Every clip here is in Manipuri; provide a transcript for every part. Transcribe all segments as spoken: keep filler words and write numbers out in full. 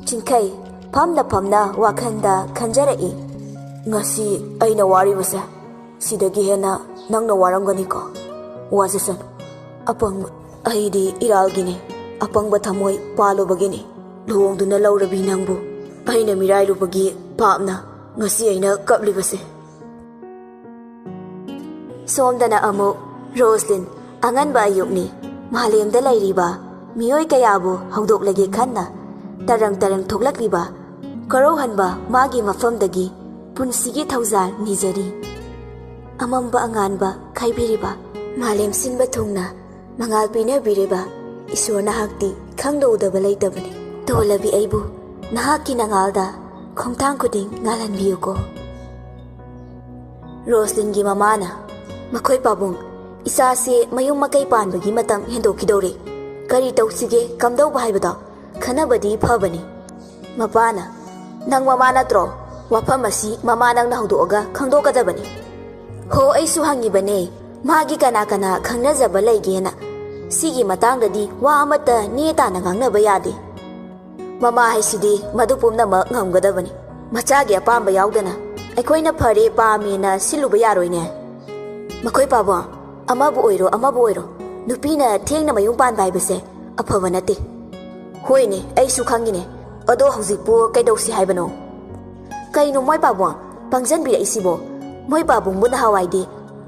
ꯁꯤꯡꯈꯩ ꯐꯝꯅ ꯐꯝꯅ ꯋꯥꯈꯜꯗ ꯈꯟꯖꯔꯛꯏ꯫ ꯉꯁꯤ ꯑꯩꯅ ꯋꯥꯔꯤꯕꯁꯦ ꯁꯤꯗꯒꯤ ꯍꯦꯟꯅ ꯅꯪꯅ ꯋꯥꯔꯝꯒꯅꯤꯀꯣ꯫ ꯋꯥꯖꯁꯅꯨ꯫ ꯑꯄꯪꯕ ꯑꯩꯗꯤ ꯏꯔꯥꯜꯒꯤꯅꯤ꯫ ꯑꯄꯪꯕ ꯊꯃꯣꯏ ꯄꯥꯜꯂꯨꯕꯒꯤꯅꯤ꯫ ꯂꯨꯍꯣꯡꯗꯨꯅ ꯂꯧꯔꯕꯤ ꯅꯪꯕꯨ ꯑꯩꯅ ꯃꯤꯔꯥꯏꯔꯨꯕꯒꯤ ꯄꯥꯞꯅ ꯉꯁꯤ ꯑꯩꯅ ꯀꯞꯂꯤꯕꯁꯦ꯫ ꯁꯣꯝꯗꯅ ꯑꯃꯨꯛ ꯔꯣꯁꯂꯤꯟ꯫ ꯑꯉꯟꯕ ꯑꯌꯨꯛꯅꯤ꯫ ꯃꯥꯂꯦꯝꯗ ꯂꯩꯔꯤꯕ ꯃꯤꯑꯣꯏ ꯀꯌꯥꯕꯨ ꯍꯧꯗꯣꯛꯂꯒꯦ ꯈꯟꯅ ꯇꯔꯪ ꯇꯔꯪ ꯊꯣꯛꯂꯛꯂꯤꯕ ꯀꯣꯔꯧꯍꯟꯕ ꯃꯥꯒꯤ ꯃꯐꯝꯗꯒꯤ ꯄꯨꯟꯁꯤꯒꯤ ꯊꯧꯖꯥꯜ ꯅꯤꯖꯔꯤ꯫ ꯑꯃꯝꯕ ꯑꯉꯥꯟꯕ ꯈꯥꯏꯕꯤꯔꯤꯕ ꯃꯥꯂꯦꯝ ꯁꯤꯟꯕ ꯊꯨꯡꯅ ꯃꯉꯥꯜ ꯄꯤꯅꯕꯤꯔꯤꯕ ꯏꯁꯣꯔ ꯅꯍꯥꯛꯇꯤ ꯈꯪꯗꯧꯗꯕ ꯂꯩꯇꯕꯅꯤ꯫ ꯇꯣꯜꯂꯕꯤ ꯑꯩꯕꯨ ꯅꯍꯥꯛꯀꯤ ꯅꯉꯥꯜꯗ ꯈꯣꯡꯊꯥꯡ ꯈꯨꯗꯤꯡ ꯉꯥꯜꯍꯟꯕꯤꯌꯨꯀꯣ꯫ ꯔꯣꯁꯂꯤꯟꯒꯤ ꯃꯃꯥꯅ, "ꯃꯈꯣꯏ ꯄꯥꯕꯨꯡ, ꯏꯆꯥꯁꯦ ꯃꯌꯨꯝ ꯃꯀꯩ ꯄꯥꯟꯕꯒꯤ ꯃꯇꯝ ꯍꯦꯟꯗꯣꯛꯈꯤꯗꯧꯔꯦ꯫ ꯀꯔꯤ ꯇꯧꯁꯤꯒꯦ, ꯀꯝꯗꯧꯕ ꯍꯥꯏꯕꯗꯣ ꯈꯟꯅꯕꯗꯤ ꯐꯕꯅꯤ꯫" ꯃꯄꯥꯅ, "ꯅꯪ ꯃꯃꯥ ꯅꯠꯇ꯭ꯔꯣ? ꯋꯥꯐꯝ ꯑꯁꯤ ꯃꯃꯥ ꯅꯪꯅ ꯍꯧꯗꯣꯛꯑꯒ ꯈꯪꯗꯣꯛꯀꯗꯕꯅꯤ꯫" "ꯍꯣ, ꯑꯩꯁꯨ ꯍꯪꯉꯤꯕꯅꯦ, ꯃꯥꯒꯤ ꯀꯅꯥ ꯀꯅꯥ ꯈꯪꯅꯖꯕ ꯂꯩꯒꯦꯅ꯫ ꯁꯤꯒꯤ ꯃꯇꯥꯡꯗꯗꯤ ꯋꯥ ꯑꯃꯠꯇ ꯅꯦ ꯇꯥꯅ ꯉꯥꯡꯅꯕ ꯌꯥꯗꯦ꯫ ꯃꯃꯥ ꯍꯥꯏꯁꯤꯗꯤ ꯃꯗꯨ ꯄꯨꯝꯅꯃꯛ ꯉꯝꯒꯗꯕꯅꯤ꯫ ꯃꯆꯥꯒꯤ ꯑꯄꯥꯝꯕ ꯌꯥꯎꯗꯅ ꯑꯩꯈꯣꯏꯅ ꯐꯔꯦ ꯄꯥꯝꯃꯦꯅ ꯁꯤꯜꯂꯨꯕ ꯌꯥꯔꯣꯏꯅꯦ꯫" "ꯃꯈꯣꯏ ꯄꯥꯕꯨꯡ, ꯑꯃꯕꯨ ꯑꯣꯏꯔꯣ ꯑꯃꯕꯨ ꯑꯣꯏꯔꯣ, ꯅꯨꯄꯤꯅ ꯊꯦꯡꯅ ꯃꯌꯨꯝ ꯄꯥꯟꯕ ꯍꯥꯏꯕꯁꯦ ꯑꯐꯕ ꯅꯠꯇꯦ꯫" "ꯍꯣꯏꯅꯦ, ꯑꯩꯁꯨ ꯈꯪꯉꯤꯅꯦ꯫ ꯑꯗꯣ ꯍꯧꯖꯤꯛꯄꯨ ꯀꯩꯗꯧꯁꯤ ꯍꯥꯏꯕꯅꯣ?" "ꯀꯩꯅꯣ ꯃꯣꯏ ꯄꯥꯕꯨꯡ ꯄꯪꯖꯟꯕꯤꯔꯛꯏꯁꯤꯕꯣ? ꯃꯣꯏ ꯄꯥꯕꯨꯡꯕꯨ ꯅꯍꯥꯟꯋꯥꯏꯗꯤ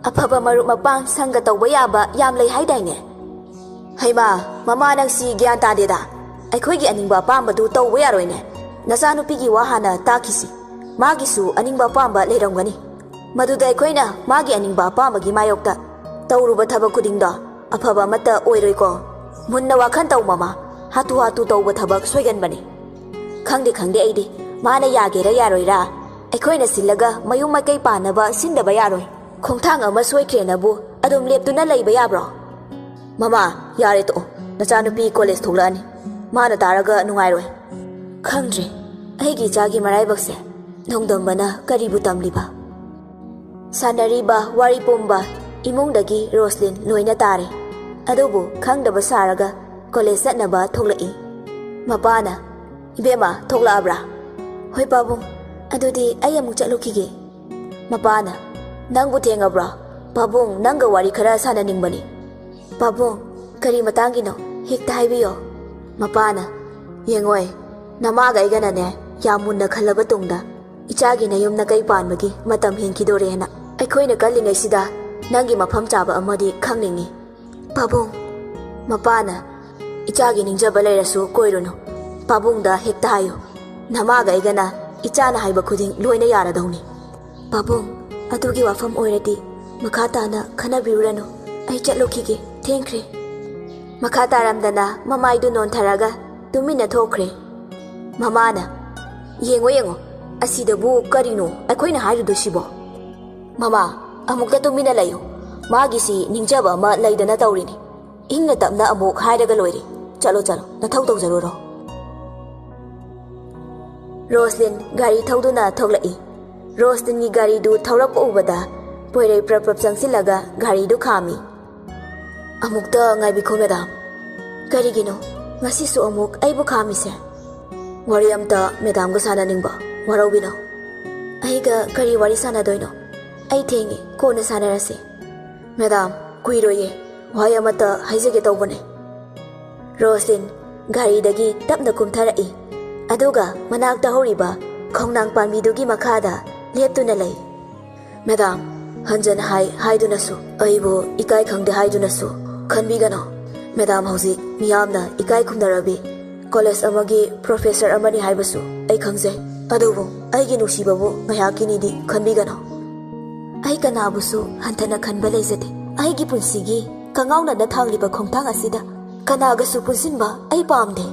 ꯑꯐꯕ ꯃꯔꯨꯞ ꯃꯄꯥꯡ ꯁꯪꯒ ꯇꯧꯕ ꯌꯥꯕ ꯌꯥꯝ ꯂꯩ ꯍꯥꯏꯗꯥꯏꯅꯦ?" "ꯍꯩꯃꯥ, ꯃꯃꯥ ꯅꯪꯁꯤ ꯒ꯭ꯌꯥꯟ ꯇꯥꯗꯦꯗ꯫ ꯑꯩꯈꯣꯏꯒꯤ ꯑꯅꯤꯡꯕ ꯑꯄꯥꯝꯕꯗꯨ ꯇꯧꯕ ꯌꯥꯔꯣꯏꯅꯦ꯫ ꯅꯆꯥꯅꯨꯄꯤꯒꯤ ꯋꯥ ꯍꯥꯟꯅ ꯇꯥꯈꯤꯁꯤ꯫ ꯃꯥꯒꯤꯁꯨ ꯑꯅꯤꯡꯕ ꯑꯄꯥꯝꯕ ꯂꯩꯔꯝꯒꯅꯤ꯫ ꯃꯗꯨꯗ ꯑꯩꯈꯣꯏꯅ ꯃꯥꯒꯤ ꯑꯅꯤꯡꯕ ꯑꯄꯥꯝꯕꯒꯤ ꯃꯥꯌꯣꯛꯇ ꯇꯧꯔꯨꯕ ꯊꯕꯛ ꯈꯨꯗꯤꯡꯗꯣ ꯑꯐꯕ ꯑꯃꯠꯇ ꯑꯣꯏꯔꯣꯏꯀꯣ꯫ ꯃꯨꯟꯅ ꯋꯥꯈꯜ ꯇꯧ ꯃꯃꯥ, ꯍꯥꯊꯨ ꯍꯥꯊꯨ ꯇꯧꯕ ꯊꯕꯛ ꯁꯣꯏꯒꯟꯕꯅꯤ꯫" "ꯈꯪꯗꯦ ꯈꯪꯗꯦ ꯑꯩꯗꯤ꯫ ꯃꯥꯅ ꯌꯥꯒꯦꯔꯥ ꯌꯥꯔꯣꯏꯔꯥ, ꯑꯩꯈꯣꯏꯅ ꯁꯤꯜꯂꯒ ꯃꯌꯨꯝ ꯃꯀꯩ ꯄꯥꯟꯅꯕ ꯁꯤꯟꯗꯕ ꯌꯥꯔꯣꯏ꯫ ꯈꯣꯡꯊꯥꯡ ꯑꯃ ꯁꯣꯏꯈ꯭ꯔꯦꯅꯕꯨ ꯑꯗꯨꯝ ꯂꯦꯞꯇꯨꯅ ꯂꯩꯕ ꯌꯥꯕ꯭ꯔꯣ?" "ꯃꯃꯥ, ꯌꯥꯔꯦ ꯇꯣꯛꯑꯣ꯫ ꯅꯆꯥꯅꯨꯄꯤ ꯀꯣꯂꯦꯖ ꯊꯣꯛꯂꯛꯑꯅꯤ꯫ ꯃꯥꯅ ꯇꯥꯔꯒ ꯅꯨꯡꯉꯥꯏꯔꯣꯏ꯫" "ꯈꯪꯗ꯭ꯔꯦ, ꯑꯩꯒꯤ ꯏꯆꯥꯒꯤ ꯃꯔꯥꯏꯕꯛꯁꯦ ꯅꯣꯡꯗꯝꯕꯅ ꯀꯔꯤꯕꯨ ꯇꯝꯂꯤꯕ?" ꯁꯥꯟꯅꯔꯤꯕ ꯋꯥꯔꯤ ꯄꯨꯝꯕ ꯏꯃꯨꯡꯗꯒꯤ ꯔꯣꯁꯂꯤꯟ ꯂꯣꯏꯅ ꯇꯥꯔꯦ꯫ ꯑꯗꯨꯕꯨ ꯈꯪꯗꯕ ꯁꯥꯔꯒ ꯀꯣꯂꯦꯖ ꯆꯠꯅꯕ ꯊꯣꯛꯂꯛꯏ꯫ ꯃꯄꯥꯅ, ꯏꯕꯦꯝꯃ, ꯊꯣꯛꯂꯛꯑꯕ꯭ꯔꯥ? ꯍꯣꯏ ꯄꯥꯕꯨꯡ, ꯑꯗꯨꯗꯤ ꯑꯩ ꯑꯃꯨꯛ ꯆꯠꯂꯨꯈꯤꯒꯦ꯫ ꯃꯄꯥꯅ, ꯅꯪꯕꯨ ꯊꯦꯡꯉꯕ꯭ꯔꯣ? ꯄꯥꯕꯨꯡ, ꯅꯪꯒ ꯋꯥꯔꯤ ꯈꯔ ꯁꯥꯟꯅꯅꯤꯡꯕꯅꯤ꯫ ꯄꯥꯕꯨꯡ, ꯀꯔꯤ ꯃꯇꯥꯡꯒꯤꯅꯣ? ꯍꯦꯛꯇ ꯍꯥꯏꯕꯤꯌꯣ꯫ ꯃꯄꯥꯅ, ꯌꯦꯡꯉꯣꯏ, ꯅꯃꯥꯒ ꯑꯩꯒꯅꯅꯦ, ꯌꯥꯝ ꯃꯨꯟꯅ ꯈꯜꯂꯕ ꯇꯨꯡꯗ ꯏꯆꯥꯒꯤ ꯅꯌꯨꯝ ꯅꯀꯩ ꯄꯥꯟꯕꯒꯤ ꯃꯇꯝ ꯍꯦꯟꯈꯤꯗꯣꯔꯦꯅ꯫ ꯑꯩꯈꯣꯏꯅ ꯀꯜꯂꯤꯉꯩꯁꯤꯗ ꯅꯪꯒꯤ ꯃꯐꯝ ꯆꯥꯕ ꯑꯃꯗꯤ ꯈꯪꯅꯤꯡꯉꯤ꯫ ꯄꯥꯕꯨꯡ, ꯃꯄꯥꯅ, ꯏꯆꯥꯒꯤ ꯅꯤꯡꯖꯕ ꯂꯩꯔꯁꯨ ꯀꯣꯏꯔꯨꯅꯨ꯫ ꯄꯥꯕꯨꯡꯗ ꯍꯦꯛꯇ ꯍꯥꯏꯌꯨ, ꯅꯃꯥꯒ ꯑꯩꯒꯅ ꯏꯆꯥꯅ ꯍꯥꯏꯕ ꯈꯨꯗꯤꯡ ꯂꯣꯏꯅ ꯌꯥꯔꯗꯧꯅꯤ꯫ ꯄꯥꯕꯨꯡ, ꯑꯗꯨꯒꯤ ꯋꯥꯐꯝ ꯑꯣꯏꯔꯗꯤ ꯃꯈꯥ ꯇꯥꯅ ꯈꯟꯅꯕꯤꯔꯨꯔꯅꯨ꯫ ꯑꯩ ꯆꯠꯂꯨꯈꯤꯒꯦ, ꯊꯦꯡꯈ꯭ꯔꯦ꯫ ꯃꯈꯥ ꯇꯥꯔꯝꯗꯅ ꯃꯃꯥꯏꯗꯨ ꯅꯣꯟꯊꯔꯒ ꯇꯨꯃꯤꯟꯅ ꯊꯣꯛꯈ꯭ꯔꯦ꯫ ꯃꯃꯥꯅ, ꯌꯦꯡꯉꯣ ꯌꯦꯡꯉꯣ, ꯑꯁꯤꯗꯕꯨ ꯀꯔꯤꯅꯣ ꯑꯩꯈꯣꯏꯅ ꯍꯥꯏꯔꯨꯗꯣꯏꯁꯤꯕꯣ? ꯃꯃꯥ, ꯑꯃꯨꯛꯇ ꯇꯨꯃꯤꯟꯅ ꯂꯩꯌꯨ꯫ ꯃꯥꯒꯤꯁꯤ ꯅꯤꯡꯖꯕ ꯑꯃ ꯂꯩꯗꯅ ꯇꯧꯔꯤꯅꯤ꯫ ꯏꯪꯅ ꯇꯞꯅ ꯑꯃꯨꯛ ꯍꯥꯏꯔꯒ ꯂꯣꯏꯔꯦ꯫ ꯆꯠꯂꯣ ꯆꯠꯂꯣ, ꯅꯊꯧ ꯇꯧꯖꯔꯨꯔꯣ꯫ ꯔꯣꯁꯂꯤꯟ ꯒꯥꯔꯤ ꯊꯧꯗꯨꯅ ꯊꯣꯛꯂꯛꯏ꯫ ꯔꯣꯁꯂꯤꯟꯒꯤ ꯒꯥꯔꯤꯗꯨ ꯊꯧꯔꯛꯄ ꯎꯕꯗ ꯄꯣꯏꯔꯩ ꯄ꯭ꯔꯞ ꯄ꯭ꯔꯞ ꯆꯪꯁꯤꯜꯂꯒ ꯒꯥꯔꯤꯗꯨ ꯈꯥꯝꯃꯤ꯫ ꯑꯃꯨꯛꯇ ꯉꯥꯏꯕꯤꯈꯣ ꯃꯦꯗꯥꯝ꯫ ꯀꯔꯤꯒꯤꯅꯣ ꯉꯁꯤꯁꯨ ꯑꯃꯨꯛ ꯑꯩꯕꯨ ꯈꯥꯝꯃꯤꯁꯦ? ꯋꯥꯔꯤ ꯑꯝꯇ ꯃꯦꯗꯥꯝꯒ ꯁꯥꯟꯅꯅꯤꯡꯕ, ꯋꯥꯔꯧꯕꯤꯅꯣ꯫ ꯑꯩꯒ ꯀꯔꯤ ꯋꯥꯔꯤ ꯁꯥꯟꯅꯗꯣꯏꯅꯣ? ꯑꯩ ꯊꯦꯡꯉꯦ, ꯀꯣꯟꯅ ꯁꯥꯟꯅꯔꯁꯤ꯫ ꯃꯦꯗꯥꯝ, ꯀꯨꯏꯔꯣꯏꯌꯦ, ꯋꯥꯍꯩ ꯑꯃꯠꯇ ꯍꯥꯏꯖꯒꯦ ꯇꯧꯕꯅꯦ꯫ ꯔꯣꯁꯂꯤꯟ ꯒꯥꯔꯤꯗꯒꯤ ꯇꯞꯅ ꯀꯨꯝꯊꯔꯛꯏ, ꯑꯗꯨꯒ ꯃꯅꯥꯛꯇ ꯍꯧꯔꯤꯕ ꯈꯣꯡꯅꯥꯡ ꯄꯥꯝꯕꯤꯗꯨꯒꯤ ꯃꯈꯥꯗ ꯂꯦꯞꯇꯨꯅ ꯂꯩ꯫ ꯃꯦꯗꯥꯝ, ꯍꯟꯖꯅ ꯍꯥꯏ ꯍꯥꯏꯗꯨꯅꯁꯨ, ꯑꯩꯕꯨ ꯏꯀꯥꯏ ꯈꯪꯗꯦ ꯍꯥꯏꯗꯨꯅꯁꯨ ꯈꯟꯕꯤꯒꯅꯨ꯫ ꯃꯦꯗꯥꯝ ꯍꯧꯖꯤꯛ ꯃꯤꯌꯥꯝꯅ ꯏꯀꯥꯏ ꯈꯨꯝꯅꯔꯕꯤ ꯀꯣꯂꯦꯖ ꯑꯃꯒꯤ ꯄ꯭ꯔꯣꯐꯦꯁꯔ ꯑꯃꯅꯤ ꯍꯥꯏꯕꯁꯨ ꯑꯩ ꯈꯪꯖꯩ꯫ ꯑꯗꯨꯕꯨ ꯑꯩꯒꯤ ꯅꯨꯡꯁꯤꯕꯕꯨ ꯉꯥꯏꯍꯥꯛꯀꯤꯅꯤꯗꯤ ꯈꯟꯕꯤꯒꯅꯨ꯫ ꯑꯩ ꯀꯅꯥꯕꯨꯁꯨ ꯍꯟꯊꯅ ꯈꯟꯕ ꯂꯩꯖꯗꯦ꯫ ꯑꯩꯒꯤ ꯄꯨꯟꯁꯤꯒꯤ ꯀꯉꯥꯎꯅꯅ ꯊꯥꯡꯂꯤꯕ ꯈꯣꯡꯊꯥꯡ ꯑꯁꯤꯗ ꯀꯅꯥꯒꯁꯨ ꯄꯨꯟꯁꯤꯟꯕ ꯑꯩ ꯄꯥꯝꯗꯦ꯫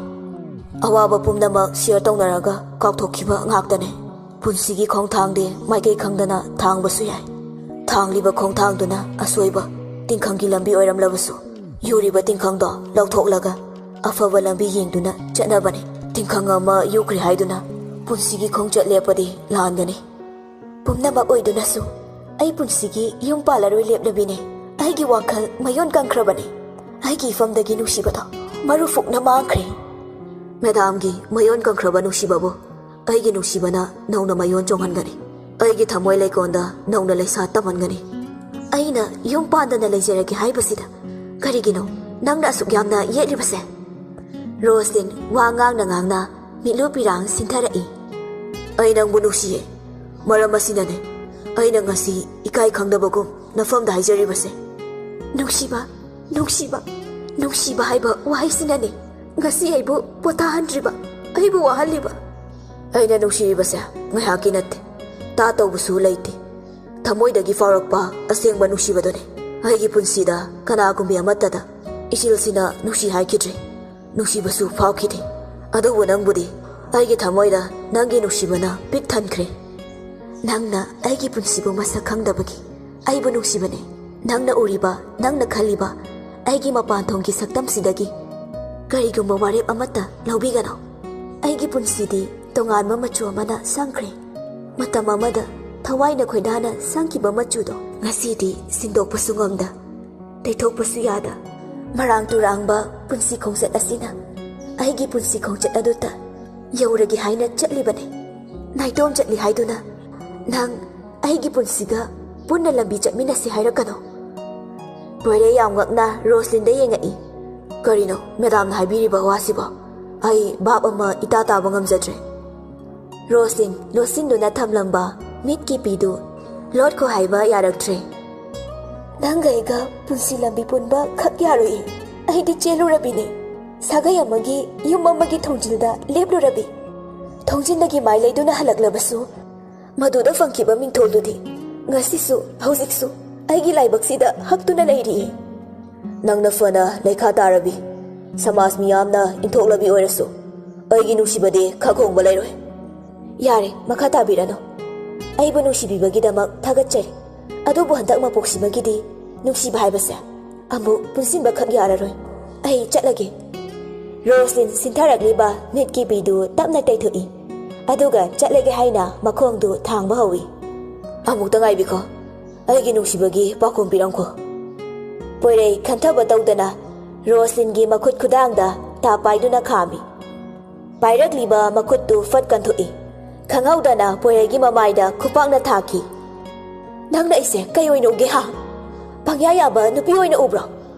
ꯑꯋꯥꯕ ꯄꯨꯝꯅꯃꯛ ꯁꯤꯌꯔ ꯇꯧꯅꯔꯒ ꯀꯥꯎꯊꯣꯛꯈꯤꯕ ꯉꯥꯛꯇꯅꯦ꯫ ꯄꯨꯟꯁꯤꯒꯤ ꯈꯣꯡꯊꯥꯡꯗꯤ ꯃꯥꯏꯀꯩ ꯈꯪꯗꯅ ꯊꯥꯡꯕꯁꯨ ꯌꯥꯏ꯫ ꯊꯥꯡꯂꯤꯕ ꯈꯣꯡꯊꯥꯡꯗꯨꯅ ꯑꯁꯣꯏꯕ ꯇꯤꯟꯈꯪꯒꯤ ꯂꯝꯕꯤ ꯑꯣꯏꯔꯝꯂꯕꯁꯨ, ꯌꯨꯔꯤꯕ ꯇꯤꯟꯈꯪꯗꯣ ꯂꯧꯊꯣꯛꯂꯒ ꯑꯐꯕ ꯂꯝꯕꯤ ꯌꯦꯡꯗꯨꯅ ꯆꯠꯅꯕꯅꯤ꯫ ꯇꯤꯟꯈꯪ ꯑꯃ ꯌꯨꯈ꯭ꯔꯦ ꯍꯥꯏꯗꯨꯅ ꯄꯨꯟꯁꯤꯒꯤ ꯈꯣꯡꯆꯠ ꯂꯦꯞꯄꯗꯤ ꯂꯥꯟꯒꯅꯤ꯫ ꯄꯨꯝꯅꯃꯛ ꯑꯣꯏꯗꯨꯅꯁꯨ ꯑꯩ ꯄꯨꯟꯁꯤꯒꯤ ꯌꯨꯝ ꯄꯥꯜꯂꯔꯣꯏ ꯂꯦꯞꯂꯕꯤꯅꯦ꯫ ꯑꯩꯒꯤ ꯋꯥꯈꯜ ꯃꯌꯣꯟ ꯀꯪꯈ꯭ꯔꯕꯅꯦ꯫ ꯑꯩꯒꯤ ꯏꯐꯝꯗꯒꯤ ꯅꯨꯡꯁꯤꯕꯗꯣ ꯃꯔꯨ ꯐꯨꯛꯅ ꯃꯥꯡꯈ꯭ꯔꯦ꯫ ꯃꯦꯗꯥꯝꯒꯤ ꯃꯌꯣꯟ ꯀꯪꯈ꯭ꯔꯕ ꯅꯨꯡꯁꯤꯕꯕꯨ ꯑꯩꯒꯤ ꯅꯨꯡꯁꯤꯕꯅ ꯅꯧꯅ ꯃꯌꯣꯟ ꯆꯣꯡꯍꯟꯒꯅꯤ꯫ ꯑꯩꯒꯤ ꯊꯃꯣꯏ ꯂꯩꯀꯣꯟꯗ ꯅꯧꯅ ꯂꯩꯁꯥ ꯇꯝꯍꯟꯒꯅꯤ꯫ ꯑꯩꯅ ꯌꯨꯝ ꯄꯥꯟꯗꯅ ꯂꯩꯖꯔꯒꯦ ꯍꯥꯏꯕꯁꯤꯗ ꯀꯔꯤꯒꯤꯅꯣ ꯅꯪꯅ ꯑꯁꯨꯛ ꯌꯥꯝꯅ ꯌꯦꯠꯂꯤꯕꯁꯦ? ꯔꯣꯁꯂꯤꯟ ꯋꯥ ꯉꯥꯡꯅ ꯉꯥꯡꯅ ꯃꯤꯠꯂꯨ ꯄꯤꯔꯥꯡ ꯁꯤꯟꯊꯔꯛꯏ꯫ ꯑꯩ ꯅꯪꯕꯨ ꯅꯨꯡꯁꯤꯌꯦ꯫ ꯃꯔꯝ ꯑꯁꯤꯅꯅꯦ ꯑꯩꯅ ꯉꯁꯤ ꯏꯀꯥꯏ ꯈꯪꯗꯕꯒꯨꯝ ꯅꯐꯝꯗ ꯍꯥꯏꯖꯔꯤꯕꯁꯦ꯫ ꯅꯨꯡꯁꯤꯕ, ꯅꯨꯡꯁꯤꯕ, ꯅꯨꯡꯁꯤꯕ ꯍꯥꯏꯕ ꯋꯥꯍꯩꯁꯤꯅꯅꯦ ꯉꯁꯤ ꯑꯩꯕꯨ ꯄꯣꯊꯥꯍꯟꯗ꯭ꯔꯤꯕ, ꯑꯩꯕꯨ ꯋꯥꯍꯜꯂꯤꯕ꯫ ꯑꯩꯅ ꯅꯨꯡꯁꯤꯔꯤꯕꯁꯦ ꯉꯥꯏꯍꯥꯛꯀꯤ ꯅꯠꯇꯦ, ꯇꯥ ꯇꯧꯕꯁꯨ ꯂꯩꯇꯦ꯫ ꯊꯃꯣꯏꯗꯒꯤ ꯐꯥꯎꯔꯛꯄ ꯑꯁꯦꯡꯕ ꯅꯨꯡꯁꯤꯕꯗꯨꯅꯤ꯫ ꯑꯩꯒꯤ ꯄꯨꯟꯁꯤꯗ ꯀꯅꯥꯒꯨꯝꯕꯤ ꯑꯃꯠꯇꯗ ꯏꯆꯤꯜꯁꯤꯅ ꯅꯨꯡꯁꯤ ꯍꯥꯏꯈꯤꯗ꯭ꯔꯤ, ꯅꯨꯡꯁꯤꯕꯁꯨ ꯐꯥꯎꯈꯤꯗꯦ꯫ ꯑꯗꯨꯕꯨ ꯅꯪꯕꯨꯗꯤ ꯑꯩꯒꯤ ꯊꯃꯣꯏꯗ ꯅꯪꯒꯤ ꯅꯨꯡꯁꯤꯕꯅ ꯄꯤꯛ ꯊꯟꯈ꯭ꯔꯦ꯫ ꯅꯪꯅ ꯑꯩꯒꯤ ꯄꯨꯟꯁꯤꯕꯨ ꯃꯁꯛ ꯈꯪꯗꯕꯒꯤ ꯑꯩꯕꯨ ꯅꯨꯡꯁꯤꯕꯅꯦ꯫ ꯅꯪꯅ ꯎꯔꯤꯕ, ꯅꯪꯅ ꯈꯜꯂꯤꯕ ꯑꯩꯒꯤ ꯃꯄꯥꯟ ꯊꯣꯡꯒꯤ ꯁꯛꯇꯝꯁꯤꯗꯒꯤ ꯀꯔꯤꯒꯨꯝꯕ ꯋꯥꯔꯦꯞ ꯑꯃꯠꯇ ꯂꯧꯕꯤꯒꯅꯨ꯫ ꯑꯩꯒꯤ ꯄꯨꯟꯁꯤꯗꯤ ꯇꯣꯉꯥꯟꯕ ꯃꯆꯨ ꯑꯃꯅ ꯁꯪꯈ꯭ꯔꯦ꯫ ꯃꯇꯝ ꯑꯃꯗ ꯊꯋꯥꯏꯅ ꯈꯣꯏꯗꯥꯅ ꯁꯪꯈꯤꯕ ꯃꯆꯨꯗꯣ ꯉꯁꯤꯗꯤ ꯁꯤꯟꯗꯣꯛꯄꯁꯨ ꯉꯝꯗ, ꯇꯩꯊꯣꯛꯄꯁꯨ ꯌꯥꯗ, ꯃꯔꯥꯡ ꯇꯨꯔꯥꯡꯕ ꯄꯨꯟꯁꯤ ꯈꯣꯡꯆꯠ ꯑꯁꯤꯅ ꯑꯩꯒꯤ ꯄꯨꯟꯁꯤ ꯈꯣꯡꯆꯠ ꯑꯗꯨꯇ ꯌꯧꯔꯒꯦ ꯍꯥꯏꯅ ꯆꯠꯂꯤꯕꯅꯤ꯫ ꯅꯥꯏꯇꯣꯝ ꯆꯠꯂꯤ ꯍꯥꯏꯗꯨꯅ ꯅꯪ ꯑꯩꯒꯤ ꯄꯨꯟꯁꯤꯒ ꯄꯨꯟꯅ ꯂꯝꯕꯤ ꯆꯠꯃꯤꯟꯅꯁꯤ ꯍꯥꯏꯔꯛꯀꯅꯨ꯫ ꯄꯣꯏꯔꯦ ꯌꯥꯝ ꯉꯛꯅ ꯔꯣꯁꯂꯤꯟꯗ ꯌꯦꯡꯉꯛꯏ꯫ ꯀꯔꯤꯅꯣ ꯃꯦꯗꯥꯝꯅ ꯍꯥꯏꯕꯤꯔꯤꯕ ꯋꯥꯁꯤꯕꯣ? ꯑꯩ ꯚꯥꯞ ꯑꯃ ꯏꯇꯥ ꯇꯥꯕ ꯉꯝꯖꯗ꯭ꯔꯦ꯫ ꯔꯣꯁꯂꯤꯟ ꯂꯣꯠꯁꯤꯟꯗꯨꯅ ꯊꯝꯂꯝꯕ ꯃꯤꯠꯀꯤ ꯄꯤꯗꯨ ꯂꯣꯠꯈꯣ ꯍꯥꯏꯕ ꯌꯥꯔꯛꯇ꯭ꯔꯦ꯫ ꯅꯪꯒ ꯑꯩꯒ ꯄꯨꯟꯁꯤ ꯂꯝꯕꯤ ꯄꯨꯟꯕ ꯈꯛ ꯌꯥꯔꯣꯏꯌꯦ꯫ ꯑꯩꯗꯤ ꯆꯦꯜꯂꯨꯔꯕꯤꯅꯦ꯫ ꯁꯥꯒꯩ ꯑꯃꯒꯤ ꯌꯨꯝ ꯑꯃꯒꯤ ꯊꯣꯡꯖꯤꯜꯗ ꯂꯦꯞꯂꯨꯔꯕꯤ꯫ ꯊꯣꯡꯖꯤꯟꯗꯒꯤ ꯃꯥꯏ ꯂꯩꯗꯨꯅ ꯍꯜꯂꯛꯂꯕꯁꯨ ꯃꯗꯨꯗ ꯐꯪꯈꯤꯕ ꯃꯤꯡꯊꯣꯜꯗꯨꯗꯤ ꯉꯁꯤꯁꯨ ꯍꯧꯖꯤꯛꯁꯨ ꯑꯩꯒꯤ ꯂꯥꯏꯕꯛꯁꯤꯗ ꯍꯛꯇꯨꯅ ꯂꯩꯔꯤꯌꯦ꯫ ꯅꯪꯅ ꯐꯅ ꯂꯩꯈꯥ ꯇꯥꯔꯕꯤ, ꯁꯃꯥꯖ ꯃꯤꯌꯥꯝꯅ ꯏꯟꯊꯣꯛꯂꯕꯤ ꯑꯣꯏꯔꯁꯨ ꯑꯩꯒꯤ ꯅꯨꯡꯁꯤꯕꯗꯤ ꯈꯛ ꯍꯣꯡꯕ ꯂꯩꯔꯣꯏ꯫ ꯌꯥꯔꯦ, ꯃꯈꯥ ꯇꯥꯕꯤꯔꯅꯨ꯫ ꯑꯩꯕꯨ ꯅꯨꯡꯁꯤꯕꯤꯕꯒꯤꯗꯃꯛ ꯊꯥꯒꯠꯆꯔꯤ꯫ ꯑꯗꯨꯕꯨ ꯍꯟꯗꯛ ꯃꯄꯣꯛꯁꯤꯃꯒꯤꯗꯤ ꯅꯨꯡꯁꯤꯕ ꯍꯥꯏꯕꯁꯦ ꯑꯃꯨꯛ ꯄꯨꯟꯁꯤꯟꯕ ꯈꯛ ꯌꯥꯔꯔꯣꯏ꯫ ꯑꯩ ꯆꯠꯂꯒꯦ꯫ ꯔꯣꯁꯂꯤꯟ ꯁꯤꯟꯊꯔꯛꯂꯤꯕ ꯃꯤꯠꯀꯤ ꯄꯤꯗꯨ ꯇꯞꯅ ꯇꯩꯊꯣꯛꯏ꯫ ꯑꯗꯨꯒ ꯆꯠꯂꯒꯦ ꯍꯥꯏꯅ ꯃꯈꯣꯡꯗꯨ ꯊꯥꯡꯕ ꯍꯧꯏ꯫ ꯑꯃꯨꯛꯇ ꯉꯥꯏꯕꯤꯈꯣ꯫ ꯑꯩꯒꯤ ꯅꯨꯡꯁꯤꯕꯒꯤ ꯄꯥꯎꯈꯨꯝ ꯄꯤꯔꯝꯈꯣ꯫ ꯄꯣꯏꯔꯩ ꯈꯟꯊꯕ ꯇꯧꯗꯅ ꯔꯣꯁꯂꯤꯟꯒꯤ ꯃꯈꯨꯠ ꯈꯨꯗꯥꯡꯗ ꯇꯥ ꯄꯥꯏꯗꯨꯅ ꯈꯥꯝꯃꯤ꯫ ꯄꯥꯏꯔꯛꯂꯤꯕ ꯃꯈꯨꯠꯇꯨ ꯐꯠ ꯀꯟꯊꯣꯛꯏ꯫ ꯈꯪꯍꯧꯗꯅ ꯄꯣꯏꯔꯩꯒꯤ ꯃꯃꯥꯏꯗ ꯈꯨꯄꯥꯛꯅ ꯊꯥꯈꯤ꯫ "ꯅꯪꯅ ꯑꯩꯁꯦ ꯀꯩ ꯑꯣꯏꯅ ꯎꯒꯦ, ꯍꯥ? ꯄꯪꯌꯥ ꯌꯥꯕ ꯅꯨꯄꯤ ꯑꯣꯏꯅ ꯎꯕ꯭ꯔꯣ?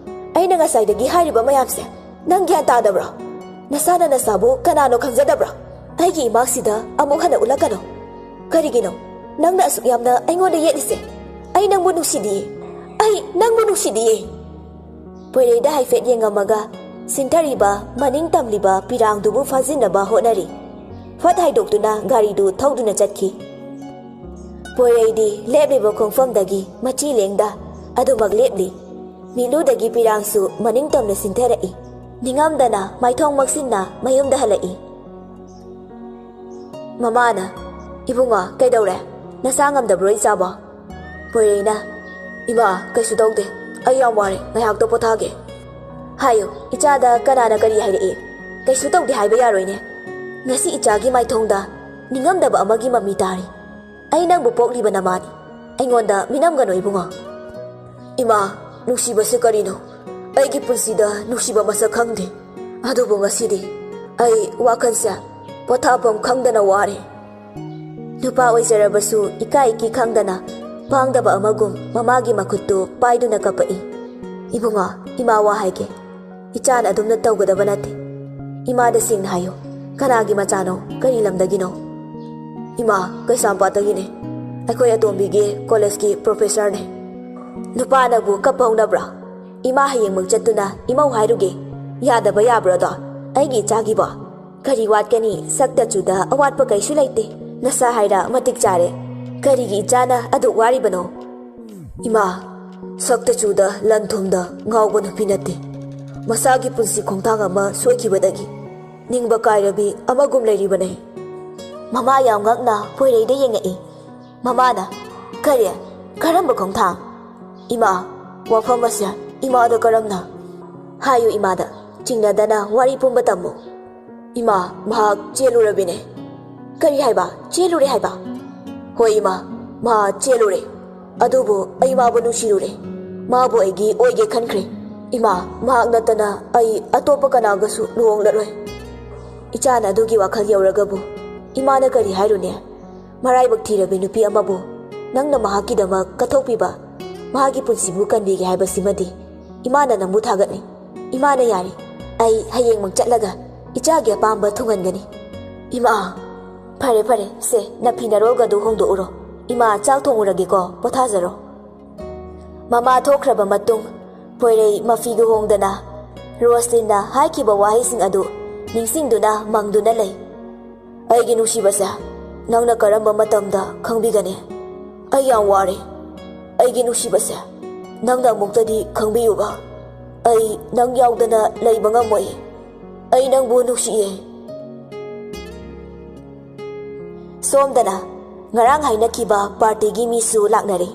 ꯑꯩꯅ ꯉꯁꯥꯏꯗꯒꯤ ꯍꯥꯏꯔꯤꯕ ꯃꯌꯥꯝꯁꯦ ꯅꯪ ꯒ꯭ꯌꯥꯟ ꯇꯥꯗꯕ꯭ꯔꯣ? ꯅꯁꯥꯅ ꯅꯁꯥꯕꯨ ꯀꯅꯥꯅꯣ ꯈꯪꯖꯗꯕ꯭ꯔꯣ? ꯑꯩꯒꯤ ꯏꯃꯥꯛꯁꯤꯗ ꯑꯃꯨꯛ ꯍꯟꯅ ꯎꯠꯂꯛꯀꯅꯨ꯫ ꯀꯔꯤꯒꯤꯅꯣ ꯅꯪꯅ ꯑꯁꯨꯛ ꯌꯥꯝꯅ ꯑꯩꯉꯣꯟꯗ ꯌꯦꯠꯂꯤꯁꯦ? ꯑꯩ ꯅꯪꯕꯨ ꯅꯨꯡꯁꯤꯗꯤꯌꯦ꯫ ꯑꯩ ꯅꯪꯕꯨ ꯅꯨꯡꯁꯤꯗꯤꯌꯦ!" ꯄꯣꯏꯔꯩꯗ ꯍꯥꯏꯐꯦꯠ ꯌꯦꯡꯉꯝꯃꯒ ꯁꯤꯟꯊꯔꯤꯕ ꯃꯅꯤꯡ ꯇꯝꯂꯤꯕ ꯄꯤꯔꯥꯡꯗꯨꯕꯨ ꯐꯥꯖꯤꯟꯅꯕ ꯍꯣꯠꯅꯔꯤ꯫ ꯐꯠ ꯍꯥꯏꯗꯣꯛꯇꯨꯅ ꯒꯥꯔꯤꯗꯨ ꯊꯧꯗꯨꯅ ꯆꯠꯈꯤ꯫ ꯄꯣꯏꯔꯩꯗꯤ ꯂꯦꯞꯂꯤꯕ ꯈꯣꯡꯐꯝꯗꯒꯤ ꯃꯆꯤ ꯂꯦꯡꯗ ꯑꯗꯨꯃꯛ ꯂꯦꯞꯂꯤ꯫ ꯃꯤꯠꯂꯨꯗꯒꯤ ꯄꯤꯔꯥꯡꯁꯨ ꯃꯅꯤꯡ ꯇꯝꯅ ꯁꯤꯟꯊꯔꯛꯏ꯫ ꯅꯤꯡꯉꯝꯗꯅ ꯃꯥꯏꯊꯣꯡ ꯃꯛꯁꯤꯟꯅ ꯃꯌꯨꯝꯗ ꯍꯜꯂꯛꯏ꯫ ꯃꯃꯥꯅ, "ꯏꯕꯨꯡꯉꯣ, ꯀꯩꯗꯧꯔꯦ? ꯅꯁꯥ ꯉꯝꯗꯕ꯭ꯔꯣ, ꯏꯆꯥꯕꯣ?" ꯄꯣꯏꯔꯩꯅ, "ꯏꯃꯥ, ꯀꯩꯁꯨ ꯇꯧꯗꯦ꯫ ꯑꯩ ꯌꯥꯝ ꯋꯥꯔꯦ, ꯉꯥꯏꯍꯥꯛꯇ ꯄꯣꯊꯥꯒꯦ꯫" ꯍꯥꯏꯌꯨ, ꯏꯆꯥꯗ ꯀꯅꯥꯅ ꯀꯔꯤ ꯍꯥꯏꯔꯛꯏ? ꯀꯩꯁꯨ ꯇꯧꯗꯦ ꯍꯥꯏꯕ ꯌꯥꯔꯣꯏꯅꯦ꯫ ꯉꯁꯤ ꯏꯆꯥꯒꯤ ꯃꯥꯏꯊꯣꯡꯗ ꯅꯤꯡꯉꯝꯗꯕ ꯑꯃꯒꯤ ꯃꯃꯤ ꯇꯥꯔꯤ꯫ ꯑꯩ ꯅꯪꯕꯨ ꯄꯣꯛꯂꯤꯕ ꯅꯃꯥꯅꯤ꯫ ꯑꯩꯉꯣꯟꯗ ꯃꯤꯅꯝꯒꯅꯨ, ꯏꯕꯨꯡꯉꯣ꯫ ꯏꯃꯥ, ꯅꯨꯡꯁꯤꯕꯁꯤ ꯀꯔꯤꯅꯣ? ꯑꯩꯒꯤ ꯄꯨꯟꯁꯤꯗ ꯅꯨꯡꯁꯤꯕ ꯃꯁꯛ ꯈꯪꯗꯦ꯫ ꯑꯗꯨꯕꯨ ꯉꯁꯤꯗꯤ ꯑꯩ ꯋꯥꯈꯜꯁꯦ ꯄꯣꯊꯥꯐꯝ ꯈꯪꯗꯅ ꯋꯥꯔꯦ꯫ ꯅꯨꯄꯥ ꯑꯣꯏꯖꯔꯕꯁꯨ ꯏꯀꯥꯏ ꯏꯀꯤ ꯈꯪꯗꯅ ꯄꯥꯡꯗꯕ ꯑꯃꯒꯨꯝ ꯃꯃꯥꯒꯤ ꯃꯈꯨꯠꯇꯨ ꯄꯥꯏꯗꯨꯅ ꯀꯞꯄꯛꯏ꯫ "ꯏꯕꯨꯡꯉꯣ, ꯏꯃꯥ ꯋꯥ ꯍꯥꯏꯒꯦ꯫ ꯏꯆꯥꯅ ꯑꯗꯨꯝꯅ ꯇꯧꯒꯗꯕ ꯅꯠꯇꯦ꯫ ꯏꯃꯥꯗ ꯁꯦꯡꯅ ꯍꯥꯏꯌꯨ, ꯀꯅꯥꯒꯤ ꯃꯆꯥꯅꯣ, ꯀꯔꯤ ꯂꯝꯗꯒꯤꯅꯣ?" "ꯏꯃꯥ, ꯀꯩꯁꯥꯝꯄꯥꯠꯇꯒꯤꯅꯦ꯫ ꯑꯩꯈꯣꯏ ꯑꯇꯣꯝꯕꯤꯒꯤ ꯀꯣꯂꯦꯖꯀꯤ ꯄ꯭ꯔꯣꯐꯦꯁꯔꯅꯦ꯫" "ꯅꯨꯄꯥꯅꯕꯨ ꯀꯞꯄ ꯍꯧꯅꯕ꯭ꯔꯥ? ꯏꯃꯥ ꯍꯌꯦꯡꯃꯛ ꯆꯠꯇꯨꯅ ꯏꯃꯧ ꯍꯥꯏꯔꯨꯒꯦ꯫ ꯌꯥꯗꯕ ꯌꯥꯕ꯭ꯔꯣꯗꯣ? ꯑꯩꯒꯤ ꯏꯆꯥꯒꯤꯕꯣ? ꯀꯔꯤ ꯋꯥꯠꯀꯅꯤ? ꯁꯛꯇ ꯆꯨꯗ ꯑꯋꯥꯠꯄ ꯀꯩꯁꯨ ꯂꯩꯇꯦ꯫ ꯅꯁꯥ ꯍꯥꯏꯔ ꯃꯇꯤꯛ ꯆꯥꯔꯦ꯫ ꯀꯔꯤꯒꯤ ꯏꯆꯥꯅ ꯑꯗꯨꯛ ꯋꯥꯔꯤꯕꯅꯣ?" "ꯏꯃꯥ, ꯁꯛꯇ ꯆꯨꯗ ꯂꯟ ꯊꯨꯝꯗ ꯉꯥꯎꯕ ꯅꯨꯄꯤ ꯅꯠꯇꯦ꯫ ꯃꯁꯥꯒꯤ ꯄꯨꯟꯁꯤ ꯈꯣꯡꯊꯥꯡ ꯑꯃ ꯁꯣꯏꯈꯤꯕꯗꯒꯤ ꯅꯤꯡꯕ ꯀꯥꯏꯔꯕꯤ ꯑꯃꯒꯨꯝ ꯂꯩꯔꯤꯕꯅꯦ꯫" ꯃꯃꯥ ꯌꯥꯝ ꯉꯛꯅ ꯄꯣꯏꯔꯩꯗ ꯌꯦꯡꯉꯛꯏ꯫ ꯃꯃꯥꯅ, "ꯀꯔꯤ? ꯀꯔꯝꯕ ꯈꯣꯡꯊꯥꯡ?" "ꯏꯃꯥ, ꯋꯥꯐꯝ ꯑꯁꯦ ꯏꯃꯥꯗ ꯀꯔꯝꯅ?" "ꯍꯥꯏꯌꯨ ꯏꯃꯥꯗ, ꯆꯤꯡꯅꯗꯅ ꯋꯥꯔꯤ ꯄꯨꯝꯕ ꯇꯝꯃꯨ꯫" "ꯏꯃꯥ, ꯃꯍꯥꯛ ꯆꯦꯜꯂꯨꯔꯕꯤꯅꯦ꯫" "ꯀꯔꯤ ꯍꯥꯏꯕ? ꯆꯦꯜꯂꯨꯔꯦ ꯍꯥꯏꯕ?" "ꯍꯣꯏ ꯏꯃꯥ, ꯃꯍꯥꯛ ꯆꯦꯜꯂꯨꯔꯦ꯫ ꯑꯗꯨꯕꯨ ꯑꯩ ꯃꯥꯕꯨ ꯅꯨꯡꯁꯤꯔꯨꯔꯦ꯫ ꯃꯥꯕꯨ ꯑꯩꯒꯤ ꯑꯣꯏꯒꯦ ꯈꯟꯈ꯭ꯔꯦ꯫ ꯏꯃꯥ, ꯃꯍꯥꯛ ꯅꯠꯇꯅ ꯑꯩ ꯑꯇꯣꯞꯄ ꯀꯅꯥꯒꯁꯨ ꯂꯨꯍꯣꯡꯂꯔꯣꯏ꯫" ꯏꯆꯥꯅ ꯑꯗꯨꯒꯤ ꯋꯥꯈꯜ ꯌꯧꯔꯒꯕꯨ ꯏꯃꯥꯅ ꯀꯔꯤ ꯍꯥꯏꯔꯨꯅꯤ? ꯃꯔꯥꯏꯕꯛ ꯊꯤꯔꯕꯤ ꯅꯨꯄꯤ ꯑꯃꯕꯨ ꯅꯪꯅ ꯃꯍꯥꯛꯀꯤꯗꯃꯛ ꯀꯠꯊꯣꯛꯄꯤꯕ, ꯃꯍꯥꯛꯀꯤ ꯄꯨꯟꯁꯤꯕꯨ ꯀꯟꯕꯤꯒꯦ ꯍꯥꯏꯕꯁꯤꯃꯗꯤ ꯏꯃꯥꯅ ꯅꯪꯕꯨ ꯊꯥꯒꯠꯂꯤ꯫ ꯏꯃꯥꯅ ꯌꯥꯔꯤ꯫ ꯑꯩ ꯍꯌꯦꯡꯃꯛ ꯆꯠꯂꯒ ꯏꯆꯥꯒꯤ ꯑꯄꯥꯝꯕ ꯊꯨꯡꯍꯟꯒꯅꯤ꯫ ꯏꯃꯥ, ꯐꯔꯦ ꯐꯔꯦ, ꯁꯦ, ꯅꯐꯤ ꯅꯔꯣꯜꯒꯗꯨ ꯍꯣꯡꯗꯣꯛꯎꯔꯣ꯫ ꯏꯃꯥ ꯆꯥꯛ ꯊꯣꯡꯉꯨꯔꯒꯦꯀꯣ, ꯄꯣꯊꯥꯖꯔꯣ꯫ ꯃꯃꯥ ꯊꯣꯛꯈ꯭ꯔꯕ ꯃꯇꯨꯡ ꯄꯣꯏꯔꯩ ꯃꯐꯤꯒ ꯍꯣꯡꯗꯅ ꯔꯣꯁꯂꯤꯟꯅ ꯍꯥꯏꯈꯤꯕ ꯋꯥꯍꯩꯁꯤꯡ ꯑꯗꯨ ꯅꯤꯡꯁꯤꯡꯗꯨꯅ ꯃꯪꯗꯨꯅ ꯂꯩ꯫ ꯑꯩꯒꯤ ꯅꯨꯡꯁꯤꯕꯁꯦ ꯅꯪꯅ ꯀꯔꯝꯕ ꯃꯇꯝꯗ ꯈꯪꯕꯤꯒꯅꯤ? ꯑꯩ ꯌꯥꯝ ꯋꯥꯔꯦ꯫ ꯑꯩꯒꯤ ꯅꯨꯡꯁꯤꯕꯁꯦ ꯅꯪꯅ ꯑꯃꯨꯛꯇꯗꯤ ꯈꯪꯕꯤꯌꯨꯕ꯫ ꯑꯩ ꯅꯪ ꯌꯥꯎꯗꯅ ꯂꯩꯕ ꯉꯝꯃꯣꯏ꯫ ꯑꯩ ꯅꯪꯕꯨ ꯅꯨꯡꯁꯤꯌꯦ꯫ ꯁꯣꯝꯗꯅ ꯉꯔꯥꯡ ꯍꯥꯏꯅꯈꯤꯕ ꯄꯥꯔꯇꯤꯒꯤ ꯃꯤꯁꯨ ꯂꯥꯛꯅꯔꯦ꯫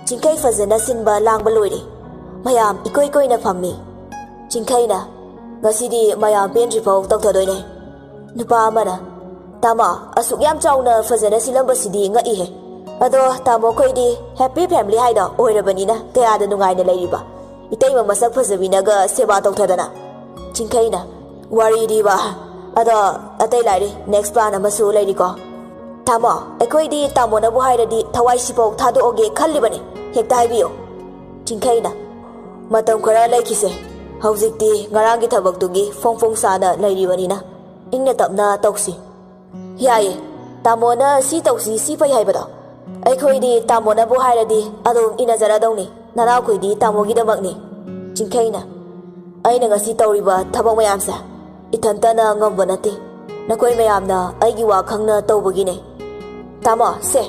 ꯆꯤꯡꯈꯩ ꯐꯖꯅ ꯁꯤꯟꯕ ꯂꯥꯡꯕ ꯂꯣꯏꯔꯦ꯫ ꯃꯌꯥꯝ ꯏꯀꯣꯏ ꯀꯣꯏꯅ ꯐꯝꯃꯤ꯫ ꯆꯤꯡꯈꯩꯅ, "ꯉꯁꯤꯗꯤ ꯃꯌꯥꯝ ꯄꯦꯟꯗ꯭ꯔꯤꯐꯥꯎ ꯇꯧꯊꯗꯣꯏꯅꯦ"꯫ ꯅꯨꯄꯥ ꯑꯃꯅ, "ꯇꯥꯃꯣ, ꯑꯁꯨꯛ ꯌꯥꯝ ꯆꯥꯎꯅ ꯐꯖꯅ ꯁꯤꯜꯂꯝꯕꯁꯤꯗꯤ ꯉꯛꯏꯍꯦ꯫ ꯑꯗꯣ ꯇꯥꯃꯣ ꯈꯣꯏꯗꯤ ꯍꯦꯄꯤ ꯐꯦꯃꯤꯂꯤ ꯍꯥꯏꯗꯣ ꯑꯣꯏꯔꯕꯅꯤꯅ ꯀꯌꯥꯗ ꯅꯨꯡꯉꯥꯏꯅ ꯂꯩꯔꯤꯕ?" ꯏꯇꯩꯃ ꯃꯁꯛ ꯐꯖꯕꯤꯅꯒ ꯁꯦꯕꯥ ꯇꯧꯊꯗꯅ꯫ ꯆꯤꯡꯈꯩꯅ, "ꯋꯥꯔꯤꯗꯤꯕ꯫ ꯑꯗꯣ ꯑꯇꯩ ꯂꯥꯏꯔꯤ, ꯅꯦꯛꯁ ꯄ꯭ꯂꯥꯟ ꯑꯃꯁꯨ ꯂꯩꯔꯤꯀꯣ꯫ ꯇꯥꯃꯣ, ꯑꯩꯈꯣꯏꯗꯤ ꯇꯥꯃꯣꯅꯕꯨ ꯍꯥꯏꯔꯗꯤ ꯊꯋꯥꯏꯁꯤꯐꯥꯎ ꯊꯥꯗꯣꯛꯑꯒꯦ ꯈꯜꯂꯤꯕꯅꯤ꯫ ꯍꯦꯛꯇ ꯍꯥꯏꯕꯤꯌꯨ"꯫ ꯆꯤꯡꯈꯩꯅ, "ꯃꯇꯝ ꯈꯔ ꯂꯩꯈꯤꯁꯦ꯫ ꯍꯧꯖꯤꯛꯇꯤ ꯉꯔꯥꯡꯒꯤ ꯊꯕꯛꯇꯨꯒꯤ ꯐꯣꯡ ꯐꯣꯡ ꯁꯥꯅ ꯂꯩꯔꯤꯕꯅꯤꯅ ꯏꯪꯅ ꯇꯞꯅ ꯇꯧꯁꯤ"꯫ "ꯌꯥꯏꯌꯦ, ꯇꯥꯃꯣꯅ ꯁꯤ ꯇꯧꯁꯤ, ꯁꯤ ꯐꯩ ꯍꯥꯏꯕꯗꯣ꯫ ꯑꯩꯈꯣꯏꯗꯤ ꯇꯥꯃꯣꯅꯕꯨ ꯍꯥꯏꯔꯗꯤ ꯑꯗꯨꯝ ꯏꯟꯅꯖꯔꯗꯧꯅꯤ꯫ ꯅꯅꯥꯎꯈꯣꯏꯗꯤ ꯇꯥꯃꯣꯒꯤꯗꯃꯛꯅꯤ"꯫ ꯆꯤꯡꯈꯩꯅ, "ꯑꯩꯅ ꯉꯁꯤ ꯇꯧꯔꯤꯕ ꯊꯕꯛ ꯃꯌꯥꯝꯁꯦ ꯏꯊꯟꯇꯅ ꯉꯝꯕ ꯅꯠꯇꯦ꯫ ꯅꯈꯣꯏ ꯃꯌꯥꯝꯅ ꯑꯩꯒꯤ ꯋꯥ ꯈꯪꯅ ꯇꯧꯕꯒꯤꯅꯦ꯫ ꯇꯥꯃꯣ, ꯁꯦ,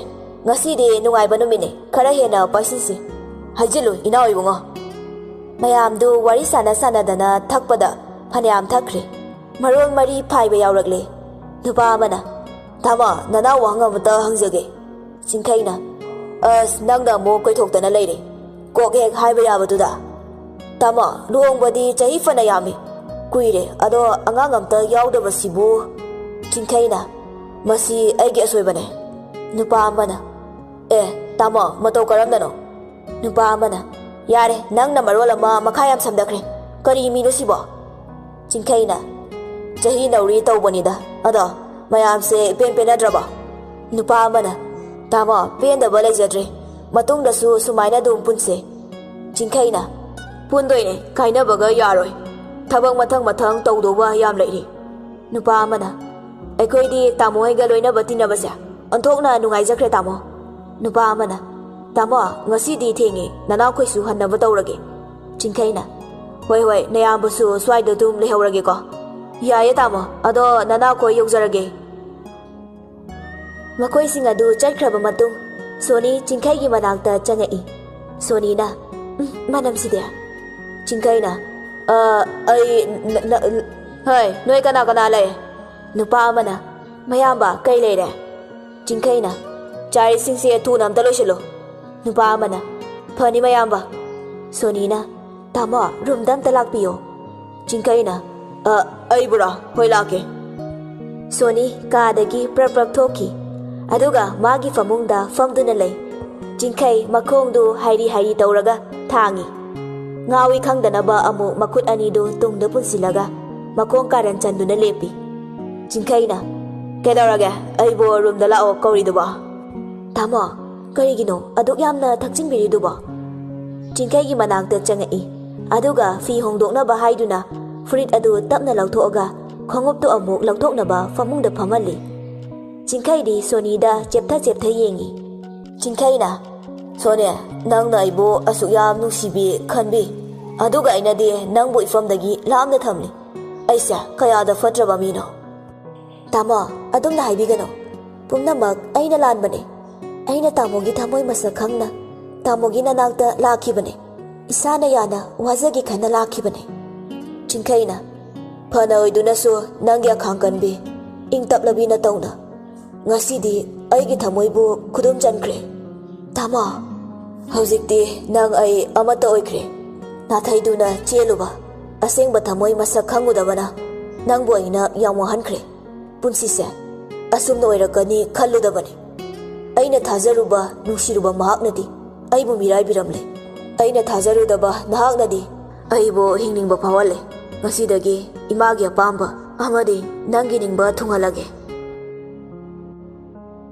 ꯉꯁꯤꯗꯤ ꯅꯨꯡꯉꯥꯏꯕ ꯅꯨꯃꯤꯠꯅꯤ, ꯈꯔ ꯍꯦꯟꯅ ꯄꯥꯏꯁꯤꯟꯁꯤ꯫ ꯍꯩꯖꯤꯜꯂꯨ, ꯏꯅꯥꯎ ꯏꯕꯨꯡꯉꯣ"꯫ ꯃꯌꯥꯝꯗꯨ ꯋꯥꯔꯤ ꯁꯥꯟꯅ ꯁꯥꯟꯅꯗꯅ ꯊꯛꯄꯗ ꯐꯅꯌꯥꯝ ꯊꯛꯈ꯭ꯔꯦ꯫ ꯃꯔꯣꯜ ꯃꯔꯤ ꯐꯥꯏꯕ ꯌꯥꯎꯔꯛꯂꯦ꯫ ꯅꯨꯄꯥ ꯑꯃꯅ, "ꯇꯥꯃꯣ, ꯅꯅꯥꯎ ꯋꯥꯍꯪ ꯑꯃꯇ ꯍꯪꯖꯒꯦ"꯫ ꯆꯤꯡꯈꯩꯅ, "ꯑꯁ, ꯅꯪꯅ ꯑꯃꯨꯛ ꯀꯣꯏꯊꯣꯛꯇꯅ ꯂꯩꯔꯦ꯫ ꯀꯣꯛ ꯍꯦꯛ ꯍꯥꯏꯕ ꯌꯥꯕꯗꯨꯗ"꯫ "ꯇꯥꯃꯣ, ꯂꯨꯍꯣꯡꯕꯗꯤ ꯆꯍꯤ ꯐꯅ ꯌꯥꯝꯃꯤ, ꯀꯨꯏꯔꯦ, ꯑꯗꯣ ꯑꯉꯥꯡ ꯑꯝꯇ ꯌꯥꯎꯗꯕꯁꯤꯕꯨ"꯫ ꯆꯤꯡꯈꯩꯅ, "ꯃꯁꯤ ꯑꯩꯒꯤ ꯑꯁꯣꯏꯕꯅꯦ"꯫ ꯅꯨꯄꯥ ꯑꯃꯅ, "ꯑꯦ, ꯇꯥꯃꯣ, ꯃꯇꯧ ꯀꯔꯝꯅꯅꯣ?" ꯅꯨꯄꯥ ꯑꯃꯅ, "ꯌꯥꯔꯦ, ꯅꯪꯅ ꯃꯔꯣꯜ ꯑꯃ ꯃꯈꯥ ꯌꯥꯝ ꯁꯝꯊꯈ꯭ꯔꯦ꯫ ꯀꯔꯤ ꯃꯤꯅꯣ ꯁꯤꯕꯣ?" ꯆꯤꯡꯈꯩꯅ, ꯆꯍꯤ ꯅꯧꯔꯤ ꯇꯧꯕꯅꯤꯗ꯫ ꯑꯗꯣ ꯃꯌꯥꯝꯁꯦ ꯏꯄꯦꯟ ꯄꯦꯟꯅꯗ꯭ꯔꯕꯣ? ꯅꯨꯄꯥ ꯑꯃꯅ, "ꯇꯥꯃꯣ, ꯄꯦꯟꯗꯕ ꯂꯩꯖꯗ꯭ꯔꯦ꯫ ꯃꯇꯨꯡꯗꯁꯨ ꯁꯨꯃꯥꯏꯅ ꯑꯗꯨꯝ ꯄꯨꯟꯁꯦ꯫" ꯆꯤꯡꯈꯩꯅ, "ꯄꯨꯟꯗꯣꯏꯅꯦ, ꯀꯥꯏꯅꯕꯒ ꯌꯥꯔꯣꯏ꯫ ꯊꯕꯛ ꯃꯊꯪ ꯃꯊꯪ ꯇꯧꯗꯧꯕ ꯌꯥꯝ ꯂꯩꯔꯤ꯫" ꯅꯨꯄꯥ ꯑꯃꯅ, "ꯑꯩꯈꯣꯏꯗꯤ ꯇꯥꯃꯣ ꯍꯣꯏꯒ ꯂꯣꯏꯅꯕ ꯇꯤꯟꯅꯕꯁꯦ ꯑꯣꯟꯊꯣꯛꯅ ꯅꯨꯡꯉꯥꯏꯖꯈ꯭ꯔꯦ ꯇꯥꯃꯣ꯫" ꯅꯨꯄꯥ ꯑꯃꯅ, "ꯇꯥꯃꯣ, ꯉꯁꯤꯗꯤ ꯊꯦꯡꯉꯦ, ꯅꯅꯥꯎꯈꯣꯏꯁꯨ ꯍꯟꯅꯕ ꯇꯧꯔꯒꯦ꯫" ꯆꯤꯡꯈꯩꯅ, "ꯍꯣꯏ ꯍꯣꯏ, ꯅꯌꯥꯝꯕꯁꯨ ꯁ꯭ꯋꯥꯏꯗ ꯑꯗꯨꯝ ꯂꯩꯍꯧꯔꯒꯦꯀꯣ꯫" "ꯌꯥꯏꯌꯦ ꯇꯥꯃꯣ, ꯑꯗꯣ ꯅꯅꯥꯎꯈꯣꯏ ꯌꯧꯖꯔꯒꯦ꯫" ꯃꯈꯣꯏꯁꯤꯡ ꯑꯗꯨ ꯆꯠꯈ꯭ꯔꯕ ꯃꯇꯨꯡ, ꯁꯣꯅꯤ ꯆꯤꯡꯈꯩꯒꯤ ꯃꯅꯥꯛꯇ ꯆꯪꯉꯛꯏ꯫ ꯁꯣꯅꯤꯅ, "ꯎꯝ, ꯃꯅꯝꯁꯤꯗꯤ꯫" ꯆꯤꯡꯈꯩꯅ, "ꯑ, ꯑꯩ, ꯅ-, ꯅ-, ꯍꯣꯏ, ꯅꯣꯏ ꯀꯅꯥ ꯀꯅꯥ ꯂꯩ?" ꯅꯨꯄꯥ ꯑꯃꯅ, "ꯃꯌꯥꯝꯕ, ꯀꯩ ꯂꯩꯔꯦ?" ꯆꯤꯡꯈꯩꯅ, "ꯆꯥꯔꯤꯁꯤꯡꯁꯦ ꯊꯨꯅ ꯑꯝꯇ ꯂꯣꯏꯁꯤꯜꯂꯨ꯫" ꯅꯨꯄꯥ ꯑꯃꯅ, "ꯐꯅꯤ ꯃꯌꯥꯝꯕ꯫" ꯁꯣꯅꯤꯅ, "ꯇꯥꯃꯣ, ꯔꯨꯝꯗ ꯑꯝꯇ ꯂꯥꯛꯄꯤꯌꯣ꯫" ꯆꯤꯡꯈꯩꯅ, "ꯑ, ꯑꯩꯕꯨꯔꯥ? ꯍꯣꯏ, ꯂꯥꯛꯀꯦ꯫" ꯁꯣꯅꯤ ꯀꯥꯗꯒꯤ ꯄ꯭ꯔꯞ ꯄ꯭ꯔꯞ ꯊꯣꯛꯈꯤ꯫ ꯑꯗꯨꯒ ꯃꯥꯒꯤ ꯐꯃꯨꯡꯗ ꯐꯝꯗꯨꯅ ꯂꯩ꯫ ꯆꯤꯡꯈꯩ ꯃꯈꯣꯡꯗꯨ ꯍꯥꯏꯔꯤ ꯍꯥꯏꯔꯤ ꯇꯧꯔꯒ ꯊꯥꯡꯉꯤ꯫ ꯉꯥꯎꯏ ꯈꯪꯗꯅꯕ ꯑꯃꯨꯛ ꯃꯈꯨꯠ ꯑꯅꯤꯗꯨ ꯇꯨꯡꯗ ꯄꯨꯟꯁꯤꯜꯂꯒ ꯃꯈꯣꯡ ꯀꯥꯔꯟ ꯆꯟꯗꯨꯅ ꯂꯦꯞꯄꯤ꯫ ꯆꯤꯡꯈꯩꯅ, "ꯀꯩꯗꯧꯔꯒꯦ? ꯑꯩꯕꯨ ꯔꯨꯝꯗ ꯂꯥꯛꯑꯣ ꯀꯧꯔꯤꯗꯨꯕꯣ?" "ꯇꯥꯃꯣ, ꯀꯔꯤꯒꯤꯅꯣ ꯑꯗꯨꯛ ꯌꯥꯝꯅ ꯊꯛꯆꯤꯟꯕꯤꯔꯤꯗꯨꯕꯣ?" ꯆꯤꯡꯈꯩꯒꯤ ꯃꯅꯥꯛꯇ ꯆꯪꯉꯛꯏ꯫ ꯑꯗꯨꯒ ꯐꯤ ꯍꯣꯡꯗꯣꯛꯅꯕ ꯍꯥꯏꯗꯨꯅ ꯐꯨꯔꯤꯠ ꯑꯗꯨ ꯇꯞꯅ ꯂꯧꯊꯣꯛꯑꯒ ꯈꯣꯡꯎꯞꯇꯨ ꯑꯃꯨꯛ ꯂꯧꯊꯣꯛꯅꯕ ꯐꯃꯨꯡꯗ ꯐꯝꯍꯜꯂꯤ꯫ ꯆꯤꯡꯈꯩꯗꯤ ꯁꯣꯅꯤꯗ ꯆꯦꯞꯊ ꯆꯦꯞꯊ ꯌꯦꯡꯉꯤ꯫ ꯆꯤꯡꯈꯩꯅ, "ꯁꯣꯅꯤ, ꯅꯪꯅ ꯑꯩꯕꯨ ꯑꯁꯨꯛ ꯌꯥꯝ ꯅꯨꯡꯁꯤꯕꯤ ꯈꯟꯕꯤ, ꯑꯗꯨꯒ ꯑꯩꯅꯗꯤ ꯅꯪꯕꯨ ꯏꯐꯝꯗꯒꯤ ꯂꯥꯞꯅ ꯊꯝꯂꯤ꯫ ꯑꯩꯁꯦ ꯀꯌꯥꯗ ꯐꯠꯇ꯭ꯔꯕ ꯃꯤꯅꯣ?" "ꯇꯥꯃꯣ, ꯑꯗꯨꯝꯅ ꯍꯥꯏꯕꯤꯒꯅꯨ꯫ ꯄꯨꯝꯅꯃꯛ ꯑꯩꯅ ꯂꯥꯟꯕꯅꯦ꯫ ꯑꯩꯅ ꯇꯥꯃꯣꯒꯤ ꯊꯃꯣꯏ ꯃꯁꯛ ꯈꯪꯅ ꯇꯥꯃꯣꯒꯤ ꯅꯅꯥꯛꯇ ꯂꯥꯛꯈꯤꯕꯅꯦ꯫ ꯏꯁꯥꯅ ꯌꯥꯅ ꯋꯥꯖꯒꯦ ꯈꯟꯅ ꯂꯥꯛꯈꯤꯕꯅꯦ꯫" ꯆꯤꯡꯈꯩꯅ, "ꯐꯅ ꯑꯣꯏꯗꯨꯅꯁꯨ ꯅꯪꯒꯤ ꯑꯈꯥꯡ ꯀꯟꯕꯤ, ꯏꯪ ꯇꯞꯂꯕꯤ ꯅꯇꯧꯅ ꯉꯁꯤꯗꯤ ꯑꯩꯒꯤ ꯊꯃꯣꯏꯕꯨ ꯈꯨꯗꯨꯝ ꯆꯟꯈ꯭ꯔꯦ꯫ ꯇꯥꯃꯣ, ꯍꯧꯖꯤꯛꯇꯤ ꯅꯪ ꯑꯩ ꯑꯃꯠꯇ ꯑꯣꯏꯈ꯭ꯔꯦ꯫ ꯅꯥꯊꯩꯗꯨꯅ ꯆꯦꯜꯂꯨꯕ ꯑꯁꯦꯡꯕ ꯊꯃꯣꯏ ꯃꯁꯛ ꯈꯪꯉꯨꯗꯕꯅ ꯅꯪꯕꯨ ꯑꯩꯅ ꯌꯥꯝ ꯋꯥꯍꯟꯈ꯭ꯔꯦ꯫ ꯄꯨꯟꯁꯤꯁꯦ ꯑꯁꯨꯝꯅ ꯑꯣꯏꯔꯛꯀꯅꯤ ꯈꯜꯂꯨꯗꯕꯅꯤ꯫ ꯑꯩꯅ ꯊꯥꯖꯔꯨꯕ, ꯅꯨꯡꯁꯤꯔꯨꯕ ꯃꯍꯥꯛꯅꯗꯤ ꯑꯩꯕꯨ ꯃꯤꯔꯥꯏꯕꯤꯔꯝꯂꯦ꯫ ꯑꯩꯅ ꯊꯥꯖꯔꯨꯗꯕ ꯅꯍꯥꯛꯅꯗꯤ ꯑꯩꯕꯨ ꯍꯤꯡꯅꯤꯡꯕ ꯐꯥꯎꯍꯜꯂꯦ꯫ ꯉꯁꯤꯗꯒꯤ ꯏꯃꯥꯒꯤ ꯑꯄꯥꯝꯕ ꯑꯃꯗꯤ ꯅꯪꯒꯤ ꯅꯤꯡꯕ ꯊꯨꯡꯍꯜꯂꯒꯦ꯫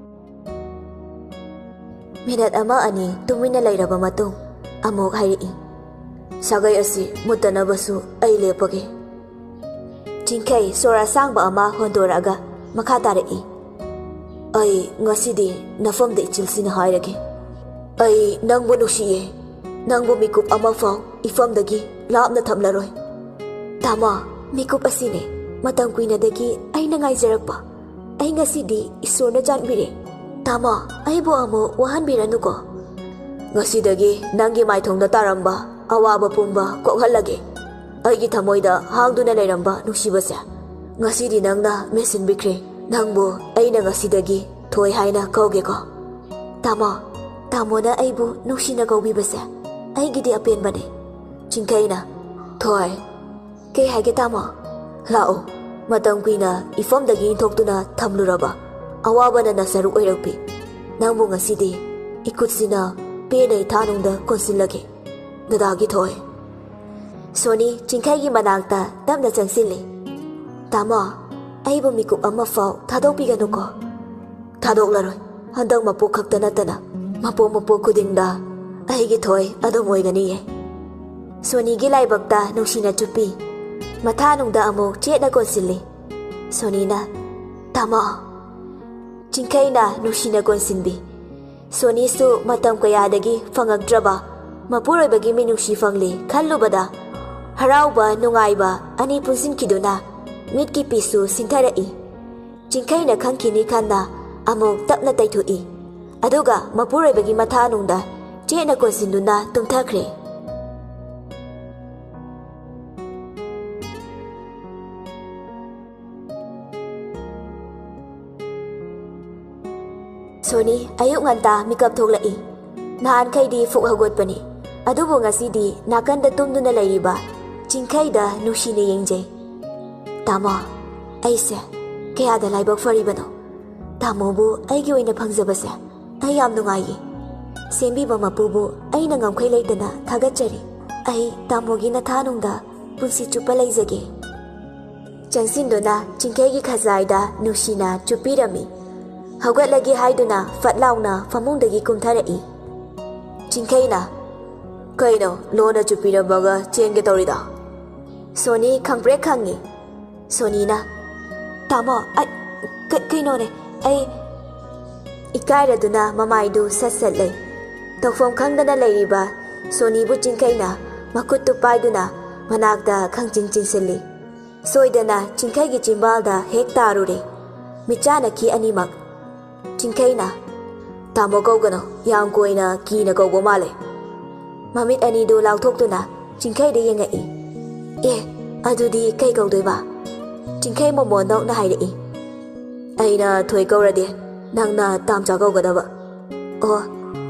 ꯃꯤꯅꯠ ꯑꯃ ꯑꯅꯤ ꯇꯨꯃꯤꯟꯅ ꯂꯩꯔꯕ ꯃꯇꯨꯡ ꯑꯃꯨꯛ ꯍꯥꯏꯔꯛꯏ, "ꯁꯥꯒꯩ ꯑꯁꯤ ꯃꯨꯠꯇꯅꯕꯁꯨ ꯑꯩ ꯂꯦꯞꯄꯒꯦ꯫" ꯆꯤꯡꯈꯩ ꯁꯣꯔ ꯑꯁꯥꯡꯕ ꯑꯃ ꯍꯣꯟꯗꯣꯔꯛꯑꯒ ꯃꯈꯥ ꯇꯥꯔꯛꯏ, "ꯑꯩ ꯉꯁꯤꯗꯤ ꯅꯐꯝꯗ ꯏꯆꯤꯜꯁꯤꯅ ꯍꯥꯏꯔꯒꯦ꯫ ꯑꯩ ꯅꯪꯕꯨ ꯅꯨꯡꯁꯤꯌꯦ꯫ ꯅꯪꯕꯨ ꯃꯤꯀꯨꯞ ꯑꯃꯐꯥꯎ ꯏꯐꯝꯗꯒꯤ ꯂꯥꯞꯅ ꯊꯝꯂꯔꯣꯏ꯫" "ꯇꯥꯃꯣ, ꯃꯤꯀꯨꯞ ꯑꯁꯤꯅꯦ ꯃꯇꯝ ꯀꯨꯏꯅꯗꯒꯤ ꯑꯩꯅ ꯉꯥꯏꯖꯔꯛꯄ꯫ ꯑꯩ ꯉꯁꯤꯗꯤ ꯏꯁꯣꯔꯅ ꯆꯥꯟꯕꯤꯔꯦ꯫ ꯇꯥꯃꯣ, ꯑꯩꯕꯨ ꯑꯃꯨꯛ ꯋꯥꯍꯟꯕꯤꯔꯅꯨꯀꯣ꯫" "ꯉꯁꯤꯗꯒꯤ ꯅꯪꯒꯤ ꯃꯥꯏꯊꯣꯡꯗ ꯇꯥꯔꯝꯕ ꯑꯋꯥꯕ ꯄꯨꯝꯕ ꯀꯣꯛꯍꯜꯂꯒꯦ꯫ ꯑꯩꯒꯤ ꯊꯃꯣꯏꯗ ꯍꯥꯡꯗꯨꯅ ꯂꯩꯔꯝꯕ ꯅꯨꯡꯁꯤꯕꯁꯦ ꯉꯁꯤꯗꯤ ꯅꯪꯅ ꯃꯦꯟꯁꯤꯟꯕꯤꯈ꯭ꯔꯦ꯫ ꯅꯪꯕꯨ ꯑꯩꯅ ꯉꯁꯤꯗꯒꯤ ꯊꯣꯏ ꯍꯥꯏꯅ ꯀꯧꯒꯦꯀꯣ꯫" "ꯇꯥꯃꯣ, ꯇꯥꯃꯣꯅ ꯑꯩꯕꯨ ꯅꯨꯡꯁꯤꯅ ꯀꯧꯕꯤꯕꯁꯦ ꯑꯩꯒꯤꯗꯤ ꯑꯄꯦꯟꯕꯅꯦ꯫" ꯆꯤꯡꯈꯩꯅ, "ꯊꯣꯏ꯫" "ꯀꯩ ꯍꯥꯏꯒꯦ ꯇꯥꯃꯣ?" "ꯂꯥꯛꯑꯣ, ꯃꯇꯝ ꯀꯨꯏꯅ ꯏꯐꯝꯗꯒꯤ ꯏꯟꯊꯣꯛꯇꯨꯅ ꯊꯝꯂꯨꯔꯕ ꯑꯋꯥꯕꯅ ꯅꯁꯔꯨꯛ ꯑꯣꯏꯔꯛꯄꯤ ꯅꯪꯕꯨ ꯉꯁꯤꯗꯤ ꯏꯈꯨꯠꯁꯤꯅ ꯄꯦꯟꯅ ꯏꯊꯥꯅꯨꯡꯗ ꯀꯣꯟꯁꯤꯜꯂꯒꯦ꯫ ꯗꯗꯥꯒꯤ ꯊꯣꯏ꯫" ꯁꯣꯅꯤ ꯆꯤꯡꯈꯩꯒꯤ ꯃꯅꯥꯛꯇ ꯇꯞꯅ ꯆꯪꯁꯤꯜꯂꯤ꯫ "ꯇꯥꯃꯣ, ꯑꯩꯕꯨ ꯃꯤꯀꯨꯞ ꯑꯃꯐꯥꯎ ꯊꯥꯗꯣꯛꯄꯤꯒꯅꯨꯀꯣ꯫" "ꯊꯥꯗꯣꯛꯂꯔꯣꯏ꯫ ꯍꯟꯗꯛ ꯃꯄꯣꯛ ꯈꯛꯇ ꯅꯠꯇꯅ ꯃꯄꯣꯛ ꯃꯄꯣꯛ ꯈꯨꯗꯤꯡꯗ ꯑꯩꯒꯤ ꯊꯣꯏ ꯑꯗꯨꯝ ꯑꯣꯏꯒꯅꯤꯌꯦ꯫" ꯁꯣꯅꯤꯒꯤ ꯂꯥꯏꯕꯛꯇ ꯅꯨꯡꯁꯤꯅ ꯆꯨꯞꯄꯤ꯫ ꯃꯊꯥꯅꯨꯡꯗ ꯑꯃꯨꯛ ꯆꯦꯠꯅ ꯀꯣꯟꯁꯤꯜꯂꯤ꯫ ꯁꯣꯅꯤꯅ, "ꯇꯥꯃꯣ꯫" ꯆꯤꯡꯈꯩꯅ ꯅꯨꯡꯁꯤꯅ ꯀꯣꯟꯁꯤꯟꯕꯤ꯫ ꯁꯣꯅꯤꯁꯨ ꯃꯇꯝ ꯀꯌꯥꯗꯒꯤ ꯐꯪꯉꯛꯇ꯭ꯔꯕ ꯃꯄꯨꯔꯣꯏꯕꯒꯤ ꯃꯤꯅꯨꯡꯁꯤ ꯐꯪꯂꯦ ꯈꯜꯂꯨꯕꯗ ꯍꯔꯥꯎꯕ ꯅꯨꯡꯉꯥꯏꯕ ꯑꯅꯤ ꯄꯨꯟꯁꯤꯟꯈꯤꯗꯨꯅ ꯃꯤꯠꯀꯤ ꯄꯤꯁꯨ ꯁꯤꯟꯊꯔꯛꯏ꯫ ꯆꯤꯡꯈꯩꯅ ꯈꯪꯈꯤꯅꯤ ꯈꯟꯅ ꯑꯃꯨꯛ ꯇꯞꯅ ꯇꯩꯊꯣꯛꯏ꯫ ꯑꯗꯨꯒ ꯃꯄꯨꯔꯣꯏꯕꯒꯤ ꯃꯊꯥꯅꯨꯡꯗ ꯆꯦꯠꯅ ꯀꯣꯟꯁꯤꯟꯗꯨꯅ ꯇꯨꯝꯊꯈ꯭ꯔꯦ꯫ ꯁꯣꯅꯤ ꯑꯌꯨꯛ ꯉꯟꯇꯥ ꯃꯤꯀꯞ ꯊꯣꯛꯂꯛꯏ꯫ ꯅꯍꯥꯟꯈꯩꯗꯤ ꯐꯨꯛ ꯍꯧꯒꯠꯄꯅꯤ, ꯑꯗꯨꯕꯨ ꯉꯁꯤꯗꯤ ꯅꯥꯀꯟꯗ ꯇꯨꯝꯗꯨꯅ ꯂꯩꯔꯤꯕ ꯆꯤꯡꯈꯩꯗ ꯅꯨꯡꯁꯤꯅ ꯌꯦꯡꯖꯩ꯫ "ꯇꯥꯃꯣ, ꯑꯩꯁꯦ ꯀꯌꯥꯗ ꯂꯥꯏꯕꯛ ꯐꯔꯤꯕꯅꯣ꯫ ꯇꯥꯃꯣꯕꯨ ꯑꯩꯒꯤ ꯑꯣꯏꯅ ꯐꯪꯖꯕꯁꯦ ꯑꯩ ꯌꯥꯝ ꯅꯨꯡꯉꯥꯏꯌꯦ꯫ ꯁꯦꯝꯕꯤꯕ ꯃꯄꯨꯕꯨ ꯑꯩꯅ ꯉꯝꯈꯩ ꯂꯩꯇꯅ ꯊꯥꯒꯠꯆꯔꯤ꯫ ꯑꯩ ꯇꯥꯃꯣꯒꯤ ꯅꯊꯥꯅꯨꯡꯗ ꯄꯨꯟꯁꯤ ꯆꯨꯞꯄ ꯂꯩꯖꯒꯦ꯫" ꯆꯪꯁꯤꯟꯗꯨꯅ ꯆꯤꯡꯈꯩꯒꯤ ꯈꯖꯥꯏꯗ ꯅꯨꯡꯁꯤꯅ ꯆꯨꯞꯄꯤꯔꯝꯃꯤ꯫ ꯍꯧꯒꯠꯂꯒꯦ ꯍꯥꯏꯗꯨꯅ ꯐꯠ ꯂꯥꯎꯅ ꯐꯃꯨꯡꯗꯒꯤ ꯀꯨꯝꯊꯔꯛꯏ꯫ ꯆꯤꯡꯈꯩꯅ, "ꯀꯩꯅꯣ, ꯂꯣꯟꯅ ꯆꯨꯞꯄꯤꯔꯝꯃꯒ ꯆꯦꯟꯒꯦ ꯇꯧꯔꯤꯗꯣ?" ꯁꯣꯅꯤ ꯈꯪꯄ꯭ꯔꯦꯛ ꯈꯪꯉꯤ꯫ ꯁꯣꯅꯤꯅ, "ꯇꯥꯃꯣ, ꯑꯩ, ꯀ-, ꯀꯩꯅꯣꯅꯦ, ꯑꯩ," ꯏꯀꯥꯏꯔꯗꯨꯅ ꯃꯃꯥꯏꯗꯨ ꯁꯠ ꯁꯠ ꯂꯩ꯫ ꯇꯧꯐꯝ ꯈꯪꯗꯅ ꯂꯩꯔꯤꯕ ꯁꯣꯅꯤꯕꯨ ꯆꯤꯡꯈꯩꯅ ꯃꯈꯨꯠꯇꯨ ꯄꯥꯏꯗꯨꯅ ꯃꯅꯥꯛꯇ ꯈꯪꯆꯤꯟ ꯆꯤꯟꯁꯤꯜꯂꯤ꯫ ꯁꯣꯏꯗꯅ ꯆꯤꯡꯈꯩꯒꯤ ꯆꯤꯝꯕꯥꯜꯗ ꯍꯦꯛ ꯇꯥꯔꯨꯔꯦ꯫ ꯃꯤꯠꯆꯥꯅꯈꯤ ꯑꯅꯤꯃꯛ꯫ ꯆꯤꯡꯈꯩꯅ, "ꯇꯥꯃꯣ ꯀꯧꯒꯅꯣ, ꯌꯥꯝ ꯀꯣꯏꯅ ꯀꯤꯅ ꯀꯧꯕ ꯃꯥꯜꯂꯦ꯫" ꯃꯃꯤꯠ ꯑꯅꯤꯗꯨ ꯂꯥꯎꯊꯣꯛꯇꯨꯅ ꯆꯤꯡꯈꯩꯗ ꯌꯦꯡꯉꯛꯏ꯫ "ꯑꯦ, ꯑꯗꯨꯗꯤ ꯀꯩ ꯀꯧꯗꯣꯏꯕ?" ꯆꯤꯡꯈꯩ ꯃꯣꯃꯣꯟ ꯅꯣꯛꯅ ꯍꯥꯏꯔꯛꯏ꯫ "ꯑꯩꯅ ꯊꯣꯏ ꯀꯧꯔꯗꯤ ꯅꯪꯅ ꯇꯥꯝꯆꯥ ꯀꯧꯒꯗꯕ꯫" "ꯑꯣ,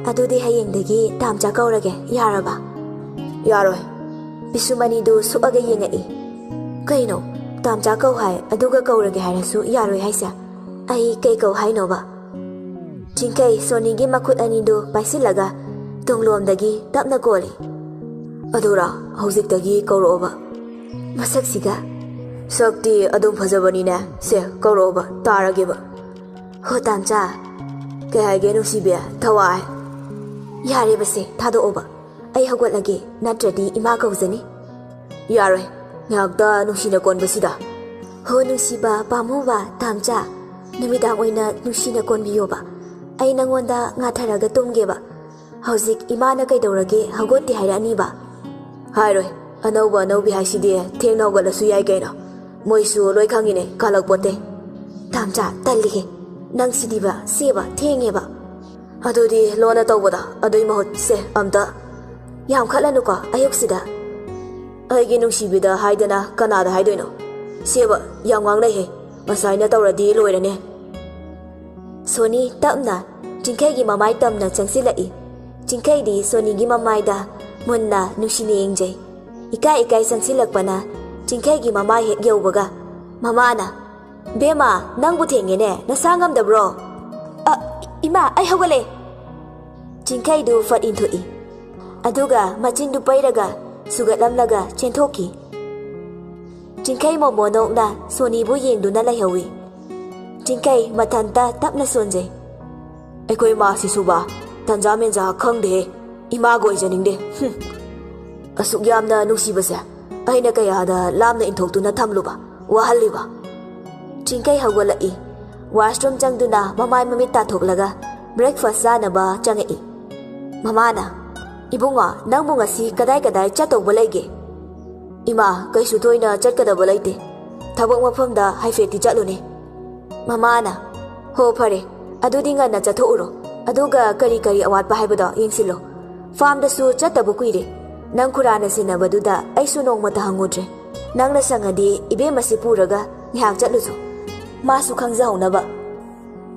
ꯑꯗꯨꯗꯤ ꯍꯌꯦꯡꯗꯒꯤ ꯇꯥꯝꯆꯥ ꯀꯧꯔꯒꯦ, ꯌꯥꯔꯕ?" "ꯌꯥꯔꯣꯏ꯫" ꯄꯤꯁꯨꯝ ꯑꯅꯤꯗꯨ ꯁꯨꯛꯑꯒ ꯌꯦꯡꯉꯛꯏ꯫ "ꯀꯩꯅꯣ, ꯇꯥꯝꯆꯥ ꯀꯧ ꯍꯥꯏ, ꯑꯗꯨꯒ ꯀꯧꯔꯒꯦ ꯍꯥꯏꯔꯁꯨ ꯌꯥꯔꯣꯏ ꯍꯥꯏꯁꯦ? ꯑꯩ ꯀꯩ ꯀꯧ ꯍꯥꯏꯅꯣꯕ?" ꯆꯤꯡꯈꯩ ꯁꯣꯅꯤꯒꯤ ꯃꯈꯨꯠ ꯑꯅꯤꯗꯨ ꯄꯥꯏꯁꯤꯜꯂꯒ ꯇꯨꯡꯂꯣꯝꯗꯒꯤ ꯇꯞꯅ ꯀꯣꯜꯂꯤ꯫ "ꯑꯗꯨꯔꯥ, ꯍꯧꯖꯤꯛꯇꯒꯤ ꯀꯧꯔꯛꯑꯣꯕ꯫" ꯃꯁꯛꯁꯤꯒ꯫ "ꯁꯛꯇꯤ ꯑꯗꯨꯝ ꯐꯖꯕꯅꯤꯅꯦ꯫ ꯁꯦ, ꯀꯧꯔꯛꯑꯣꯕ, ꯇꯥꯔꯒꯦꯕ꯫" "ꯍꯣ ꯇꯥꯝꯆꯥ, ꯀꯩ ꯍꯥꯏꯒꯦ ꯅꯨꯡꯁꯤꯕꯤ, ꯊꯋꯥꯏ?" "ꯌꯥꯔꯦꯕꯁꯦ, ꯊꯥꯗꯣꯛꯑꯣꯕ꯫ ꯑꯩ ꯍꯧꯒꯠꯂꯒꯦ, ꯅꯠꯇ꯭ꯔꯗꯤ ꯏꯃꯥ ꯀꯧꯖꯅꯤ꯫" "ꯌꯥꯔꯣꯏ, ꯉꯥꯏꯍꯥꯛꯇ ꯅꯨꯡꯁꯤꯅ ꯀꯣꯟꯕꯁꯤꯗ꯫" "ꯍꯣ ꯅꯨꯡꯁꯤꯕ, ꯄꯥꯝꯃꯨꯕ, ꯇꯥꯝꯆꯥ, ꯅꯨꯃꯤꯗꯥꯡ ꯑꯣꯏꯅ ꯅꯨꯡꯁꯤꯅ ꯀꯣꯟꯕꯤꯌꯣꯕ꯫ ꯑꯩ ꯅꯉꯣꯟꯗ ꯉꯥꯊꯔꯒ ꯇꯨꯝꯒꯦꯕ꯫ ꯍꯧꯖꯤꯛ ꯏꯃꯥꯅ ꯀꯩꯗꯧꯔꯒꯦ, ꯍꯧꯒꯠꯇꯦ ꯍꯥꯏꯔꯛꯑꯅꯤꯕ꯫" "ꯍꯥꯏꯔꯣꯏ, ꯑꯅꯧꯕ ꯑꯅꯧꯕꯤ ꯍꯥꯏꯁꯤꯗꯤ ꯊꯦꯡꯅ ꯍꯧꯒꯠꯂꯁꯨ ꯌꯥꯏ ꯀꯩꯅꯣ꯫ ꯃꯣꯏꯁꯨ ꯂꯣꯏ ꯈꯪꯉꯤꯅꯦ, ꯀꯥꯜꯂꯛꯄꯣꯠꯇꯦ꯫" "ꯇꯥꯝꯆꯥ, ꯇꯜꯂꯤꯍꯦ꯫ ꯅꯪꯁꯤꯗꯤꯕ, ꯁꯦꯕ, ꯊꯦꯡꯉꯦꯕ꯫" "ꯑꯗꯨꯗꯤ ꯂꯣꯟꯅ ꯇꯧꯕꯗ ꯑꯗꯨꯏ ꯃꯍꯨꯠ ꯁꯦ ꯑꯝꯇ ꯌꯥꯝꯈꯠꯂꯅꯨꯀꯣ ꯑꯌꯨꯛꯁꯤꯗ꯫" "ꯑꯩꯒꯤ ꯅꯨꯡꯁꯤꯕꯤꯗ ꯍꯥꯏꯗꯅ ꯀꯅꯥꯗ ꯍꯥꯏꯗꯣꯏꯅꯣ? ꯁꯦꯕ, ꯌꯥꯝ ꯉꯥꯡꯅꯩꯍꯦ꯫ ꯉꯁꯥꯏꯅ ꯇꯧꯔꯗꯤ ꯂꯣꯏꯔꯅꯦ꯫" ꯁꯣꯅꯤ ꯇꯞꯅ ꯆꯤꯡꯈꯩꯒꯤ ꯃꯃꯥꯏ ꯇꯝꯅ ꯆꯪꯁꯤꯜꯂꯛꯏ꯫ ꯆꯤꯡꯈꯩꯗꯤ ꯁꯣꯅꯤꯒꯤ ꯃꯃꯥꯏꯗ ꯃꯨꯟꯅ ꯅꯨꯡꯁꯤꯅ ꯌꯦꯡꯖꯩ꯫ ꯏꯀꯥꯏ ꯏꯀꯥꯏ ꯆꯪꯁꯤꯜꯂꯛꯄꯅ ꯆꯤꯡꯈꯩꯒꯤ ꯃꯃꯥꯏ ꯍꯦꯛ ꯌꯧꯕꯒ ꯃꯃꯥꯅ, "ꯕꯦꯝꯃ, ꯅꯪꯕꯨ ꯊꯦꯡꯉꯦꯅꯦ, ꯅꯁꯥ ꯉꯝꯗꯕ꯭ꯔꯣ?" "ꯑ, ꯏꯃꯥ, ꯑꯩ ꯍꯧꯒꯠꯂꯦ꯫" ꯆꯤꯡꯈꯩꯗꯨ ꯐꯠ ꯏꯟꯊꯣꯛꯏ꯫ ꯑꯗꯨꯒ ꯃꯆꯤꯟꯗꯨ ꯄꯩꯔꯒ ꯁꯨꯒꯠꯂꯝꯂꯒ ꯆꯦꯟꯊꯣꯛꯈꯤ꯫ ꯆꯤꯡꯈꯩ ꯃꯣꯃꯣꯅꯣꯛꯅ ꯁꯣꯅꯤꯕꯨ ꯌꯦꯡꯗꯨꯅ ꯂꯩꯍꯧꯏ꯫ ꯆꯤꯡꯈꯩ ꯃꯊꯟꯇ ꯇꯞꯅ ꯁꯣꯟꯖꯩ꯫ ꯑꯩꯈꯣꯏ ꯃꯥꯁꯤꯁꯨꯕ, ꯇꯟꯖꯥ ꯃꯦꯟꯖꯥ ꯈꯪꯗꯦꯍꯦ꯫ ꯏꯃꯥꯒ ꯑꯣꯏꯖꯅꯤꯡꯗꯦ꯫ ꯍꯨꯝ꯫ ꯑꯁꯨꯛ ꯌꯥꯝꯅ ꯅꯨꯡꯁꯤꯕꯁꯦ ꯑꯩꯅ ꯀꯌꯥꯗ ꯂꯥꯞꯅ ꯏꯟꯊꯣꯛꯇꯨꯅ ꯊꯝꯂꯨꯕ, ꯋꯥꯍꯜꯂꯤꯕ꯫ ꯆꯤꯡꯈꯩ ꯍꯧꯒꯠꯂꯛꯏ꯫ ꯋꯥꯁꯔꯨꯝ ꯆꯪꯗꯨꯅ ꯃꯃꯥꯏ ꯃꯃꯤꯠ ꯇꯥꯊꯣꯛꯂꯒ ꯕ꯭ꯔꯦꯛꯐꯥꯁ ꯆꯥꯅꯕ ꯆꯪꯉꯛꯏ꯫ ꯃꯃꯥꯅ, "ꯏꯕꯨꯡꯉꯣ, ꯅꯪꯕꯨ ꯉꯁꯤ ꯀꯗꯥꯏ ꯀꯗꯥꯏ ꯆꯠꯇꯧꯕ ꯂꯩꯒꯦ?" "ꯏꯃꯥ, ꯀꯩꯁꯨ ꯊꯣꯏꯅ ꯆꯠꯀꯗꯕ ꯂꯩꯇꯦ꯫ ꯊꯕꯛ ꯃꯐꯝꯗ ꯍꯥꯏꯐꯦꯠꯇꯤ ꯆꯠꯂꯨꯅꯦ꯫" ꯃꯃꯥꯅ, "ꯍꯣ, ꯐꯔꯦ, ꯑꯗꯨꯗꯤ ꯉꯟꯅ ꯆꯠꯊꯣꯛꯎꯔꯣ꯫ ꯑꯗꯨꯒ ꯀꯔꯤ ꯀꯔꯤ ꯑꯋꯥꯠꯄ ꯍꯥꯏꯕꯗꯣ ꯌꯦꯡꯁꯤꯜꯂꯣ꯫ ꯐꯥꯝꯗꯁꯨ ꯆꯠꯇꯕ ꯀꯨꯏꯔꯦ꯫ ꯅꯪ ꯈꯨꯔꯥꯅ ꯁꯦꯟꯅꯕꯗꯨꯗ ꯑꯩꯁꯨ ꯅꯣꯡꯃꯇ ꯍꯪꯉꯨꯗ꯭ꯔꯦ꯫ ꯅꯪꯅ ꯁꯪꯉꯗꯤ ꯏꯕꯦꯝꯃꯁꯤ ꯄꯨꯔꯒ ꯉꯥꯏꯍꯥꯛ ꯆꯠꯂꯨꯁꯨ꯫ ꯃꯥꯁꯨ ꯈꯪꯖꯍꯧꯅꯕ꯫"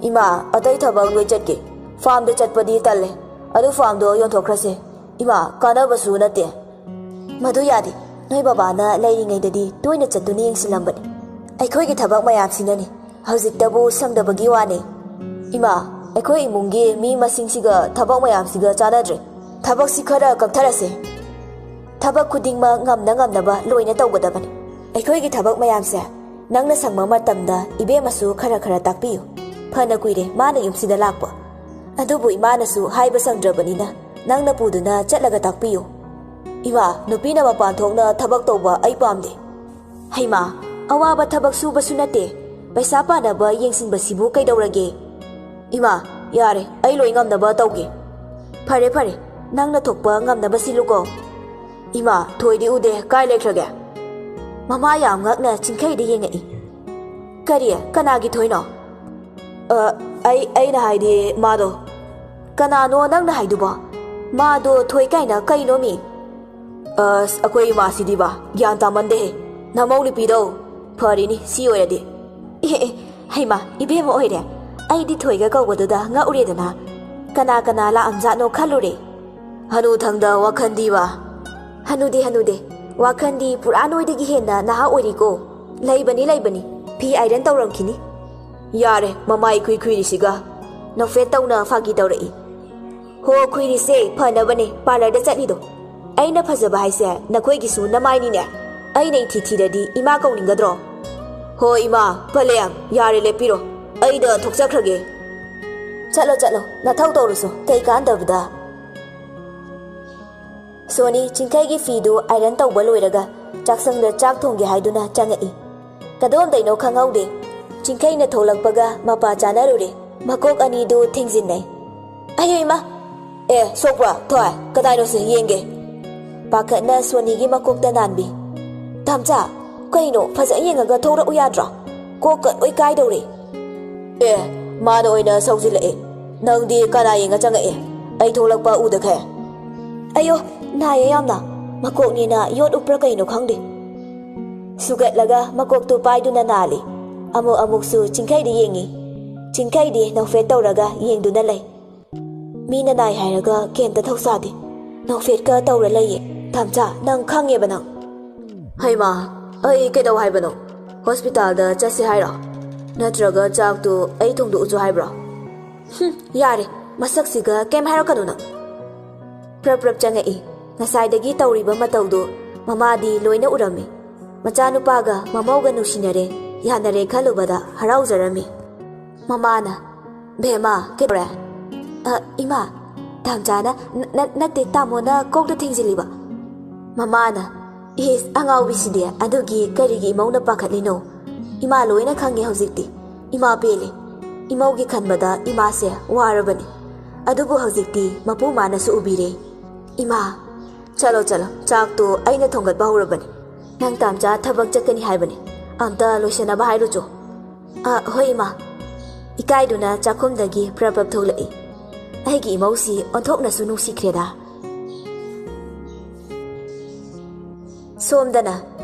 "ꯏꯃꯥ, ꯑꯇꯩ ꯊꯕꯛ ꯂꯣꯏ ꯆꯠꯀꯦ꯫ ꯐꯥꯝꯗ ꯆꯠꯄꯗꯤ ꯇꯜꯂꯦ꯫ ꯑꯗꯨ ꯐꯥꯝꯗꯣ ꯌꯣꯟꯊꯣꯛꯈ꯭ꯔꯁꯦ꯫ ꯏꯃꯥ, ꯀꯥꯟꯅꯕꯁꯨ ꯅꯠꯇꯦ꯫" "ꯃꯗꯨ ꯌꯥꯗꯦ꯫ ꯅꯣꯏ ꯕꯕꯥꯅ ꯂꯩꯔꯤꯉꯩꯗꯗꯤ ꯇꯣꯏꯅ ꯆꯠꯇꯨꯅ ꯌꯦꯡꯁꯤꯜꯂꯝꯕꯅꯤ꯫ ꯑꯩꯈꯣꯏꯒꯤ ꯊꯕꯛ ꯃꯌꯥꯝꯁꯤꯅꯅꯤ ꯍꯧꯖꯤꯛꯇꯕꯨ ꯁꯪꯗꯕꯒꯤ ꯋꯥꯅꯤ꯫ ꯏꯃꯥ, ꯑꯩꯈꯣꯏ ꯏꯃꯨꯡꯒꯤ ꯃꯤ ꯃꯁꯤꯡꯁꯤꯒ ꯊꯕꯛ ꯃꯌꯥꯝꯁꯤꯒ ꯆꯥꯟꯅꯗ꯭ꯔꯦ꯫ ꯊꯕꯛꯁꯤ ꯈꯔ ꯀꯛꯊꯔꯁꯦ꯫" "ꯊꯕꯛ ꯈꯨꯗꯤꯡꯃꯛ ꯉꯝꯅ ꯉꯝꯅꯕ ꯂꯣꯏꯅ ꯇꯧꯒꯗꯕꯅꯤ꯫ ꯑꯩꯈꯣꯏꯒꯤ ꯊꯕꯛ ꯃꯌꯥꯝꯁꯦ ꯅꯪꯅ ꯁꯪꯕ ꯃꯇꯝꯗ ꯏꯕꯦꯝꯃꯁꯨ ꯈꯔ ꯈꯔ ꯇꯥꯛꯄꯤꯌꯨ꯫ ꯐꯅ ꯀꯨꯏꯔꯦ ꯃꯥꯅ ꯌꯨꯝꯁꯤꯗ ꯂꯥꯛꯄ꯫ ꯑꯗꯨꯕꯨ ꯏꯃꯥꯅꯁꯨ ꯍꯥꯏꯕ ꯁꯪꯗ꯭ꯔꯕꯅꯤꯅ ꯅꯪꯅ ꯄꯨꯗꯨꯅ ꯆꯠꯂꯒ ꯇꯥꯛꯄꯤꯌꯨ꯫" "ꯏꯃꯥ, ꯅꯨꯄꯤꯅ ꯃꯄꯥꯟ ꯊꯣꯛꯅ ꯊꯕꯛ ꯇꯧꯕ ꯑꯩ ꯄꯥꯝꯗꯦ꯫" "ꯍꯩꯃꯥ, ꯑꯋꯥꯕ ꯊꯕꯛ ꯁꯨꯕꯁꯨ ꯅꯠꯇꯦ, ꯄꯩꯁꯥ ꯄꯥꯅꯕ ꯌꯦꯡꯁꯤꯟꯕꯁꯤꯕꯨ ꯀꯩꯗꯧꯔꯒꯦ?" "ꯏꯃꯥ, ꯌꯥꯔꯦ, ꯑꯩ ꯂꯣꯏ ꯉꯝꯅꯕ ꯇꯧꯒꯦ꯫" "ꯐꯔꯦ, ꯐꯔꯦ, ꯅꯪꯅ ꯊꯣꯛꯄ ꯉꯝꯅꯕ ꯁꯤꯜꯂꯨꯀꯣ꯫" "ꯏꯃꯥ, ꯊꯣꯏꯗꯤ ꯎꯗꯦ, ꯀꯥꯏ ꯂꯩꯈ꯭ꯔꯒꯦ?" ꯃꯃꯥ ꯌꯥꯝ ꯉꯛꯅ ꯆꯤꯡꯈꯩꯗ ꯌꯦꯡꯉꯛꯏ꯫ "ꯀꯔꯤ? ꯀꯅꯥꯒꯤ ꯊꯣꯏꯅꯣ?" "ꯑ, ꯑꯩ, ꯑꯩꯅ ꯍꯥꯏꯗꯤ ꯃꯥꯗꯣ꯫" "ꯀꯅꯥꯅꯣ ꯅꯪꯅ ꯍꯥꯏꯗꯨꯕꯣ? ꯃꯥꯗꯣ ꯊꯣꯏ ꯀꯥꯏꯅ ꯀꯩꯅꯣꯃꯤ?" "ꯑꯁ, ꯑꯩꯈꯣꯏ ꯏꯃꯥꯁꯤꯗꯤꯕ, ꯒ꯭ꯌꯥꯟ ꯇꯥꯃꯟꯗꯦꯍꯦ꯫ ꯅꯃꯧ ꯅꯨꯄꯤꯗꯣ꯫ ꯐꯔꯤꯅꯤ, ꯁꯤ ꯑꯣꯏꯔꯗꯤ꯫" "ꯑꯦ, ꯑꯦ, ꯍꯩꯃꯥ, ꯏꯕꯦꯝꯃ ꯑꯣꯏꯔꯦ꯫ ꯑꯩꯗꯤ ꯊꯣꯏꯒ ꯀꯧꯕꯗꯨꯗ ꯉꯛꯎꯔꯦꯗꯅ꯫ ꯀꯅꯥ ꯀꯅꯥ ꯂꯥꯛꯑꯝꯖꯥꯠꯅꯣ ꯈꯜꯂꯨꯔꯦ꯫" "ꯍꯅꯨꯊꯪꯗ ꯋꯥꯈꯟꯗꯤꯕ꯫" "ꯍꯅꯨꯗꯦ, ꯍꯅꯨꯗꯦ꯫ ꯋꯥꯈꯟꯗꯤ ꯄꯨꯔꯥ ꯅꯣꯏꯗꯒꯤ ꯍꯦꯟꯅ ꯅꯍꯥ ꯑꯣꯏꯔꯤꯀꯣ꯫ ꯂꯩꯕꯅꯤ, ꯂꯩꯕꯅꯤ꯫ ꯐꯤ ꯑꯥꯏꯔꯟ ꯇꯧꯔꯝꯈꯤꯅꯤ꯫" "ꯌꯥꯔꯦ, ꯃꯃꯥꯏ ꯏꯈꯨꯏ ꯈꯨꯏꯔꯤꯁꯤꯒ꯫" ꯅꯣꯛꯐꯦꯠ ꯇꯧꯅ ꯐꯥꯒꯤ ꯇꯧꯔꯛꯏ꯫ "ꯍꯣ, ꯈꯨꯏꯔꯤꯁꯦ ꯐꯅꯕꯅꯦ ꯄꯥꯔꯂꯔꯗ ꯆꯠꯂꯤꯗꯣ꯫ ꯑꯩꯅ ꯐꯖꯕ ꯍꯥꯏꯁꯦ ꯅꯈꯣꯏꯒꯤꯁꯨ ꯅꯃꯥꯏꯅꯤꯅꯦ꯫ ꯑꯩꯅ ꯏꯊꯤ ꯊꯤꯔꯗꯤ ꯏꯃꯥ ꯀꯧꯅꯤꯡꯒꯗ꯭ꯔꯣ? ꯍꯣ ꯏꯃꯥ, ꯄꯂꯦꯝ, ꯌꯥꯔꯦ ꯂꯦꯞꯄꯤꯔꯣ꯫ ꯑꯩꯗ ꯊꯣꯛꯆꯈ꯭ꯔꯒꯦ꯫ ꯆꯠꯂꯣ ꯆꯠꯂꯣ, ꯅꯊꯧ ꯇꯧꯔꯨꯁꯣ, ꯀꯩ ꯀꯥꯟꯗꯕꯗ꯫ ꯁꯣꯅꯤ ꯆꯤꯡꯈꯩꯒꯤ ꯐꯤꯗꯨ ꯑꯥꯏꯔꯟ ꯇꯧꯕ ꯂꯣꯏꯔꯒ ꯆꯥꯛꯁꯪꯗ ꯆꯥꯛ ꯊꯣꯡꯒꯦ ꯍꯥꯏꯗꯨꯅ ꯆꯪꯉꯛꯏ꯫ ꯀꯗꯣꯝꯗꯩꯅꯣ ꯈꯪꯍꯧꯗꯦ꯫ ꯆꯤꯡꯈꯩꯅ ꯊꯣꯛꯂꯛꯄꯒ ꯃꯄꯥ ꯆꯥꯅꯔꯨꯔꯦ꯫ ꯃꯀꯣꯛ ꯑꯅꯤꯗꯨ ꯊꯦꯡꯖꯤꯟꯅꯩ꯫ "ꯑꯌꯣ ꯏꯃꯥ! ꯑꯦ, ꯁꯣꯛꯄ꯭ꯔꯥ? ꯊꯣꯏ, ꯀꯗꯥꯏꯅꯣꯁꯦ ꯌꯦꯡꯒꯦ꯫" ꯄꯥꯈꯠꯅ ꯁꯣꯅꯤꯒꯤ ꯃꯀꯣꯛꯇ ꯅꯥꯟꯕꯤ꯫ "ꯇꯥꯝꯆꯥ, ꯀꯩꯅꯣ? ꯐꯖꯅ ꯌꯦꯡꯉꯒ ꯊꯣꯛꯂꯛꯎ ꯌꯥꯗ꯭ꯔꯣ? ꯀꯣꯛꯀ ꯂꯣꯏ ꯀꯥꯏꯗꯧꯔꯦ꯫" "ꯑꯦ, ꯃꯥꯅ ꯑꯣꯏꯅ ꯁꯧꯖꯤꯜꯂꯛꯑꯦ꯫ ꯅꯪꯗꯤ ꯀꯅꯥ ꯌꯦꯡꯉ ꯆꯪꯉꯛꯑꯦ? ꯑꯩ ꯊꯣꯛꯂꯛꯄ ꯎꯗꯈꯩ꯫" "ꯑꯌꯣ, ꯅꯥꯏꯌꯦ ꯌꯥꯝꯅ꯫ ꯃꯀꯣꯛꯅꯦꯅ ꯌꯣꯠ ꯎꯞꯄ꯭ꯔꯥ ꯀꯩꯅꯣ ꯈꯪꯗꯦ꯫" ꯁꯨꯒꯠꯂꯒ ꯃꯀꯣꯛꯇꯨ ꯄꯥꯏꯗꯨꯅ ꯅꯥꯜꯂꯤ꯫ ꯑꯃꯨꯛ ꯑꯃꯨꯛꯁꯨ ꯆꯤꯡꯈꯩꯗ ꯌꯦꯡꯉꯤ꯫ ꯆꯤꯡꯈꯩꯗꯤ ꯅꯣꯛꯐꯦꯠ ꯇꯧꯔꯒ ꯌꯦꯡꯗꯨꯅ ꯂꯩ꯫ "ꯃꯤꯅ ꯅꯥꯏ ꯍꯥꯏꯔꯒ ꯀꯩꯝꯇ ꯊꯧꯁꯥꯗꯦ꯫ ꯅꯣꯛꯐꯦꯠꯀ ꯇꯧꯔ ꯂꯩꯌꯦ꯫ ꯇꯥꯝꯆꯥ, ꯅꯪ ꯈꯪꯉꯦꯕ ꯅꯪ꯫" "ꯍꯩꯃꯥ, ꯑꯩ ꯀꯩꯗꯧ ꯍꯥꯏꯕꯅꯣ? ꯍꯣꯁꯄꯤꯇꯥꯜꯗ ꯆꯠꯁꯦ ꯍꯥꯏꯔꯣ? ꯅꯠꯇ꯭ꯔꯒ ꯆꯥꯛꯇꯨ ꯑꯩ ꯊꯣꯡꯗꯣꯛꯎꯁꯨ ꯍꯥꯏꯕ꯭ꯔꯣ?" "ꯍꯨꯝ, ꯌꯥꯔꯦ, ꯃꯁꯛꯁꯤꯒ ꯀꯩꯝ ꯍꯥꯏꯔꯛꯀꯅꯨ ꯅꯪ꯫" ꯄ꯭ꯔꯞ ꯄ꯭ꯔꯞ ꯆꯪꯉꯛꯏ꯫ ꯉꯁꯥꯏꯗꯒꯤ ꯇꯧꯔꯤꯕ ꯃꯇꯧꯗꯨ ꯃꯃꯥꯗꯤ ꯂꯣꯏꯅ ꯎꯔꯝꯃꯤ꯫ ꯃꯆꯥꯅꯨꯄꯥꯒ ꯃꯃꯧꯒ ꯅꯨꯡꯁꯤꯅꯔꯦ, ꯌꯥꯅꯔꯦ ꯈꯜꯂꯨꯕꯗ ꯍꯔꯥꯎꯖꯔꯝꯃꯤ꯫ ꯃꯃꯥꯅ, "ꯕꯦꯝꯃ, ꯀꯩꯗꯧꯔꯦ?" "ꯑ, ꯏꯃꯥ, ꯇꯥꯝꯆꯥꯅ, ꯅ-, ꯅ-, ꯅꯠꯇꯦ, ꯇꯥꯃꯣꯅ ꯀꯣꯛꯇ ꯊꯦꯡꯖꯤꯜꯂꯤꯕ꯫" ꯃꯃꯥꯅ, "ꯏꯁ, ꯑꯉꯥꯎꯕꯤꯁꯤꯗꯤ, ꯑꯗꯨꯒꯤ ꯀꯔꯤꯒꯤ ꯏꯃꯧꯅ ꯄꯥꯈꯠꯂꯤꯅꯣ? ꯏꯃꯥ ꯂꯣꯏꯅ ꯈꯪꯉꯦ ꯍꯧꯖꯤꯛꯇꯤ꯫ ꯏꯃꯥ ꯄꯦꯜꯂꯦ꯫ ꯏꯃꯧꯒꯤ ꯈꯟꯕꯗ ꯏꯃꯥꯁꯦ ꯋꯥꯔꯕꯅꯤ꯫ ꯑꯗꯨꯕꯨ ꯍꯧꯖꯤꯛꯇꯤ ꯃꯄꯨ ꯃꯥꯅꯁꯨ ꯎꯕꯤꯔꯦ꯫ ꯏꯃꯥ, ꯆꯠꯂꯣ, ꯆꯠꯂꯣ, ꯆꯥꯛꯇꯣ ꯑꯩꯅ ꯊꯣꯡꯒꯠꯄ ꯍꯧꯔꯕꯅꯤ꯫ ꯅꯪ ꯇꯥꯝꯆꯥ ꯊꯕꯛ ꯆꯠꯀꯅꯤ ꯍꯥꯏꯕꯅꯤ꯫ ꯑꯝꯇ ꯂꯣꯏꯁꯟꯅꯕ ꯍꯥꯏꯔꯨꯆꯣ꯫" "ꯑ, ꯍꯣꯏ ꯏꯃꯥ꯫" ꯏꯀꯥꯏꯗꯨꯅ ꯆꯥꯛꯈꯨꯝꯗꯒꯤ ꯄ꯭ꯔꯞ ꯄ꯭ꯔꯞ ꯊꯣꯛꯂꯛꯏ꯫ ꯑꯩꯒꯤ ꯏꯃꯧꯁꯤ ꯑꯣꯟꯊꯣꯛꯅꯁꯨ ꯅꯨꯡꯁꯤꯈ꯭ꯔꯦꯗ꯫ ꯁꯣꯝꯗꯅ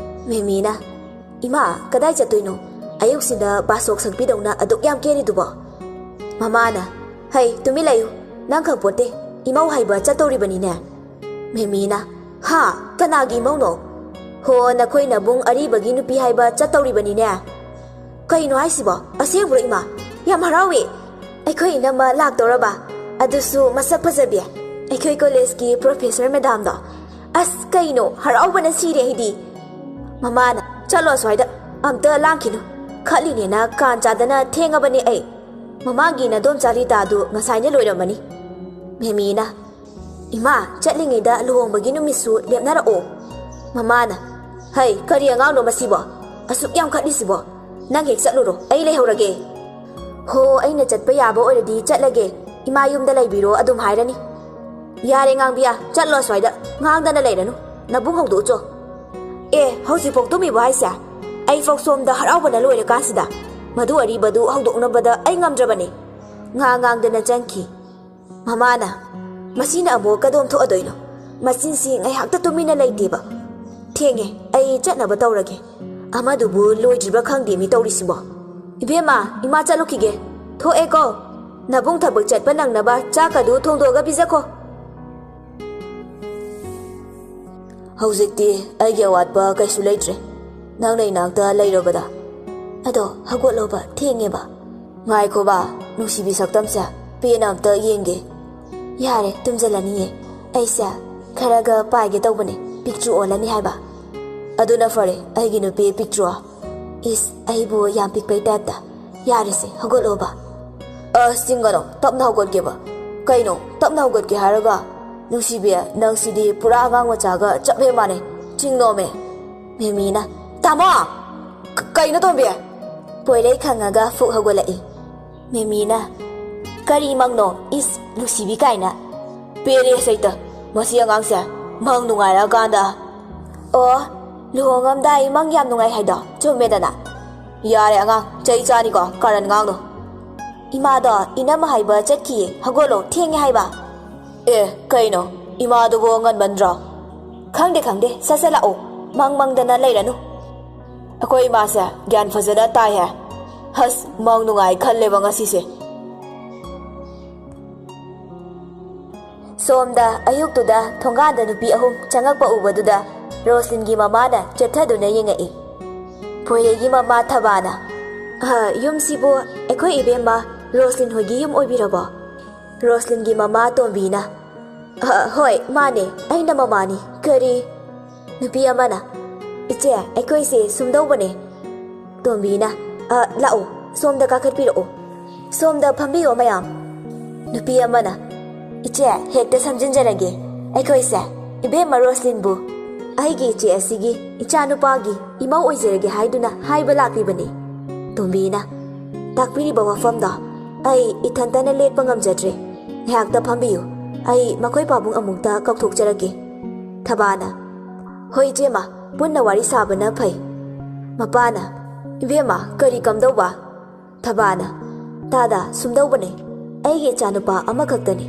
ꯃꯦꯃꯤꯅ, "ꯏꯃꯥ, ꯀꯗꯥꯏ ꯆꯠꯇꯣꯏꯅꯣ? ꯑꯌꯨꯛꯁꯤꯗ ꯕꯥꯁꯣꯛ ꯁꯛꯄꯤꯗꯧꯅ ꯑꯗꯨꯛ ꯌꯥꯝ ꯀꯦꯔꯤꯗꯨꯕꯣ?" ꯃꯃꯥꯅ, "ꯍꯩ, ꯇꯨꯃꯤꯟ ꯂꯩꯌꯨ꯫ ꯅꯪ ꯈꯪꯄꯣꯠꯇꯦ꯫ ꯏꯃꯧ ꯍꯥꯏꯕ ꯆꯠꯇꯧꯔꯤꯕꯅꯤꯅꯦ꯫" ꯃꯦꯃꯤꯅ, "ꯍꯥ? ꯀꯅꯥꯒꯤ ꯏꯃꯧꯅꯣ?" "ꯍꯣ, ꯅꯈꯣꯏ ꯅꯕꯨꯡ ꯑꯔꯤꯕꯒꯤ ꯅꯨꯄꯤ ꯍꯥꯏꯕ ꯆꯠꯇꯧꯔꯤꯕꯅꯤꯅꯦ꯫" "ꯀꯩꯅꯣ ꯍꯥꯏꯁꯤꯕꯣ? ꯑꯁꯦꯡꯕ꯭ꯔꯣ ꯏꯃꯥ? ꯌꯥꯝ ꯍꯔꯥꯎꯋꯦ꯫ ꯑꯩꯈꯣꯏ ꯏꯅꯝꯃ ꯂꯥꯛꯇꯧꯔꯕ? ꯑꯗꯨꯁꯨ ꯃꯁꯛ ꯐꯖꯕꯤ꯫ ꯑꯩꯈꯣꯏ ꯀꯣꯂꯦꯖꯀꯤ ꯄ꯭ꯔꯣꯐꯦꯁꯔ ꯃꯦꯗꯥꯝꯗꯣ꯫ ꯑꯁ, ꯀꯩꯅꯣ, ꯍꯔꯥꯎꯕꯅ ꯁꯤꯔꯦ ꯑꯩꯗꯤ꯫" ꯃꯃꯥꯅ, "ꯆꯠꯂꯣ ꯑꯁ꯭ꯋꯥꯏꯗ, ꯑꯝꯇ ꯂꯥꯡꯈꯤꯅꯨ꯫ ꯈꯠꯂꯤꯅꯦꯅ ꯀꯥꯟ ꯆꯥꯗꯅ ꯊꯦꯡꯉꯕꯅꯦ ꯑꯩ꯫ ꯃꯃꯥꯡꯒꯤ ꯅꯗꯣꯝꯆꯥ ꯔꯤꯇꯥꯗꯨ ꯉꯁꯥꯏꯅ ꯂꯣꯏꯔꯝꯃꯅꯤ꯫" ꯃꯦꯃꯤꯅ, "ꯏꯃꯥ, ꯆꯠꯂꯤꯉꯩꯗ ꯂꯨꯍꯣꯡꯕꯒꯤ ꯅꯨꯃꯤꯠꯁꯨ ꯂꯦꯞꯅꯔꯛꯑꯣ꯫" ꯃꯃꯥꯅ, "ꯍꯩ, ꯀꯔꯤ ꯑꯉꯥꯡꯅꯣ ꯃꯁꯤꯕꯣ? ꯑꯁꯨꯛ ꯌꯥꯝ ꯈꯠꯂꯤꯁꯤꯕꯣ? ꯅꯪ ꯍꯦꯛ ꯆꯠꯂꯨꯔꯣ, ꯑꯩ ꯂꯩꯍꯧꯔꯒꯦ꯫" "ꯍꯣ, ꯑꯩꯅ ꯆꯠꯄ ꯌꯥꯕ ꯑꯣꯏꯔꯗꯤ ꯆꯠꯂꯒꯦ, ꯏꯃꯥ ꯌꯨꯝꯗ ꯂꯩꯕꯤꯔꯣ ꯑꯗꯨꯝ ꯍꯥꯏꯔꯅꯤ꯫" "ꯌꯥꯔꯦ ꯉꯥꯡꯕꯤꯌꯥ, ꯆꯠꯂꯣ ꯑꯁ꯭ꯋꯥꯏꯗ, ꯉꯥꯡꯗꯅ ꯂꯩꯔꯅꯨ, ꯅꯕꯨꯡ ꯍꯧꯗꯣꯛꯎꯆꯣ꯫" "ꯑꯦ, ꯍꯧꯖꯤꯛꯐꯥꯎ ꯇꯨꯝꯃꯤꯕꯣ ꯍꯥꯏꯁꯦ? ꯑꯩꯐꯥꯎ ꯁꯣꯝꯗ ꯍꯔꯥꯎꯕꯅ ꯂꯣꯏꯔꯀꯥꯟꯁꯤꯗ꯫ ꯃꯗꯨ ꯑꯔꯤꯕꯗꯨ ꯍꯧꯗꯣꯛꯅꯕꯗ ꯑꯩ ꯉꯝꯗ꯭ꯔꯕꯅꯤ꯫" ꯉꯥ ꯉꯥꯡꯗꯅ ꯆꯪꯈꯤ꯫ ꯃꯃꯥꯅ, "ꯃꯁꯤꯅ ꯑꯃꯨꯛ ꯀꯗꯣꯝ ꯊꯣꯛꯑꯗꯣꯏꯅꯣ? ꯃꯆꯤꯟꯁꯤ ꯉꯥꯏꯍꯥꯛꯇ ꯇꯨꯃꯤꯟꯅ ꯂꯩꯇꯦꯕ꯫ ꯊꯦꯡꯉꯦ, ꯑꯩ ꯆꯠꯅꯕ ꯇꯧꯔꯒꯦ꯫ ꯑꯃꯗꯨꯕꯨ ꯂꯣꯏꯗ꯭ꯔꯤꯕ꯭ꯔꯥ ꯈꯪꯗꯦ ꯃꯤ ꯇꯧꯔꯤꯁꯤꯕꯣ꯫ ꯏꯕꯦꯝꯃ, ꯏꯃꯥ ꯆꯠꯂꯨꯈꯤꯒꯦ꯫ ꯊꯣꯛꯑꯦꯀꯣ꯫ ꯅꯕꯨꯡ ꯊꯕꯛ ꯆꯠꯄ ꯅꯪꯅꯕ ꯆꯥꯛꯀꯗꯨ ꯊꯣꯡꯗꯣꯛꯑꯒ ꯄꯤꯖꯈꯣ꯫" "ꯍꯧꯖꯤꯛꯇꯤ ꯑꯩꯒꯤ ꯑꯋꯥꯠꯄ ꯀꯩꯁꯨ ꯂꯩꯇ꯭ꯔꯦ, ꯅꯪꯅ ꯏꯅꯥꯛꯇ ꯂꯩꯔꯕꯗ꯫" "ꯑꯗꯣ ꯍꯧꯒꯠꯂꯣꯕ, ꯊꯦꯡꯉꯦꯕ꯫" "ꯉꯥꯏꯈꯣꯕ, ꯅꯨꯡꯁꯤꯕꯤ ꯁꯛꯇꯝꯁꯦ ꯄꯦꯟꯅ ꯑꯝꯇ ꯌꯦꯡꯒꯦ꯫" "ꯌꯥꯔꯦ, ꯇꯨꯝꯖꯜꯂꯅꯤꯌꯦ꯫ ꯑꯩꯁꯦ ꯈꯔꯒ ꯄꯥꯏꯒꯦ ꯇꯧꯕꯅꯦ, ꯄꯤꯛꯇ꯭ꯔꯨ ꯑꯣꯜꯂꯅꯤ ꯍꯥꯏꯕ꯫" "ꯑꯗꯨꯅ ꯐꯔꯦ, ꯑꯩꯒꯤ ꯅꯨꯄꯤ ꯄꯤꯛꯇ꯭ꯔꯨ꯫ ꯏꯁ, ꯑꯩꯕꯨ ꯌꯥꯝ ꯄꯤꯛꯄꯩ ꯇꯥꯏꯞꯇ꯫ ꯌꯥꯔꯦꯁꯦ, ꯍꯧꯒꯠꯂꯣꯕ꯫" "ꯑꯁ, ꯆꯤꯡꯒꯅꯣ, ꯇꯞꯅ ꯍꯧꯒꯠꯀꯦꯕ꯫" "ꯀꯩꯅꯣ, ꯇꯞꯅ ꯍꯧꯒꯠꯀꯦ ꯍꯥꯏꯔꯒ? ꯅꯨꯡꯁꯤꯕꯤ, ꯅꯪꯁꯤꯗꯤ ꯄꯨꯔꯥ ꯑꯉꯥꯡ ꯃꯆꯥꯒ ꯆꯞ ꯍꯦꯛ ꯃꯥꯟꯅꯩ, ꯆꯤꯡꯅꯣꯃꯦ꯫" ꯃꯦꯃꯤꯅ, "ꯇꯥꯃꯣ!" "ꯀ-, ꯀꯩꯅꯣ, ꯇꯣꯝꯕꯤ?" ꯄꯣꯏꯔꯩ ꯈꯪꯉꯒ ꯐꯨꯛ ꯍꯧꯒꯠꯂꯛꯏ꯫ ꯃꯦꯃꯤꯅ, "ꯀꯔꯤ ꯃꯪꯅꯣ? ꯏꯁ, ꯅꯨꯡꯁꯤꯕꯤ ꯀꯥꯏꯅ꯫ ꯄꯦꯔꯦ ꯁꯩꯇ, ꯃꯁꯤ ꯑꯉꯥꯡꯁꯦ ꯃꯪ ꯅꯨꯡꯉꯥꯏꯔꯛꯑꯀꯥꯟꯗ꯫" "ꯑꯣ, ꯂꯨꯍꯣꯡꯉꯝꯗꯥꯏ ꯃꯪ ꯌꯥꯝ ꯅꯨꯡꯉꯥꯏ ꯍꯥꯏꯗꯣ ꯆꯨꯝꯃꯦꯗꯅ?" "ꯌꯥꯔꯦ ꯑꯉꯥꯡ, ꯆꯩ ꯆꯥꯅꯤꯀꯣ, ꯀꯥꯔꯟ ꯉꯥꯡꯅꯨ꯫" "ꯏꯃꯥꯗꯣ ꯏꯅꯝ ꯍꯥꯏꯕ ꯆꯠꯈꯤꯌꯦ, ꯍꯧꯒꯠꯂꯣ, ꯊꯦꯡꯉꯦ ꯍꯥꯏꯕ꯫" "ꯑꯦ, ꯀꯩꯅꯣ, ꯏꯃꯥꯗꯨꯕꯨ ꯉꯟꯃꯟꯗ꯭ꯔꯣ?" "ꯈꯪꯗꯦ, ꯈꯪꯗꯦ, ꯁꯠ ꯁꯠ ꯂꯥꯛꯑꯣ, ꯃꯪ ꯃꯪꯗꯅ ꯂꯩꯔꯅꯨ꯫" "ꯑꯩꯈꯣꯏ ꯏꯃꯥꯁꯦ ꯒ꯭ꯌꯥꯟ ꯐꯖꯅ ꯇꯥꯏꯍꯦ꯫ ꯍꯁ, ꯃꯪ ꯅꯨꯡꯉꯥꯏ ꯈꯜꯂꯦꯕ ꯉꯁꯤꯁꯦ꯫" ꯁꯣꯝꯗ ꯑꯌꯨꯛꯇꯨꯗ ꯊꯣꯡꯒꯥꯟꯗ ꯅꯨꯄꯤ ꯑꯍꯨꯝ ꯆꯪꯉꯛꯄ ꯎꯕꯗꯨꯗ ꯔꯣꯁꯂꯤꯟꯒꯤ ꯃꯃꯥꯅ ꯆꯦꯞꯊꯗꯨꯅ ꯌꯦꯡꯉꯛꯏ꯫ ꯄꯣꯏꯔꯩꯒꯤ ꯃꯃꯥ ꯊꯕꯥꯅ, "ꯑ, ꯌꯨꯝꯁꯤꯕꯨ ꯑꯩꯈꯣꯏ ꯏꯕꯦꯝꯃ ꯔꯣꯁꯂꯤꯟ ꯍꯣꯏꯒꯤ ꯌꯨꯝ ꯑꯣꯏꯕꯤꯔꯕꯣ?" ꯔꯣꯁꯂꯤꯟꯒꯤ ꯃꯃꯥ ꯇꯣꯝꯕꯤꯅ, "ꯑ, ꯍꯣꯏ, ꯃꯥꯅꯦ, ꯑꯩꯅ ꯃꯃꯥꯅꯤ꯫ ꯀꯔꯤ?" ꯅꯨꯄꯤ ꯑꯃꯅ, "ꯏꯆꯦ, ꯑꯩꯈꯣꯏꯁꯦ ꯁꯨꯝꯗꯧꯕꯅꯦ꯫" ꯇꯣꯝꯕꯤꯅ, "ꯑ, ꯂꯥꯛꯑꯣ, ꯁꯣꯝꯗ ꯀꯥꯈꯠꯄꯤꯔꯛꯑꯣ, ꯁꯣꯝꯗ ꯐꯝꯕꯤꯌꯣ ꯃꯌꯥꯝ꯫" ꯅꯨꯄꯤ ꯑꯃꯅ, "ꯏꯆꯦ, ꯍꯦꯛꯇ ꯁꯝꯖꯤꯟꯖꯔꯒꯦ, ꯑꯩꯈꯣꯏꯁꯦ ꯏꯕꯦꯝꯃ ꯔꯣꯁꯂꯤꯟꯕꯨ ꯑꯩꯒꯤ ꯏꯆꯦ ꯑꯁꯤꯒꯤ ꯏꯆꯥꯅꯨꯄꯥꯒꯤ ꯏꯃꯧ ꯑꯣꯏꯖꯔꯒꯦ ꯍꯥꯏꯗꯨꯅ ꯍꯥꯏꯕ ꯂꯥꯛꯂꯤꯕꯅꯤ꯫" ꯇꯣꯝꯕꯤꯅ, "ꯇꯥꯛꯄꯤꯔꯤꯕ ꯋꯥꯐꯝꯗꯣ ꯑꯩ ꯏꯊꯟꯇꯅ ꯂꯦꯞꯄ ꯉꯝꯖꯗ꯭ꯔꯦ꯫ ꯉꯥꯏꯍꯥꯛꯇ ꯐꯝꯕꯤꯌꯨ, ꯑꯩ ꯃꯈꯣꯏ ꯄꯥꯕꯨꯡ ꯑꯃꯨꯛꯇ ꯀꯧꯊꯣꯛꯆꯔꯛꯀꯦ꯫" ꯊꯕꯥꯅ, "ꯍꯣꯏ ꯏꯆꯦꯃ, ꯄꯨꯟꯅ ꯋꯥꯔꯤ ꯁꯥꯕꯅ ꯐꯩ꯫" ꯃꯄꯥꯅ, "ꯏꯕꯦꯝꯃ, ꯀꯔꯤ ꯀꯝꯗꯧꯕ?" ꯊꯕꯥꯅ, "ꯇꯥꯗ, ꯁꯨꯝꯗꯧꯕꯅꯦ, ꯑꯩꯒꯤ ꯏꯆꯥꯅꯨꯄꯥ ꯑꯃꯈꯛꯇꯅꯤ꯫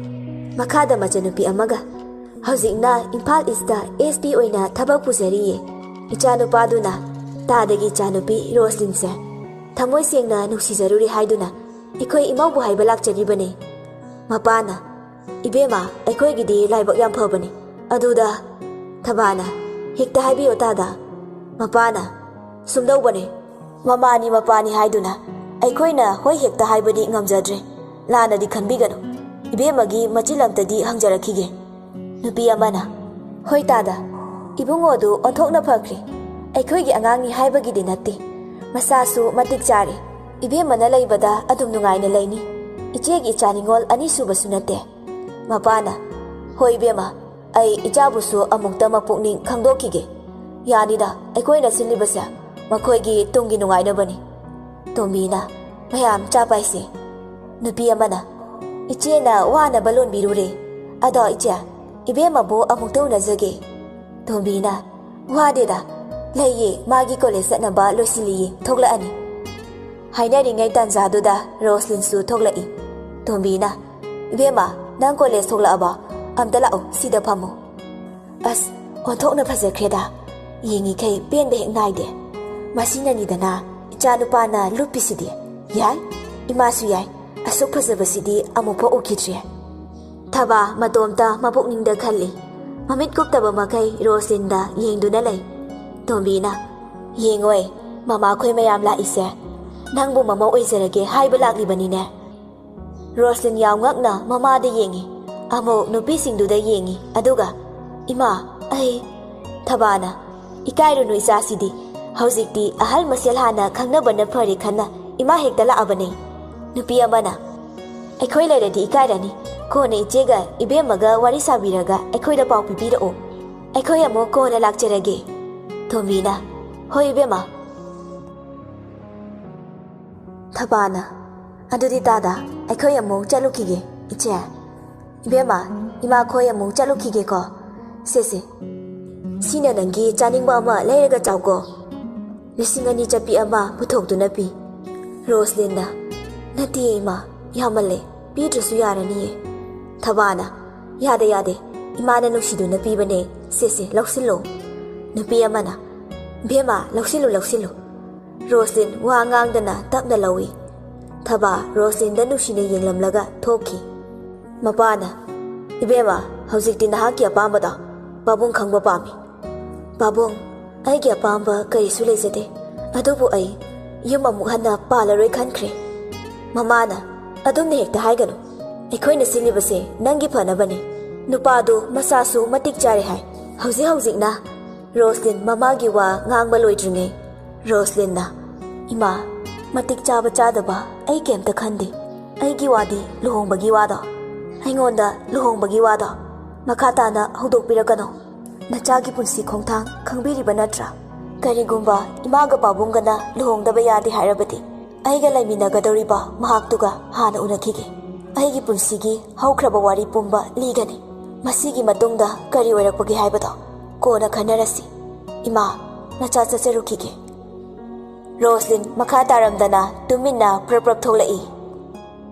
ꯃꯈꯥꯗ ꯃꯆꯟꯅꯨꯄꯤ ꯑꯃꯒ꯫ ꯍꯧꯖꯤꯛꯅ ꯏꯝꯐꯥꯜ ꯏꯁꯇ ꯑꯦꯁ ꯄꯤ ꯑꯣꯏꯅ ꯊꯕꯛ ꯄꯨꯖꯔꯤꯌꯦ꯫ ꯏꯆꯥꯅꯨꯄꯥꯗꯨꯅ ꯇꯥꯗꯒꯤ ꯏꯆꯥꯅꯨꯄꯤ ꯔꯣꯁꯂꯤꯟꯁꯦ ꯊꯃꯣꯏ ꯁꯦꯡꯅ ꯅꯨꯡꯁꯤꯖꯔꯨꯔꯤ ꯍꯥꯏꯗꯨꯅ ꯑꯩꯈꯣꯏ ꯏꯃꯧꯕꯨ ꯍꯥꯏꯕ ꯂꯥꯛꯆꯔꯤꯕꯅꯦ꯫" ꯃꯄꯥꯅ, "ꯏꯕꯦꯝꯃ, ꯑꯩꯈꯣꯏꯒꯤꯗꯤ ꯂꯥꯏꯕꯛ ꯌꯥꯝ ꯐꯕꯅꯤ꯫ ꯑꯗꯨꯗ..." ꯊꯕꯥꯅ, "ꯍꯦꯛꯇ ꯍꯥꯏꯕꯤꯌꯣ ꯇꯥꯗ꯫" ꯃꯄꯥꯅ, "ꯁꯨꯝꯗꯧꯕꯅꯦ, ꯃꯃꯥꯅꯤ ꯃꯄꯥꯅꯤ ꯍꯥꯏꯗꯨꯅ ꯑꯩꯈꯣꯏꯅ ꯍꯣꯏ ꯍꯦꯛꯇ ꯍꯥꯏꯕꯗꯤ ꯉꯝꯖꯗ꯭ꯔꯦ꯫ ꯂꯥꯟꯅꯗꯤ ꯈꯟꯕꯤꯒꯅꯨ꯫ ꯏꯕꯦꯝꯃꯒꯤ ꯃꯆꯤꯜ ꯑꯝꯇꯗꯤ ꯍꯪꯖꯔꯛꯈꯤꯒꯦ꯫" ꯅꯨꯄꯤ ꯑꯃꯅ, "ꯍꯣꯏ ꯇꯥꯗ, ꯏꯕꯨꯡꯉꯣꯗꯨ ꯑꯣꯟꯊꯣꯛꯅ ꯐꯈ꯭ꯔꯦ꯫ ꯑꯩꯈꯣꯏꯒꯤ ꯑꯉꯥꯡꯅꯤ ꯍꯥꯏꯕꯒꯤꯗꯤ ꯅꯠꯇꯦ꯫ ꯃꯁꯥꯁꯨ ꯃꯇꯤꯛ ꯆꯥꯔꯦ꯫ ꯏꯕꯦꯝꯃꯅ ꯂꯩꯕꯗ ꯑꯗꯨꯝ ꯅꯨꯡꯉꯥꯏꯅ ꯂꯩꯅꯤ꯫ ꯏꯆꯦꯒꯤ ꯏꯆꯥ ꯅꯤꯉꯣꯜ ꯑꯅꯤꯁꯨꯕꯁꯨ ꯅꯠꯇꯦ꯫" ꯃꯄꯥꯅ, "ꯍꯣꯏ ꯏꯕꯦꯝꯃ, ꯑꯩ ꯏꯆꯥꯕꯨꯁꯨ ꯑꯃꯨꯛꯇ ꯃꯄꯨꯛꯅꯤꯡ ꯈꯪꯗꯣꯛꯈꯤꯒꯦ꯫ ꯌꯥꯅꯤꯗ, ꯑꯩꯈꯣꯏꯅ ꯁꯤꯜꯂꯤꯕꯁꯦ ꯃꯈꯣꯏꯒꯤ ꯇꯨꯡꯒꯤ ꯅꯨꯡꯉꯥꯏꯅꯕꯅꯤ꯫" ꯇꯣꯝꯕꯤꯅ, "ꯃꯌꯥꯝ ꯆꯥ ꯄꯥꯏꯁꯦ꯫" ꯅꯨꯄꯤ ꯑꯃꯅ, "ꯏꯆꯦꯅ ꯋꯥꯅꯕ ꯂꯣꯟꯕꯤꯔꯨꯔꯦ꯫ ꯑꯗꯣ ꯏꯆꯦ, ꯏꯕꯦꯝꯃꯕꯨ ꯑꯃꯨꯛꯇ ꯎꯅꯖꯒꯦ꯫" ꯇꯣꯝꯕꯤꯅ, "ꯋꯥꯗꯦꯗ, ꯂꯩꯌꯦ, ꯃꯥꯒꯤ ꯀꯣꯂꯦꯖ ꯆꯠꯅꯕ ꯂꯣꯏꯁꯤꯜꯂꯤꯌꯦ, ꯊꯣꯛꯂꯛꯑꯅꯤ꯫" ꯍꯥꯏꯅꯔꯤꯉꯩ ꯇꯥꯟꯖꯥꯗꯨꯗ ꯔꯣꯁꯂꯤꯟꯁꯨ ꯊꯣꯛꯂꯛꯏ꯫ ꯇꯣꯝꯕꯤꯅ, "ꯏꯕꯦꯝꯃ, ꯅꯪ ꯀꯣꯂꯦꯖ ꯊꯣꯛꯂꯛꯑꯕ? ꯑꯝꯇ ꯂꯥꯛꯑꯣ, ꯁꯤꯗ ꯐꯝꯃꯣ꯫" "ꯑꯁ, ꯑꯣꯟꯊꯣꯛꯅ ꯐꯖꯈ꯭ꯔꯦꯗ꯫ ꯌꯦꯡꯉꯤꯈꯩ ꯄꯦꯟꯕ ꯍꯦꯛ ꯅꯥꯏꯗꯦ꯫ ꯃꯁꯤꯅꯅꯤꯗꯅ ꯏꯆꯥꯅꯨꯄꯥꯅ ꯂꯨꯞꯄꯤꯁꯤꯗꯤ꯫ ꯌꯥꯏ, ꯏꯃꯥꯁꯨ ꯌꯥꯏ꯫ ꯑꯁꯨꯛ ꯐꯖꯕꯁꯤꯗꯤ ꯑꯃꯨꯛꯐꯥꯎ ꯎꯈꯤꯗ꯭ꯔꯤ꯫" ꯊꯕꯥ ꯃꯇꯣꯝꯇ ꯃꯄꯨꯛꯅꯤꯡꯗ ꯈꯜꯂꯤ꯫ ꯃꯃꯤꯠ ꯀꯨꯞꯇꯕ ꯃꯈꯩ ꯔꯣꯁꯂꯤꯟꯗ ꯌꯦꯡꯗꯨꯅ ꯂꯩ꯫ ꯇꯣꯝꯕꯤꯅ, "ꯌꯦꯡꯉꯣꯏ, ꯃꯃꯥꯈꯣꯏ ꯃꯌꯥꯝ ꯂꯥꯛꯏꯁꯦ꯫ ꯅꯪꯕꯨ ꯃꯃꯧ ꯑꯣꯏꯖꯔꯒꯦ ꯍꯥꯏꯕ ꯂꯥꯛꯂꯤꯕꯅꯤꯅꯦ꯫" ꯔꯣꯁꯂꯤꯟ ꯌꯥꯝ ꯉꯛꯅ ꯃꯃꯥꯗ ꯌꯦꯡꯉꯤ, ꯑꯃꯨꯛ ꯅꯨꯄꯤꯁꯤꯡꯗꯨꯗ ꯌꯦꯡꯉꯤ, ꯑꯗꯨꯒ, "ꯏꯃꯥ, ꯑꯩ..." ꯊꯕꯥꯅ, "ꯏꯀꯥꯏꯔꯨꯅꯨ ꯏꯆꯥꯁꯤꯗꯤ, ꯍꯧꯖꯤꯛꯇꯤ ꯑꯍꯜ ꯃꯁꯦꯜ ꯍꯥꯟꯅ ꯈꯪꯅꯕꯅ ꯐꯔꯦ" ꯈꯟꯅ ꯏꯃꯥ ꯍꯦꯛꯇ ꯂꯥꯛꯑꯕꯅꯦ꯫ ꯅꯨꯄꯤ ꯑꯃꯅ, "ꯑꯩꯈꯣꯏ ꯂꯩꯔꯗꯤ ꯏꯀꯥꯏꯔꯅꯤ, ꯀꯣꯟꯅ ꯏꯆꯦꯒ ꯏꯕꯦꯝꯃꯒ ꯋꯥꯔꯤ ꯁꯥꯕꯤꯔꯒ ꯑꯩꯈꯣꯏꯗ ꯄꯥꯎ ꯄꯤꯕꯤꯔꯛꯑꯣ, ꯑꯩꯈꯣꯏ ꯑꯃꯨꯛ ꯀꯣꯟꯅ ꯂꯥꯛꯆꯔꯒꯦ"꯫ ꯇꯣꯝꯕꯤꯅ, "ꯍꯣꯏ ꯏꯕꯦꯝꯃ"꯫ ꯊꯕꯥꯅ, "ꯑꯗꯨꯗꯤ ꯇꯥꯗ, ꯑꯩꯈꯣꯏ ꯑꯃꯨꯛ ꯆꯠꯂꯨꯈꯤꯒꯦ, ꯏꯆꯦ꯫ ꯏꯕꯦꯝꯃ, ꯏꯃꯥꯈꯣꯏ ꯑꯃꯨꯛ ꯆꯠꯂꯨꯈꯤꯒꯦꯀꯣ꯫ ꯁꯦ ꯁꯦ, ꯁꯤꯅ ꯅꯪꯒꯤ ꯆꯥꯅꯤꯡꯕ ꯑꯃ ꯂꯩꯔꯒ ꯆꯥꯎꯀꯣ"꯫ ꯂꯤꯁꯤꯡ ꯑꯅꯤ ꯆꯠꯄꯤ ꯑꯃ ꯄꯨꯊꯣꯛꯇꯨꯅ ꯄꯤ꯫ ꯔꯣꯁꯂꯤꯟꯅ, "ꯅꯠꯇꯦ ꯏꯃꯥ, ꯌꯥꯝꯃꯜꯂꯦ, ꯄꯤꯗ꯭ꯔꯁꯨ ꯌꯥꯔꯅꯤꯌꯦ"꯫ ꯊꯕꯥꯅ, "ꯌꯥꯗꯦ ꯌꯥꯗꯦ, ꯏꯃꯥꯅ ꯅꯨꯡꯁꯤꯗꯨꯅ ꯄꯤꯕꯅꯦ, ꯁꯦ ꯁꯦ, ꯂꯧꯁꯤꯜꯂꯣ"꯫ ꯅꯨꯄꯤ ꯑꯃꯅ, "ꯏꯕꯦꯝꯃ, ꯂꯧꯁꯤꯜꯂꯨ ꯂꯧꯁꯤꯜꯂꯨ"꯫ ꯔꯣꯁꯂꯤꯟ ꯋꯥ ꯉꯥꯡꯗꯅ ꯇꯞꯅ ꯂꯧꯏ꯫ ꯊꯕꯥ ꯔꯣꯁꯂꯤꯟꯗ ꯅꯨꯡꯁꯤꯅ ꯌꯦꯡꯂꯝꯂꯒ ꯊꯣꯛꯈꯤ꯫ ꯃꯄꯥꯅ, "ꯏꯕꯦꯝꯃ, ꯍꯧꯖꯤꯛꯇꯤ ꯅꯍꯥꯛꯀꯤ ꯑꯄꯥꯝꯕꯗꯣ ꯄꯥꯕꯨꯡ ꯈꯪꯕ ꯄꯥꯝꯃꯤ"꯫ "ꯄꯥꯕꯨꯡ, ꯑꯩꯒꯤ ꯑꯄꯥꯝꯕ ꯀꯔꯤꯁꯨ ꯂꯩꯖꯗꯦ, ꯑꯗꯨꯕꯨ ꯑꯩ ꯌꯨꯝ ꯑꯃꯨꯛ ꯍꯟꯅ ꯄꯥꯜꯂꯔꯣꯏ ꯈꯟꯈ꯭ꯔꯦ"꯫ ꯃꯃꯥꯅ, "ꯑꯗꯨꯝꯅ ꯍꯦꯛꯇ ꯍꯥꯏꯒꯅꯨ, ꯑꯩꯈꯣꯏꯅ ꯁꯤꯜꯂꯤꯕꯁꯦ ꯅꯪꯒꯤ ꯐꯅꯕꯅꯦ꯫ ꯅꯨꯄꯥꯗꯨ ꯃꯆꯥꯁꯨ ꯃꯇꯤꯛ ꯆꯥꯔꯦ ꯍꯥꯏ꯫ ꯍꯧꯖꯤꯛ ꯍꯧꯖꯤꯛꯅ"꯫ ꯔꯣꯁꯂꯤꯟ ꯃꯃꯥꯒꯤ ꯋꯥ ꯉꯥꯡꯕ ꯂꯣꯏꯗ꯭ꯔꯤꯉꯩ ꯔꯣꯁꯂꯤꯟꯅ, "ꯏꯃꯥ, ꯃꯇꯤꯛ ꯆꯥꯕ ꯆꯥꯗꯕ ꯑꯩ ꯀꯩꯝꯇ ꯈꯟꯗꯦ꯫ ꯑꯩꯒꯤ ꯋꯥꯗꯤ ꯂꯨꯍꯣꯡꯕꯒꯤ ꯋꯥꯗꯣ, ꯑꯩꯉꯣꯟꯗ ꯂꯨꯍꯣꯡꯕꯒꯤ ꯋꯥꯗꯣ ꯃꯈꯥ ꯇꯥꯅ ꯍꯧꯗꯣꯛꯄꯤꯔꯛꯀꯅꯨ꯫ ꯅꯆꯥꯒꯤ ꯄꯨꯟꯁꯤ ꯈꯣꯡꯊꯥꯡ ꯈꯪꯕꯤꯔꯤꯕ ꯅꯠꯇ꯭ꯔꯥ? ꯀꯔꯤꯒꯨꯝꯕ ꯏꯃꯥꯒ ꯄꯥꯕꯨꯡꯒꯅ ꯂꯨꯍꯣꯡꯗꯕ ꯌꯥꯗꯦ ꯍꯥꯏꯔꯕꯗꯤ, ꯑꯩꯒ ꯂꯩꯃꯤꯟꯅꯒꯗꯧꯔꯤꯕ ꯃꯍꯥꯛꯇꯨꯒ ꯍꯥꯟꯅ ꯎꯅꯈꯤꯒꯦ꯫ ꯑꯩꯒꯤ ꯄꯨꯟꯁꯤꯒꯤ ꯍꯧꯈ꯭ꯔꯕ ꯋꯥꯔꯤ ꯄꯨꯝꯕ ꯂꯤꯒꯅꯤ꯫ ꯃꯁꯤꯒꯤ ꯃꯇꯨꯡꯗ ꯀꯔꯤ ꯑꯣꯏꯔꯛꯄꯒꯦ ꯍꯥꯏꯕꯗꯣ ꯀꯣꯟꯅ ꯈꯟꯅꯔꯁꯤ꯫ ꯏꯃꯥ, ꯅꯆꯥ ꯆꯠꯆꯔꯨꯈꯤꯒꯦ"꯫ ꯔꯣꯁꯂꯤꯟ ꯃꯈꯥ ꯇꯥꯔꯝꯗꯅ ꯇꯨꯃꯤꯟꯅ ꯄ꯭ꯔꯞ ꯄ꯭ꯔꯞ ꯊꯣꯛꯂꯛꯏ꯫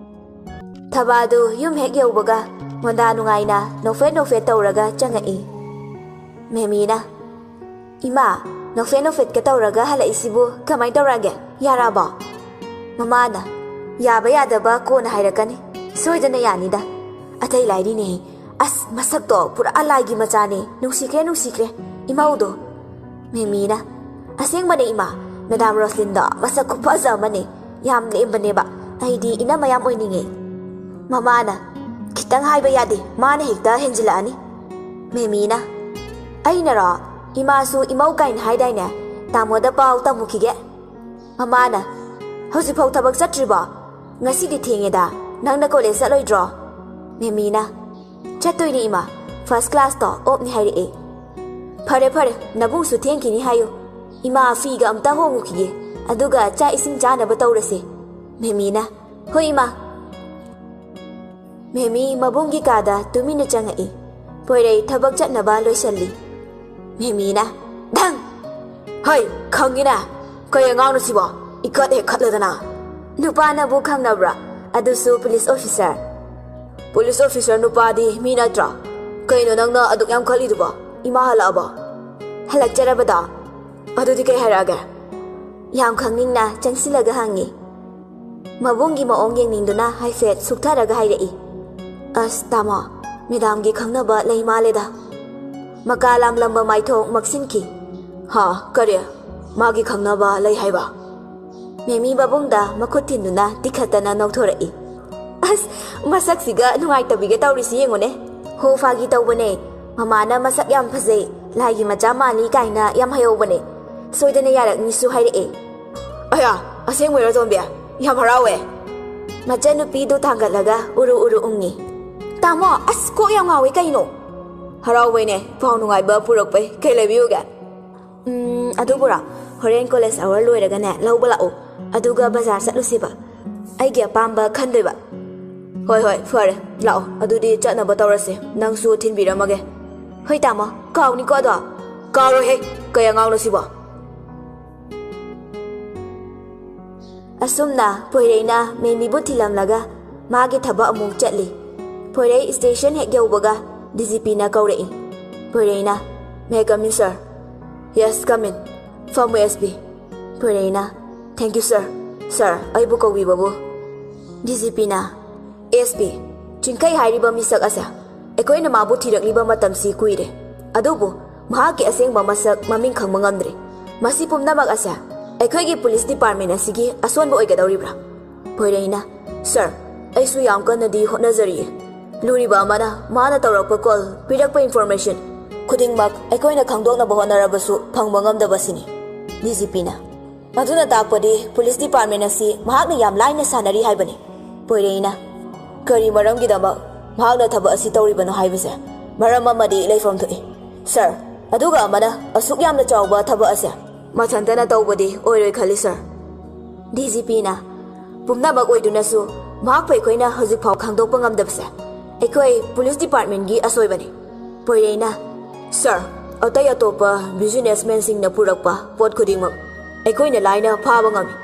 ꯊꯕꯥꯗꯨ ꯌꯨꯝ ꯍꯦꯛ ꯌꯧꯕꯒ ꯃꯣꯟꯗꯥ ꯅꯨꯡꯉꯥꯏꯅ ꯅꯣꯛꯐꯦꯠ ꯅꯣꯛꯐꯦꯠ ꯇꯧꯔꯒ ꯆꯪꯉꯛꯏ꯫ ꯃꯦꯃꯤꯅ, "ꯏꯃꯥ, ꯅꯣꯛꯐꯦꯠ ꯅꯣꯛꯐꯦꯠꯀ ꯇꯧꯔꯒ ꯍꯜꯂꯛꯏꯁꯤꯕꯨ ꯀꯃꯥꯏ ꯇꯧꯔꯒꯦ? ꯌꯥꯔꯛꯑꯕꯣ?" ꯃꯃꯥꯅ, "ꯌꯥꯕ ꯌꯥꯗꯕ ꯀꯣꯟꯅ ꯍꯥꯏꯔꯛꯀꯅꯤ, ꯁꯣꯏꯗꯅ ꯌꯥꯅꯤꯗ꯫ ꯑꯇꯩ ꯂꯥꯏꯔꯤꯅꯦ, ꯑꯁ, ꯃꯁꯛꯇꯣ ꯄꯨꯔꯥ ꯂꯥꯏꯒꯤ ꯃꯆꯥꯅꯦ, ꯅꯨꯡꯁꯤꯈ꯭ꯔꯦ, ꯅꯨꯡꯁꯤꯈ꯭ꯔꯦ ꯏꯃꯧꯗꯣ"꯫ ꯃꯦꯃꯤꯅ, "ꯑꯁꯦꯡꯕꯅꯦ ꯏꯃꯥ, ꯃꯦꯗꯥꯝ ꯔꯣꯁꯂꯤꯟꯗꯣ ꯃꯁꯛ ꯈꯨꯐꯖ ꯑꯃꯅꯦ, ꯌꯥꯝ ꯂꯦꯝꯕꯅꯦꯕ, ꯑꯩꯗꯤ ꯏꯅꯝꯃ ꯌꯥꯝ ꯑꯣꯏꯅꯤꯡꯉꯦ"꯫ ꯃꯃꯥꯅ, "ꯈꯤꯇꯪ ꯍꯥꯏꯕ ꯌꯥꯗꯦ, ꯃꯥꯅ ꯍꯦꯛꯇ ꯍꯦꯟꯖꯤꯜꯂꯛꯑꯅꯤ"꯫ ꯃꯦꯃꯤꯅ, "ꯑꯩꯅꯔꯣ? ꯏꯃꯥꯁꯨ ꯏꯃꯧ ꯀꯥꯏꯅ ꯍꯥꯏꯗꯥꯏꯅꯦ? ꯇꯥꯃꯣꯗ ꯄꯥꯎ ꯇꯝꯃꯨꯈꯤꯒꯦ꯫ ꯃꯃꯥꯅ, "ꯍꯧꯖꯤꯛꯐꯥꯎ ꯊꯕꯛ ꯆꯠꯇ꯭ꯔꯤꯕꯣ? ꯉꯁꯤꯗꯤ ꯊꯦꯡꯉꯦꯗ, ꯅꯪꯅ ꯀꯣꯂꯦꯖ ꯆꯠꯂꯣꯏꯗ꯭ꯔꯣ?" ꯃꯦꯃꯤꯅ, "ꯆꯠꯇꯣꯏꯅꯦ ꯏꯃꯥ, ꯐꯥꯔꯁ ꯀ꯭ꯂꯥꯁꯇꯣ ꯑꯣꯞꯅꯤ ꯍꯥꯏꯔꯛꯑꯦ꯫" "ꯐꯔꯦ ꯐꯔꯦ, ꯅꯕꯨꯡꯁꯨ ꯊꯦꯡꯈꯤꯅꯤ ꯍꯥꯏꯌꯨ꯫ ꯏꯃꯥ ꯐꯤꯒ ꯑꯝꯇ ꯍꯣꯡꯉꯨꯈꯤꯒꯦ, ꯑꯗꯨꯒ ꯆꯥꯛ ꯏꯁꯤꯡ ꯆꯥꯅꯕ ꯇꯧꯔꯁꯦ꯫" ꯃꯦꯃꯤꯅ, "ꯍꯣꯏ ꯏꯃꯥ꯫" ꯃꯦꯃꯤ ꯃꯕꯨꯡꯒꯤ ꯀꯥꯗ ꯇꯨꯃꯤꯟꯅ ꯆꯪꯉꯛꯏ꯫ ꯄꯣꯏꯔꯩ ꯊꯕꯛ ꯆꯠꯅꯕ ꯂꯣꯏꯁꯜꯂꯤ꯫ ꯃꯦꯃꯤꯅ, "ꯙꯪ!" "ꯍꯩ, ꯈꯪꯉꯤꯅꯦ꯫ ꯀꯩ ꯑꯉꯥꯡꯅꯣ ꯁꯤꯕꯣ? ꯏꯀꯠ ꯍꯦꯛ ꯈꯠꯂꯗꯅ꯫" "ꯅꯨꯄꯥꯅꯕꯨ ꯈꯪꯅꯕ꯭ꯔꯥ? ꯑꯗꯨꯁꯨ ꯄꯨꯂꯤꯁ ꯑꯣꯐꯤꯁꯥꯔ꯫" "ꯄꯨꯂꯤꯁ ꯑꯣꯐꯤꯁꯥꯔ ꯅꯨꯄꯥꯗꯤ ꯃꯤ ꯅꯠꯇ꯭ꯔꯣ? ꯀꯩꯅꯣ ꯅꯪꯅ ꯑꯗꯨꯛ ꯌꯥꯝ ꯈꯠꯂꯤꯗꯨꯕꯣ? ꯏꯃꯥ ꯍꯜꯂꯛꯑꯕꯣ?" "ꯍꯜꯂꯛꯆꯔꯕꯗꯣ?" "ꯑꯗꯨꯗꯤ ꯀꯩ ꯍꯥꯏꯔꯛꯑꯒꯦ?" ꯌꯥꯝ ꯈꯪꯅꯤꯡꯅ ꯆꯪꯁꯤꯜꯂꯒ ꯍꯪꯉꯤ꯫ ꯃꯕꯨꯡꯒꯤ ꯃꯑꯣꯡ ꯌꯦꯡꯅꯤꯡꯗꯨꯅ ꯍꯥꯏꯐꯦꯠ ꯁꯨꯛꯊꯔꯒ ꯍꯥꯏꯔꯛꯏ, "ꯑꯁ ꯇꯥꯃꯣ, ꯃꯦꯗꯥꯝꯒꯤ ꯈꯪꯅꯕ ꯂꯩ ꯃꯥꯜꯂꯦꯗ꯫" ꯃꯀꯥ ꯂꯥꯝꯂꯝꯕ ꯃꯥꯏꯊꯣꯡ ꯃꯛꯁꯤꯟꯈꯤ꯫ "ꯍꯥ, ꯀꯔꯤ? ꯃꯥꯒꯤ ꯈꯪꯅꯕ ꯂꯩ ꯍꯥꯏꯕ?" ꯃꯦꯃꯤ ꯃꯕꯨꯡꯗ ꯃꯈꯨꯠ ꯊꯤꯟꯗꯨꯅ ꯇꯤꯈꯠꯇꯅ ꯅꯣꯛꯊꯣꯔꯛꯏ꯫ "ꯑꯁ, ꯃꯁꯛꯁꯤꯒ ꯅꯨꯡꯉꯥꯏꯇꯕꯤꯒ ꯇꯧꯔꯤꯁꯤ ꯌꯦꯡꯉꯨꯅꯦ꯫ ꯍꯣ, ꯐꯥꯒꯤ ꯇꯧꯕꯅꯦ꯫ ꯃꯃꯥꯅ ꯃꯁꯛ ꯌꯥꯝ ꯐꯖꯩ, ꯂꯥꯏꯒꯤ ꯃꯆꯥ ꯃꯥꯜꯂꯤ ꯀꯥꯏꯅ ꯌꯥꯝ ꯍꯥꯏꯍꯧꯕꯅꯦ꯫ ꯁꯣꯏꯗꯅ ꯌꯥꯔꯛꯅꯤꯁꯨ ꯍꯥꯏꯔꯛꯑꯦ꯫" "ꯑꯌꯥ, ꯑꯁꯦꯡꯕꯩꯔꯣ ꯇꯣꯝꯕꯤ? ꯌꯥꯝ ꯍꯔꯥꯎꯋꯦ꯫" ꯃꯆꯟꯅꯨꯄꯤꯗꯨ ꯊꯥꯡꯒꯠꯂꯒ ꯎꯔꯨ ꯎꯔꯨ ꯎꯪꯉꯤ꯫ "ꯇꯥꯃꯣ, ꯑꯁ ꯀꯣꯛ ꯌꯥꯝ ꯉꯥꯎꯋꯦ ꯀꯩꯅꯣ?" "ꯍꯔꯥꯎꯕꯩꯅꯦ, ꯄꯥꯎ ꯅꯨꯡꯉꯥꯏꯕ ꯄꯨꯔꯛꯄꯩ꯫ ꯀꯩ ꯂꯩꯕꯤꯌꯨꯒꯦ?" "ꯎꯝ, ꯑꯗꯨꯕꯨꯔꯣ, ꯍꯣꯔꯦꯟ ꯀꯣꯂꯦꯖ ꯑꯋꯔ ꯂꯣꯏꯔꯒꯅꯦ ꯂꯧꯕ ꯂꯥꯛꯑꯣ, ꯑꯗꯨꯒ ꯕꯖꯥꯔ ꯆꯠꯂꯨꯁꯦꯕ꯫ ꯑꯩꯒꯤ ꯑꯄꯥꯝꯕ ꯈꯟꯗꯣꯏꯕ꯫" "ꯍꯣꯏ ꯍꯣꯏ, ꯐꯔꯦ, ꯂꯥꯛꯑꯣ, ꯑꯗꯨꯗꯤ ꯆꯠꯅꯕ ꯇꯧꯔꯁꯦ꯫ ꯅꯪꯁꯨ ꯊꯤꯟꯕꯤꯔꯝꯃꯒꯦ꯫" "ꯍꯣꯏ ꯇꯥꯃꯣ, ꯀꯥꯎꯅꯤꯀꯣ ꯑꯗꯣ꯫" "ꯀꯥꯎꯔꯣꯏꯍꯦ, ꯀꯩ ꯑꯉꯥꯡꯅꯣ ꯁꯤꯕꯣ?" ꯑꯁꯨꯝꯅ ꯄꯣꯏꯔꯩꯅ ꯃꯦꯃꯤꯕꯨ ꯊꯤꯜꯂꯝꯂꯒ ꯃꯥꯒꯤ ꯊꯕꯛ ꯑꯃꯨꯛ ꯆꯠꯂꯤ꯫ ꯄꯣꯏꯔꯩ ꯁ꯭ꯇꯦꯁꯟ ꯍꯦꯛ ꯌꯧꯕꯒ ꯗꯤ ꯖꯤ ꯄꯤꯅ ꯀꯧꯔꯛꯏ꯫ ꯄꯣꯏꯔꯩꯅ, "May I come in, sir?" "Yes, come in꯫ ꯐꯝꯃꯨ, S P." ꯄꯣꯏꯔꯩꯅ, "Thank you, sir꯫ Sir, ꯑꯩꯕꯨ ꯀꯧꯕꯤꯕꯕꯨ꯫" ꯗꯤ ꯖꯤ ꯄꯤꯅ, "ꯑꯦꯁ ꯄꯤ, ꯆꯤꯡꯈꯩ ꯍꯥꯏꯔꯤꯕ ꯃꯤꯁꯛ ꯑꯁꯦ ꯑꯩꯈꯣꯏꯅ ꯃꯥꯕꯨ ꯊꯤꯔꯛꯂꯤꯕ ꯃꯇꯝꯁꯤ ꯀꯨꯏꯔꯦ, ꯑꯗꯨꯕꯨ ꯃꯍꯥꯛꯀꯤ ꯑꯁꯦꯡꯕ ꯃꯁꯛ ꯃꯃꯤꯡ ꯈꯪꯕ ꯉꯝꯗ꯭ꯔꯤ꯫ ꯃꯁꯤ ꯄꯨꯝꯅꯃꯛ ꯑꯁꯦ ꯑꯩꯈꯣꯏꯒꯤ ꯄꯨꯂꯤꯁ ꯗꯤꯄꯥꯔꯠꯃꯦꯟ ꯑꯁꯤꯒꯤ ꯑꯁꯣꯟꯕ ꯑꯣꯏꯒꯗꯧꯔꯤꯕ꯭ꯔꯥ?" ꯄꯣꯏꯔꯩꯅ, "Sir, ꯑꯩꯁꯨ ꯌꯥꯝ ꯀꯟꯅꯗꯤ ꯍꯣꯠꯅꯖꯔꯤꯌꯦ꯫ ꯂꯨꯔꯤꯕ ꯑꯃꯅ ꯃꯥꯅ ꯇꯧꯔꯛꯄ ꯀꯣꯜ, ꯄꯤꯔꯛꯄ ꯏꯟꯐꯣꯔꯃꯦꯁꯟ, ꯈꯨꯗꯤꯡꯃꯛ ꯑꯩꯈꯣꯏꯅ ꯈꯪꯗꯣꯛꯅꯕ ꯍꯣꯠꯅꯔꯕꯁꯨ ꯐꯪꯕ ꯉꯝꯗꯕꯁꯤꯅꯤ꯫ ꯗꯤ ꯖꯤ ꯄꯤꯅ, "ꯃꯗꯨꯅ ꯇꯥꯛꯄꯗꯤ ꯄꯨꯂꯤꯁ ꯗꯤꯄꯥꯔꯠꯃꯦꯟ ꯑꯁꯤ ꯃꯍꯥꯛꯅ ꯌꯥꯝ ꯂꯥꯏꯅ ꯁꯥꯟꯅꯔꯤ ꯍꯥꯏꯕꯅꯤ꯫" ꯄꯣꯏꯔꯩꯅ, "ꯀꯔꯤ ꯃꯔꯝꯒꯤꯗꯃꯛ ꯃꯍꯥꯛꯅ ꯊꯕꯛ ꯑꯁꯤ ꯇꯧꯔꯤꯕꯅꯣ ꯍꯥꯏꯕꯁꯦ ꯃꯔꯝ ꯑꯃꯗꯤ ꯂꯩꯐꯝ ꯊꯣꯛꯏ, ꯁꯥꯔ꯫ ꯑꯗꯨꯒ ꯑꯃꯅ ꯑꯁꯨꯛ ꯌꯥꯝꯅ ꯆꯥꯎꯕ ꯊꯕꯛ ꯑꯁꯦ ꯃꯊꯟꯇꯅ ꯇꯧꯕꯗꯤ ꯑꯣꯏꯔꯣꯏ ꯈꯜꯂꯤ, ꯁꯥꯔ꯫" ꯗꯤ ꯖꯤ ꯄꯤꯅ, "ꯄꯨꯝꯅꯃꯛ ꯑꯣꯏꯗꯨꯅꯁꯨ ꯃꯍꯥꯛꯄꯨ ꯑꯩꯈꯣꯏꯅ ꯍꯧꯖꯤꯛ ꯐꯥꯎ ꯈꯪꯗꯣꯛꯄ ꯉꯝꯗꯕꯁꯦ ꯑꯩꯈꯣꯏ ꯄꯨꯂꯤꯁ ꯗꯤꯄꯥꯔꯠꯃꯦꯟꯒꯤ ꯑꯁꯣꯏꯕꯅꯤ꯫" ꯄꯣꯏꯔꯩꯅ, "ꯁꯥꯔ, ꯑꯇꯩ ꯑꯇꯣꯞꯄ ꯕꯤꯖꯤꯅꯦꯁꯃꯦꯟꯁꯤꯡꯅ ꯄꯨꯔꯛꯄ ꯄꯣꯠ ꯈꯨꯗꯤꯡꯃꯛ ꯑꯩꯈꯣꯏꯅ ꯂꯥꯏꯅ ꯐꯥꯕ ꯉꯝꯃꯤ꯫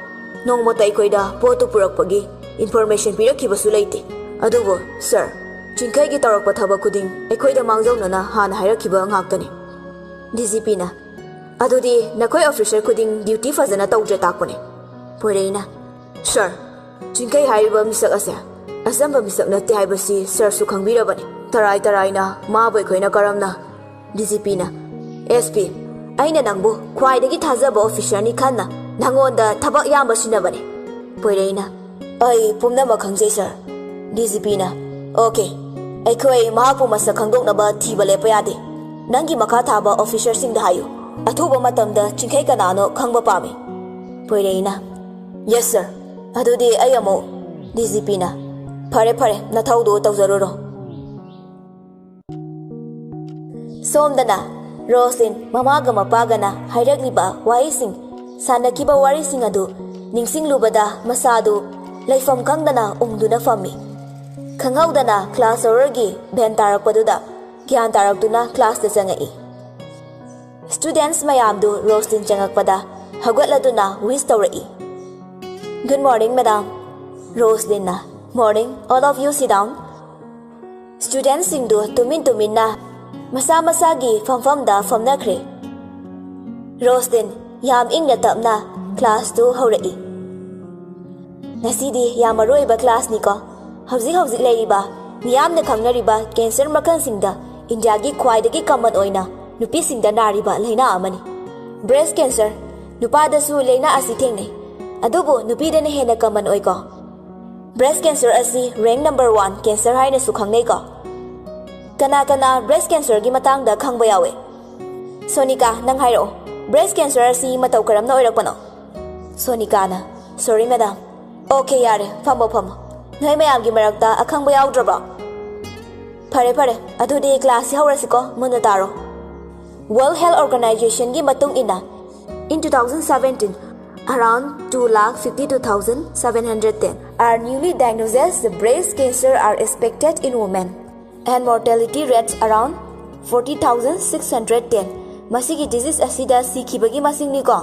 ꯅꯣꯡꯃꯇ ꯑꯩꯈꯣꯏꯗ ꯄꯣꯠꯇꯨ ꯄꯨꯔꯛꯄꯒꯤ ꯏꯟꯐꯣꯔꯃꯦꯁꯟ ꯄꯤꯔꯛꯈꯤꯕꯁꯨ ꯂꯩꯇꯦ꯫ ꯑꯗꯨꯕꯨ ꯁꯥꯔ, ꯆꯤꯡꯈꯩꯒꯤ ꯇꯧꯔꯛꯄ ꯊꯕꯛ ꯈꯨꯗꯤꯡ ꯑꯩꯈꯣꯏꯗ ꯃꯥꯡꯖꯧꯅꯅ ꯍꯥꯟꯅ ꯍꯥꯏꯔꯛꯈꯤꯕ ꯉꯥꯛꯇꯅꯤ꯫" ꯗꯤ ꯖꯤ ꯄꯤꯅ, "ꯑꯗꯨꯗꯤ ꯅꯈꯣꯏ ꯑꯣꯐꯤꯁꯔ ꯈꯨꯗꯤꯡ ꯗ꯭ꯌꯨꯇꯤ ꯐꯖꯅ ꯇꯧꯗ꯭ꯔꯦ ꯇꯥꯛꯄꯅꯦ꯫" ꯄꯣꯏꯔꯩꯅ, "ꯁꯥꯔ, ꯆꯤꯡꯈꯩ ꯍꯥꯏꯔꯤꯕ ꯃꯤꯁꯛ ꯑꯁꯦ ꯑꯆꯝꯕ ꯃꯤꯁꯛ ꯅꯠꯇꯦ ꯍꯥꯏꯕꯁꯤ ꯁꯥꯔꯁꯨ ꯈꯪꯕꯤꯔꯕꯅꯤ꯫ ꯇꯔꯥꯏ ꯇꯔꯥꯏꯅ ꯃꯥꯕꯨ ꯑꯩꯈꯣꯏꯅ ꯀꯔꯝꯅ..." ꯗꯤ ꯖꯤ ꯄꯤꯅ, "ꯑꯦꯁ ꯄꯤ, ꯑꯩꯅ ꯅꯪꯕꯨ ꯈ꯭ꯋꯥꯏꯗꯒꯤ ꯊꯥꯖꯕ ꯑꯣꯐꯤꯁꯔꯅꯤ ꯈꯟꯅ ꯅꯪꯉꯣꯟꯗ ꯊꯕꯛ ꯑꯌꯥꯝꯕ ꯁꯤꯟꯅꯕꯅꯤ꯫" ꯄꯣꯏꯔꯩꯅ, "ꯑꯩ ꯄꯨꯝꯅꯃꯛ ꯈꯪꯖꯩ, ꯁꯥꯔ꯫" ꯗꯤ ꯖꯤ ꯄꯤꯅ, "ꯑꯣꯀꯦ, ꯑꯩꯈꯣꯏ ꯃꯍꯥꯛꯄꯨ ꯃꯁꯛ ꯈꯪꯗꯣꯛꯅꯕ ꯊꯤꯕ ꯂꯦꯞꯄ ꯌꯥꯗꯦ꯫ ꯅꯪꯒꯤ ꯃꯈꯥ ꯊꯥꯕ ꯑꯣꯐꯤꯁꯔꯁꯤꯡꯗ ꯍꯥꯏꯌꯨ, ꯑꯊꯨꯕ ꯃꯇꯝꯗ ꯆꯤꯡꯈꯩ ꯀꯅꯥꯅꯣ ꯈꯪꯕ ꯄꯥꯝꯃꯤ꯫" ꯄꯣꯏꯔꯩꯅ, "ꯌꯦꯁ, ꯁꯥꯔ꯫ ꯑꯗꯨꯗꯤ ꯑꯩ ꯑꯃꯨꯛ..." ꯗꯤ ꯖꯤ ꯄꯤꯅ, "ꯐꯔꯦ, ꯐꯔꯦ, ꯅꯊꯧꯗꯨ ꯇꯧꯖꯔꯨꯔꯣ꯫" ꯁꯣꯝꯗꯅ ꯔꯣꯁꯂꯤꯟ ꯃꯃꯥꯒ ꯃꯄꯥꯒꯅ ꯍꯥꯏꯔꯛꯂꯤꯕ ꯋꯥꯍꯩꯁꯤꯡ, ꯁꯥꯟꯅꯈꯤꯕ ꯋꯥꯔꯤꯁꯤꯡ ꯑꯗꯨ ꯅꯤꯡꯁꯤꯡꯂꯨꯕꯗ ꯃꯁꯥꯗꯨ ꯂꯩꯐꯝ ꯈꯪꯗꯅ ꯎꯪꯗꯨꯅ ꯐꯝꯃꯤ꯫ ꯈꯪꯍꯧꯗꯅ ꯀ꯭ꯂꯥꯁ ꯑꯋꯔꯒꯤ ꯚꯦꯟ ꯇꯥꯔꯛꯄꯗꯨꯗ ꯒ꯭ꯌꯥꯟ ꯇꯥꯔꯛꯇꯨꯅ ꯀ꯭ꯂꯥꯁꯇ ꯆꯪꯉꯛꯏ꯫ ꯁ꯭ꯇꯨꯗꯦꯟꯠꯁ ꯃꯌꯥꯝꯗꯨ ꯔꯣꯁꯂꯤꯟ ꯆꯪꯉꯛꯄꯗ ꯍꯧꯒꯠꯂꯗꯨꯅ ꯋꯤꯁ ꯇꯧꯔꯛꯏ꯫ "Good morning, madam꯫" ꯔꯣꯁꯂꯤꯟꯅ, "Morning, all of you sit down." ꯁ꯭ꯇꯨꯗꯦꯟꯠꯁꯤꯡꯗꯨ ꯇꯨꯃꯤꯟ ꯇꯨꯃꯤꯟꯅ ꯃꯁꯥ ꯃꯁꯥꯒꯤ ꯐꯝꯐꯝꯗ ꯐꯝꯅꯈ꯭ꯔꯦ꯫ ꯔꯣꯁꯂꯤꯟ ꯌꯥꯝ ꯏꯪꯅ ꯇꯞꯅ ꯀ꯭ꯂꯥꯁꯇꯨ ꯍꯧꯔꯛꯏ꯫ "ꯉꯁꯤꯗꯤ ꯌꯥꯝ ꯃꯔꯨ ꯑꯣꯏꯕ ꯀ꯭ꯂꯥꯁꯅꯤꯀꯣ꯫ ꯍꯧꯖꯤꯛ ꯍꯧꯖꯤꯛ ꯂꯩꯔꯤꯕ ꯃꯤꯌꯥꯝꯅ ꯈꯪꯅꯔꯤꯕ ꯀꯦꯟꯁꯔ ꯃꯈꯜꯁꯤꯡꯗ ꯏꯟꯗꯤꯌꯥꯒꯤ ꯈ꯭ꯋꯥꯏꯗꯒꯤ ꯀꯃꯟ ꯑꯣꯏꯅ ꯅꯨꯄꯤꯁꯤꯡꯗ ꯅꯥꯔꯤꯕ ꯂꯥꯏꯅꯥ ꯑꯃꯅꯤ꯫ ꯕ꯭ꯔꯦꯁ ꯀꯦꯟꯁꯔ, ꯅꯨꯄꯥꯗꯁꯨ ꯂꯥꯏꯅꯥ ꯑꯁꯤ ꯊꯦꯡꯅꯩ, ꯑꯗꯨꯕꯨ ꯅꯨꯄꯤꯗꯅ ꯍꯦꯟꯅ ꯀꯃꯟ ꯑꯣꯏꯀꯣ꯫ ꯕ꯭ꯔꯦꯁ ꯀꯦꯟꯁꯔ ꯑꯁꯤ ꯔꯦꯡꯛ ꯅꯝꯕꯔ ꯋꯥꯟ ꯀꯦꯟꯁꯔ ꯍꯥꯏꯅꯁꯨ ꯈꯪꯅꯩꯀꯣ꯫ ꯀꯅꯥ ꯀꯅꯥ breast cancerꯒꯤ ꯃꯇꯥꯡꯗ ꯈꯪꯕ ꯌꯥꯎꯏ? ꯁꯣꯅꯤꯀꯥ, ꯅꯪ ꯍꯥꯏꯔꯛꯑꯣ꯫ Breast cancer ꯑꯁꯤ ꯃꯇꯧ ꯀꯔꯝꯅ ꯑꯣꯏꯔꯛꯄꯅꯣ? ꯁꯣꯅꯤꯀꯥꯅ, Sorry madam. Okay, ꯌꯥꯔꯦ, ꯐꯝꯃꯣ ꯐꯝꯃꯣ꯫ ꯅꯣꯏ ꯃꯌꯥꯝꯒꯤ ꯃꯔꯛꯇ ꯑꯈꯪꯕ ꯌꯥꯎꯗ꯭ꯔꯕꯣ? ꯐꯔꯦ ꯐꯔꯦ, ꯑꯗꯨꯗꯤ classꯁꯤ ꯍꯧꯔꯁꯤꯀꯣ꯫ ꯃꯨꯟꯅ ꯇꯥꯔꯣ꯫ World Health Organizationꯒꯤ ꯃꯇꯨꯡ ꯏꯟꯅ, in two thousand seventeen, around two lakh fifty two thousand seven hundred ten are newly diagnosed the breast cancer are expected in women, and mortality rates around forty thousand six hundred ten꯫ ꯃꯁꯤꯒꯤ disease ꯑꯁꯤꯗ ꯁꯤꯈꯤꯕꯒꯤ ꯃꯁꯤꯡꯅꯤꯀꯣ꯫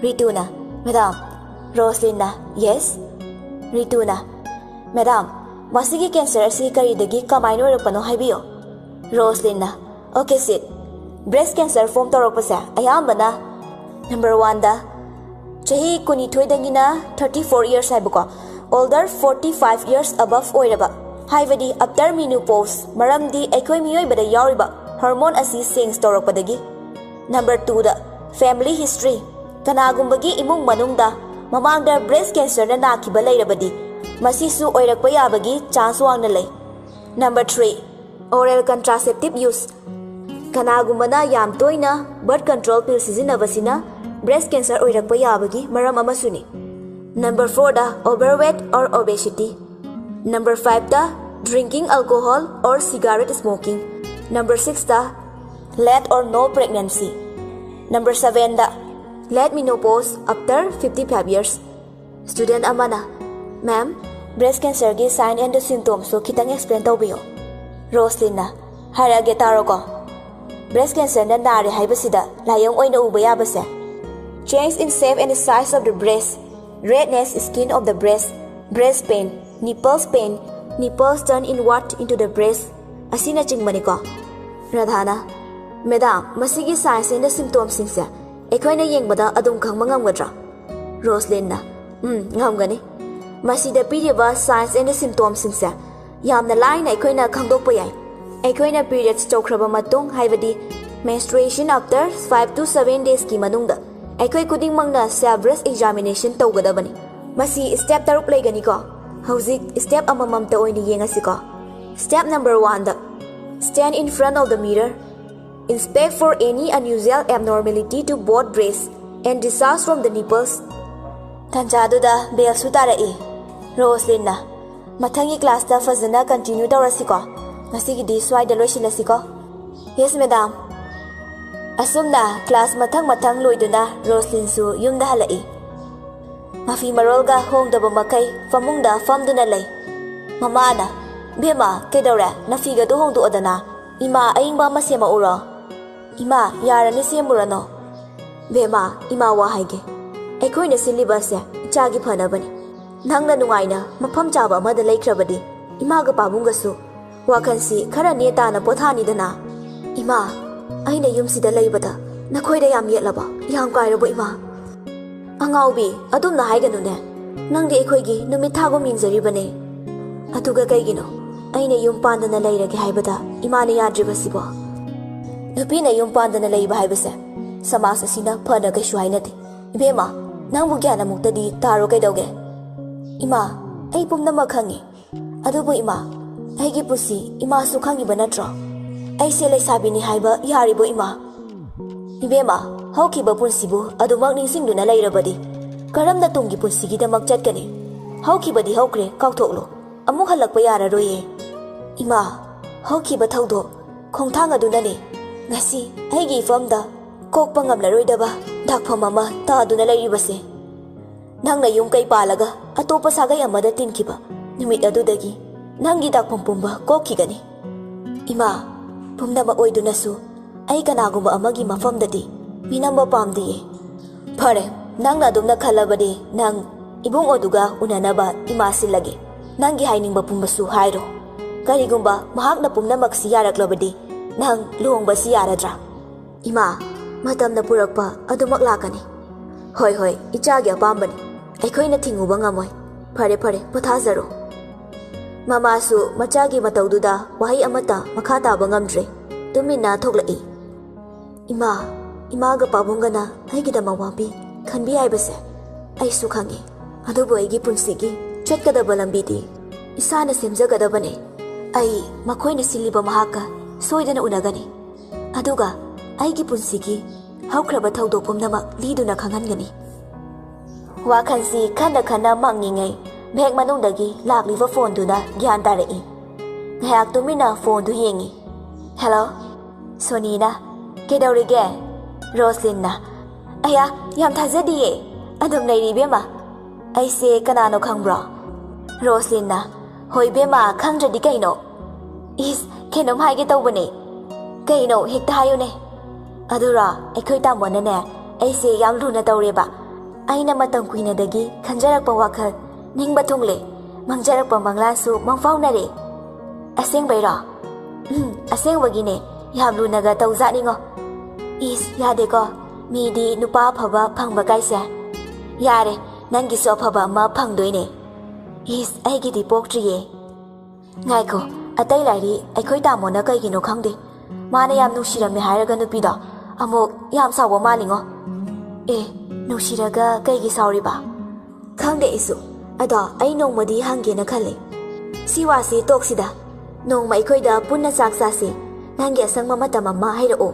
ꯔꯤꯇꯨꯅ, Madam꯫ ꯔꯣꯁꯂꯤꯟꯅ, Yes꯫ ꯔꯤꯇꯨꯅ, Madam, ꯃꯁꯤꯒꯤ cancer ꯑꯁꯤ ꯀꯔꯤꯗꯒꯤ ꯀꯃꯥꯏꯅ ꯑꯣꯏꯔꯛꯄꯅꯣ ꯍꯥꯏꯕꯤꯌꯨ꯫ ꯔꯣꯁꯂꯤꯟꯅ, Okay, sit꯫ Breast cancer form ꯇꯧꯔꯛꯄꯁꯦ ꯑꯌꯥꯝꯕꯅ, number oneꯗ, ꯆꯍꯤ ꯀꯨꯟꯅꯤꯊꯣꯏꯗꯒꯤꯅ thirty four years ꯍꯥꯏꯕꯀꯣ, older forty five years above ꯑꯣꯏꯔꯕ, ꯍꯥꯏꯕꯗꯤ after menopause, ꯃꯔꯝꯗꯤ ꯑꯩꯈꯣꯏ ꯃꯤꯑꯣꯏꯕꯗ ꯌꯥꯎꯔꯤꯕ hormone ꯑꯁꯤ change ꯇꯧꯔꯛꯄꯗꯒꯤ꯫ Number twoꯗ, family history꯫ ꯀꯅꯥꯒꯨꯝꯕꯒꯤ ꯏꯃꯨꯡ ꯃꯅꯨꯡꯗ ꯃꯃꯥꯡꯗ breast cancerꯅ ꯅꯥꯈꯤꯕ ꯂꯩꯔꯕꯗꯤ, ꯃꯁꯤꯁꯨ ꯑꯣꯏꯔꯛꯄ ꯌꯥꯕꯒꯤ chance ꯋꯥꯡꯅ ꯂꯩ꯫ Number three, oral contraceptive use꯫ ꯀꯅꯥꯒꯨꯝꯕꯅ ꯌꯥꯝ ꯇꯣꯏꯅ birth control pill ꯁꯤꯖꯤꯟꯅꯕꯁꯤꯅ breast cancer ꯑꯣꯏꯔꯛꯄ ꯌꯥꯕꯒꯤ ꯃꯔꯝ ꯑꯃꯁꯨꯅꯤ꯫ Number fourꯗ, overweight or obesity꯫ Number fiveꯇ, drinking alcohol or cigarette smoking꯫ Number sixꯇ, late or no pregnancy꯫ Number sevenꯗ, late menopause after fifty five years꯫ Student ꯑꯃꯅ, Ma'am, breast cancerꯒꯤ sign and the symptomsꯁꯨ ꯈꯤꯇꯪ explain ꯇꯧꯕꯤꯌꯨ꯫ ꯔꯣꯁꯂꯤꯟꯅ, ꯍꯥꯏꯔꯛꯑꯒꯦ, ꯇꯥꯔꯣꯀꯣ꯫ Breast cancerꯅ ꯅꯥꯔꯦ ꯍꯥꯏꯕꯁꯤꯗ ꯂꯥꯏꯑꯣꯡ ꯑꯣꯏꯅ ꯎꯕ ꯌꯥꯕꯁꯦ, change in shape and size of the breast, redness skin of the breast, breast pain, nipples pain, nipples turn inward into the breast, ꯑꯁꯤꯅꯆꯤꯡꯕꯅꯤꯀꯣ꯫ ꯔꯥꯙꯥꯅ, Madam, ꯃꯁꯤꯒꯤ signs and the symptomsꯁꯤꯡꯁꯦ ꯑꯩꯈꯣꯏꯅ ꯌꯦꯡꯕꯗ ꯑꯗꯨꯝ ꯈꯪꯕ ꯉꯝꯒꯗ꯭ꯔꯥ? ꯔꯣꯁꯂꯤꯟꯅ, ꯎꯝ, ꯉꯝꯒꯅꯤ꯫ ꯃꯁꯤꯗ ꯄꯤꯔꯤꯕ signs and the symptomsꯁꯤꯡꯁꯦ ꯌꯥꯝꯅ ꯂꯥꯏꯅ ꯑꯩꯈꯣꯏꯅ ꯈꯪꯗꯣꯛꯄ ꯌꯥꯏ꯫ ꯑꯩꯈꯣꯏꯅ periods ꯇꯧꯈ꯭ꯔꯕ ꯃꯇꯨꯡ, ꯍꯥꯏꯕꯗꯤ menstruation after five to seven daysꯀꯤ ꯃꯅꯨꯡꯗ, ꯑꯩꯈꯣꯏ ꯈꯨꯗꯤꯡꯃꯛꯅ self breast examination ꯇꯧꯒꯗꯕꯅꯤ꯫ ꯃꯁꯤ step ꯇꯔꯨꯛ ꯂꯩꯒꯅꯤꯀꯣ꯫ ꯍꯧꯖꯤꯛ step ꯑꯃꯃꯝꯇ ꯑꯣꯏꯅ ꯌꯦꯡꯉꯁꯤꯀꯣ꯫ Step number oneꯗ, Stand in front of the mirror. Inspect for any unusual abnormality to both breasts and discharge from the nipples. ꯇꯥꯟꯖꯥꯗꯨꯗ ꯕꯦꯜꯁꯨ ꯇꯥꯔꯛꯏ꯫ ꯔꯣꯁꯂꯤꯟꯅ, "ꯃꯊꯪꯒꯤ ꯀ꯭ꯂꯥꯁꯇ ꯐꯖꯅ ꯀꯟꯇꯤꯅ꯭ꯌꯨ ꯇꯧꯔꯁꯤꯀꯣ꯫ ꯉꯁꯤꯒꯤꯗꯤ ꯁ꯭ꯋꯥꯏꯗ ꯂꯣꯏꯁꯤꯜꯂꯁꯤꯀꯣ?" "Yes, madam." ꯑꯁꯨꯝꯅ ꯀ꯭ꯂꯥꯁ ꯃꯊꯪ ꯃꯊꯪ ꯂꯣꯏꯗꯨꯅ ꯔꯣꯁꯂꯤꯟꯁꯨ ꯌꯨꯝꯗ ꯍꯜꯂꯛꯏ꯫ ꯃꯐꯤ ꯃꯔꯣꯜꯒ ꯍꯣꯡꯗꯕ ꯃꯈꯩ ꯐꯃꯨꯡꯗ ꯐꯝꯗꯨꯅ ꯂꯩ꯫ ꯃꯃꯥꯅ, "ꯕꯦꯝꯃ, ꯀꯩꯗꯧꯔꯦ? ꯅꯐꯤꯒꯗꯨ ꯍꯣꯡꯗꯣꯛꯑꯗꯅ, ꯏꯃꯥ ꯑꯏꯪꯕ ꯑꯃ ꯁꯦꯝꯃꯛꯎꯔꯣ?" "ꯏꯃꯥ, ꯌꯥꯔꯅꯤ, ꯁꯦꯝꯃꯨꯔꯅꯣ꯫" "ꯕꯦꯝꯃ, ꯏꯃꯥ ꯋꯥ ꯍꯥꯏꯒꯦ꯫ ꯑꯩꯈꯣꯏꯅ ꯁꯤꯜꯂꯤꯕ ꯑꯁꯦ ꯏꯆꯥꯒꯤ ꯐꯅꯕꯅꯤ꯫ ꯅꯪꯅ ꯅꯨꯡꯉꯥꯏꯅ ꯃꯐꯝ ꯆꯥꯕ ꯑꯃꯗ ꯂꯩꯈ꯭ꯔꯕꯗꯤ ꯏꯃꯥꯒ ꯄꯥꯕꯨꯡꯒꯁꯨ ꯋꯥꯈꯜꯁꯤ ꯈꯔ ꯅꯦꯇꯥꯅ ꯄꯣꯊꯥꯅꯤꯗꯅ꯫" "ꯏꯃꯥ, ꯑꯩꯅ ꯌꯨꯝꯁꯤꯗ ꯂꯩꯕꯗ ꯅꯈꯣꯏꯗ ꯌꯥꯝ ꯌꯦꯠꯂꯕ, ꯌꯥꯝ ꯀꯥꯏꯔꯕ, ꯏꯃꯥ?" "ꯑꯉꯥꯎꯕꯤ, ꯑꯗꯨꯝꯅ ꯍꯥꯏꯒꯅꯨꯅꯦ꯫ ꯅꯪꯗꯤ ꯑꯩꯈꯣꯏꯒꯤ ꯅꯨꯃꯤꯠ ꯊꯥꯒꯨꯝ ꯌꯦꯡꯖꯔꯤꯕꯅꯦ꯫ ꯑꯗꯨꯒ ꯀꯩꯒꯤꯅꯣ ꯑꯩꯅ ꯌꯨꯝ ꯄꯥꯟꯗꯅ ꯂꯩꯔꯒꯦ ꯍꯥꯏꯕꯗ ꯏꯃꯥꯅ ꯌꯥꯗ꯭ꯔꯤꯕꯁꯤꯕꯣ?" "ꯅꯨꯄꯤꯅ ꯌꯨꯝ ꯄꯥꯟꯗꯅ ꯂꯩꯕ ꯍꯥꯏꯕꯁꯦ ꯁꯃꯥꯖ ꯑꯁꯤꯅ ꯐꯅ ꯀꯩꯁꯨ ꯍꯥꯏꯅꯗꯦ꯫ ꯏꯕꯦꯝꯃ, ꯅꯪꯕꯨ ꯒ꯭ꯌꯥꯟ ꯑꯃꯨꯛꯇꯗꯤ ꯇꯥꯔꯣ ꯀꯩꯗꯧꯒꯦ?" "ꯏꯃꯥ, ꯑꯩ ꯄꯨꯝꯅꯃꯛ ꯈꯪꯉꯤ꯫ ꯑꯗꯨꯕꯨ ꯏꯃꯥ, ꯑꯩꯒꯤ ꯄꯨꯟꯁꯤ ꯏꯃꯥꯁꯨ ꯈꯪꯉꯤꯕ ꯅꯠꯇ꯭ꯔꯣ? ꯑꯩꯁꯦ ꯂꯩꯁꯥꯕꯤꯅꯤ ꯍꯥꯏꯕ ꯌꯥꯔꯤꯕꯣ, ꯏꯃꯥ?" "ꯏꯕꯦꯝꯃ, ꯍꯧꯈꯤꯕ ꯄꯨꯟꯁꯤꯕꯨ ꯑꯗꯨꯃꯛ ꯅꯤꯡꯁꯤꯡꯗꯨꯅ ꯂꯩꯔꯕꯗꯤ ꯀꯔꯝꯅ ꯇꯨꯡꯒꯤ ꯄꯨꯟꯁꯤꯒꯤꯗꯃꯛ ꯆꯠꯀꯅꯤ? ꯍꯧꯈꯤꯕꯗꯤ ꯍꯧꯈ꯭ꯔꯦ, ꯀꯥꯎꯊꯣꯛꯂꯣ꯫ ꯑꯃꯨꯛ ꯍꯜꯂꯛꯄ ꯌꯥꯔꯔꯣꯏꯌꯦ꯫" "ꯏꯃꯥ, ꯍꯧꯈꯤꯕ ꯊꯧꯗꯣꯛ ꯈꯣꯡꯊꯥꯡ ꯑꯗꯨꯅꯅꯦ ꯉꯁꯤ ꯑꯩꯒꯤ ꯏꯐꯝꯗ ꯀꯣꯛꯄ ꯉꯝꯂꯔꯣꯏꯗꯕ ꯗꯥꯛꯐꯝ ꯑꯃ ꯇꯥꯗꯨꯅ ꯂꯩꯔꯤꯕꯁꯦ꯫ ꯅꯪꯅ ꯌꯨꯝ ꯀꯩ ꯄꯥꯜꯂꯒ ꯑꯇꯣꯞꯄ ꯁꯥꯒꯩ ꯑꯃꯗ ꯇꯤꯟꯈꯤꯕ ꯅꯨꯃꯤꯠ ꯑꯗꯨꯗꯒꯤ ꯅꯪꯒꯤ ꯗꯥꯛꯐꯝ ꯄꯨꯝꯕ ꯀꯣꯛꯈꯤꯒꯅꯤ꯫ ꯏꯃꯥ, ꯄꯨꯝꯅꯃꯛ ꯑꯣꯏꯗꯨꯅꯁꯨ ꯑꯩ ꯀꯅꯥꯒꯨꯝꯕ ꯑꯃꯒꯤ ꯃꯐꯝꯗꯗꯤ ꯃꯤꯅꯝꯕ ꯄꯥꯝꯗꯤꯌꯦ꯫" "ꯐꯔꯦ, ꯅꯪꯅ ꯑꯗꯨꯝꯅ ꯈꯜꯂꯕꯗꯤ ꯅꯪ ꯏꯕꯨꯡ ꯑꯗꯨꯒ ꯎꯅꯅꯕ ꯏꯃꯥ ꯁꯤꯜꯂꯒꯦ꯫ ꯅꯪꯒꯤ ꯍꯥꯏꯅꯤꯡꯕ ꯄꯨꯝꯕꯁꯨ ꯍꯥꯏꯔꯣ꯫ ꯀꯔꯤꯒꯨꯝꯕ ꯃꯍꯥꯛꯅ ꯄꯨꯝꯅꯃꯛꯁꯤ ꯌꯥꯔꯛꯂꯕꯗꯤ ꯅꯪ ꯂꯨꯍꯣꯡꯕꯁꯤ ꯌꯥꯔꯗ꯭ꯔꯥ?" "ꯏꯃꯥ, ꯃꯇꯝꯅ ꯄꯨꯔꯛꯄ ꯑꯗꯨꯃꯛ ꯂꯥꯛꯀꯅꯤ꯫" "ꯍꯣꯏ, ꯍꯣꯏ, ꯏꯆꯥꯒꯤ ꯑꯄꯥꯝꯕꯅꯤ꯫ ꯑꯩꯈꯣꯏꯅ ꯊꯤꯡꯉꯨꯕ ꯉꯝꯃꯣꯏ꯫ ꯐꯔꯦ, ꯐꯔꯦ, ꯄꯣꯊꯥꯖꯔꯣ꯫" ꯃꯃꯥꯁꯨ ꯃꯆꯥꯒꯤ ꯃꯇꯧꯗꯨꯗ ꯋꯥꯍꯩ ꯑꯃꯠꯇ ꯃꯈꯥ ꯇꯥꯕ ꯉꯝꯗ꯭ꯔꯦ꯫ ꯇꯨꯃꯤꯟꯅ ꯊꯣꯛꯂꯛꯏ꯫ "ꯏꯃꯥ, ꯏꯃꯥꯒ ꯄꯥꯕꯨꯡꯒꯅ ꯑꯩꯒꯤꯗꯃꯛ ꯋꯥꯕꯤ, ꯈꯟꯕꯤ ꯍꯥꯏꯕꯁꯦ ꯑꯩꯁꯨ ꯈꯪꯉꯤ꯫ ꯑꯗꯨꯕꯨ ꯑꯩꯒꯤ ꯄꯨꯟꯁꯤꯒꯤ ꯆꯠꯀꯗꯕ ꯂꯝꯕꯤꯗꯤ ꯏꯁꯥꯅ ꯁꯦꯝꯖꯒꯗꯕꯅꯦ꯫ ꯑꯩ ꯃꯈꯣꯏꯅ ꯁꯤꯜꯂꯤꯕ ꯃꯍꯥꯛꯀ ꯁꯣꯏꯗꯅ ꯎꯅꯒꯅꯤ꯫ ꯑꯗꯨꯒ ꯑꯩꯒꯤ ꯄꯨꯟꯁꯤꯒꯤ ꯍꯧꯈ꯭ꯔꯕ ꯊꯧꯗꯣꯛ ꯄꯨꯝꯅꯃꯛ ꯂꯤꯗꯨꯅ ꯈꯪꯍꯟꯒꯅꯤ꯫ ꯋꯥꯈꯜꯁꯤ ꯈꯟꯅ ꯈꯟꯅ ꯃꯪꯉꯤꯉꯩ ꯕꯦꯒ ꯃꯅꯨꯡꯗꯒꯤ ꯂꯥꯛꯂꯤꯕ ꯐꯣꯟꯗꯨꯅ ꯒ꯭ꯌꯥꯟ ꯇꯥꯔꯛꯏ꯫ ꯉꯥꯏꯍꯥꯛ ꯇꯨꯃꯤꯟꯅ ꯐꯣꯟꯗꯨ ꯌꯦꯡꯉꯤ꯫ "ꯍꯦꯜꯂꯣ?" ꯁꯣꯅꯤꯅ꯫ "ꯀꯩꯗꯧꯔꯤꯒꯦ?" ꯔꯣꯁꯂꯤꯟꯅ꯫ "ꯑꯌꯥ, ꯌꯥꯝ ꯊꯥꯖꯗꯤꯌꯦ꯫ ꯑꯗꯨꯝ ꯂꯩꯔꯤ, ꯏꯕꯦꯝꯃ꯫ ꯑꯩꯁꯦ ꯀꯅꯥꯅꯣ ꯈꯪꯕ꯭ꯔꯣ?" ꯔꯣꯁꯂꯤꯟꯅ꯫ "ꯍꯣꯏ, ꯏꯕꯦꯝꯃ, ꯈꯪꯗ꯭ꯔꯗꯤ ꯀꯩꯅꯣ?" "ꯏꯁ, ꯀꯩꯅꯣꯝ ꯍꯥꯏꯒꯦ ꯇꯧꯕꯅꯦ꯫" "ꯀꯩꯅꯣ? ꯍꯦꯛꯇ ꯍꯥꯏꯌꯨꯅꯦ꯫" "ꯑꯗꯨꯔꯣ, ꯑꯩꯈꯣꯏ ꯇꯥꯃꯣꯅꯅꯦ, ꯑꯩꯁꯦ ꯌꯥꯝ ꯂꯨꯅ ꯇꯧꯔꯦꯕ꯫ ꯑꯩꯅ ꯃꯇꯝ ꯀꯨꯏꯅꯗꯒꯤ ꯈꯟꯖꯔꯛꯄ ꯋꯥꯈꯜ ꯅꯤꯡꯕ ꯊꯨꯡꯂꯦ꯫ ꯃꯪꯖꯔꯛꯄ ꯃꯪꯂꯥꯟꯁꯨ ꯃꯪꯐꯥꯎꯅꯔꯦ꯫" "ꯑꯁꯦꯡꯕꯩꯔꯣ?" "ꯎꯝ, ꯑꯁꯦꯡꯕꯒꯤꯅꯦ꯫ ꯌꯥꯝ ꯂꯨꯅꯒ ꯇꯧꯖꯥꯠꯅꯤꯉꯣ꯫" "ꯏꯁ, ꯌꯥꯗꯦꯀꯣ꯫ ꯃꯤꯗꯤ ꯅꯨꯄꯥ ꯑꯐꯕ ꯐꯪꯕ ꯀꯥꯏꯁꯦ꯫" "ꯌꯥꯔꯦ, ꯅꯪꯒꯤꯁꯨ ꯑꯐꯕ ꯑꯃ ꯐꯪꯗꯣꯏꯅꯦ꯫" "ꯏꯁ, ꯑꯩꯒꯤꯗꯤ ꯄꯣꯛꯇ꯭ꯔꯤꯌꯦ꯫" "ꯉꯥꯏꯈꯣ, ꯑꯇꯩ ꯂꯥꯏꯔꯤ, ꯑꯩꯈꯣꯏ ꯇꯥꯃꯣꯅ ꯀꯩꯒꯤꯅꯣ ꯈꯪꯗꯦ, ꯃꯥꯅ ꯌꯥꯝ ꯅꯨꯡꯁꯤꯔꯝꯃꯦ ꯍꯥꯏꯔꯒ ꯅꯨꯄꯤꯗꯣ ꯑꯃꯨꯛ ꯌꯥꯝ ꯁꯥꯎꯕ ꯃꯥꯜꯂꯤꯉꯣ꯫" "ꯑꯦ, ꯅꯨꯡꯁꯤꯔꯒ ꯀꯩꯒꯤ ꯁꯥꯎꯔꯤꯕ?" "ꯈꯪꯗꯦ ꯑꯩꯁꯨ꯫ ꯑꯗꯣ ꯑꯩ ꯅꯣꯡꯃꯗꯤ ꯍꯪꯒꯦꯅ ꯈꯜꯂꯤ꯫ ꯁꯤ ꯋꯥꯁꯤ ꯇꯣꯛꯁꯤꯗ꯫ ꯅꯣꯡꯃ ꯑꯩꯈꯣꯏꯗ ꯄꯨꯟꯅ ꯆꯥꯛ ꯆꯥꯁꯤ꯫ ꯅꯪꯒꯤ ꯑꯁꯪꯕ ꯃꯇꯝ ꯑꯃ ꯍꯥꯏꯔꯛꯑꯣ꯫"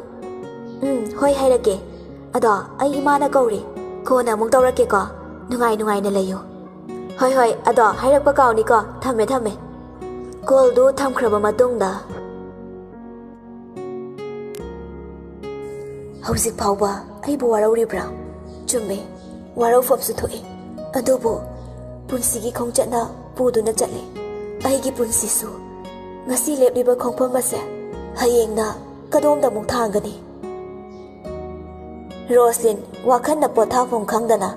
"ꯎꯝ, ꯍꯣꯏ, ꯍꯥꯏꯔꯛꯀꯦ꯫ ꯑꯗꯣ ꯑꯩ ꯏꯃꯥꯅ ꯀꯧꯔꯦ꯫ ꯀꯣꯟꯅ ꯑꯃꯨꯛ ꯇꯧꯔꯛꯀꯦꯀꯣ꯫ ꯅꯨꯡꯉꯥꯏ ꯅꯨꯡꯉꯥꯏꯅ ꯂꯩꯌꯨ꯫" "ꯍꯣꯏ, ꯍꯣꯏ, ꯑꯗꯣ ꯍꯥꯏꯔꯛꯄ ꯀꯥꯎꯅꯤꯀꯣ꯫ ꯊꯝꯃꯦ, ꯊꯝꯃꯦ꯫" ꯀꯣꯜꯗꯨ ꯊꯝꯈ꯭ꯔꯕ ꯃꯇꯨꯡꯗ, "ꯍꯧꯖꯤꯛ ꯐꯥꯎꯕ ꯑꯩꯕꯨ ꯋꯥꯔꯧꯔꯤꯕ꯭ꯔꯥ? ꯆꯨꯝꯃꯦ, ꯋꯥꯔꯧꯐꯝꯁꯨ ꯊꯣꯛꯏ꯫ ꯑꯗꯨꯕꯨ ꯄꯨꯟꯁꯤꯒꯤ ꯈꯣꯡꯆꯠꯅ ꯄꯨꯗꯨꯅ ꯆꯠꯂꯤ꯫ ꯑꯩꯒꯤ ꯄꯨꯟꯁꯤꯁꯨ ꯉꯁꯤ ꯂꯦꯞꯂꯤꯕ ꯈꯣꯡꯐꯝ ꯑꯁꯦ ꯍꯌꯦꯡꯅ ꯀꯗꯣꯝꯗ ꯑꯃꯨꯛ ꯊꯥꯡꯒꯅꯤ?" ꯔꯣꯁꯂꯤꯟ ꯋꯥꯈꯜꯅ ꯄꯣꯊꯥꯐꯝ ꯈꯪꯗꯅ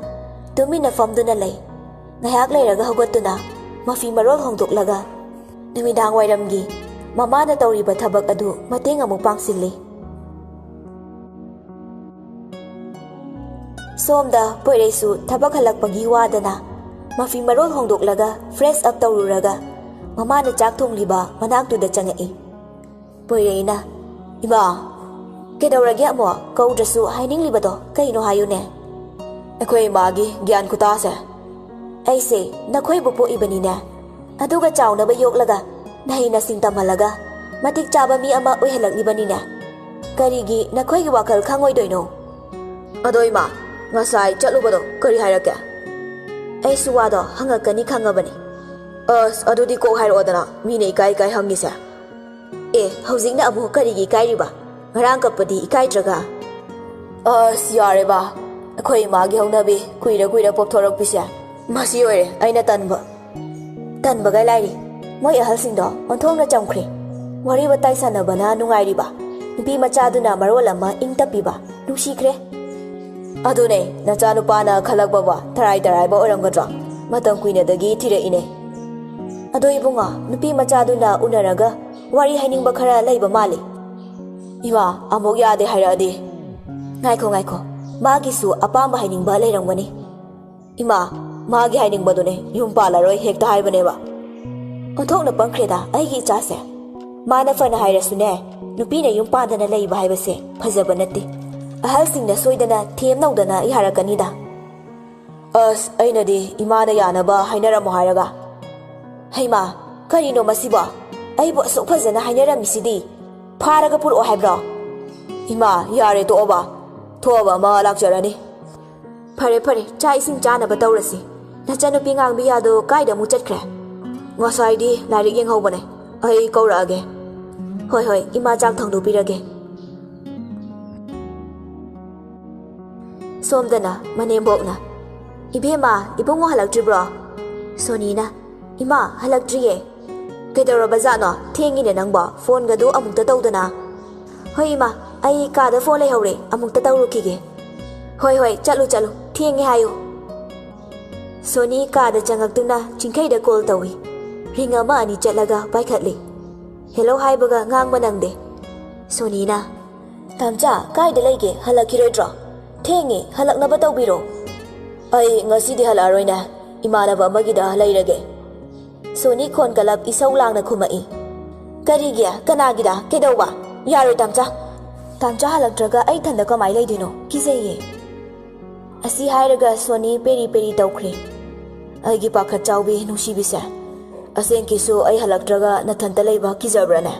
ꯇꯨꯃꯤꯟꯅ ꯐꯝꯗꯨꯅ ꯂꯩ꯫ ꯉꯥꯏꯍꯥꯛ ꯂꯩꯔꯒ ꯍꯧꯒꯠꯇꯨꯅ ꯃꯐꯤ ꯃꯔꯣꯜ ꯍꯣꯡꯗꯣꯛꯂꯒ ꯅꯨꯃꯤꯗꯥꯡ ꯋꯥꯏꯔꯝꯒꯤ ꯃꯃꯥꯅ ꯇꯧꯔꯤꯕ ꯊꯕꯛ ꯑꯗꯨ ꯃꯇꯦꯡ ꯑꯃꯨꯛ ꯄꯥꯡꯁꯤꯜꯂꯤ꯫ ꯁꯣꯝꯗ ꯄꯣꯏꯔꯩꯁꯨ ꯊꯕꯛ ꯍꯜꯂꯛꯄꯒꯤ ꯋꯥꯗꯅ ꯃꯐꯤ ꯃꯔꯣꯜ ꯍꯣꯡꯗꯣꯛꯂꯒ ꯐ꯭ꯔꯦꯁ ꯑꯞ ꯇꯧꯔꯨꯔꯒ ꯃꯃꯥꯅ ꯆꯥꯛ ꯊꯣꯡꯂꯤꯕ ꯃꯅꯥꯛꯇꯨꯗ ꯆꯪꯉꯛꯏ꯫ ꯄꯣꯏꯔꯩꯅ, "ꯏꯃꯥ, ꯀꯩꯗꯧꯔꯒꯦ ꯑꯃꯨꯛ? ꯀꯧꯗ꯭ꯔꯁꯨ ꯍꯥꯏꯅꯤꯡꯂꯤꯕꯗꯣ ꯀꯩꯅꯣ ꯍꯥꯏꯌꯨꯅꯦ?" "ꯑꯩꯈꯣꯏ ꯏꯃꯥꯒꯤ ꯒ꯭ꯌꯥꯟ ꯈꯨꯇꯥꯁꯦ꯫ ꯑꯩꯁꯦ ꯅꯈꯣꯏꯕꯨ ꯄꯣꯛꯏꯕꯅꯤꯅꯦ, ꯑꯗꯨꯒ ꯆꯥꯎꯅꯕ ꯌꯣꯛꯂꯒ ꯅꯍꯩ ꯅꯁꯤꯡ ꯇꯝꯍꯜꯂꯒ ꯃꯇꯤꯛ ꯆꯥꯕ ꯃꯤ ꯑꯃ ꯑꯣꯏꯍꯜꯂꯛꯂꯤꯕꯅꯤꯅꯦ꯫ ꯀꯔꯤꯒꯤ ꯅꯈꯣꯏꯒꯤ ꯋꯥꯈꯜ ꯈꯪꯉꯣꯏꯗꯣꯏꯅꯣ? ꯑꯗꯣ ꯏꯃꯥ, ꯉꯁꯥꯏ ꯆꯠꯂꯨꯕꯗꯣ ꯀꯔꯤ ꯍꯥꯏꯔꯛꯀꯦ? ꯑꯩꯁꯨ ꯋꯥꯗꯣ ꯍꯪꯉꯛꯀꯅꯤ ꯈꯪꯉꯕꯅꯤ꯫ ꯑꯁ, ꯑꯗꯨꯗꯤ ꯀꯣꯛ ꯍꯥꯏꯔꯛꯑꯣꯗꯅ, ꯃꯤꯅ ꯏꯀꯥꯏ ꯏꯀꯥꯏ ꯍꯪꯉꯤꯁꯦ꯫ ꯑꯦ, ꯍꯧꯖꯤꯛꯅ ꯑꯃꯨꯛ ꯀꯔꯤꯒꯤ ꯏꯀꯥꯏꯔꯤꯕ? ꯉꯔꯥꯡ ꯀꯞꯄꯗꯤ ꯏꯀꯥꯏꯗ꯭ꯔꯒ? ꯑꯁ, ꯌꯥꯔꯦ ꯕꯥ, ꯑꯩꯈꯣꯏ ꯏꯃꯥꯒꯤ ꯍꯧꯅꯕꯤ ꯀꯨꯏꯔ ꯀꯨꯏꯔ ꯄꯣꯛꯊꯣꯔꯛꯄꯤꯁꯦ꯫ ꯃꯁꯤ ꯑꯣꯏꯔꯦ ꯑꯩꯅ ꯇꯟꯕ꯫ ꯇꯟꯕꯒ ꯂꯥꯏꯔꯤ, ꯃꯣꯏ ꯑꯍꯜꯁꯤꯡꯗꯣ ꯑꯣꯟꯊꯣꯛꯅ ꯆꯝꯈ꯭ꯔꯦ꯫ ꯋꯥꯔꯤ ꯋꯥꯇꯥꯏ ꯁꯥꯟꯅꯕꯅ ꯅꯨꯡꯉꯥꯏꯔꯤꯕ, ꯅꯨꯄꯤ ꯃꯆꯥꯗꯨꯅ ꯃꯔꯣꯜ ꯑꯃ ꯏꯪ ꯇꯞꯄꯤꯕ, ꯅꯨꯡꯁꯤꯈ꯭ꯔꯦ꯫ ꯑꯗꯨꯅꯦ, ꯅꯆꯥꯅꯨꯄꯥꯅ ꯈꯜꯂꯛꯄꯕꯣ ꯊꯔꯥꯏ ꯇꯔꯥꯏꯕ ꯑꯣꯏꯔꯝꯒꯗ꯭ꯔꯣ? ꯃꯇꯝ ꯀꯨꯏꯅꯗꯒꯤ ꯊꯤꯔꯛꯏꯅꯦ꯫ ꯑꯗꯣ ꯏꯕꯨꯡꯉꯣ, ꯅꯨꯄꯤ ꯃꯆꯥꯗꯨꯅ ꯎꯅꯔꯒ ꯋꯥꯔꯤ ꯍꯥꯏꯅꯤꯡꯕ ꯈꯔ ꯂꯩꯕ ꯃꯥꯜꯂꯤ꯫ ꯏꯃꯥ, ꯑꯃꯨꯛ ꯌꯥꯗꯦ ꯍꯥꯏꯔꯛꯑꯗꯤ? ꯉꯥꯏꯈꯣ, ꯉꯥꯏꯈꯣ, ꯃꯥꯒꯤꯁꯨ ꯑꯄꯥꯝꯕ ꯍꯥꯏꯅꯤꯡꯕ ꯂꯩꯔꯝꯒꯅꯤ꯫ ꯏꯃꯥ, ꯃꯥꯒꯤ ꯍꯥꯏꯅꯤꯡꯕꯗꯨꯅꯦ, ꯌꯨꯝ ꯄꯥꯜꯂꯔꯣꯏ ꯍꯦꯛꯇ ꯍꯥꯏꯕꯅꯦꯕ꯫ ꯑꯣꯟꯊꯣꯛꯅ ꯄꯪꯈ꯭ꯔꯦꯗ ꯑꯩꯒꯤ ꯏꯆꯥꯁꯦ꯫ ꯃꯥꯅ ꯐꯅ ꯍꯥꯏꯔꯁꯨꯅꯦ, ꯅꯨꯄꯤꯅ ꯌꯨꯝ ꯄꯥꯟꯗꯅ ꯂꯩꯕ ꯍꯥꯏꯕꯁꯦ ꯐꯖꯕ ꯅꯠꯇꯦ꯫ ꯑꯍꯜꯁꯤꯡꯅ ꯁꯣꯏꯗꯅ ꯊꯦꯝꯅꯧꯗꯅ ꯌꯥꯔꯛꯀꯅꯤꯗ꯫ ꯑꯁ, ꯑꯩꯅꯗꯤ ꯏꯃꯥꯅ ꯌꯥꯅꯕ ꯍꯥꯏꯅꯔꯝꯃꯣ ꯍꯥꯏꯔꯒ꯫ ꯍꯩꯃꯥ, ꯀꯔꯤꯅꯣ ꯃꯁꯤꯕꯣ? ꯑꯩꯕꯨ ꯑꯁꯨꯛ ꯐꯖꯅ ꯍꯥꯏꯅꯔꯝꯃꯤꯁꯤꯗꯤ꯫ ꯐꯥꯔꯒ ꯄꯨꯔꯛꯑꯣ ꯍꯥꯏꯕ꯭ꯔꯣ? ꯏꯃꯥ, ꯌꯥꯔꯦ ꯇꯣꯛꯑꯣꯕ꯫ ꯊꯣꯛꯑꯕ ꯑꯃ ꯂꯥꯛꯆꯔꯅꯤ꯫ ꯐꯔꯦ, ꯐꯔꯦ, ꯆꯥꯛ ꯏꯁꯤꯡ ꯆꯥꯅꯕ ꯇꯧꯔꯁꯤ꯫ ꯅꯆꯟꯅꯨꯄꯤ ꯉꯥꯡꯕꯤꯌꯥꯗꯣ ꯀꯥꯏꯗ ꯑꯃꯨꯛ ꯆꯠꯈ꯭ꯔꯦ? ꯉꯁꯥꯏꯗꯤ ꯂꯥꯏꯔꯤꯛ ꯌꯦꯡꯍꯧꯕꯅꯦ꯫ ꯑꯩ ꯀꯧꯔꯛꯑꯒꯦ꯫ ꯍꯣꯏ, ꯍꯣꯏ, ꯏꯃꯥ ꯆꯥꯛ ꯊꯣꯡꯗꯣꯛꯄꯤꯔꯒꯦ꯫ ꯁꯣꯝꯗꯅ ꯃꯅꯦꯝꯕꯣꯛꯅ, "ꯏꯕꯦꯝꯃ, ꯏꯕꯨꯡꯉꯣ ꯍꯜꯂꯛꯇ꯭ꯔꯤꯕ꯭ꯔꯣ?" ꯁꯣꯅꯤꯅ, "ꯏꯃꯥ, ꯍꯜꯂꯛꯇ꯭ꯔꯤꯌꯦ꯫ ꯀꯩꯗꯧꯔꯕꯖꯥꯠꯅꯣ? ꯊꯦꯡꯉꯤꯅꯦ ꯅꯪꯕꯣ, ꯐꯣꯟꯒꯗꯨ ꯑꯃꯨꯛꯇ ꯇꯧꯗꯅ?" "ꯍꯣꯏ ꯏꯃꯥ, ꯑꯩ ꯀꯥꯗ ꯐꯣꯟ ꯂꯩꯍꯧꯔꯦ, ꯑꯃꯨꯛꯇ ꯇꯧꯔꯨꯈꯤꯒꯦ꯫" "ꯍꯣꯏ, ꯍꯣꯏ, ꯆꯠꯂꯨ, ꯆꯠꯂꯨ, ꯊꯦꯡꯉꯦ ꯍꯥꯏꯌꯨ꯫" ꯁꯣꯅꯤ ꯀꯥꯗ ꯆꯪꯉꯛꯇꯨꯅ ꯆꯤꯡꯈꯩꯗ ꯀꯣꯜ ꯇꯧꯏ꯫ ꯔꯤꯡ ꯑꯃ ꯑꯅꯤ ꯆꯠꯂꯒ ꯄꯥꯏꯈꯠꯂꯤ꯫ "ꯍꯦꯂꯣ" ꯍꯥꯏꯕꯒ ꯉꯥꯡꯕ ꯅꯪꯗꯦ꯫ ꯁꯣꯅꯤꯅ, "ꯇꯥꯝꯆꯥ, ꯀꯥꯏꯗ ꯂꯩꯒꯦ? ꯍꯜꯂꯛꯈꯤꯔꯣꯏꯗ꯭ꯔꯣ? ꯊꯦꯡꯉꯦ, ꯍꯜꯂꯛꯅꯕ ꯇꯧꯕꯤꯔꯣ꯫" "ꯑꯩ ꯉꯁꯤꯗꯤ ꯍꯜꯂꯛꯑꯔꯣꯏꯅꯦ, ꯏꯃꯥꯟꯅꯕ ꯑꯃꯒꯤꯗ ꯂꯩꯔꯒꯦ꯫" ꯁꯣꯅꯤ ꯈꯣꯟ ꯀꯂꯞ ꯏꯁꯧ ꯂꯥꯡꯅ ꯈꯨꯝꯃꯛꯏ꯫ "ꯀꯔꯤꯒꯤ? ꯀꯅꯥꯒꯤꯗ? ꯀꯩꯗꯧꯕ? ꯌꯥꯔꯣꯏ, ꯇꯥꯝꯆꯥ꯫ ꯇꯥꯝꯆꯥ ꯍꯜꯂꯛꯇ꯭ꯔꯒ ꯑꯩ ꯏꯊꯟꯗ ꯀꯃꯥꯏ ꯂꯩꯗꯣꯏꯅꯣ? ꯀꯤꯖꯩꯌꯦ꯫" ꯑꯁꯤ ꯍꯥꯏꯔꯒ ꯁꯣꯅꯤ ꯄꯦꯔꯤ ꯄꯦꯔꯤ ꯇꯧꯈ꯭ꯔꯦ꯫ ꯑꯩꯒꯤ ꯄꯥꯈꯠ ꯆꯥꯎꯕꯤ ꯅꯨꯡꯁꯤꯕꯤꯁꯦ, "ꯑꯁꯦꯡꯀꯤꯁꯨ ꯑꯩ ꯍꯜꯂꯛꯇ꯭ꯔꯒ ꯅꯊꯟꯇ ꯂꯩꯕ ꯀꯤꯖꯕ꯭ꯔꯥꯅꯦ?"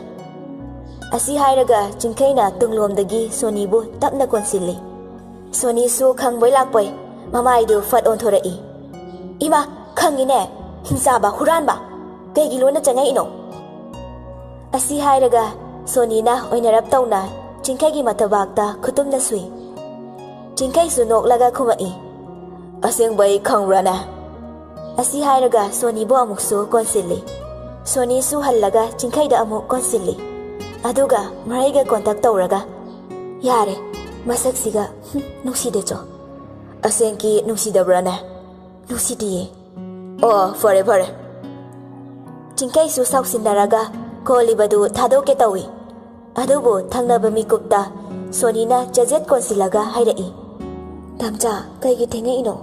ꯑꯁꯤ ꯍꯥꯏꯔꯒ ꯆꯤꯡꯈꯩꯅ ꯇꯨꯡꯂꯣꯝꯗꯒꯤ ꯁꯣꯅꯤꯕꯨ ꯇꯞꯅ ꯀꯣꯟꯁꯤꯜꯂꯤ꯫ ꯁꯣꯅꯤꯁꯨ ꯈꯪꯕꯣꯏ ꯂꯥꯛꯄꯣꯏ ꯃꯃꯥꯏꯗꯨ ꯐꯠ ꯑꯣꯟꯊꯣꯔꯛꯏ꯫ "ꯏꯃꯥ, ꯈꯪꯉꯤꯅꯦ, ꯍꯤꯡꯆꯥꯕ, ꯍꯨꯔꯥꯟꯕ! ꯀꯩꯒꯤ ꯂꯣꯟꯅ ꯆꯪꯉꯛꯏꯅꯣ?" ꯑꯁꯤ ꯍꯥꯏꯔꯒ ꯁꯣꯅꯤꯅ ꯑꯣꯏꯅꯔꯞ ꯇꯧꯅ ꯆꯤꯡꯈꯩꯒꯤ ꯃꯊꯕꯥꯛꯇ ꯈꯨꯇꯨꯝꯅ ꯁꯨꯏ꯫ ꯆꯤꯡꯈꯩꯁꯨ ꯅꯣꯛꯂꯒ ꯈꯨꯝꯃꯛꯏ, "ꯑꯁꯦꯡꯕꯩ ꯈꯪꯕ꯭ꯔꯥꯅꯦ?" ꯑꯁꯤ ꯍꯥꯏꯔꯒ ꯁꯣꯅꯤꯕꯨ ꯑꯃꯨꯛꯁꯨ ꯀꯣꯟꯁꯤꯜꯂꯤ꯫ ꯁꯣꯅꯤꯁꯨ ꯍꯜꯂꯒ ꯆꯤꯡꯈꯩꯗ ꯑꯃꯨꯛ ꯀꯣꯟꯁꯤꯜꯂꯤ꯫ ꯑꯗꯨꯒ ꯃꯔꯩꯒ ꯀꯣꯟꯇꯛ ꯇꯧꯔꯒ, "ꯌꯥꯔꯦ, ꯃꯁꯛꯁꯤꯒ, ꯍꯨꯝ, ꯅꯨꯡꯁꯤꯗꯦ ꯆꯣ꯫ ꯑꯁꯦꯡꯀꯤ ꯅꯨꯡꯁꯤꯗꯕ꯭ꯔꯥꯅꯦ?" "ꯅꯨꯡꯁꯤꯗꯤꯌꯦ꯫" "ꯑꯣ, ꯐꯔꯦ, ꯐꯔꯦ꯫" ꯆꯤꯡꯈꯩꯁꯨ ꯁꯥꯎꯁꯤꯟꯅꯔꯒ ꯀꯣꯜꯂꯤꯕꯗꯨ ꯊꯥꯗꯣꯛꯀꯦ ꯇꯧꯏ꯫ ꯑꯗꯨꯕꯨ ꯊꯪꯅꯕ ꯃꯤꯀꯨꯞꯇ ꯁꯣꯅꯤꯅ ꯆꯖꯦꯠ ꯀꯣꯟꯁꯤꯜꯂꯒ ꯍꯥꯏꯔꯛꯏ, "ꯇꯝꯆꯥ, ꯀꯩꯒꯤ ꯊꯦꯡꯉꯛꯏꯅꯣ?"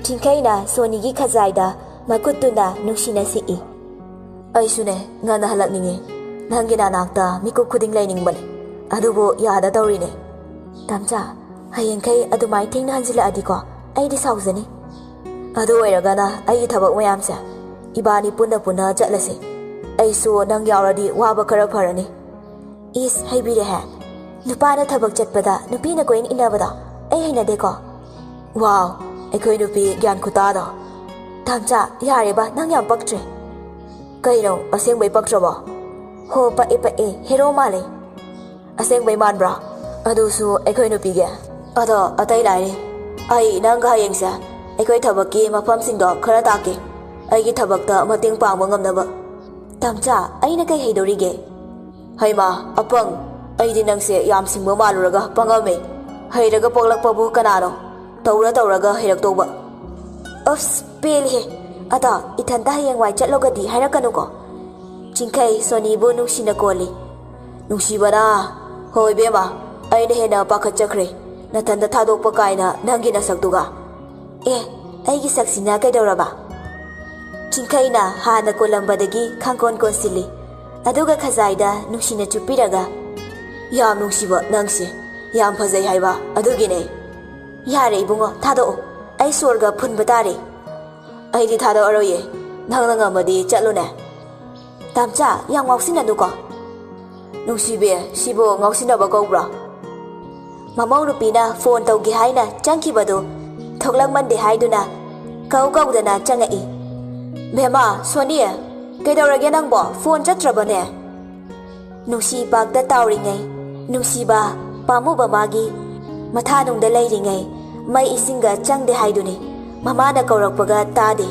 ꯆꯤꯡꯈꯩꯅ ꯁꯣꯅꯤꯒꯤ ꯈꯖꯥꯏꯗ ꯃꯈꯨꯠꯇꯨꯅ ꯅꯨꯡꯁꯤꯅ ꯁꯤꯛꯏ꯫ "ꯑꯩꯁꯨꯅꯦ, ꯉꯟꯅ ꯍꯜꯂꯛꯅꯤꯡꯉꯤ꯫ ꯅꯪꯒꯤ ꯅꯅꯥꯛꯇ ꯃꯤꯀꯨꯞ ꯈꯨꯗꯤꯡ ꯂꯩꯅꯤꯡꯕꯅꯦ꯫ ꯑꯗꯨꯕꯨ ꯌꯥꯗ ꯇꯧꯔꯤꯅꯦ꯫" "ꯇꯝꯆꯥ, ꯍꯌꯦꯡꯈꯩ ꯑꯗꯨꯃꯥꯏ ꯊꯦꯡꯅ ꯍꯟꯖꯤꯜꯂꯛꯑꯗꯤꯀꯣ, ꯑꯩꯗꯤ ꯁꯥꯎꯖꯅꯤ꯫ ꯑꯗꯨ ꯑꯣꯏꯔꯒꯅ ꯑꯩꯒꯤ ꯊꯕꯛ ꯃꯌꯥꯝꯁꯦ ꯏꯕꯥꯅꯤ ꯄꯨꯟꯅ ꯄꯨꯟꯅ ꯆꯠꯂꯁꯦ꯫ ꯑꯩꯁꯨ ꯅꯪ ꯌꯥꯎꯔꯗꯤ ꯋꯥꯕ ꯈꯔ ꯐꯔꯅꯤ꯫" "ꯏꯁ, ꯍꯩꯕꯤꯔꯦꯍꯦ꯫ ꯅꯨꯄꯥꯅ ꯊꯕꯛ ꯆꯠꯄꯗ ꯅꯨꯄꯤꯅ ꯀꯣꯏꯏꯟ ꯏꯟꯅꯕꯗꯣ ꯑꯩ ꯍꯩꯅꯗꯦꯀꯣ꯫" "ꯋꯥꯎ, ꯑꯩꯈꯣꯏ ꯅꯨꯄꯤ ꯒ꯭ꯌꯥꯟ ꯈꯨꯇꯥꯗꯣ꯫ ꯇꯥꯝꯆꯥ, ꯌꯥꯔꯦꯕ, ꯅꯪ ꯌꯥꯝ ꯄꯛꯇ꯭ꯔꯦ꯫" "ꯀꯩꯅꯣ, ꯑꯁꯦꯡꯕꯩ ꯄꯛꯇ꯭ꯔꯕꯣ?" "ꯍꯣ, ꯄꯛꯑꯦ, ꯄꯛꯑꯦ, ꯍꯦꯔꯣ ꯃꯥꯜꯂꯦ꯫" "ꯑꯁꯦꯡꯕꯩ ꯃꯥꯟꯕ꯭ꯔꯥ? ꯑꯗꯨꯁꯨ ꯑꯩꯈꯣꯏ ꯅꯨꯄꯤꯒꯤ꯫ ꯑꯗꯣ ꯑꯇꯩ ꯂꯥꯏꯔꯤ꯫ ꯑꯩ ꯅꯪꯒ ꯍꯌꯦꯡꯁꯦ ꯑꯩꯈꯣꯏ ꯊꯕꯛꯀꯤ ꯃꯐꯝꯁꯤꯡꯗꯣ ꯈꯔ ꯇꯥꯛꯀꯦ, ꯑꯩꯒꯤ ꯊꯕꯛꯇ ꯃꯇꯦꯡ ꯄꯥꯡꯕ ꯉꯝꯅꯕ꯫" "ꯇꯥꯝꯆꯥ, ꯑꯩꯅ ꯀꯩ ꯍꯩꯗꯧꯔꯤꯒꯦ?" "ꯍꯩꯃꯥ, ꯑꯄꯪ, ꯑꯩꯗꯤ ꯅꯪꯁꯦ ꯌꯥꯝ ꯁꯤꯡꯕ ꯃꯥꯜꯂꯨꯔꯒ ꯄꯪꯉꯝꯃꯦ꯫ ꯍꯩꯔꯒ ꯄꯣꯛꯂꯛꯄꯕꯨ ꯀꯅꯥꯅꯣ? ꯇꯧꯔ ꯇꯧꯔꯒ ꯍꯩꯔꯛꯇꯧꯕ꯫" "ꯑꯁ, ꯄꯦꯜꯂꯦꯍꯦ꯫ ꯑꯗꯣ ꯏꯊꯟꯇ ꯍꯌꯦꯡꯋꯥꯏ ꯆꯠꯂꯣꯒꯗꯤ ꯍꯥꯏꯔꯛꯀꯅꯨꯀꯣ꯫" ꯆꯤꯡꯈꯩ ꯁꯣꯅꯤꯕꯨ ꯅꯨꯡꯁꯤꯅ ꯀꯣꯜꯂꯤ꯫ "ꯅꯨꯡꯁꯤꯕꯅ, ꯍꯣꯏ ꯏꯕꯦꯝꯃ, ꯑꯩꯅ ꯍꯦꯟꯅ ꯄꯥꯈꯠꯆꯈ꯭ꯔꯦ꯫ ꯅꯊꯟꯇ ꯊꯥꯗꯣꯛꯄ ꯀꯥꯏꯅ ꯅꯪꯒꯤ ꯅꯁꯛꯇꯨꯒ꯫" "ꯑꯦ, ꯑꯩꯒꯤ ꯁꯛꯁꯤꯅ ꯀꯩꯗꯧꯔꯕ?" ꯆꯤꯡꯈꯩꯅ ꯍꯥꯟꯅ ꯀꯣꯜꯂꯝꯕꯗꯒꯤ ꯈꯥꯡꯀꯣꯟ ꯀꯣꯟꯁꯤꯜꯂꯤ꯫ ꯑꯗꯨꯒ ꯈꯖꯥꯏꯗ ꯅꯨꯡꯁꯤꯅ ꯆꯨꯞꯄꯤꯔꯒ, "ꯌꯥꯝ ꯅꯨꯡꯁꯤꯕ ꯅꯪꯁꯦ꯫ ꯌꯥꯝ ꯐꯖꯩ ꯍꯥꯏꯕ ꯑꯗꯨꯒꯤꯅꯦ꯫" "ꯌꯥꯔꯦ ꯏꯕꯨꯡꯉꯣ, ꯊꯥꯗꯣꯛꯑꯣ꯫ ꯑꯩ ꯁꯣꯔꯒ ꯐꯨꯟꯕ ꯇꯥꯔꯦ꯫" "ꯑꯩꯗꯤ ꯊꯥꯗꯣꯛꯑꯔꯣꯏꯌꯦ꯫ ꯅꯪꯅ ꯉꯝꯃꯗꯤ ꯆꯠꯂꯨꯅꯦ꯫ ꯇꯥꯝꯆꯥ, ꯌꯥꯝ ꯉꯥꯎꯁꯤꯟꯅꯅꯨꯀꯣ꯫ ꯅꯨꯡꯁꯤꯕꯤ, ꯁꯤꯕꯨ ꯉꯥꯎꯁꯤꯟꯅꯕ ꯀꯧꯕ꯭ꯔꯣ? ꯃꯃꯧ ꯅꯨꯄꯤꯅ ꯐꯣꯟ ꯇꯧꯒꯦ ꯍꯥꯏꯅ ꯆꯪꯈꯤꯕꯗꯨ ꯊꯣꯛꯂꯛꯃꯟꯗꯦ ꯍꯥꯏꯗꯨꯅ ꯀꯧ ꯀꯧꯗꯅ ꯆꯪꯉꯛꯏ꯫ "ꯕꯦꯝꯃ, ꯁꯣꯅꯤ, ꯀꯩꯗꯧꯔꯒꯦ ꯅꯪꯕꯣ? ꯐꯣꯟ ꯆꯠꯇ꯭ꯔꯕꯅꯦ?" ꯅꯨꯡꯁꯤ ꯄꯥꯛꯇ ꯇꯥꯎꯔꯤꯉꯩ, ꯅꯨꯡꯁꯤꯕ, ꯄꯥꯝꯃꯨꯕ ꯃꯥꯒꯤ ꯃꯊꯥꯅꯨꯡꯗ ꯂꯩꯔꯤꯉꯩ, ꯃꯩ ꯏꯁꯤꯡꯒ ꯆꯪꯗꯦ ꯍꯥꯏꯗꯨꯅꯤ꯫ ꯃꯃꯥꯅ ꯀꯧꯔꯛꯄꯒ ꯇꯥꯗꯦ꯫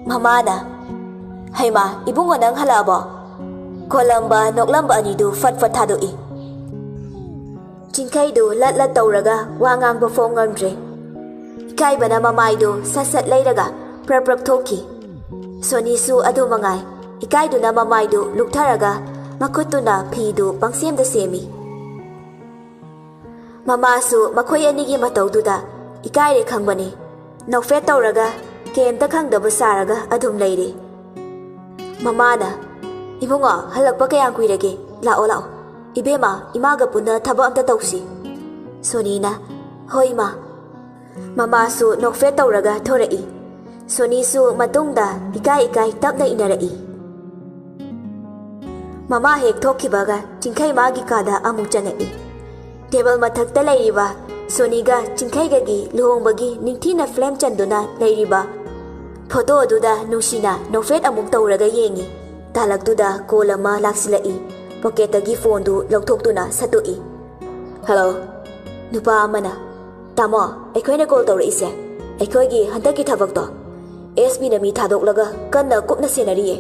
ꯃꯃꯥꯅ, "ꯍꯩꯃꯥ, ꯏꯕꯨꯡꯉꯣ ꯅꯪ ꯍꯜꯂꯛꯑꯕꯣ?" ꯈꯣꯜꯂꯝꯕ, ꯅꯣꯛꯂꯝꯕ ꯑꯅꯤꯗꯨ ꯐꯠ ꯐꯠ ꯊꯥꯗꯣꯛꯏ꯫ ꯆꯤꯡꯈꯩꯗꯨ ꯂꯠ ꯂꯠ ꯇꯧꯔꯒ ꯋꯥ ꯉꯥꯡꯕ ꯐꯥꯎ ꯉꯝꯗ꯭ꯔꯦ꯫ ꯏꯀꯥꯏꯕꯅ ꯃꯃꯥꯏꯗꯨ ꯁꯠ ꯁꯠ ꯂꯩꯔꯒ ꯄ꯭ꯔꯞ ꯄ꯭ꯔꯞ ꯊꯣꯛꯈꯤ꯫ ꯁꯣꯅꯤꯁꯨ ꯑꯗꯨ ꯃꯉꯥꯏ, ꯏꯀꯥꯏꯗꯨꯅ ꯃꯃꯥꯏꯗꯨ ꯂꯨꯛꯊꯔꯒ ꯃꯈꯨꯠꯇꯨꯅ ꯐꯤꯗꯨ ꯄꯪꯁꯦꯝꯗ ꯁꯦꯝꯃꯤ꯫ ꯃꯃꯥꯁꯨ ꯃꯈꯣꯏ ꯑꯅꯤꯒꯤ ꯃꯇꯧꯗꯨꯗ ꯏꯀꯥꯏꯔꯦ ꯈꯪꯕꯅꯤ꯫ ꯅꯣꯛꯐꯦꯠ ꯇꯧꯔꯒ ꯀꯩꯝꯇ ꯈꯪꯗꯕ ꯁꯥꯔꯒ ꯑꯗꯨꯝ ꯂꯩꯔꯦ꯫ ꯃꯃꯥꯅ, "ꯏꯕꯨꯡꯉꯣ, ꯍꯜꯂꯛꯄ ꯀꯌꯥꯝ ꯀꯨꯏꯔꯒꯦ? ꯂꯥꯛꯑꯣ, ꯂꯥꯛꯑꯣ꯫ ꯏꯕꯦꯝꯃ, ꯏꯃꯥꯒ ꯄꯨꯟꯅ ꯊꯕꯛ ꯑꯝꯇ ꯇꯧꯁꯤ꯫" ꯁꯣꯅꯤꯅ, "ꯍꯣꯏ, ꯏꯃꯥ꯫" ꯃꯃꯥꯁꯨ ꯅꯣꯛꯐꯦꯠ ꯇꯧꯔꯒ ꯊꯣꯔꯛꯏ꯫ ꯁꯣꯅꯤꯁꯨ ꯃꯇꯨꯡꯗ ꯏꯀꯥꯏ ꯏꯀꯥꯏ ꯇꯞꯅ ꯏꯟꯅꯔꯛꯏ꯫ ꯃꯃꯥ ꯍꯦꯛ ꯊꯣꯛꯈꯤꯕꯒ ꯆꯤꯡꯈꯩ ꯃꯥꯒꯤ ꯀꯥꯗ ꯑꯃꯨꯛ ꯆꯪꯉꯛꯏ꯫ ꯇꯦꯕꯜ ꯃꯊꯛꯇ ꯂꯩꯔꯤꯕ ꯁꯣꯅꯤꯒ ꯆꯤꯡꯈꯩꯒꯒꯤ ꯂꯨꯍꯣꯡꯕꯒꯤ ꯅꯤꯡꯊꯤꯅ ꯐ꯭ꯔꯦꯝ ꯆꯟꯗꯨꯅ ꯂꯩꯔꯤꯕ ꯐꯣꯇꯣ ꯑꯗꯨꯗ ꯅꯨꯡꯁꯤꯅ ꯅꯣꯛꯐꯦꯠ ꯑꯃꯨꯛ ꯇꯧꯔꯒ ꯌꯦꯡꯉꯤ꯫ ꯇꯥꯂꯛꯇꯨꯗ ꯀꯣꯜ ꯑꯃ ꯂꯥꯛꯁꯤꯜꯂꯛꯏ꯫ ꯄꯣꯀꯦꯠꯇꯒꯤ ꯐꯣꯟꯗꯨ ꯂꯧꯊꯣꯛꯇꯨꯅ ꯁꯠꯇꯣꯛꯏ꯫ "ꯍꯜꯂꯣ꯫" ꯅꯨꯄꯥ ꯑꯃꯅ, "ꯇꯥꯃꯣ, ꯑꯩꯈꯣꯏꯅ ꯀꯣꯜ ꯇꯧꯔꯛꯏꯁꯦ ꯑꯩꯈꯣꯏꯒꯤ ꯍꯟꯗꯛꯀꯤ ꯊꯕꯛꯇꯣ ꯑꯦꯁ ꯄꯤꯅ ꯃꯤ ꯊꯥꯗꯣꯛꯂꯒ ꯀꯟꯅ ꯀꯨꯞꯅ ꯁꯦꯟꯅꯔꯤꯌꯦ꯫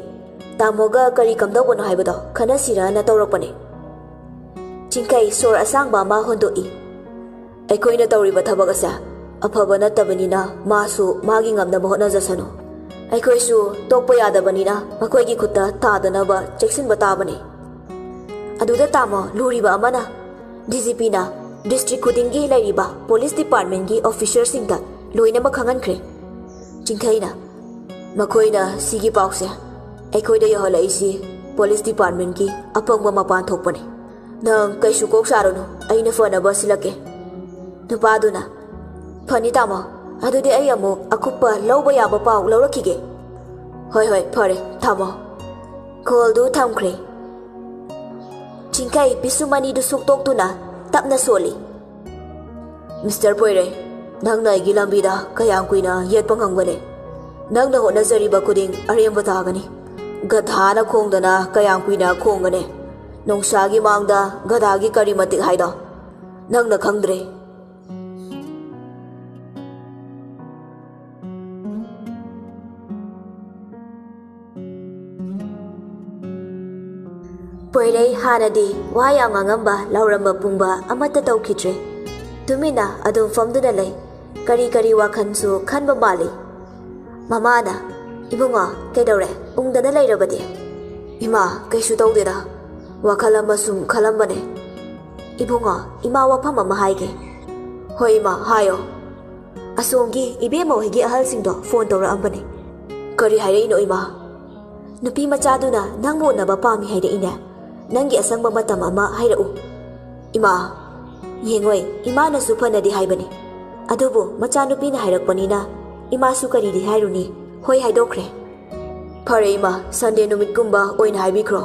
ꯇꯥꯃꯣꯒ ꯀꯔꯤ ꯀꯝꯗꯧꯕꯅꯣ ꯍꯥꯏꯕꯗꯣ ꯈꯟꯅꯁꯤꯔꯅ ꯇꯧꯔꯛꯄꯅꯦ꯫" ꯆꯤꯡꯈꯩ ꯁꯣꯔ ꯑꯁꯥꯡꯕ ꯑꯃ ꯍꯣꯟꯗꯣꯛꯏ꯫ "ꯑꯩꯈꯣꯏꯅ ꯇꯧꯔꯤꯕ ꯊꯕꯛ ꯑꯁꯦ ꯑꯐꯕ ꯅꯠꯇꯕꯅꯤꯅ ꯃꯥꯁꯨ ꯃꯥꯒꯤ ꯉꯝꯅꯕ ꯍꯣꯠꯅꯖꯁꯅꯨ꯫ ꯑꯩꯈꯣꯏꯁꯨ ꯇꯣꯛꯄ ꯌꯥꯗꯕꯅꯤꯅ ꯃꯈꯣꯏꯒꯤ ꯈꯨꯠꯇ ꯇꯥꯗꯅꯕ ꯆꯦꯛꯁꯤꯟꯕ ꯇꯥꯕꯅꯤ꯫" ꯑꯗꯨꯗ ꯇꯥꯃꯣ, ꯂꯨꯔꯤꯕ ꯑꯃꯅ ꯗꯤ ꯖꯤ ꯄꯤꯅ ꯗꯤꯁꯇ꯭ꯔꯤꯛ ꯈꯨꯗꯤꯡꯒꯤ ꯂꯩꯔꯤꯕ ꯄꯨꯂꯤꯁ ꯗꯤꯄꯥꯔꯠꯃꯦꯟꯒꯤ ꯑꯣꯐꯤꯁꯔꯁꯤꯡꯗ ꯂꯣꯏꯅꯃꯛ ꯈꯪꯍꯟꯈ꯭ꯔꯦ꯫ ꯆꯤꯡꯈꯩꯅ, "ꯃꯈꯣꯏꯅ ꯁꯤꯒꯤ ꯄꯥꯎꯁꯦ ꯑꯩꯈꯣꯏꯗ ꯌꯧꯍꯜꯂꯛꯏꯁꯤ ꯄꯨꯂꯤꯁ ꯗꯤꯄꯥꯔꯠꯃꯦꯟꯒꯤ ꯑꯄꯪꯕ ꯃꯄꯥꯟ ꯊꯣꯛꯄꯅꯤ꯫ ꯅꯪ ꯀꯩꯁꯨ ꯀꯣꯛ ꯁꯥꯔꯨꯅꯨ, ꯑꯩꯅ ꯐꯅꯕ ꯁꯤꯜꯂꯛꯀꯦ꯫" ꯅꯨꯄꯥꯗꯨꯅ, "ꯐꯅꯤ ꯇꯥꯃꯣ, ꯑꯗꯨꯗꯤ ꯑꯩ ꯑꯃꯨꯛ ꯑꯀꯨꯞꯄ ꯂꯧꯕ ꯌꯥꯕ ꯄꯥꯎ ꯂꯧꯔꯛꯈꯤꯒꯦ꯫" ꯍꯣꯏ ꯍꯣꯏ, ꯐꯔꯦ, ꯊꯝꯃꯣ꯫ ꯀꯣꯜꯗꯨ ꯊꯝꯈ꯭ꯔꯦ꯫ ꯆꯤꯡꯈꯩ ꯄꯤꯁꯨꯝ ꯑꯅꯤꯗꯨ ꯁꯨꯛꯇꯣꯛꯇꯨꯅ ꯇꯞꯅ ꯁꯣꯜꯂꯤ꯫ ꯃꯤꯁꯇꯔ ꯄꯣꯏꯔꯩ, ꯅꯪꯅ ꯑꯩꯒꯤ ꯂꯝꯕꯤꯗ ꯀꯌꯥꯝ ꯀꯨꯏꯅ ꯌꯦꯠꯄ ꯉꯝꯒꯅꯤ? ꯅꯪꯅ ꯍꯣꯠꯅꯖꯔꯤꯕ ꯈꯨꯗꯤꯡ ꯑꯔꯦꯝꯕ ꯇꯥꯒꯅꯤ꯫ ꯒꯙꯥꯅ ꯈꯣꯡꯗꯅ ꯀꯌꯥꯝ ꯀꯨꯏꯅ ꯈꯣꯡꯒꯅꯤ? ꯅꯣꯡꯁꯥꯒꯤ ꯃꯥꯡꯗ ꯒꯙꯥꯒꯤ ꯀꯔꯤ ꯃꯇꯤꯛ ꯍꯥꯏꯗꯣ ꯅꯪꯅ ꯈꯪꯗ꯭ꯔꯦ꯫ ꯄꯣꯏꯔꯩ ꯍꯥꯟꯅꯗꯤ ꯋꯥ ꯌꯥꯝ ꯉꯥꯡꯉꯝꯕ, ꯂꯥꯎꯔꯝꯕ ꯄꯨꯡꯕ ꯑꯃꯠꯇ ꯇꯧꯈꯤꯗ꯭ꯔꯦ꯫ ꯇꯨꯃꯤꯟꯅ ꯑꯗꯨꯝ ꯐꯝꯗꯨꯅ ꯂꯩ꯫ ꯀꯔꯤ ꯀꯔꯤ ꯋꯥꯈꯜꯁꯨ ꯈꯟꯕ ꯃꯥꯜꯂꯤ꯫ ꯃꯃꯥꯅ, "ꯏꯕꯨꯡꯉꯣ, ꯀꯩꯗꯧꯔꯦ? ꯎꯪꯗꯅ ꯂꯩꯔꯕꯗꯤ?" "ꯏꯃꯥ, ꯀꯩꯁꯨ ꯇꯧꯗꯦꯗ꯫ ꯋꯥꯈꯜ ꯑꯃ ꯁꯨꯝ ꯈꯜꯂꯝꯕꯅꯦ꯫" "ꯏꯕꯨꯡꯉꯣ, ꯏꯃꯥ ꯋꯥꯐꯝ ꯑꯃ ꯍꯥꯏꯒꯦ꯫" "ꯍꯣꯏ ꯏꯃꯥ, ꯍꯥꯏꯌꯣ꯫" "ꯑꯁꯣꯝꯒꯤ ꯏꯕꯦꯝꯃ ꯍꯣꯏꯒꯤ ꯑꯍꯜꯁꯤꯡꯗꯣ ꯐꯣꯟ ꯇꯧꯔꯛꯑꯝꯕꯅꯦ꯫" "ꯀꯔꯤ ꯍꯥꯏꯔꯛꯏꯅꯣ ꯏꯃꯥ?" "ꯅꯨꯄꯤ ꯃꯆꯥꯗꯨꯅ ꯅꯪꯕꯨ ꯎꯅꯕ ꯄꯥꯝꯃꯤ ꯍꯥꯏꯔꯛꯏꯅꯦ꯫ ꯅꯪꯒꯤ ꯑꯁꯪꯕ ꯃꯇꯝ ꯑꯃ ꯍꯥꯏꯔꯛꯎ꯫" "ꯏꯃꯥ, ꯌꯦꯡꯉꯣꯏ, ꯏꯃꯥꯅꯁꯨ ꯐꯅꯗꯤ ꯍꯥꯏꯕꯅꯤ꯫ ꯑꯗꯨꯕꯨ ꯃꯆꯥꯅꯨꯄꯤꯅ ꯍꯥꯏꯔꯛꯄꯅꯤꯅ ꯏꯃꯥꯁꯨ ꯀꯔꯤꯗꯤ ꯍꯥꯏꯔꯨꯅꯤ, ꯍꯣꯏ ꯍꯥꯏꯗꯣꯛꯈ꯭ꯔꯦ꯫" "ꯐꯔꯦ ꯏꯃꯥ, ꯁꯟꯗꯦ ꯅꯨꯃꯤꯠꯀꯨꯝꯕ ꯑꯣꯏꯅ ꯍꯥꯏꯕꯤꯈ꯭ꯔꯣ꯫"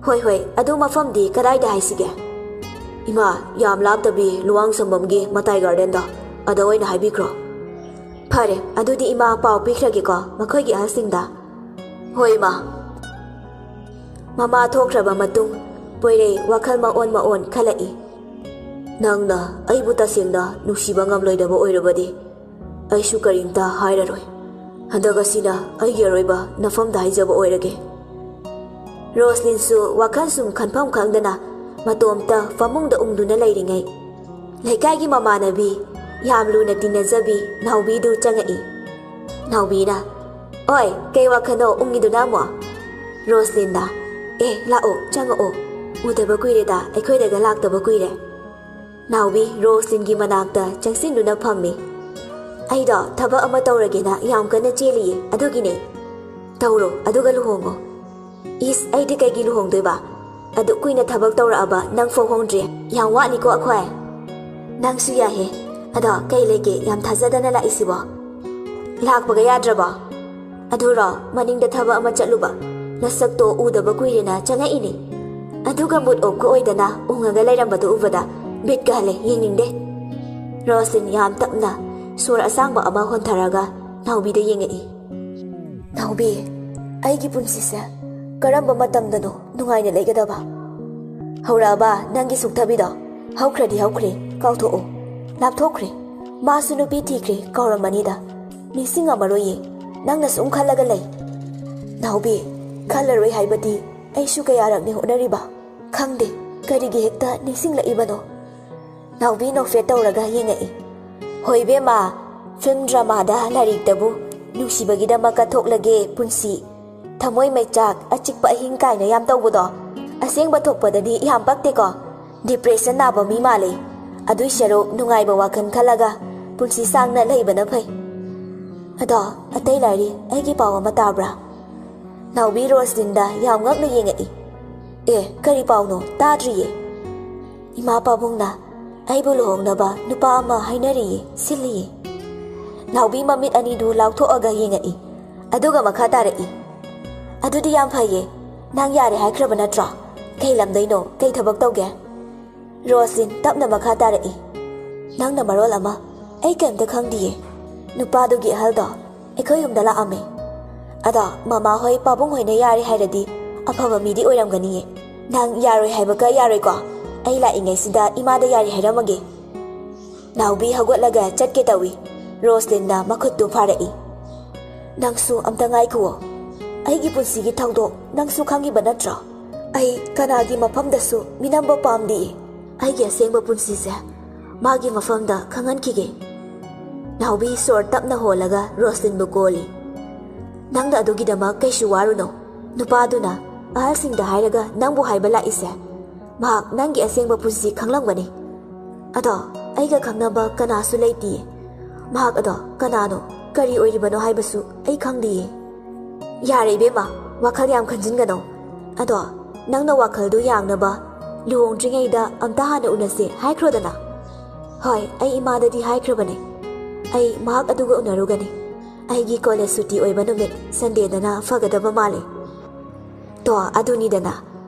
"ꯍꯣꯏ ꯍꯣꯏ, ꯑꯗꯨ ꯃꯐꯝꯗꯤ ꯀꯗꯥꯏꯗ ꯍꯥꯏꯁꯤꯒꯦ?" "ꯏꯃꯥ, ꯌꯥꯝ ꯂꯥꯞꯇꯕꯤ ꯂꯨꯋꯥꯡꯁꯝꯕꯝꯒꯤ ꯃꯇꯥꯏ ꯒꯥꯔꯗꯦꯟꯗꯣ, ꯑꯗ ꯑꯣꯏꯅ ꯍꯥꯏꯕꯤꯈ꯭ꯔꯣ꯫" "ꯐꯔꯦ, ꯑꯗꯨꯗꯤ ꯏꯃꯥ ꯄꯥꯎ ꯄꯤꯈ꯭ꯔꯒꯦꯀꯣ ꯃꯈꯣꯏꯒꯤ ꯑꯍꯜꯁꯤꯡꯗ꯫" "ꯍꯣꯏ ꯏꯃꯥ꯫" ꯃꯃꯥ ꯊꯣꯛꯈ꯭ꯔꯕ ꯃꯇꯨꯡ ꯄꯣꯏꯔꯩ ꯋꯥꯈꯜ ꯃꯑꯣꯟ ꯃꯑꯣꯟ ꯈꯜꯂꯛꯏ꯫ "ꯅꯪꯅ ꯑꯩꯕꯨ ꯇꯁꯦꯡꯅ ꯅꯨꯡꯁꯤꯕ ꯉꯝꯂꯣꯏꯗꯕ ꯑꯣꯏꯔꯕꯗꯤ ꯑꯩꯁꯨ ꯀꯔꯤꯝꯇ ꯍꯥꯏꯔꯔꯣꯏ꯫ ꯍꯟꯗꯛ ꯑꯁꯤꯅ ꯑꯩꯒꯤ ꯑꯔꯣꯏꯕ ꯅꯐꯝꯗ ꯍꯥꯏꯖꯕ ꯑꯣꯏꯔꯒꯦ꯫" ꯔꯣꯁꯂꯤꯟꯁꯨ ꯋꯥꯈꯜ ꯁꯨꯝ ꯈꯟꯐꯝ ꯈꯪꯗꯅ ꯃꯇꯣꯝꯇ ꯐꯃꯨꯡꯗ ꯎꯪꯗꯨꯅ ꯂꯩꯔꯤꯉꯩ, ꯂꯩꯀꯥꯏꯒꯤ ꯃꯃꯥꯟꯅꯕꯤ, ꯌꯥꯝ ꯂꯨꯅ ꯇꯤꯟꯅꯖꯕꯤ ꯅꯥꯎꯕꯤꯗꯨ ꯆꯪꯉꯛꯏ꯫ ꯅꯥꯎꯕꯤꯅ, "ꯑꯣꯏ, ꯀꯩ ꯋꯥꯈꯜꯅꯣ ꯎꯪꯉꯤꯗꯨꯅ ꯑꯃꯨꯛ?" ꯔꯣꯁꯂꯤꯟꯅ, "ꯑꯦ, ꯂꯥꯛꯑꯣ, ꯆꯪꯉꯛꯑꯣ꯫ ꯎꯗꯕ ꯀꯨꯏꯔꯦꯗ, ꯑꯩꯈꯣꯏꯗꯒ ꯂꯥꯛꯇꯕ ꯀꯨꯏꯔꯦ꯫" ꯅꯥꯎꯕꯤ ꯔꯣꯁꯂꯤꯟꯒꯤ ꯃꯅꯥꯛꯇ ꯆꯪꯁꯤꯟꯗꯨꯅ ꯐꯝꯃꯤ꯫ "ꯑꯩꯗꯣ ꯊꯕꯛ ꯑꯃ ꯇꯧꯔꯒꯦꯅ ꯌꯥꯝ ꯀꯟꯅ ꯆꯦꯜꯂꯤꯌꯦ, ꯑꯗꯨꯒꯤꯅꯦ꯫" "ꯇꯧꯔꯣ, ꯑꯗꯨꯒ ꯂꯨꯍꯣꯡꯉꯣ꯫" "ꯏꯁ, ꯑꯩꯗꯤ ꯀꯩꯒꯤ ꯂꯨꯍꯣꯡꯗꯣꯏꯕ? ꯑꯗꯨꯛ ꯀꯨꯏꯅ ꯊꯕꯛ ꯇꯧꯔꯛꯑꯕ ꯅꯪ ꯐꯥꯎ ꯍꯣꯡꯗ꯭ꯔꯤ꯫ ꯌꯥꯝ ꯋꯥꯠꯂꯤꯀꯣ ꯑꯩꯈꯣꯏ꯫" "ꯅꯪꯁꯨ ꯌꯥꯏꯍꯦ꯫ ꯑꯗꯣ ꯀꯩ ꯂꯩꯒꯦ ꯌꯥꯝ ꯊꯥꯖꯗꯅ ꯂꯥꯛꯏꯁꯤꯕꯣ? ꯂꯥꯛꯄꯒ ꯌꯥꯗ꯭ꯔꯕꯣ?" ꯑꯗꯨꯔꯣ, ꯃꯅꯤꯡꯗ ꯊꯕꯛ ꯑꯃ ꯆꯠꯂꯨꯕ, ꯅꯁꯛꯇꯣ ꯎꯗꯕ ꯀꯨꯏꯔꯦꯅ ꯆꯪꯉꯛꯏꯅꯦ꯫ ꯑꯗꯨꯒ ꯃꯨꯠ ꯑꯣꯞꯀ ꯑꯣꯏꯗꯅ ꯎꯪꯉꯒ ꯂꯩꯔꯝꯕꯗꯣ ꯎꯕꯗ ꯕꯤꯠꯀ ꯍꯜꯂꯦ, ꯌꯦꯡꯅꯤꯡꯗꯦ꯫ ꯔꯣꯁꯂꯤꯟ ꯌꯥꯝ ꯇꯞꯅ ꯁꯣꯔ ꯑꯁꯥꯡꯕ ꯑꯃ ꯍꯣꯟꯊꯔꯒ ꯅꯥꯎꯕꯤꯗ ꯌꯦꯡꯉꯛꯏ꯫ ꯅꯥꯎꯕꯤ, ꯑꯩꯒꯤ ꯄꯨꯟꯁꯤꯁꯦ ꯀꯔꯝꯕ ꯃꯇꯝꯗꯅꯣ ꯅꯨꯡꯉꯥꯏꯅ ꯂꯩꯒꯗꯕ? ꯍꯧꯔꯛꯑꯕ ꯅꯪꯒꯤ ꯁꯨꯛꯊꯕꯤꯗꯣ? ꯍꯧꯈ꯭ꯔꯗꯤ ꯍꯧꯈ꯭ꯔꯦ, ꯀꯥꯎꯊꯣꯛꯑꯣ꯫ ꯂꯥꯞꯊꯣꯛꯈ꯭ꯔꯦ꯫ ꯃꯥꯁꯨ ꯅꯨꯄꯤ ꯊꯤꯈ꯭ꯔꯦ, ꯀꯥꯎꯔꯝꯃꯅꯤꯗ꯫ ꯅꯤꯡꯁꯤꯡꯉꯝꯃꯔꯣꯏꯌꯦ, ꯅꯪꯅ ꯁꯨꯝ ꯈꯜꯂꯒ ꯂꯩ꯫ ꯅꯥꯎꯕꯤ, ꯈꯜꯂꯔꯣꯏ ꯍꯥꯏꯕꯗꯤ ꯑꯩꯁꯨ ꯀꯌꯥꯔꯛꯅꯤ ꯍꯣꯠꯅꯔꯤꯕ? ꯈꯪꯗꯦ, ꯀꯔꯤꯒꯤ ꯍꯦꯛꯇ ꯅꯤꯡꯁꯤꯡꯂꯛꯏꯕꯅꯣ? ꯅꯥꯎꯕꯤ ꯅꯣꯛꯐꯦꯠ ꯇꯧꯔꯒ ꯌꯦꯡꯉꯛꯏ꯫ ꯍꯣꯏ ꯏꯕꯦꯝꯃ, ꯐꯤꯜꯝ ꯗ꯭ꯔꯃꯥꯗ ꯂꯥꯏꯔꯤꯛꯇꯕꯨ ꯅꯨꯡꯁꯤꯕꯒꯤꯗꯃꯛ ꯀꯠꯊꯣꯛꯂꯒꯦ ꯄꯨꯟꯁꯤ, ꯊꯃꯣꯏ ꯃꯩꯆꯥꯛ, ꯑꯆꯤꯛꯄ ꯑꯍꯤꯡ ꯀꯥꯏꯅ ꯌꯥꯝ ꯇꯧꯕꯗꯣ, ꯑꯁꯦꯡꯕ ꯊꯣꯛꯄꯗꯗꯤ ꯌꯥꯝ ꯄꯛꯇꯦꯀꯣ꯫ ꯗꯤꯄ꯭ꯔꯦꯁꯟ ꯅꯥꯕ ꯃꯤ ꯃꯥꯜꯂꯦ꯫ ꯑꯗꯨꯏ ꯁꯔꯨꯛ ꯅꯨꯡꯉꯥꯏꯕ ꯋꯥꯈꯜ ꯈꯜꯂꯒ ꯄꯨꯟꯁꯤ ꯁꯥꯡꯅ ꯂꯩꯕꯅ ꯐꯩ꯫ ꯑꯗꯣ, ꯑꯇꯩ ꯂꯥꯏꯔꯤ, ꯑꯩꯒꯤ ꯄꯥꯎ ꯑꯃ ꯇꯥꯕ꯭ꯔꯥ? ꯅꯥꯎꯕꯤ ꯔꯣꯁꯂꯤꯟꯗ ꯌꯥꯝ ꯉꯛꯅ ꯌꯦꯡꯉꯛꯏ꯫ ꯑꯦ, ꯀꯔꯤ ꯄꯥꯎꯅꯣ? ꯇꯥꯗ꯭ꯔꯤꯌꯦ꯫ ꯏꯃꯥ ꯄꯥꯕꯨꯡꯅ ꯑꯩꯕꯨ ꯂꯨꯍꯣꯡꯅꯕ ꯅꯨꯄꯥ ꯑꯃ ꯍꯥꯏꯅꯔꯤꯌꯦ, ꯁꯤꯜꯂꯤꯌꯦ꯫ ꯅꯥꯎꯕꯤ ꯃꯃꯤꯠ ꯑꯅꯤꯗꯨ ꯂꯥꯎꯊꯣꯛꯑꯒ ꯌꯦꯡꯉꯛꯏ꯫ ꯑꯗꯨꯒ ꯃꯈꯥ ꯇꯥꯔꯛꯏ꯫ ꯑꯗꯨꯗꯤ ꯌꯥꯝ ꯐꯩꯌꯦ꯫ ꯅꯪ ꯌꯥꯔꯦ ꯍꯥꯏꯈ꯭ꯔꯕ ꯅꯠꯇ꯭ꯔꯣ? ꯀꯩ ꯂꯝꯗꯩꯅꯣ? ꯀꯩ ꯊꯕꯛ ꯇꯧꯒꯦ? ꯔꯣꯁꯂꯤꯟ ꯇꯞꯅ ꯃꯈꯥ ꯇꯥꯔꯛꯏ꯫ ꯅꯪꯅ ꯃꯔꯣꯜ ꯑꯃ, ꯑꯩ ꯀꯩꯝꯇ ꯈꯪꯗꯤꯌꯦ꯫ ꯅꯨꯄꯥꯗꯨꯒꯤ ꯑꯍꯜꯗꯣ ꯑꯩꯈꯣꯏ ꯌꯨꯝꯗ ꯂꯥꯛꯑꯝꯃꯦ꯫ ꯑꯗꯣ ꯃꯃꯥ ꯍꯣꯏ, ꯄꯥꯕꯨꯡ ꯍꯣꯏꯅ ꯌꯥꯔꯦ ꯍꯥꯏꯔꯗꯤ ꯑꯐꯕ ꯃꯤꯗꯤ ꯑꯣꯏꯔꯝꯒꯅꯤꯌꯦ꯫ ꯅꯪ ꯌꯥꯔꯣꯏ ꯍꯥꯏꯕꯒ ꯌꯥꯔꯣꯏꯀꯣ? ꯑꯩ ꯂꯥꯛꯏꯉꯩꯁꯤꯗ ꯏꯃꯥꯗ ꯌꯥꯔꯦ ꯍꯥꯏꯔꯝꯃꯒꯦ꯫ ꯅꯥꯎꯕꯤ ꯍꯧꯒꯠꯂꯒ ꯆꯠꯀꯦ ꯇꯧꯏ꯫ ꯔꯣꯁꯂꯤꯟꯅ ꯃꯈꯨꯠꯇꯨ ꯐꯥꯔꯛꯏ꯫ ꯅꯪꯁꯨ ꯑꯝꯇ ꯉꯥꯏꯈꯨꯑꯣ꯫ ꯑꯩꯒꯤ ꯄꯨꯟꯁꯤꯒꯤ ꯊꯧꯗꯣꯛ ꯅꯪꯁꯨ ꯈꯪꯉꯤꯕ ꯅꯠꯇ꯭ꯔꯣ? ꯑꯩ ꯀꯅꯥꯒꯤ ꯃꯐꯝꯗꯁꯨ ꯃꯤꯅꯝꯕ ꯄꯥꯝꯗꯦ꯫ ꯑꯩꯒꯤ ꯑꯁꯦꯡꯕ ꯄꯨꯟꯁꯤꯁꯦ ꯃꯥꯒꯤ ꯃꯐꯝꯗ ꯈꯪꯍꯟꯈꯤꯒꯦ꯫ ꯅꯥꯎꯕꯤ ꯁꯣꯔ ꯇꯞꯅ ꯍꯣꯜꯂꯒ ꯔꯣꯁꯂꯤꯟꯕꯨ ꯀꯣꯜꯂꯤ꯫ ꯅꯪꯅ ꯑꯗꯨꯒꯤꯗꯃꯛ ꯀꯩꯁꯨ ꯋꯥꯔꯨꯅꯣ꯫ ꯅꯨꯄꯥꯗꯨꯅ ꯑꯍꯜꯁꯤꯡꯗ ꯍꯥꯏꯔꯒ ꯅꯪꯕꯨ ꯍꯥꯏꯕ ꯂꯥꯛꯏꯁꯦ꯫ ꯃꯍꯥꯛ ꯅꯪꯒꯤ ꯑꯁꯦꯡꯕ ꯄꯨꯟꯁꯤ ꯈꯪꯂꯝꯒꯅꯤ꯫ ꯑꯗꯣ ꯑꯩꯒ ꯈꯪꯅꯕ ꯀꯅꯥꯁꯨ ꯂꯩꯇꯤꯌꯦ꯫ ꯃꯍꯥꯛ ꯑꯗꯣ ꯀꯅꯥꯅꯣ, ꯀꯔꯤ ꯑꯣꯏꯔꯤꯕꯅꯣ ꯍꯥꯏꯕꯁꯨ ꯑꯩ ꯈꯪꯗꯤꯌꯦ꯫ ꯌꯥꯔꯦ ꯏꯕꯦꯝꯃ, ꯋꯥꯈꯜ ꯌꯥꯝ ꯈꯟꯖꯤꯟꯒꯅꯣ꯫ ꯑꯗꯣ ꯅꯪꯅ ꯋꯥꯈꯜꯗꯨ ꯌꯥꯡꯅꯕ ꯂꯨꯍꯣꯡꯗ꯭ꯔꯤꯉꯩꯗ ꯑꯝꯇ ꯍꯥꯟꯅ ꯎꯅꯁꯦ ꯍꯥꯏꯈ꯭ꯔꯣꯗꯅ꯫ ꯍꯣꯏ, ꯑꯩ ꯏꯃꯥꯗꯗꯤ ꯍꯥꯏꯈ꯭ꯔꯕꯅꯦ꯫ ꯑꯩ ꯃꯍꯥꯛ ꯑꯗꯨꯒ ꯎꯅꯔꯨꯒꯅꯤ꯫ ꯑꯩꯒꯤ ꯀꯣꯂꯦꯖ ꯁꯨꯇꯤ ꯑꯣꯏꯕ ꯅꯨꯃꯤꯠ ꯁꯟꯗꯦꯗꯅ ꯐꯒꯗꯕ ꯃꯥꯜꯂꯦ꯫ ꯇꯣ, ꯑꯗꯨꯅꯤꯗꯅ꯫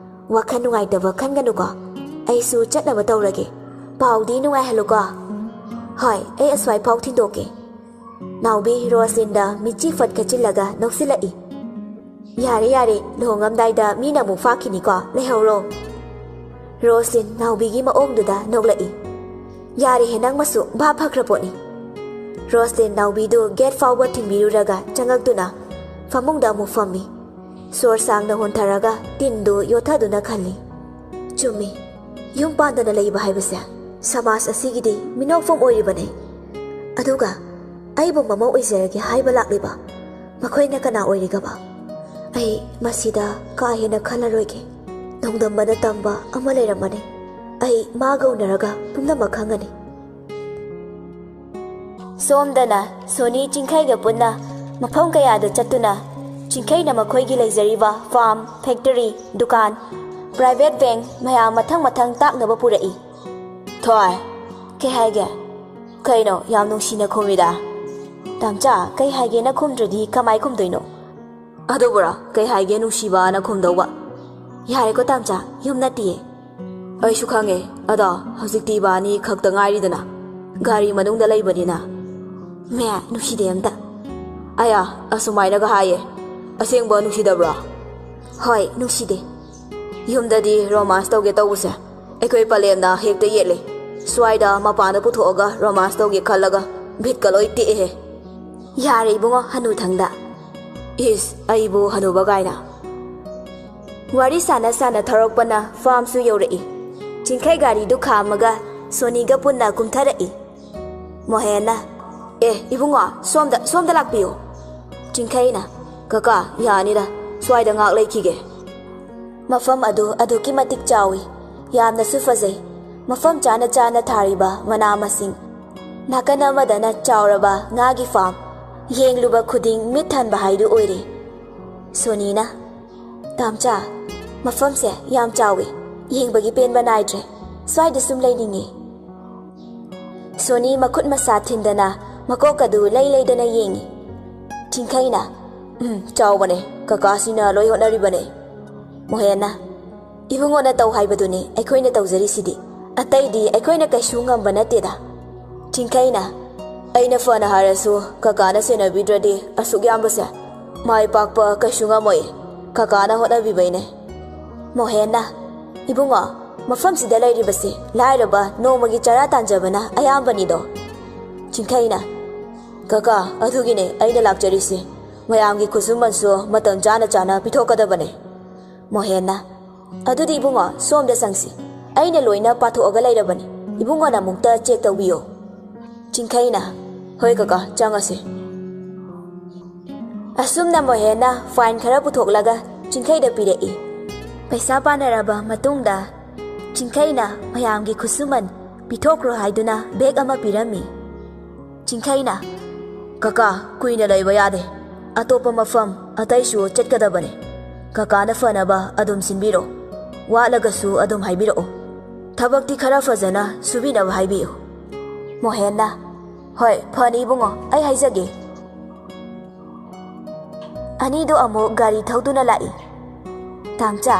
ꯋꯥꯈꯜ ꯅꯨꯡꯉꯥꯏꯇꯕ ꯈꯟꯒꯅꯨꯀꯣ꯫ ꯑꯩꯁꯨ ꯆꯠꯅꯕ ꯇꯧꯔꯒꯦ꯫ ꯄꯥꯎꯗꯤ ꯅꯨꯡꯉꯥꯏꯍꯜꯂꯨꯀꯣ꯫ ꯍꯣꯏ, ꯑꯩ ꯑꯁ꯭ꯋꯥꯏ ꯐꯥꯎ ꯊꯤꯟꯗꯣꯛꯀꯦ꯫ ꯅꯥꯎꯕꯤ ꯔꯣꯁꯂꯤꯟꯗ ꯃꯤꯠꯆꯤ ꯐꯠ ꯈꯠꯆꯤꯜꯂꯒ ꯅꯣꯛꯁꯤꯜꯂꯛꯏ꯫ ꯌꯥꯔꯦ, ꯌꯥꯔꯦ, ꯂꯨꯍꯣꯡꯉꯝꯗꯥꯏꯗ ꯃꯤꯅ ꯑꯃꯨꯛ ꯐꯥꯈꯤꯅꯤꯀꯣ, ꯂꯩꯍꯧꯔꯣ꯫ ꯔꯣꯁꯂꯤꯟ ꯅꯥꯎꯕꯤꯒꯤ ꯃꯑꯣꯡꯗꯨꯗ ꯅꯣꯛꯂꯛꯏ꯫ ꯌꯥꯔꯦꯍꯦ, ꯅꯪ ꯃꯁꯨ ꯚꯥꯞ ꯐꯈ꯭ꯔ ꯄꯣꯠꯅꯤ꯫ ꯔꯣꯁꯂꯤꯟ ꯅꯥꯎꯕꯤꯗꯨ ꯒꯦꯠ ꯐꯥꯎꯕ ꯊꯤꯟꯕꯤꯔꯨꯔꯒ ꯆꯪꯉꯛꯇꯨꯅ ꯐꯃꯨꯡꯗ ꯑꯃꯨꯛ ꯐꯝꯃꯤ꯫ ꯁꯣꯔ ꯁꯥꯡꯅ ꯍꯣꯟꯊꯔꯒ ꯇꯤꯟꯗꯨ ꯌꯣꯠꯊꯗꯨꯅ ꯈꯜꯂꯤ꯫ ꯆꯨꯝꯃꯤ, ꯌꯨꯝ ꯄꯥꯟꯗꯅ ꯂꯩꯕ ꯍꯥꯏꯕꯁꯦ ꯁꯃꯥꯖ ꯑꯁꯤꯒꯤꯗꯤ ꯃꯤꯅꯣꯛꯐꯝ ꯑꯣꯏꯔꯤꯕꯅꯤ꯫ ꯑꯗꯨꯒ ꯑꯩꯕꯨ ꯃꯃꯧ ꯑꯣꯏꯖꯔꯒꯦ ꯍꯥꯏꯕ ꯂꯥꯛꯂꯤꯕ ꯃꯈꯣꯏꯅ ꯀꯅꯥ ꯑꯣꯏꯔꯤꯒꯕ? ꯑꯩ ꯃꯁꯤꯗ ꯀꯥ ꯍꯦꯟꯅ ꯈꯜꯂꯔꯣꯏꯒꯦ꯫ ꯅꯣꯡꯗꯝꯕꯅ ꯇꯝꯕ ꯑꯃ ꯂꯩꯔꯝꯃꯅꯤ꯫ ꯑꯩ ꯃꯥꯒ ꯎꯅꯔꯒ ꯄꯨꯝꯅꯃꯛ ꯈꯪꯒꯅꯤ꯫ ꯁꯣꯝꯗꯅ ꯁꯣꯅꯤ ꯆꯤꯡꯈꯩꯒ ꯄꯨꯟꯅ ꯃꯐꯝ ꯀꯌꯥꯗ ꯆꯠꯇꯨꯅ ꯆꯤꯡꯈꯩꯅ ꯃꯈꯣꯏꯒꯤ ꯂꯩꯖꯔꯤꯕ ꯐꯥꯔꯝ, ꯐꯦꯛꯇꯔꯤ, ꯗꯨꯀꯥꯟ, ꯄ꯭ꯔꯥꯏꯚꯦꯠ ꯕꯦꯡ ꯃꯌꯥꯝ ꯃꯊꯪ ꯃꯊꯪ ꯇꯥꯛꯅꯕ ꯄꯨꯔꯛꯏ꯫ ꯊꯣꯏ, ꯀꯩ ꯍꯥꯏꯒꯦ? ꯀꯩꯅꯣ ꯌꯥꯝ ꯅꯨꯡꯁꯤꯅ ꯈꯨꯝꯃꯤꯗ? ꯇꯥꯝꯆꯥ, ꯀꯩ ꯍꯥꯏꯒꯦꯅ ꯈꯨꯝꯗ꯭ꯔꯗꯤ ꯀꯃꯥꯏ ꯈꯨꯝꯗꯣꯏꯅꯣ? ꯑꯗꯨꯕꯨꯔꯣ, ꯀꯩ ꯍꯥꯏꯒꯦ ꯅꯨꯡꯁꯤꯕꯅ ꯈꯨꯝꯗꯧꯕ? ꯌꯥꯔꯦꯀꯣ ꯇꯥꯝꯆꯥ, ꯌꯨꯝ ꯅꯠꯇꯤꯌꯦ꯫ ꯑꯩꯁꯨ ꯈꯪꯉꯦ, ꯑꯗꯣ ꯍꯧꯖꯤꯛꯇꯤ ꯏꯕꯥꯅꯤ ꯈꯛꯇ ꯉꯥꯏꯔꯤꯗꯅ, ꯒꯥꯔꯤ ꯃꯅꯨꯡꯗ ꯂꯩꯕꯅꯤꯅ꯫ ꯃꯦ, ꯅꯨꯡꯁꯤꯗꯦ ꯑꯝꯇ꯫ ꯑꯌꯥ, ꯑꯁꯨꯃꯥꯏꯅꯒ ꯍꯥꯏꯌꯦ꯫ ꯑꯁꯦꯡꯕ ꯅꯨꯡꯁꯤꯗꯕ꯭ꯔꯣ? ꯍꯣꯏ, ꯅꯨꯡꯁꯤꯗꯦ꯫ ꯌꯨꯝꯗꯗꯤ ꯔꯣꯃꯥꯟꯁ ꯇꯧꯒꯦ ꯇꯧꯕꯁꯦ ꯑꯩꯈꯣꯏ ꯄꯂꯦꯝꯅ ꯍꯦꯛꯇ ꯌꯦꯠꯂꯦ꯫ ꯁ꯭ꯋꯥꯏꯗ ꯃꯄꯥꯟꯗ ꯄꯨꯊꯣꯛꯑꯒ ꯔꯣꯃꯥꯟꯁ ꯇꯧꯒꯦ ꯈꯜꯂꯒ ꯕꯤꯠꯀ ꯂꯣꯏ ꯇꯦꯛꯑꯦꯍꯦ꯫ ꯌꯥꯔꯦ ꯏꯕꯨꯡꯉꯣ, ꯍꯅꯨꯊꯪꯗ꯫ ꯏꯁ, ꯑꯩꯕꯨ ꯍꯅꯨꯕ ꯀꯥꯏꯅ꯫ ꯋꯥꯔꯤ ꯁꯥꯟꯅ ꯁꯥꯟꯅ ꯊꯧꯔꯛꯄꯅ ꯐꯥꯔꯝꯁꯨ ꯌꯧꯔꯛꯏ꯫ ꯆꯤꯡꯈꯩ ꯒꯥꯔꯤꯗꯨ ꯈꯥꯝꯃꯒ ꯁꯣꯅꯤꯒ ꯄꯨꯟꯅ ꯀꯨꯝꯊꯔꯛꯏ꯫ ꯃꯣꯍꯦꯟꯅ, "ꯑꯦ, ꯏꯕꯨꯡꯉꯣ, ꯁꯣꯝꯗ, ꯁꯣꯝꯗ ꯂꯥꯛꯄꯤꯌꯨ꯫" ꯆꯤꯡꯈꯩꯅ, "ꯀꯀꯥ, ꯌꯥꯅꯤꯗ, ꯁ꯭ꯋꯥꯏꯗ ꯉꯥꯛ ꯂꯩꯈꯤꯒꯦ꯫" ꯃꯐꯝ ꯑꯗꯨ ꯑꯗꯨꯛꯀꯤ ꯃꯇꯤꯛ ꯆꯥꯎꯏ, ꯌꯥꯝꯅꯁꯨ ꯐꯖꯩ꯫ ꯃꯐꯝ ꯆꯥꯅ ꯆꯥꯅ ꯊꯥꯔꯤꯕ ꯃꯅꯥ ꯃꯁꯤꯡ, ꯅꯥꯀꯟ ꯑꯃꯗꯅ ꯆꯥꯎꯔꯕ ꯉꯥꯒꯤ ꯐꯥꯔꯝ, ꯌꯦꯡꯂꯨꯕ ꯈꯨꯗꯤꯡ ꯃꯤꯠ ꯊꯟꯕ ꯍꯥꯏꯗꯨ ꯑꯣꯏꯔꯦ꯫ ꯁꯣꯅꯤꯅ, "ꯇꯥꯝꯆꯥ, ꯃꯐꯝꯁꯦ ꯌꯥꯝ ꯆꯥꯎꯏ, ꯌꯦꯡꯕꯒꯤ ꯄꯦꯟꯕ ꯅꯥꯏꯗ꯭ꯔꯦ꯫ ꯁ꯭ꯋꯥꯏꯗ ꯁꯨꯝ ꯂꯩꯅꯤꯡꯉꯤ꯫" ꯁꯣꯅꯤ ꯃꯈꯨꯠ ꯃꯁꯥ ꯊꯤꯟꯗꯅ ꯃꯀꯣꯛ ꯑꯗꯨ ꯂꯩ ꯂꯩꯗꯅ ꯌꯦꯡꯉꯤ꯫ ꯆꯤꯡꯈꯩꯅ, "ꯎꯝ, ꯆꯥꯎꯕꯅꯦ, ꯀꯀꯥꯁꯤꯅ ꯂꯣꯏ ꯍꯣꯠꯅꯔꯤꯕꯅꯦ꯫" ꯃꯣꯍꯦꯟꯅ, "ꯏꯕꯨꯡꯉꯣꯅ ꯇꯧ ꯍꯥꯏꯕꯗꯨꯅꯤ ꯑꯩꯈꯣꯏꯅ ꯇꯧꯖꯔꯤꯁꯤꯗꯤ꯫ ꯑꯇꯩꯗꯤ ꯑꯩꯈꯣꯏꯅ ꯀꯩꯁꯨ ꯉꯝꯕ ꯅꯠꯇꯦꯗ꯫" ꯆꯤꯡꯈꯩꯅ, "ꯑꯩꯅ ꯐꯅ ꯍꯥꯏꯔꯁꯨ ꯀꯀꯥꯅ ꯁꯦꯟꯅꯕꯤꯗ꯭ꯔꯗꯤ ꯑꯁꯨꯛ ꯌꯥꯝꯕꯁꯦ ꯃꯥꯏ ꯄꯥꯛꯄ ꯀꯩꯁꯨ ꯉꯝꯃꯣꯏ꯫ ꯀꯀꯥꯅ ꯍꯣꯠꯅꯕꯤꯕꯩꯅꯦ꯫" ꯃꯣꯍꯦꯟꯅ, "ꯏꯕꯨꯡꯉꯣ, ꯃꯐꯝꯁꯤꯗ ꯂꯩꯔꯤꯕꯁꯤ ꯂꯥꯏꯔꯕ ꯅꯣꯡꯃꯒꯤ ꯆꯔꯥ ꯇꯥꯟꯖꯕꯅ ꯑꯌꯥꯝꯕꯅꯤꯗꯣ꯫" ꯆꯤꯡꯈꯩꯅ, "ꯀꯀꯥ, ꯑꯗꯨꯒꯤꯅꯦ ꯑꯩꯅ ꯂꯥꯛꯆꯔꯤꯁꯦ꯫ ꯃꯌꯥꯝꯒꯤ ꯈꯨꯠꯁꯨꯃꯟꯁꯨ ꯃꯇꯝ ꯆꯥꯅ ꯆꯥꯅ ꯄꯤꯊꯣꯛꯀꯗꯕꯅꯦ꯫" ꯃꯣꯍꯦꯟꯅ, "ꯑꯗꯨꯗꯤ ꯏꯕꯨꯡꯉꯣ, ꯁꯣꯝꯗ ꯆꯪꯁꯤ꯫ ꯑꯩꯅ ꯂꯣꯏꯅ ꯄꯥꯊꯣꯛꯑꯒ ꯂꯩꯔꯕꯅꯤ꯫ ꯏꯕꯨꯡꯉꯣꯅ ꯑꯃꯨꯛꯇ ꯆꯦꯛ ꯇꯧꯕꯤꯌꯣ꯫" ꯆꯤꯡꯈꯩꯅ, "ꯍꯣꯏ ꯀꯀꯥ, ꯆꯪꯉꯁꯤ꯫" ꯑꯁꯨꯝꯅ ꯃꯣꯍꯦꯟꯅ ꯐꯥꯏꯜ ꯈꯔ ꯄꯨꯊꯣꯛꯂꯒ ꯆꯤꯡꯈꯩꯗ ꯄꯤꯔꯛꯏ꯫ ꯄꯩꯁꯥ ꯄꯥꯅꯔꯕ ꯃꯇꯨꯡꯗ ꯆꯤꯡꯈꯩꯅ ꯃꯌꯥꯝꯒꯤ ꯈꯨꯠꯁꯨꯃꯟ ꯄꯤꯊꯣꯛꯈ꯭ꯔꯣ ꯍꯥꯏꯗꯨꯅ ꯕꯦꯒ ꯑꯃ ꯄꯤꯔꯝꯃꯤ꯫ ꯆꯤꯡꯈꯩꯅ, "ꯀꯀꯥ, ꯀꯨꯏꯅ ꯂꯩꯕ ꯌꯥꯗꯦ꯫ ꯑꯇꯣꯞꯄ ꯃꯐꯝ ꯑꯇꯩꯁꯨ ꯆꯠꯀꯗꯕꯅꯦ꯫ ꯀꯀꯥꯅ ꯐꯅꯕ ꯑꯗꯨꯝ ꯁꯤꯟꯕꯤꯔꯣ꯫ ꯋꯥꯠꯂꯒꯁꯨ ꯑꯗꯨꯝ ꯍꯥꯏꯕꯤꯔꯛꯑꯣ꯫ ꯊꯕꯛꯇꯤ ꯈꯔ ꯐꯖꯅ ꯁꯨꯕꯤꯅꯕ ꯍꯥꯏꯕꯤꯌꯨ꯫" ꯃꯣꯍꯦꯟꯅ, "ꯍꯣꯏ, ꯐꯅꯤ ꯏꯕꯨꯡꯉꯣ, ꯑꯩ ꯍꯥꯏꯖꯒꯦ꯫" ꯑꯅꯤꯗꯨ ꯑꯃꯨꯛ ꯒꯥꯔꯤ ꯊꯧꯗꯨꯅ ꯂꯥꯛꯏ꯫ "ꯇꯥꯝꯆꯥ,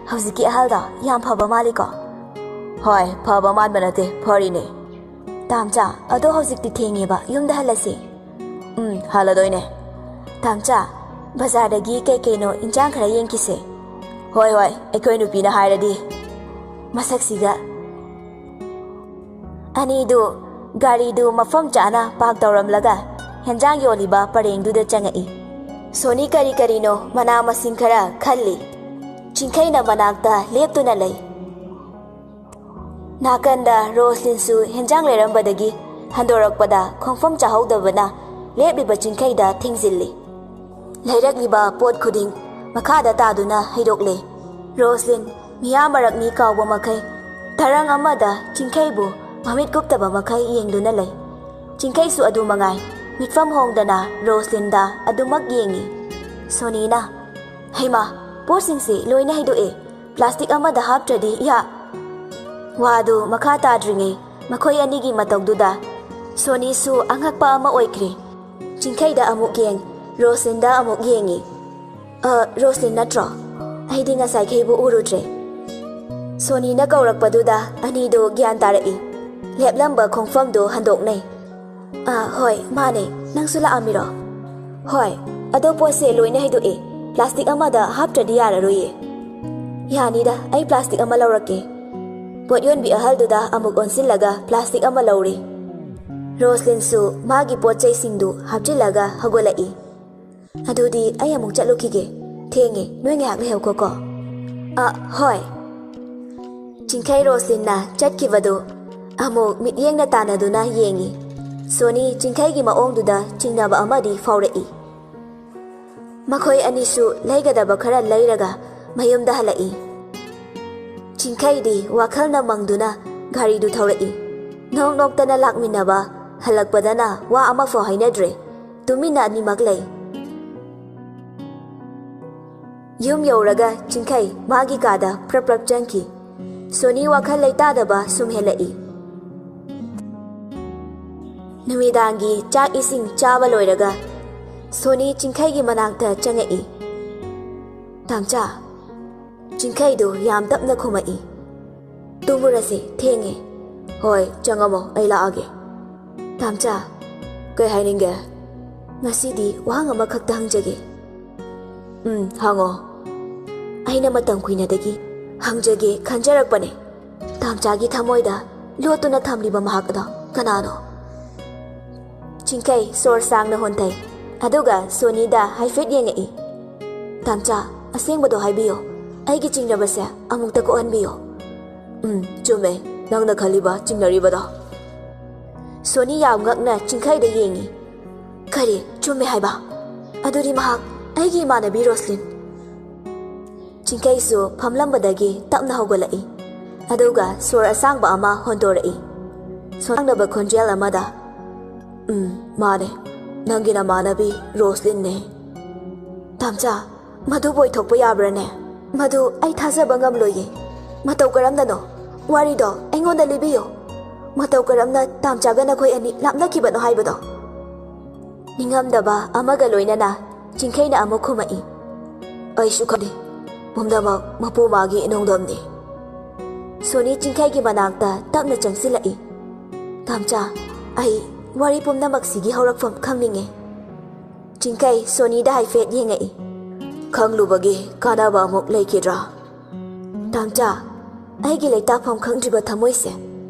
ꯍꯧꯖꯤꯛꯀꯤ ꯑꯍꯜꯗꯣ ꯌꯥꯝ ꯐꯕ ꯃꯥꯜꯂꯤꯀꯣ?" "ꯍꯣꯏ, ꯐꯕ ꯃꯥꯟꯕ ꯅꯠꯇꯦ, ꯐꯔꯤꯅꯦ꯫" "ꯇꯥꯝꯆꯥ, ꯑꯗꯣ ꯍꯧꯖꯤꯛꯇꯤ ꯊꯦꯡꯉꯦꯕ, ꯌꯨꯝꯗ ꯍꯜꯂꯁꯤ꯫" "ꯎꯝ, ꯍꯜꯂꯗꯣꯏꯅꯦ꯫" "ꯇꯥꯝꯆꯥ, ꯕꯖꯥꯔꯗꯒꯤ ꯀꯩ ꯀꯩꯅꯣ ꯏꯟꯖꯥꯡ ꯈꯔ ꯌꯦꯡꯈꯤꯁꯦ꯫" "ꯍꯣꯏ, ꯍꯣꯏ, ꯑꯩꯈꯣꯏ ꯅꯨꯄꯤꯅ ꯍꯥꯏꯔꯗꯤ꯫" ꯃꯁꯛꯁꯤꯒ꯫ ꯑꯅꯤꯗꯨ ꯒꯥꯔꯤꯗꯨ ꯃꯐꯝ ꯆꯥꯅ ꯄꯥꯔꯛ ꯇꯧꯔꯝꯂꯒ ꯍꯦꯟꯖꯥꯡ ꯌꯣꯜꯂꯤꯕ ꯄꯔꯦꯡꯗꯨꯗ ꯆꯪꯉꯛꯏ꯫ ꯁꯣꯅꯤ ꯀꯔꯤ ꯀꯔꯤꯅꯣ ꯃꯅꯥ ꯃꯁꯤꯡ ꯈꯔ ꯈꯜꯂꯤ꯫ ꯆꯤꯡꯈꯩꯅ ꯃꯅꯥꯛꯇ ꯂꯦꯞꯇꯨꯅ ꯂꯩ꯫ ꯅꯥꯀꯟꯗ ꯔꯣꯁꯂꯤꯟꯁꯨ ꯍꯦꯟꯖꯥꯡ ꯂꯩꯔꯝꯕꯗꯒꯤ ꯍꯟꯗꯣꯔꯛꯄꯗ ꯈꯣꯡꯐꯝ ꯆꯥꯍꯧꯗꯕꯅ ꯂꯦꯞꯂꯤꯕ ꯆꯤꯡꯈꯩꯗ ꯊꯦꯡꯖꯤꯜꯂꯤ꯫ ꯂꯩꯔꯛꯂꯤꯕ ꯄꯣꯠ ꯈꯨꯗꯤꯡ ꯃꯈꯥꯗ ꯇꯥꯗꯨꯅ ꯍꯩꯗꯣꯛꯂꯦ꯫ ꯔꯣꯁꯂꯤꯟ, ꯃꯤꯌꯥꯝ ꯃꯔꯛ ꯃꯤ ꯀꯥꯎꯕ ꯃꯈꯩ, ꯇꯔꯪ ꯑꯃꯗ ꯆꯤꯡꯈꯩꯕꯨ ꯃꯃꯤꯠ ꯀꯨꯞꯇꯕ ꯃꯈꯩ ꯌꯦꯡꯗꯨꯅ ꯂꯩ꯫ ꯆꯤꯡꯈꯩꯁꯨ ꯑꯗꯨ ꯃꯉꯥꯏ, ꯃꯤꯠꯐꯝ ꯍꯣꯡꯗꯅ ꯔꯣꯁꯂꯤꯟꯗ ꯑꯗꯨꯃꯛ ꯌꯦꯡꯏ꯫ ꯁꯣꯅꯤꯅ, "ꯍꯩꯃꯥ, ꯄꯣꯠꯁꯤꯡꯁꯤ ꯂꯣꯏꯅ ꯍꯩꯗꯣꯛꯑꯦ, ꯄ꯭ꯂꯥꯁꯇꯤꯛ ꯑꯃꯗ ꯍꯥꯞꯇ꯭ꯔꯗꯤ ꯌꯥ-" ꯋꯥꯗꯨ ꯃꯈꯥ ꯇꯥꯗ꯭ꯔꯤꯉꯩ ꯃꯈꯣꯏ ꯑꯅꯤꯒꯤ ꯃꯇꯧꯗꯨꯗ ꯁꯣꯅꯤꯁꯨ ꯑꯉꯛꯄ ꯑꯃ ꯑꯣꯏꯈ꯭ꯔꯦ꯫ ꯆꯤꯡꯈꯩꯗ ꯑꯃꯨꯛ ꯌꯦꯡ, ꯔꯣꯁꯂꯤꯟꯗ ꯑꯃꯨꯛ ꯌꯦꯡꯉꯤ꯫ "ꯑ, ꯔꯣꯁꯂꯤꯟ ꯅꯠꯇ꯭ꯔꯣ? ꯑꯩꯗꯤ ꯉꯁꯥꯏꯈꯩꯕꯨ ꯎꯔꯨꯗ꯭ꯔꯦ꯫" ꯁꯣꯅꯤꯅ ꯀꯧꯔꯛꯄꯗꯨꯗ ꯑꯅꯤꯗꯨ ꯒ꯭ꯌꯥꯟ ꯇꯥꯔꯛꯏ꯫ ꯂꯦꯞꯂꯝꯕ ꯈꯣꯡꯐꯝꯗꯨ ꯍꯟꯗꯣꯛꯅꯩ꯫ "ꯑ, ꯍꯣꯏ, ꯃꯥꯅꯦ꯫ ꯅꯪꯁꯨ ꯂꯥꯛꯑꯝꯃꯤꯔꯣ?" "ꯍꯣꯏ, ꯑꯗꯣ ꯄꯣꯠꯁꯦ ꯂꯣꯏꯅ ꯍꯩꯗꯣꯛꯑꯦ꯫ ꯄ꯭ꯂꯥꯁꯇꯤꯛ ꯑꯃꯗ ꯍꯥꯞꯇ꯭ꯔꯗꯤ ꯌꯥꯔꯔꯣꯏꯌꯦ꯫" "ꯌꯥꯅꯤꯗ, ꯑꯩ ꯄ꯭ꯂꯥꯁꯇꯤꯛ ꯑꯃ ꯂꯧꯔꯛꯀꯦ꯫" ꯄꯣꯠ ꯌꯣꯟꯕꯤ ꯑꯍꯜꯗꯨꯗ ꯑꯃꯨꯛ ꯑꯣꯟꯁꯤꯜꯂꯒ ꯄ꯭ꯂꯥꯁꯇꯤꯛ ꯑꯃ ꯂꯧꯔꯦ꯫ ꯔꯣꯁꯂꯤꯟꯁꯨ ꯃꯥꯒꯤ ꯄꯣꯠ ꯆꯩꯁꯤꯡꯗꯨ ꯍꯥꯞꯆꯤꯜꯂꯒ ꯍꯧꯒꯠꯂꯛꯏ꯫ "ꯑꯗꯨꯗꯤ ꯑꯩ ꯑꯃꯨꯛ ꯆꯠꯂꯨꯈꯤꯒꯦ꯫ ꯊꯦꯡꯉꯦ, ꯅꯣꯏ ꯉꯥꯏꯍꯥꯛ ꯂꯩꯍꯧꯈꯣꯀꯣ꯫" "ꯑ, ꯍꯣꯏ꯫" ꯆꯤꯡꯈꯩ ꯔꯣꯁꯂꯤꯟꯅ ꯆꯠꯈꯤꯕꯗꯨ ꯑꯃꯨꯛ ꯃꯤꯠꯌꯦꯡꯅ ꯇꯥꯟꯅꯗꯨꯅ ꯌꯦꯡꯉꯤ꯫ ꯁꯣꯅꯤ ꯆꯤꯡꯈꯩꯒꯤ ꯃꯑꯣꯡꯗꯨꯗ ꯆꯤꯡꯅꯕ ꯑꯃꯗꯤ ꯐꯥꯎꯔꯛꯏ꯫ ꯃꯈꯣꯏ ꯑꯅꯤꯁꯨ ꯂꯩꯒꯗꯕ ꯈꯔ ꯂꯩꯔꯒ ꯃꯌꯨꯝꯗ ꯍꯜꯂꯛꯏ꯫ ꯆꯤꯡꯈꯩꯗꯤ ꯋꯥꯈꯜꯅ ꯃꯪꯗꯨꯅ ꯒꯥꯔꯤꯗꯨ ꯊꯧꯔꯛꯏ꯫ ꯅꯣꯛ ꯅꯣꯛꯇꯅ ꯂꯥꯛꯃꯤꯟꯅꯕ, ꯍꯜꯂꯛꯄꯗꯅ ꯋꯥ ꯑꯃꯐꯥꯎ ꯍꯥꯏꯅꯗ꯭ꯔꯦ꯫ ꯇꯨꯃꯤꯟꯅ ꯑꯅꯤꯃꯛ ꯂꯩ꯫ ꯌꯨꯝ ꯌꯧꯔꯒ ꯆꯤꯡꯈꯩ ꯃꯥꯒꯤ ꯀꯥꯗ ꯄ꯭ꯔꯞ ꯄ꯭ꯔꯞ ꯆꯪꯈꯤ꯫ ꯁꯣꯅꯤ ꯋꯥꯈꯜ ꯂꯩꯇꯥꯗꯕ ꯁꯨꯝ ꯍꯦꯜꯂꯛꯏ꯫ ꯅꯨꯃꯤꯗꯥꯡꯒꯤ ꯆꯥꯛ ꯏꯁꯤꯡ ꯆꯥꯕ ꯂꯣꯏꯔꯒ ꯁꯣꯅꯤ ꯆꯤꯡꯈꯩꯒꯤ ꯃꯅꯥꯛꯇ ꯆꯪꯉꯛꯏ꯫ "ꯇꯥꯝꯆꯥ꯫" ꯆꯤꯡꯈꯩꯗꯨ ꯌꯥꯝ ꯇꯞꯅ ꯈꯨꯝꯃꯛꯏ꯫ "ꯇꯨꯝꯃꯨꯔꯁꯦ, ꯊꯦꯡꯉꯦ꯫" "ꯍꯣꯏ, ꯆꯪꯉꯝꯃꯣ, ꯑꯩ ꯂꯥꯛꯑꯒꯦ꯫" "ꯇꯥꯝꯆꯥ꯫" "ꯀꯩ ꯍꯥꯏꯅꯤꯡꯒꯦ?" "ꯉꯁꯤꯗꯤ ꯋꯥꯍꯪ ꯑꯃꯈꯛꯇ ꯍꯪꯖꯒꯦ꯫" "ꯎꯝ, ꯍꯪꯉꯣ꯫" "ꯑꯩꯅ ꯃꯇꯝ ꯀꯨꯏꯅꯗꯒꯤ ꯍꯪꯖꯒꯦ ꯈꯟꯖꯔꯛꯄꯅꯦ꯫ ꯇꯥꯝꯆꯥꯒꯤ ꯊꯃꯣꯏꯗ ꯂꯣꯠꯇꯨꯅ ꯊꯝꯂꯤꯕ ꯃꯍꯥꯛ ꯑꯗꯣ ꯀꯅꯥꯅꯣ?" ꯆꯤꯡꯈꯩ ꯁꯣꯔ ꯁꯥꯡꯅ ꯍꯣꯟꯊꯩ, ꯑꯗꯨꯒ ꯁꯣꯅꯤꯗ ꯍꯥꯏꯐꯦꯠ ꯌꯦꯡꯉꯛꯏ꯫ "ꯇꯥꯝꯆꯥ, ꯑꯁꯦꯡꯕꯗꯣ ꯍꯥꯏꯕꯤꯌꯣ꯫ ꯑꯩꯒꯤ ꯆꯤꯡꯅꯕꯁꯦ ꯑꯃꯨꯛꯇ ꯀꯣꯛꯍꯟꯕꯤꯌꯣ꯫" "ꯎꯝ, ꯆꯨꯝꯃꯦ, ꯅꯪꯅ ꯈꯜꯂꯤꯕ ꯆꯤꯡꯅꯔꯤꯕꯗꯣ꯫" ꯁꯣꯅꯤ ꯌꯥꯝ ꯉꯛꯅ ꯆꯤꯡꯈꯩꯗ ꯌꯦꯡꯉꯤ꯫ "ꯀꯔꯤ? ꯆꯨꯝꯃꯦ ꯍꯥꯏꯕ? ꯑꯗꯨꯗꯤ ꯃꯍꯥꯛ ꯑꯩꯒꯤ ꯏꯃꯥꯟꯅꯕꯤ ꯔꯣꯁꯂꯤꯟ꯫" ꯆꯤꯡꯈꯩꯁꯨ ꯐꯝꯂꯝꯕꯗꯒꯤ ꯇꯞꯅ ꯍꯧꯒꯠꯂꯛꯏ, ꯑꯗꯨꯒ ꯁꯣꯔ ꯑꯁꯥꯡꯕ ꯑꯃ ꯍꯣꯟꯗꯣꯔꯛꯏ꯫ ꯁꯣꯟꯊꯪꯅꯕ ꯈꯣꯟꯖꯦꯜ ꯑꯃꯗ, "ꯎꯝ, ꯃꯥꯅꯦ, ꯅꯪꯒꯤ ꯅꯃꯥꯟꯅꯕꯤ ꯔꯣꯁꯂꯤꯟꯅꯦ꯫" "ꯇꯥꯝꯆꯥ, ꯃꯗꯨꯕꯨ ꯑꯣꯏꯊꯣꯛꯄ ꯌꯥꯕ꯭ꯔꯥꯅꯦ? ꯃꯗꯨ ꯑꯩ ꯊꯥꯖꯕ ꯉꯝꯂꯣꯏꯌꯦ꯫ ꯃꯇꯧ ꯀꯔꯝꯅꯅꯣ? ꯋꯥꯔꯤꯗꯣ ꯑꯩꯉꯣꯟꯗ ꯂꯤꯕꯤꯌꯨ꯫ ꯃꯇꯧ ꯀꯔꯝꯅ ꯇꯥꯝꯆꯥꯒ ꯅꯈꯣꯏ ꯑꯅꯤ ꯂꯥꯞꯅꯈꯤꯕꯅꯣ ꯍꯥꯏꯕꯗꯣ?" ꯅꯤꯡꯉꯝꯗꯕ ꯑꯃꯒ ꯂꯣꯏꯅꯅ ꯆꯤꯡꯈꯩꯅ ꯑꯃꯨꯛ ꯈꯨꯝꯃꯛꯏ꯫ "ꯑꯩꯁꯨ ꯈꯜꯂꯤ, ꯄꯨꯝꯅꯃꯛ ꯃꯄꯨ ꯃꯥꯒꯤ ꯅꯣꯡꯗꯝꯅꯤ꯫" ꯁꯣꯅꯤ ꯆꯤꯡꯈꯩꯒꯤ ꯃꯅꯥꯛꯇ ꯇꯞꯅ ꯆꯪꯁꯤꯜꯂꯛꯏ꯫ "ꯇꯥꯝꯆꯥ, ꯑꯩ ꯋꯥꯔꯤ ꯄꯨꯝꯅꯃꯛꯁꯤꯒꯤ ꯍꯧꯔꯛꯐꯝ ꯈꯪꯅꯤꯡꯉꯦ꯫" ꯆꯤꯡꯈꯩ ꯁꯣꯅꯤꯗ ꯍꯥꯏꯐꯦꯠ ꯌꯦꯡꯉꯛꯏ꯫ "ꯈꯪꯂꯨꯕꯒꯤ ꯀꯥꯟꯅꯕ ꯑꯃꯨꯛ ꯂꯩꯈꯤꯗ꯭ꯔꯥ?" "ꯇꯥꯝꯆꯥ, ꯑꯩꯒꯤ ꯂꯩꯇꯥꯐꯝ ꯈꯪꯗ꯭ꯔꯤꯕ ꯊꯃꯣꯏꯁꯦ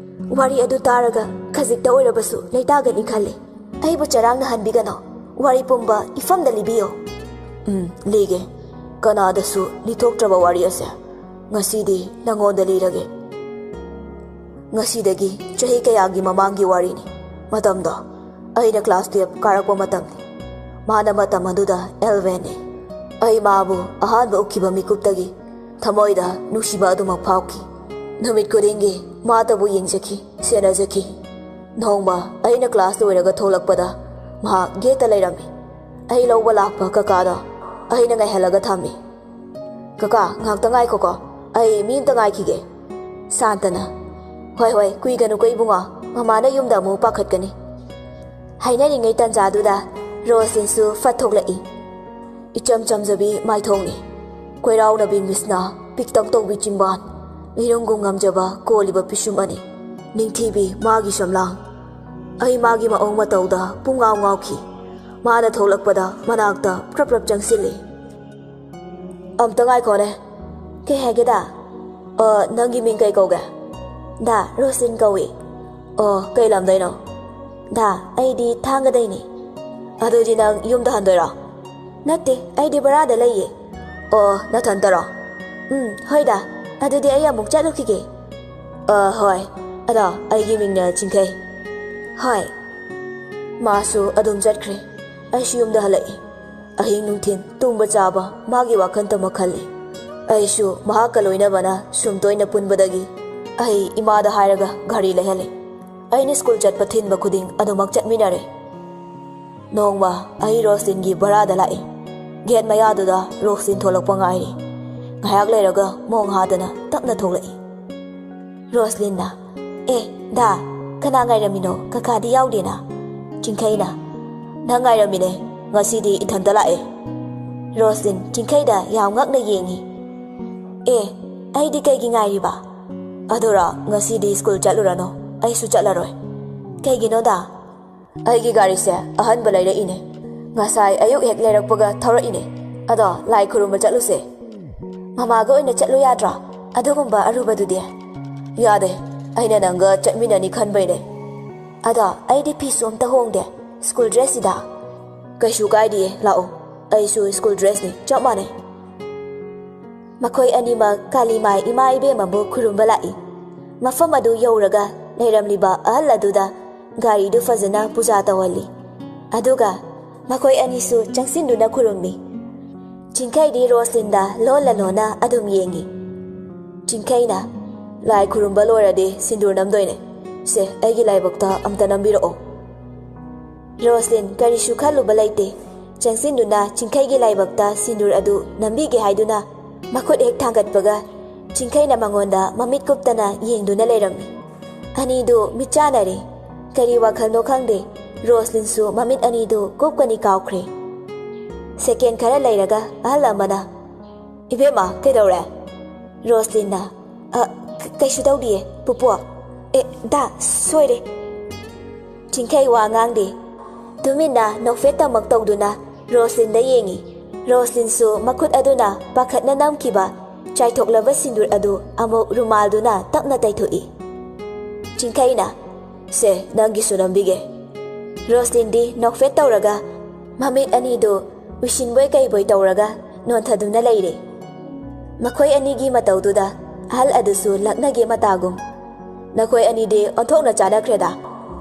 ꯋꯥꯔꯤ ꯑꯗꯨ ꯇꯥꯔꯒ ꯈꯖꯤꯛꯇ ꯑꯣꯏꯔꯕꯁꯨ ꯂꯩꯇꯥꯒꯅꯤ ꯈꯜꯂꯤ꯫ ꯑꯩꯕꯨ ꯆꯔꯥꯡꯅꯍꯟꯕꯤꯒꯅꯨ꯫ ꯋꯥꯔꯤ ꯄꯨꯝꯕ ꯏꯐꯝꯗ ꯂꯤꯕꯤꯌꯨ꯫" "ꯎꯝ, ꯂꯤꯒꯦ꯫ ꯀꯅꯥꯗꯁꯨ ꯂꯤꯊꯣꯛꯇ꯭ꯔꯕ ꯋꯥꯔꯤ ꯑꯁꯦ ꯉꯁꯤꯗꯤ ꯅꯉꯣꯟꯗ ꯂꯤꯔꯒꯦ꯫" ꯉꯁꯤꯗꯒꯤ ꯆꯍꯤ ꯀꯌꯥꯒꯤ ꯃꯃꯥꯡꯒꯤ ꯋꯥꯔꯤꯅꯤ꯫ ꯃꯇꯝꯗꯣ ꯑꯩꯅ class twelve ꯀꯥꯔꯛꯄ ꯃꯇꯝꯅꯤ꯫ ꯃꯥꯅ ꯃꯇꯝ ꯑꯗꯨꯗ eleven ꯅꯤ꯫ ꯑꯩ ꯃꯥꯕꯨ ꯑꯍꯥꯟꯕ ꯎꯈꯤꯕ ꯃꯤꯀꯨꯞꯇꯒꯤ ꯊꯃꯣꯏꯗ ꯅꯨꯡꯁꯤꯕ ꯑꯗꯨꯃꯛ ꯐꯥꯎꯈꯤ꯫ ꯅꯨꯃꯤꯠ ꯈꯨꯗꯤꯡꯒꯤ ꯃꯥꯇꯕꯨ ꯌꯦꯡꯖꯈꯤ, ꯁꯦꯟꯅꯖꯈꯤ꯫ ꯅꯣꯡꯃ ꯑꯩꯅ class ꯂꯣꯏꯔꯒ ꯊꯣꯛꯂꯛꯄꯗ ꯃꯍꯥꯛ gateꯇ ꯂꯩꯔꯝꯃꯤ꯫ ꯑꯩ ꯂꯧꯕ ꯂꯥꯛꯄ ꯀꯀꯥꯗꯣ ꯑꯩꯅ ꯉꯥꯏꯍꯜꯂꯒ ꯊꯝꯃꯤ꯫ "ꯀꯀꯥ, ꯉꯥꯏꯍꯥꯛꯇ ꯉꯥꯏꯈꯣꯀꯣ, ꯑꯩ ꯃꯤ ꯑꯝꯇ ꯉꯥꯏꯈꯤꯒꯦ꯫" ꯁꯥꯟꯇꯅ, "ꯍꯣꯏ, ꯍꯣꯏ, ꯀꯨꯏꯒꯅꯨꯀꯣ ꯏꯕꯨꯡꯉꯣ, ꯃꯃꯥꯅ ꯌꯨꯝꯗ ꯑꯃꯨꯛ ꯄꯥꯈꯠꯀꯅꯤ꯫" ꯍꯥꯏꯅꯔꯤꯉꯩ ꯇꯟꯖꯥꯗꯨꯗ ꯔꯣꯁꯂꯤꯟꯁꯨ ꯐꯠ ꯊꯣꯛꯂꯛꯏ꯫ ꯏꯆꯝ ꯆꯝꯖꯕꯤ ꯃꯥꯏꯊꯣꯡꯅꯤ꯫ ꯀꯣꯏꯔꯥꯎꯅꯕꯤ ꯃꯤꯁꯅꯥ, ꯄꯤꯛꯇꯛ ꯇꯧꯕꯤ ꯆꯤꯝꯕꯥꯟ, ꯏꯔꯨꯝꯒꯨꯝ ꯉꯝꯖꯕ ꯀꯣꯜꯂꯤꯕ ꯄꯤꯁꯨꯝ ꯑꯅꯤ, ꯅꯤꯡꯊꯤꯕꯤ ꯃꯥꯒꯤ ꯁꯝꯂꯥꯡ꯫ ꯑꯩ ꯃꯥꯒꯤ ꯃꯑꯣꯡ ꯃꯇꯧꯗ ꯄꯨꯡꯉꯥꯎ ꯉꯥꯎꯈꯤ꯫ ꯃꯥꯅ ꯊꯣꯛꯂꯛꯄꯗ ꯃꯅꯥꯛꯇ ꯄ꯭ꯔꯞ ꯄ꯭ꯔꯞ ꯆꯪꯁꯤꯜꯂꯤ꯫ "ꯑꯝꯇ ꯉꯥꯏꯈꯣꯅꯦ꯫" "ꯀꯩ ꯍꯥꯏꯒꯦꯗ?" "ꯑ, ꯅꯪꯒꯤ ꯃꯤꯡ ꯀꯩ ꯀꯧꯒꯦ?" "ꯗꯥ, ꯔꯣꯁꯂꯤꯟ ꯀꯧꯏ꯫" "ꯑꯣ, ꯀꯩ ꯂꯝꯗꯩꯅꯣ?" "ꯗꯥ, ꯑꯩꯗꯤ ꯊꯥꯡꯒꯗꯩꯅꯤ꯫" "ꯑꯗꯨꯗꯤ ꯅꯪ ꯌꯨꯝꯗ ꯍꯟꯗꯣꯏꯔꯣ?" "ꯅꯠꯇꯦ, ꯑꯩꯗꯤ ꯚꯔꯥꯗ ꯂꯩꯌꯦ꯫" "ꯑꯣ, ꯅꯊꯟꯇꯔꯣ?" "ꯎꯝ, ꯍꯣꯏ ꯗꯥ꯫ ꯑꯗꯨꯗꯤ ꯑꯩ ꯑꯃꯨꯛ ꯆꯠꯂꯨꯈꯤꯒꯦ꯫" "ꯑ, ꯍꯣꯏ꯫ ꯑꯗꯣ ꯑꯩꯒꯤ ꯃꯤꯡꯅ ꯆꯤꯡꯈꯩ꯫" "ꯍꯣꯏ꯫" ꯃꯥꯁꯨ ꯑꯗꯨꯝ ꯆꯠꯈ꯭ꯔꯦ꯫ ꯑꯩꯁꯨ ꯌꯨꯝꯗ ꯍꯜꯂꯛꯏ꯫ ꯑꯍꯤꯡ ꯅꯨꯡꯊꯤꯜ ꯇꯨꯝꯕ ꯆꯥꯕ ꯃꯥꯒꯤ ꯋꯥꯈꯜꯇꯃꯛ ꯈꯜꯂꯤ꯫ ꯑꯩꯁꯨ ꯃꯍꯥꯛꯀ ꯂꯣꯏꯅꯕꯅ ꯁꯨꯝ ꯇꯣꯏꯅ ꯄꯨꯟꯕꯗꯒꯤ ꯑꯩ ꯏꯃꯥꯗ ꯍꯥꯏꯔꯒ ꯘꯔꯤ ꯂꯩꯍꯜꯂꯤ꯫ ꯑꯩꯅ ꯁ꯭ꯀꯨꯜ ꯆꯠꯄ ꯊꯤꯟꯕ ꯈꯨꯗꯤꯡ ꯑꯗꯨꯃꯛ ꯆꯠꯃꯤꯟꯅꯔꯦ꯫ ꯅꯣꯡꯃ ꯑꯩ ꯔꯣꯁꯂꯤꯟꯒꯤ ꯚꯔꯥꯗ ꯂꯥꯛꯏ꯫ ꯒꯦꯠ ꯃꯌꯥꯗꯨꯗ ꯔꯣꯁꯂꯤꯟ ꯊꯣꯛꯂꯛꯄ ꯉꯥꯏꯔꯤ꯫ ꯉꯥꯏꯍꯥꯛ ꯂꯩꯔꯒ ꯃꯣꯡ ꯍꯥꯗꯅ ꯇꯞꯅ ꯊꯣꯛꯂꯛꯏ꯫ ꯔꯣꯁꯂꯤꯟꯅ, "ꯑꯦ, ꯗꯥ, ꯀꯅꯥ ꯉꯥꯏꯔꯝꯃꯤꯅꯣ? ꯀꯀꯥꯗꯤ ꯌꯥꯎꯗꯦꯅ?" ꯆꯤꯡꯈꯩꯅ, "ꯅꯪ ꯉꯥꯏꯔꯝꯃꯤꯅꯦ꯫ ꯉꯁꯤꯗꯤ ꯏꯊꯟꯇ ꯂꯥꯛꯑꯦ꯫" ꯔꯣꯁꯂꯤꯟ ꯆꯤꯡꯈꯩꯗ ꯌꯥꯝ ꯉꯛꯅ ꯌꯦꯡꯉꯤ꯫ "ꯑꯦ, ꯑꯩꯗꯤ ꯀꯩꯒꯤ ꯉꯥꯏꯔꯤꯕ? ꯑꯗꯨꯔꯣ, ꯉꯁꯤꯗꯤ ꯁ꯭ꯀꯨꯜ ꯆꯠꯂꯨꯔꯅꯨ꯫ ꯑꯩꯁꯨ ꯆꯠꯂꯔꯣꯏ꯫" "ꯀꯩꯒꯤꯅꯣꯗ?" "ꯑꯩꯒꯤ ꯒꯥꯔꯤꯁꯦ ꯑꯍꯟꯕ ꯂꯩꯔꯛꯏꯅꯦ꯫ ꯉꯁꯥꯏ ꯑꯌꯨꯛ ꯍꯦꯛ ꯂꯩꯔꯛꯄꯒ ꯊꯧꯔꯛꯏꯅꯦ꯫ ꯑꯗꯣ ꯂꯥꯏ ꯈꯨꯔꯨꯝꯕ ꯆꯠꯂꯨꯁꯦ꯫" "ꯃꯃꯥꯒ ꯑꯣꯏꯅ ꯆꯠꯂꯨ ꯌꯥꯗ꯭ꯔꯣ? ꯑꯗꯨꯒꯨꯝꯕ ꯑꯔꯨꯕꯗꯨꯗꯤ?" "ꯌꯥꯗꯦ꯫ ꯑꯩꯅ ꯅꯪꯒ ꯆꯠꯃꯤꯟꯅꯅꯤ ꯈꯟꯕꯩꯅꯦ꯫" "ꯑꯗꯣ ꯑꯩꯗꯤ ꯐꯤꯁꯨ ꯑꯝꯇ ꯍꯣꯡꯗꯦ꯫ ꯁ꯭ꯀꯨꯜ ꯗ꯭ꯔꯦꯁꯁꯤꯗ꯫" "ꯀꯩꯁꯨ ꯀꯥꯏꯗꯤꯌꯦ, ꯂꯥꯛꯑꯣ꯫ ꯑꯩꯁꯨ ꯁ꯭ꯀꯨꯜ ꯗ꯭ꯔꯦꯁꯅꯤ, ꯆꯞ ꯃꯥꯟꯅꯩ꯫" ꯃꯈꯣꯏ ꯑꯅꯤꯃꯛ ꯀꯥꯂꯤꯃꯥꯏ ꯏꯃꯥ ꯏꯕꯦꯟ ꯑꯃꯕꯨ ꯈꯨꯔꯨꯝꯕ ꯂꯥꯛꯏ꯫ ꯃꯐꯝ ꯑꯗꯨ ꯌꯧꯔꯒ ꯂꯩꯔꯝꯂꯤꯕ ꯑꯍꯜ ꯑꯗꯨꯗ ꯒꯥꯔꯤꯗꯨ ꯐꯖꯅ ꯄꯨꯖꯥ ꯇꯧꯍꯜꯂꯤ꯫ ꯑꯗꯨꯒ ꯃꯈꯣꯏ ꯑꯅꯤꯁꯨ ꯆꯪꯁꯤꯟꯗꯨꯅ ꯈꯨꯔꯨꯝꯃꯤ꯫ ꯆꯤꯡꯈꯩꯗꯤ ꯔꯣꯁꯂꯤꯟꯗ ꯂꯣꯟꯅ ꯂꯣꯟꯅ ꯑꯗꯨꯝ ꯌꯦꯡꯉꯤ꯫ ꯆꯤꯡꯈꯩꯅ, "ꯂꯥꯏ ꯈꯨꯔꯨꯝꯕ ꯂꯣꯏꯔꯗꯤ ꯁꯤꯟꯗꯨꯔ ꯅꯝꯗꯣꯏꯅꯦ꯫ ꯁꯦ, ꯑꯩꯒꯤ ꯂꯥꯏꯕꯛꯇ ꯑꯝꯇ ꯅꯝꯕꯤꯔꯛꯑꯣ꯫" ꯔꯣꯁꯂꯤꯟ ꯀꯔꯤꯁꯨ ꯈꯜꯂꯨꯕ ꯂꯩꯇꯦ꯫ ꯆꯪꯁꯤꯟꯗꯨꯅ ꯆꯤꯡꯈꯩꯒꯤ ꯂꯥꯏꯕꯛꯇ ꯁꯤꯟꯗꯨꯔ ꯑꯗꯨ ꯅꯝꯕꯤꯒꯦ ꯍꯥꯏꯗꯨꯅ ꯃꯈꯨꯠ ꯍꯦꯛ ꯊꯥꯡꯒꯠꯄꯒ, ꯆꯤꯡꯈꯩꯅ ꯃꯉꯣꯟꯗ ꯃꯃꯤꯠ ꯀꯨꯞꯇꯅ ꯌꯦꯡꯗꯨꯅ ꯂꯩꯔꯝꯃꯤ꯫ ꯑꯅꯤꯗꯨ ꯃꯤꯠ ꯆꯥꯟꯅꯔꯦ꯫ ꯀꯔꯤ ꯋꯥꯈꯜꯅꯣ ꯈꯪꯗꯦ, ꯔꯣꯁꯂꯤꯟꯁꯨ ꯃꯃꯤꯠ ꯑꯅꯤꯗꯨ ꯀꯨꯞꯀꯅꯤ ꯀꯥꯎꯈ꯭ꯔꯦ꯫ ꯁꯦꯀꯦꯟ ꯈꯔ ꯂꯩꯔꯒ ꯑꯍꯜ ꯑꯃꯅ, "ꯏꯕꯦꯝꯃ, ꯀꯩꯗꯧꯔꯦ?" ꯔꯣꯁꯂꯤꯟꯅ, "ꯑ, ꯀ-, ꯀꯩꯁꯨ ꯇꯧꯗꯤꯌꯦ, ꯄꯨꯄꯨ꯫" "ꯑꯦ, ꯗꯥ, ꯁꯣꯏꯔꯦ꯫" ꯆꯤꯡꯈꯩ ꯋꯥ ꯉꯥꯡꯗꯦ꯫ ꯇꯨꯃꯤꯟꯅ ꯅꯣꯛꯐꯦꯠꯇꯃꯛ ꯇꯧꯗꯨꯅ ꯔꯣꯁꯂꯤꯟꯗ ꯌꯦꯡꯉꯤ꯫ ꯔꯣꯁꯂꯤꯟꯁꯨ ꯃꯈꯨꯠ ꯑꯗꯨꯅ ꯄꯥꯈꯠꯅ ꯅꯝꯈꯤꯕ ꯆꯥꯏꯊꯣꯛꯂꯕ ꯁꯤꯟꯗꯨꯔ ꯑꯗꯨ ꯑꯃꯨꯛ ꯔꯨꯃꯥꯜꯗꯨꯅ ꯇꯞꯅ ꯇꯩꯊꯣꯛꯏ꯫ ꯆꯤꯡꯈꯩꯅ, "ꯁꯦ, ꯅꯪꯒꯤꯁꯨ ꯅꯝꯕꯤꯒꯦ꯫" ꯔꯣꯁꯂꯤꯟꯗꯤ ꯅꯣꯛꯐꯦꯠ ꯇꯧꯔꯒ ꯃꯃꯤꯠ ꯑꯅꯤꯗꯨ ꯎꯏꯁꯤꯟꯕꯣꯏ ꯀꯩꯕꯣꯏ ꯇꯧꯔꯒ ꯅꯣꯟꯊꯗꯨꯅ ꯂꯩꯔꯦ꯫ ꯃꯈꯣꯏ ꯑꯅꯤꯒꯤ ꯃꯇꯧꯗꯨꯗ ꯑꯍꯜ ꯑꯗꯨꯁꯨ ꯂꯛꯅꯒꯦ ꯃꯇꯥꯒꯨꯝ, "ꯅꯈꯣꯏ ꯑꯅꯤꯗꯤ ꯑꯣꯟꯊꯣꯛꯅ ꯆꯥꯟꯅꯈ꯭ꯔꯦꯗ꯫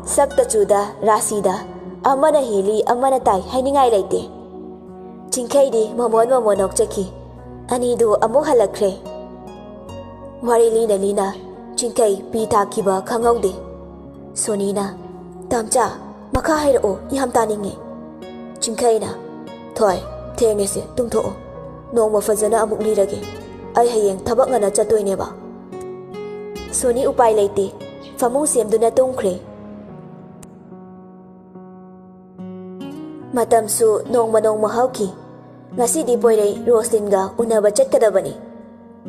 ꯁꯛꯇ ꯆꯨꯗ ꯔꯥꯁꯤꯗ, ꯑꯃꯅ ꯍꯦꯜꯂꯤ ꯑꯃꯅ ꯇꯥꯏ ꯍꯥꯏꯅꯤꯡꯉꯥꯏ ꯂꯩꯇꯦ꯫" ꯆꯤꯡꯈꯩꯗꯤ ꯃꯃꯣꯟ ꯃꯃꯣꯟ ꯅꯣꯛꯆꯈꯤ꯫ ꯑꯅꯤꯗꯨ ꯑꯃꯨꯛ ꯍꯜꯂꯛꯈ꯭ꯔꯦ꯫ ꯋꯥꯔꯤ ꯂꯤꯅ ꯂꯤꯅ ꯆꯤꯡꯈꯩ ꯄꯤ ꯊꯥꯛꯈꯤꯕ ꯈꯪꯍꯧꯗꯦ꯫ ꯁꯣꯅꯤꯅ, "ꯇꯥꯝꯆꯥ, ꯃꯈꯥ ꯍꯥꯏꯔꯛꯑꯣ, ꯌꯥꯝ ꯇꯥꯅꯤꯡꯉꯦ꯫" ꯆꯤꯡꯈꯩꯅ, "ꯊꯣꯏ, ꯊꯦꯡꯉꯦꯁꯦ, ꯇꯨꯝꯊꯣꯛꯑꯣ꯫ ꯅꯣꯡꯃ ꯐꯖꯅ ꯑꯃꯨꯛ ꯂꯤꯔꯒꯦ꯫ ꯑꯩ ꯍꯌꯦꯡ ꯊꯕꯛ ꯉꯟꯅ ꯆꯠꯇꯣꯏꯅꯦꯕ꯫" ꯁꯣꯅꯤ ꯎꯄꯥꯏ ꯂꯩꯇꯦ, ꯐꯃꯨꯡ ꯁꯦꯝꯗꯨꯅ ꯇꯨꯝꯈ꯭ꯔꯦ꯫ ꯃꯇꯝꯁꯨ ꯅꯣꯡꯃ ꯅꯣꯡꯃ ꯍꯧꯈꯤ꯫ ꯉꯁꯤꯗꯤ ꯄꯣꯏꯔꯩ ꯔꯣꯁꯂꯤꯟꯒ ꯎꯅꯕ ꯆꯠꯀꯗꯕꯅꯤ꯫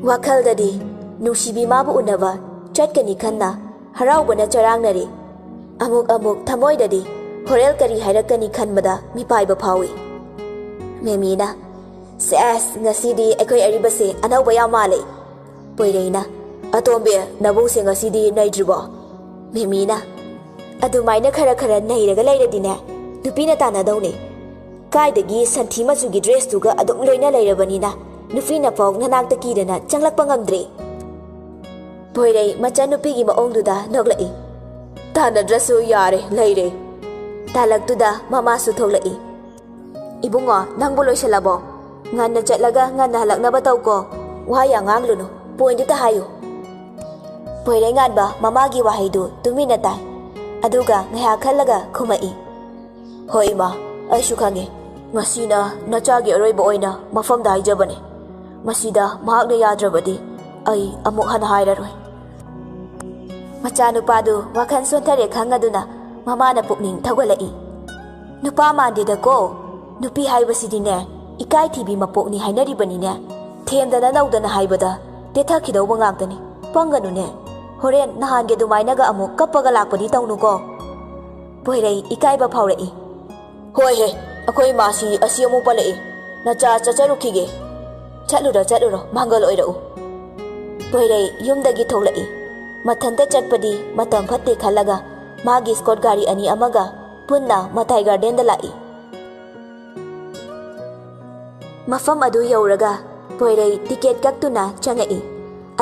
ꯋꯥꯈꯜꯗꯗꯤ ꯅꯨꯡꯁꯤꯕꯤ ꯃꯥꯕꯨ ꯎꯅꯕ ꯆꯠꯀꯅꯤ ꯈꯟꯅ ꯍꯔꯥꯎꯕꯅ ꯆꯔꯥꯡꯅꯔꯤ꯫ ꯑꯃꯨꯛ ꯑꯃꯨꯛ ꯊꯃꯣꯏꯗꯗꯤ ꯍꯣꯔꯦꯜ ꯀꯔꯤ ꯍꯥꯏꯔꯛꯀꯅꯤ ꯈꯟꯕꯗ ꯃꯤꯄꯥꯏꯕ ꯐꯥꯎꯏ꯫ ꯃꯦꯃꯤꯅ, "ꯁꯦꯁ, ꯉꯁꯤꯗꯤ ꯑꯩꯈꯣꯏ ꯑꯔꯤꯕꯁꯦ ꯑꯅꯧꯕ ꯌꯥꯝ ꯃꯥꯜꯂꯦ꯫" ꯄꯣꯏꯔꯩꯅ, "ꯑꯇꯣꯝꯕꯤ, ꯅꯕꯨꯡꯁꯦ ꯉꯁꯤꯗꯤ ꯅꯩꯗ꯭ꯔꯤꯕꯣ?" ꯃꯦꯃꯤꯅ, "ꯑꯗꯨꯃꯥꯏꯅ ꯈꯔ ꯈꯔ ꯅꯩꯔꯒ ꯂꯩꯔꯗꯤꯅꯦ, ꯅꯨꯄꯤꯅ ꯇꯥꯟꯅꯗꯧꯅꯦ꯫ ꯀꯥꯏꯗꯒꯤ ꯁꯟꯊꯤ ꯃꯆꯨꯒꯤ ꯗ꯭ꯔꯦꯁꯇꯨꯒ ꯑꯗꯨꯝ ꯂꯣꯏꯅ ꯂꯩꯔꯕꯅꯤꯅ ꯅꯨꯄꯤꯅ ꯐꯥꯎ ꯅꯅꯥꯛꯇ ꯀꯤꯗꯅ ꯆꯪꯂꯛꯄ ꯉꯝꯗ꯭ꯔꯦ꯫" ꯄꯣꯏꯔꯩ ꯃꯆꯟꯅꯨꯄꯤꯒꯤ ꯃꯑꯣꯡꯗꯨꯗ ꯅꯣꯛꯂꯛꯏ꯫ "ꯇꯥꯟꯅꯗ꯭ꯔꯁꯨ ꯌꯥꯔꯦ, ꯂꯩꯔꯦ꯫" ꯇꯥꯂꯛꯇꯨꯗ ꯃꯃꯥꯁꯨ ꯊꯣꯛꯂꯛꯏ꯫ "ꯏꯕꯨꯡꯉꯣ, ꯅꯪꯕꯨ ꯂꯣꯏꯁꯤꯜꯂꯕꯣ? ꯉꯟꯅ ꯆꯠꯂꯒ ꯉꯟꯅ ꯍꯜꯂꯛꯅꯕ ꯇꯧꯀꯣ꯫ ꯋꯥ ꯌꯥꯝ ꯉꯥꯡꯂꯨꯅꯨ, ꯄꯣꯏꯟꯗꯨꯇ ꯍꯥꯏꯌꯨ꯫" ꯄꯣꯏꯔꯩꯉꯥꯟꯕ ꯃꯃꯥꯒꯤ ꯋꯥꯍꯩꯗꯨ ꯇꯨꯃꯤꯟꯅ ꯇꯥꯏ꯫ ꯑꯗꯨꯒ ꯉꯥꯏꯍꯥꯛ ꯈꯜꯂꯒ ꯈꯨꯝꯃꯛꯏ꯫ "ꯍꯣꯏ ꯏꯃꯥ, ꯑꯩꯁꯨ ꯈꯪꯉꯦ꯫ ꯉꯁꯤꯅ ꯅꯆꯥꯒꯤ ꯑꯔꯣꯏꯕ ꯑꯣꯏꯅ ꯃꯐꯝꯗ ꯍꯥꯏꯖꯕꯅꯦ꯫ ꯃꯁꯤꯗ ꯃꯍꯥꯛꯅ ꯌꯥꯗ꯭ꯔꯕꯗꯤ ꯑꯩ ꯑꯃꯨꯛ ꯍꯟꯅ ꯍꯥꯏꯔꯔꯣꯏ꯫" ꯃꯆꯥꯅꯨꯄꯥꯗꯨ ꯋꯥꯈꯜ ꯁꯣꯟꯊꯔꯦ ꯈꯪꯉꯗꯨꯅ ꯃꯃꯥꯅ ꯄꯨꯛꯅꯤꯡ ꯊꯧꯒꯠꯂꯛꯏ꯫ "ꯅꯨꯄꯥ ꯃꯥꯟꯗꯦꯗꯀꯣ꯫ ꯅꯨꯄꯤ ꯍꯥꯏꯕꯁꯤꯗꯤꯅꯦ, ꯏꯀꯥꯏ ꯊꯤꯕꯤ ꯃꯄꯣꯛꯅꯤ ꯍꯥꯏꯅꯔꯤꯕꯅꯤꯅꯦ꯫ ꯊꯦꯝꯗꯅ ꯅꯧꯗꯅ ꯍꯥꯏꯕꯗ ꯇꯦꯊꯈꯤꯗꯧꯕ ꯉꯥꯛꯇꯅꯤ꯫ ꯄꯪꯒꯅꯨꯅꯦ꯫ ꯍꯣꯔꯦꯟ ꯅꯍꯥꯟꯒꯤ ꯑꯗꯨꯃꯥꯏꯅꯒ ꯑꯃꯨꯛ ꯀꯞꯄꯒ ꯂꯥꯛꯄꯗꯤ ꯇꯧꯅꯨꯀꯣ꯫" ꯄꯣꯏꯔꯩ ꯏꯀꯥꯏꯕ ꯐꯥꯎꯔꯛꯏ꯫ "ꯍꯣꯏꯍꯦ, ꯑꯩꯈꯣꯏ ꯏꯃꯥꯁꯤ ꯑꯁꯤ ꯑꯃꯨꯛ ꯄꯜꯂꯛꯏ꯫ ꯅꯆꯥ ꯆꯠꯆꯔꯨꯈꯤꯒꯦ꯫ ꯆꯠꯂꯨꯔꯣ, ꯆꯠꯂꯨꯔꯣ, ꯃꯥꯡꯒꯜ ꯑꯣꯏꯔꯛꯎ꯫" ꯄꯣꯏꯔꯩ ꯌꯨꯝꯗꯒꯤ ꯊꯣꯛꯂꯛꯏ꯫ ꯃꯊꯟꯇ ꯆꯠꯄꯗꯤ ꯃꯇꯝ ꯐꯠꯇꯦ ꯈꯜꯂꯒ ꯃꯥꯒꯤ ꯁ꯭ꯀꯣꯠ ꯒꯥꯔꯤ ꯑꯅꯤ ꯑꯃꯒ ꯄꯨꯟꯅ ꯃꯇꯥꯏ ꯒꯥꯔꯗꯦꯟꯗ ꯂꯥꯛꯏ꯫ ꯃꯐꯝ ꯑꯗꯨ ꯌꯧꯔꯒ ꯄꯣꯏꯔꯩ ꯇꯤꯀꯦꯠ ꯀꯛꯇꯨꯅ ꯆꯪꯉꯛꯏ꯫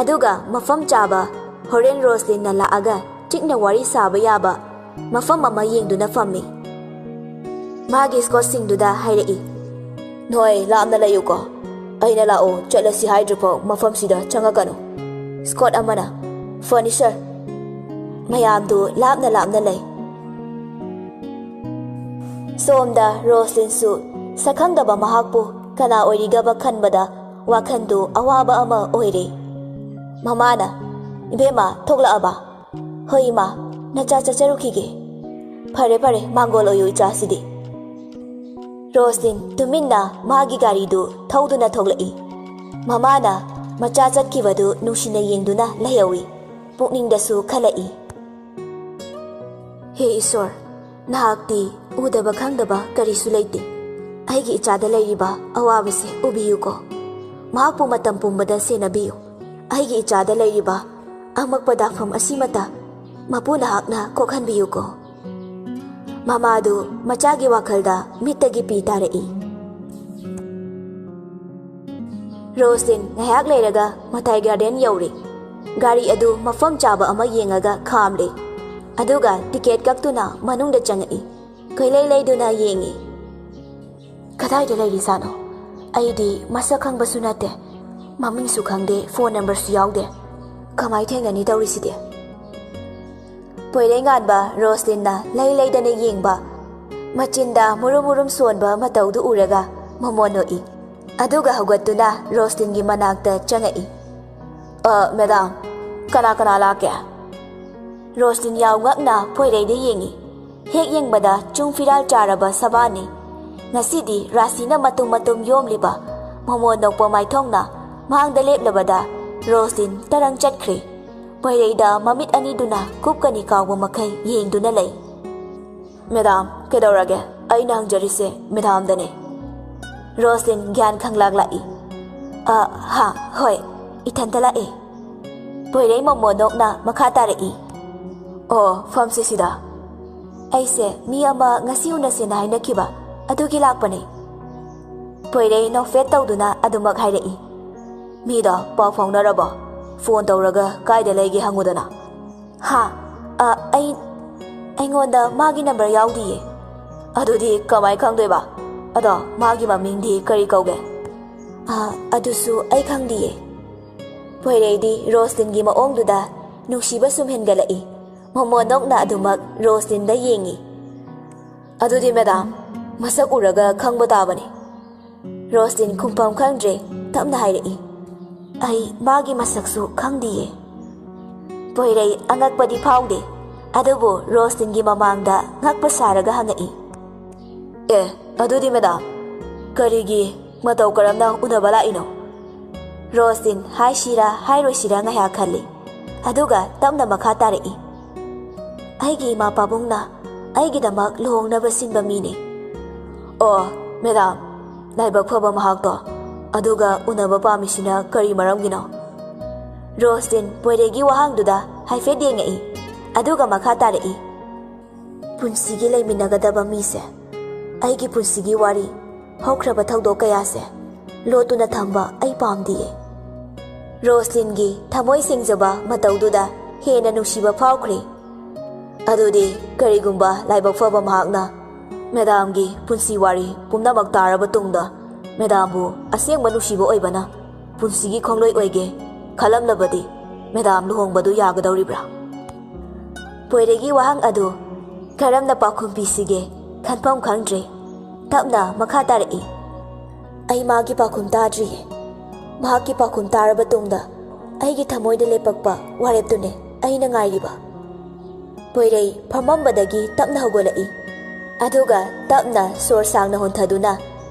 ꯑꯗꯨꯒ ꯃꯐꯝ ꯆꯥꯕ, ꯍꯣꯔꯦꯟ ꯔꯣꯁꯂꯤꯟꯅ ꯂꯥꯛꯑꯒ ꯆꯤꯛꯅ ꯋꯥꯔꯤ ꯁꯥꯕ ꯌꯥꯕ ꯃꯐꯝ ꯑꯃ ꯌꯦꯡꯗꯨꯅ ꯐꯝꯃꯤ꯫ ꯃꯥꯒꯤ ꯁ꯭ꯀꯣꯠꯁꯤꯡꯗꯨꯗ ꯍꯥꯏꯔꯛꯏ, "ꯅꯣꯏ ꯂꯥꯞꯅ ꯂꯩꯌꯨꯀꯣ꯫ ꯑꯩꯅ ꯂꯥꯛꯑꯣ ꯆꯠꯂꯁꯤ ꯍꯥꯏꯗ꯭ꯔꯤꯐꯥꯎ ꯃꯐꯝꯁꯤꯗ ꯆꯪꯉꯛꯀꯅꯨ꯫" ꯁ꯭ꯀꯣꯠ ꯑꯃꯅ, "ꯐꯔꯅꯤꯆꯔ꯫" ꯃꯌꯥꯝꯗꯨ ꯂꯥꯞꯅ ꯂꯥꯞꯅ ꯂꯩ꯫ ꯁꯣꯝꯗ ꯔꯣꯁꯂꯤꯟꯁꯨ ꯁꯛꯈꯪꯗꯕ ꯃꯍꯥꯛꯄꯨ ꯀꯅꯥ ꯑꯣꯏꯔꯤꯒꯕ ꯈꯟꯕꯗ ꯋꯥꯈꯟꯗꯨ ꯑꯋꯥꯕ ꯑꯃ ꯑꯣꯏꯔꯦ꯫ ꯃꯃꯥꯅ, "ꯏꯕꯦꯝꯃ, ꯊꯣꯛꯂꯛꯑꯕ?" "ꯍꯣꯏ ꯏꯃꯥ, ꯅꯆꯥ ꯆꯠꯆꯔꯨꯈꯤꯒꯦ꯫" "ꯐꯔꯦ ꯐꯔꯦ, ꯃꯥꯡꯒꯣꯜ ꯑꯣꯏꯌꯨ ꯏꯆꯥꯁꯤꯗꯤ꯫" ꯔꯣꯁꯂꯤꯟ ꯇꯨꯃꯤꯟꯅ ꯃꯥꯒꯤ ꯒꯥꯔꯤꯗꯨ ꯊꯧꯗꯨꯅ ꯊꯣꯛꯂꯛꯏ꯫ ꯃꯃꯥꯅ ꯃꯆꯥ ꯆꯠꯈꯤꯕꯗꯨ ꯅꯨꯡꯁꯤꯅ ꯌꯦꯡꯗꯨꯅ ꯂꯩꯍꯧꯏ꯫ ꯄꯨꯛꯅꯤꯡꯗꯁꯨ ꯈꯜꯂꯛꯏ, "ꯍꯦ ꯏꯁꯣꯔ, ꯅꯍꯥꯛꯇꯤ ꯎꯗꯕ ꯈꯪꯗꯕ ꯀꯔꯤꯁꯨ ꯂꯩꯇꯦ꯫ ꯑꯩꯒꯤ ꯏꯆꯥꯗ ꯂꯩꯔꯤꯕ ꯑꯋꯥꯕꯁꯦ ꯎꯕꯤꯌꯨꯀꯣ꯫ ꯃꯍꯥꯛꯄꯨ ꯃꯇꯝ ꯄꯨꯝꯕꯗ ꯁꯦꯟꯅꯕꯤꯌꯨ꯫ ꯑꯩꯒꯤ ꯏꯆꯥꯗ ꯂꯩꯔꯤꯕ ꯑꯃꯛꯄ ꯗꯥꯛꯐꯝ ꯑꯁꯤꯃꯇ ꯃꯄꯨ ꯅꯍꯥꯛꯅ ꯀꯣꯛꯍꯟꯕꯤꯌꯨꯀꯣ꯫" ꯃꯃꯥꯗꯨ ꯃꯆꯥꯒꯤ ꯋꯥꯈꯜꯗ ꯃꯤꯠꯇꯒꯤ ꯄꯤ ꯇꯥꯔꯛꯏ꯫ ꯔꯣꯁꯂꯤꯟ ꯉꯥꯏꯍꯥꯛ ꯂꯩꯔꯒ ꯃꯊꯥꯏ ꯒꯥꯔꯗꯦꯟ ꯌꯧꯔꯦ꯫ ꯒꯥꯔꯤ ꯑꯗꯨ ꯃꯐꯝ ꯆꯥꯕ ꯑꯃ ꯌꯦꯡꯉꯒ ꯈꯥꯝꯂꯦ꯫ ꯑꯗꯨꯒ ꯇꯤꯀꯦꯠ ꯀꯛꯇꯨꯅ ꯃꯅꯨꯡꯗ ꯆꯪꯉꯛꯏ꯫ ꯀꯣꯏꯂꯩ ꯂꯩꯗꯨꯅ ꯌꯦꯡꯉꯤ꯫ "ꯀꯗꯥꯏꯗ ꯂꯩꯔꯤꯖꯥꯠꯅꯣ? ꯑꯩꯗꯤ ꯃꯁꯛ ꯈꯪꯕꯁꯨ ꯅꯠꯇꯦ, ꯃꯃꯤꯡꯁꯨ ꯈꯪꯗꯦ, ꯐꯣꯟ ꯅꯝꯕꯔꯁꯨ ꯌꯥꯎꯗꯦ꯫ ꯀꯃꯥꯏ ꯊꯦꯡꯅꯅꯤ ꯇꯧꯔꯤꯁꯤꯗꯤ?" ꯄꯣꯏꯔꯩꯉꯥꯟꯕ ꯔꯣꯁꯂꯤꯟꯅ ꯂꯩ ꯂꯩꯗꯅ ꯌꯦꯡꯕ, ꯃꯆꯤꯟꯗ ꯃꯨꯔꯨꯝ ꯃꯨꯔꯨꯝ ꯁꯣꯟꯕ ꯃꯇꯧꯗꯨ ꯎꯔꯒ ꯃꯃꯣꯟ ꯅꯣꯛꯏ꯫ ꯑꯗꯨꯒ ꯍꯧꯒꯠꯇꯨꯅ ꯔꯣꯁꯂꯤꯟꯒꯤ ꯃꯅꯥꯛꯇ ꯆꯪꯉꯛꯏ꯫ "ꯑ, ꯃꯦꯗꯥꯝ, ꯀꯅꯥ ꯀꯅꯥ ꯂꯥꯛꯀꯦ?" ꯔꯣꯁꯂꯤꯟ ꯌꯥꯎ ꯉꯛꯅ ꯄꯣꯏꯔꯩꯗ ꯌꯦꯡꯉꯤ꯫ ꯍꯦꯛ ꯌꯦꯡꯕꯗ ꯆꯨꯡ ꯐꯤꯔꯥꯜ ꯆꯥꯔꯕ ꯁꯕꯥꯟꯅꯤ꯫ ꯉꯁꯤꯗꯤ ꯔꯥꯁꯤꯅ ꯃꯇꯨꯝ ꯃꯇꯨꯝ ꯌꯣꯝꯂꯤꯕ ꯃꯃꯣꯟ ꯅꯣꯛꯄ ꯃꯥꯏꯊꯣꯡꯅ ꯃꯥꯡꯗ ꯂꯦꯞꯂꯕꯗ ꯔꯣꯁꯂꯤꯟ ꯇꯔꯪ ꯆꯠꯈ꯭ꯔꯦ꯫ ꯄꯣꯏꯔꯩꯗ ꯃꯃꯤꯠ ꯑꯅꯤꯗꯨꯅ ꯀꯨꯞꯀꯅꯤ ꯀꯥꯎꯕ ꯃꯈꯩ ꯌꯦꯡꯗꯨꯅ ꯂꯩ꯫ "ꯃꯦꯗꯥꯝ, ꯀꯩꯗꯧꯔꯒꯦ? ꯑꯩꯅ ꯍꯪꯖꯔꯤꯁꯦ ꯃꯦꯗꯥꯝꯗꯅꯦ꯫" ꯔꯣꯁꯂꯤꯟ ꯒ꯭ꯌꯥꯟ ꯈꯪꯂꯥꯛ ꯂꯥꯛꯏ꯫ "ꯑ, ꯍꯥ, ꯍꯣꯏ, ꯏꯊꯟꯇ ꯂꯥꯛꯑꯦ꯫" ꯄꯣꯏꯔꯩ ꯃꯃꯣꯟ ꯅꯣꯛꯅ ꯃꯈꯥ ꯇꯥꯔꯛꯏ꯫ "ꯑꯣ, ꯐꯝꯁꯦ ꯁꯤꯗ꯫ ꯑꯩꯁꯦ ꯃꯤ ꯑꯃ ꯉꯁꯤ ꯎꯅꯁꯦꯅ ꯍꯥꯏꯅꯈꯤꯕ ꯑꯗꯨꯒꯤ ꯂꯥꯛꯄꯅꯦ꯫" ꯄꯣꯏꯔꯩ ꯅꯣꯛꯐꯦꯠ ꯇꯧꯗꯨꯅ ꯑꯗꯨꯃꯛ ꯍꯥꯏꯔꯛꯏ꯫ "ꯃꯤꯗꯣ ꯄꯥꯎ ꯐꯥꯎꯅꯔꯕꯣ? ꯐꯣꯟ ꯇꯧꯔꯒ ꯀꯥꯏꯗ ꯂꯩꯒꯦ ꯍꯪꯉꯨꯗꯅ꯫" "ꯍꯥ? ꯑ, ꯑꯩ, ꯑꯩꯉꯣꯟꯗ ꯃꯥꯒꯤ ꯅꯝꯕꯔ ꯌꯥꯎꯗꯤꯌꯦ꯫" "ꯑꯗꯨꯗꯤ ꯀꯃꯥꯏ ꯈꯪꯗꯣꯏꯕ? ꯑꯗꯣ ꯃꯥꯒꯤ ꯃꯃꯤꯡꯗꯤ ꯀꯔꯤ ꯀꯧꯒꯦ?" "ꯑ, ꯑꯗꯨꯁꯨ ꯑꯩ ꯈꯪꯗꯤꯌꯦ꯫" ꯄꯣꯏꯔꯩꯗꯤ ꯔꯣꯁꯂꯤꯟꯒꯤ ꯃꯑꯣꯡꯗꯨꯗ ꯅꯨꯡꯁꯤꯕ ꯁꯨꯝ ꯍꯦꯟꯒꯠꯂꯛꯏ꯫ ꯃꯃꯣꯟ ꯅꯣꯛꯅ ꯑꯗꯨꯃꯛ ꯔꯣꯁꯂꯤꯟꯗ ꯌꯦꯡꯉꯤ꯫ "ꯑꯗꯨꯗꯤ ꯃꯦꯗꯥꯝ, ꯃꯁꯛ ꯎꯔꯒ ꯈꯪꯕ ꯇꯥꯕꯅꯤ꯫" ꯔꯣꯁꯂꯤꯟ ꯈꯨꯝꯐꯝ ꯈꯪꯗ꯭ꯔꯦ, ꯇꯞꯅ ꯍꯥꯏꯔꯛꯏ꯫ "ꯑꯩ ꯃꯥꯒꯤ ꯃꯁꯛꯁꯨ ꯈꯪꯗꯤꯌꯦ꯫" ꯄꯣꯏꯔꯩ ꯑꯉꯛꯄꯗꯤ ꯐꯥꯎꯗꯦ, ꯑꯗꯨꯕꯨ ꯔꯣꯁꯂꯤꯟꯒꯤ ꯃꯃꯥꯡꯗ ꯉꯛꯄ ꯁꯥꯔꯒ ꯍꯪꯉꯛꯏ꯫ "ꯑꯦ, ꯑꯗꯨꯗꯤ ꯃꯦꯗꯥꯝ, ꯀꯔꯤꯒꯤ ꯃꯇꯧ ꯀꯔꯝꯅ ꯎꯅꯕ ꯂꯥꯛꯏꯅꯣ? ꯔꯣꯁꯂꯤꯟ ꯍꯥꯏꯁꯤꯔꯥ ꯍꯥꯏꯔꯣꯏꯁꯤꯔꯥ ꯉꯥꯏꯍꯥꯛ ꯈꯜꯂꯤ, ꯑꯗꯨꯒ ꯇꯞꯅ ꯃꯈꯥ ꯇꯥꯔꯛꯏ, "ꯑꯩꯒꯤ ꯏꯃꯥ ꯄꯥꯕꯨꯡꯅ ꯑꯩꯒꯤꯗꯃꯛ ꯂꯨꯍꯣꯡꯅꯕ ꯁꯤꯟꯕ ꯃꯤꯅꯤ꯫" "ꯑꯣ, ꯃꯦꯗꯥꯝ, ꯂꯥꯏꯕꯛ ꯐꯕ ꯃꯍꯥꯛꯇꯣ꯫ ꯑꯗꯨꯒ ꯎꯅꯕ ꯄꯥꯝꯃꯤꯁꯤꯅ ꯀꯔꯤ ꯃꯔꯝꯒꯤꯅꯣ?" ꯔꯣꯁꯂꯤꯟ ꯄꯣꯏꯔꯩꯒꯤ ꯋꯥꯍꯪꯗꯨꯗ ꯍꯥꯏꯐꯦꯠ ꯌꯦꯡꯉꯛꯏ, ꯑꯗꯨꯒ ꯃꯈꯥ ꯇꯥꯔꯛꯏ, "ꯄꯨꯟꯁꯤꯒꯤ ꯂꯩꯃꯤꯟꯅꯒꯗꯕ ꯃꯤꯁꯦ ꯑꯩꯒꯤ ꯄꯨꯟꯁꯤꯒꯤ ꯋꯥꯔꯤ, ꯍꯧꯈ꯭ꯔꯕ ꯊꯧꯗꯣꯛ ꯀꯌꯥꯁꯦ ꯂꯣꯠꯇꯨꯅ ꯊꯝꯕ ꯑꯩ ꯄꯥꯝꯗꯤꯌꯦ꯫" ꯔꯣꯁꯂꯤꯟꯒꯤ ꯊꯃꯣꯏ ꯁꯦꯡꯖꯕ ꯃꯇꯧꯗꯨꯗ ꯍꯦꯟꯅ ꯅꯨꯡꯁꯤꯕ ꯐꯥꯎꯈ꯭ꯔꯦ꯫ "ꯑꯗꯨꯗꯤ ꯀꯔꯤꯒꯨꯝꯕ ꯂꯥꯏꯕꯛ ꯐꯕ ꯃꯍꯥꯛꯅ ꯃꯦꯗꯥꯝꯒꯤ ꯄꯨꯟꯁꯤ ꯋꯥꯔꯤ ꯄꯨꯝꯅꯃꯛ ꯇꯥꯔꯕ ꯇꯨꯡꯗ ꯃꯦꯗꯥꯝꯕꯨ ꯑꯁꯦꯡꯕ ꯅꯨꯡꯁꯤꯕ ꯑꯣꯏꯕꯅ ꯄꯨꯟꯁꯤꯒꯤ ꯈꯣꯡꯂꯣꯏ ꯑꯣꯏꯒꯦ ꯈꯜꯂꯝꯂꯕꯗꯤ ꯃꯦꯗꯥꯝ ꯂꯨꯍꯣꯡꯕꯗꯨ ꯌꯥꯒꯗꯧꯔꯤꯕ꯭ꯔꯥ?" ꯄꯣꯏꯔꯩꯒꯤ ꯋꯥꯍꯪ ꯑꯗꯨ ꯀꯔꯝꯅ ꯄꯥꯎꯈꯨꯝ ꯄꯤꯁꯤꯒꯦ ꯈꯟꯐꯝ ꯈꯪꯗ꯭ꯔꯦ꯫ ꯇꯞꯅ ꯃꯈꯥ ꯇꯥꯔꯛꯏ, "ꯑꯩ ꯃꯥꯒꯤ ꯄꯥꯎꯈꯨꯝ ꯇꯥꯗ꯭ꯔꯤꯌꯦ꯫ ꯃꯍꯥꯛꯀꯤ ꯄꯥꯎꯈꯨꯝ ꯇꯥꯔꯕ ꯇꯨꯡꯗ ꯑꯩꯒꯤ ꯊꯃꯣꯏꯗ ꯂꯦꯞꯄꯛꯄ ꯋꯥꯔꯦꯞꯇꯨꯅꯦ ꯑꯩꯅ ꯉꯥꯏꯔꯤꯕ꯫" ꯄꯣꯏꯔꯩ ꯐꯝꯃꯝꯕꯗꯒꯤ ꯇꯞꯅ ꯍꯧꯒꯠꯂꯛꯏ, ꯑꯗꯨꯒ ꯇꯞꯅ ꯁꯣꯔ ꯁꯥꯡꯅ ꯍꯣꯟꯊꯗꯨꯅ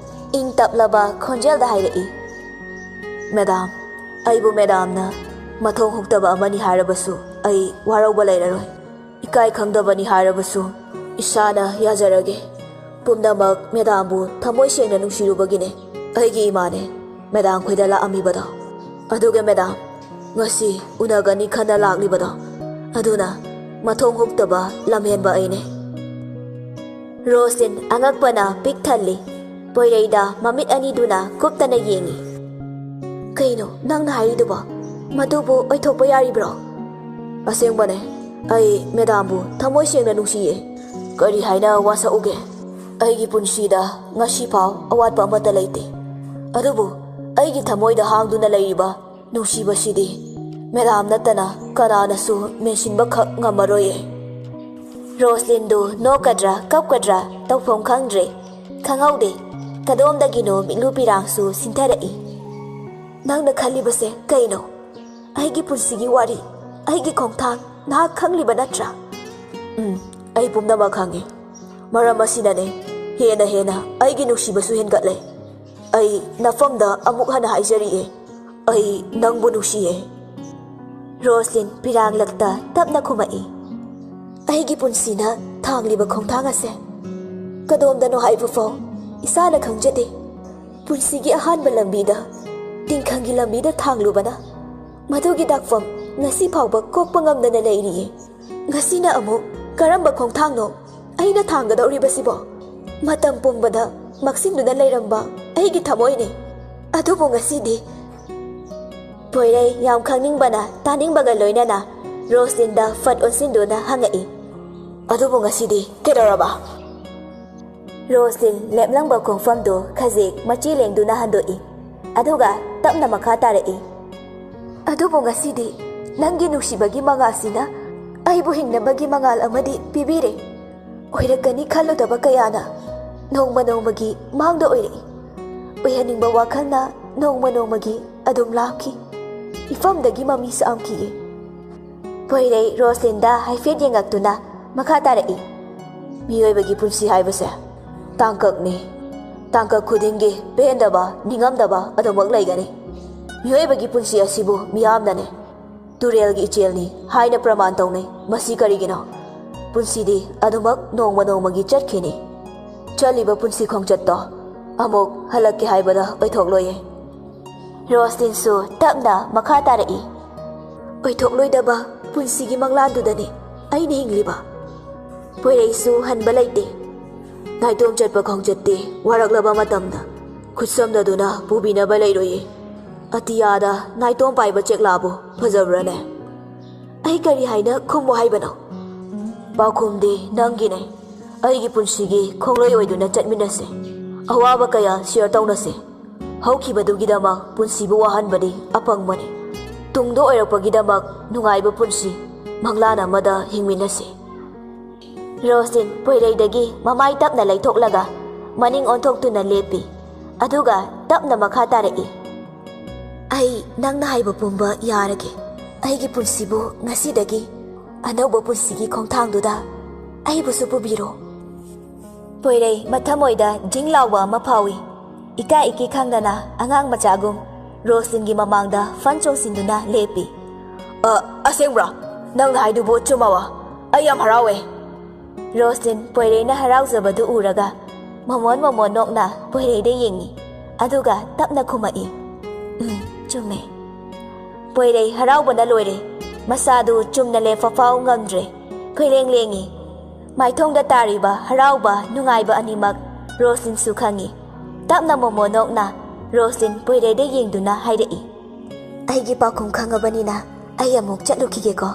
ꯏꯪ ꯇꯞꯂꯕ ꯈꯣꯟꯖꯦꯜꯗ ꯍꯥꯏꯔꯛꯏ, "ꯃꯦꯗꯥꯝ, ꯑꯩꯕꯨ ꯃꯦꯗꯥꯝꯅ ꯃꯊꯣꯡ ꯍꯨꯛꯇꯕ ꯑꯃꯅꯤ ꯍꯥꯏꯔꯕꯁꯨ ꯑꯩ ꯋꯥꯔꯧꯕ ꯂꯩꯔꯔꯣꯏ꯫ ꯏꯀꯥꯏ ꯈꯪꯗꯕꯅꯤ ꯍꯥꯏꯔꯕꯁꯨ ꯏꯁꯥꯅ ꯌꯥꯖꯔꯒꯦ꯫ ꯄꯨꯝꯅꯃꯛ ꯃꯦꯗꯥꯝꯕꯨ ꯊꯃꯣꯏ ꯁꯦꯡꯅ ꯅꯨꯡꯁꯤꯔꯨꯕꯒꯤꯅꯦ ꯑꯩꯒꯤ ꯏꯃꯥꯅꯦ ꯃꯦꯗꯥꯝ ꯈꯣꯏꯗ ꯂꯥꯛꯑꯝꯃꯤꯕꯗꯣ꯫ ꯑꯗꯨꯒ ꯃꯦꯗꯥꯝ, ꯉꯁꯤ ꯎꯅꯒꯅꯤ ꯈꯟꯅ ꯂꯥꯛꯂꯤꯕꯗꯣ, ꯑꯗꯨꯅ ꯃꯊꯣꯡ ꯍꯨꯛꯇꯕ ꯂꯝꯍꯦꯟꯕ ꯑꯩꯅꯦ꯫" ꯔꯣꯁꯂꯤꯟ ꯑꯉꯛꯄꯅ ꯄꯤꯛ ꯊꯜꯂꯤ꯫ ꯄꯣꯏꯔꯩꯗ ꯃꯃꯤꯠ ꯑꯅꯤꯗꯨꯅ ꯀꯨꯞꯇꯅ ꯌꯦꯡꯏ꯫ "ꯀꯩꯅꯣ ꯅꯪꯅ ꯍꯥꯏꯔꯤꯗꯨꯕꯣ? ꯃꯗꯨꯕꯨ ꯑꯣꯏꯊꯣꯛꯄ ꯌꯥꯔꯤꯕ꯭ꯔꯣ?" "ꯑꯁꯦꯡꯕꯅꯦ, ꯑꯩ ꯃꯦꯗꯥꯝꯕꯨ ꯊꯃꯣꯏ ꯁꯦꯡꯅ ꯅꯨꯡꯁꯤꯌꯦ꯫ ꯀꯔꯤ ꯍꯥꯏꯅ ꯋꯥꯁꯛꯎꯒꯦ? ꯑꯩꯒꯤ ꯄꯨꯟꯁꯤꯗ ꯉꯁꯤꯐꯥꯎ ꯑꯋꯥꯠꯄ ꯑꯃꯠꯇ ꯂꯩꯇꯦ꯫ ꯑꯗꯨꯕꯨ ꯑꯩꯒꯤ ꯊꯃꯣꯏꯗ ꯍꯥꯡꯗꯨꯅ ꯂꯩꯔꯤꯕ ꯅꯨꯡꯁꯤꯕꯁꯤꯗꯤ ꯃꯦꯗꯥꯝ ꯅꯠꯇꯅ ꯀꯅꯥꯅꯁꯨ ꯃꯦꯟꯁꯤꯟꯕꯈꯛ ꯉꯝꯃꯔꯣꯏꯌꯦ꯫" ꯔꯣꯁꯂꯤꯟꯗꯨ ꯅꯣꯛꯀꯗ꯭ꯔꯥ ꯀꯞꯀꯗ꯭ꯔꯥ ꯇꯧꯐꯝ ꯈꯪꯗ꯭ꯔꯦ꯫ ꯈꯪꯍꯧꯗꯦ, ꯀꯗꯣꯝꯗꯒꯤꯅꯣ ꯃꯤꯠꯂꯨ ꯄꯤꯔꯥꯡꯁꯨ ꯁꯤꯟꯊꯔꯛꯏ꯫ "ꯅꯪꯅ ꯈꯜꯂꯤꯕꯁꯦ ꯀꯩꯅꯣ? ꯑꯩꯒꯤ ꯄꯨꯟꯁꯤꯒꯤ ꯋꯥꯔꯤ, ꯑꯩꯒꯤ ꯈꯣꯡꯊꯥꯡ ꯅꯍꯥꯛ ꯈꯪꯂꯤꯕ ꯅꯠꯇ꯭ꯔꯥ?" "ꯎꯝ, ꯑꯩ ꯄꯨꯝꯅꯃꯛ ꯈꯪꯉꯤ꯫ ꯃꯔꯝ ꯑꯁꯤꯅꯅꯦ ꯍꯦꯟꯅ ꯍꯦꯟꯅ ꯑꯩꯒꯤ ꯅꯨꯡꯁꯤꯕꯁꯨ ꯍꯦꯟꯒꯠꯂꯦ꯫ ꯑꯩ ꯅꯐꯝꯗ ꯑꯃꯨꯛ ꯍꯟꯅ ꯍꯥꯏꯖꯔꯤꯑꯦ, ꯑꯩ ꯅꯪꯕꯨ ꯅꯨꯡꯁꯤꯌꯦ꯫ ꯔꯣꯁꯂꯤꯟ ꯄꯤꯔꯥꯡꯂꯛꯇ ꯇꯞꯅ ꯈꯨꯝꯃꯛꯏ, "ꯑꯩꯒꯤ ꯄꯨꯟꯁꯤꯅ ꯊꯥꯡꯂꯤꯕ ꯈꯣꯡꯊꯥꯡ ꯑꯁꯦ ꯀꯗꯣꯝꯗꯅꯣ ꯍꯥꯏꯕ ꯐꯥꯎ ꯏꯁꯥꯅ ꯈꯪꯖꯗꯦ꯫ ꯄꯨꯟꯁꯤꯒꯤ ꯑꯍꯥꯟꯕ ꯂꯝꯕꯤꯗ ꯇꯤꯡꯈꯪꯒꯤ ꯂꯝꯕꯤꯗ ꯊꯥꯡꯂꯨꯕꯅ ꯃꯗꯨꯒꯤ ꯗꯥꯛꯐꯝ ꯉꯁꯤ ꯐꯥꯎꯕ ꯀꯣꯛꯄ ꯉꯝꯗꯅ ꯂꯩꯔꯤꯌꯦ꯫ ꯉꯁꯤꯅ ꯑꯃꯨꯛ ꯀꯔꯝꯕ ꯈꯣꯡꯊꯥꯡꯅꯣ ꯑꯩꯅ ꯊꯥꯡꯒꯗꯧꯔꯤꯕꯁꯤꯕꯣ? ꯃꯇꯝ ꯄꯨꯝꯕꯗ ꯃꯛꯁꯤꯟꯗꯨꯅ ꯂꯩꯔꯝꯕ ꯑꯩꯒꯤ ꯊꯃꯣꯏꯅꯦ꯫ ꯑꯗꯨꯕꯨ ꯉꯁꯤꯗꯤ" ꯄꯣꯏꯔꯩ ꯌꯥꯝ ꯈꯪꯅꯤꯡꯕꯅ ꯇꯥꯅꯤꯡꯕꯒ ꯂꯣꯏꯅꯅ ꯔꯣꯁꯂꯤꯟꯗ ꯐꯠ ꯑꯣꯟꯁꯤꯟꯗꯨꯅ ꯍꯪꯉꯛꯏ, "ꯑꯗꯨꯕꯨ ꯉꯁꯤꯗꯤ ꯀꯩꯗꯧꯔꯕ?" ꯔꯣꯁꯂꯤꯟ ꯂꯦꯞꯂꯝꯕ ꯈꯣꯡꯐꯝꯗꯨ ꯈꯖꯤꯛ ꯃꯆꯤ ꯂꯦꯡꯗꯨꯅ ꯍꯟꯗꯣꯛꯏ, ꯑꯗꯨꯒ ꯇꯞꯅ ꯃꯈꯥ ꯇꯥꯔꯛꯏ, "ꯑꯗꯨꯕꯨ ꯉꯁꯤꯗꯤ ꯅꯪꯒꯤ ꯅꯨꯡꯁꯤꯕꯒꯤ ꯃꯉꯥꯜꯁꯤꯅ ꯑꯩꯕꯨ ꯍꯤꯡꯅꯕꯒꯤ ꯃꯉꯥꯜ ꯑꯃꯗꯤ ꯄꯤꯕꯤꯔꯦ꯫ ꯑꯣꯏꯔꯛꯀꯅꯤ ꯈꯜꯂꯨꯗꯕ ꯀꯌꯥꯅ ꯅꯣꯡꯃ ꯅꯣꯡꯃꯒꯤ ꯃꯥꯡꯗ ꯑꯣꯏꯔꯛꯏ꯫ ꯑꯣꯏꯍꯟꯅꯤꯡꯕ ꯋꯥꯈꯜꯅ ꯅꯣꯡꯃ ꯅꯣꯡꯃꯒꯤ ꯑꯗꯨꯝ ꯂꯥꯝꯈꯤ꯫ ꯏꯐꯝꯗꯒꯤ ꯃꯃꯤ ꯁꯥꯝꯈꯤꯌꯦ꯫" ꯄꯣꯏꯔꯩ ꯔꯣꯁꯂꯤꯟꯗ ꯍꯥꯏꯐꯦꯠ ꯌꯦꯡꯉꯛꯇꯨꯅ ꯃꯈꯥ ꯇꯥꯔꯛꯏ, "ꯃꯤꯑꯣꯏꯕꯒꯤ ꯄꯨꯟꯁꯤ ꯍꯥꯏꯕꯁꯦ ꯇꯥꯡꯀꯛꯅꯤ꯫ ꯇꯥꯡꯀꯛ ꯈꯨꯗꯤꯡꯒꯤ ꯄꯦꯟꯗꯕ, ꯅꯤꯡꯉꯝꯗꯕ ꯑꯗꯨꯃꯛ ꯂꯩꯒꯅꯤ꯫ ꯃꯤꯑꯣꯏꯕꯒꯤ ꯄꯨꯟꯁꯤ ꯑꯁꯤꯕꯨ ꯃꯤꯌꯥꯝꯅꯅꯦ ꯇꯨꯔꯦꯜꯒꯤ ꯏꯆꯦꯜꯅꯤ ꯍꯥꯏꯅ ꯄ꯭ꯔꯃꯥꯟ ꯇꯧꯅꯩ꯫ ꯃꯁꯤ ꯀꯔꯤꯒꯤꯅꯣ? ꯄꯨꯟꯁꯤꯗꯤ ꯑꯗꯨꯃꯛ ꯅꯣꯡꯃ ꯅꯣꯡꯃꯒꯤ ꯆꯠꯈꯤꯅꯤ꯫ ꯆꯠꯂꯤꯕ ꯄꯨꯟꯁꯤ ꯈꯣꯡꯆꯠꯇꯣ ꯑꯃꯨꯛ ꯍꯜꯂꯛꯀꯦ ꯍꯥꯏꯕꯗ ꯑꯣꯏꯊꯣꯛꯂꯣꯏꯌꯦ꯫" ꯔꯣꯁꯂꯤꯟꯁꯨ ꯇꯞꯅ ꯃꯈꯥ ꯇꯥꯔꯛꯏ, "ꯑꯣꯏꯊꯣꯛꯂꯣꯏꯗꯕ ꯄꯨꯟꯁꯤꯒꯤ ꯃꯪꯂꯥꯟꯗꯨꯗꯅꯤ ꯑꯩꯅ ꯍꯤꯡꯂꯤꯕ꯫" ꯄꯣꯏꯔꯩꯁꯨ ꯍꯟꯕ ꯂꯩꯇꯦ꯫ "ꯅꯥꯏꯇꯣꯝ ꯆꯠꯄ ꯈꯣꯡꯆꯠꯇꯤ ꯋꯥꯔꯛꯂꯕ ꯃꯇꯝꯗ ꯈꯨꯠꯁꯝꯅꯗꯨꯅ ꯄꯨꯕꯤꯅꯕ ꯂꯩꯔꯣꯏꯌꯦ꯫ ꯑꯇꯤꯌꯥꯗ ꯅꯥꯏꯇꯣꯝ ꯄꯥꯏꯕ ꯆꯦꯛꯂꯥꯕꯨ ꯐꯖꯕ꯭ꯔꯅꯦ? ꯑꯩ ꯀꯔꯤ ꯍꯥꯏꯅ ꯈꯨꯝꯃꯨ ꯍꯥꯏꯕꯅꯣ? ꯄꯥꯎꯈꯨꯝꯗꯤ ꯅꯪꯒꯤꯅꯦ꯫ ꯑꯩꯒꯤ ꯄꯨꯟꯁꯤꯒꯤ ꯈꯣꯡꯂꯣꯏ ꯑꯣꯏꯗꯨꯅ ꯆꯠꯃꯤꯟꯅꯁꯦ꯫ ꯑꯋꯥꯕ ꯀꯌꯥ ꯁꯤꯌꯔ ꯇꯧꯅꯁꯦ꯫ ꯍꯧꯈꯤꯕꯗꯨꯒꯤꯗꯃꯛ ꯄꯨꯟꯁꯤꯕꯨ ꯋꯥꯍꯟꯕꯗꯤ ꯑꯄꯪꯕꯅꯤ꯫ ꯇꯨꯡꯗ ꯑꯣꯏꯔꯛꯄꯒꯤꯗꯃꯛ ꯅꯨꯡꯉꯥꯏꯕ ꯄꯨꯟꯁꯤ ꯃꯪꯂꯥꯟ ꯑꯃꯗ ꯍꯤꯡꯃꯤꯟꯅꯁꯤ꯫" ꯔꯣꯁꯂꯤꯟ ꯄꯣꯏꯔꯩꯗꯒꯤ ꯃꯃꯥꯏ ꯇꯞꯅ ꯂꯩꯊꯣꯛꯂꯒ ꯃꯅꯤꯡ ꯑꯣꯟꯊꯣꯛꯇꯨꯅ ꯂꯦꯞꯄꯤ, ꯑꯗꯨꯒ ꯇꯞꯅ ꯃꯈꯥ ꯇꯥꯔꯛꯏ, "ꯑꯩ ꯅꯪꯅ ꯍꯥꯏꯕ ꯄꯨꯝꯕ ꯌꯥꯔꯒꯦ꯫ ꯑꯩꯒꯤ ꯄꯨꯟꯁꯤꯕꯨ ꯉꯁꯤꯗꯒꯤ ꯑꯅꯧꯕ ꯄꯨꯟꯁꯤꯒꯤ ꯈꯣꯡꯊꯥꯡꯗꯨꯗ ꯑꯩꯕꯨꯁꯨ ꯄꯨꯕꯤꯔꯣ꯫" ꯄꯣꯏꯔꯩ ꯃꯊꯃꯣꯏꯗ ꯖꯤꯡ ꯂꯥꯎꯕ ꯑꯃ ꯐꯥꯎꯏ꯫ ꯏꯀꯥꯏ ꯏꯀꯤ ꯈꯪꯗꯅ ꯑꯉꯥꯡ ꯃꯆꯥꯒꯨꯝ ꯔꯣꯁꯂꯤꯟꯒꯤ ꯃꯃꯥꯡꯗ ꯐꯟ ꯆꯣꯡꯁꯤꯟꯗꯨꯅ ꯂꯦꯞꯄꯤ꯫ "ꯑ, ꯑꯁꯦꯡꯕ꯭ꯔꯣ? ꯅꯪꯅ ꯍꯥꯏꯗꯨꯕꯨ ꯆꯨꯝꯃꯕ? ꯑꯩ ꯌꯥꯝ ꯍꯔꯥꯎꯋꯦ!" ꯔꯣꯁꯂꯤꯟ ꯄꯣꯏꯔꯩꯅ ꯍꯔꯥꯎꯖꯕꯗꯨ ꯎꯔꯒ ꯃꯃꯣꯟ ꯃꯃꯣꯟ ꯅꯣꯛꯅ ꯄꯣꯏꯔꯩꯗ ꯌꯦꯡꯉꯤ꯫ ꯑꯗꯨꯒ ꯇꯞꯅ ꯈꯨꯝꯃꯛꯏ, "ꯎꯝ, ꯆꯨꯝꯃꯦ꯫" ꯄꯣꯏꯔꯩ ꯍꯔꯥꯎꯕꯅ ꯂꯣꯏꯔꯦ꯫ ꯃꯁꯥꯗꯨ ꯆꯨꯝꯅ ꯂꯦꯞꯄ ꯐꯥꯎ ꯉꯝꯗ꯭ꯔꯦ꯫ ꯈꯣꯏꯔꯦꯡ ꯂꯦꯡꯉꯤ꯫ ꯃꯥꯏꯊꯣꯡꯗ ꯇꯥꯔꯤꯕ ꯍꯔꯥꯎꯕ, ꯅꯨꯡꯉꯥꯏꯕ ꯑꯅꯤꯃꯛ ꯔꯣꯁꯂꯤꯟꯁꯨ ꯈꯪꯉꯤ꯫ ꯇꯞꯅ ꯃꯣꯃꯣ ꯅꯣꯛꯅ ꯔꯣꯁꯂꯤꯟ ꯄꯣꯏꯔꯩꯗ ꯌꯦꯡꯗꯨꯅ ꯍꯥꯏꯔꯛꯏ, "ꯑꯩꯒꯤ ꯄꯥꯎꯈꯨꯝ ꯈꯪꯉꯕꯅꯤꯅ ꯑꯩ ꯑꯃꯨꯛ ꯆꯠꯂꯨꯈꯤꯒꯦꯀꯣ꯫"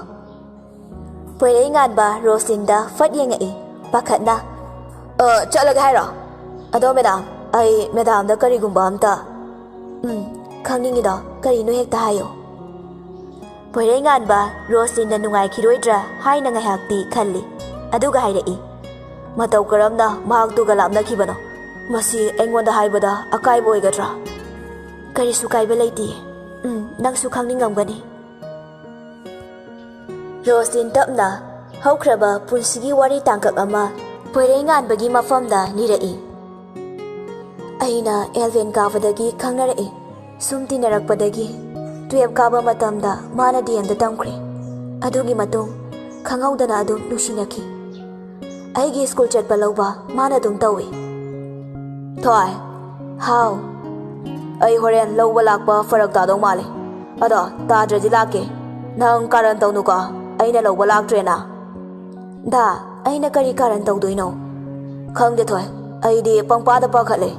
ꯄꯣꯏꯔꯩ ꯉꯥꯟꯕ ꯔꯣꯁꯂꯤꯟꯗ ꯐꯠ ꯌꯦꯡꯉꯛꯏ, ꯄꯥꯈꯠꯅ꯫ "ꯑ, ꯆꯠꯂꯒꯦ ꯍꯥꯏꯔꯣ? ꯑꯗꯣ ꯃꯦꯗꯥꯝ, ꯑꯩ ꯃꯦꯗꯥꯝꯗ ꯀꯔꯤꯒꯨꯝꯕ ꯑꯝꯇ..." "ꯎꯝ, ꯈꯪꯅꯤꯡꯉꯤꯗꯣ ꯀꯔꯤꯅꯣ ꯍꯦꯛꯇ ꯍꯥꯏꯌꯣ꯫" ꯄꯣꯏꯔꯩ ꯉꯥꯟꯕ ꯔꯣꯁꯂꯤꯟꯅ ꯅꯨꯡꯉꯥꯏꯈꯤꯔꯣꯏꯗ꯭ꯔꯥ ꯍꯥꯏꯅ ꯉꯥꯏꯍꯥꯛꯇꯤ ꯈꯜꯂꯤ꯫ ꯑꯗꯨꯒ ꯍꯥꯏꯔꯛꯏ, "ꯃꯇꯧ ꯀꯔꯝꯅ ꯃꯍꯥꯛꯇꯨꯒ ꯂꯥꯞꯅꯈꯤꯕꯅꯣ? ꯃꯁꯤ ꯑꯩꯉꯣꯟꯗ ꯍꯥꯏꯕꯗ ꯑꯀꯥꯏꯕ ꯑꯣꯏꯒꯗ꯭ꯔꯥ?" "ꯀꯔꯤꯁꯨ ꯀꯥꯏꯕ ꯂꯩꯇꯦ꯫ ꯎꯝ, ꯅꯪꯁꯨ ꯈꯪꯅꯤꯡꯉꯝꯒꯅꯤ꯫" ꯔꯣꯁꯂꯤꯟ ꯇꯞꯅ ꯍꯧꯈ꯭ꯔꯕ ꯄꯨꯟꯁꯤꯒꯤ ꯋꯥꯔꯤ ꯇꯥꯡꯀꯛ ꯑꯃ ꯄꯣꯏꯔꯩ ꯉꯥꯟꯕꯒꯤ ꯃꯐꯝꯗ ꯂꯤꯔꯛꯏ꯫ "ꯑꯩꯅ ꯑꯦꯂꯚꯦꯟ ꯀꯥꯕꯗꯒꯤ ꯈꯪꯅꯔꯛꯏ꯫ ꯁꯨꯝ ꯇꯤꯟꯅꯔꯛꯄꯗꯒꯤ ꯇꯨꯌꯦꯜꯞ ꯀꯥꯕ ꯃꯇꯝꯗ ꯃꯥꯅ ꯗꯤ ꯑꯦꯝꯗ ꯇꯝꯈ꯭ꯔꯦ꯫ ꯑꯗꯨꯒꯤ ꯃꯇꯨꯡ ꯈꯪꯍꯧꯗꯅ ꯑꯗꯨꯝ ꯅꯨꯡꯁꯤꯅꯈꯤ꯫ ꯑꯩꯒꯤ ꯁ꯭ꯀꯨꯜ ꯆꯠꯄ ꯂꯧꯕ ꯃꯥꯅ ꯑꯗꯨꯝ ꯇꯧꯏ꯫" "ꯊꯣꯏ꯫" "ꯍꯥꯎ꯫" "ꯑꯩ ꯍꯣꯔꯦꯟ ꯂꯧꯕ ꯂꯥꯛꯄ ꯐꯔꯛ ꯇꯥꯗꯧ ꯃꯥꯜꯂꯦ꯫ ꯑꯗꯣ ꯇꯥꯗ꯭ꯔꯗꯤ ꯂꯥꯛꯀꯦ꯫ ꯅꯪ ꯀꯥꯔꯟ ꯇꯧꯅꯨꯀꯣ, ꯑꯩꯅ ꯂꯧꯕ ꯂꯥꯛꯇ꯭ꯔꯦꯅ꯫" "ꯗꯥ, ꯑꯩꯅ ꯀꯔꯤ ꯀꯥꯔꯟ ꯇꯧꯗꯣꯏꯅꯣ?" "ꯈꯪꯗꯦ ꯊꯣꯏ, ꯑꯩꯗꯤ ꯄꯪꯄꯥꯗ ꯄꯥꯈꯠꯂꯦ꯫"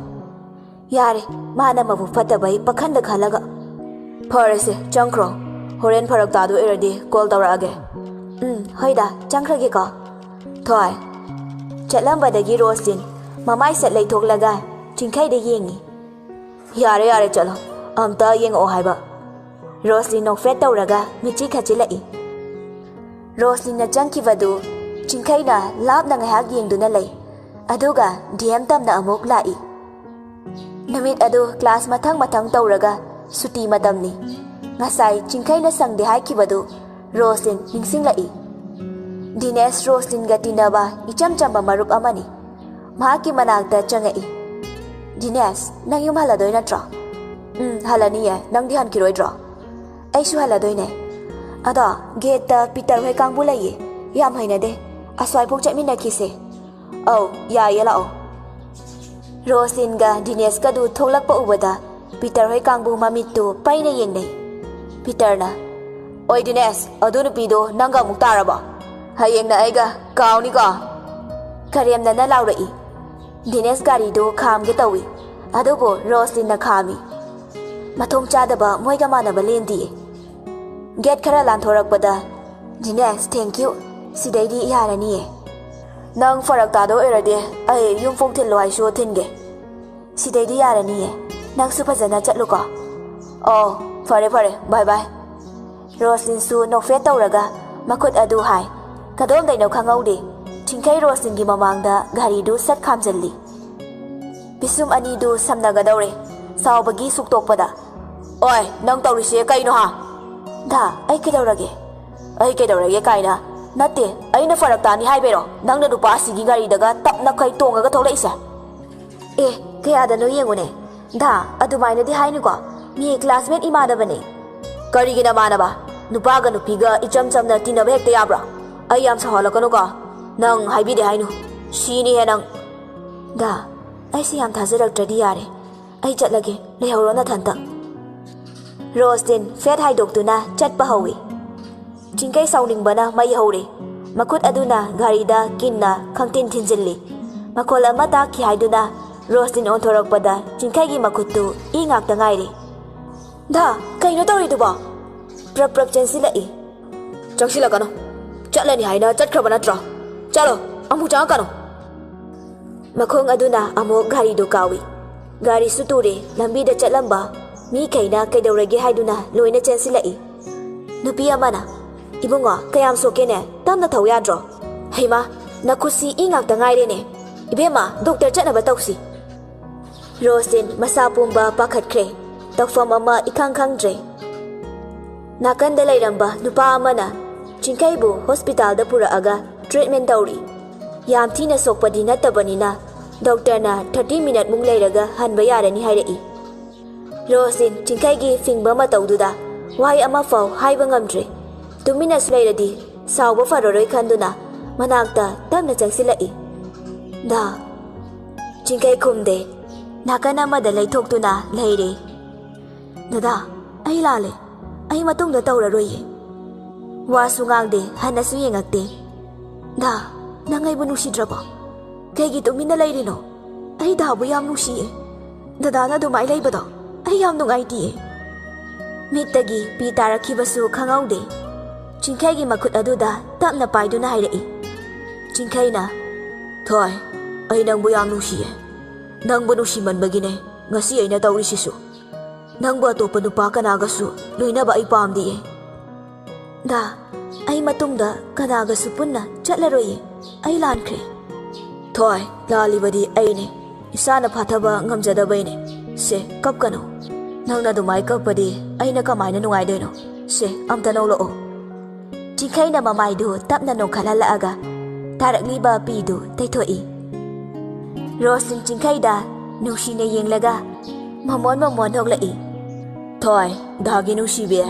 "ꯌꯥꯔꯦ, ꯃꯥꯅ ꯃꯕꯨꯛ ꯐꯠꯇꯕꯩ ꯄꯥꯈꯟꯗ ꯈꯜꯂꯒ꯫" "ꯐꯔꯦꯁꯦ, ꯆꯪꯈ꯭ꯔꯣ꯫ ꯍꯣꯔꯦꯟ ꯐꯔꯛ ꯇꯥꯗꯣꯏ ꯑꯣꯏꯔꯗꯤ ꯀꯣꯜ ꯇꯧꯔꯛꯑꯒꯦ꯫" "ꯎꯝ, ꯍꯣꯏꯗ, ꯆꯪꯈ꯭ꯔꯒꯦꯀꯣ꯫" "ꯊꯣꯏ꯫" ꯆꯠꯂꯝꯕꯗꯒꯤ ꯔꯣꯁꯂꯤꯟ ꯃꯃꯥꯏ ꯁꯠ ꯂꯩꯊꯣꯛꯂꯒ ꯆꯤꯡꯈꯩꯗ ꯌꯦꯡꯉꯤ꯫ "ꯌꯥꯔꯦ, ꯌꯥꯔꯦ, ꯆꯠꯂꯣ꯫ ꯑꯝꯇ ꯌꯦꯡꯉꯛꯑꯣ ꯍꯥꯏꯕ꯫" ꯔꯣꯁꯂꯤꯟ ꯅꯣꯛꯐꯦꯠ ꯇꯧꯔꯒ ꯃꯤꯠꯆꯤ ꯈꯠꯆꯤꯜꯂꯛꯏ꯫ ꯔꯣꯁꯂꯤꯟꯅ ꯆꯪꯈꯤꯕꯗꯨ ꯆꯤꯡꯈꯩꯅ ꯂꯥꯞꯅ ꯉꯥꯏꯍꯥꯛ ꯌꯦꯡꯗꯨꯅ ꯂꯩ꯫ ꯑꯗꯨꯒ ꯗꯤ ꯑꯦꯝ ꯇꯝꯅ ꯑꯃꯨꯛ ꯂꯥꯛꯏ꯫ ꯅꯨꯃꯤꯠ ꯑꯗꯨ ꯀ꯭ꯂꯥꯁ ꯃꯊꯪ ꯃꯊꯪ ꯇꯧꯔꯒ ꯁꯨꯇꯤ ꯃꯇꯝꯅꯤ꯫ ꯉꯁꯥꯏ ꯆꯤꯡꯈꯩꯅ ꯁꯪꯗꯦ ꯍꯥꯏꯈꯤꯕꯗꯨ ꯔꯣꯁꯂꯤꯟ ꯅꯤꯡꯁꯤꯡꯂꯛꯏ꯫ ꯗꯤꯅꯦꯁ ꯔꯣꯁꯂꯤꯟꯒ ꯇꯤꯟꯅꯕ ꯏꯆꯝ ꯆꯝꯕ ꯃꯔꯨꯞ ꯑꯃꯅꯤ꯫ ꯃꯍꯥꯛꯀꯤ ꯃꯅꯥꯛꯇ ꯆꯪꯉꯛꯏ꯫ "ꯗꯤꯅꯦꯁ, ꯅꯪ ꯌꯨꯝ ꯍꯜꯂꯗꯣꯏ ꯅꯠꯇ꯭ꯔꯣ?" "ꯎꯝ, ꯍꯜꯂꯅꯤꯌꯦ꯫ ꯅꯪꯗꯤ ꯍꯟꯈꯤꯔꯣꯏꯗ꯭ꯔꯣ?" "ꯑꯩꯁꯨ ꯍꯜꯂꯗꯣꯏꯅꯦ꯫ ꯑꯗꯣ ꯒꯦꯠꯇ ꯄꯤꯇꯔ ꯍꯣꯏ ꯀꯥꯡꯕꯨ ꯂꯩꯌꯦ꯫ ꯌꯥꯝ ꯍꯩꯅꯗꯦ꯫ ꯑꯁ꯭ꯋꯥꯏꯐꯥꯎ ꯆꯠꯃꯤꯟꯅꯈꯤꯁꯦ꯫" "ꯑꯧ, ꯌꯥꯏꯌꯦ, ꯂꯥꯛꯑꯣ꯫" ꯔꯣꯁꯂꯤꯟꯒ ꯗꯤꯅꯦꯁꯀꯗꯨ ꯊꯣꯛꯂꯛꯄ ꯎꯕꯗ ꯄꯤꯇꯔ ꯍꯣꯏ ꯀꯥꯡꯕꯨ ꯃꯃꯤꯠꯇꯨ ꯄꯩꯅ ꯌꯦꯡꯅꯩ꯫ ꯄꯤꯇꯔꯅ, "ꯑꯣꯏ ꯗꯤꯅꯦꯁ, ꯑꯗꯨ ꯅꯨꯄꯤꯗꯣ ꯅꯪꯒ ꯑꯃꯨꯛ ꯇꯥꯔꯕꯣ? ꯍꯌꯦꯡꯅ ꯑꯩꯒ ꯀꯥꯎꯅꯤꯀꯣ?" ꯀꯔꯦꯝꯅꯅ ꯂꯥꯎꯔꯛꯏ꯫ ꯗꯤꯅꯦꯁ ꯒꯥꯔꯤꯗꯨ ꯈꯥꯝꯒꯦ ꯇꯧꯏ, ꯑꯗꯨꯕꯨ ꯔꯣꯁꯂꯤꯟꯅ ꯈꯥꯝꯃꯤ꯫ ꯃꯊꯣꯡ ꯆꯥꯗꯕ ꯃꯣꯏꯒ ꯃꯥꯟꯅꯕ ꯂꯦꯟꯗꯤꯌꯦ꯫ ꯒꯦꯠ ꯈꯔ ꯂꯥꯟꯊꯣꯔꯛꯄꯗ, "ꯗꯤꯅꯦꯁ, thank you꯫ ꯁꯤꯗꯩꯗꯤ ꯌꯥꯔꯅꯤꯌꯦ꯫ ꯅꯪ ꯐꯔꯛ ꯇꯥꯗꯣꯏ ꯑꯣꯏꯔꯗꯤ ꯑꯩ ꯌꯨꯝ ꯐꯥꯎ ꯊꯤꯜꯂꯣ ꯍꯥꯏꯁꯨ ꯊꯤꯟꯒꯦ꯫ ꯁꯤꯗꯩꯗꯤ ꯌꯥꯔꯅꯤꯌꯦ꯫ ꯅꯪꯁꯨ ꯐꯖꯅ ꯆꯠꯂꯨꯀꯣ꯫" "ꯑꯣ, ꯐꯔꯦ ꯐꯔꯦ, bye bye꯫" ꯔꯣꯁꯂꯤꯟꯁꯨ ꯅꯣꯛꯐꯦꯠ ꯇꯧꯔꯒ ꯃꯈꯨꯠ ꯑꯗꯨ ꯍꯥꯏ꯫ ꯀꯗꯣꯝꯗꯩꯅꯣ ꯈꯪꯍꯧꯗꯦ, ꯆꯤꯡꯈꯩ ꯔꯣꯁꯂꯤꯟꯒꯤ ꯃꯃꯥꯡꯗ ꯒꯥꯔꯤꯗꯨ ꯁꯠ ꯈꯥꯝꯖꯤꯜꯂꯤ꯫ ꯄꯤꯁꯨꯝ ꯑꯅꯤꯗꯨ ꯁꯝꯅꯒꯗꯧꯔꯦ, ꯁꯥꯎꯕꯒꯤ ꯁꯨꯛꯇꯣꯛꯄꯗ꯫ "ꯑꯣꯏ, ꯅꯪ ꯇꯧꯔꯤꯁꯦ ꯀꯩꯅꯣ ꯍꯥ?" "ꯗꯥ, ꯑꯩ ꯀꯩꯗꯧꯔꯒꯦ?" "ꯑꯩ ꯀꯩꯗꯧꯔꯒꯦ ꯀꯥꯏꯅ? ꯅꯠꯇꯦ, ꯑꯩꯅ ꯐꯔꯛ ꯇꯥꯅꯤ ꯍꯥꯏꯕꯩꯔꯣ ꯅꯪꯅ ꯅꯨꯄꯥ ꯑꯁꯤꯒꯤ ꯒꯥꯔꯤꯗꯒ ꯇꯞꯅ ꯈꯩ ꯇꯣꯡꯉꯒ ꯊꯣꯛꯂꯛꯏꯁꯦ?" "ꯑꯦ, ꯀꯌꯥꯗꯅꯣ ꯌꯦꯡꯉꯨꯅꯦ꯫ ꯗꯥ, ꯑꯗꯨꯃꯥꯏꯅꯗꯤ ꯍꯥꯏꯅꯨꯀꯣ꯫ ꯃꯤ classmate ꯏꯃꯥꯟꯅꯕꯅꯦ꯫" "ꯀꯔꯤꯒꯤ ꯅꯃꯥꯟꯅꯕ? ꯅꯨꯄꯥꯒ ꯅꯨꯄꯤꯒ ꯏꯆꯝ ꯆꯝꯅ ꯇꯤꯟꯅꯕ ꯍꯦꯛꯇ ꯌꯥꯕ꯭ꯔꯣ? ꯑꯩ ꯌꯥꯝ ꯁꯥꯎꯍꯜꯂꯛꯀꯅꯨꯀꯣ꯫ ꯅꯪ ꯍꯥꯏꯕꯤꯗꯦ ꯍꯥꯏꯅꯨ꯫ ꯁꯤꯅꯤꯍꯦ ꯅꯪ꯫" "ꯗꯥ, ꯑꯩꯁꯦ ꯌꯥꯝ ꯊꯥꯖꯔꯛꯇ꯭ꯔꯗꯤ ꯌꯥꯔꯦ꯫ ꯑꯩ ꯆꯠꯂꯒꯦ, ꯂꯩꯍꯧꯔꯣ ꯅꯊꯟꯇ꯫" ꯔꯣꯁꯂꯤꯟ ꯐꯦꯠ ꯍꯥꯏꯗꯣꯛꯇꯨꯅ ꯆꯠꯄ ꯍꯧꯏ꯫ ꯆꯤꯡꯈꯩ ꯁꯥꯎꯅꯤꯡꯕꯅ ꯃꯩ ꯍꯧꯔꯦ꯫ ꯃꯈꯨꯠ ꯑꯗꯨꯅ ꯒꯥꯔꯤꯗ ꯀꯤꯟꯅ ꯈꯪꯊꯤꯟ ꯊꯤꯟꯖꯤꯜꯂꯤ꯫ ꯃꯈꯣꯜ ꯑꯃ ꯇꯥꯈꯤ ꯍꯥꯏꯗꯨꯅ ꯔꯣꯁꯂꯤꯟ ꯑꯣꯟꯊꯣꯔꯛꯄꯗ ꯆꯤꯡꯈꯩꯒꯤ ꯃꯈꯨꯠꯇꯨ ꯏ ꯉꯥꯛꯇ ꯉꯥꯏꯔꯦ꯫ "ꯗꯥ, ꯀꯩꯅꯣ ꯇꯧꯔꯤꯗꯨꯕꯣ?" ꯄ꯭ꯔꯞ ꯄ꯭ꯔꯞ ꯆꯦꯟꯁꯤꯜꯂꯛꯏ꯫ "ꯆꯪꯁꯤꯜꯂꯛꯀꯅꯨ꯫ ꯆꯠꯂꯅꯤ ꯍꯥꯏꯅ ꯆꯠꯈ꯭ꯔꯕ ꯅꯠꯇ꯭ꯔꯣ? ꯆꯠꯂꯣ, ꯑꯃꯨꯛ ꯆꯪꯉꯛꯀꯅꯨ꯫" ꯃꯈꯣꯡ ꯑꯗꯨꯅ ꯑꯃꯨꯛ ꯒꯥꯔꯤꯗꯨ ꯀꯥꯎꯏ꯫ ꯒꯥꯔꯤꯁꯨ ꯇꯨꯔꯦ, ꯂꯝꯕꯤꯗ ꯆꯠꯂꯝꯕ ꯃꯤꯈꯩꯅ ꯀꯩꯗꯧꯔꯒꯦ ꯍꯥꯏꯗꯨꯅ ꯂꯣꯏꯅ ꯆꯦꯟꯁꯤꯜꯂꯛꯏ꯫ ꯅꯨꯄꯤ ꯑꯃꯅ, "ꯏꯕꯨꯡꯉꯣ, ꯀꯌꯥꯝ ꯁꯣꯛꯀꯦꯅꯦ? ꯇꯞꯅ ꯊꯧ ꯌꯥꯗ꯭ꯔꯣ?" "ꯍꯩꯃꯥ, ꯅꯈꯨꯠꯁꯤ ꯏ ꯉꯥꯛꯇ ꯉꯥꯏꯔꯦꯅꯦ꯫ ꯏꯕꯦꯝꯃ, ꯗꯣꯛꯇꯔ ꯆꯠꯅꯕ ꯇꯧꯁꯤ꯫" ꯔꯣꯁꯂꯤꯟ ꯃꯁꯥ ꯄꯨꯝꯕ ꯄꯥꯈꯠꯈ꯭ꯔꯦ꯫ ꯇꯧꯐꯝ ꯑꯃ ꯏꯈꯪ ꯈꯪꯗ꯭ꯔꯦ꯫ ꯅꯥꯀꯟꯗ ꯂꯩꯔꯝꯕ ꯅꯨꯄꯥ ꯑꯃꯅ ꯆꯤꯡꯈꯩꯕꯨ ꯍꯣꯁꯄꯤꯇꯥꯜꯗ ꯄꯨꯔꯛꯑꯒ ꯇ꯭ꯔꯤꯠꯃꯦꯟ ꯇꯧꯔꯤ꯫ ꯌꯥꯝ ꯊꯤꯅ ꯁꯣꯛꯄꯗꯤ ꯅꯠꯇꯕꯅꯤꯅ ꯗꯣꯛꯇꯔꯅ ꯊꯥꯔꯇꯤ ꯃꯤꯅꯠꯃꯨꯛ ꯂꯩꯔꯒ ꯍꯟꯕ ꯌꯥꯔꯅꯤ ꯍꯥꯏꯔꯛꯏ꯫ ꯔꯣꯁꯂꯤꯟ ꯆꯤꯡꯈꯩꯒꯤ ꯐꯤꯡꯕ ꯃꯇꯧꯗꯨꯗ ꯋꯥꯍꯩ ꯑꯃꯐꯥꯎ ꯍꯥꯏꯕ ꯉꯝꯗ꯭ꯔꯦ꯫ ꯇꯨꯃꯤꯟꯅꯁꯨ ꯂꯩꯔꯗꯤ ꯁꯥꯎꯕ ꯐꯔꯔꯣꯏ ꯈꯟꯗꯨꯅ ꯃꯅꯥꯛꯇ ꯇꯞꯅ ꯆꯪꯁꯤꯜꯂꯛꯏ꯫ "ꯗꯥ?" ꯆꯤꯡꯈꯩ ꯈꯨꯝꯗꯦ꯫ ꯅꯥꯀꯟ ꯑꯃꯗ ꯂꯩꯊꯣꯛꯇꯨꯅ ꯂꯩꯔꯦ꯫ "ꯗꯗꯥ, ꯑꯩ ꯂꯥꯜꯂꯦ꯫ ꯑꯩ ꯃꯇꯨꯡꯗ ꯇꯧꯔꯔꯣꯏꯌꯦ꯫" ꯋꯥꯁꯨ ꯉꯥꯡꯗꯦ, ꯍꯟꯅꯁꯨ ꯌꯦꯡꯉꯛꯇꯦ꯫ "ꯗꯥ, ꯅꯪ ꯑꯩꯕꯨ ꯅꯨꯡꯁꯤꯗ꯭ꯔꯕꯣ? ꯀꯩꯒꯤ ꯇꯨꯃꯤꯟꯅ ꯂꯩꯔꯤꯅꯣ? ꯑꯩ ꯗꯥꯕꯨ ꯌꯥꯝ ꯅꯨꯡꯁꯤꯌꯦ꯫ ꯗꯗꯥꯅ ꯑꯗꯨꯃꯥꯏꯅ ꯂꯩꯕꯗꯣ ꯑꯩ ꯌꯥꯝ ꯅꯨꯡꯉꯥꯏꯇꯤꯌꯦ꯫" ꯃꯤꯠꯇꯒꯤ ꯄꯤ ꯇꯥꯔꯛꯈꯤꯕꯁꯨ ꯈꯪꯍꯧꯗꯦ꯫ ꯆꯤꯡꯈꯩꯒꯤ ꯃꯈꯨꯠ ꯑꯗꯨꯗ ꯇꯞꯅ ꯄꯥꯏꯗꯨꯅ ꯍꯥꯏꯔꯛꯏ꯫ ꯆꯤꯡꯈꯩꯅ, "ꯊꯣꯏ, ꯑꯩ ꯅꯪꯕꯨ ꯌꯥꯝ ꯅꯨꯡꯁꯤꯌꯦ꯫ ꯅꯪꯕꯨ ꯅꯨꯡꯁꯤꯃꯟꯕꯒꯤꯅꯦ ꯉꯁꯤ ꯑꯩꯅ ꯇꯧꯔꯤꯁꯤꯁꯨ꯫ ꯅꯪꯕꯨ ꯑꯇꯣꯞꯄ ꯅꯨꯄꯥ ꯀꯅꯥꯒꯁꯨ ꯂꯣꯏꯅꯕ ꯑꯩ ꯄꯥꯝꯗꯤꯌꯦ꯫" "ꯗꯥ, ꯑꯩ ꯃꯇꯨꯡꯗ ꯀꯅꯥꯒꯁꯨ ꯄꯨꯟꯅ ꯆꯠꯂꯔꯣꯏꯌꯦ꯫ ꯑꯩ ꯂꯥꯟꯈ꯭ꯔꯦ꯫" "ꯊꯣꯏ, ꯂꯥꯜꯂꯤꯕꯗꯤ ꯑꯩꯅꯦ꯫ ꯏꯁꯥꯅ ꯐꯥꯊꯕ ꯉꯝꯖꯗꯕꯩꯅꯦ꯫ ꯁꯦ, ꯀꯞꯀꯅꯨ꯫ ꯅꯪꯅ ꯑꯗꯨꯃꯥꯏ ꯀꯞꯄꯗꯤ ꯑꯩꯅ ꯀꯃꯥꯏꯅ ꯅꯨꯡꯉꯥꯏꯗꯣꯏꯅꯣ? ꯁꯦ, ꯑꯝꯇ ꯅꯣꯛꯂꯛꯑꯣ꯫" ꯆꯤꯡꯈꯩꯅ ꯃꯃꯥꯏꯗꯨ ꯇꯞꯅ ꯅꯣꯛꯈꯠꯍꯜꯂꯛꯑꯒ ꯇꯥꯔꯛꯂꯤꯕ ꯄꯤꯗꯨ ꯇꯩꯊꯣꯛꯏ꯫ ꯔꯣꯁꯂꯤꯟ ꯆꯤꯡꯈꯩꯗ ꯅꯨꯡꯁꯤꯅ ꯌꯦꯡꯂꯒ ꯃꯃꯣꯟ ꯃꯃꯣꯟ ꯅꯣꯛꯂꯛꯏ꯫ "ꯊꯣꯏ, ꯗꯥꯒꯤ ꯅꯨꯡꯁꯤꯕꯤ꯫"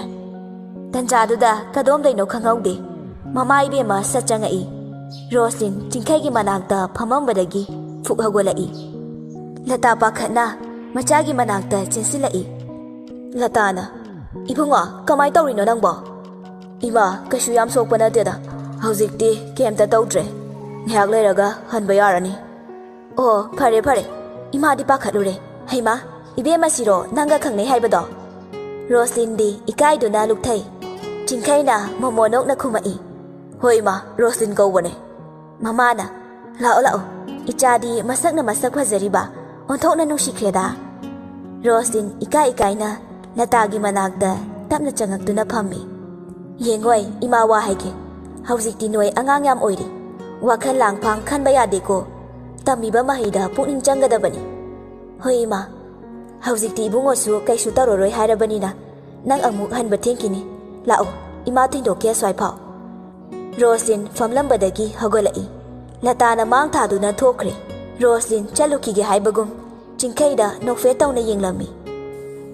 ꯇꯟꯖꯥꯗꯨꯗ ꯀꯗꯣꯝꯗꯩꯅꯣ ꯈꯪꯍꯧꯗꯦ, ꯃꯃꯥ ꯏꯕꯦꯝꯃ ꯁꯠ ꯆꯪꯉꯛꯏ꯫ ꯔꯣꯁꯂꯤꯟ ꯆꯤꯡꯈꯩꯒꯤ ꯃꯅꯥꯛꯇ ꯐꯝꯃꯝꯕꯗꯒꯤ ꯐꯨꯛ ꯍꯧꯒꯠꯂꯛꯏ꯫ ꯂꯇꯥ ꯄꯥꯈꯠꯅ ꯃꯆꯥꯒꯤ ꯃꯅꯥꯛꯇ ꯆꯦꯟꯁꯤꯜꯂꯛꯏ꯫ ꯂꯇꯥꯅ, "ꯏꯕꯨꯡꯉꯣ, ꯀꯃꯥꯏ ꯇꯧꯔꯤꯅꯣ ꯅꯪꯕꯣ?" "ꯏꯃꯥ, ꯀꯩꯁꯨ ꯌꯥꯝ ꯁꯣꯛꯄ ꯅꯠꯇꯦꯗ꯫ ꯍꯧꯖꯤꯛꯇꯤ ꯀꯩꯝꯇ ꯇꯧꯗ꯭ꯔꯦ꯫ ꯉꯥꯏꯍꯥꯛ ꯂꯩꯔꯒ ꯍꯟꯕ ꯌꯥꯔꯅꯤ꯫" "ꯑꯣ, ꯐꯔꯦ, ꯐꯔꯦ꯫ ꯏꯃꯥꯗꯤ ꯄꯥꯈꯠꯂꯨꯔꯦ꯫ ꯍꯩꯃꯥ, ꯏꯕꯦꯝꯃꯁꯤꯔꯣ ꯅꯪꯒ ꯈꯪꯅꯩ ꯍꯥꯏꯕꯗꯣ?" ꯔꯣꯁꯂꯤꯟꯗꯤ ꯏꯀꯥꯏꯗꯨꯅ ꯂꯨꯛꯊꯩ꯫ ꯆꯤꯡꯈꯩꯅ ꯃꯃꯣꯟ ꯅꯣꯛꯅ ꯈꯨꯝꯃꯛꯏ꯫ "ꯍꯣꯏ, ꯏꯃꯥ, ꯔꯣꯁꯂꯤꯟ ꯀꯧꯕꯅꯦ꯫" ꯃꯃꯥꯅ, "ꯂꯥꯛꯑꯣ, ꯂꯥꯛꯑꯣ꯫ ꯏꯆꯥꯗꯤ ꯃꯁꯛꯅ ꯃꯁꯛ ꯐꯖꯔꯤꯕ, ꯑꯣꯟꯊꯣꯛꯅ ꯅꯨꯡꯁꯤꯈ꯭ꯔꯦꯗ꯫" ꯔꯣꯁꯂꯤꯟ ꯏꯀꯥꯏ ꯏꯀꯥꯏꯅ ꯂꯇꯥꯒꯤ ꯃꯅꯥꯛꯇ ꯇꯞꯅ ꯆꯪꯉꯛꯇꯨꯅ ꯐꯝꯃꯤ꯫ "ꯌꯦꯡꯉꯣꯏ, ꯏꯃꯥ ꯋꯥ ꯍꯥꯏꯒꯦ꯫ ꯍꯧꯖꯤꯛꯇꯤ ꯅꯣꯏ ꯑꯉꯥꯡ ꯌꯥꯝ ꯑꯣꯏꯔꯤ꯫ ꯋꯥꯈꯜ ꯂꯥꯡꯐꯥꯡ ꯈꯟꯕ ꯌꯥꯗꯦꯀꯣ꯫ ꯇꯝꯃꯤꯕ ꯃꯍꯩꯗ ꯄꯨꯛꯅꯤꯡ ꯆꯪꯒꯗꯕꯅꯤ꯫" "ꯍꯣꯏ, ꯏꯃꯥ꯫ ꯍꯧꯖꯤꯛꯇꯤ ꯏꯕꯨꯡꯉꯣꯁꯨ ꯀꯩꯁꯨ ꯇꯧꯔꯔꯣꯏ ꯍꯥꯏꯔꯕꯅꯤꯅ ꯅꯪ ꯑꯃꯨꯛ ꯍꯟꯕ ꯊꯦꯡꯈꯤꯅꯤ꯫ ꯂꯥꯛꯑꯣ, ꯏꯃꯥ ꯊꯤꯟꯗꯣꯛꯀꯦ ꯑꯁ꯭ꯋꯥꯏꯐꯥꯎ꯫" ꯔꯣꯁꯂꯤꯟ ꯐꯝꯂꯝꯕꯗꯒꯤ ꯍꯧꯒꯠꯂꯛꯏ꯫ ꯂꯇꯥꯅ ꯃꯥꯡ ꯊꯥꯗꯨꯅ ꯊꯣꯛꯈ꯭ꯔꯦ꯫ ꯔꯣꯁꯂꯤꯟ ꯆꯠꯂꯨꯈꯤꯒꯦ ꯍꯥꯏꯕꯒꯨꯝ ꯆꯤꯡꯈꯩꯗ ꯅꯣꯛꯐꯦꯠ ꯇꯧꯅ ꯌꯦꯡꯂꯝꯃꯤ꯫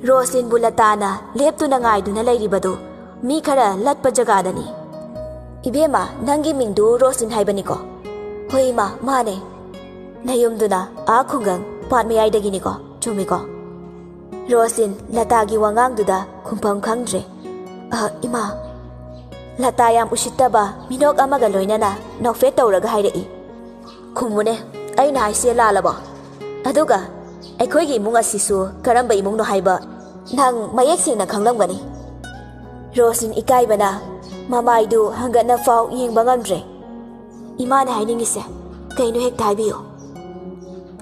ꯔꯣꯁꯂꯤꯟꯕꯨ ꯂꯇꯥꯅ ꯂꯦꯞꯇꯨꯅ ꯉꯥꯏꯗꯨꯅ ꯂꯩꯔꯤꯕꯗꯨ ꯃꯤ ꯈꯔ ꯂꯠꯄ ꯖꯒꯥꯗꯅꯤ꯫ "ꯏꯕꯦꯝꯃ, ꯅꯪꯒꯤ ꯃꯤꯡꯗꯨ ꯔꯣꯁꯂꯤꯟ ꯍꯥꯏꯕꯅꯤꯀꯣ?" "ꯍꯣꯏ ꯏꯃꯥ, ꯃꯥꯅꯦ꯫" "ꯅꯌꯨꯝꯗꯨꯅ ꯑꯥ ꯈꯨꯡꯒꯪ ꯄꯥꯠ ꯃꯌꯥꯏꯗꯒꯤꯅꯤꯀꯣ, ꯆꯨꯝꯃꯤꯀꯣ?" ꯔꯣꯁꯂꯤꯟ ꯂꯇꯥꯒꯤ ꯋꯥꯉꯥꯡꯗꯨꯗ ꯈꯨꯝꯐꯝ ꯈꯪꯗ꯭ꯔꯦ꯫ "ꯑ, ꯏꯃꯥ꯫" ꯂꯇꯥ ꯌꯥꯝ ꯎꯁꯤꯠꯇꯕ ꯃꯤꯅꯣꯛ ꯑꯃꯒ ꯂꯣꯏꯅꯅ ꯅꯣꯛꯐꯦꯠ ꯇꯧꯔꯒ ꯍꯥꯏꯔꯛꯏ꯫ "ꯈꯨꯝꯃꯨꯅꯦ, ꯑꯩꯅ ꯍꯥꯏꯁꯦ ꯂꯥꯜꯂꯕꯣ? ꯑꯗꯨꯒ ꯑꯩꯈꯣꯏꯒꯤ ꯏꯃꯨꯡ ꯑꯁꯤꯁꯨ ꯀꯔꯝꯕ ꯏꯃꯨꯡꯅꯣ ꯍꯥꯏꯕ ꯅꯪ ꯃꯌꯦꯛ ꯁꯦꯡꯅ ꯈꯪꯂꯝꯒꯅꯤ꯫" ꯔꯣꯁꯂꯤꯟ ꯏꯀꯥꯏꯕꯅ ꯃꯃꯥꯏꯗꯨ ꯍꯪꯒꯠꯅ ꯐꯥꯎ ꯌꯦꯡꯕ ꯉꯝꯗ꯭ꯔꯦ꯫ "ꯏꯃꯥꯅ ꯍꯥꯏꯅꯤꯡꯉꯤꯁꯦ ꯀꯩꯅꯣ ꯍꯦꯛꯇ ꯍꯥꯏꯕꯤꯌꯨ꯫"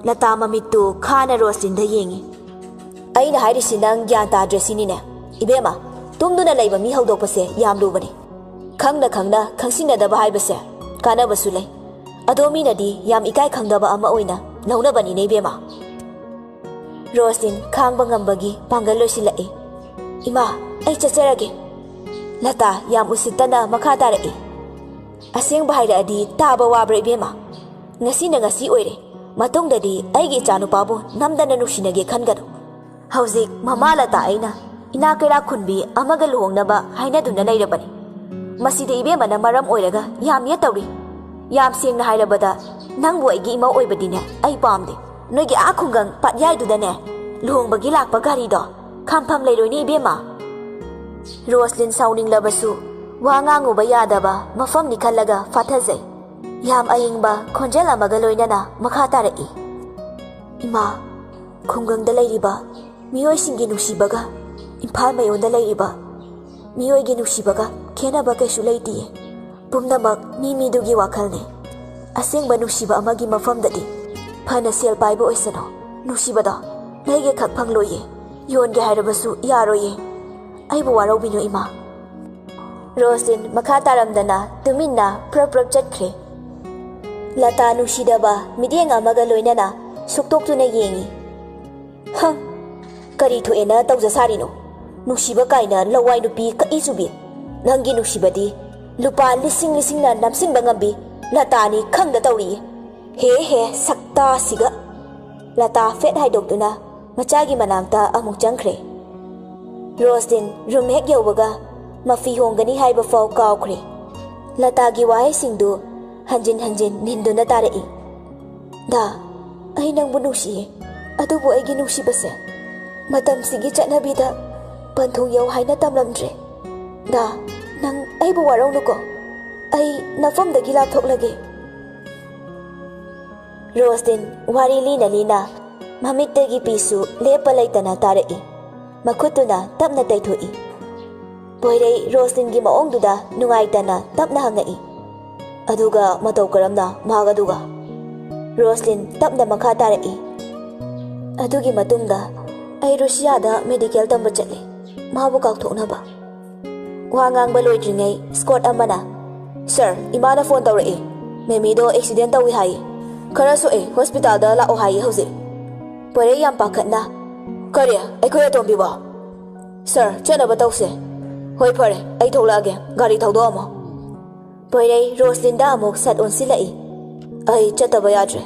ꯂꯇꯥ ꯃꯃꯤꯠꯇꯨ ꯈꯥꯅ ꯔꯣꯁꯂꯤꯟꯗ ꯌꯦꯡꯉꯤ꯫ "ꯑꯩꯅ ꯍꯥꯏꯔꯤꯁꯤ ꯅꯪ ꯒ꯭ꯌꯥꯟ ꯇꯥꯗ꯭ꯔꯦ ꯁꯤꯅꯤꯅꯦ? ꯏꯕꯦꯝꯃ, ꯇꯨꯝꯗꯨꯅ ꯂꯩꯕ ꯃꯤ ꯍꯧꯗꯣꯛꯄꯁꯦ ꯌꯥꯝ ꯂꯨꯕꯅꯤ꯫ ꯈꯪꯅ ꯈꯪꯅ ꯈꯪꯁꯤꯟꯅꯗꯕ ꯍꯥꯏꯕꯁꯦ ꯀꯥꯟꯅꯕꯁꯨ ꯂꯩ꯫ ꯑꯗꯣ ꯃꯤꯅꯗꯤ ꯌꯥꯝ ꯏꯀꯥꯏ ꯈꯪꯗꯕ ꯑꯃ ꯑꯣꯏꯅ ꯂꯧꯅꯕꯅꯤꯅꯦ ꯏꯕꯦꯝꯃ꯫" ꯔꯣꯁꯂꯤꯟ ꯈꯥꯡꯕ ꯉꯝꯕꯒꯤ ꯄꯥꯡꯒꯜ ꯂꯣꯏꯁꯤꯜꯂꯛꯏ꯫ "ꯏꯃꯥ, ꯑꯩ ꯆꯠꯆꯔꯒꯦ꯫" ꯂꯇꯥ ꯌꯥꯝ ꯎꯁꯤꯠꯇꯅ ꯃꯈꯥ ꯇꯥꯔꯛꯏ꯫ "ꯑꯁꯦꯡꯕ ꯍꯥꯏꯔꯛꯑꯗꯤ ꯇꯥꯕ ꯋꯥꯕ꯭ꯔꯥ ꯏꯕꯦꯝꯃ? ꯉꯁꯤꯅ ꯉꯁꯤ ꯑꯣꯏꯔꯦ꯫ ꯃꯇꯨꯡꯗꯗꯤ ꯑꯩꯒꯤ ꯏꯆꯥꯅꯨꯄꯥꯕꯨ ꯅꯝꯗꯅ ꯅꯨꯡꯁꯤꯅꯒꯦ ꯈꯟꯒꯅꯨ꯫ ꯍꯧꯖꯤꯛ ꯃꯃꯥ ꯂꯇꯥ ꯑꯩꯅ ꯏꯅꯥꯛ ꯀꯩꯔꯥꯛ ꯈꯨꯟꯕꯤ ꯑꯃꯒ ꯂꯨꯍꯣꯡꯅꯕ ꯍꯥꯏꯅꯗꯨꯅ ꯂꯩꯔꯕꯅꯤ꯫ ꯃꯁꯤꯗ ꯏꯕꯦꯝꯃꯅ ꯃꯔꯝ ꯑꯣꯏꯔꯒ ꯌꯥꯝ ꯌꯦꯠꯇꯧꯔꯤ꯫ ꯌꯥꯝ ꯁꯦꯡꯅ ꯍꯥꯏꯔꯕꯗ, ꯅꯪꯕꯨ ꯑꯩꯒꯤ ꯏꯃꯧ ꯑꯣꯏꯕꯗꯤꯅꯦ ꯑꯩ ꯄꯥꯝꯗꯦ꯫ ꯅꯣꯏꯒꯤ ꯑꯥ ꯈꯨꯡꯒꯪ ꯄꯥꯠꯌꯥꯏꯗꯨꯗꯅꯦ ꯂꯨꯍꯣꯡꯕꯒꯤ ꯂꯥꯛꯄ ꯒꯥꯔꯤꯗꯣ ꯈꯥꯝꯐꯝ ꯂꯩꯔꯣꯏꯅꯦ ꯏꯕꯦꯝꯃ꯫" ꯔꯣꯁꯂꯤꯟ ꯁꯥꯎꯅꯤꯡꯂꯕꯁꯨ ꯋꯥ ꯉꯥꯡꯉꯨꯕ ꯌꯥꯗꯕ ꯃꯐꯝꯅꯤ ꯈꯜꯂꯒ ꯐꯥꯊꯖꯩ꯫ ꯌꯥꯝ ꯑꯏꯪꯕ ꯈꯣꯟꯖꯦꯜ ꯑꯃꯒ ꯂꯣꯏꯅꯅ ꯃꯈꯥ ꯇꯥꯔꯛꯏ꯫ "ꯏꯃꯥ, ꯈꯨꯡꯒꯪꯗ ꯂꯩꯔꯤꯕ ꯃꯤꯑꯣꯏꯁꯤꯡꯒꯤ ꯅꯨꯡꯁꯤꯕꯒ ꯏꯝꯐꯥꯜ ꯃꯌꯣꯟꯗ ꯂꯩꯔꯤꯕ ꯃꯤꯑꯣꯏꯒꯤ ꯅꯨꯡꯁꯤꯕꯒ ꯈꯦꯠꯅꯕ ꯀꯩꯁꯨ ꯂꯩꯇꯤꯌꯦ꯫ ꯄꯨꯝꯅꯃꯛ ꯃꯤ ꯃꯤꯗꯨꯒꯤ ꯋꯥꯈꯜꯅꯦ꯫ ꯑꯁꯦꯡꯕ ꯅꯨꯡꯁꯤꯕ ꯑꯃꯒꯤ ꯃꯐꯝꯗꯗꯤ ꯐꯅ ꯁꯦꯜ ꯄꯥꯏꯕ ꯑꯣꯏꯁꯅꯨ, ꯅꯨꯡꯁꯤꯕꯗꯣ ꯂꯩꯒꯦ ꯈꯛ ꯐꯪꯂꯣꯏꯌꯦ꯫ ꯌꯣꯟꯒꯦ ꯍꯥꯏꯔꯕꯁꯨ ꯌꯥꯔꯣꯏꯌꯦ꯫ ꯑꯩꯕꯨ ꯋꯥꯔꯧꯕꯤꯅꯨ ꯏꯃꯥ꯫" ꯔꯣꯁꯂꯤꯟ ꯃꯈꯥ ꯇꯥꯔꯝꯗꯅ ꯇꯨꯃꯤꯟꯅ ꯄ꯭ꯔꯞ ꯄ꯭ꯔꯞ ꯆꯠꯈ꯭ꯔꯦ꯫ ꯂꯇꯥ ꯅꯨꯡꯁꯤꯗꯕ ꯃꯤꯠꯌꯦꯡ ꯑꯃꯒ ꯂꯣꯏꯅꯅ ꯁꯨꯛꯇꯣꯛꯇꯨꯅ ꯌꯦꯡꯉꯤ꯫ "ꯍꯝ, ꯀꯔꯤ ꯊꯣꯛꯑꯦꯅ ꯇꯧꯖ ꯁꯥꯔꯤꯅꯣ? ꯅꯨꯡꯁꯤꯕ ꯀꯥꯏꯅ ꯂꯋꯥꯏ ꯅꯨꯄꯤ ꯀꯛꯏ ꯆꯨꯕꯤ꯫ ꯅꯪꯒꯤ ꯅꯨꯡꯁꯤꯕꯗꯤ ꯂꯨꯄꯥ ꯂꯤꯁꯤꯡ ꯂꯤꯁꯤꯡꯅ ꯅꯝꯁꯤꯟꯕ ꯉꯝꯕꯤ ꯂꯇꯥꯅꯤ ꯈꯪꯗ ꯇꯧꯔꯤꯌꯦ꯫ ꯍꯦ ꯍꯦ, ꯁꯛꯇꯥꯁꯤꯒ꯫ ꯂꯇꯥ ꯐꯦꯠ ꯍꯥꯏꯗꯣꯛꯇꯨꯅ ꯃꯆꯥꯒꯤ ꯃꯅꯥꯛꯇ ꯑꯃꯨꯛ ꯆꯪꯈ꯭ꯔꯦ꯫ ꯔꯣꯁꯂꯤꯟ ꯔꯨꯝ ꯍꯦꯛ ꯌꯧꯕꯒ ꯃꯐꯤ ꯍꯣꯡꯒꯅꯤ ꯍꯥꯏꯕ ꯐꯥꯎ ꯀꯥꯎꯈ꯭ꯔꯦ꯫ ꯂꯇꯥꯒꯤ ꯋꯥꯍꯩꯁꯤꯡꯗꯨ ꯍꯟꯖꯤꯟ ꯍꯟꯖꯤꯟ ꯅꯤꯟꯗꯨꯅ ꯇꯥꯔꯛꯏ꯫ "ꯗꯥ, ꯑꯩ ꯅꯪꯕꯨ ꯅꯨꯡꯁꯤꯌꯦ, ꯑꯗꯨꯕꯨ ꯑꯩꯒꯤ ꯅꯨꯡꯁꯤꯕꯁꯦ ꯃꯇꯝꯁꯤꯒꯤ ꯆꯠꯅꯕꯤꯗ ꯄꯟꯊꯨꯡ ꯌꯧ ꯍꯥꯏꯅ ꯇꯝꯂꯝꯗ꯭ꯔꯦ꯫ ꯗꯥ, ꯅꯪ ꯑꯩꯕꯨ ꯋꯥꯔꯧꯅꯨꯀꯣ꯫ ꯑꯩ ꯅꯐꯝꯗꯒꯤ ꯂꯥꯞꯊꯣꯛꯂꯒꯦ꯫" ꯔꯣꯁꯂꯤꯟ ꯋꯥꯔꯤ ꯂꯤꯅ ꯂꯤꯅ ꯃꯃꯤꯠꯇꯒꯤ ꯄꯤꯁꯨ ꯂꯦꯞꯄ ꯂꯩꯇꯅ ꯇꯥꯔꯛꯏ꯫ ꯃꯈꯨꯠꯇꯨꯅ ꯇꯞꯅ ꯇꯩꯊꯣꯛꯏ꯫ ꯄꯣꯏꯔꯩ ꯔꯣꯁꯂꯤꯟꯒꯤ ꯃꯑꯣꯡꯗꯨꯗ ꯅꯨꯡꯉꯥꯏꯇꯅ ꯇꯞꯅ ꯍꯪꯉꯛꯏ꯫ "ꯑꯗꯨꯒ ꯃꯇꯧ ꯀꯔꯝꯅ ꯃꯍꯥꯛ ꯑꯗꯨꯒ?" ꯔꯣꯁꯂꯤꯟ ꯇꯞꯅ ꯃꯈꯥ ꯇꯥꯔꯛꯏ꯫ "ꯑꯗꯨꯒꯤ ꯃꯇꯨꯡꯗ ꯑꯩ ꯔꯨꯁꯤꯌꯥꯗ ꯃꯦꯗꯤꯀꯦꯜ ꯇꯝꯕ ꯆꯠꯂꯦ, ꯃꯥꯕꯨ ꯀꯥꯎꯊꯣꯛꯅꯕ꯫" ꯋꯥ ꯉꯥꯡꯕ ꯂꯣꯏꯗ꯭ꯔꯤꯉꯩ ꯁ꯭ꯀꯣꯠ ꯑꯃꯅ, "ꯁꯔ, ꯏꯃꯥꯅ ꯐꯣꯟ ꯇꯧꯔꯛꯏ꯫ ꯃꯦꯃꯤꯗꯣ ꯑꯦꯛꯁꯤꯗꯦꯟ ꯇꯧꯏ ꯍꯥꯏ꯫ ꯈꯔ ꯁꯣꯛꯑꯦ, ꯍꯣꯁꯄꯤꯇꯥꯜꯗ ꯂꯥꯛꯑꯣ ꯍꯥꯏꯌꯦ ꯍꯧꯖꯤꯛ꯫" ꯄꯣꯏꯔꯩ ꯌꯥꯝ ꯄꯥꯈꯠꯅ, "ꯀꯔꯤ? ꯑꯩꯈꯣꯏ ꯑꯇꯣꯝꯕꯤꯕꯣ?" "ꯁꯔ, ꯆꯠꯅꯕ ꯇꯧꯁꯦ꯫" "ꯍꯣꯏ, ꯐꯔꯦ, ꯑꯩ ꯊꯣꯛꯂꯛꯑꯒꯦ, ꯒꯥꯔꯤ ꯊꯧꯗꯣꯛꯑꯝꯃꯣ꯫" ꯄꯣꯏꯔꯩ ꯔꯣꯁꯂꯤꯟꯗ ꯑꯃꯨꯛ ꯁꯠ ꯑꯣꯟꯁꯤꯜꯂꯛꯏ꯫ "ꯑꯩ ꯆꯠꯇꯕ ꯌꯥꯗ꯭ꯔꯦ꯫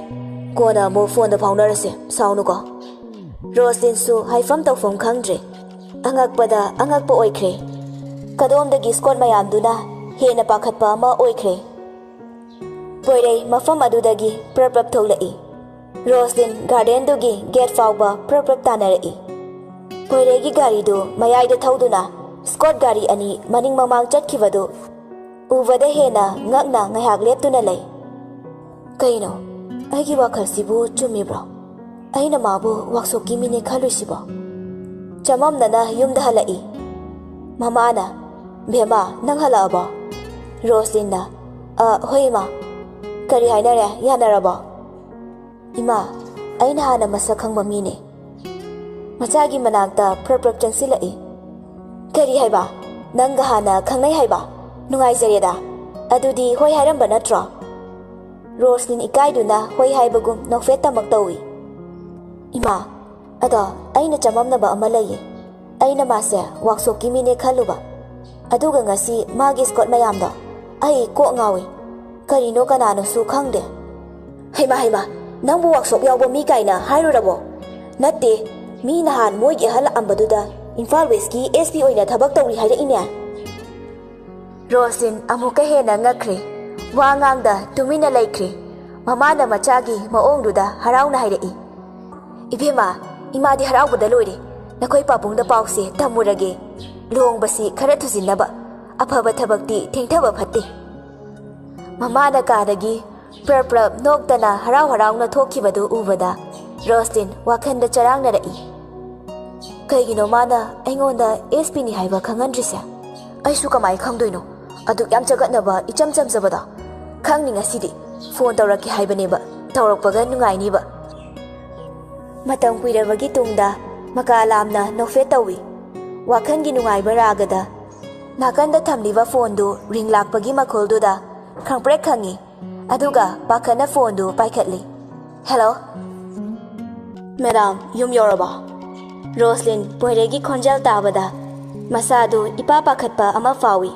ꯀꯣꯟꯅ ꯑꯃꯨꯛ ꯐꯣꯟꯗ ꯐꯥꯎꯅꯔꯁꯦ, ꯁꯥꯎꯅꯨꯀꯣ꯫" ꯔꯣꯁꯂꯤꯟꯁꯨ ꯍꯥꯏꯐꯝ ꯇꯧꯐꯝ ꯈꯪꯗ꯭ꯔꯦ꯫ ꯑꯉꯛꯄꯗ ꯑꯉꯛꯄ ꯑꯣꯏꯈ꯭ꯔꯦ꯫ ꯀꯗꯣꯝꯗꯒꯤ ꯁ꯭ꯀꯣꯠ ꯃꯌꯥꯝꯗꯨꯅ ꯍꯦꯟꯅ ꯄꯥꯈꯠꯄ ꯑꯃ ꯑꯣꯏꯈ꯭ꯔꯦ꯫ ꯄꯣꯏꯔꯩ ꯃꯐꯝ ꯑꯗꯨꯗꯒꯤ ꯄ꯭ꯔꯞ ꯄ꯭ꯔꯞ ꯊꯣꯛꯂꯛꯏ꯫ ꯔꯣꯁꯂꯤꯟ ꯒꯥꯔꯗꯦꯟꯗꯨꯒꯤ ꯒꯦꯠ ꯐꯥꯎꯕ ꯄ꯭ꯔꯞ ꯄ꯭ꯔꯞ ꯇꯥꯟꯅꯔꯛꯏ꯫ ꯄꯣꯏꯔꯩꯒꯤ ꯒꯥꯔꯤꯗꯨ ꯃꯌꯥꯏꯗ ꯊꯧꯗꯨꯅ ꯁ꯭ꯀꯣꯠ ꯒꯥꯔꯤ ꯑꯅꯤ ꯃꯅꯤꯡ ꯃꯃꯥꯡ ꯆꯠꯈꯤꯕꯗꯨ ꯎꯕꯗ ꯍꯦꯟꯅ ꯉꯛꯅ ꯉꯥꯏꯍꯥꯛ ꯂꯦꯞꯇꯨꯅ ꯂꯩ꯫ "ꯀꯩꯅꯣ, ꯑꯩꯒꯤ ꯋꯥꯈꯜꯁꯤꯕꯨ ꯆꯨꯝꯃꯤꯕ꯭ꯔꯣ? ꯑꯩꯅ ꯃꯥꯕꯨ ꯋꯥꯛꯁꯣꯞꯀꯤ ꯃꯤꯅꯦ ꯈꯜꯂꯨꯏꯁꯤꯕꯣ?" ꯆꯃꯝꯅꯅ ꯌꯨꯝꯗ ꯍꯜꯂꯛꯏ꯫ ꯃꯃꯥꯅ, "ꯚꯦꯃꯥ, ꯅꯪ ꯍꯜꯂꯛꯑꯕꯣ?" ꯔꯣꯁꯂꯤꯟꯅ, "ꯑ, ꯍꯣꯏ ꯏꯃꯥ꯫" "ꯀꯔꯤ ꯍꯥꯏꯅꯔꯦ? ꯌꯥꯅꯔꯕꯣ?" "ꯏꯃꯥ, ꯑꯩꯅ ꯍꯥꯟꯅ ꯃꯁꯛ ꯈꯪꯕ ꯃꯤꯅꯦ꯫" ꯃꯆꯥꯒꯤ ꯃꯅꯥꯛꯇ ꯄ꯭ꯔꯞ ꯄ꯭ꯔꯞ ꯆꯪꯁꯤꯜꯂꯛꯏ꯫ "ꯀꯔꯤ ꯍꯥꯏꯕ? ꯅꯪꯒ ꯍꯥꯟꯅ ꯈꯪꯅꯩ ꯍꯥꯏꯕ? ꯅꯨꯡꯉꯥꯏꯖꯔꯦꯗ꯫ ꯑꯗꯨꯗꯤ ꯍꯣꯏ ꯍꯥꯏꯔꯝꯕ ꯅꯠꯇ꯭ꯔꯣ?" ꯔꯣꯁꯂꯤꯟ ꯏꯀꯥꯏꯗꯨꯅ ꯍꯣꯏ ꯍꯥꯏꯕꯒꯨꯝ ꯅꯣꯛꯐꯦꯠꯇꯃꯛ ꯇꯧꯏ꯫ "ꯏꯃꯥ, ꯑꯗꯣ ꯑꯩꯅ ꯆꯃꯝꯅꯕ ꯑꯃ ꯂꯩꯌꯦ꯫ ꯑꯩꯅ ꯃꯥꯁꯦ ꯋꯥꯛꯁꯣꯞꯀꯤ ꯃꯤꯅꯦ ꯈꯜꯂꯨꯕ꯫ ꯑꯗꯨꯒ ꯉꯁꯤ ꯃꯥꯒꯤ ꯁ꯭ꯀꯣꯠ ꯃꯌꯥꯝꯗꯣ, ꯑꯩ ꯀꯣꯛ ꯉꯥꯎꯏ꯫ ꯀꯔꯤꯅꯣ ꯀꯅꯥꯅꯣꯁꯨ ꯈꯪꯗꯦ꯫ "ꯍꯩꯃꯥ, ꯍꯩꯃꯥ, ꯅꯪꯕꯨ ꯋꯥꯛꯁꯣꯞ ꯌꯥꯎꯕ ꯃꯤ ꯀꯥꯏꯅ ꯍꯥꯏꯔꯨꯔꯕꯣ?" "ꯅꯠꯇꯦ, ꯃꯤ ꯅꯍꯥꯟ ꯃꯣꯏꯒꯤ ꯑꯍꯜ ꯂꯥꯛꯑꯝꯕꯗꯨꯗ ꯏꯝꯐꯥꯜ ꯋꯦꯁꯀꯤ ꯑꯦꯁ ꯄꯤ ꯑꯣꯏꯅ ꯊꯕꯛ ꯇꯧꯔꯤ ꯍꯥꯏꯔꯛꯏꯅꯦ꯫" ꯔꯣꯁꯂꯤꯟ ꯑꯃꯨꯛꯀ ꯍꯦꯟꯅ ꯉꯛꯈ꯭ꯔꯦ꯫ ꯋꯥ ꯉꯥꯡꯗ ꯇꯨꯃꯤꯟꯅ ꯂꯩꯈ꯭ꯔꯦ꯫ ꯃꯃꯥꯅ ꯃꯆꯥꯒꯤ ꯃꯑꯣꯡꯗꯨꯗ ꯍꯔꯥꯎꯅ ꯍꯥꯏꯔꯛꯏ, "ꯏꯕꯦꯝꯃ, ꯏꯃꯥꯗꯤ ꯍꯔꯥꯎꯕꯗ ꯂꯣꯏꯔꯦ꯫ ꯅꯈꯣꯏ ꯄꯥꯕꯨꯡꯗ ꯄꯥꯎꯁꯦ ꯇꯝꯃꯨꯔꯒꯦ꯫ ꯂꯨꯍꯣꯡꯕꯁꯤ ꯈꯔ ꯊꯨꯖꯤꯟꯅꯕ꯫ ꯑꯐꯕ ꯊꯕꯛꯇꯤ ꯊꯦꯡꯊꯕ ꯐꯠꯇꯦ꯫" ꯃꯃꯥꯅ ꯀꯥꯗꯒꯤ ꯄ꯭ꯔꯞ ꯄ꯭ꯔꯞ ꯅꯣꯛꯇꯅ ꯍꯔꯥꯎ ꯍꯔꯥꯎꯅ ꯊꯣꯛꯈꯤꯕꯗꯨ ꯎꯕꯗ ꯔꯣꯁꯂꯤꯟ ꯋꯥꯈꯜꯗ ꯆꯔꯥꯡꯅꯔꯛꯏ꯫ "ꯀꯩꯒꯤꯅꯣ ꯃꯥꯅ ꯑꯩꯉꯣꯟꯗ ꯑꯦꯁ ꯄꯤꯅꯤ ꯍꯥꯏꯕ ꯈꯪꯍꯟꯗ꯭ꯔꯤꯁꯦ? ꯑꯩꯁꯨ ꯀꯃꯥꯏ ꯈꯪꯗꯣꯏꯅꯣ? ꯑꯗꯨꯛ ꯌꯥꯝ ꯆꯒꯠꯅꯕ ꯏꯆꯝ ꯆꯝꯖꯕꯗꯣ꯫ ꯈꯪꯅꯤ ꯉꯁꯤꯗꯤ꯫ ꯐꯣꯟ ꯇꯧꯔꯛꯀꯦ ꯍꯥꯏꯕꯅꯦꯕ, ꯇꯧꯔꯛꯄꯒ ꯅꯨꯡꯉꯥꯏꯅꯤꯕ꯫" ꯃꯇꯝ ꯀꯨꯏꯔꯕꯒꯤ ꯇꯨꯡꯗ ꯃꯀꯥ ꯂꯥꯝꯅ ꯅꯣꯛꯐꯦꯠ ꯇꯧꯏ꯫ ꯋꯥꯈꯜꯒꯤ ꯅꯨꯡꯉꯥꯏꯕ ꯔꯥꯒꯗ ꯅꯥꯀꯟꯗ ꯊꯝꯂꯤꯕ ꯐꯣꯟꯗꯨ ꯔꯤꯡ ꯂꯥꯛꯄꯒꯤ ꯃꯈꯣꯜꯗꯨꯗ ꯈꯪꯄ꯭ꯔꯦꯛ ꯈꯪꯏ꯫ ꯑꯗꯨꯒ ꯄꯥꯈꯠꯅ ꯐꯣꯟꯗꯨ ꯄꯥꯏꯈꯠꯂꯤ꯫ "ꯍꯦꯜꯂꯣ?" "ꯃꯦꯗꯥꯝ, ꯌꯨꯝ ꯌꯧꯔꯕꯣ?" ꯔꯣꯁꯂꯤꯟ ꯄꯣꯏꯔꯩꯒꯤ ꯈꯣꯟꯖꯦꯜ ꯇꯥꯕꯗ ꯃꯁꯥꯗꯨ ꯏꯄꯥ ꯄꯥꯈꯠꯄ ꯑꯃ ꯐꯥꯎꯏ꯫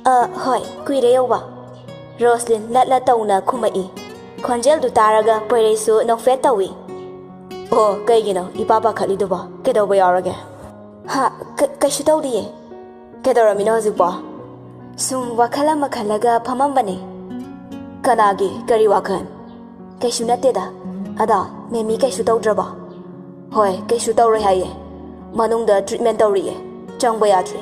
"ꯑ, ꯍꯣꯏ, ꯀꯨꯏꯔꯦ ꯌꯧꯕ꯫" ꯔꯣꯁꯂꯤꯟ ꯂꯠ ꯂꯠ ꯇꯧꯅ ꯈꯨꯝꯃꯛꯏ꯫ ꯈꯣꯟꯖꯦꯜꯗꯨ ꯇꯥꯔꯒ ꯄꯣꯏꯔꯩꯁꯨ ꯅꯣꯛꯐꯦꯠ ꯇꯧꯏ꯫ "ꯑꯣ, ꯀꯩꯒꯤꯅꯣ ꯏꯄꯥ ꯄꯥꯈꯠꯂꯤꯗꯨꯕꯣ? ꯀꯩꯗꯧꯕ ꯌꯥꯎꯔꯒꯦ?" "ꯍꯥ, ꯀ-, ꯀꯩꯁꯨ ꯇꯧꯗꯤꯌꯦ꯫" "ꯀꯩꯗꯧꯔꯝꯃꯤꯅꯣ ꯍꯧꯖꯤꯛꯄꯣ?" "ꯁꯨꯝ ꯋꯥꯈꯜ ꯑꯃ ꯈꯜꯂꯒ ꯐꯝꯃꯝꯕꯅꯦ꯫" "ꯀꯅꯥꯒꯤ? ꯀꯔꯤ ꯋꯥꯈꯜ?" "ꯀꯩꯁꯨ ꯅꯠꯇꯦꯗ꯫ ꯑꯗꯣ, ꯃꯦꯃꯤ ꯀꯩꯁꯨ ꯇꯧꯗ꯭ꯔꯕꯣ?" "ꯍꯣꯏ, ꯀꯩꯁꯨ ꯇꯧꯔꯣꯏ ꯍꯥꯏꯌꯦ꯫ ꯃꯅꯨꯡꯗ ꯇ꯭ꯔꯤꯠꯃꯦꯟ ꯇꯧꯔꯤꯌꯦ꯫ ꯆꯪꯕ ꯌꯥꯗ꯭ꯔꯤ꯫"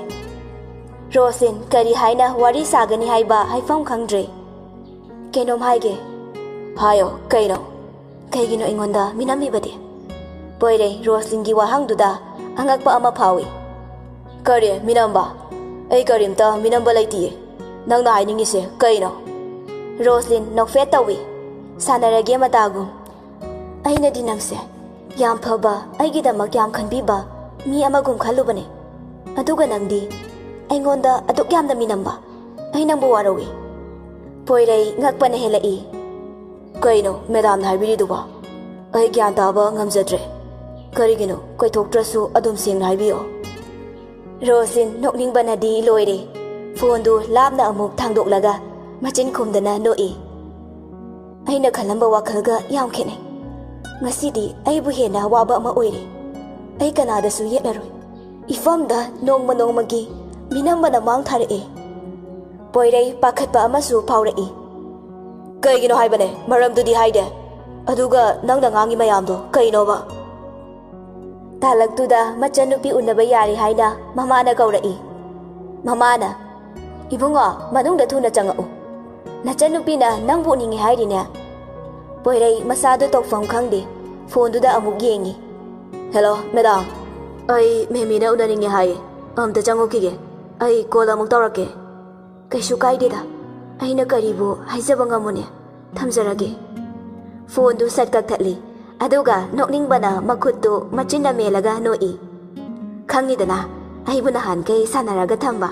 ꯔꯣꯁꯂꯤꯟ ꯀꯔꯤ ꯍꯥꯏꯅ ꯋꯥꯔꯤ ꯁꯥꯒꯅꯤ ꯍꯥꯏꯕ ꯍꯥꯏꯐꯝ ꯈꯪꯗ꯭ꯔꯦ꯫ "ꯀꯩꯅꯣꯝ ꯍꯥꯏꯒꯦ꯫" "ꯍꯥꯏꯌꯣ, ꯀꯩꯅꯣ?" "ꯀꯩꯒꯤꯅꯣ ꯑꯩꯉꯣꯟꯗ ꯃꯤꯅꯝꯃꯤꯕꯗꯤ?" ꯄꯣꯏꯔꯩ ꯔꯣꯁꯂꯤꯟꯒꯤ ꯋꯥꯍꯪꯗꯨꯗ ꯑꯉꯛꯄ ꯑꯃ ꯐꯥꯎꯏ꯫ "ꯀꯔꯤ ꯃꯤꯅꯝꯕ? ꯑꯩ ꯀꯔꯤꯝꯇ ꯃꯤꯅꯝꯕ ꯂꯩꯇꯤꯌꯦ꯫ ꯅꯪꯅ ꯍꯥꯏꯅꯤꯡꯉꯤꯁꯦ ꯀꯩꯅꯣ?" ꯔꯣꯁꯂꯤꯟ ꯅꯣꯛꯐꯦꯠ ꯇꯧꯏ꯫ ꯁꯥꯟꯅꯔꯒꯦ ꯃꯇꯥꯒꯨꯝ꯫ "ꯑꯩꯅꯗꯤ ꯅꯪꯁꯦ ꯌꯥꯝ ꯐꯕ, ꯑꯩꯒꯤꯗꯃꯛ ꯌꯥꯝ ꯈꯟꯕꯤꯕ ꯃꯤ ꯑꯃꯒꯨꯝ ꯈꯜꯂꯨꯕꯅꯦ꯫ ꯑꯗꯨꯒ ꯅꯪꯗꯤ ꯑꯩꯉꯣꯟꯗ ꯑꯗꯨꯛ ꯌꯥꯝꯅ ꯃꯤꯅꯝꯕ꯫ ꯑꯩ ꯅꯪꯕꯨ ꯋꯥꯔꯧꯏ꯫" ꯄꯣꯏꯔꯩ ꯉꯛꯄꯅ ꯍꯦꯜꯂꯛꯏ꯫ "ꯀꯩꯅꯣ ꯃꯦꯗꯥꯝꯅ ꯍꯥꯏꯕꯤꯔꯤꯗꯨꯕꯣ? ꯑꯩ ꯒ꯭ꯌꯥꯟ ꯇꯥꯕ ꯉꯝꯖꯗ꯭ꯔꯦ꯫ ꯀꯔꯤꯒꯤꯅꯣ? ꯀꯣꯏꯊꯣꯛꯇ꯭ꯔꯁꯨ ꯑꯗꯨꯝ ꯁꯦꯡꯅ ꯍꯥꯏꯕꯤꯌꯣ꯫" ꯔꯣꯁꯂꯤꯟ ꯅꯣꯛꯅꯤꯡꯕꯅꯗꯤ ꯂꯣꯏꯔꯦ꯫ ꯐꯣꯟꯗꯨ ꯂꯥꯞꯅ ꯑꯃꯨꯛ ꯊꯥꯡꯗꯣꯛꯂꯒ ꯃꯆꯤꯟ ꯈꯨꯝꯗꯅ ꯅꯣꯛꯏ꯫ ꯑꯩꯅ ꯈꯜꯂꯝꯕ ꯋꯥꯈꯜꯒ ꯌꯥꯝ ꯈꯦꯠꯅꯩ꯫ ꯉꯁꯤꯗꯤ ꯑꯩꯕꯨ ꯍꯦꯟꯅ ꯑꯋꯥꯕ ꯑꯃ ꯑꯣꯏꯔꯦ꯫ ꯑꯩ ꯀꯅꯥꯗꯁꯨ ꯌꯦꯠꯂꯔꯣꯏ꯫ ꯏꯐꯝꯗ ꯅꯣꯡꯃ ꯅꯣꯡꯃꯒꯤ ꯃꯤꯅꯝꯕꯅ ꯃꯥꯡ ꯊꯥꯔꯛꯑꯦ꯫ ꯄꯣꯏꯔꯩ ꯄꯥꯈꯠꯄ ꯑꯃꯁꯨ ꯐꯥꯎꯔꯛꯏ꯫ "ꯀꯩꯒꯤꯅꯣ ꯍꯥꯏꯕꯅꯦ? ꯃꯔꯝꯗꯨꯗꯤ ꯍꯥꯏꯗꯦ꯫ ꯑꯗꯨꯒ ꯅꯪꯅ ꯉꯥꯡꯉꯤ ꯃꯌꯥꯝꯗꯣ ꯀꯩꯅꯣꯕ?" ꯇꯥꯂꯛꯇꯨꯗ ꯃꯆꯟꯅꯨꯄꯤ ꯎꯅꯕ ꯌꯥꯔꯦ ꯍꯥꯏꯅ ꯃꯃꯥꯅ ꯀꯧꯔꯛꯏ꯫ ꯃꯃꯥꯅ, "ꯏꯕꯨꯡꯉꯣ, ꯃꯅꯨꯡꯗ ꯊꯨꯅ ꯆꯪꯉꯛꯎ꯫ ꯅꯆꯟꯅꯨꯄꯤꯅ ꯅꯪꯕꯨ ꯎꯅꯤꯡꯉꯦ ꯍꯥꯏꯔꯤꯅꯦ꯫" ꯄꯣꯏꯔꯩ ꯃꯁꯥꯗꯨ ꯇꯧꯐꯝ ꯈꯪꯗꯦ꯫ ꯐꯣꯟꯗꯨꯗ ꯑꯃꯨꯛ ꯌꯦꯡꯉꯤ꯫ "Hello, madam. ꯑꯩ ꯃꯦꯃꯤꯅ ꯎꯅꯅꯤꯡꯉꯦ ꯍꯥꯏ꯫ ꯑꯝꯇ ꯆꯪꯉꯨꯈꯤꯒꯦ꯫ ꯑꯩ ꯀꯣꯜ ꯑꯃꯨꯛ ꯇꯧꯔꯛꯀꯦ꯫" "ꯀꯩꯁꯨ ꯀꯥꯏꯗꯦꯗ꯫ ꯑꯩꯅ ꯀꯔꯤꯕꯨ ꯍꯥꯏꯖꯕ ꯉꯝꯃꯨꯅꯦ? ꯊꯝꯖꯔꯒꯦ꯫" ꯐꯣꯟꯗꯨ ꯁꯠ ꯀꯛꯊꯠꯂꯤ꯫ ꯑꯗꯨꯒ ꯅꯣꯛꯅꯤꯡꯕꯅ ꯃꯈꯨꯠꯇꯨ ꯃꯆꯤꯟꯅ ꯃꯦꯜꯂꯒ ꯅꯣꯛꯏ꯫ "ꯈꯪꯉꯤꯗꯅ, ꯑꯩꯕꯨ ꯅꯍꯥꯟꯈꯩ ꯁꯥꯟꯅꯔꯒ ꯊꯝꯕ꯫"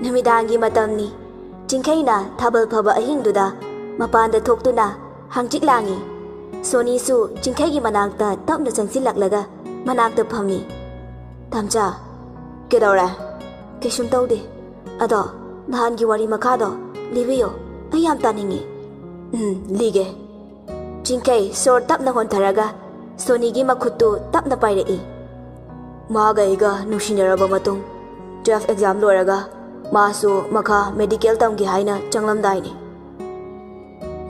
ꯅꯨꯃꯤꯗꯥꯡꯒꯤ ꯃꯇꯝꯅꯤ꯫ ꯆꯤꯡꯈꯩꯅ ꯊꯥꯕꯜ ꯐꯕ ꯑꯍꯤꯡꯗꯨꯗ ꯃꯄꯥꯟꯗ ꯊꯣꯛꯇꯨꯅ ꯍꯪꯆꯤꯠ ꯂꯥꯡꯏ꯫ ꯁꯣꯅꯤꯁꯨ ꯆꯤꯡꯈꯩꯒꯤ ꯃꯅꯥꯛꯇ ꯇꯞꯅ ꯆꯪꯁꯤꯜꯂꯛꯂꯒ ꯃꯅꯥꯛꯇ ꯐꯝꯃꯤ꯫ "ꯇꯝꯆꯥ꯫" "ꯀꯩꯗꯧꯔꯦ?" "ꯀꯩꯁꯨꯝ ꯇꯧꯗꯦ꯫ ꯑꯗꯣ ꯅꯍꯥꯟꯒꯤ ꯋꯥꯔꯤ ꯃꯈꯥꯗꯣ ꯂꯤꯕꯤꯌꯣ, ꯑꯩ ꯌꯥꯝ ꯇꯥꯅꯤꯡꯉꯤ꯫" "ꯎꯝ, ꯂꯤꯒꯦ꯫" ꯆꯤꯡꯈꯩ ꯁꯣꯔ ꯇꯞꯅ ꯍꯣꯟꯊꯔꯒ ꯁꯣꯅꯤꯒꯤ ꯃꯈꯨꯠꯇꯨ ꯇꯞꯅ ꯄꯥꯏꯔꯛꯏ꯫ "ꯃꯥꯒ ꯑꯩꯒ ꯅꯨꯡꯁꯤꯅꯔꯕ ꯃꯇꯨꯡ, ꯇꯨꯋꯦꯜꯐ ꯑꯦꯛꯖꯥꯝ ꯂꯣꯏꯔꯒ ꯃꯥꯁꯨ ꯃꯈꯥ ꯃꯦꯗꯤꯀꯦꯜ ꯇꯝꯒꯦ ꯍꯥꯏꯅ ꯆꯪꯂꯝꯗꯥꯏꯅꯤ꯫"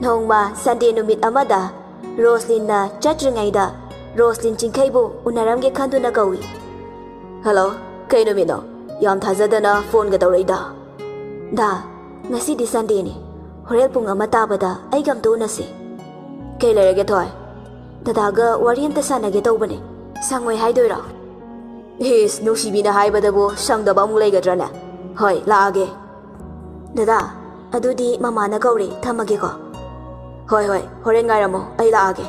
ꯅꯣꯡꯃ ꯁꯟꯗꯦ ꯅꯨꯃꯤꯠ ꯑꯃꯗ ꯔꯣꯁꯂꯤꯟꯅ ꯆꯠꯇ꯭ꯔꯤꯉꯩꯗ ꯔꯣꯁꯂꯤꯟ ꯆꯤꯡꯈꯩꯕꯨ ꯎꯅꯔꯝꯒꯦ ꯈꯟꯗꯨꯅ ꯀꯧꯏ꯫ "ꯍꯜꯂꯣ, ꯀꯩ ꯅꯨꯃꯤꯠꯅꯣ? ꯌꯥꯝ ꯊꯥꯖꯗꯅ ꯐꯣꯟꯒ ꯇꯧꯔꯛꯏꯗ꯫" "ꯗꯥ, ꯉꯁꯤꯗꯤ ꯁꯟꯗꯦꯅꯤ꯫ ꯍꯣꯔꯦꯟ ꯄꯨꯡ ꯑꯃ ꯇꯥꯕꯗ ꯑꯩꯒ ꯑꯝꯇ ꯎꯅꯁꯤ꯫" "ꯀꯩ ꯂꯩꯔꯒꯦ, ꯊꯣꯏ?" "ꯗꯗꯥꯒ ꯋꯥꯔꯤ ꯑꯝꯇ ꯁꯥꯟꯅꯒꯦ ꯇꯧꯕꯅꯦ꯫ ꯁꯪꯉꯣꯏ ꯍꯥꯏꯗꯣꯏꯔꯣ?" "ꯏꯁ, ꯅꯨꯡꯁꯤꯕꯤꯅ ꯍꯥꯏꯕꯗꯕꯨ ꯁꯪꯗꯕ ꯑꯃꯨꯛ ꯂꯩꯒꯗ꯭ꯔꯅꯦ? ꯍꯣꯏ, ꯂꯥꯛꯑꯒꯦ꯫" "ꯗꯗꯥ, ꯑꯗꯨꯗꯤ ꯃꯃꯥꯅ ꯀꯧꯔꯦ, ꯊꯝꯃꯒꯦꯀꯣ꯫" "ꯍꯣꯏ, ꯍꯣꯏ, ꯍꯣꯔꯦꯟ ꯉꯥꯏꯔꯝꯃꯣ, ꯑꯩ ꯂꯥꯛꯑꯒꯦ꯫"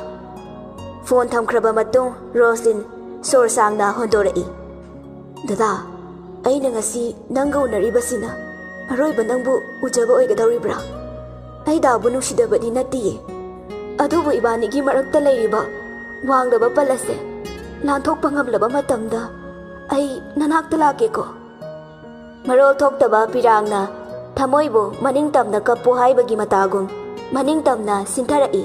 ꯐꯣꯟ ꯊꯝꯈ꯭ꯔꯕ ꯃꯇꯨꯡ ꯔꯣꯁꯂꯤꯟ ꯁꯣꯔ ꯁꯥꯡꯅ ꯍꯣꯟꯗꯣꯔꯛꯏ꯫ "ꯗꯗꯥ, ꯑꯩꯅ ꯉꯁꯤ ꯅꯪꯒ ꯎꯅꯔꯤꯕꯁꯤꯅ ꯑꯔꯣꯏꯕ ꯅꯪꯕꯨ ꯎꯖꯕ ꯑꯣꯏꯒꯗꯧꯔꯤꯕ꯭ꯔꯥ? ꯑꯩ ꯗꯥꯕꯨ ꯅꯨꯡꯁꯤꯗꯕꯗꯤ ꯅꯠꯇꯤꯌꯦ꯫ ꯑꯗꯨꯕꯨ ꯏꯕꯥꯅꯤꯒꯤ ꯃꯔꯛꯇ ꯂꯩꯔꯤꯕ ꯋꯥꯡꯂꯕ ꯄꯜ ꯑꯁꯦ ꯂꯥꯟꯊꯣꯛꯄ ꯉꯝꯂꯕ ꯃꯇꯝꯗ ꯑꯩ ꯅꯅꯥꯛꯇ ꯂꯥꯛꯀꯦꯀꯣ꯫" ꯃꯔꯣꯜ ꯊꯣꯛꯇꯕ ꯄꯤꯔꯥꯡꯅ ꯊꯃꯣꯏꯕꯨ ꯃꯅꯤꯡ ꯇꯝꯅ ꯀꯞꯄꯨ ꯍꯥꯏꯕꯒꯤ ꯃꯇꯥꯒꯨꯝ ꯃꯅꯤꯡ ꯇꯝꯅ ꯁꯤꯟꯊꯔꯛꯏ꯫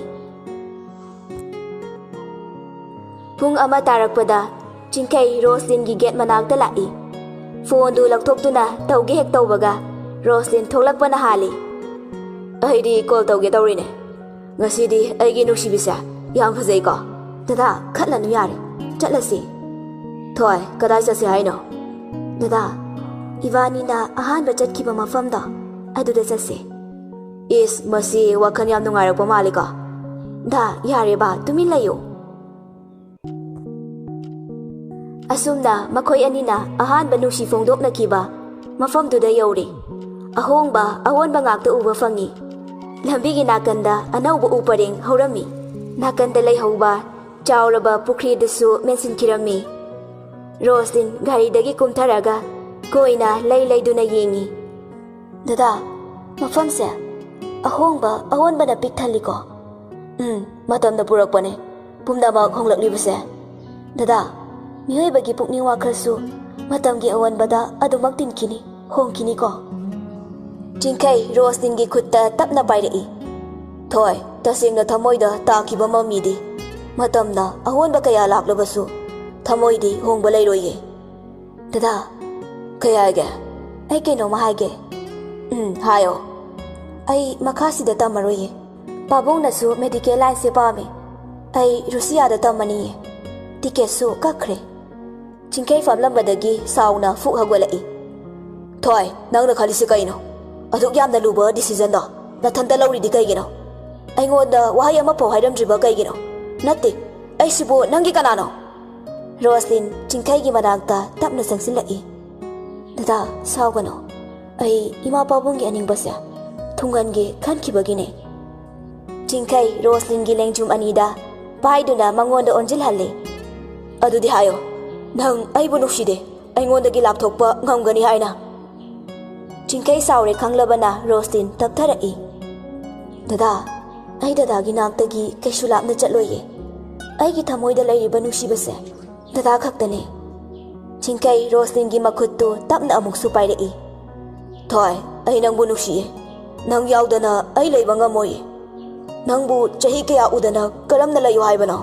ꯄꯨꯡ ꯑꯃ ꯇꯥꯔꯛꯄꯗ ꯆꯤꯡꯈꯩ ꯔꯣꯁꯂꯤꯟꯒꯤ ꯒꯦꯠ ꯃꯅꯥꯛꯇ ꯂꯥꯛꯏ꯫ ꯐꯣꯟꯗꯨ ꯂꯧꯊꯣꯛꯇꯨꯅ ꯇꯧꯒꯦ ꯍꯦꯛ ꯇꯧꯕꯒ ꯔꯣꯁꯂꯤꯟ ꯊꯣꯛꯂꯛꯄꯅ ꯍꯥꯜꯂꯤ꯫ "ꯑꯩꯗꯤ ꯀꯣꯜ ꯇꯧꯒꯦ ꯇꯧꯔꯤꯅꯦ꯫ ꯉꯁꯤꯗꯤ ꯑꯩꯒꯤ ꯅꯨꯡꯁꯤꯕꯤꯁꯦ ꯌꯥꯝ ꯐꯖꯩꯀꯣ꯫ ꯗꯗꯥ, ꯈꯠꯂꯅꯨ ꯌꯥꯔꯦ, ꯆꯠꯂꯁꯤ꯫" "ꯊꯣꯏ, ꯀꯗꯥꯏ ꯆꯠꯁꯦ ꯍꯥꯏꯅꯣ?" "ꯗꯗꯥ, ꯏꯕꯥꯅꯤꯅ ꯑꯍꯥꯟꯕ ꯆꯠꯈꯤꯕ ꯃꯐꯝꯗꯣ, ꯑꯗꯨꯗ ꯆꯠꯁꯦ꯫" "ꯏꯁ, ꯃꯁꯤ ꯋꯥꯈꯜ ꯌꯥꯝ ꯅꯨꯡꯉꯥꯏꯔꯛꯄ ꯃꯥꯜꯂꯤꯀꯣ꯫" "ꯗꯥ, ꯌꯥꯔꯦ ꯕꯥ, ꯇꯨꯃꯤꯟ ꯂꯩꯌꯨ꯫" ꯑꯁꯨꯝꯅ ꯃꯈꯣꯏ ꯑꯅꯤꯅ ꯑꯍꯥꯟꯕ ꯅꯨꯡꯁꯤ ꯐꯣꯡꯗꯣꯛꯅꯈꯤꯕ ꯃꯐꯝꯗꯨꯗ ꯌꯧꯔꯦ꯫ ꯑꯍꯣꯡꯕ ꯑꯑꯣꯟꯕ ꯉꯥꯛꯇ ꯎꯕ ꯐꯪꯉꯤ꯫ ꯂꯝꯕꯤꯒꯤ ꯅꯥꯀꯟꯗ ꯑꯅꯧꯕ ꯎ ꯄꯔꯦꯡ ꯍꯧꯔꯝꯃꯤ꯫ ꯅꯥꯀꯟꯗ ꯂꯩꯍꯧꯕ ꯆꯥꯎꯔꯕ ꯄꯨꯈ꯭ꯔꯤꯗꯨꯁꯨ ꯃꯦꯟꯁꯤꯟꯈꯤꯔꯝꯃꯤ꯫ ꯔꯣꯁꯂꯤꯟ ꯒꯥꯔꯤꯗꯒꯤ ꯀꯨꯝꯊꯔꯒ ꯀꯣꯏꯅ ꯂꯩ ꯂꯩꯗꯨꯅ ꯌꯦꯡꯉꯤ꯫ "ꯗꯗꯥ, ꯃꯐꯝꯁꯦ ꯑꯍꯣꯡꯕ ꯑꯑꯣꯟꯕꯅ ꯄꯤꯛ ꯊꯜꯂꯤꯀꯣ?" "ꯎꯝ, ꯃꯇꯝꯅ ꯄꯨꯔꯛꯄꯅꯦ ꯄꯨꯝꯅꯃꯛ ꯍꯣꯡꯂꯛꯂꯤꯕꯁꯦ꯫ ꯗꯗꯥ, ꯃꯤꯑꯣꯏꯕꯒꯤ ꯄꯨꯛꯅꯤꯡ ꯋꯥꯈꯜꯁꯨ ꯃꯇꯝꯒꯤ ꯑꯑꯣꯟꯕꯗ ꯑꯗꯨꯃꯛ ꯇꯤꯟꯈꯤꯅꯤ, ꯍꯣꯡꯈꯤꯅꯤꯀꯣ?" ꯆꯤꯡꯈꯩ ꯔꯣꯁꯂꯤꯟꯒꯤ ꯈꯨꯠꯇ ꯇꯞꯅ ꯄꯥꯏꯔꯛꯏ꯫ "ꯊꯣꯏ, ꯇꯁꯦꯡꯅ ꯊꯃꯣꯏꯗ ꯇꯥꯈꯤꯕ ꯃꯃꯤꯗꯤ ꯃꯇꯝꯅ ꯑꯍꯣꯟꯕ ꯀꯌꯥ ꯂꯥꯛꯂꯕꯁꯨ ꯊꯃꯣꯏꯗꯤ ꯍꯣꯡꯕ ꯂꯩꯔꯣꯏꯌꯦ꯫" "ꯗꯗꯥ꯫" "ꯀꯩ ꯍꯥꯏꯒꯦ?" "ꯑꯩ ꯀꯩꯅꯣꯝꯃ ꯍꯥꯏꯒꯦ꯫" "ꯎꯝ, ꯍꯥꯏꯌꯣ꯫" "ꯑꯩ ꯃꯈꯥꯁꯤꯗ ꯇꯝꯃꯔꯣꯏꯌꯦ꯫ ꯄꯥꯕꯨꯡꯅꯁꯨ ꯃꯦꯗꯤꯀꯦꯜ ꯂꯥꯏꯟꯁꯦ ꯄꯥꯝꯃꯦ꯫ ꯑꯩ ꯔꯨꯁꯤꯌꯥꯗ ꯇꯝꯃꯅꯤꯌꯦ꯫ ꯇꯤꯀꯦꯠꯁꯨ ꯀꯛꯈ꯭ꯔꯦ꯫" ꯆꯤꯡꯈꯩ ꯐꯝꯂꯝꯕꯗꯒꯤ ꯁꯥꯎꯅ ꯐꯨꯛ ꯍꯧꯒꯠꯂꯛꯏ꯫ "ꯊꯣꯏ, ꯅꯪꯅ ꯈꯜꯂꯤꯁꯤ ꯀꯩꯅꯣ? ꯑꯗꯨꯛ ꯌꯥꯝꯅ ꯂꯨꯕ ꯗꯤꯁꯤꯖꯟꯗꯣ ꯅꯊꯟꯇ ꯂꯧꯔꯤꯗꯤ ꯀꯩꯒꯤꯅꯣ? ꯑꯩꯉꯣꯟꯗ ꯋꯥꯍꯩ ꯑꯃꯐꯥꯎ ꯍꯥꯏꯔꯝꯗ꯭ꯔꯤꯕ ꯀꯩꯒꯤꯅꯣ? ꯅꯠꯇꯦ, ꯑꯩꯁꯤꯕꯨ ꯅꯪꯒꯤ ꯀꯅꯥꯅꯣ?" ꯔꯣꯁꯂꯤꯟ ꯆꯤꯡꯈꯩꯒꯤ ꯃꯅꯥꯛꯇ ꯇꯞꯅ ꯆꯪꯁꯤꯜꯂꯛꯏ꯫ "ꯗꯗꯥ, ꯁꯥꯎꯒꯅꯨ꯫ ꯑꯩ ꯏꯃꯥ ꯄꯥꯕꯨꯡꯒꯤ ꯑꯅꯤꯡꯕꯁꯦ ꯊꯨꯡꯍꯟꯒꯦ ꯈꯟꯈꯤꯕꯒꯤꯅꯦ꯫" ꯆꯤꯡꯈꯩ ꯔꯣꯁꯂꯤꯟꯒꯤ ꯂꯦꯡꯖꯨꯝ ꯑꯅꯤꯗ ꯄꯥꯏꯗꯨꯅ ꯃꯉꯣꯟꯗ ꯑꯣꯟꯁꯤꯜꯍꯜꯂꯤ꯫ "ꯑꯗꯨꯗꯤ ꯍꯥꯏꯌꯣ, ꯅꯪ ꯑꯩꯕꯨ ꯅꯨꯡꯁꯤꯗꯦ, ꯑꯩꯉꯣꯟꯗꯒꯤ ꯂꯥꯞꯊꯣꯛꯄ ꯉꯝꯒꯅꯤ ꯍꯥꯏꯅ?" ꯆꯤꯡꯈꯩ ꯁꯥꯎꯔꯦ ꯈꯪꯂꯕꯅ ꯔꯣꯁꯂꯤꯟ ꯇꯞꯊꯔꯛꯏ꯫ "ꯗꯗꯥ, ꯑꯩ ꯗꯗꯥꯒꯤ ꯅꯥꯛꯇꯒꯤ ꯀꯩꯁꯨ ꯂꯥꯞꯅ ꯆꯠꯂꯣꯏꯌꯦ꯫ ꯑꯩꯒꯤ ꯊꯃꯣꯏꯗ ꯂꯩꯔꯤꯕ ꯅꯨꯡꯁꯤꯕꯁꯦ ꯗꯗꯥ ꯈꯛꯇꯅꯦ꯫" ꯆꯤꯡꯈꯩ ꯔꯣꯁꯂꯤꯟꯒꯤ ꯃꯈꯨꯠꯇꯨ ꯇꯞꯅ ꯑꯃꯨꯛꯁꯨ ꯄꯥꯏꯔꯛꯏ꯫ "ꯊꯣꯏ, ꯑꯩ ꯅꯪꯕꯨ ꯅꯨꯡꯁꯤꯌꯦ꯫ ꯅꯪ ꯌꯥꯎꯗꯅ ꯑꯩ ꯂꯩꯕ ꯉꯝꯃꯣꯏꯌꯦ꯫ ꯅꯪꯕꯨ ꯆꯍꯤ ꯀꯌꯥ ꯎꯗꯅ ꯀꯔꯝꯅ ꯂꯩꯌꯨ ꯍꯥꯏꯕꯅꯣ?"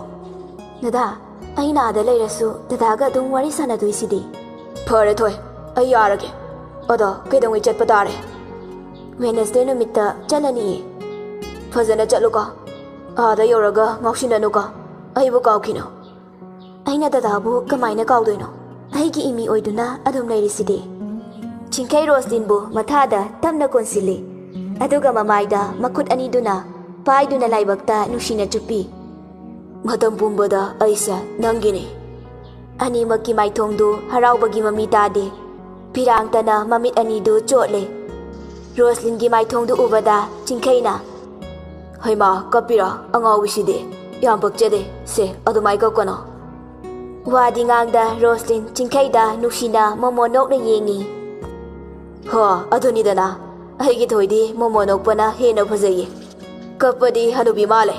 "ꯗꯗꯥ, ꯑꯩꯅ ꯑꯥꯗ ꯂꯩꯔꯁꯨ ꯗꯗꯥꯒ ꯑꯗꯨꯝ ꯋꯥꯔꯤ ꯁꯥꯟꯅꯗꯣꯏꯁꯤꯗꯤ?" "ꯐꯔꯦ ꯊꯣꯏ, ꯑꯩ ꯌꯥꯔꯒꯦ꯫ ꯑꯗꯣ ꯀꯩꯗꯧꯉꯩ ꯆꯠꯄ ꯇꯥꯔꯦ?" "ꯋꯦꯅꯁꯗꯦ ꯅꯨꯃꯤꯠꯇ ꯆꯠꯂꯅꯤꯌꯦ꯫" "ꯐꯖꯅ ꯆꯠꯂꯨꯀꯣ꯫ ꯑꯥꯗ ꯌꯧꯔꯒ ꯉꯥꯎꯁꯤꯟꯅꯅꯨꯀꯣ꯫ ꯑꯩꯕꯨ ꯀꯥꯎꯈꯤꯅꯨ꯫" "ꯑꯩꯅ ꯗꯗꯥꯕꯨ ꯀꯃꯥꯏꯅ ꯀꯥꯎꯗꯣꯏꯅꯣ? ꯑꯩꯒꯤ ꯏꯃꯤ ꯑꯣꯏꯗꯨꯅ ꯑꯗꯨꯝ ꯂꯩꯔꯤꯁꯤꯗꯤ꯫" ꯆꯤꯡꯈꯩ ꯔꯣꯁꯂꯤꯟꯕꯨ ꯃꯊꯥꯗ ꯇꯞꯅ ꯀꯣꯟꯁꯤꯜꯂꯤ꯫ ꯑꯗꯨꯒ ꯃꯃꯥꯏꯗ ꯃꯈꯨꯠ ꯑꯅꯤꯗꯨꯅ ꯄꯥꯏꯗꯨꯅ ꯂꯥꯏꯕꯛꯇ ꯅꯨꯡꯁꯤꯅ ꯆꯨꯞꯄꯤ꯫ "ꯃꯇꯝ ꯄꯨꯝꯕꯗ ꯑꯩꯁꯦ ꯅꯪꯒꯤꯅꯤ꯫" ꯑꯅꯤꯃꯛꯀꯤ ꯃꯥꯏꯊꯣꯡꯗꯨ ꯍꯔꯥꯎꯕꯒꯤ ꯃꯃꯤ ꯇꯥꯗꯦ꯫ ꯐꯤꯔꯥꯡꯇꯅ ꯃꯃꯤꯠ ꯑꯅꯤꯗꯨ ꯆꯣꯠꯂꯦ꯫ ꯔꯣꯁꯂꯤꯟꯒꯤ ꯃꯥꯏꯊꯣꯡꯗꯨ ꯎꯕꯗ ꯆꯤꯡꯈꯩꯅ, "ꯍꯩꯃꯥ, ꯀꯞꯄꯤꯔꯣ? ꯑꯉꯥꯎꯕꯤꯁꯤꯗꯤ꯫ ꯌꯥꯝ ꯄꯛꯆꯗꯦ꯫ ꯁꯦ, ꯑꯗꯨꯃꯥꯏ ꯀꯞꯀꯅꯣ꯫" ꯋꯥꯗꯤ ꯉꯥꯡꯗ ꯔꯣꯁꯂꯤꯟ ꯆꯤꯡꯈꯩꯗ ꯅꯨꯡꯁꯤꯅ ꯃꯣꯃꯣ ꯅꯣꯛꯅ ꯌꯦꯡꯉꯤ꯫ "ꯍꯣ, ꯑꯗꯨꯅꯤꯗꯅ꯫ ꯑꯩꯒꯤ ꯊꯣꯏꯗꯤ ꯃꯣꯃꯣ ꯅꯣꯛꯄꯅ ꯍꯦꯟꯅ ꯐꯖꯩꯌꯦ꯫ ꯀꯞꯄꯗꯤ ꯍꯅꯨꯕꯤ ꯃꯥꯜꯂꯦ꯫"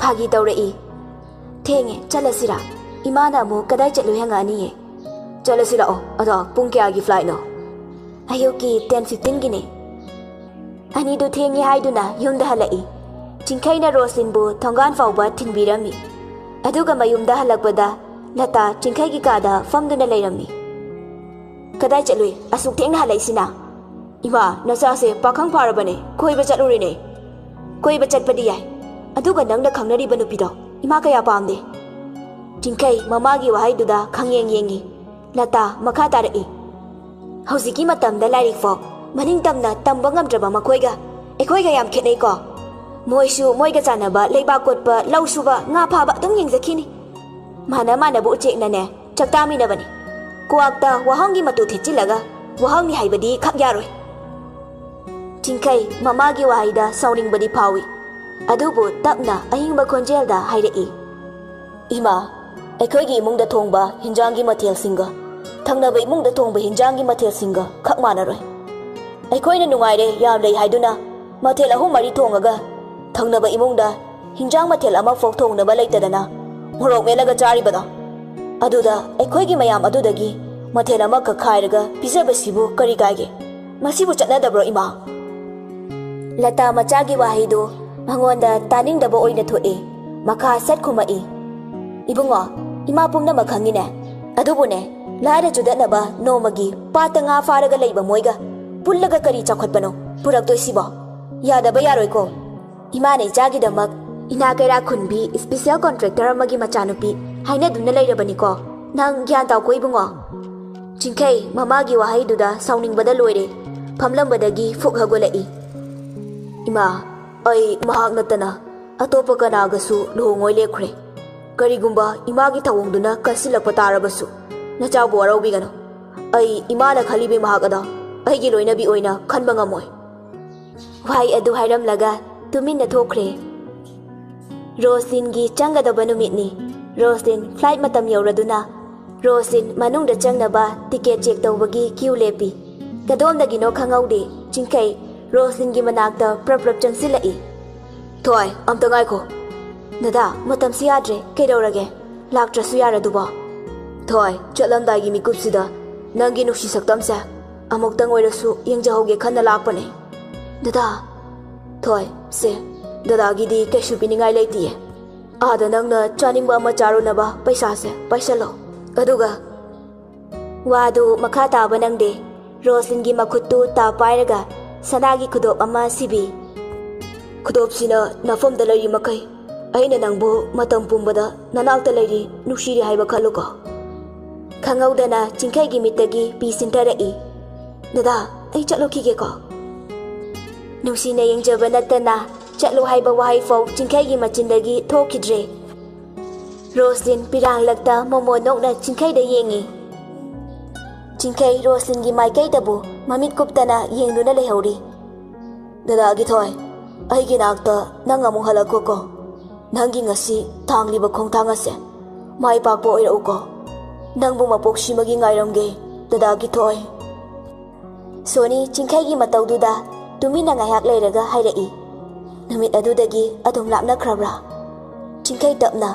ꯐꯥꯒꯤ ꯇꯧꯔꯛꯏ꯫ "ꯊꯦꯡꯉꯦ, ꯆꯠꯂꯁꯤꯔꯥ? ꯏꯃꯥꯅ ꯑꯃꯨꯛ ꯀꯗꯥꯏ ꯆꯠꯂꯨꯏ ꯍꯪꯉꯛꯑꯅꯤꯌꯦ꯫" "ꯆꯠꯂꯁꯤ ꯂꯥꯛꯑꯣ꯫ ꯑꯗꯣ ꯄꯨꯡ ꯀꯌꯥꯒꯤ flightꯅꯣ?" "ꯑꯌꯨꯛꯀꯤ ten fifteenꯒꯤꯅꯦ꯫" ꯑꯅꯤꯗꯨ ꯊꯦꯡꯉꯦ ꯍꯥꯏꯗꯨꯅ ꯌꯨꯝꯗ ꯍꯜꯂꯛꯏ꯫ ꯆꯤꯡꯈꯩꯅ ꯔꯣꯁꯂꯤꯟꯕꯨ ꯊꯣꯡꯒꯥꯟ ꯐꯥꯎꯕ ꯊꯤꯟꯕꯤꯔꯝꯃꯤ꯫ ꯑꯗꯨꯒ ꯃꯌꯨꯝꯗ ꯍꯜꯂꯛꯄꯗ ꯂꯇꯥ ꯆꯤꯡꯈꯩꯒꯤ ꯀꯥꯗ ꯐꯝꯗꯨꯅ ꯂꯩꯔꯝꯃꯤ꯫ "ꯀꯗꯥꯏ ꯆꯠꯂꯨꯏ? ꯑꯁꯨꯛ ꯊꯦꯡꯅ ꯍꯜꯂꯛꯏꯁꯤꯅ?" "ꯏꯃꯥ, ꯅꯆꯥꯁꯦ ꯄꯥꯈꯪ ꯐꯥꯔꯕꯅꯦ, ꯀꯣꯏꯕ ꯆꯠꯂꯨꯔꯤꯅꯦ꯫" "ꯀꯣꯏꯕ ꯆꯠꯄꯗꯤ ꯌꯥꯏ, ꯑꯗꯨꯒ ꯅꯪꯅ ꯈꯪꯅꯔꯤꯕ ꯅꯨꯄꯤꯗꯣ ꯏꯃꯥ ꯀꯌꯥ ꯄꯥꯝꯗꯦ꯫" ꯆꯤꯡꯈꯩ ꯃꯃꯥꯒꯤ ꯋꯥꯍꯩꯗꯨꯗ ꯈꯪꯌꯦꯡ ꯌꯦꯡꯉꯤ꯫ ꯂꯇꯥ ꯃꯈꯥ ꯇꯥꯔꯛꯏ꯫ "ꯍꯧꯖꯤꯛꯀꯤ ꯃꯇꯝꯗ ꯂꯥꯏꯔꯤꯛ ꯐꯥꯎ ꯃꯅꯤꯡ ꯇꯝꯅ ꯇꯝꯕ ꯉꯝꯗ꯭ꯔꯕ ꯃꯈꯣꯏꯒ ꯑꯩꯈꯣꯏꯒ ꯌꯥꯝ ꯈꯦꯠꯅꯩꯀꯣ꯫ ꯃꯣꯏꯁꯨ ꯃꯣꯏꯒ ꯆꯥꯟꯅꯕ ꯂꯩꯕꯥꯛ ꯀꯣꯠꯄ, ꯂꯧ ꯁꯨꯕ, ꯉꯥ ꯐꯥꯕ ꯑꯗꯨꯝ ꯌꯦꯡꯖꯈꯤꯅꯤ꯫ ꯃꯥꯟꯅ ꯃꯥꯟꯅꯕ ꯎꯆꯦꯛꯅꯅꯦ ꯆꯥꯛꯇꯥꯃꯤꯟꯅꯕꯅꯤ꯫ ꯀ꯭ꯋꯥꯛꯇ ꯋꯥꯍꯪꯒꯤ ꯃꯇꯨ ꯊꯦꯠꯆꯤꯜꯂꯒ ꯋꯥꯍꯪꯅꯤ ꯍꯥꯏꯕꯗꯤ ꯈꯛ ꯌꯥꯔꯣꯏ꯫" ꯆꯤꯡꯈꯩ ꯃꯃꯥꯒꯤ ꯋꯥꯍꯩꯗ ꯁꯥꯎꯅꯤꯡꯕꯗꯤ ꯐꯥꯎꯏ, ꯑꯗꯨꯕꯨ ꯇꯞꯅ ꯑꯏꯪꯕ ꯈꯣꯟꯖꯦꯜꯗ ꯍꯥꯏꯔꯛꯏ꯫ "ꯏꯃꯥ, ꯑꯩꯈꯣꯏꯒꯤ ꯏꯃꯨꯡꯗ ꯊꯣꯡꯕ ꯍꯤꯟꯖꯥꯡꯒꯤ ꯃꯊꯦꯜꯁꯤꯡꯒ ꯊꯪꯅꯕ ꯏꯃꯨꯡꯗ ꯊꯣꯡꯕ ꯍꯤꯟꯖꯥꯡꯒꯤ ꯃꯊꯦꯜꯁꯤꯡꯒ ꯈꯛ ꯃꯥꯟꯅꯔꯣꯏ꯫ ꯑꯩꯈꯣꯏꯅ ꯅꯨꯡꯉꯥꯏꯔꯦ, ꯌꯥꯝ ꯂꯩ ꯍꯥꯏꯗꯨꯅ ꯃꯊꯦꯜ ꯑꯍꯨꯝ ꯃꯔꯤ ꯊꯣꯡꯉꯒ ꯊꯪꯅꯕ ꯏꯃꯨꯡꯗ ꯍꯤꯟꯖꯥꯡ ꯃꯊꯦꯜ ꯑꯃꯐꯥꯎ ꯊꯣꯡꯅꯕ ꯂꯩꯇꯗꯅ ꯃꯣꯔꯣꯛ ꯃꯦꯠꯂꯒ ꯆꯥꯔꯤꯕꯗꯣ, ꯑꯗꯨꯗ ꯑꯩꯈꯣꯏꯒꯤ ꯃꯌꯥꯝ ꯑꯗꯨꯗꯒꯤ ꯃꯊꯦꯜ ꯑꯃꯈꯛ ꯈꯥꯏꯔꯒ ꯄꯤꯖꯕꯁꯤꯕꯨ ꯀꯔꯤ ꯀꯥꯏꯒꯦ? ꯃꯁꯤꯕꯨ ꯆꯠꯅꯗꯕ꯭ꯔꯣ, ꯏꯃꯥ? ꯂꯇꯥ ꯃꯆꯥꯒꯤ ꯋꯥꯍꯩꯗꯨ ꯃꯉꯣꯟꯗ ꯇꯥꯅꯤꯡꯗꯕ ꯑꯣꯏꯅ ꯊꯣꯛꯏ꯫ ꯃꯈꯥ ꯁꯠ ꯈꯨꯝꯃꯛꯏ, "ꯏꯕꯨꯡꯉꯣ, ꯏꯃꯥ ꯄꯨꯝꯅꯃꯛ ꯈꯪꯉꯤꯅꯦ꯫ ꯑꯗꯨꯕꯨꯅꯦ, ꯂꯥꯏꯔ ꯆꯨꯗꯠꯅꯕ ꯅꯣꯡꯃꯒꯤ ꯄꯥꯠꯇ ꯉꯥ ꯐꯥꯔꯒ ꯂꯩꯕ ꯃꯣꯏꯒ ꯄꯨꯜꯂꯒ ꯀꯔꯤ ꯆꯥꯎꯈꯠꯄꯅꯣ ꯄꯨꯔꯛꯇꯣꯏꯁꯤꯕꯣ? ꯌꯥꯗꯕ ꯌꯥꯔꯣꯏꯀꯣ꯫ ꯏꯃꯥꯅ ꯏꯆꯥꯒꯤꯗꯃꯛ ꯏꯅꯥ ꯀꯩꯔꯥꯛ ꯈꯨꯟꯕꯤ special contractor ꯑꯃꯒꯤ ꯃꯆꯥꯅꯨꯄꯤ ꯍꯥꯏꯅꯗꯨꯅ ꯂꯩꯔꯕꯅꯤꯀꯣ꯫ ꯅꯪ ꯒ꯭ꯌꯥꯟ ꯇꯥꯎꯀꯣ, ꯏꯕꯨꯡꯉꯣ꯫" ꯆꯤꯡꯈꯩ ꯃꯃꯥꯒꯤ ꯋꯥꯍꯩꯗꯨꯗ ꯁꯥꯎꯅꯤꯡꯕꯗ ꯂꯣꯏꯔꯦ꯫ ꯐꯝꯂꯝꯕꯗꯒꯤ ꯐꯨꯛ ꯍꯧꯒꯠꯂꯛꯏ꯫ "ꯏꯃꯥ, ꯑꯩ ꯃꯍꯥꯛ ꯅꯠꯇꯅ ꯑꯇꯣꯞꯄ ꯀꯅꯥꯒꯁꯨ ꯂꯨꯍꯣꯡꯉꯣꯏ ꯂꯦꯞꯈ꯭ꯔꯦ꯫ ꯀꯔꯤꯒꯨꯝꯕ ꯏꯃꯥꯒꯤ ꯊꯧꯑꯣꯡꯗꯨꯅ ꯀꯟꯁꯤꯜꯂꯛꯄ ꯇꯥꯔꯕꯁꯨ, ꯅꯆꯥꯕꯨ ꯋꯥꯔꯧꯕꯤꯒꯅꯨ꯫ ꯑꯩ ꯏꯃꯥꯅ ꯈꯜꯂꯤꯕꯤ ꯃꯍꯥꯛ ꯑꯗꯣ ꯑꯩꯒꯤ ꯂꯣꯏꯅꯕꯤ ꯑꯣꯏꯅ ꯈꯟꯕ ꯉꯝꯃꯣꯏ꯫" ꯋꯥꯍꯩ ꯑꯗꯨ ꯍꯥꯏꯔꯝꯂꯒ ꯇꯨꯃꯤꯟꯅ ꯊꯣꯛꯈ꯭ꯔꯦ꯫ ꯔꯣꯁꯂꯤꯟꯒꯤ ꯆꯪꯒꯗꯕ ꯅꯨꯃꯤꯠꯅꯤ꯫ ꯔꯣꯁꯂꯤꯟ flight ꯃꯇꯝ ꯌꯧꯔꯗꯨꯅ ꯔꯣꯁꯂꯤꯟ ꯃꯅꯨꯡꯗ ꯆꯪꯅꯕ ticket check ꯇꯧꯕꯒꯤ queue ꯂꯦꯞꯄꯤ꯫ ꯀꯗꯣꯝꯗꯒꯤꯅꯣ ꯈꯪꯍꯧꯗꯦ, ꯆꯤꯡꯈꯩ ꯔꯣꯁꯂꯤꯟꯒꯤ ꯃꯅꯥꯛꯇ ꯄ꯭ꯔꯞ ꯄ꯭ꯔꯞ ꯆꯪꯁꯤꯜꯂꯛꯏ꯫ "ꯊꯣꯏ, ꯑꯝꯇ ꯉꯥꯏꯈꯣ꯫" "ꯗꯗꯥ, ꯃꯇꯝꯁꯤ ꯌꯥꯗ꯭ꯔꯦ, ꯀꯩꯗꯧꯔꯒꯦ? ꯂꯥꯛꯇ꯭ꯔꯁꯨ ꯌꯥꯔꯗꯨꯕꯣ?" "ꯊꯣꯏ, ꯆꯠꯂꯝꯗꯥꯏꯒꯤ ꯃꯤꯀꯨꯞꯁꯤꯗ ꯅꯪꯒꯤ ꯅꯨꯡꯁꯤ ꯁꯛꯇꯝꯁꯦ ꯑꯃꯨꯛꯇꯪ ꯑꯣꯏꯔꯁꯨ ꯌꯦꯡꯖꯍꯧꯒꯦ ꯈꯟꯅ ꯂꯥꯛꯄꯅꯦ꯫" "ꯗꯗꯥ꯫" "ꯊꯣꯏ, ꯁꯦ, ꯗꯗꯥꯒꯤꯗꯤ ꯀꯩꯁꯨ ꯄꯤꯅꯤꯡꯉꯥꯏ ꯂꯩꯇꯤꯌꯦ꯫ ꯑꯥꯗ ꯅꯪꯅ ꯆꯥꯅꯤꯡꯕ ꯑꯃ ꯆꯥꯔꯨꯅꯕ ꯄꯩꯁꯥꯁꯦ ꯄꯥꯏꯁꯜꯂꯣ꯫" ꯑꯗꯨꯒ ꯋꯥꯗꯨ ꯃꯈꯥ ꯇꯥꯕ ꯅꯪꯗꯦ꯫ ꯔꯣꯁꯂꯤꯟꯒꯤ ꯃꯈꯨꯠꯇꯨ ꯇꯥ ꯄꯥꯏꯔꯒ ꯁꯅꯥꯒꯤ ꯈꯨꯗꯣꯞ ꯑꯃ ꯁꯤꯕꯤ꯫ "ꯈꯨꯗꯣꯞꯁꯤꯅ ꯅꯐꯝꯗ ꯂꯩꯔꯤ ꯃꯈꯩ ꯑꯩꯅ ꯅꯪꯕꯨ ꯃꯇꯝ ꯄꯨꯝꯕꯗ ꯅꯅꯥꯛꯇ ꯂꯩꯔꯤ, ꯅꯨꯡꯁꯤꯔꯤ ꯍꯥꯏꯕ ꯈꯜꯂꯨꯀꯣ꯫" ꯈꯪꯍꯧꯗꯅ ꯆꯤꯡꯈꯩꯒꯤ ꯃꯤꯠꯇꯒꯤ ꯄꯤ ꯁꯤꯟꯊꯔꯛꯏ꯫ "ꯗꯗꯥ, ꯑꯩ ꯆꯠꯂꯨꯈꯤꯒꯦꯀꯣ꯫" ꯅꯨꯡꯁꯤꯅ ꯌꯦꯡꯖꯕ ꯅꯠꯇꯅ ꯆꯠꯂꯣ ꯍꯥꯏꯕ ꯋꯥꯍꯩ ꯐꯥꯎ ꯆꯤꯡꯈꯩꯒꯤ ꯃꯆꯤꯟꯗꯒꯤ ꯊꯣꯛꯈꯤꯗ꯭ꯔꯦ꯫ ꯔꯣꯁꯂꯤꯟ ꯄꯤꯔꯥꯡꯂꯛꯇ ꯃꯣꯃꯣ ꯅꯣꯛꯅ ꯆꯤꯡꯈꯩꯗ ꯌꯦꯡꯉꯤ꯫ ꯆꯤꯡꯈꯩ ꯔꯣꯁꯂꯤꯟꯒꯤ ꯃꯥꯏꯀꯩꯗꯕꯨ ꯃꯃꯤꯠ ꯀꯨꯞꯇꯅ ꯌꯦꯡꯗꯨꯅ ꯂꯩꯍꯧꯔꯤ꯫ "ꯗꯗꯥꯒꯤ ꯊꯣꯏ, ꯑꯩꯒꯤ ꯅꯥꯛꯇ ꯅꯪ ꯑꯃꯨꯛ ꯍꯜꯂꯛꯈꯣꯀꯣ꯫ ꯅꯪꯒꯤ ꯉꯁꯤ ꯊꯥꯡꯂꯤꯕ ꯈꯣꯡꯊꯥꯡ ꯑꯁꯦ ꯃꯥꯏ ꯄꯥꯛꯄ ꯑꯣꯏꯔꯛꯎꯀꯣ꯫ ꯅꯪꯕꯨ ꯃꯄꯣꯛꯁꯤꯃꯒꯤ ꯉꯥꯏꯔꯝꯒꯦ, ꯗꯗꯥꯒꯤ ꯊꯣꯏ꯫" ꯁꯣꯅꯤ ꯆꯤꯡꯈꯩꯒꯤ ꯃꯇꯧꯗꯨꯗ ꯇꯨꯃꯤꯟꯅ ꯉꯥꯏꯍꯥꯛ ꯂꯩꯔꯒ ꯍꯥꯏꯔꯛꯏ, "ꯅꯨꯃꯤꯠ ꯑꯗꯨꯗꯒꯤ ꯑꯗꯨꯝ ꯂꯥꯞꯅꯈ꯭ꯔꯕ꯭ꯔꯥ?" ꯆꯤꯡꯈꯩ ꯇꯞꯅ,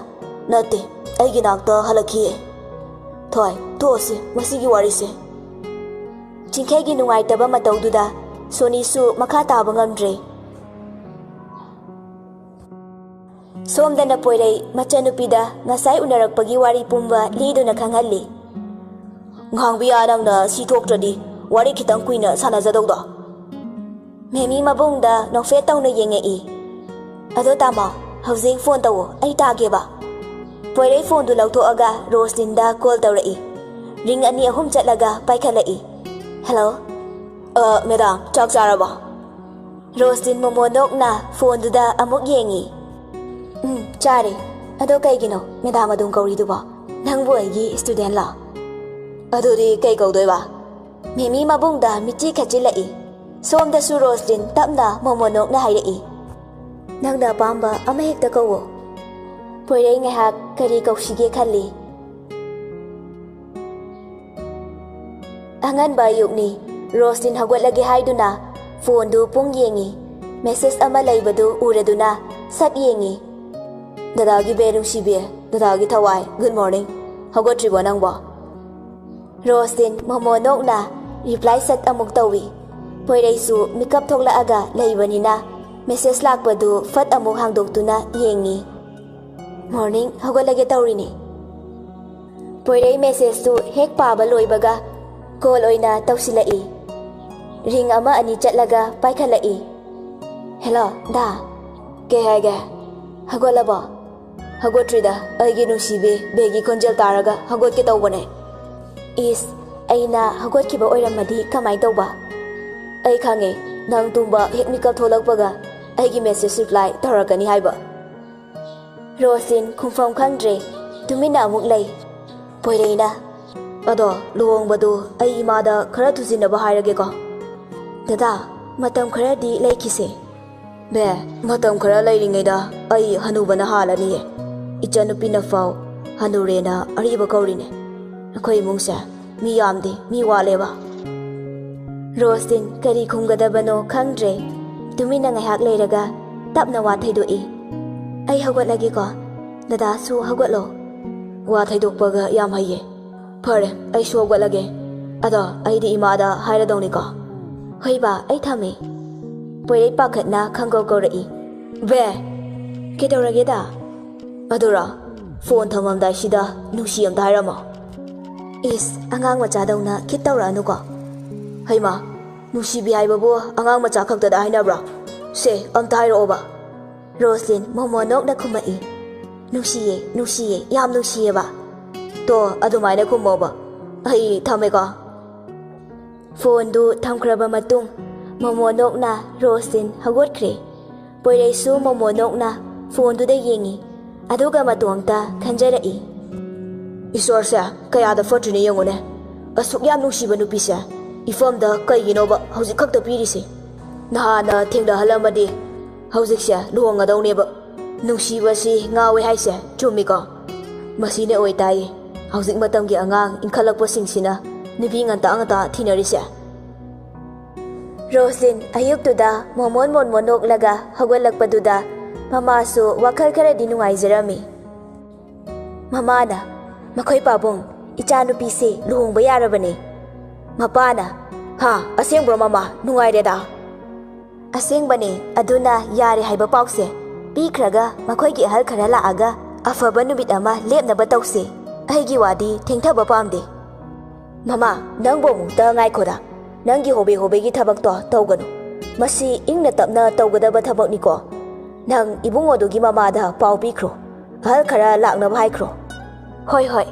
"ꯅꯠꯇꯦ, ꯑꯩꯒꯤ ꯅꯥꯛꯇ ꯍꯜꯂꯛꯈꯤꯌꯦ꯫" ꯊꯣꯏ, ꯇꯣꯛꯑꯁꯤ ꯃꯁꯤꯒꯤ ꯋꯥꯔꯤꯁꯦ꯫ ꯆꯤꯡꯈꯩꯒꯤ ꯅꯨꯡꯉꯥꯏꯇꯕ ꯃꯇꯧꯗꯨꯗ ꯁꯣꯅꯤꯁꯨ ꯃꯈꯥ ꯇꯥꯕ ꯉꯝꯗ꯭ꯔꯦ꯫ ꯁꯣꯝꯗꯅ ꯄꯣꯏꯔꯩ ꯃꯆꯟꯅꯨꯄꯤꯗ ꯉꯁꯥꯏ ꯎꯅꯔꯛꯄꯒꯤ ꯋꯥꯔꯤ ꯄꯨꯝꯕ ꯂꯤꯗꯨꯅ ꯈꯪꯍꯜꯂꯤ꯫ ꯉꯥꯡꯕꯤꯌꯥ, ꯅꯪꯅ ꯁꯤ ꯊꯣꯛꯇ꯭ꯔꯗꯤ ꯋꯥꯔꯤ ꯈꯤꯇꯪ ꯀꯨꯏꯅ ꯁꯥꯟꯅꯖꯗꯧꯗꯣ꯫ ꯃꯦꯃꯤ ꯃꯕꯨꯡꯗ ꯅꯣꯛꯐꯦꯠ ꯇꯧꯅ ꯌꯦꯡꯉꯛꯏ꯫ ꯑꯗꯣ ꯇꯥꯃꯣ, ꯍꯧꯖꯤꯛ ꯐꯣꯟ ꯇꯧꯋꯣ, ꯑꯩ ꯇꯥꯒꯦꯕ꯫ ꯄꯣꯏꯔꯩ ꯐꯣꯟꯗꯨ ꯂꯧꯊꯣꯛꯑꯒ ꯔꯣꯁꯂꯤꯟꯗ ꯀꯣꯜ ꯇꯧꯔꯛꯏ꯫ ꯔꯤꯡ ꯑꯅꯤ ꯑꯍꯨꯝ ꯆꯠꯂꯒ ꯄꯥꯏꯈꯠꯂꯛꯏ꯫ ꯍꯦꯜꯂꯣ꯫ "ꯑ, ꯃꯦꯗꯥꯝ, ꯆꯥꯛ ꯆꯥꯔꯕꯣ?" ꯔꯣꯁꯂꯤꯟ ꯃꯣꯃꯣꯟ ꯅꯣꯛꯅ ꯐꯣꯟꯗꯨꯗ ꯑꯃꯨꯛ ꯌꯦꯡꯉꯤ꯫ "ꯎꯝ, ꯆꯥꯔꯦ꯫ ꯑꯗꯣ ꯀꯩꯒꯤꯅꯣ ꯃꯦꯗꯥꯝ ꯑꯗꯨꯝ ꯀꯧꯔꯤꯗꯨꯕꯣ? ꯅꯪꯕꯨ ꯑꯩꯒꯤ ꯁ꯭ꯇꯨꯗꯦꯟꯂꯣ?" "ꯑꯗꯨꯗꯤ ꯀꯩ ꯀꯧꯗꯣꯏꯕ?" ꯃꯦꯃꯤ ꯃꯕꯨꯡꯗ ꯃꯤꯠꯆꯤ ꯈꯠꯆꯤꯜꯂꯛꯏ꯫ ꯁꯣꯝꯗꯁꯨ ꯔꯣꯁꯂꯤꯟ ꯇꯞꯅ ꯃꯣꯃꯣꯟ ꯅꯣꯛꯅ ꯍꯥꯏꯔꯛꯏ꯫ "ꯅꯪꯅ ꯑꯄꯥꯝꯕ ꯑꯃꯍꯦꯛꯇ ꯀꯧꯋꯣ꯫" ꯄꯣꯏꯔꯩ ꯉꯥꯏꯍꯥꯛ ꯀꯔꯤ ꯀꯧꯁꯤꯒꯦ ꯈꯜꯂꯤ꯫ ꯑꯉꯟꯕ ꯑꯌꯨꯛꯅꯤ꯫ ꯔꯣꯁꯂꯤꯟ ꯍꯧꯒꯠꯂꯒꯦ ꯍꯥꯏꯗꯨꯅ ꯐꯣꯟꯗꯨ ꯄꯨꯡ ꯌꯦꯡꯉꯤ꯫ ꯃꯦꯁꯦꯖ ꯑꯃ ꯂꯩꯕꯗꯨ ꯎꯔꯗꯨꯅ ꯁꯠ ꯌꯦꯡꯉꯤ꯫ "ꯗꯗꯥꯒꯤ ꯕꯦ ꯅꯨꯡꯁꯤꯕꯤ, ꯗꯗꯥꯒꯤ ꯊꯋꯥꯏ, ꯒꯨꯗ ꯃꯣꯔꯅꯤꯡ꯫ ꯍꯧꯒꯠꯇ꯭ꯔꯤꯕꯣ ꯅꯪꯕꯣ?" ꯔꯣꯁꯂꯤꯟ ꯃꯣꯃꯣꯟ ꯅꯣꯛꯅ ꯔꯤꯄ꯭ꯂꯥꯏ ꯁꯠ ꯑꯃꯨꯛ ꯇꯧꯏ꯫ ꯄꯣꯏꯔꯩꯁꯨ ꯃꯤꯀꯞ ꯊꯣꯛꯂꯛꯑꯒ ꯂꯩꯕꯅꯤꯅ ꯃꯦꯁꯦꯖ ꯂꯥꯛꯄꯗꯨ ꯐꯠ ꯑꯃꯨꯛ ꯍꯥꯡꯗꯣꯛꯇꯨꯅ ꯌꯦꯡꯉꯤ꯫ "ꯃꯣꯔꯅꯤꯡ, ꯍꯧꯒꯠꯂꯒꯦ ꯇꯧꯔꯤꯅꯤ꯫" ꯄꯣꯏꯔꯩ ꯃꯦꯁꯦꯖꯇꯨ ꯍꯦꯛ ꯄꯥꯕ ꯂꯣꯏꯕꯒ ꯀꯣꯜ ꯑꯣꯏꯅ ꯇꯧꯁꯤꯜꯂꯛꯏ꯫ ꯔꯤꯡ ꯑꯃ ꯑꯅꯤ ꯆꯠꯂꯒ ꯄꯥꯏꯈꯠꯂꯛꯏ꯫ "ꯍꯦꯜꯂꯣ, ꯗꯥ꯫" "ꯀꯩ ꯍꯥꯏꯒꯦ?" "ꯍꯧꯒꯠꯂꯕꯣ?" "ꯍꯧꯒꯠꯇ꯭ꯔꯤꯗ, ꯑꯩꯒꯤ ꯅꯨꯡꯁꯤꯕꯤ ꯕꯦꯒꯤ ꯈꯣꯟꯖꯦꯜ ꯇꯥꯔꯒ ꯍꯧꯒꯠꯀꯦ ꯇꯧꯕꯅꯦ꯫" "ꯏꯁ, ꯑꯩꯅ ꯍꯧꯒꯠꯈꯤꯕ ꯑꯣꯏꯔꯝꯃꯗꯤ ꯀꯃꯥꯏ ꯇꯧꯕ?" "ꯑꯩ ꯈꯪꯉꯦ, ꯅꯪ ꯇꯨꯝꯕ ꯍꯦꯛ ꯃꯤꯀꯞ ꯊꯣꯛꯂꯛꯄꯒ ꯑꯩꯒꯤ ꯃꯦꯁꯦꯖ ꯔꯤꯄ꯭ꯂꯥꯏ ꯇꯧꯔꯛꯀꯅꯤ ꯍꯥꯏꯕ꯫" ꯔꯣꯁꯂꯤꯟ ꯈꯨꯝꯐꯝ ꯈꯪꯗ꯭ꯔꯦ, ꯇꯨꯃꯤꯟꯅ ꯑꯃꯨꯛ ꯂꯩ꯫ ꯄꯣꯏꯔꯩꯅ, "ꯑꯗꯣ ꯂꯨꯍꯣꯡꯕꯗꯨ ꯑꯩ ꯏꯃꯥꯗ ꯈꯔ ꯊꯨꯖꯤꯟꯅꯕ ꯍꯥꯏꯔꯒꯦꯀꯣ꯫" "ꯗꯗꯥ, ꯃꯇꯝ ꯈꯔꯗꯤ ꯂꯩꯈꯤꯁꯦ꯫" "ꯕꯦ, ꯃꯇꯝ ꯈꯔ ꯂꯩꯔꯤꯉꯩꯗ ꯑꯩ ꯍꯅꯨꯕꯅ ꯍꯥꯜꯂꯅꯤꯌꯦ꯫ ꯏꯆꯟꯅꯨꯄꯤꯅ ꯐꯥꯎ ꯍꯅꯨꯔꯦꯅ ꯑꯔꯤꯕ ꯀꯧꯔꯤꯅꯦ꯫ ꯑꯩꯈꯣꯏ ꯏꯃꯨꯡꯁꯦ ꯃꯤ ꯌꯥꯝꯗꯦ, ꯃꯤ ꯋꯥꯠꯂꯦꯕ꯫" ꯔꯣꯁꯂꯤꯟ ꯀꯔꯤ ꯈꯨꯝꯒꯗꯕꯅꯣ ꯈꯪꯗ꯭ꯔꯦ꯫ ꯇꯨꯃꯤꯟꯅ ꯉꯥꯏꯍꯥꯛ ꯂꯩꯔꯒ ꯇꯞꯅ ꯋꯥ ꯊꯩꯗꯣꯛꯏ꯫ "ꯑꯩ ꯍꯧꯒꯠꯂꯒꯦꯀꯣ꯫ ꯗꯗꯥꯁꯨ ꯍꯧꯒꯠꯂꯣ꯫" "ꯋꯥ ꯊꯩꯗꯣꯛꯄꯒ ꯌꯥꯝ ꯍꯩꯌꯦ꯫ ꯐꯔꯦ, ꯑꯩꯁꯨ ꯍꯧꯒꯠꯂꯒꯦ꯫ ꯑꯗꯣ ꯑꯩꯗꯤ ꯏꯃꯥꯗ ꯍꯥꯏꯔꯗꯧꯅꯤꯀꯣ꯫ ꯍꯣꯏ ꯕꯥ, ꯑꯩ ꯊꯝꯃꯦ꯫ ꯄꯣꯏꯔꯩ ꯄꯥꯈꯠꯅ ꯈꯪꯒꯧ ꯀꯧꯔꯛꯏ꯫ ꯕꯦ, ꯀꯩꯗꯧꯔꯒꯦꯗ? ꯑꯗꯨꯔꯣ, ꯐꯣꯟ ꯊꯝꯃꯝꯗꯥꯏꯁꯤꯗ ꯅꯨꯡꯁꯤ ꯑꯝꯇ ꯍꯥꯏꯔꯝꯃꯣ꯫ ꯏꯁ, ꯑꯉꯥꯡ ꯃꯆꯥꯗꯧꯅ ꯈꯤꯠ ꯇꯧꯔꯛꯑꯅꯨꯀꯣ꯫ ꯍꯩꯃꯥ, ꯅꯨꯡꯁꯤꯕꯤ ꯍꯥꯏꯕꯕꯨ ꯑꯉꯥꯡ ꯃꯆꯥ ꯈꯛꯇꯗ ꯍꯥꯏꯅꯕ꯭ꯔꯣ? ꯁꯦ, ꯑꯝꯇ ꯍꯥꯏꯔꯛꯑꯣꯕ꯫ ꯔꯣꯁꯂꯤꯟ ꯃꯣꯃꯣ ꯅꯣꯛꯅ ꯈꯨꯝꯃꯛꯏ꯫ ꯅꯨꯡꯁꯤꯌꯦ, ꯅꯨꯡꯁꯤꯌꯦ, ꯌꯥꯝ ꯅꯨꯡꯁꯤꯌꯦꯕ꯫ ꯇꯣ, ꯑꯗꯨꯃꯥꯏꯅ ꯈꯨꯝꯃꯣꯕ꯫ ꯑꯩ ꯊꯝꯃꯦꯀꯣ꯫ ꯐꯣꯟꯗꯨ ꯊꯝꯈ꯭ꯔꯕ ꯃꯇꯨꯡ, ꯃꯣꯃꯣ ꯅꯣꯛꯅ ꯔꯣꯁꯂꯤꯟ ꯍꯧꯒꯠꯈ꯭ꯔꯦ꯫ ꯄꯣꯏꯔꯩꯁꯨ ꯃꯣꯃꯣ ꯅꯣꯛꯅ ꯐꯣꯟꯗꯨꯗ ꯌꯦꯡꯉꯤ, ꯑꯗꯨꯒ ꯃꯇꯣꯝꯇ ꯈꯟꯖꯔꯛꯏ꯫ ꯏꯁꯣꯔꯁꯦ ꯀꯌꯥꯗ ꯐꯠꯇ꯭ꯔꯤꯅꯣ ꯌꯦꯡꯉꯨꯅꯦ, ꯑꯁꯨꯛ ꯌꯥꯝ ꯅꯨꯡꯁꯤꯕ ꯅꯨꯄꯤꯁꯦ ꯏꯐꯝꯗ ꯀꯩꯒꯤꯅꯣꯕ ꯍꯧꯖꯤꯛ ꯈꯛꯇ ꯄꯤꯔꯤꯁꯦ? ꯅꯍꯥꯟꯅ ꯊꯦꯡꯅꯍꯜꯂꯝꯃꯗꯤ ꯍꯧꯖꯤꯛꯁꯦ ꯂꯨꯍꯣꯡꯒꯗꯧꯅꯦꯕ꯫ ꯅꯨꯡꯁꯤꯕꯁꯤ ꯉꯥꯎꯋꯦ ꯍꯥꯏꯁꯦ ꯆꯨꯝꯃꯤꯀꯣ? ꯃꯁꯤꯅ ꯑꯣꯏꯇꯥꯏꯌꯦ ꯍꯧꯖꯤꯛ ꯃꯇꯝꯒꯤ ꯑꯉꯥꯡ ꯏꯟꯈꯠꯂꯛꯄꯁꯤꯡꯁꯤꯅ ꯅꯨꯄꯤ ꯉꯟꯇꯥ ꯉꯟꯇꯥ ꯊꯤꯅꯔꯤꯁꯦ꯫ ꯔꯣꯁꯂꯤꯟ ꯑꯌꯨꯛꯇꯨꯗ ꯃꯣꯃꯣꯟ ꯃꯣꯟꯃꯣꯟ ꯅꯣꯛꯂꯒ ꯍꯧꯒꯠꯂꯛꯄꯗꯨꯗ ꯃꯃꯥꯁꯨ ꯋꯥꯈꯜ ꯈꯔꯗꯤ ꯅꯨꯡꯉꯥꯏꯖꯔꯝꯃꯤ꯫ ꯃꯃꯥꯅ, "ꯃꯈꯣꯏ ꯄꯥꯕꯨꯡ, ꯏꯆꯥꯅꯨꯄꯤꯁꯦ ꯂꯨꯍꯣꯡꯕ ꯌꯥꯔꯕꯅꯦ꯫" ꯃꯄꯥꯅ, "ꯍꯥ, ꯑꯁꯦꯡꯕ꯭ꯔꯣ ꯃꯃꯥ? ꯅꯨꯡꯉꯥꯏꯔꯦꯗ꯫" "ꯑꯁꯦꯡꯕꯅꯦ, ꯑꯗꯨꯅ ꯌꯥꯔꯦ ꯍꯥꯏꯕ ꯄꯥꯎꯁꯦ ꯄꯤꯈ꯭ꯔꯒ ꯃꯈꯣꯏꯒꯤ ꯑꯍꯜ ꯈꯔ ꯂꯥꯛꯑꯒ ꯑꯐꯕ ꯅꯨꯃꯤꯠ ꯑꯃ ꯂꯦꯞꯅꯕ ꯇꯧꯁꯦ꯫ ꯑꯩꯒꯤ ꯋꯥꯗꯤ ꯊꯦꯡꯊꯕ ꯄꯥꯝꯗꯦ꯫" "ꯃꯃꯥ, ꯅꯪꯕꯨ ꯑꯃꯨꯛꯇ ꯉꯥꯏꯈꯣꯗ꯫ ꯅꯪꯒꯤ ꯍꯣꯕꯦ ꯍꯣꯕꯦꯒꯤ ꯊꯕꯛꯇꯣ ꯇꯧꯒꯅꯨ꯫ ꯃꯁꯤ ꯏꯪꯅ ꯇꯞꯅ ꯇꯧꯒꯗꯕ ꯊꯕꯛꯅꯤꯀꯣ꯫ ꯅꯪ ꯏꯕꯨꯡꯉꯣꯗꯨꯒꯤ ꯃꯃꯥꯗ ꯄꯥꯎ ꯄꯤꯈ꯭ꯔꯣ꯫ ꯑꯍꯜ ꯈꯔ ꯂꯥꯛꯅꯕ ꯍꯥꯏꯈ꯭ꯔꯣ꯫" "ꯍꯣꯏ, ꯍꯣꯏ꯫"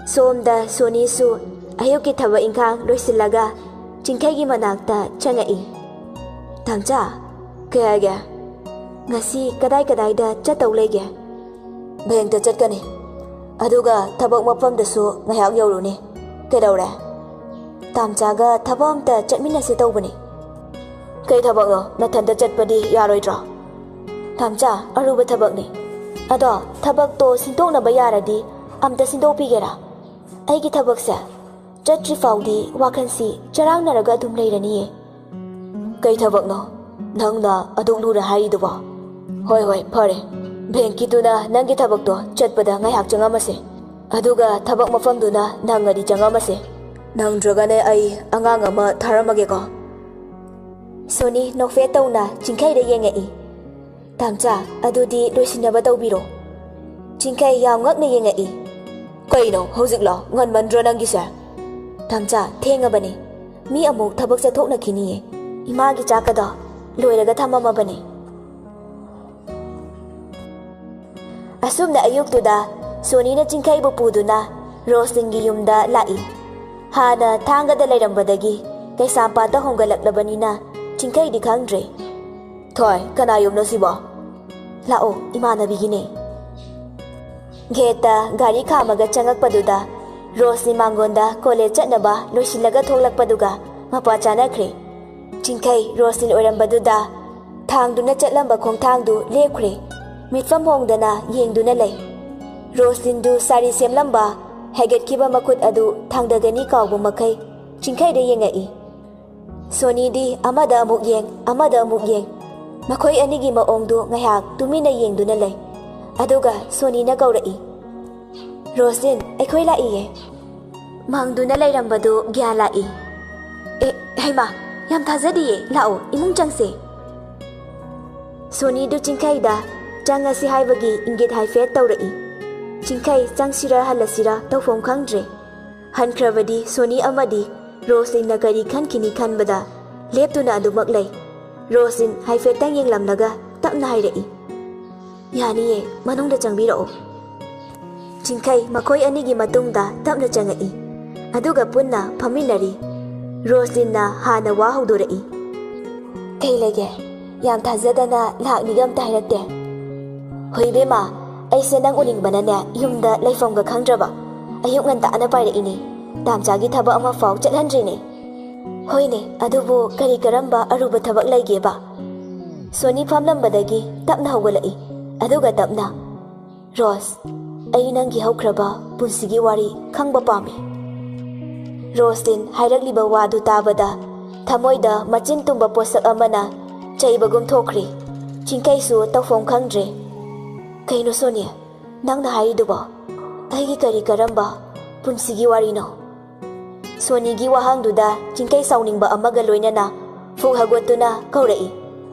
ꯁꯣꯝꯗ ꯁꯣꯅꯤꯁꯨ ꯑꯌꯨꯛꯀꯤ ꯊꯕꯛ ꯏꯪꯈꯥꯡ ꯂꯣꯏꯁꯤꯜꯂꯒ ꯆꯤꯡꯈꯩꯒꯤ ꯃꯅꯥꯛꯇ ꯆꯪꯉꯛꯏ꯫ "ꯇꯥꯝꯆꯥ, ꯀꯩ ꯍꯥꯏꯒꯦ? ꯉꯁꯤ ꯀꯗꯥꯏ ꯀꯗꯥꯏꯗ ꯆꯠꯇꯧ ꯂꯩꯒꯦ?" "ꯕꯦꯡꯛꯇ ꯆꯠꯀꯅꯤ, ꯑꯗꯨꯒ ꯊꯕꯛ ꯃꯐꯝꯗꯁꯨ ꯉꯥꯏꯍꯥꯛ ꯌꯧꯔꯨꯅꯤ꯫" "ꯀꯩꯗꯧꯔꯦ?" "ꯇꯥꯝꯆꯥꯒ ꯊꯕꯛ ꯑꯝꯇ ꯆꯠꯃꯤꯟꯅꯁꯦ ꯇꯧꯕꯅꯤ꯫" "ꯀꯩ ꯊꯕꯛꯅꯣ? ꯅꯊꯟꯇ ꯆꯠꯄꯗꯤ ꯌꯥꯔꯣꯏꯗ꯭ꯔꯣ?" "ꯇꯥꯝꯆꯥ, ꯑꯔꯨꯕ ꯊꯕꯛꯅꯤ꯫ ꯑꯗꯣ ꯊꯕꯛꯇꯣ ꯁꯤꯟꯗꯣꯛꯅꯕ ꯌꯥꯔꯗꯤ ꯑꯝꯇ ꯁꯤꯟꯗꯣꯛꯄꯤꯒꯦꯔꯥ? ꯑꯩꯒꯤ ꯊꯕꯛꯁꯦ ꯆꯠꯇ꯭ꯔꯤ ꯐꯥꯎꯗꯤ ꯋꯥꯈꯜꯁꯤ ꯆꯔꯥꯡꯅꯔꯒ ꯑꯗꯨꯝ ꯂꯩꯔꯅꯤꯌꯦ꯫" "ꯀꯩ ꯊꯕꯛꯅꯣ ꯅꯪꯅ ꯑꯗꯨꯛ ꯂꯨꯅ ꯍꯥꯏꯔꯤꯗꯨꯕꯣ?" "ꯍꯣꯏ, ꯍꯣꯏ, ꯐꯔꯦ꯫ ꯚꯦꯡꯀꯤꯗꯨꯅ ꯅꯪꯒꯤ ꯊꯕꯛꯇꯣ ꯆꯠꯄꯗ ꯉꯥꯏꯍꯥꯛ ꯆꯪꯉꯝꯃꯁꯦ, ꯑꯗꯨꯒ ꯊꯕꯛ ꯃꯐꯝꯗꯨꯅ ꯅꯪꯉꯗꯤ ꯆꯪꯉꯝꯃꯁꯦ꯫ ꯅꯪꯗ꯭ꯔꯒꯅ ꯑꯩ ꯑꯉꯥꯡ ꯑꯃ ꯊꯥꯔꯝꯃꯒꯦꯀꯣ꯫ ꯁꯣꯅꯤ ꯅꯣꯛꯐꯦꯠ ꯇꯧꯅ ꯆꯤꯡꯈꯩꯗ ꯌꯦꯡꯉꯛꯏ꯫ "ꯇꯥꯝꯆꯥ, ꯑꯗꯨꯗꯤ ꯂꯣꯏꯁꯤꯟꯅꯕ ꯇꯧꯕꯤꯔꯣ꯫" ꯆꯤꯡꯈꯩ ꯌꯥꯝ ꯉꯛꯅ ꯌꯦꯡꯉꯛꯏ꯫ "ꯀꯩꯅꯣ ꯍꯧꯖꯤꯛꯂꯣ? ꯉꯟꯃꯟꯗ꯭ꯔꯣ ꯅꯪꯒꯤꯁꯦ?" "ꯇꯥꯝꯆꯥ, ꯊꯦꯡꯉꯕꯅꯦ꯫ ꯃꯤ ꯑꯃꯨꯛ ꯊꯕꯛ ꯆꯠꯊꯣꯛꯅꯈꯤꯅꯤꯌꯦ꯫ ꯏꯃꯥꯒꯤ ꯆꯥꯛꯀꯗꯣ ꯂꯣꯏꯔꯒ ꯊꯝꯃꯝꯃꯕꯅꯦ꯫" ꯑꯁꯨꯝꯅ ꯑꯌꯨꯛꯇꯨꯗ ꯁꯣꯅꯤꯅ ꯆꯤꯡꯈꯩꯕꯨ ꯄꯨꯗꯨꯅ ꯔꯣꯁꯂꯤꯟꯒꯤ ꯌꯨꯝꯗ ꯂꯥꯛꯏ꯫ ꯍꯥꯟꯅ ꯊꯥꯡꯒꯗ ꯂꯩꯔꯝꯕꯗꯒꯤ ꯀꯩꯁꯥꯝꯄꯥꯠꯇ ꯍꯣꯡꯒꯠꯂꯛꯂꯕꯅꯤꯅ ꯆꯤꯡꯈꯩꯗꯤ ꯈꯪꯗ꯭ꯔꯦ꯫ "ꯊꯣꯏ, ꯀꯅꯥ ꯌꯨꯝꯅꯣ ꯁꯤꯕꯣ?" "ꯂꯥꯛꯑꯣ, ꯏꯃꯥꯟꯅꯕꯤꯒꯤꯅꯦ꯫" ꯒꯦꯠꯇ ꯒꯥꯔꯤ ꯈꯥꯝꯃꯒ ꯆꯪꯉꯛꯄꯗꯨꯗ ꯔꯣꯁꯂꯤꯟ ꯃꯥꯡꯒꯣꯟꯗ ꯀꯣꯂꯦꯖ ꯆꯠꯅꯕ ꯂꯣꯏꯁꯤꯜꯂꯒ ꯊꯣꯛꯂꯛꯄꯗꯨꯒ ꯃꯄꯥ ꯆꯥꯅꯈ꯭ꯔꯦ꯫ ꯆꯤꯡꯈꯩ ꯔꯣꯁꯂꯤꯟ ꯑꯣꯏꯔꯝꯕꯗꯨꯗ ꯊꯥꯡꯗꯨꯅ ꯆꯠꯂꯝꯕ ꯈꯣꯡꯊꯥꯡꯗꯨ ꯂꯦꯞꯈ꯭ꯔꯦ꯫ ꯃꯤꯠꯐꯝ ꯍꯣꯡꯗꯅ ꯌꯦꯡꯗꯨꯅ ꯂꯩ꯫ ꯔꯣꯁꯂꯤꯟꯗꯨ ꯁꯥꯔꯤ ꯁꯦꯝꯂꯝꯕ ꯍꯥꯏꯒꯠꯈꯤꯕ ꯃꯈꯨꯠ ꯑꯗꯨ ꯊꯥꯡꯗꯒꯅꯤ ꯀꯥꯎꯕ ꯃꯈꯩ ꯆꯤꯡꯈꯩꯗ ꯌꯦꯡꯉꯛꯏ꯫ ꯁꯣꯅꯤꯗꯤ ꯑꯃꯗ ꯑꯃꯨꯛ ꯌꯦꯡ, ꯑꯃꯗ ꯑꯃꯨꯛ ꯌꯦꯡ꯫ ꯃꯈꯣꯏ ꯑꯅꯤꯒꯤ ꯃꯑꯣꯡꯗꯨ ꯉꯥꯏꯍꯥꯛ ꯇꯨꯃꯤꯟꯅ ꯌꯦꯡꯗꯨꯅ ꯂꯩ꯫ ꯑꯗꯨꯒ ꯁꯣꯅꯤꯅ ꯀꯧꯔꯛꯏ, "ꯔꯣꯁꯂꯤꯟ, ꯑꯩꯈꯣꯏ ꯂꯥꯛꯏꯌꯦ꯫" ꯃꯪꯗꯨꯅ ꯂꯩꯔꯝꯕꯗꯨ ꯒ꯭ꯌꯥꯟ ꯂꯥꯛꯏ꯫ "ꯑꯦ, ꯍꯩꯃꯥ, ꯌꯥꯝ ꯊꯥꯖꯗꯤꯌꯦ, ꯂꯥꯛꯑꯣ, ꯏꯃꯨꯡ ꯆꯪꯁꯦ꯫" ꯁꯣꯅꯤꯗꯨ ꯆꯤꯡꯈꯩꯗ ꯆꯪꯉꯁꯤ ꯍꯥꯏꯕꯒꯤ ꯏꯪꯒꯤꯠ ꯍꯥꯏꯐꯦꯠ ꯇꯧꯔꯛꯏ꯫ ꯆꯤꯡꯈꯩ ꯆꯪꯁꯤꯔ ꯍꯜꯂꯁꯤꯔ ꯇꯧꯐꯝ ꯈꯪꯗ꯭ꯔꯦ꯫ ꯍꯟꯈ꯭ꯔꯕꯗꯤ ꯁꯣꯅꯤ ꯑꯃꯗꯤ ꯔꯣꯁꯂꯤꯟꯅ ꯀꯔꯤ ꯈꯟꯈꯤꯅꯤ ꯈꯟꯕꯗ ꯂꯦꯞꯇꯨꯅ ꯑꯗꯨꯃꯛ ꯂꯩ꯫ ꯔꯣꯁꯂꯤꯟ ꯍꯥꯏꯐꯦꯠꯇꯪ ꯌꯦꯡꯂꯝꯂꯒ ꯇꯞꯅ ꯍꯥꯏꯔꯛꯏ, "ꯌꯥꯅꯤꯌꯦ, ꯃꯅꯨꯡꯗ ꯆꯪꯕꯤꯔꯛꯑꯣ꯫" ꯆꯤꯡꯈꯩ ꯃꯈꯣꯏ ꯑꯅꯤꯒꯤ ꯃꯇꯨꯡꯗ ꯇꯞꯅ ꯆꯪꯉꯛꯏ꯫ ꯑꯗꯨꯒ ꯄꯨꯟꯅ ꯐꯝꯃꯤꯟꯅꯔꯤ꯫ ꯔꯣꯁꯂꯤꯟꯅ ꯍꯥꯟꯅ ꯋꯥ ꯍꯧꯗꯣꯔꯛꯏ꯫ "ꯀꯩ ꯂꯩꯒꯦ? ꯌꯥꯝ ꯊꯥꯖꯗꯅ ꯂꯥꯛꯅꯤꯒ ꯑꯝꯇ ꯍꯥꯏꯔꯛꯇꯦ꯫" "ꯍꯣꯏ ꯏꯕꯦꯝꯃ, ꯑꯩꯁꯦ ꯅꯪ ꯎꯅꯤꯡꯕꯅꯅꯦ ꯌꯨꯝꯗ ꯂꯩꯐꯝꯒ ꯈꯪꯗ꯭ꯔꯕ꯫ ꯑꯌꯨꯛ ꯉꯟꯇꯥꯅ ꯄꯥꯏꯔꯛꯏꯅꯦ꯫ ꯇꯥꯝꯆꯥꯒꯤ ꯊꯕꯛ ꯑꯃ ꯐꯥꯎ ꯆꯠꯍꯟꯗ꯭ꯔꯤꯅꯦ꯫" "ꯍꯣꯏꯅꯦ, ꯑꯗꯨꯕꯨ ꯀꯔꯤ ꯀꯔꯝꯕ ꯑꯔꯨꯕ ꯊꯕꯛ ꯂꯩꯒꯦꯕ?" ꯁꯣꯅꯤ ꯐꯝꯂꯝꯕꯗꯒꯤ ꯇꯞꯅ ꯍꯧꯒꯠꯂꯛꯏ꯫ ꯑꯗꯨꯒ ꯇꯞꯅ, "ꯔꯣꯁ, ꯑꯩ ꯅꯪꯒꯤ ꯍꯧꯈ꯭ꯔꯕ ꯄꯨꯟꯁꯤꯒꯤ ꯋꯥꯔꯤ ꯈꯪꯕ ꯄꯥꯝꯃꯤ꯫" ꯔꯣꯁꯂꯤꯟ ꯍꯥꯏꯔꯛꯂꯤꯕ ꯋꯥꯗꯨ ꯇꯥꯕꯗ ꯊꯃꯣꯏꯗ ꯃꯆꯤꯟ ꯇꯨꯝꯕ ꯄꯣꯠꯁꯛ ꯑꯃꯅ ꯆꯩꯕꯒꯨꯝ ꯊꯣꯛꯈ꯭ꯔꯦ꯫ ꯆꯤꯡꯈꯩꯁꯨ ꯇꯧꯐꯝ ꯈꯪꯗ꯭ꯔꯦ꯫ "ꯀꯩꯅꯣ ꯁꯣꯅꯤ, ꯅꯪꯅ ꯍꯥꯏꯔꯤꯗꯨꯕꯣ? ꯑꯩꯒꯤ ꯀꯔꯤ ꯀꯔꯝꯕ ꯄꯨꯟꯁꯤꯒꯤ ꯋꯥꯔꯤꯅꯣ?" ꯁꯣꯅꯤꯒꯤ ꯋꯥꯍꯪꯗꯨꯗ ꯆꯤꯡꯈꯩ ꯁꯥꯎꯅꯤꯡꯕ ꯑꯃꯒ ꯂꯣꯏꯅꯅ ꯐꯨꯛ ꯍꯧꯒꯠꯇꯨꯅ ꯀꯧꯔꯛꯏ꯫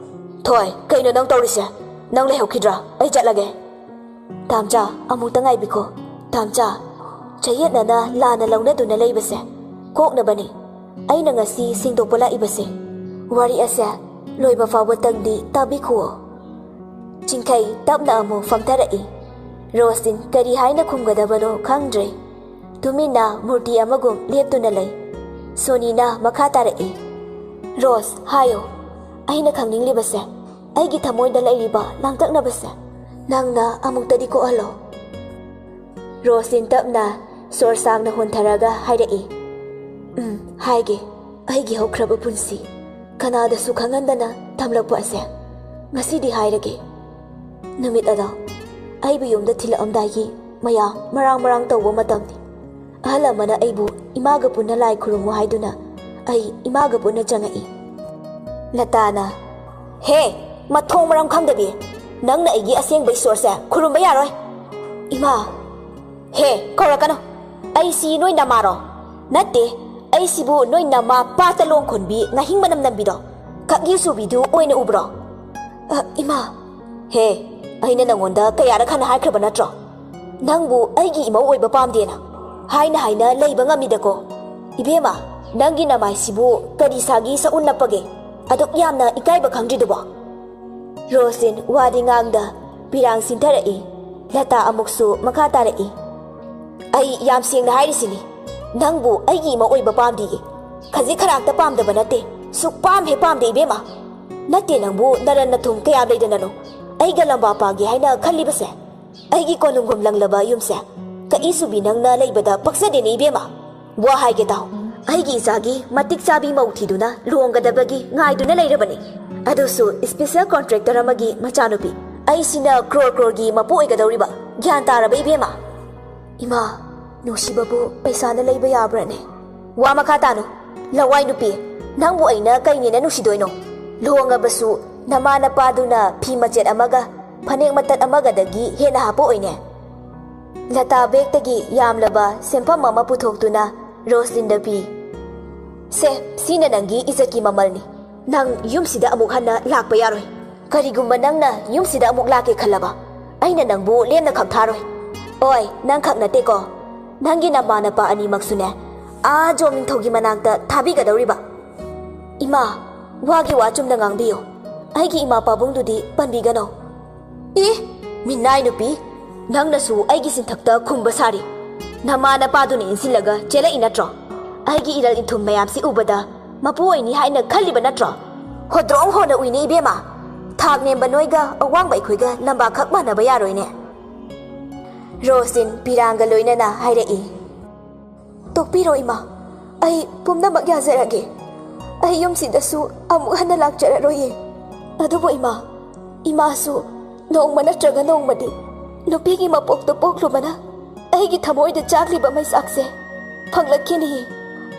"ꯊꯣꯏ, ꯀꯩꯅꯣ ꯅꯪ ꯇꯧꯔꯤꯁꯦ? ꯅꯪ ꯂꯩꯍꯧꯈꯤꯗ꯭ꯔꯥ? ꯑꯩ ꯆꯠꯂꯒꯦ꯫" "ꯇꯥꯝꯆꯥ, ꯑꯃꯨꯛꯇ ꯉꯥꯏꯕꯤꯈꯣ꯫ ꯇꯥꯝꯆꯥ, ꯆꯌꯦꯠꯅꯅ ꯂꯥꯟꯅ ꯂꯧꯅꯗꯨꯅ ꯂꯩꯕꯁꯦ ꯀꯣꯛꯅꯕꯅꯤ ꯑꯩꯅ ꯉꯁꯤ ꯁꯦꯡꯗꯣꯛꯄ ꯂꯥꯛꯏꯕꯁꯦ꯫ ꯋꯥꯔꯤ ꯑꯁꯦ ꯂꯣꯏꯕ ꯐꯥꯎꯕꯇꯪꯗꯤ ꯇꯥꯕꯤꯈꯨꯑꯣ꯫" ꯆꯤꯡꯈꯩ ꯇꯞꯅ ꯑꯃꯨꯛ ꯐꯝꯊꯔꯛꯏ꯫ ꯔꯣꯁꯇꯤꯟ ꯀꯔꯤ ꯍꯥꯏꯅ ꯈꯨꯝꯒꯗꯕꯅꯣ ꯈꯪꯗ꯭ꯔꯦ꯫ ꯇꯨꯃꯤꯟꯅ ꯃꯨꯔꯇꯤ ꯑꯃꯒꯨꯝ ꯂꯦꯞꯇꯨꯅ ꯂꯩ꯫ ꯁꯣꯅꯤꯅ ꯃꯈꯥ ꯇꯥꯔꯛꯏ, "ꯔꯣꯁ, ꯍꯥꯏꯌꯣ꯫ ꯑꯩꯅ ꯈꯪꯅꯤꯡꯂꯤꯕꯁꯦ, ꯑꯩꯒꯤ ꯊꯃꯣꯏꯗ ꯂꯩꯔꯤꯕ ꯂꯥꯡꯇꯛꯅꯕꯁꯦ ꯅꯪꯅ ꯑꯃꯨꯛꯇꯗꯤ ꯀꯣꯛꯍꯜꯂꯣ꯫" ꯔꯣꯁꯇꯤꯟ ꯇꯞꯅ ꯁꯣꯔ ꯁꯥꯡꯅ ꯍꯣꯟꯊꯔꯒ ꯍꯥꯏꯔꯛꯏ, "ꯎꯝ, ꯍꯥꯏꯒꯦ꯫ ꯑꯩꯒꯤ ꯍꯧꯈ꯭ꯔꯕ ꯄꯨꯟꯁꯤ ꯀꯅꯥꯗꯁꯨ ꯈꯪꯍꯟꯗꯅ ꯊꯝꯂꯛꯄ ꯑꯁꯦ ꯉꯁꯤꯗꯤ ꯍꯥꯏꯔꯒꯦ꯫ ꯅꯨꯃꯤꯠ ꯑꯗꯣ ꯑꯩꯕꯨ ꯌꯨꯝꯗ ꯊꯤꯜꯂꯛꯑꯝꯗꯥꯏꯒꯤ ꯃꯌꯥꯝ ꯃꯔꯥꯡ ꯃꯔꯥꯡ ꯇꯧꯕ ꯃꯇꯝꯅꯤ꯫ ꯑꯍꯜ ꯑꯃꯅ ꯑꯩꯕꯨ ꯏꯃꯥꯒ ꯄꯨꯟꯅ ꯂꯥꯏ ꯈꯨꯔꯨꯝꯃꯨ ꯍꯥꯏꯗꯨꯅ ꯑꯩ ꯏꯃꯥꯒ ꯄꯨꯟꯅ ꯆꯪꯉꯛꯏ꯫" ꯂꯇꯥꯅ, "ꯍꯦ, ꯃꯊꯣꯡ ꯃꯔꯝ ꯈꯪꯗꯕꯤ! ꯅꯪꯅ ꯑꯩꯒꯤ ꯑꯁꯦꯡꯕ ꯏꯁꯣꯔꯁꯦ ꯈꯨꯔꯨꯝꯕ ꯌꯥꯔꯣꯏ꯫" "ꯏꯃꯥ!" "ꯍꯦ, ꯀꯧꯔꯛꯀꯅꯨ! ꯑꯩꯁꯤ ꯅꯣꯏ ꯅꯃꯥꯔꯣ? ꯅꯠꯇꯦ, ꯑꯩꯁꯤꯕꯨ ꯅꯣꯏ ꯅꯃꯥ ꯄꯥꯠꯇ ꯂꯣꯡ ꯈꯣꯟꯕꯤ ꯉꯥꯍꯤꯡ ꯃꯅꯝ ꯅꯝꯕꯤꯗꯣ, ꯀꯛꯌꯨ ꯆꯨꯕꯤꯗꯨ ꯑꯣꯏꯅ ꯎꯕ꯭ꯔꯣ?" "ꯑ, ꯏꯃꯥ!" "ꯍꯦ, ꯑꯩꯅ ꯅꯉꯣꯟꯗ ꯀꯌꯥꯔꯛ ꯍꯟꯅ ꯍꯥꯏꯈ꯭ꯔꯕ ꯅꯠꯇ꯭ꯔꯣ? ꯅꯪꯕꯨ ꯑꯩꯒꯤ ꯏꯃꯧ ꯑꯣꯏꯕ ꯄꯥꯝꯗꯦꯅ ꯍꯥꯏꯅ ꯍꯥꯏꯅ ꯂꯩꯕ ꯉꯝꯃꯤꯗꯀꯣ꯫ ꯏꯕꯦꯝꯃ, ꯅꯪꯒꯤ ꯅꯃꯥꯏꯁꯤꯕꯨ ꯀꯔꯤ ꯁꯥꯒꯤ ꯁꯛꯎꯟ ꯅꯞꯄꯒꯦ? ꯑꯗꯨꯛ ꯌꯥꯝꯅ ꯏꯀꯥꯏꯕ ꯈꯪꯗ꯭ꯔꯤꯗꯨꯕꯣ?" ꯔꯣꯁꯤꯟ ꯋꯥꯗꯤ ꯉꯥꯡꯗ ꯄꯤꯔꯥꯡ ꯁꯤꯟꯊꯔꯛꯏ꯫ ꯂꯇꯥ ꯑꯃꯨꯛꯁꯨ ꯃꯈꯥ ꯇꯥꯔꯛꯏ, "ꯑꯩ ꯌꯥꯝ ꯁꯦꯡꯅ ꯍꯥꯏꯔꯤꯁꯤꯅꯤ, ꯅꯪꯕꯨ ꯑꯩꯒꯤ ꯏꯃꯧ ꯑꯣꯏꯕ ꯄꯥꯝꯗꯤꯌꯦ꯫ ꯈꯖꯤꯛ ꯈꯔꯥꯛꯇ ꯄꯥꯝꯗꯕ ꯅꯠꯇꯦ, ꯁꯨꯛ ꯄꯥꯝ ꯍꯦꯛ ꯄꯥꯝꯗꯦ ꯏꯕꯦꯝꯃ꯫ ꯅꯠꯇꯦ, ꯅꯪꯕꯨ ꯅꯔꯟ ꯅꯊꯨꯝ ꯀꯌꯥꯝ ꯂꯩꯗꯅꯅꯣ ꯑꯩꯒ ꯂꯝꯕꯥ ꯄꯥꯒꯦ ꯍꯥꯏꯅ ꯈꯜꯂꯤꯕꯁꯦ? ꯑꯩꯒꯤ ꯀꯣꯅꯨꯡꯒꯨꯝ ꯂꯪꯂꯕ ꯌꯨꯝꯁꯦ ꯀꯛꯏ ꯁꯨꯕꯤ ꯅꯪꯅ ꯂꯩꯕꯗ ꯄꯛꯆꯗꯦꯅꯦ ꯏꯕꯦꯝꯃ꯫ ꯋꯥ ꯍꯥꯏꯒꯦ ꯇꯥꯎ, ꯑꯩꯒꯤ ꯏꯆꯥꯒꯤ ꯃꯇꯤꯛ ꯆꯥꯕꯤ ꯃꯧ ꯊꯤꯗꯨꯅ ꯂꯨꯍꯣꯡꯒꯗꯕꯒꯤ ꯉꯥꯏꯗꯨꯅ ꯂꯩꯔꯕꯅꯤ꯫ ꯑꯗꯨꯁꯨ special contractor ꯑꯃꯒꯤ ꯃꯆꯥꯅꯨꯄꯤ꯫ ꯑꯩꯁꯤꯅ ꯀ꯭ꯔꯣꯔ ꯀ꯭ꯔꯣꯔꯒꯤ ꯃꯄꯨ ꯑꯣꯏꯒꯗꯧꯔꯤꯕ꯫ ꯒ꯭ꯌꯥꯟ ꯇꯥꯔꯕ ꯏꯕꯦꯝꯃ?" "ꯏꯃꯥ, ꯅꯨꯡꯁꯤꯕꯕꯨ ꯄꯩꯁꯥꯅ ꯂꯩꯕ ꯌꯥꯕ꯭ꯔꯅꯦ?" "ꯋꯥ ꯃꯈꯥ ꯇꯥꯅꯨ, ꯂꯋꯥꯏ ꯅꯨꯄꯤ꯫ ꯅꯪꯕꯨ ꯑꯩꯅ ꯀꯩꯅꯦꯅ ꯅꯨꯡꯁꯤꯗꯣꯏꯅꯣ? ꯂꯨꯍꯣꯡꯉꯕꯁꯨ ꯅꯃꯥ ꯅꯄꯥꯗꯨꯅ ꯐꯤ ꯃꯆꯦꯠ ꯑꯃꯒ ꯐꯅꯦꯛ ꯃꯇꯠ ꯑꯃꯒꯗꯒꯤ ꯍꯦꯟꯅ ꯍꯥꯞꯄꯛꯑꯣꯏꯅꯦ꯫ ꯂꯇꯥ ꯕꯦꯒꯇꯒꯤ ꯌꯥꯝꯂꯕ ꯁꯦꯟꯐꯝ ꯑꯃ ꯄꯨꯊꯣꯛꯇꯨꯅ ꯔꯣꯁꯂꯤꯟꯗ ꯄꯤ꯫ "ꯁꯦ, ꯁꯤꯅ ꯅꯪꯒꯤ ꯏꯖꯠꯀꯤ ꯃꯃꯜꯅꯤ꯫ ꯅꯪ ꯌꯨꯝꯁꯤꯗ ꯑꯃꯨꯛ ꯍꯟꯅ ꯂꯥꯛꯄ ꯌꯥꯔꯣꯏ꯫ ꯀꯔꯤꯒꯨꯝꯕ ꯅꯪꯅ ꯌꯨꯝꯁꯤꯗ ꯑꯃꯨꯛ ꯂꯥꯛꯀꯦ ꯈꯜꯂꯕ, ꯑꯩꯅ ꯅꯪꯕꯨ ꯂꯦꯝꯅ ꯈꯛ ꯊꯥꯔꯣꯏ꯫ ꯑꯣꯏ, ꯅꯪ ꯈꯛ ꯅꯠꯇꯦꯀꯣ, ꯅꯪꯒꯤ ꯅꯃꯥ ꯅꯄꯥ ꯑꯅꯤꯃꯛꯁꯨꯅꯦ, ꯑꯥ ꯖꯣꯝ ꯅꯤꯡꯊꯧꯒꯤ ꯃꯅꯥꯛꯇ ꯊꯥꯕꯤꯒꯗꯧꯔꯤꯕ꯫" "ꯏꯃꯥ, ꯋꯥꯒꯤ ꯋꯥ ꯆꯨꯝꯅ ꯉꯥꯡꯕꯤꯌꯨ꯫ ꯑꯩꯒꯤ ꯏꯃꯥ ꯄꯥꯕꯨꯡꯗꯨꯗꯤ ꯄꯟꯕꯤꯒꯅꯨ꯫" "ꯏ, ꯃꯤꯅꯥꯏ ꯅꯨꯄꯤ, ꯅꯪꯅꯁꯨ ꯑꯩꯒꯤ ꯆꯤꯟꯊꯛꯇ ꯈꯨꯝꯕ ꯁꯥꯔꯤ꯫ ꯅꯃꯥ ꯅꯄꯥꯗꯨꯅ ꯏꯟꯁꯤꯜꯂꯒ ꯆꯦꯜꯂꯛꯏ ꯅꯠꯇ꯭ꯔꯣ? ꯑꯩꯒꯤ ꯏꯔꯜ ꯏꯟꯊꯨꯝ ꯃꯌꯥꯝꯁꯤ ꯎꯕꯗ ꯃꯄꯨ ꯑꯣꯏꯅꯤ ꯍꯥꯏꯅ ꯈꯜꯂꯤꯕ ꯅꯠꯇ꯭ꯔꯣ? ꯍꯣꯗ꯭ꯔꯣꯡ ꯍꯣꯅ ꯎꯏꯅꯦ ꯏꯕꯦꯝꯃ꯫ ꯊꯥꯛ ꯅꯦꯝꯕ ꯅꯣꯏꯒ ꯑꯋꯥꯡꯕ ꯑꯩꯈꯣꯏꯒ ꯂꯝꯕꯥ ꯈꯛ ꯃꯥꯟꯅꯕ ꯌꯥꯔꯣꯏꯅꯦ꯫" ꯔꯣꯁꯂꯤꯟ ꯄꯤꯔꯥꯡꯒ ꯂꯣꯏꯅꯅ ꯍꯥꯏꯔꯛꯏ꯫ "ꯇꯣꯛꯄꯤꯔꯣ ꯏꯃꯥ, ꯑꯩ ꯄꯨꯝꯅꯃꯛ ꯌꯥꯖꯔꯒꯦ꯫ ꯑꯩ ꯌꯨꯝꯁꯤꯗꯁꯨ ꯑꯃꯨꯛ ꯍꯟꯅ ꯂꯥꯛꯆꯔꯔꯣꯏꯌꯦ꯫ ꯑꯗꯨꯕꯨ ꯏꯃꯥ, ꯏꯃꯥꯁꯨ ꯅꯣꯡꯃ ꯅꯠꯇ꯭ꯔꯒ ꯅꯣꯡꯃꯗꯤ ꯅꯨꯄꯤꯒꯤ ꯃꯄꯣꯛꯇ ꯄꯣꯛꯂꯨꯕꯅ ꯑꯩꯒꯤ ꯊꯃꯣꯏꯗ ꯆꯥꯛꯂꯤꯕ ꯃꯩꯆꯥꯛꯁꯦ ꯐꯪꯂꯛꯈꯤꯅꯤ꯫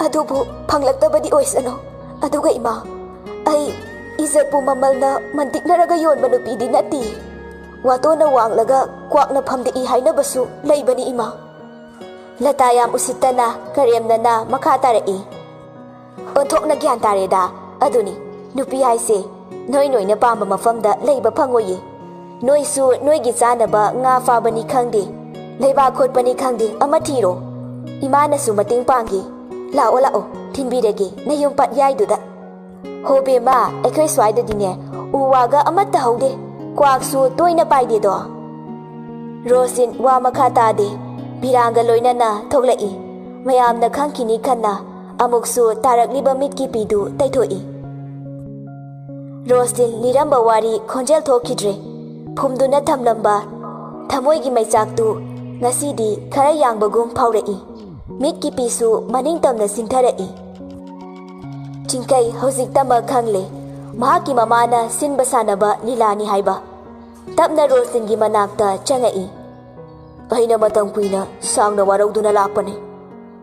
ꯑꯗꯨꯕꯨ ꯐꯪꯂꯛꯇꯕꯗꯤ ꯑꯣꯏꯁꯅꯨ꯫ ꯑꯗꯨꯒ ꯏꯃꯥ, ꯑꯩ ꯏꯖꯠꯄꯨ ꯃꯃꯜꯅ ꯃꯟꯇꯤꯛꯅꯔꯒ ꯌꯣꯟꯕ ꯅꯨꯄꯤꯗꯤ ꯅꯠꯇꯦ꯫ ꯋꯥꯇꯣꯟꯅ ꯋꯥꯡꯂꯒ ꯀ꯭ꯋꯥꯛꯅ ꯐꯝꯗꯦꯛꯏ ꯍꯥꯏꯅꯕꯁꯨ ꯂꯩꯕꯅꯤ ꯏꯃꯥ꯫" ꯂꯇꯥ ꯌꯥꯝ ꯎꯁꯤꯠꯇꯅ ꯀꯔꯦꯝꯅꯅ ꯃꯈꯥ ꯇꯥꯔꯛꯏ꯫ "ꯑꯣꯟꯊꯣꯛꯅ ꯒ꯭ꯌꯥꯟ ꯇꯥꯔꯦꯗ꯫ ꯑꯗꯨꯅꯤ, ꯅꯨꯄꯤ ꯍꯥꯏꯁꯦ ꯅꯣꯏ ꯅꯣꯏꯅ ꯄꯥꯝꯕ ꯃꯐꯝꯗ ꯂꯩꯕ ꯐꯪꯉꯣꯏꯌꯦ꯫ ꯅꯣꯏꯁꯨ ꯅꯣꯏꯒꯤ ꯆꯥꯅꯕ ꯉꯥ ꯐꯥꯕꯅꯤ ꯈꯪꯗꯦ, ꯂꯩꯕꯥꯛ ꯈꯣꯠꯄꯅꯤ ꯈꯪꯗꯦ, ꯑꯃ ꯊꯤꯔꯣ꯫ ꯏꯃꯥꯅꯁꯨ ꯃꯇꯦꯡ ꯄꯥꯡꯒꯦ꯫ ꯂꯥꯛꯑꯣ, ꯂꯥꯛꯑꯣ, ꯊꯤꯟꯕꯤꯔꯒꯦ ꯅꯌꯨꯝ ꯄꯠ ꯌꯥꯏꯗꯨꯗ꯫" "ꯍꯣ ꯕꯦꯝꯃ, ꯑꯩꯈꯣꯏ ꯁ꯭ꯋꯥꯏꯗꯗꯤꯅꯦ ꯎ ꯋꯥꯒ ꯑꯃꯠꯇ ꯍꯧꯗꯦ, ꯀ꯭ꯋꯥꯛꯁꯨ ꯇꯣꯏꯅ ꯄꯥꯏꯗꯦꯗꯣ꯫" ꯔꯣꯁꯂꯤꯟ ꯋꯥ ꯃꯈꯥ ꯇꯥꯗꯦ, ꯄꯤꯔꯥꯡꯒ ꯂꯣꯏꯅꯅ ꯊꯣꯛꯂꯛꯏ꯫ ꯃꯌꯥꯝꯅ ꯈꯪꯈꯤꯅꯤ ꯈꯟꯅ ꯑꯃꯨꯛꯁꯨ ꯇꯥꯔꯛꯂꯤꯕ ꯃꯤꯠꯀꯤ ꯄꯤꯗꯨ ꯇꯩꯊꯣꯛꯏ꯫ ꯔꯣꯁꯂꯤꯟ ꯂꯤꯔꯝꯕ ꯋꯥꯔꯤ ꯈꯣꯟꯖꯦꯜ ꯊꯣꯛꯈꯤꯗ꯭ꯔꯦ꯫ ꯐꯨꯝꯗꯨꯅ ꯊꯝꯂꯝꯕ ꯊꯃꯣꯏꯒꯤ ꯃꯩꯆꯥꯛꯇꯨ ꯉꯁꯤꯗꯤ ꯈꯔ ꯌꯥꯡꯕꯒꯨꯝ ꯐꯥꯎꯔꯛꯏ꯫ ꯃꯤꯠꯀꯤ ꯄꯤꯁꯨ ꯃꯅꯤꯡ ꯇꯝꯅ ꯆꯤꯡꯊꯔꯛꯏ꯫ ꯆꯤꯡꯈꯩ ꯍꯧꯖꯤꯛꯇꯃꯛ ꯈꯪꯂꯦ, ꯃꯍꯥꯛꯀꯤ ꯃꯃꯥꯅ ꯁꯤꯟꯕ ꯁꯥꯟꯅꯕ ꯂꯤꯂꯥꯅꯤ ꯍꯥꯏꯕ꯫ ꯇꯞꯅ ꯔꯣꯁꯂꯤꯟꯒꯤ ꯃꯅꯥꯛꯇ ꯆꯪꯉꯛꯏ꯫ "ꯑꯩꯅ ꯃꯇꯝ ꯀꯨꯏꯅ ꯁꯥꯡꯅ ꯋꯥꯔꯧꯗꯨꯅ ꯂꯥꯛꯄꯅꯤ,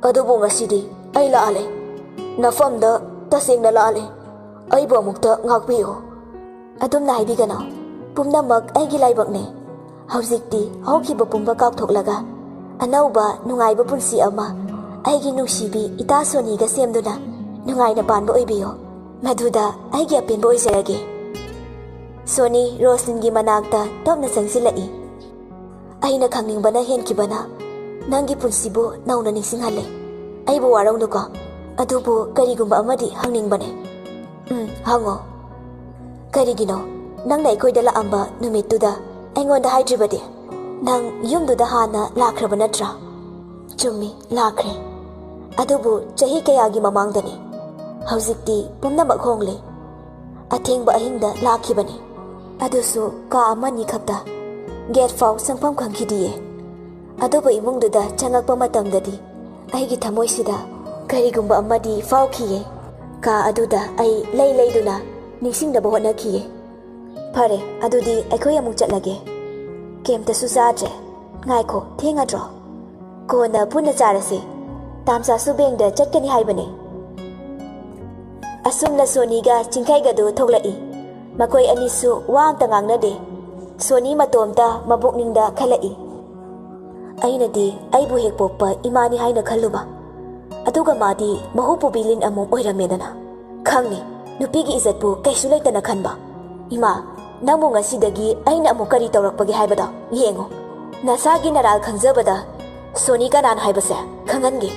ꯑꯗꯨꯕꯨ ꯉꯁꯤꯗꯤ ꯑꯩ ꯂꯥꯜꯂꯦ꯫ ꯅꯐꯝꯗ ꯇꯁꯦꯡꯅ ꯂꯥꯜꯂꯦ꯫ ꯑꯩꯕꯨ ꯑꯃꯨꯛꯇ ꯉꯥꯛꯄꯤꯌꯨ꯫" "ꯑꯗꯨꯝꯅ ꯍꯥꯏꯕꯤꯒꯅꯨ꯫ ꯄꯨꯝꯅꯃꯛ ꯑꯩꯒꯤ ꯂꯥꯏꯕꯛꯅꯦ꯫ ꯍꯧꯖꯤꯛꯇꯤ ꯍꯧꯈꯤꯕ ꯄꯨꯝꯕ ꯀꯥꯎꯊꯣꯛꯂꯒ ꯑꯅꯧꯕ ꯅꯨꯡꯉꯥꯏꯕ ꯄꯨꯟꯁꯤ ꯑꯃ ꯑꯩꯒꯤ ꯅꯨꯡꯁꯤꯕꯤ ꯏꯇꯥ ꯁꯣꯅꯤꯒ ꯁꯦꯝꯗꯨꯅ ꯅꯨꯡꯉꯥꯏꯅ ꯄꯥꯟꯕ ꯑꯣꯏꯕꯤꯌꯣ꯫ ꯃꯗꯨꯗ ꯑꯩꯒꯤ ꯑꯄꯦꯟꯕ ꯑꯣꯏꯖꯔꯒꯦ꯫ ꯁꯣꯅꯤ ꯔꯣꯁꯂꯤꯟꯒꯤ ꯃꯅꯥꯛꯇ ꯇꯞꯅ ꯆꯪꯁꯤꯜꯂꯛꯏ꯫ ꯑꯩꯅ ꯈꯪꯅꯤꯡꯕꯅ ꯍꯦꯟꯈꯤꯕꯅ ꯅꯪꯒꯤ ꯄꯨꯟꯁꯤꯕꯨ ꯅꯧꯅ ꯅꯤꯡꯁꯤꯡꯍꯜꯂꯦ꯫ ꯑꯩꯕꯨ ꯋꯥꯔꯧꯅꯨꯀꯣ, ꯑꯗꯨꯕꯨ ꯀꯔꯤꯒꯨꯝꯕ ꯑꯃꯗꯤ ꯍꯪꯅꯤꯡꯕꯅꯦ꯫ ꯎꯝ, ꯍꯪꯉꯣ꯫ ꯀꯔꯤꯒꯤꯅꯣ ꯅꯪꯅ ꯑꯩꯈꯣꯏꯗ ꯂꯥꯛꯑꯝꯕ ꯅꯨꯃꯤꯠꯇꯨꯗ ꯑꯩꯉꯣꯟꯗ ꯍꯥꯏꯗ꯭ꯔꯤꯕꯗꯤ? ꯅꯪ ꯌꯨꯝꯗꯨꯗ ꯍꯥꯟꯅ ꯂꯥꯛꯈ꯭ꯔꯕ ꯅꯠꯇ꯭ꯔꯥ? ꯆꯨꯝꯃꯤ, ꯂꯥꯛꯈ꯭ꯔꯦ꯫ ꯑꯗꯨꯕꯨ ꯆꯍꯤ ꯀꯌꯥꯒꯤ ꯃꯃꯥꯡꯗꯅꯤ꯫ ꯍꯧꯖꯤꯛꯇꯤ ꯄꯨꯝꯅꯃꯛ ꯍꯣꯡꯂꯦ꯫ ꯑꯊꯦꯡꯕ ꯑꯍꯤꯡꯗ ꯂꯥꯛꯈꯤꯕꯅꯤ꯫ ꯑꯗꯨꯁꯨ ꯀꯥ ꯑꯃꯅꯤ ꯈꯛꯇ꯫ ꯒꯦꯠ ꯐꯥꯎ ꯆꯪꯐꯝ ꯈꯪꯈꯤꯗꯤꯌꯦ꯫ ꯑꯗꯨꯕꯨ ꯏꯃꯨꯡꯗꯨꯗ ꯆꯪꯉꯛꯄ ꯃꯇꯝꯗꯗꯤ ꯑꯩꯒꯤ ꯊꯃꯣꯏꯁꯤꯗ ꯀꯔꯤꯒꯨꯝꯕ ꯑꯃꯗꯤ ꯐꯥꯎꯈꯤꯌꯦ꯫ ꯀꯥ ꯑꯗꯨꯗ ꯑꯩ ꯂꯩ ꯂꯩꯗꯨꯅ ꯅꯤꯡꯁꯤꯡꯅꯕ ꯍꯣꯠꯅꯈꯤꯌꯦ꯫ ꯐꯔꯦ, ꯑꯗꯨꯗꯤ ꯑꯩꯈꯣꯏ ꯑꯃꯨꯛ ꯆꯠꯂꯒꯦ꯫ ꯀꯩꯝꯇꯁꯨ ꯆꯥꯗ꯭ꯔꯦ꯫ ꯉꯥꯏꯈꯣ, ꯊꯦꯡꯉꯗ꯭ꯔꯣ? ꯀꯣꯟꯅ ꯄꯨꯟꯅ ꯆꯥꯔꯁꯤ꯫ ꯇꯥꯝꯆꯥꯁꯨ ꯕꯦꯡꯗ ꯆꯠꯀꯅꯤ ꯍꯥꯏꯕꯅꯦ꯫ ꯑꯁꯨꯝꯅ ꯁꯣꯅꯤꯒ ꯆꯤꯡꯈꯩꯒꯗꯨ ꯊꯣꯛꯂꯛꯏ꯫ ꯃꯈꯣꯏ ꯑꯅꯤꯁꯨ ꯋꯥ ꯑꯝꯇ ꯉꯥꯡꯅꯗꯦ꯫ ꯁꯣꯅꯤ ꯃꯇꯣꯝꯇ ꯃꯕꯨꯛꯅꯤꯡꯗ ꯈꯜꯂꯛꯏ꯫ ꯑꯩꯅꯗꯤ ꯑꯩꯕꯨ ꯍꯦꯛ ꯄꯣꯛꯄ ꯏꯃꯥꯅꯤ ꯍꯥꯏꯅ ꯈꯜꯂꯨꯕ꯫ ꯑꯗꯨꯒ ꯃꯥꯗꯤ ꯃꯍꯨ ꯄꯨꯕꯤ ꯂꯤꯟ ꯑꯃꯣꯝ ꯑꯣꯏꯔꯝꯃꯦꯗꯅ꯫ ꯈꯪꯅꯤ, ꯅꯨꯄꯤꯒꯤ ꯏꯖꯠꯄꯨ ꯀꯩꯁꯨ ꯂꯩꯇꯅ ꯈꯟꯕ꯫ ꯏꯃꯥ, ꯅꯪꯕꯨ ꯉꯁꯤꯗꯒꯤ ꯑꯩꯅ ꯑꯃꯨꯛ ꯀꯔꯤ ꯇꯧꯔꯛꯄꯒꯦ ꯍꯥꯏꯕꯗꯣ ꯌꯦꯡꯉꯨ꯫ ꯅꯁꯥꯒꯤ ꯅꯔꯥꯜ ꯈꯪꯖꯕꯗ ꯁꯣꯅꯤ ꯀꯅꯥꯅꯣ ꯍꯥꯏꯕꯁꯦ ꯈꯪꯍꯟꯒꯦ꯫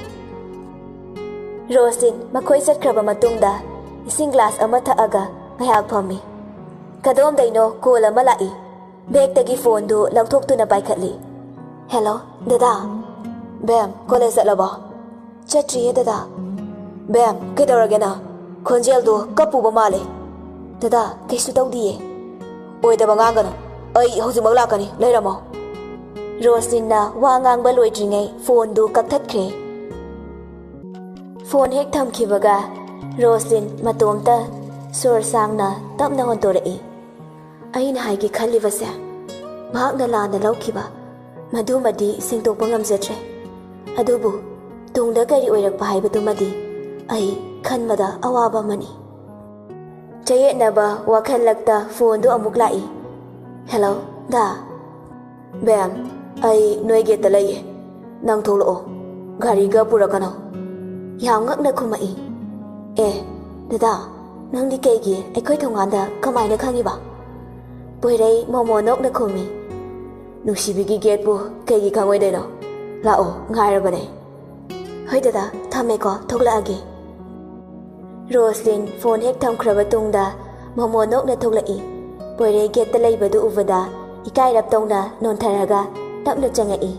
ꯔꯣꯁꯂꯤꯟ ꯃꯈꯣꯏ ꯆꯠꯈ꯭ꯔꯕ ꯃꯇꯨꯡꯗ ꯏꯁꯤꯡ ꯒ꯭ꯂꯥꯁ ꯑꯃ ꯊꯛꯑꯒ ꯉꯥꯏꯍꯥꯛ ꯐꯝꯃꯤ꯫ ꯀꯗꯣꯝꯗꯩꯅꯣ ꯀꯣꯜ ꯑꯃ ꯂꯥꯛꯏ꯫ ꯕꯦꯒꯇꯒꯤ ꯐꯣꯟꯗꯨ ꯂꯧꯊꯣꯛꯇꯨꯅ ꯄꯥꯏꯈꯠꯂꯤ꯫ "ꯍꯦꯜꯂꯣ, ꯗꯗꯥ?" "ꯕꯦꯝ, ꯀꯣꯂꯦꯖ ꯆꯠꯂꯕꯣ?" "ꯆꯠꯇ꯭ꯔꯤꯌꯦ, ꯗꯗꯥ꯫" "ꯕꯦꯝ, ꯀꯩꯗꯧꯔꯒꯦ ꯅꯪ? ꯈꯣꯟꯖꯦꯜꯗꯨ ꯀꯞꯄꯨꯕ ꯃꯥꯜꯂꯦ꯫" "ꯗꯗꯥ, ꯀꯩꯁꯨ ꯇꯧꯗꯤꯌꯦ꯫" "ꯑꯣꯏꯗꯕ ꯉꯥꯡꯒꯅꯨ꯫ ꯑꯩ ꯍꯧꯖꯤꯛꯃꯛ ꯂꯥꯛꯀꯅꯤ, ꯂꯩꯔꯝꯃꯣ꯫" ꯔꯣꯁꯂꯤꯟꯅ ꯋꯥ ꯉꯥꯡꯕ ꯂꯣꯏꯗ꯭ꯔꯤꯉꯩ ꯐꯣꯟꯗꯨ ꯀꯛꯊꯠꯈ꯭ꯔꯦ꯫ ꯐꯣꯟ ꯍꯦꯛ ꯊꯝꯈꯤꯕꯒ ꯔꯣꯁꯂꯤꯟ ꯃꯇꯣꯝꯇ ꯁꯣꯔ ꯁꯥꯡꯅ ꯇꯞꯅ ꯍꯣꯟꯇꯣꯔꯛꯏ꯫ ꯑꯩꯅ ꯍꯥꯏꯒꯦ ꯈꯜꯂꯤꯕꯁꯦ ꯃꯍꯥꯛꯅ ꯂꯥꯟꯅ ꯂꯧꯈꯤꯕ, ꯃꯗꯨꯃꯗꯤ ꯁꯦꯡꯗꯣꯛꯄ ꯉꯝꯖꯗ꯭ꯔꯦ꯫ ꯑꯗꯨꯕꯨ ꯇꯨꯡꯗ ꯀꯔꯤ ꯑꯣꯏꯔꯛꯄ ꯍꯥꯏꯕꯗꯨꯃꯗꯤ ꯑꯩ ꯈꯟꯕꯗ ꯑꯋꯥꯕ ꯑꯃꯅꯤ꯫ ꯆꯌꯦꯠꯅꯕ ꯋꯥꯈꯜꯂꯛꯇ ꯐꯣꯟꯗꯨ ꯑꯃꯨꯛ ꯂꯥꯛꯏ꯫ ꯍꯦꯜꯂꯣ, ꯗꯥ꯫ ꯕꯦꯝ, ꯑꯩ ꯅꯣꯏ ꯒꯦꯠꯇ ꯂꯩꯌꯦ꯫ ꯅꯪ ꯊꯣꯛꯂꯛꯑꯣ꯫ ꯒꯥꯔꯤꯒ ꯄꯨꯔꯛꯀꯅꯣ꯫ ꯌꯥꯝ ꯉꯛꯅ ꯈꯨꯝꯃꯛꯏ꯫ ꯑꯦ, ꯗꯗꯥ, ꯅꯪꯗꯤ ꯀꯩꯒꯤ ꯑꯩꯈꯣꯏ ꯊꯣꯡꯒꯥꯟꯗ ꯀꯃꯥꯏꯅ ꯈꯪꯉꯤꯕ? ꯄꯣꯏꯔꯩ ꯃꯣꯃꯣꯟ ꯅꯣꯛꯅ ꯈꯨꯝꯃꯤ꯫ ꯅꯨꯡꯁꯤꯕꯤꯒꯤ ꯒꯦꯠꯄꯨ ꯀꯩꯒꯤ ꯈꯪꯉꯣꯏꯗꯣꯏꯅꯣ? ꯂꯥꯛꯑꯣ, ꯉꯥꯏꯔꯕꯅꯦ꯫ ꯍꯣꯏ ꯗꯗꯥ, ꯊꯝꯃꯦꯀꯣ, ꯊꯣꯛꯂꯛꯑꯒꯦ꯫ ꯔꯣꯁꯂꯤꯟ ꯐꯣꯟ ꯍꯦꯛ ꯊꯝꯈ꯭ꯔꯕ ꯇꯨꯡꯗ ꯃꯣꯃꯣꯟ ꯅꯣꯛꯅ ꯊꯣꯛꯂꯛꯏ꯫ ꯄꯣꯏꯔꯩ ꯒꯦꯠꯇ ꯂꯩꯕꯗꯨ ꯎꯕꯗ ꯏꯀꯥꯏꯔꯞ ꯇꯧꯅ ꯅꯣꯟꯊꯔꯒ ꯇꯞꯅ ꯆꯪꯉꯛꯏ꯫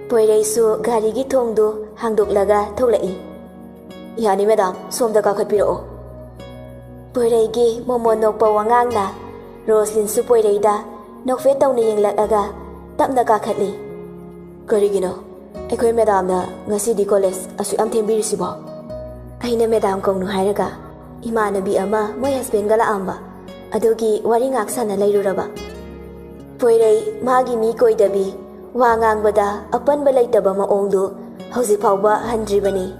ꯄꯣꯏꯔꯩꯁꯨ ꯒꯥꯔꯤꯒꯤ ꯊꯣꯡꯗꯨ ꯍꯥꯡꯗꯣꯛꯂꯒ ꯊꯣꯛꯂꯛꯏ꯫ ꯌꯥꯅꯤ ꯃꯦꯗꯥꯝ, ꯁꯣꯝꯗ ꯀꯥꯈꯠꯄꯤꯔꯛꯑꯣ꯫ ꯄꯣꯏꯔꯩꯒꯤ ꯃꯣꯃꯣꯟ ꯅꯣꯛꯄ ꯋꯥꯉꯥꯡꯅ ꯔꯣꯁꯂꯤꯟꯁꯨ ꯄꯣꯏꯔꯩꯗ ꯅꯣꯛꯐꯦꯠ ꯇꯧꯅ ꯌꯦꯡꯂꯛꯂꯒ ꯇꯞꯅ ꯀꯥꯈꯠꯂꯤ꯫ ꯀꯔꯤꯒꯤꯅꯣ ꯑꯩꯈꯣꯏ ꯃꯦꯗꯥꯝꯅ ꯉꯁꯤꯗꯤ ꯀꯣꯂꯦꯖ ꯑꯁꯨꯛ ꯌꯥꯝ ꯊꯦꯡꯕꯤꯔꯤꯁꯤꯕꯣ? ꯑꯩꯅ ꯃꯦꯗꯥꯝ ꯀꯧꯅꯨ ꯍꯥꯏꯔꯒ ꯏꯃꯥꯟꯅꯕꯤ ꯑꯃ ꯃꯣꯏ ꯍꯁꯕꯦꯟꯒ ꯂꯥꯛꯑꯝꯕ, ꯑꯗꯨꯒꯤ ꯋꯥꯔꯤ ꯉꯥꯛ ꯁꯥꯟꯅ ꯂꯩꯔꯨꯔꯕ꯫ ꯄꯣꯏꯔꯩ ꯃꯥꯒꯤ ꯃꯤ ꯀꯣꯏꯗꯕꯤ, ꯋꯥ ꯉꯥꯡꯕꯗ ꯑꯄꯟꯕ ꯂꯩꯇꯕ ꯃꯑꯣꯡꯗꯨ ꯍꯧꯖꯤꯛ ꯐꯥꯎꯕ ꯍꯟꯗ꯭ꯔꯤꯕꯅꯤ꯫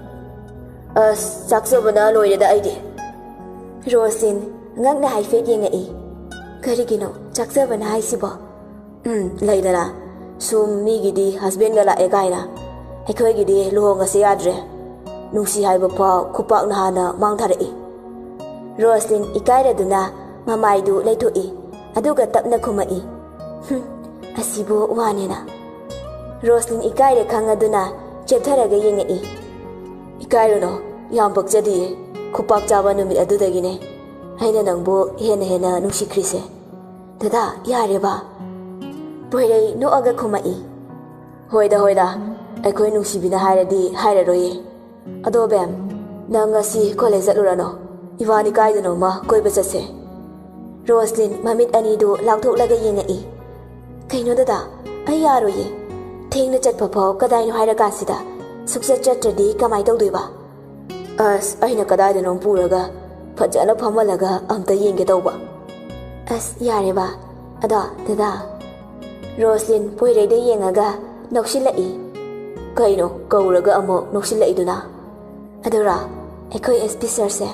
ꯑꯁ, ꯆꯥꯛꯆꯕꯅ ꯂꯣꯏꯔꯦꯗ ꯑꯩꯗꯤ꯫ ꯔꯣꯁꯂꯤꯟ ꯉꯛꯅ ꯍꯥꯏꯐꯦꯠ ꯌꯦꯡꯉꯛꯏ꯫ ꯀꯔꯤꯒꯤꯅꯣ ꯆꯥꯛꯆꯕꯅ ꯍꯥꯏꯁꯤꯕꯣ? ꯎꯝ, ꯂꯩꯗꯅ, ꯁꯨꯝ ꯃꯤꯒꯤꯗꯤ ꯍꯁꯕꯦꯟꯒ ꯂꯥꯛꯑꯦ ꯀꯥꯏꯅ, ꯑꯩꯈꯣꯏꯒꯤꯗꯤ ꯂꯨꯍꯣꯡꯉꯁꯦ ꯌꯥꯗ꯭ꯔꯦ꯫ ꯅꯨꯡꯁꯤ ꯍꯥꯏꯕ ꯐꯥꯎ ꯈꯨꯄꯥꯛꯅ ꯍꯥꯟꯅ ꯃꯥꯡ ꯊꯥꯔꯛꯏ꯫ ꯔꯣꯁꯂꯤꯟ ꯏꯀꯥꯏꯔꯗꯨꯅ ꯃꯃꯥꯏꯗꯨ ꯂꯩꯊꯣꯛꯏ, ꯑꯗꯨꯒ ꯇꯞꯅ ꯈꯨꯝꯃꯛꯏ, "ꯍꯨꯝ, ꯑꯁꯤꯕꯨ ꯋꯥꯅꯦꯅ?" ꯔꯣꯁꯂꯤꯟ ꯏꯀꯥꯏꯔꯦ ꯈꯪꯉꯗꯨꯅ ꯆꯦꯞꯊꯔꯒ ꯌꯦꯡꯉꯛꯏ꯫ ꯏꯀꯥꯏꯔꯨꯅꯣ, ꯌꯥꯝ ꯄꯛꯆꯗꯤꯌꯦ꯫ ꯈꯨꯄꯥꯛ ꯆꯥꯕ ꯅꯨꯃꯤꯠ ꯑꯗꯨꯗꯒꯤꯅꯦ ꯑꯩꯅ ꯅꯪꯕꯨ ꯍꯦꯟꯅ ꯍꯦꯟꯅ ꯅꯨꯡꯁꯤꯈ꯭ꯔꯤꯁꯦ꯫ ꯗꯗꯥ, ꯌꯥꯔꯦꯕ꯫ ꯄꯣꯏꯔꯩ ꯅꯣꯛꯑꯒ ꯈꯨꯝꯃꯛꯏ꯫ ꯍꯣꯏꯗ, ꯍꯣꯏꯗ, ꯑꯩꯈꯣꯏ ꯅꯨꯡꯁꯤꯕꯤꯅ ꯍꯥꯏꯔꯗꯤ ꯍꯥꯏꯔꯔꯣꯏꯌꯦ꯫ ꯑꯗꯣ ꯕꯦꯝ, ꯅꯪ ꯉꯁꯤ ꯀꯣꯂꯦꯖ ꯆꯠꯂꯨꯔꯅꯣ? ꯏꯕꯥꯅꯤ ꯀꯥꯏꯗꯅꯣꯃ ꯀꯣꯏꯕ ꯆꯠꯁꯦ꯫ ꯔꯣꯁꯂꯤꯟ ꯃꯃꯤꯠ ꯑꯅꯤꯗꯨ ꯂꯥꯎꯊꯣꯛꯂꯒ ꯌꯦꯡꯉꯛꯏ꯫ ꯀꯩꯅꯣ ꯗꯗꯥ, ꯑꯩ ꯌꯥꯔꯣꯏꯌꯦ꯫ ꯊꯦꯡꯅ ꯆꯠꯄ ꯐꯥꯎ ꯀꯗꯥꯏꯅꯣ ꯍꯥꯏꯔꯀꯥꯟꯁꯤꯗ ꯁꯨꯛꯆꯠ ꯆꯠꯇ꯭ꯔꯗꯤ ꯀꯃꯥꯏ ꯇꯧꯗꯣꯏꯕ? ꯑꯁ, ꯑꯩꯅ ꯀꯗꯥꯏꯗꯅꯣꯝ ꯄꯨꯔꯒ ꯐꯖꯅ ꯐꯝꯍꯜꯂꯒ ꯑꯝꯇ ꯌꯦꯡꯒꯦ ꯇꯧꯕ꯫ ꯑꯁ, ꯌꯥꯔꯦꯕ꯫ ꯑꯗꯣ, ꯗꯗꯥ꯫ ꯔꯣꯁꯂꯤꯟ ꯄꯣꯏꯔꯩꯗ ꯌꯦꯡꯉꯒ ꯅꯣꯛꯁꯤꯜꯂꯛꯏ꯫ ꯀꯩꯅꯣ, ꯀꯧꯔꯒ ꯑꯃꯨꯛ ꯅꯣꯛꯁꯤꯜꯂꯛꯏꯗꯨꯅ? ꯑꯗꯨꯔꯣ, ꯑꯩꯈꯣꯏ ꯑꯦꯁ ꯄꯤ ꯁꯔꯁꯦ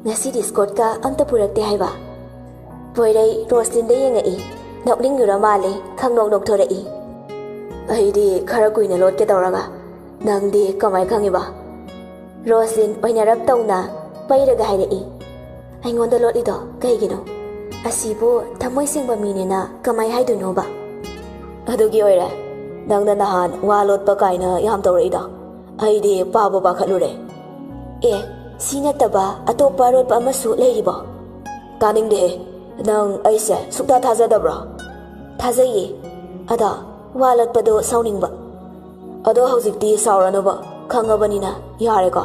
ꯉꯁꯤꯗꯤ ꯁ꯭ꯀꯣꯠꯀ ꯑꯝꯇ ꯄꯨꯔꯛꯇꯦ ꯍꯥꯏꯕ꯫ ꯄꯣꯏꯔꯩ ꯔꯣꯁꯂꯤꯟꯗ ꯌꯦꯡꯉꯛꯏ꯫ ꯅꯣꯛꯅꯤꯡꯗꯨꯅ ꯃꯥꯜꯂꯦ ꯈꯪꯅꯣꯛ ꯅꯣꯛꯊꯣꯔꯛꯏ꯫ ꯑꯩꯗꯤ ꯈꯔ ꯀꯨꯏꯅ ꯂꯣꯠꯀꯦ ꯇꯧꯔꯒ ꯅꯪꯗꯤ ꯀꯃꯥꯏ ꯈꯪꯉꯤꯕ? ꯔꯣꯁꯂꯤꯟ ꯑꯣꯏꯅꯔꯞ ꯇꯧꯅ ꯄꯩꯔꯒ ꯍꯥꯏꯔꯛꯏ꯫ ꯑꯩꯉꯣꯟꯗ ꯂꯣꯠꯂꯤꯗꯣ ꯀꯩꯒꯤꯅꯣ? ꯑꯁꯤꯕꯨ ꯊꯃꯣꯏ ꯁꯦꯡꯕ ꯃꯤꯅꯦꯅ ꯀꯃꯥꯏ ꯍꯥꯏꯗꯣꯏꯅꯣꯕ? ꯑꯗꯨꯒꯤ ꯑꯣꯏꯔꯦ ꯅꯪꯅ ꯅꯍꯥꯟ ꯋꯥ ꯂꯣꯠꯄ ꯀꯥꯏꯅ ꯌꯥꯝ ꯇꯧꯔꯛꯏꯗꯣ꯫ ꯑꯩꯗꯤ ꯄꯥꯕ ꯄꯥꯈꯠꯂꯨꯔꯦ꯫ ꯑꯦ, ꯁꯤ ꯅꯠꯇꯕ ꯑꯇꯣꯞꯄ ꯑꯔꯣꯠꯄ ꯑꯃꯁꯨ ꯂꯩꯔꯤꯕꯣ? ꯇꯥꯅꯤꯡꯗꯦꯍꯦ꯫ ꯅꯪ ꯑꯩꯁꯦ ꯁꯨꯛꯊꯥ ꯊꯥꯖꯗꯕ꯭ꯔꯣ? ꯊꯥꯖꯩꯌꯦ꯫ ꯑꯗꯣ ꯋꯥ ꯂꯣꯠꯄꯗꯣ ꯁꯥꯎꯅꯤꯡꯕ꯫ ꯑꯗꯣ ꯍꯧꯖꯤꯛꯇꯤ ꯁꯥꯎꯔꯅꯨꯕ, ꯈꯪꯉꯕꯅꯤꯅ ꯌꯥꯔꯦꯀꯣ?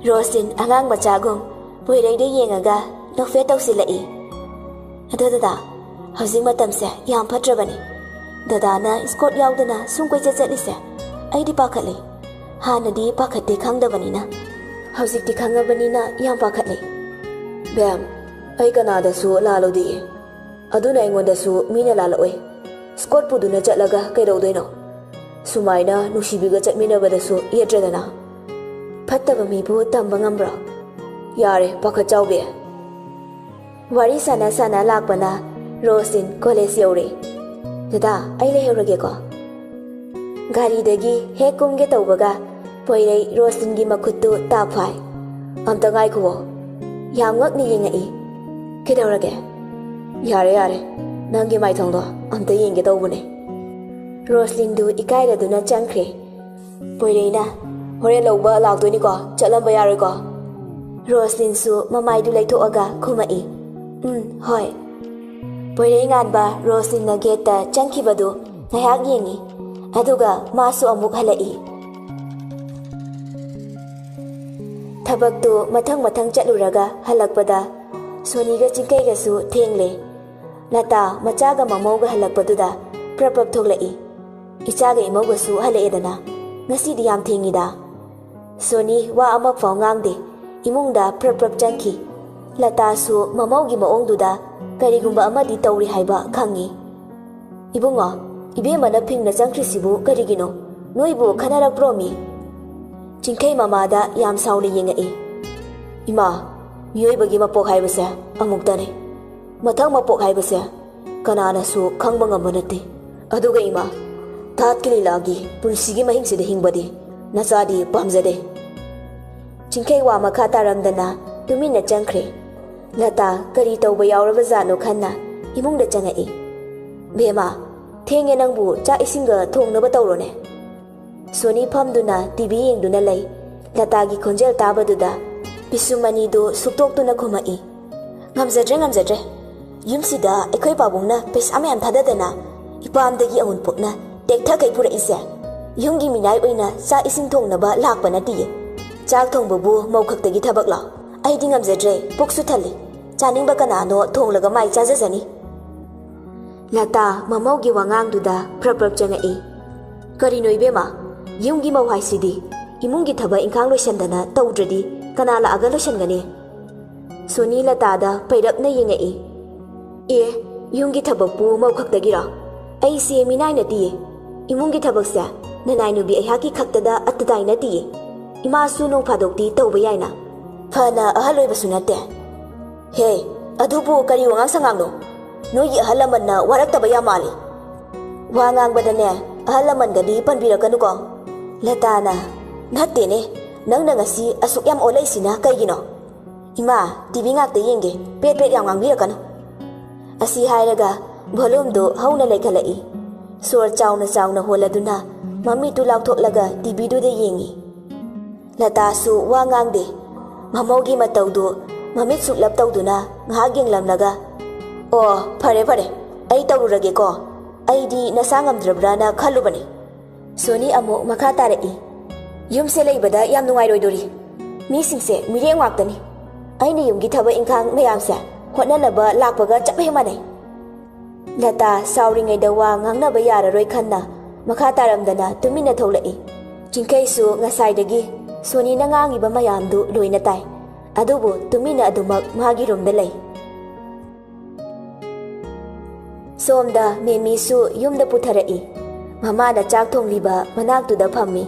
ꯔꯣꯁꯂꯤꯟ ꯑꯉꯥꯡ ꯃꯆꯥꯒꯨꯝ ꯄꯣꯏꯔꯩꯗ ꯌꯦꯡꯉꯒ ꯅꯣꯛꯐꯦꯠ ꯇꯧꯁꯤꯜꯂꯛꯏ꯫ ꯑꯗꯣ ꯗꯗꯥ, ꯍꯧꯖꯤꯛ ꯃꯇꯝꯁꯦ ꯌꯥꯝ ꯐꯠꯇ꯭ꯔꯕꯅꯤ꯫ ꯗꯗꯥꯅ ꯁ꯭ꯀꯣꯠ ꯌꯥꯎꯗꯅ ꯁꯨꯝ ꯀꯣꯏꯆꯠ ꯆꯠꯂꯤꯁꯦ ꯑꯩꯗꯤ ꯄꯥꯈꯠꯂꯤ꯫ ꯍꯥꯟꯅꯗꯤ ꯄꯥꯈꯠꯇꯦ ꯈꯪꯗꯕꯅꯤꯅ, ꯍꯧꯖꯤꯛꯇꯤ ꯈꯪꯉꯕꯅꯤꯅ ꯌꯥꯝ ꯄꯥꯈꯠꯂꯤ꯫ ꯕꯦꯝ, ꯑꯩ ꯀꯅꯥꯗꯁꯨ ꯂꯥꯜꯂꯨꯗꯤꯌꯦ꯫ ꯑꯗꯨꯅ ꯑꯩꯉꯣꯟꯗꯁꯨ ꯃꯤꯅ ꯂꯥꯜꯂꯛꯑꯣꯏ꯫ ꯁ꯭ꯀꯣꯠ ꯄꯨꯗꯨꯅ ꯆꯠꯂꯒ ꯀꯩꯗꯧꯗꯣꯏꯅꯣ? ꯁꯨꯃꯥꯏꯅ ꯅꯨꯡꯁꯤꯕꯤꯒ ꯆꯠꯃꯤꯟꯅꯕꯗꯁꯨ ꯌꯦꯠꯇ꯭ꯔꯗꯅ꯫ ꯐꯠꯇꯕ ꯃꯤꯕꯨ ꯇꯝꯕ ꯉꯝꯕ꯭ꯔꯣ? ꯌꯥꯔꯦ, ꯄꯥꯈꯠ ꯆꯥꯎꯕꯤ꯫ ꯋꯥꯔꯤ ꯁꯥꯟꯅ ꯁꯥꯟꯅ ꯂꯥꯛꯄꯅ ꯔꯣꯁꯂꯤꯟ ꯀꯣꯂꯦꯖ ꯌꯧꯔꯦ꯫ ꯗꯗꯥ, ꯑꯩ ꯂꯩꯍꯧꯔꯒꯦꯀꯣ꯫ ꯒꯥꯔꯤꯗꯒꯤ ꯍꯦꯛ ꯀꯨꯝꯒꯦ ꯇꯧꯕꯒ ꯄꯣꯏꯔꯩ ꯔꯣꯁꯂꯤꯟꯒꯤ ꯃꯈꯨꯠꯇꯨ ꯇꯥꯛ ꯐꯥꯏ꯫ ꯑꯝꯇ ꯉꯥꯏꯈꯨꯋꯣ꯫ ꯌꯥꯝ ꯉꯛꯅ ꯌꯦꯡꯉꯛꯏ꯫ ꯀꯩꯗꯧꯔꯒꯦ? ꯌꯥꯔꯦ, ꯌꯥꯔꯦ꯫ ꯅꯪꯒꯤ ꯃꯥꯏꯊꯣꯡꯗꯣ ꯑꯝꯇ ꯌꯦꯡꯒꯦ ꯇꯧꯕꯅꯦ꯫ ꯔꯣꯁꯂꯤꯟꯗꯨ ꯏꯀꯥꯏꯔꯗꯨꯅ ꯆꯪꯈ꯭ꯔꯦ꯫ ꯄꯣꯏꯔꯩꯅ, "ꯍꯣꯔꯦꯟ ꯂꯧꯕ ꯂꯥꯛꯇꯣꯏꯅꯤꯀꯣ, ꯆꯠꯂꯝꯕ ꯌꯥꯔꯣꯏꯀꯣ?" ꯔꯣꯁꯂꯤꯟꯁꯨ ꯃꯃꯥꯏꯗꯨ ꯂꯩꯊꯣꯛꯑꯒ ꯈꯨꯝꯃꯛꯏ, "ꯎꯝ, ꯍꯣꯏ꯫" ꯄꯣꯏꯔꯩ ꯉꯥꯟꯕ ꯔꯣꯁꯂꯤꯟꯅ ꯒꯦꯠꯇ ꯆꯪꯈꯤꯕꯗꯨ ꯉꯥꯏꯍꯥꯛ ꯌꯦꯡꯉꯤ, ꯑꯗꯨꯒ ꯃꯥꯁꯨ ꯑꯃꯨꯛ ꯍꯜꯂꯛꯏ꯫ ꯊꯕꯛꯇꯨ ꯃꯊꯪ ꯃꯊꯪ ꯆꯠꯂꯨꯔꯒ ꯍꯜꯂꯛꯄꯗ ꯁꯣꯅꯤꯒ ꯆꯤꯡꯀꯩꯒꯁꯨ ꯊꯦꯡꯂꯦ꯫ ꯂꯇꯥ ꯃꯆꯥꯒ ꯃꯃꯧꯒ ꯍꯜꯂꯛꯄꯗꯨꯗ ꯄ꯭ꯔꯞ ꯄ꯭ꯔꯞ ꯊꯣꯛꯂꯛꯏ꯫ "ꯏꯆꯥꯒ ꯏꯃꯧꯒꯁꯨ ꯍꯜꯂꯛꯑꯦꯗꯅ, ꯉꯁꯤꯗꯤ ꯌꯥꯝ ꯊꯦꯡꯉꯤꯗ꯫" ꯁꯣꯅꯤ ꯋꯥ ꯑꯃꯐꯥꯎ ꯉꯥꯡꯗꯦ꯫ ꯏꯃꯨꯡꯗ ꯄ꯭ꯔꯞ ꯄ꯭ꯔꯞ ꯆꯪꯈꯤ꯫ ꯂꯇꯥꯁꯨ ꯃꯃꯧꯒꯤ ꯃꯑꯣꯡꯗꯨꯗ ꯀꯔꯤꯒꯨꯝꯕ ꯑꯃꯗꯤ ꯇꯧꯔꯤ ꯍꯥꯏꯕ ꯈꯪꯉꯤ꯫ "ꯏꯕꯨꯡꯉꯣ, ꯏꯕꯦꯝꯃꯅ ꯐꯤꯡꯅ ꯆꯪꯈ꯭ꯔꯤꯁꯤꯕꯨ ꯀꯔꯤꯒꯤꯅꯣ? ꯅꯣꯏꯕꯨ ꯈꯟꯅꯔꯛꯄ꯭ꯔꯣ ꯃꯤ?" ꯆꯤꯡꯈꯩ ꯃꯃꯥꯗ ꯌꯥꯝ ꯁꯥꯎꯅ ꯌꯦꯡꯉꯛꯏ꯫ "ꯏꯃꯥ, ꯃꯤꯑꯣꯏꯕꯒꯤ ꯃꯄꯣꯛ ꯍꯥꯏꯕꯁꯦ ꯑꯃꯨꯛꯇꯅꯤ꯫ ꯃꯊꯪ ꯃꯄꯣꯛ ꯍꯥꯏꯕꯁꯦ ꯀꯅꯥꯅꯁꯨ ꯈꯪꯕ ꯉꯝꯕ ꯅꯠꯇꯦ꯫ ꯑꯗꯨꯒ ꯏꯃꯥ, ꯊꯥꯠꯀꯤ ꯂꯤꯂꯥꯒꯤ ꯄꯨꯟꯁꯤꯒꯤ ꯃꯍꯤꯡꯁꯤꯗ ꯍꯤꯡꯕꯗꯤ ꯅꯆꯥꯗꯤ ꯄꯥꯝꯖꯗꯦ꯫ ꯆꯤꯡꯈꯩ ꯋꯥ ꯃꯈꯥ ꯇꯥꯔꯝꯗꯅ ꯇꯨꯃꯤꯟꯅ ꯆꯪꯈ꯭ꯔꯦ꯫ ꯂꯇꯥ ꯀꯔꯤ ꯇꯧꯕ ꯌꯥꯎꯔꯕꯖꯥꯠꯅꯣ ꯈꯟꯅ ꯏꯃꯨꯡꯗ ꯆꯪꯉꯛꯏ꯫ "ꯕꯦꯝꯃ, ꯊꯦꯡꯉꯦ, ꯅꯪꯕꯨ ꯆꯥꯛ ꯏꯁꯤꯡꯒ ꯊꯣꯡꯅꯕ ꯇꯧꯔꯣꯅꯦ꯫" ꯁꯣꯅꯤ ꯐꯝꯗꯨꯅ ꯇꯤ ꯚꯤ ꯌꯦꯡꯗꯨꯅ ꯂꯩ꯫ ꯂꯇꯥꯒꯤ ꯈꯣꯟꯖꯦꯜ ꯇꯥꯕꯗꯨꯗ ꯄꯤꯁꯨꯝ ꯑꯅꯤꯗꯨ ꯁꯨꯛꯇꯣꯛꯇꯨꯅ ꯈꯨꯝꯃꯛꯏ꯫ "ꯉꯝꯖꯗ꯭ꯔꯦ, ꯉꯝꯖꯗ꯭ꯔꯦ꯫ ꯌꯨꯝꯁꯤꯗ ꯑꯩꯈꯣꯏ ꯄꯥꯕꯨꯡꯅ ꯄꯩꯁꯥ ꯃꯌꯥꯝ ꯊꯥꯗꯗꯅ ꯏꯄꯥꯝꯗꯒꯤ ꯑꯋꯨꯟꯄꯣꯛꯅ ꯇꯦꯛꯊꯈꯩ ꯄꯨꯔꯛꯏꯁꯦ꯫ ꯌꯨꯝꯒꯤ ꯃꯤꯅꯥꯏ ꯑꯣꯏꯅ ꯆꯥꯛ ꯏꯁꯤꯡ ꯊꯣꯡꯅꯕ ꯂꯥꯛꯄ ꯅꯠꯇꯤꯌꯦ꯫ ꯆꯥꯛ ꯊꯣꯡꯕꯕꯨ ꯃꯧ ꯈꯛꯇꯒꯤ ꯊꯕꯛꯂꯣ? ꯑꯩꯗꯤ ꯉꯝꯖꯗ꯭ꯔꯦ, ꯄꯨꯛꯁꯨ ꯊꯜꯂꯤ꯫ ꯆꯥꯅꯤꯡꯕ ꯀꯅꯥꯅꯣ ꯊꯣꯡꯂꯒ ꯃꯥꯏ ꯆꯥꯖꯖꯅꯤ꯫" ꯂꯇꯥ ꯃꯃꯧꯒꯤ ꯋꯥꯉꯥꯡꯗꯨꯗ ꯄ꯭ꯔꯞ ꯄ꯭ꯔꯞ ꯆꯪꯉꯛꯏ꯫ "ꯀꯔꯤꯅꯣ ꯏꯕꯦꯝꯃ, ꯌꯨꯝꯒꯤ ꯃꯧ ꯍꯥꯏꯁꯤꯗꯤ ꯏꯃꯨꯡꯒꯤ ꯊꯕꯛ ꯏꯪꯈꯥꯡ ꯂꯣꯏꯁꯟꯗꯅ ꯇꯧꯗ꯭ꯔꯗꯤ ꯀꯅꯥ ꯂꯥꯛꯑꯒ ꯂꯣꯏꯁꯟꯒꯅꯤ?" ꯁꯣꯅꯤ ꯂꯇꯥꯗ ꯄꯩꯔꯞꯅ ꯌꯦꯡꯉꯛꯏ꯫ "ꯑꯦ, ꯌꯨꯝꯒꯤ ꯊꯕꯛꯄꯨ ꯃꯧ ꯈꯛꯇꯒꯤꯔꯣ? ꯑꯩꯁꯦ ꯃꯤꯅꯥꯏ ꯅꯠꯇꯤꯌꯦ꯫ ꯏꯃꯨꯡꯒꯤ ꯊꯕꯛꯁꯦ ꯅꯅꯥꯏ ꯅꯨꯄꯤ ꯑꯩꯍꯥꯛꯀꯤ ꯈꯛꯇꯗ ꯑꯇꯗꯥꯏ ꯅꯠꯇꯤꯌꯦ꯫ ꯏꯃꯥꯁꯨ ꯅꯣꯡ ꯐꯥꯗꯣꯛꯇꯤ ꯇꯧꯕ ꯌꯥꯏꯅ꯫ ꯐꯅ ꯑꯍꯜ ꯑꯣꯏꯕꯁꯨ ꯅꯠꯇꯦ꯫" "ꯍꯦ, ꯑꯗꯨꯕꯨ ꯀꯔꯤ ꯋꯥꯉꯥꯡ ꯁꯉꯥꯡꯅꯣ? ꯅꯣꯏꯒꯤ ꯑꯍꯜ ꯂꯃꯟꯅ ꯋꯥꯔꯛꯇꯕ ꯌꯥꯝ ꯃꯥꯜꯂꯤ꯫ ꯋꯥ ꯉꯥꯡꯕꯗꯅꯦ, ꯑꯍꯜ ꯂꯃꯟꯒꯗꯤ ꯄꯟꯕꯤꯔꯛꯀꯅꯨꯀꯣ꯫" ꯂꯇꯥꯅ, "ꯅꯠꯇꯦꯅꯦ, ꯅꯪꯅ ꯉꯁꯤ ꯑꯁꯨꯛ ꯌꯥꯝ ꯑꯣꯜꯂꯛꯏꯁꯤꯅ ꯀꯩꯒꯤꯅꯣ? ꯏꯃꯥ, ꯇꯤ ꯚꯤ ꯉꯥꯛꯇ ꯌꯦꯡꯒꯦ, ꯄꯦꯠ ꯄꯦꯠ ꯌꯥꯝ ꯉꯥꯡꯕꯤꯔꯛꯀꯅꯨ꯫" ꯑꯁꯤ ꯍꯥꯏꯔꯒ ꯚꯣꯂꯨꯝꯗꯨ ꯍꯧꯅ ꯂꯩꯈꯠꯂꯛꯏ꯫ ꯁꯣꯔ ꯆꯥꯎꯅ ꯆꯥꯎꯅ ꯍꯣꯜꯂꯗꯨꯅ ꯃꯃꯤꯠꯇꯨ ꯂꯥꯎꯊꯣꯛꯂꯒ ꯇꯤ ꯚꯤꯗꯨꯗ ꯌꯦꯡꯉꯤ꯫ ꯂꯇꯥꯁꯨ ꯋꯥ ꯉꯥꯡꯗꯦ꯫ ꯃꯃꯧꯒꯤ ꯃꯇꯧꯗꯨ ꯃꯃꯤꯠ ꯁꯨꯛꯂꯞ ꯇꯧꯗꯨꯅ ꯉꯥꯏꯍꯥꯛ ꯌꯦꯡꯂꯝꯂꯒ, "ꯑꯣ, ꯐꯔꯦ, ꯐꯔꯦ, ꯑꯩ ꯇꯧꯔꯨꯔꯒꯦꯀꯣ꯫ ꯑꯩꯗꯤ ꯅꯁꯥ ꯉꯝꯗ꯭ꯔꯕ꯭ꯔꯥꯅ ꯈꯜꯂꯨꯕꯅꯤ꯫" ꯁꯣꯅꯤ ꯑꯃꯨꯛ ꯃꯈꯥ ꯇꯥꯔꯛꯏ, "ꯌꯨꯝꯁꯦ ꯂꯩꯕꯗ ꯌꯥꯝ ꯅꯨꯡꯉꯥꯏꯔꯣꯏꯗꯣꯔꯤ꯫ ꯃꯤꯁꯤꯡꯁꯦ ꯃꯤꯔꯦꯝ ꯉꯥꯛꯇꯅꯤ꯫ ꯑꯩꯅ ꯌꯨꯝꯒꯤ ꯊꯕꯛ ꯏꯪꯈꯥꯡ ꯃꯌꯥꯝꯁꯦ ꯍꯣꯠꯅꯅꯕ ꯂꯥꯛꯄꯒ ꯆꯞ ꯍꯦꯛ ꯃꯥꯟꯅꯩ꯫" ꯂꯇꯥ ꯁꯥꯎꯔꯤꯉꯩꯗ ꯋꯥ ꯉꯥꯡꯅꯕ ꯌꯥꯔꯔꯣꯏ ꯈꯟꯅ ꯃꯈꯥ ꯇꯥꯔꯝꯗꯅ ꯇꯨꯃꯤꯟꯅ ꯊꯣꯛꯂꯛꯏ꯫ ꯆꯤꯡꯈꯩꯁꯨ ꯉꯁꯥꯏꯗꯒꯤ ꯁꯣꯅꯤꯅ ꯉꯥꯡꯉꯤꯕ ꯃꯌꯥꯝꯗꯨ ꯂꯣꯏꯅ ꯇꯥꯏ꯫ ꯑꯗꯨꯕꯨ ꯇꯨꯃꯤꯟꯅ ꯑꯗꯨꯃꯛ ꯃꯥꯒꯤ ꯔꯨꯝꯗ ꯂꯩ꯫ ꯁꯣꯝꯗ ꯃꯦꯃꯤꯁꯨ ꯌꯨꯝꯗ ꯄꯨꯊꯔꯛꯏ꯫ ꯃꯃꯥꯅ ꯆꯥꯛ ꯊꯣꯡꯂꯤꯕ ꯃꯅꯥꯛꯇꯨꯗ ꯐꯝꯃꯤ꯫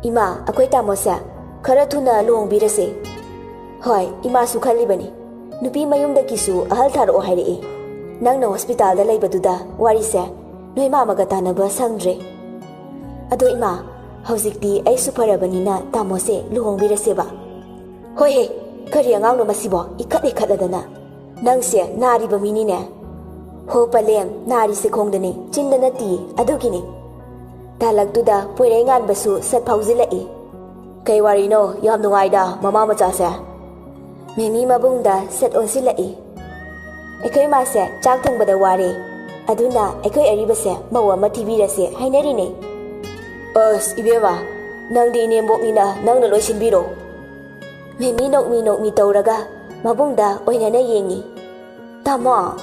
"ꯏꯃꯥ, ꯑꯩꯈꯣꯏ ꯇꯥꯃꯣꯁꯦ ꯈꯔ ꯊꯨꯅ ꯂꯨꯍꯣꯡꯕꯤꯔꯁꯦ꯫" "ꯍꯣꯏ, ꯏꯃꯥꯁꯨ ꯈꯜꯂꯤꯕꯅꯤ꯫ ꯅꯨꯄꯤ ꯃꯌꯨꯝꯗꯒꯤꯁꯨ ꯑꯍꯜ ꯊꯥꯔꯛꯑꯣ ꯍꯥꯏꯔꯛꯏ꯫" ꯅꯪꯅ ꯍꯣꯁꯄꯤꯇꯥꯜꯗ ꯂꯩꯕꯗꯨꯗ ꯋꯥꯔꯤꯁꯦ ꯅꯣꯏ ꯃꯥꯃꯒ ꯇꯥꯟꯅꯕ ꯁꯪꯗ꯭ꯔꯦ꯫ ꯑꯗꯣ ꯏꯃꯥ, ꯍꯧꯖꯤꯛꯇꯤ ꯑꯩꯁꯨ ꯐꯔꯕꯅꯤꯅ ꯇꯥꯃꯣꯁꯦ ꯂꯨꯍꯣꯡꯕꯤꯔꯁꯦꯕ꯫ ꯍꯣꯏꯍꯦ, ꯀꯔꯤ ꯑꯉꯥꯡꯅꯣ ꯃꯁꯤꯕꯣ, ꯏꯈꯠ ꯏꯈꯠꯂꯗꯅ꯫ ꯅꯪꯁꯦ ꯅꯥꯔꯤꯕ ꯃꯤꯅꯤꯅꯦ꯫ ꯍꯣ ꯄꯂꯦꯝ, ꯅꯥꯔꯤꯁꯦ ꯈꯣꯡꯗꯅꯤ, ꯆꯤꯟꯗ ꯅꯠꯇꯤꯌꯦ, ꯑꯗꯨꯒꯤꯅꯤ꯫ ꯇꯥꯂꯛꯇꯨꯗ ꯄꯣꯏꯔꯩ ꯉꯥꯟꯕꯁꯨ ꯁꯠ ꯐꯥꯎꯖꯤꯜꯂꯛꯏ꯫ ꯀꯩ ꯋꯥꯔꯤꯅꯣ, ꯌꯥꯝ ꯅꯨꯡꯉꯥꯏꯗ ꯃꯃꯥ ꯃꯆꯥꯁꯦ꯫ ꯃꯦꯃꯤ ꯃꯕꯨꯡꯗ ꯁꯠ ꯑꯣꯟꯁꯤꯜꯂꯛꯏ꯫ ꯑꯩꯈꯣꯏ ꯃꯥꯁꯦ ꯆꯥꯛ ꯊꯣꯡꯕꯗ ꯋꯥꯔꯦ, ꯑꯗꯨꯅ ꯑꯩꯈꯣꯏ ꯑꯔꯤꯕꯁꯦ ꯃꯧ ꯑꯃ ꯊꯤꯕꯤꯔꯁꯦ ꯍꯥꯏꯅꯔꯤꯅꯦ꯫ ꯑꯁ ꯏꯕꯦꯝꯃ, ꯅꯪꯗꯤ ꯏꯅꯦꯝꯕꯣꯛꯅꯤꯅ ꯅꯪꯅ ꯂꯣꯏ ꯁꯤꯟꯕꯤꯔꯣ꯫ ꯃꯦꯃꯤ ꯅꯣꯛꯃꯤ ꯅꯣꯛꯃꯤ ꯇꯧꯔꯒ ꯃꯕꯨꯡꯗ ꯑꯣꯏꯅꯅ ꯌꯦꯡꯉꯤ꯫ ꯇꯥꯃꯣ꯫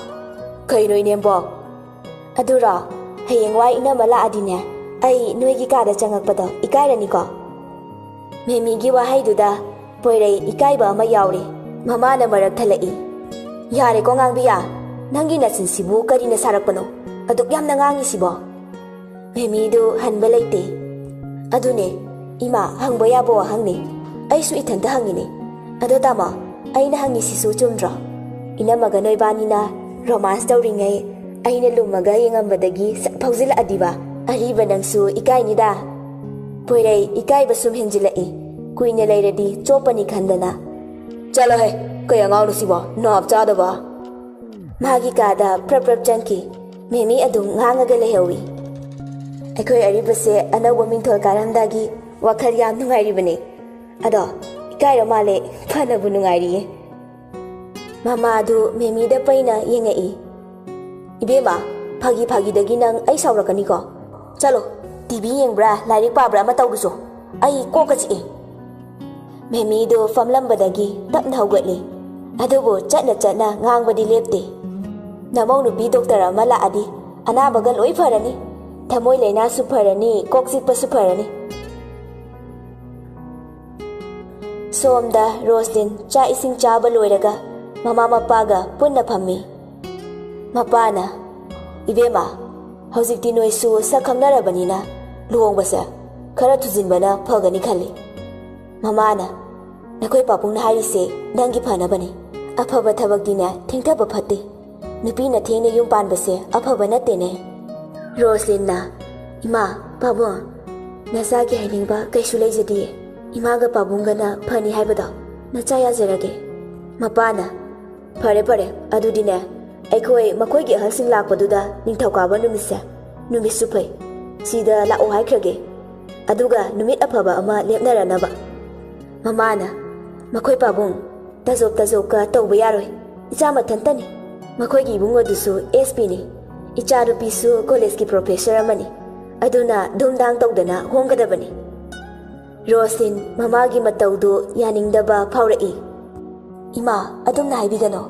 ꯀꯩꯅꯣ ꯏꯅꯦꯝꯕꯣꯛ? ꯑꯗꯨꯔꯣ, ꯍꯌꯦꯡꯋꯥꯏ ꯏꯅꯝꯃ ꯂꯥꯛꯑꯗꯤꯅꯦ, ꯑꯩ ꯅꯣꯏꯒꯤ ꯀꯥꯗ ꯆꯪꯉꯛꯄꯗꯣ ꯏꯀꯥꯏꯔꯅꯤꯀꯣ? ꯃꯦꯃꯤꯒꯤ ꯋꯥꯍꯩꯗꯨꯗ ꯄꯣꯏꯔꯩ ꯏꯀꯥꯏꯕ ꯑꯃ ꯌꯥꯎꯔꯦ꯫ ꯃꯃꯥꯅ ꯃꯔꯛ ꯊꯠꯂꯛꯏ꯫ ꯌꯥꯔꯦꯀꯣ ꯉꯥꯡꯕꯤꯌꯥ, ꯅꯪꯒꯤ ꯅꯆꯤꯟꯁꯤꯕꯨ ꯀꯔꯤꯅ ꯁꯥꯔꯛꯄꯅꯣ? ꯑꯗꯨꯛ ꯌꯥꯝꯅ ꯉꯥꯡꯉꯤꯁꯤꯕꯣ? ꯃꯦꯃꯤꯗꯨ ꯍꯟꯕ ꯂꯩꯇꯦ꯫ ꯑꯗꯨꯅꯦ, ꯏꯃꯥ, ꯍꯪꯕ ꯌꯥꯕ ꯋꯥꯍꯪꯅꯦ꯫ ꯑꯩꯁꯨ ꯏꯊꯟꯇ ꯍꯪꯉꯤꯅꯦ꯫ ꯑꯗꯣ ꯇꯥꯃꯣ, ꯑꯩꯅ ꯍꯪꯉꯤꯁꯤꯁꯨ ꯆꯨꯝꯗ꯭ꯔꯣ? ꯏꯅꯝꯃꯒ ꯅꯣꯏꯕꯥꯅꯤꯅ ꯔꯣꯃꯥꯟꯁ ꯇꯧꯔꯤꯉꯩ ꯑꯩꯅ ꯂꯨꯝꯃꯒ ꯌꯦꯡꯉꯝꯕꯗꯒꯤ ꯁꯛ ꯐꯥꯎꯖꯤꯜꯂꯛꯑꯗꯤꯕ, ꯑꯔꯤꯕ ꯅꯪꯁꯨ ꯏꯀꯥꯏꯅꯤꯗ꯫ ꯄꯣꯏꯔꯩ ꯏꯀꯥꯏꯕ ꯁꯨꯝ ꯍꯦꯟꯖꯤꯜꯂꯛꯏ꯫ ꯀꯨꯏꯅ ꯂꯩꯔꯗꯤ ꯆꯣꯞꯄꯅꯤ ꯈꯟꯗꯅ꯫ ꯆꯠꯂꯣꯍꯦ, ꯀꯩ ꯑꯉꯥꯡꯅꯣ ꯁꯤꯕꯣ, ꯅꯥꯞ ꯆꯥꯗꯕ꯫ ꯃꯥꯒꯤ ꯀꯥꯗ ꯄ꯭ꯔꯞ ꯄ꯭ꯔꯞ ꯆꯪꯈꯤ꯫ ꯃꯦꯃꯤ ꯑꯗꯨꯝ ꯉꯥꯡꯉꯒ ꯂꯩꯍꯧꯏ꯫ ꯑꯩꯈꯣꯏ ꯑꯔꯤꯕꯁꯦ ꯑꯅꯧꯕ ꯃꯤꯡꯊꯣꯜ ꯀꯥꯔꯝꯗꯥꯒꯤ ꯋꯥꯈꯜ ꯌꯥꯝ ꯅꯨꯡꯉꯥꯏꯔꯤꯕꯅꯦ꯫ ꯑꯗꯣ, ꯏꯀꯥꯏꯔ ꯃꯥꯜꯂꯦ, ꯐꯅꯕꯨ ꯅꯨꯡꯉꯥꯏꯔꯤꯌꯦ꯫ ꯃꯃꯥꯗꯨ ꯃꯦꯃꯤꯗ ꯄꯩꯅ ꯌꯦꯡꯉꯛꯏ꯫ ꯏꯕꯦꯝꯃ, ꯐꯥꯒꯤ ꯐꯥꯒꯤꯗꯒꯤ ꯅꯪ ꯑꯩ ꯁꯥꯎꯔꯛꯀꯅꯤꯀꯣ꯫ ꯆꯠꯂꯣ, ꯇꯤ ꯚꯤ ꯌꯦꯡꯕ꯭ꯔꯥ, ꯂꯥꯏꯔꯤꯛ ꯄꯥꯕ꯭ꯔꯥ ꯑꯃ ꯇꯧꯔꯨꯆꯣ꯫ ꯑꯩ ꯀꯣꯛꯀ ꯆꯤꯛꯏ꯫ ꯃꯦꯃꯤꯗꯨ ꯐꯝꯂꯝꯕꯗꯒꯤ ꯇꯞꯅ ꯍꯧꯒꯠꯂꯤ꯫ ꯑꯗꯨꯕꯨ ꯆꯠꯅ ꯆꯠꯅ ꯉꯥꯡꯕꯗꯤ ꯂꯦꯞꯇꯦ꯫ ꯅꯃꯧ ꯅꯨꯄꯤ ꯗꯣꯛꯇꯔ ꯑꯃ ꯂꯥꯛꯑꯗꯤ ꯑꯅꯥꯕꯒ ꯂꯣꯏ ꯐꯔꯅꯤ꯫ ꯊꯃꯣꯏ ꯂꯥꯏꯅꯥꯁꯨ ꯐꯔꯅꯤ, ꯀꯣꯛ ꯆꯤꯛꯄꯁꯨ ꯐꯔꯅꯤ꯫ ꯁꯣꯝꯗ ꯔꯣꯁꯂꯤꯟ ꯆꯥꯛ ꯏꯁꯤꯡ ꯆꯥꯕ ꯂꯣꯏꯔꯒ ꯃꯃꯥ ꯃꯄꯥꯒ ꯄꯨꯟꯅ ꯐꯝꯃꯤ꯫ ꯃꯄꯥꯅ, "ꯏꯕꯦꯝꯃ, ꯍꯧꯖꯤꯛꯇꯤ ꯅꯣꯏꯁꯨ ꯁꯛ ꯈꯪꯅꯔꯕꯅꯤꯅ ꯂꯨꯍꯣꯡꯕꯁꯦ ꯈꯔ ꯊꯨꯖꯤꯟꯕꯅ ꯐꯒꯅꯤ ꯈꯜꯂꯤ꯫" ꯃꯃꯥꯅ, "ꯅꯈꯣꯏ ꯄꯥꯕꯨꯡꯅ ꯍꯥꯏꯔꯤꯁꯦ ꯅꯪꯒꯤ ꯐꯅꯕꯅꯤ꯫ ꯑꯐꯕ ꯊꯕꯛꯇꯤꯅꯦ ꯊꯦꯡꯊꯕ ꯐꯠꯇꯦ꯫ ꯅꯨꯄꯤꯅ ꯊꯦꯡꯅ ꯌꯨꯝ ꯄꯥꯟꯕꯁꯦ ꯑꯐꯕ ꯅꯠꯇꯦꯅꯦ꯫ ꯔꯣꯁꯂꯤꯟꯅ, "ꯏꯃꯥ, ꯄꯥꯕꯨꯡ, ꯅꯆꯥꯒꯤ ꯍꯥꯏꯅꯤꯡꯕ ꯀꯩꯁꯨ ꯂꯩꯖꯗꯤꯌꯦ꯫ ꯏꯃꯥꯒ ꯄꯥꯕꯨꯡꯒꯅ ꯐꯅꯤ ꯍꯥꯏꯕꯗꯣ ꯅꯆꯥ ꯌꯥꯖꯔꯒꯦ꯫" ꯃꯄꯥꯅ, "ꯐꯔꯦ ꯐꯔꯦ, ꯑꯗꯨꯗꯤꯅꯦ, ꯑꯩꯈꯣꯏ ꯃꯈꯣꯏꯒꯤ ꯑꯍꯜꯁꯤꯡ ꯂꯥꯛꯄꯗꯨꯗ ꯅꯤꯡꯊꯧꯀꯥꯕ ꯅꯨꯃꯤꯠꯁꯦ, ꯅꯨꯃꯤꯠꯁꯨ ꯐꯩ, ꯁꯤꯗ ꯂꯥꯛꯑꯣ ꯍꯥꯏꯈ꯭ꯔꯒꯦ꯫ ꯑꯗꯨꯒ ꯅꯨꯃꯤꯠ ꯑꯐꯕ ꯑꯃ ꯂꯦꯞꯅꯔꯅꯕ꯫" ꯃꯃꯥꯅ, "ꯃꯈꯣꯏ ꯄꯥꯕꯨꯡ, ꯇꯖꯣꯞ ꯇꯖꯣꯞꯀ ꯇꯧꯕ ꯌꯥꯔꯣꯏ꯫ ꯏꯆꯥ ꯃꯊꯟꯇꯅꯤ꯫ ꯃꯈꯣꯏꯒꯤ ꯏꯕꯨꯡ ꯑꯗꯨꯁꯨ ꯑꯦꯁ ꯄꯤꯅꯤ꯫ ꯏꯆꯥꯅꯨꯄꯤꯁꯨ ꯀꯣꯂꯦꯖꯀꯤ ꯄ꯭ꯔꯣꯐꯦꯁꯔ ꯑꯃꯅꯤ꯫ ꯑꯗꯨꯅ ꯙꯨꯝꯙꯥꯡ ꯇꯧꯗꯅ ꯍꯣꯡꯒꯗꯕꯅꯤ꯫" ꯔꯣꯁꯂꯤꯟ ꯃꯃꯥꯒꯤ ꯃꯇꯧꯗꯨ ꯌꯥꯅꯤꯡꯗꯕ ꯐꯥꯎꯔꯛꯏ꯫ "ꯏꯃꯥ, ꯑꯗꯨꯝꯅ ꯍꯥꯏꯕꯤꯒꯅꯨ꯫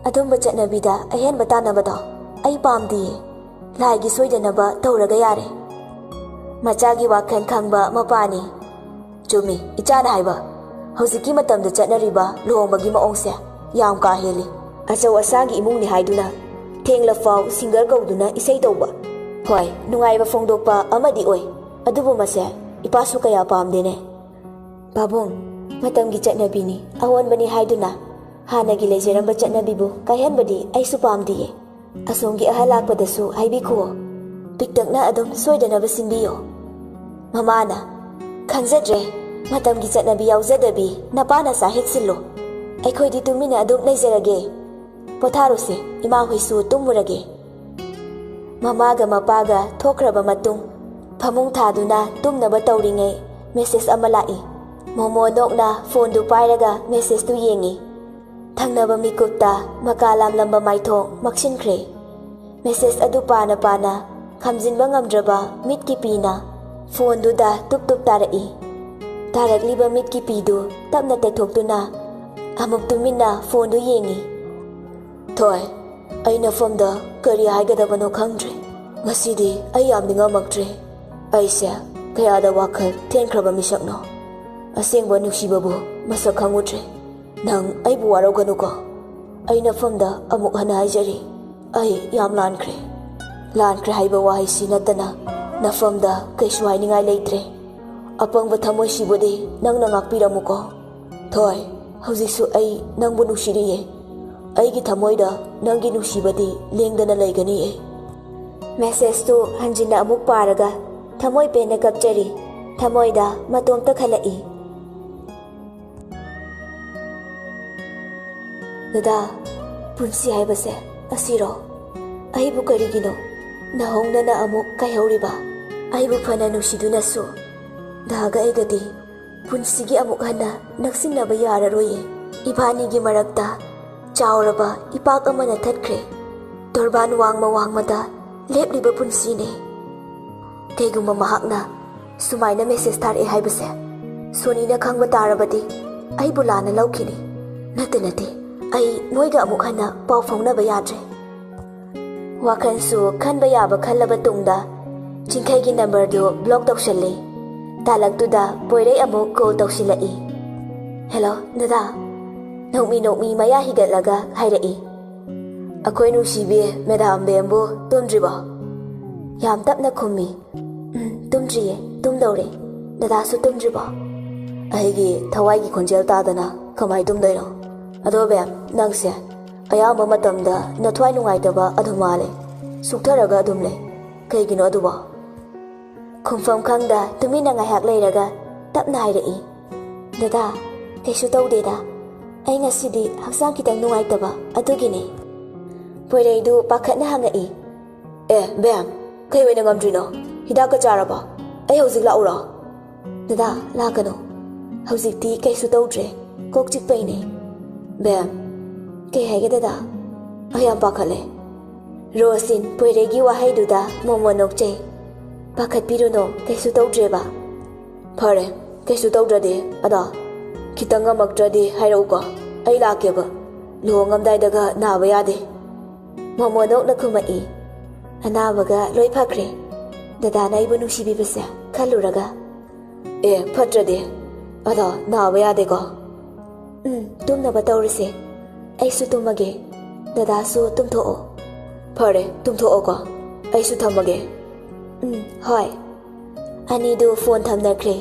ꯑꯗꯨꯝꯕ ꯆꯠꯅꯕꯤꯗ ꯑꯍꯦꯟꯕ ꯇꯥꯟꯅꯕꯗꯣ ꯑꯩ ꯄꯥꯝꯗꯤꯌꯦ꯫ ꯂꯥꯏꯒꯤ ꯁꯣꯏꯗꯅꯕ ꯇꯧꯔꯒ ꯌꯥꯔꯦ꯫" ꯃꯆꯥꯒꯤ ꯋꯥꯈꯜ ꯈꯪꯕ ꯃꯄꯥꯅꯤ꯫ "ꯆꯨꯝꯃꯤ, ꯏꯆꯥꯅ ꯍꯥꯏꯕ꯫ ꯍꯧꯖꯤꯛꯀꯤ ꯃꯇꯝꯗ ꯆꯠꯅꯔꯤꯕ ꯂꯨꯍꯣꯡꯕꯒꯤ ꯃꯑꯣꯡꯁꯦ ꯌꯥꯝ ꯀꯥ ꯍꯦꯜꯂꯤ꯫ ꯑꯆꯧ ꯑꯁꯥꯡꯒꯤ ꯏꯃꯨꯡꯅꯤ ꯍꯥꯏꯗꯨꯅ ꯊꯦꯡꯂꯐꯥꯎ ꯁꯤꯡꯒꯔ ꯀꯧꯗꯨꯅ ꯏꯁꯩ ꯇꯧꯕ꯫ ꯍꯣꯏ, ꯅꯨꯡꯉꯥꯏꯕ ꯐꯣꯡꯗꯣꯛꯄ ꯑꯃꯗꯤ ꯑꯣꯏ, ꯑꯗꯨꯕꯨ ꯃꯁꯦ ꯏꯄꯥꯁꯨ ꯀꯌꯥ ꯄꯥꯝꯗꯦꯅꯦ꯫" "ꯄꯥꯕꯨꯡ, ꯃꯇꯝꯒꯤ ꯆꯠꯅꯕꯤꯅꯤ, ꯑꯑꯣꯟꯕꯅꯤ ꯍꯥꯏꯗꯨꯅ ꯍꯥꯟꯅꯒꯤ ꯂꯩꯖꯔꯝꯕ ꯆꯠꯅꯕꯤꯕꯨ ꯀꯥꯏꯍꯟꯕꯗꯤ ꯑꯩꯁꯨ ꯄꯥꯝꯗꯤꯌꯦ꯫ ꯑꯁꯣꯝꯒꯤ ꯑꯍꯜ ꯂꯥꯛꯄꯗꯁꯨ ꯍꯥꯏꯕꯤꯈꯨꯋꯣ꯫ ꯄꯤꯛꯇꯛꯅ ꯑꯗꯨꯝ ꯁꯣꯏꯗꯅꯕ ꯁꯤꯟꯕꯤꯌꯣ꯫" ꯃꯃꯥꯅ, "ꯈꯪꯖꯗ꯭ꯔꯦ, ꯃꯇꯝꯒꯤ ꯆꯠꯅꯕꯤ ꯌꯥꯎꯖꯗꯕꯤ ꯅꯄꯥ ꯅꯆꯥ ꯍꯦꯛ ꯁꯤꯜꯂꯣ꯫ ꯑꯩꯈꯣꯏꯗꯤ ꯇꯨꯃꯤꯟꯅ ꯑꯗꯨꯝ ꯂꯩꯖꯔꯒꯦ꯫ ꯄꯣꯊꯥꯔꯣꯁꯦ, ꯏꯃꯥꯍꯣꯏꯁꯨ ꯇꯨꯝꯃꯨꯔꯒꯦ꯫" ꯃꯃꯥꯒ ꯃꯄꯥꯒ ꯊꯣꯛꯈ꯭ꯔꯕ ꯃꯇꯨꯡ, ꯐꯃꯨꯡ ꯊꯥꯗꯨꯅ ꯇꯨꯝꯅꯕ ꯇꯧꯔꯤꯉꯩ ꯃꯦꯁꯦꯖ ꯑꯃ ꯂꯥꯛꯏ꯫ ꯃꯣꯃꯣ ꯅꯣꯛꯅ ꯐꯣꯟꯗꯨ ꯄꯥꯏꯔꯒ ꯃꯦꯁꯦꯖꯇꯨ ꯌꯦꯡꯉꯤ꯫ ꯊꯪꯅꯕ ꯃꯤꯀꯨꯞꯇ ꯃꯀꯥ ꯂꯥꯝꯂꯝꯕ ꯃꯥꯏꯊꯣꯡ ꯃꯛꯁꯤꯟꯈ꯭ꯔꯦ꯫ ꯃꯦꯁꯦꯖ ꯑꯗꯨ ꯄꯥꯅ ꯄꯥꯅ ꯈꯝꯖꯤꯟꯕ ꯉꯝꯗ꯭ꯔꯕ ꯃꯤꯠꯀꯤ ꯄꯤꯅ ꯐꯣꯟꯗꯨꯗ ꯇꯨꯞ ꯇꯨꯞ ꯇꯥꯔꯛꯏ꯫ ꯇꯥꯔꯛꯂꯤꯕ ꯃꯤꯠꯀꯤ ꯄꯤꯗꯨ ꯇꯞꯅ ꯇꯩꯊꯣꯛꯇꯨꯅ ꯑꯃꯨꯛ ꯇꯨꯃꯤꯟꯅ ꯐꯣꯟꯗꯨ ꯌꯦꯡꯉꯤ꯫ "ꯊꯣꯏ, ꯑꯩ ꯅꯐꯝꯗ ꯀꯔꯤ ꯍꯥꯏꯒꯗꯕꯅꯣ ꯈꯪꯗ꯭ꯔꯦ꯫ ꯉꯁꯤꯗꯤ ꯑꯩ ꯌꯥꯝ ꯅꯤꯡꯉꯝꯃꯛꯇ꯭ꯔꯦ꯫ ꯑꯩꯁꯦ ꯀꯌꯥꯗ ꯋꯥꯈꯜ ꯊꯦꯟꯈ꯭ꯔꯕ ꯃꯤꯁꯛꯅꯣ꯫ ꯑꯁꯦꯡꯕ ꯅꯨꯡꯁꯤꯕꯕꯨ ꯃꯁꯛ ꯈꯪꯉꯨꯗ꯭ꯔꯦ꯫ ꯅꯪ ꯑꯩꯕꯨ ꯋꯥꯔꯧꯒꯅꯨꯀꯣ꯫ ꯑꯩ ꯅꯐꯝꯗ ꯑꯃꯨꯛ ꯍꯟꯅ ꯍꯥꯏꯖꯔꯤ, ꯑꯩ ꯌꯥꯝ ꯂꯥꯟꯈ꯭ꯔꯦ꯫ ꯂꯥꯟꯈ꯭ꯔꯦ ꯍꯥꯏꯕ ꯋꯥꯍꯩꯁꯤ ꯅꯠꯇꯅ ꯅꯐꯝꯗ ꯀꯩꯁꯨ ꯍꯥꯏꯅꯤꯡꯉꯥꯏ ꯂꯩꯇ꯭ꯔꯦ꯫ ꯑꯄꯪꯕ ꯊꯃꯣꯏꯁꯤꯕꯨꯗꯤ ꯅꯪꯅ ꯉꯥꯛꯄꯤꯔꯝꯃꯨꯀꯣ꯫ ꯊꯣꯏ, ꯍꯧꯖꯤꯛꯁꯨ ꯑꯩ ꯅꯪꯕꯨ ꯅꯨꯡꯁꯤꯔꯤꯌꯦ꯫ ꯑꯩꯒꯤ ꯊꯃꯣꯏꯗ ꯅꯪꯒꯤ ꯅꯨꯡꯁꯤꯕꯗꯤ ꯂꯦꯡꯗꯅ ꯂꯩꯒꯅꯤꯌꯦ꯫ ꯃꯦꯁꯦꯖꯇꯨ ꯍꯟꯖꯤꯟꯅ ꯑꯃꯨꯛ ꯄꯥꯔꯒ ꯊꯃꯣꯏ ꯄꯦꯟꯅ ꯀꯞꯆꯔꯤ꯫ ꯊꯃꯣꯏꯗ ꯃꯇꯣꯝꯇ ꯈꯜꯂꯛꯏ꯫ ꯗꯗꯥ, ꯄꯨꯟꯁꯤ ꯍꯥꯏꯕꯁꯦ ꯑꯁꯤꯔꯣ? ꯑꯩꯕꯨ ꯀꯔꯤꯒꯤꯅꯣ ꯅꯍꯧꯅꯅ ꯑꯃꯨꯛ ꯀꯥꯏꯍꯧꯔꯤꯕ? ꯑꯩꯕꯨ ꯐꯅ ꯅꯨꯡꯁꯤꯗꯨꯅꯁꯨ ꯗꯥꯒ ꯑꯩꯒꯗꯤ ꯄꯨꯟꯁꯤꯒꯤ ꯑꯃꯨꯛ ꯍꯟꯅ ꯅꯛꯁꯤꯟꯅꯕ ꯌꯥꯔꯔꯣꯏꯌꯦ꯫ ꯏꯕꯥꯅꯤꯒꯤ ꯃꯔꯛꯇ ꯆꯥꯎꯔꯕ ꯏꯄꯥꯛ ꯑꯃꯅ ꯊꯠꯈ꯭ꯔꯦ꯫ ꯇꯣꯔꯕꯥꯟ ꯋꯥꯡꯃ ꯋꯥꯡꯃꯗ ꯂꯦꯞꯂꯤꯕ ꯄꯨꯟꯁꯤꯅꯦ꯫ ꯀꯩꯒꯨꯝꯕ ꯃꯍꯥꯛꯅ ꯁꯨꯃꯥꯏꯅ ꯃꯦꯁꯦꯖ ꯊꯥꯔꯛꯑꯦ ꯍꯥꯏꯕꯁꯦ ꯁꯣꯅꯤꯅ ꯈꯪꯕ ꯇꯥꯔꯕꯗꯤ ꯑꯩꯕꯨ ꯂꯥꯟꯅ ꯂꯧꯈꯤꯅꯤ꯫ ꯅꯠꯇꯦ, ꯅꯠꯇꯦ, ꯑꯩ ꯃꯣꯏꯒ ꯑꯃꯨꯛ ꯍꯟꯅ ꯄꯥꯎ ꯐꯥꯎꯅꯕ ꯌꯥꯗ꯭ꯔꯦ꯫ ꯋꯥꯈꯜꯁꯨ ꯈꯟꯕ ꯌꯥꯕ ꯈꯜꯂꯕ ꯇꯨꯡꯗ ꯆꯤꯡꯈꯩꯒꯤ ꯅꯝꯕꯔꯗꯨ ꯕ꯭ꯂꯣꯛ ꯇꯧꯁꯜꯂꯤ꯫ ꯇꯥꯂꯛꯇꯨꯗ ꯄꯣꯏꯔꯩ ꯑꯃꯨꯛ ꯀꯣꯜ ꯇꯧꯁꯤꯜꯂꯛꯏ꯫ "ꯍꯦꯂꯣ, ꯗꯗꯥ?" ꯅꯣꯛꯃꯤ ꯅꯣꯛꯃꯤ ꯃꯌꯥ ꯍꯤꯒꯠꯂꯒ ꯍꯥꯏꯔꯛꯏ꯫ "ꯑꯩꯈꯣꯏ ꯅꯨꯡꯁꯤꯕꯤ ꯃꯦꯗꯥꯝ ꯕꯦꯝꯕꯨ ꯇꯨꯝꯗ꯭ꯔꯤꯕꯣ?" ꯌꯥꯝ ꯇꯞꯅ ꯈꯨꯝꯃꯤ꯫ "ꯎꯝ, ꯇꯨꯝꯗ꯭ꯔꯤꯌꯦ, ꯇꯨꯝꯗꯧꯔꯦ꯫ ꯗꯗꯥꯁꯨ ꯇꯨꯝꯗ꯭ꯔꯤꯕꯣ?" "ꯑꯩꯒꯤ ꯊꯋꯥꯏꯒꯤ ꯈꯣꯟꯖꯦꯜ ꯇꯥꯗꯅ ꯀꯃꯥꯏ ꯇꯨꯝꯗꯣꯏꯅꯣ? ꯑꯗꯣ ꯕꯦꯝ, ꯅꯪꯁꯦ ꯑꯌꯥꯝꯕ ꯃꯇꯝꯗ ꯅꯊ꯭ꯋꯥꯏ ꯅꯨꯡꯉꯥꯏꯇꯕ ꯑꯗꯨꯝ ꯃꯥꯜꯂꯦ꯫ ꯁꯨꯛꯊꯔꯒ ꯑꯗꯨꯝ ꯂꯩ꯫ ꯀꯩꯒꯤꯅꯣ ꯑꯗꯨꯕꯣ?" ꯈꯨꯝꯐꯝ ꯈꯪꯗ ꯇꯨꯃꯤꯟꯅ ꯉꯥꯏꯍꯥꯛ ꯂꯩꯔꯒ ꯇꯞꯅ ꯍꯥꯏꯔꯛꯏ꯫ "ꯗꯗꯥ, ꯀꯩꯁꯨ ꯇꯧꯗꯦꯗ꯫ ꯑꯩ ꯉꯁꯤꯗꯤ ꯍꯛꯆꯥꯡ ꯈꯤꯇꯪ ꯅꯨꯡꯉꯥꯏꯇꯕ, ꯑꯗꯨꯒꯤꯅꯦ꯫" ꯄꯣꯏꯔꯩꯗꯨ ꯄꯥꯈꯠꯅ ꯍꯪꯉꯛꯏ꯫ "ꯑꯦ, ꯕꯦꯝ, ꯀꯩ ꯑꯣꯏꯅ ꯉꯝꯗ꯭ꯔꯤꯅꯣ? ꯍꯤꯗꯥꯛꯀ ꯆꯥꯔꯕꯣ? ꯑꯩ ꯍꯧꯖꯤꯛ ꯂꯥꯛꯎꯔꯣ?" "ꯗꯗꯥ, ꯂꯥꯛꯀꯅꯨ꯫ ꯍꯧꯖꯤꯛꯇꯤ ꯀꯩꯁꯨ ꯇꯧꯗ꯭ꯔꯦ꯫ ꯀꯣꯛ ꯆꯤꯛꯄꯩꯅꯦ꯫" "ꯕꯦꯝ꯫" "ꯀꯩ ꯍꯥꯏꯒꯦ ꯗꯗꯥ?" "ꯑꯩ ꯌꯥꯝ ꯄꯥꯈꯠꯂꯦ꯫" ꯔꯣꯁꯤꯟ ꯄꯣꯏꯔꯩꯒꯤ ꯋꯥꯍꯩꯗꯨꯗ ꯃꯣꯃꯣ ꯅꯣꯛꯆꯩ꯫ "ꯄꯥꯈꯠꯄꯤꯔꯨꯅꯣ, ꯀꯩꯁꯨ ꯇꯧꯗ꯭ꯔꯦꯕ꯫" "ꯐꯔꯦ, ꯀꯩꯁꯨ ꯇꯧꯗ꯭ꯔꯗꯤ꯫ ꯑꯗꯣ ꯈꯤꯇꯪ ꯉꯝꯃꯛꯇ꯭ꯔꯗꯤ ꯍꯥꯏꯔꯛꯎꯀꯣ, ꯑꯩ ꯂꯥꯛꯀꯦꯕ꯫ ꯂꯨꯍꯣꯡꯉꯝꯗꯥꯏꯗꯒ ꯅꯥꯕ ꯌꯥꯗꯦ꯫" ꯃꯣꯃꯣ ꯅꯣꯛꯅ ꯈꯨꯝꯃꯛꯏ꯫ "ꯑꯅꯥꯕꯒ ꯂꯣꯏ ꯐꯈ꯭ꯔꯦ, ꯗꯗꯥꯅ ꯑꯩꯕꯨ ꯅꯨꯡꯁꯤꯕꯤꯕꯁꯦ ꯈꯜꯂꯨꯔꯒ꯫" "ꯑꯦ, ꯐꯠꯇ꯭ꯔꯗꯤ꯫ ꯑꯗꯣ ꯅꯥꯕ ꯌꯥꯗꯦꯀꯣ?" "ꯎꯝ, ꯇꯨꯝꯅꯕ ꯇꯧꯔꯁꯦ꯫ ꯑꯩꯁꯨ ꯇꯨꯝꯃꯒꯦ꯫ ꯗꯗꯥꯁꯨ ꯇꯨꯝꯊꯣꯛꯑꯣ꯫" "ꯐꯔꯦ, ꯇꯨꯝꯊꯣꯛꯑꯣꯀꯣ꯫ ꯑꯩꯁꯨ ꯊꯝꯃꯒꯦ꯫" "ꯎꯝ, ꯍꯣꯏ꯫" ꯑꯅꯤꯗꯨ ꯐꯣꯟ ꯊꯝꯅꯈ꯭ꯔꯦ꯫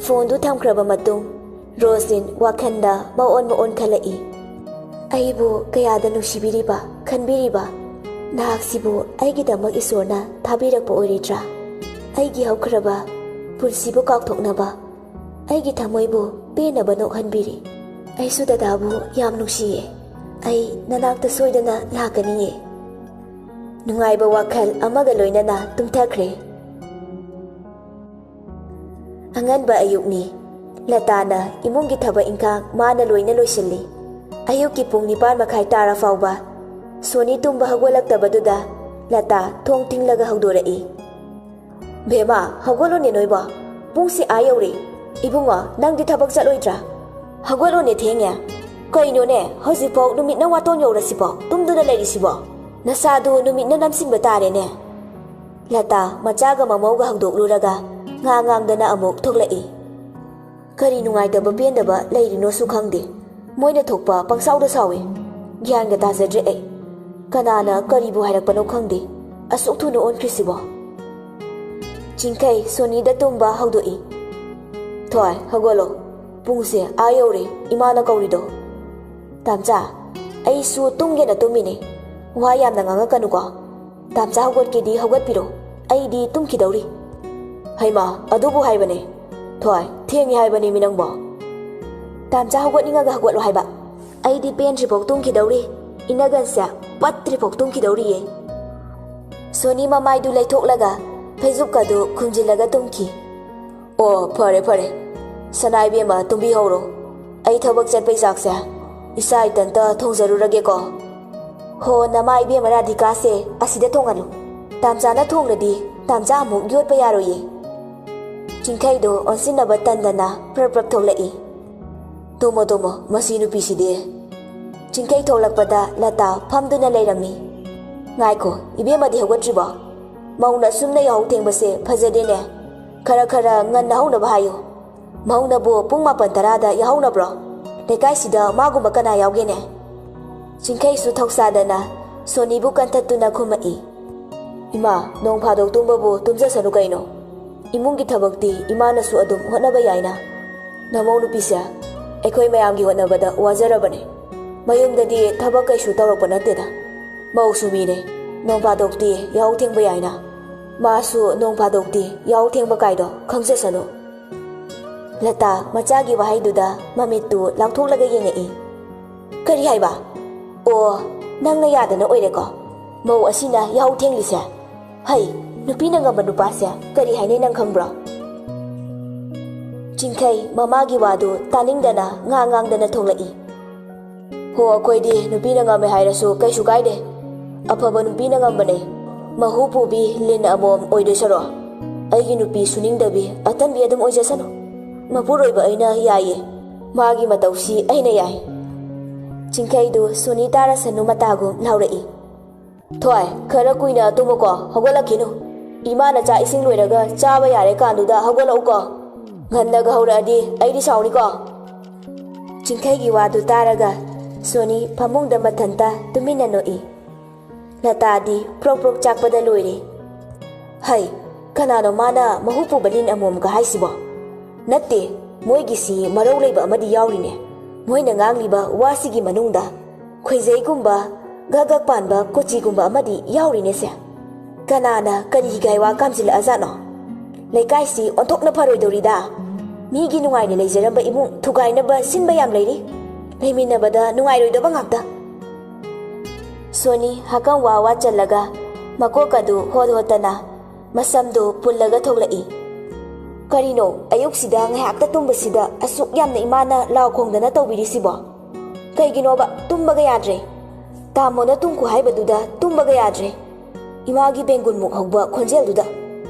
ꯐꯣꯟꯗꯨ ꯊꯝꯈ꯭ꯔꯕ ꯃꯇꯨꯡ ꯔꯣꯁꯤꯟ ꯋꯥꯈꯜꯗ ꯃꯑꯣꯟ ꯃꯑꯣꯟ ꯈꯜꯂꯛꯏ꯫ ꯑꯩꯕꯨ ꯀꯌꯥꯗ ꯅꯨꯡꯁꯤꯕꯤꯔꯤꯕ, ꯈꯟꯕꯤꯔꯤꯕ ꯅꯍꯥꯛꯁꯤꯕꯨ ꯑꯩꯒꯤꯗꯃꯛ ꯏꯁꯣꯔꯅ ꯊꯥꯕꯤꯔꯛꯄ ꯑꯣꯏꯔꯣꯏꯗ꯭ꯔꯥ? ꯑꯩꯒꯤ ꯍꯧꯈ꯭ꯔꯕ ꯄꯨꯟꯁꯤꯕꯨ ꯀꯥꯎꯊꯣꯛꯅꯕ, ꯑꯩꯒꯤ ꯊꯃꯣꯏꯕꯨ ꯄꯦꯟꯅꯕ ꯅꯣꯛꯍꯟꯕꯤꯔꯤ꯫ ꯑꯩꯁꯨ ꯗꯗꯥꯕꯨ ꯌꯥꯝ ꯅꯨꯡꯁꯤꯌꯦ꯫ ꯑꯩ ꯅꯅꯥꯛꯇ ꯁꯣꯏꯗꯅ ꯂꯥꯛꯀꯅꯤꯌꯦ꯫ ꯅꯨꯡꯉꯥꯏꯕ ꯋꯥꯈꯜ ꯑꯃꯒ ꯂꯣꯏꯅꯅ ꯇꯨꯝꯊꯈ꯭ꯔꯦ꯫ ꯑꯉꯟꯕ ꯑꯌꯨꯛꯅꯤ꯫ ꯂꯇꯥꯅ ꯏꯃꯨꯡꯒꯤ ꯊꯕꯛ ꯏꯪꯈꯥꯡ ꯃꯥꯅ ꯂꯣꯏꯅ ꯂꯣꯏꯁꯤꯜꯂꯤ꯫ ꯑꯌꯨꯛꯀꯤ ꯄꯨꯡ ꯅꯤꯄꯥꯟ ꯃꯈꯥꯏ ꯇꯥꯔ ꯐꯥꯎꯕ ꯁꯣꯅꯤ ꯇꯨꯝꯕ ꯍꯧꯒꯠꯂꯛꯇꯕꯗꯨꯗ ꯂꯇꯥ ꯊꯣꯡ ꯊꯤꯡꯂꯒ ꯍꯧꯗꯣꯔꯛꯏ꯫ "ꯕꯦꯝꯃ, ꯍꯧꯒꯠꯂꯣꯅꯦ ꯅꯣꯏꯕꯣ, ꯄꯨꯡꯁꯤ ꯑꯥ ꯌꯧꯔꯦ꯫ ꯏꯕꯨꯡꯉꯣ, ꯅꯪꯗꯤ ꯊꯕꯛ ꯆꯠꯂꯣꯏꯗ꯭ꯔꯥ? ꯍꯧꯒꯠꯂꯣꯅꯦ, ꯊꯦꯡꯉꯦ꯫ ꯀꯩꯅꯣꯅꯦ, ꯍꯧꯖꯤꯛꯐꯥꯎ ꯅꯨꯃꯤꯠꯅ ꯋꯥꯇꯣꯟ ꯌꯧꯔꯁꯤꯐꯥꯎ ꯇꯨꯝꯗꯨꯅ ꯂꯩꯔꯤꯁꯤꯕꯣ? ꯅꯁꯥꯗꯨ ꯅꯨꯃꯤꯠꯅ ꯅꯝꯁꯤꯟꯕ ꯇꯥꯔꯦꯅꯦ꯫" ꯂꯇꯥ ꯃꯆꯥꯒ ꯃꯃꯧꯒ ꯍꯧꯗꯣꯛꯂꯨꯔꯒ ꯉꯥ ꯉꯥꯡꯗꯅ ꯑꯃꯨꯛ ꯊꯣꯛꯂꯛꯏ꯫ ꯀꯔꯤ ꯅꯨꯡꯉꯥꯏꯇꯕ ꯄꯦꯟꯗꯕ ꯂꯩꯔꯤꯅꯣꯁꯨ ꯈꯪꯗꯦ꯫ ꯃꯣꯏꯅ ꯊꯣꯛꯄ ꯄꯪꯁꯥꯎꯗ ꯁꯥꯎꯏ꯫ ꯒ꯭ꯌꯥꯟꯒ ꯇꯥꯖꯗ꯭ꯔꯦ ꯑꯩ꯫ ꯀꯅꯥꯅ ꯀꯔꯤꯕꯨ ꯍꯥꯏꯔꯛꯄꯅꯣ ꯈꯪꯗꯦ꯫ ꯑꯁꯨꯛ ꯊꯨꯅ ꯑꯣꯟꯈ꯭ꯔꯤꯁꯤꯕꯣ? ꯆꯤꯡꯈꯩ ꯁꯣꯅꯤꯗ ꯇꯨꯝꯕ ꯍꯧꯗꯣꯛꯏ꯫ "ꯊꯣꯏ, ꯍꯧꯒꯠꯂꯣ꯫ ꯄꯨꯡꯁꯦ ꯑꯥ ꯌꯧꯔꯦ, ꯏꯃꯥꯅ ꯀꯧꯔꯤꯗꯣ꯫" "ꯇꯥꯝꯆꯥ, ꯑꯩꯁꯨ ꯇꯨꯝꯒꯦꯅ ꯇꯨꯝꯃꯤꯅꯦ꯫ ꯋꯥ ꯌꯥꯝꯅ ꯉꯥꯡꯉꯛꯀꯅꯨꯀꯣ꯫ ꯇꯥꯝꯆꯥ ꯍꯧꯒꯠꯀꯦꯗꯤ ꯍꯧꯒꯠꯄꯤꯔꯣ꯫ ꯑꯩꯗꯤ ꯇꯨꯝꯈꯤꯗꯧꯔꯤ꯫" "ꯍꯩꯃꯥ, ꯑꯗꯨꯕꯨ ꯍꯥꯏꯕꯅꯦ꯫ ꯊꯣꯏ, ꯊꯦꯡꯉꯦ ꯍꯥꯏꯕꯅꯦ ꯃꯤ ꯅꯪꯕꯣ꯫" "ꯇꯥꯝꯆꯥ ꯍꯧꯒꯠꯅꯤꯡꯉꯒ ꯍꯧꯒꯠꯂꯣ ꯍꯥꯏꯕ꯫ ꯑꯩꯗꯤ ꯄꯦꯟꯗ꯭ꯔꯤꯐꯥꯎ ꯇꯨꯝꯈꯤꯗꯧꯔꯤ꯫ ꯏꯅꯒꯟꯁꯦ ꯄꯠꯇ꯭ꯔꯤꯐꯥꯎ ꯇꯨꯝꯈꯤꯗꯧꯔꯤꯌꯦ꯫" ꯁꯣꯅꯤ ꯃꯃꯥꯏꯗꯨ ꯂꯩꯊꯣꯛꯂꯒ ꯐꯩꯖꯨꯞꯀꯗꯨ ꯈꯨꯝꯖꯤꯜꯂꯒ ꯇꯨꯝꯈꯤ꯫ "ꯑꯣ, ꯐꯔꯦ, ꯐꯔꯦ꯫ ꯁꯅꯥ ꯏꯕꯦꯝꯃ, ꯇꯨꯝꯕꯤꯍꯧꯔꯣ꯫ ꯑꯩ ꯊꯕꯛ ꯆꯠꯄꯩ ꯆꯥꯛꯁꯦ ꯏꯆꯥ ꯏꯊꯟꯇ ꯊꯣꯡꯖꯔꯨꯔꯒꯦꯀꯣ꯫" "ꯍꯣ, ꯅꯃꯥ ꯏꯕꯦꯝꯃ ꯔꯥꯙꯤꯀꯥꯁꯦ ꯑꯁꯤꯗ ꯊꯣꯡꯍꯜꯂꯨ꯫ ꯇꯥꯝꯆꯥꯅ ꯊꯣꯡꯂꯗꯤ ꯇꯥꯝꯆꯥ ꯑꯃꯨꯛ ꯌꯣꯠꯄ ꯌꯥꯔꯣꯏꯌꯦ꯫" ꯆꯤꯡꯈꯩꯗꯣ ꯑꯣꯟꯁꯤꯟꯅꯕ ꯇꯟꯗꯅ ꯄ꯭ꯔꯞ ꯄ꯭ꯔꯞ ꯊꯣꯛꯂꯛꯏ꯫ "ꯇꯨꯝꯃꯣ, ꯇꯨꯝꯃꯣ, ꯃꯁꯤ ꯅꯨꯄꯤꯁꯤꯗꯤ꯫" ꯆꯤꯡꯈꯩ ꯊꯣꯛꯂꯛꯄꯗ ꯂꯇꯥ ꯐꯝꯗꯨꯅ ꯂꯩꯔꯝꯃꯤ꯫ "ꯉꯥꯏꯈꯣ, ꯏꯕꯦꯝꯃꯗꯤ ꯍꯧꯒꯠꯇ꯭ꯔꯤꯕꯣ? ꯃꯧꯅ ꯑꯁꯨꯝꯅ ꯌꯥꯍꯧ ꯊꯦꯡꯕꯁꯦ ꯐꯖꯗꯦꯅꯦ꯫ ꯈꯔ ꯈꯔ ꯉꯟꯅ ꯍꯧꯅꯕ ꯍꯥꯏꯌꯨ꯫ ꯃꯧꯅꯕꯨ ꯄꯨꯡ ꯃꯥꯄꯟ ꯇꯔꯥꯗ ꯌꯥꯍꯧꯅꯕ꯭ꯔꯣ? ꯂꯩꯀꯥꯏꯁꯤꯗ ꯃꯥꯒꯨꯝꯕ ꯀꯅꯥ ꯌꯥꯎꯒꯦꯅꯦ?" ꯆꯤꯡꯈꯩꯁꯨ ꯊꯧꯁꯥꯗꯅ ꯁꯣꯅꯤꯕꯨ ꯀꯟꯊꯠꯇꯨꯅ ꯈꯨꯝꯃꯛꯏ꯫ "ꯏꯃꯥ, ꯅꯣꯡ ꯐꯥꯗꯣꯛ ꯇꯨꯝꯕꯕꯨ ꯇꯨꯝꯖꯁꯅꯨ ꯀꯩꯅꯣ꯫ ꯏꯃꯨꯡꯒꯤ ꯊꯕꯛꯇꯤ ꯏꯃꯥꯅꯁꯨ ꯑꯗꯨꯝ ꯍꯣꯠꯅꯕ ꯌꯥꯏꯅ꯫ ꯅꯃꯧ ꯅꯨꯄꯤꯁꯦ ꯑꯩꯈꯣꯏ ꯃꯌꯥꯝꯒꯤ ꯍꯣꯠꯅꯕꯗ ꯋꯥꯖꯔꯕꯅꯦ꯫ ꯃꯌꯨꯝꯗꯗꯤ ꯊꯕꯛ ꯀꯩꯁꯨ ꯇꯧꯔꯛꯄ ꯅꯠꯇꯦꯗ꯫ ꯃꯧꯁꯨ ꯃꯤꯅꯦ, ꯅꯣꯡ ꯐꯥꯗꯣꯛꯇꯤ ꯌꯥꯍꯧ ꯊꯦꯡꯕ ꯌꯥꯏꯅ꯫ ꯃꯥꯁꯨ ꯅꯣꯡ ꯐꯥꯗꯣꯛꯇꯤ ꯌꯥꯍꯧ ꯊꯦꯡꯕ ꯀꯥꯏꯗꯣ ꯈꯪꯖꯁꯅꯨ꯫ ꯂꯇꯥ ꯃꯆꯥꯒꯤ ꯋꯥꯍꯩꯗꯨꯗ ꯃꯃꯤꯠꯇꯨ ꯂꯥꯎꯊꯣꯛꯂꯒ ꯌꯦꯡꯉꯛꯏ꯫ "ꯀꯔꯤ ꯍꯥꯏꯕ? ꯑꯣ, ꯅꯪꯅ ꯌꯥꯗꯅ ꯑꯣꯏꯔꯦꯀꯣ ꯃꯧ ꯑꯁꯤꯅ ꯌꯥꯍꯧ ꯊꯦꯡꯂꯤꯁꯦ? ꯍꯩ, ꯅꯨꯄꯤꯅ ꯉꯝꯕ ꯅꯨꯄꯥꯁꯦ ꯀꯔꯤ ꯍꯥꯏꯅꯩ ꯅꯪ ꯈꯪꯕ꯭ꯔꯣ?" ꯆꯤꯡꯈꯩ ꯃꯃꯥꯒꯤ ꯋꯥꯗꯨ ꯇꯥꯅꯤꯡꯗꯅ ꯉꯥꯡ ꯉꯥꯡꯗꯅ ꯊꯣꯛꯂꯛꯏ꯫ "ꯍꯣ, ꯑꯩꯈꯣꯏꯗꯤ ꯅꯨꯄꯤꯅ ꯉꯝꯃꯦ ꯍꯥꯏꯔꯁꯨ ꯀꯩꯁꯨ ꯀꯥꯏꯗꯦ꯫ ꯑꯐꯕ ꯅꯨꯄꯤꯅ ꯉꯝꯕꯅꯦ꯫ ꯃꯍꯨ ꯄꯨꯕꯤ ꯂꯤꯟ ꯑꯃꯣꯝ ꯑꯣꯏꯗꯣꯏ ꯁꯔꯨꯛ ꯑꯩꯒꯤ ꯅꯨꯄꯤ ꯁꯨꯅꯤꯡꯗꯕꯤ ꯑꯇꯟꯕꯤ ꯑꯗꯨꯝ ꯑꯣꯏꯖꯁꯅꯨ꯫ ꯃꯄꯨꯔꯣꯏꯕ ꯑꯩꯅ ꯌꯥꯏꯌꯦ꯫ ꯃꯥꯒꯤ ꯃꯇꯧꯁꯤ ꯑꯩꯅ ꯌꯥꯏ꯫" ꯆꯤꯡꯈꯩꯗꯨ ꯁꯣꯅꯤ ꯇꯥꯔꯁꯅꯨ ꯃꯇꯥꯒꯨꯝ ꯂꯥꯎꯔꯛꯏ꯫ "ꯊꯣꯏ, ꯈꯔ ꯀꯨꯏꯅ ꯇꯨꯝꯃꯨꯀꯣ, ꯍꯧꯒꯠꯂꯛꯈꯤꯅꯨ꯫ ꯏꯃꯥꯅ ꯆꯥꯛ ꯏꯁꯤꯡ ꯂꯣꯏꯔꯒ ꯆꯥꯕ ꯌꯥꯔꯦ ꯀꯥꯟꯗꯨꯗ ꯍꯧꯒꯠꯂꯛꯎꯀꯣ꯫ ꯉꯟꯅꯒ ꯍꯧꯔꯛꯑꯗꯤ ꯑꯩꯗꯤ ꯁꯥꯎꯅꯤꯀꯣ꯫" ꯆꯤꯡꯈꯩꯒꯤ ꯋꯥꯗꯨ ꯇꯥꯔꯒ ꯁꯣꯅꯤ ꯐꯃꯨꯡꯗ ꯃꯊꯟꯇ ꯇꯨꯃꯤꯟꯅ ꯅꯣꯛꯏ꯫ ꯂꯇꯥꯗꯤ ꯄ꯭ꯔꯣꯛ ꯄ꯭ꯔꯣꯛ ꯆꯥꯛꯄꯗ ꯂꯣꯏꯔꯦ꯫ "ꯍꯩ, ꯀꯅꯥꯅꯣ ꯃꯥꯅ ꯃꯍꯨ ꯄꯨꯕ ꯂꯤꯟ ꯑꯃꯣꯝꯒ ꯍꯥꯏꯁꯤꯕꯣ? ꯅꯠꯇꯦ, ꯃꯣꯏꯒꯤꯁꯤ ꯃꯔꯧ ꯂꯩꯕ ꯑꯃꯗꯤ ꯌꯥꯎꯔꯤꯅꯦ꯫ ꯃꯣꯏꯅ ꯉꯥꯡꯂꯤꯕ ꯋꯥꯁꯤꯒꯤ ꯃꯅꯨꯡꯗ ꯈꯣꯏꯖꯩꯒꯨꯝꯕ, ꯒꯛ ꯒꯛ ꯄꯥꯟꯕ ꯀꯣꯆꯤꯒꯨꯝꯕ ꯑꯃꯗꯤ ꯌꯥꯎꯔꯤꯅꯦꯁꯦ꯫ ꯀꯅꯥꯅ ꯀꯔꯤ ꯍꯤꯒꯥꯏ ꯋꯥ ꯀꯥꯝꯁꯤꯜꯂꯛꯑꯖꯥꯠꯅꯣ? ꯂꯩꯀꯥꯏꯁꯤ ꯑꯣꯟꯊꯣꯛꯅ ꯐꯔꯣꯏꯗꯧꯔꯤꯗ꯫ ꯃꯤꯒꯤ ꯅꯨꯡꯉꯥꯏꯅ ꯂꯩꯖꯔꯝꯕ ꯏꯃꯨꯡ ꯊꯨꯒꯥꯏꯅꯕ ꯁꯤꯟꯕ ꯌꯥꯝ ꯂꯩꯔꯤ꯫ ꯂꯩꯃꯤꯟꯅꯕꯗ ꯅꯨꯡꯉꯥꯏꯔꯣꯏꯗꯕ ꯉꯥꯛꯇ꯫" ꯁꯣꯅꯤ ꯍꯀꯝ ꯋꯥ ꯋꯥ ꯆꯜꯂꯒ ꯃꯀꯣꯛ ꯑꯗꯨ ꯍꯣꯠ ꯍꯣꯠꯇꯅ ꯃꯁꯝꯗꯨ ꯄꯨꯜꯂꯒ ꯊꯣꯛꯂꯛꯏ꯫ "ꯀꯔꯤꯅꯣ, ꯑꯌꯨꯛꯁꯤꯗ ꯉꯥꯏꯍꯥꯛꯇ ꯇꯨꯝꯕꯁꯤꯗ ꯑꯁꯨꯛ ꯌꯥꯝꯅ ꯏꯃꯥꯅ ꯂꯥꯎ ꯈꯣꯡꯗꯅ ꯇꯧꯕꯤꯔꯤꯁꯤꯕꯣ? ꯀꯩꯒꯤꯅꯣꯕ ꯇꯨꯝꯕꯒ ꯌꯥꯗ꯭ꯔꯦ? ꯇꯥꯃꯣꯅ ꯇꯨꯝꯈꯣ ꯍꯥꯏꯕꯗꯨꯗ ꯇꯨꯝꯕꯒ ꯌꯥꯗ꯭ꯔꯦ꯫ ꯏꯃꯥꯒꯤ ꯕꯦꯡꯒꯨꯟꯃꯨꯛ ꯍꯧꯕ ꯈꯣꯟꯖꯦꯜꯗꯨꯗ꯫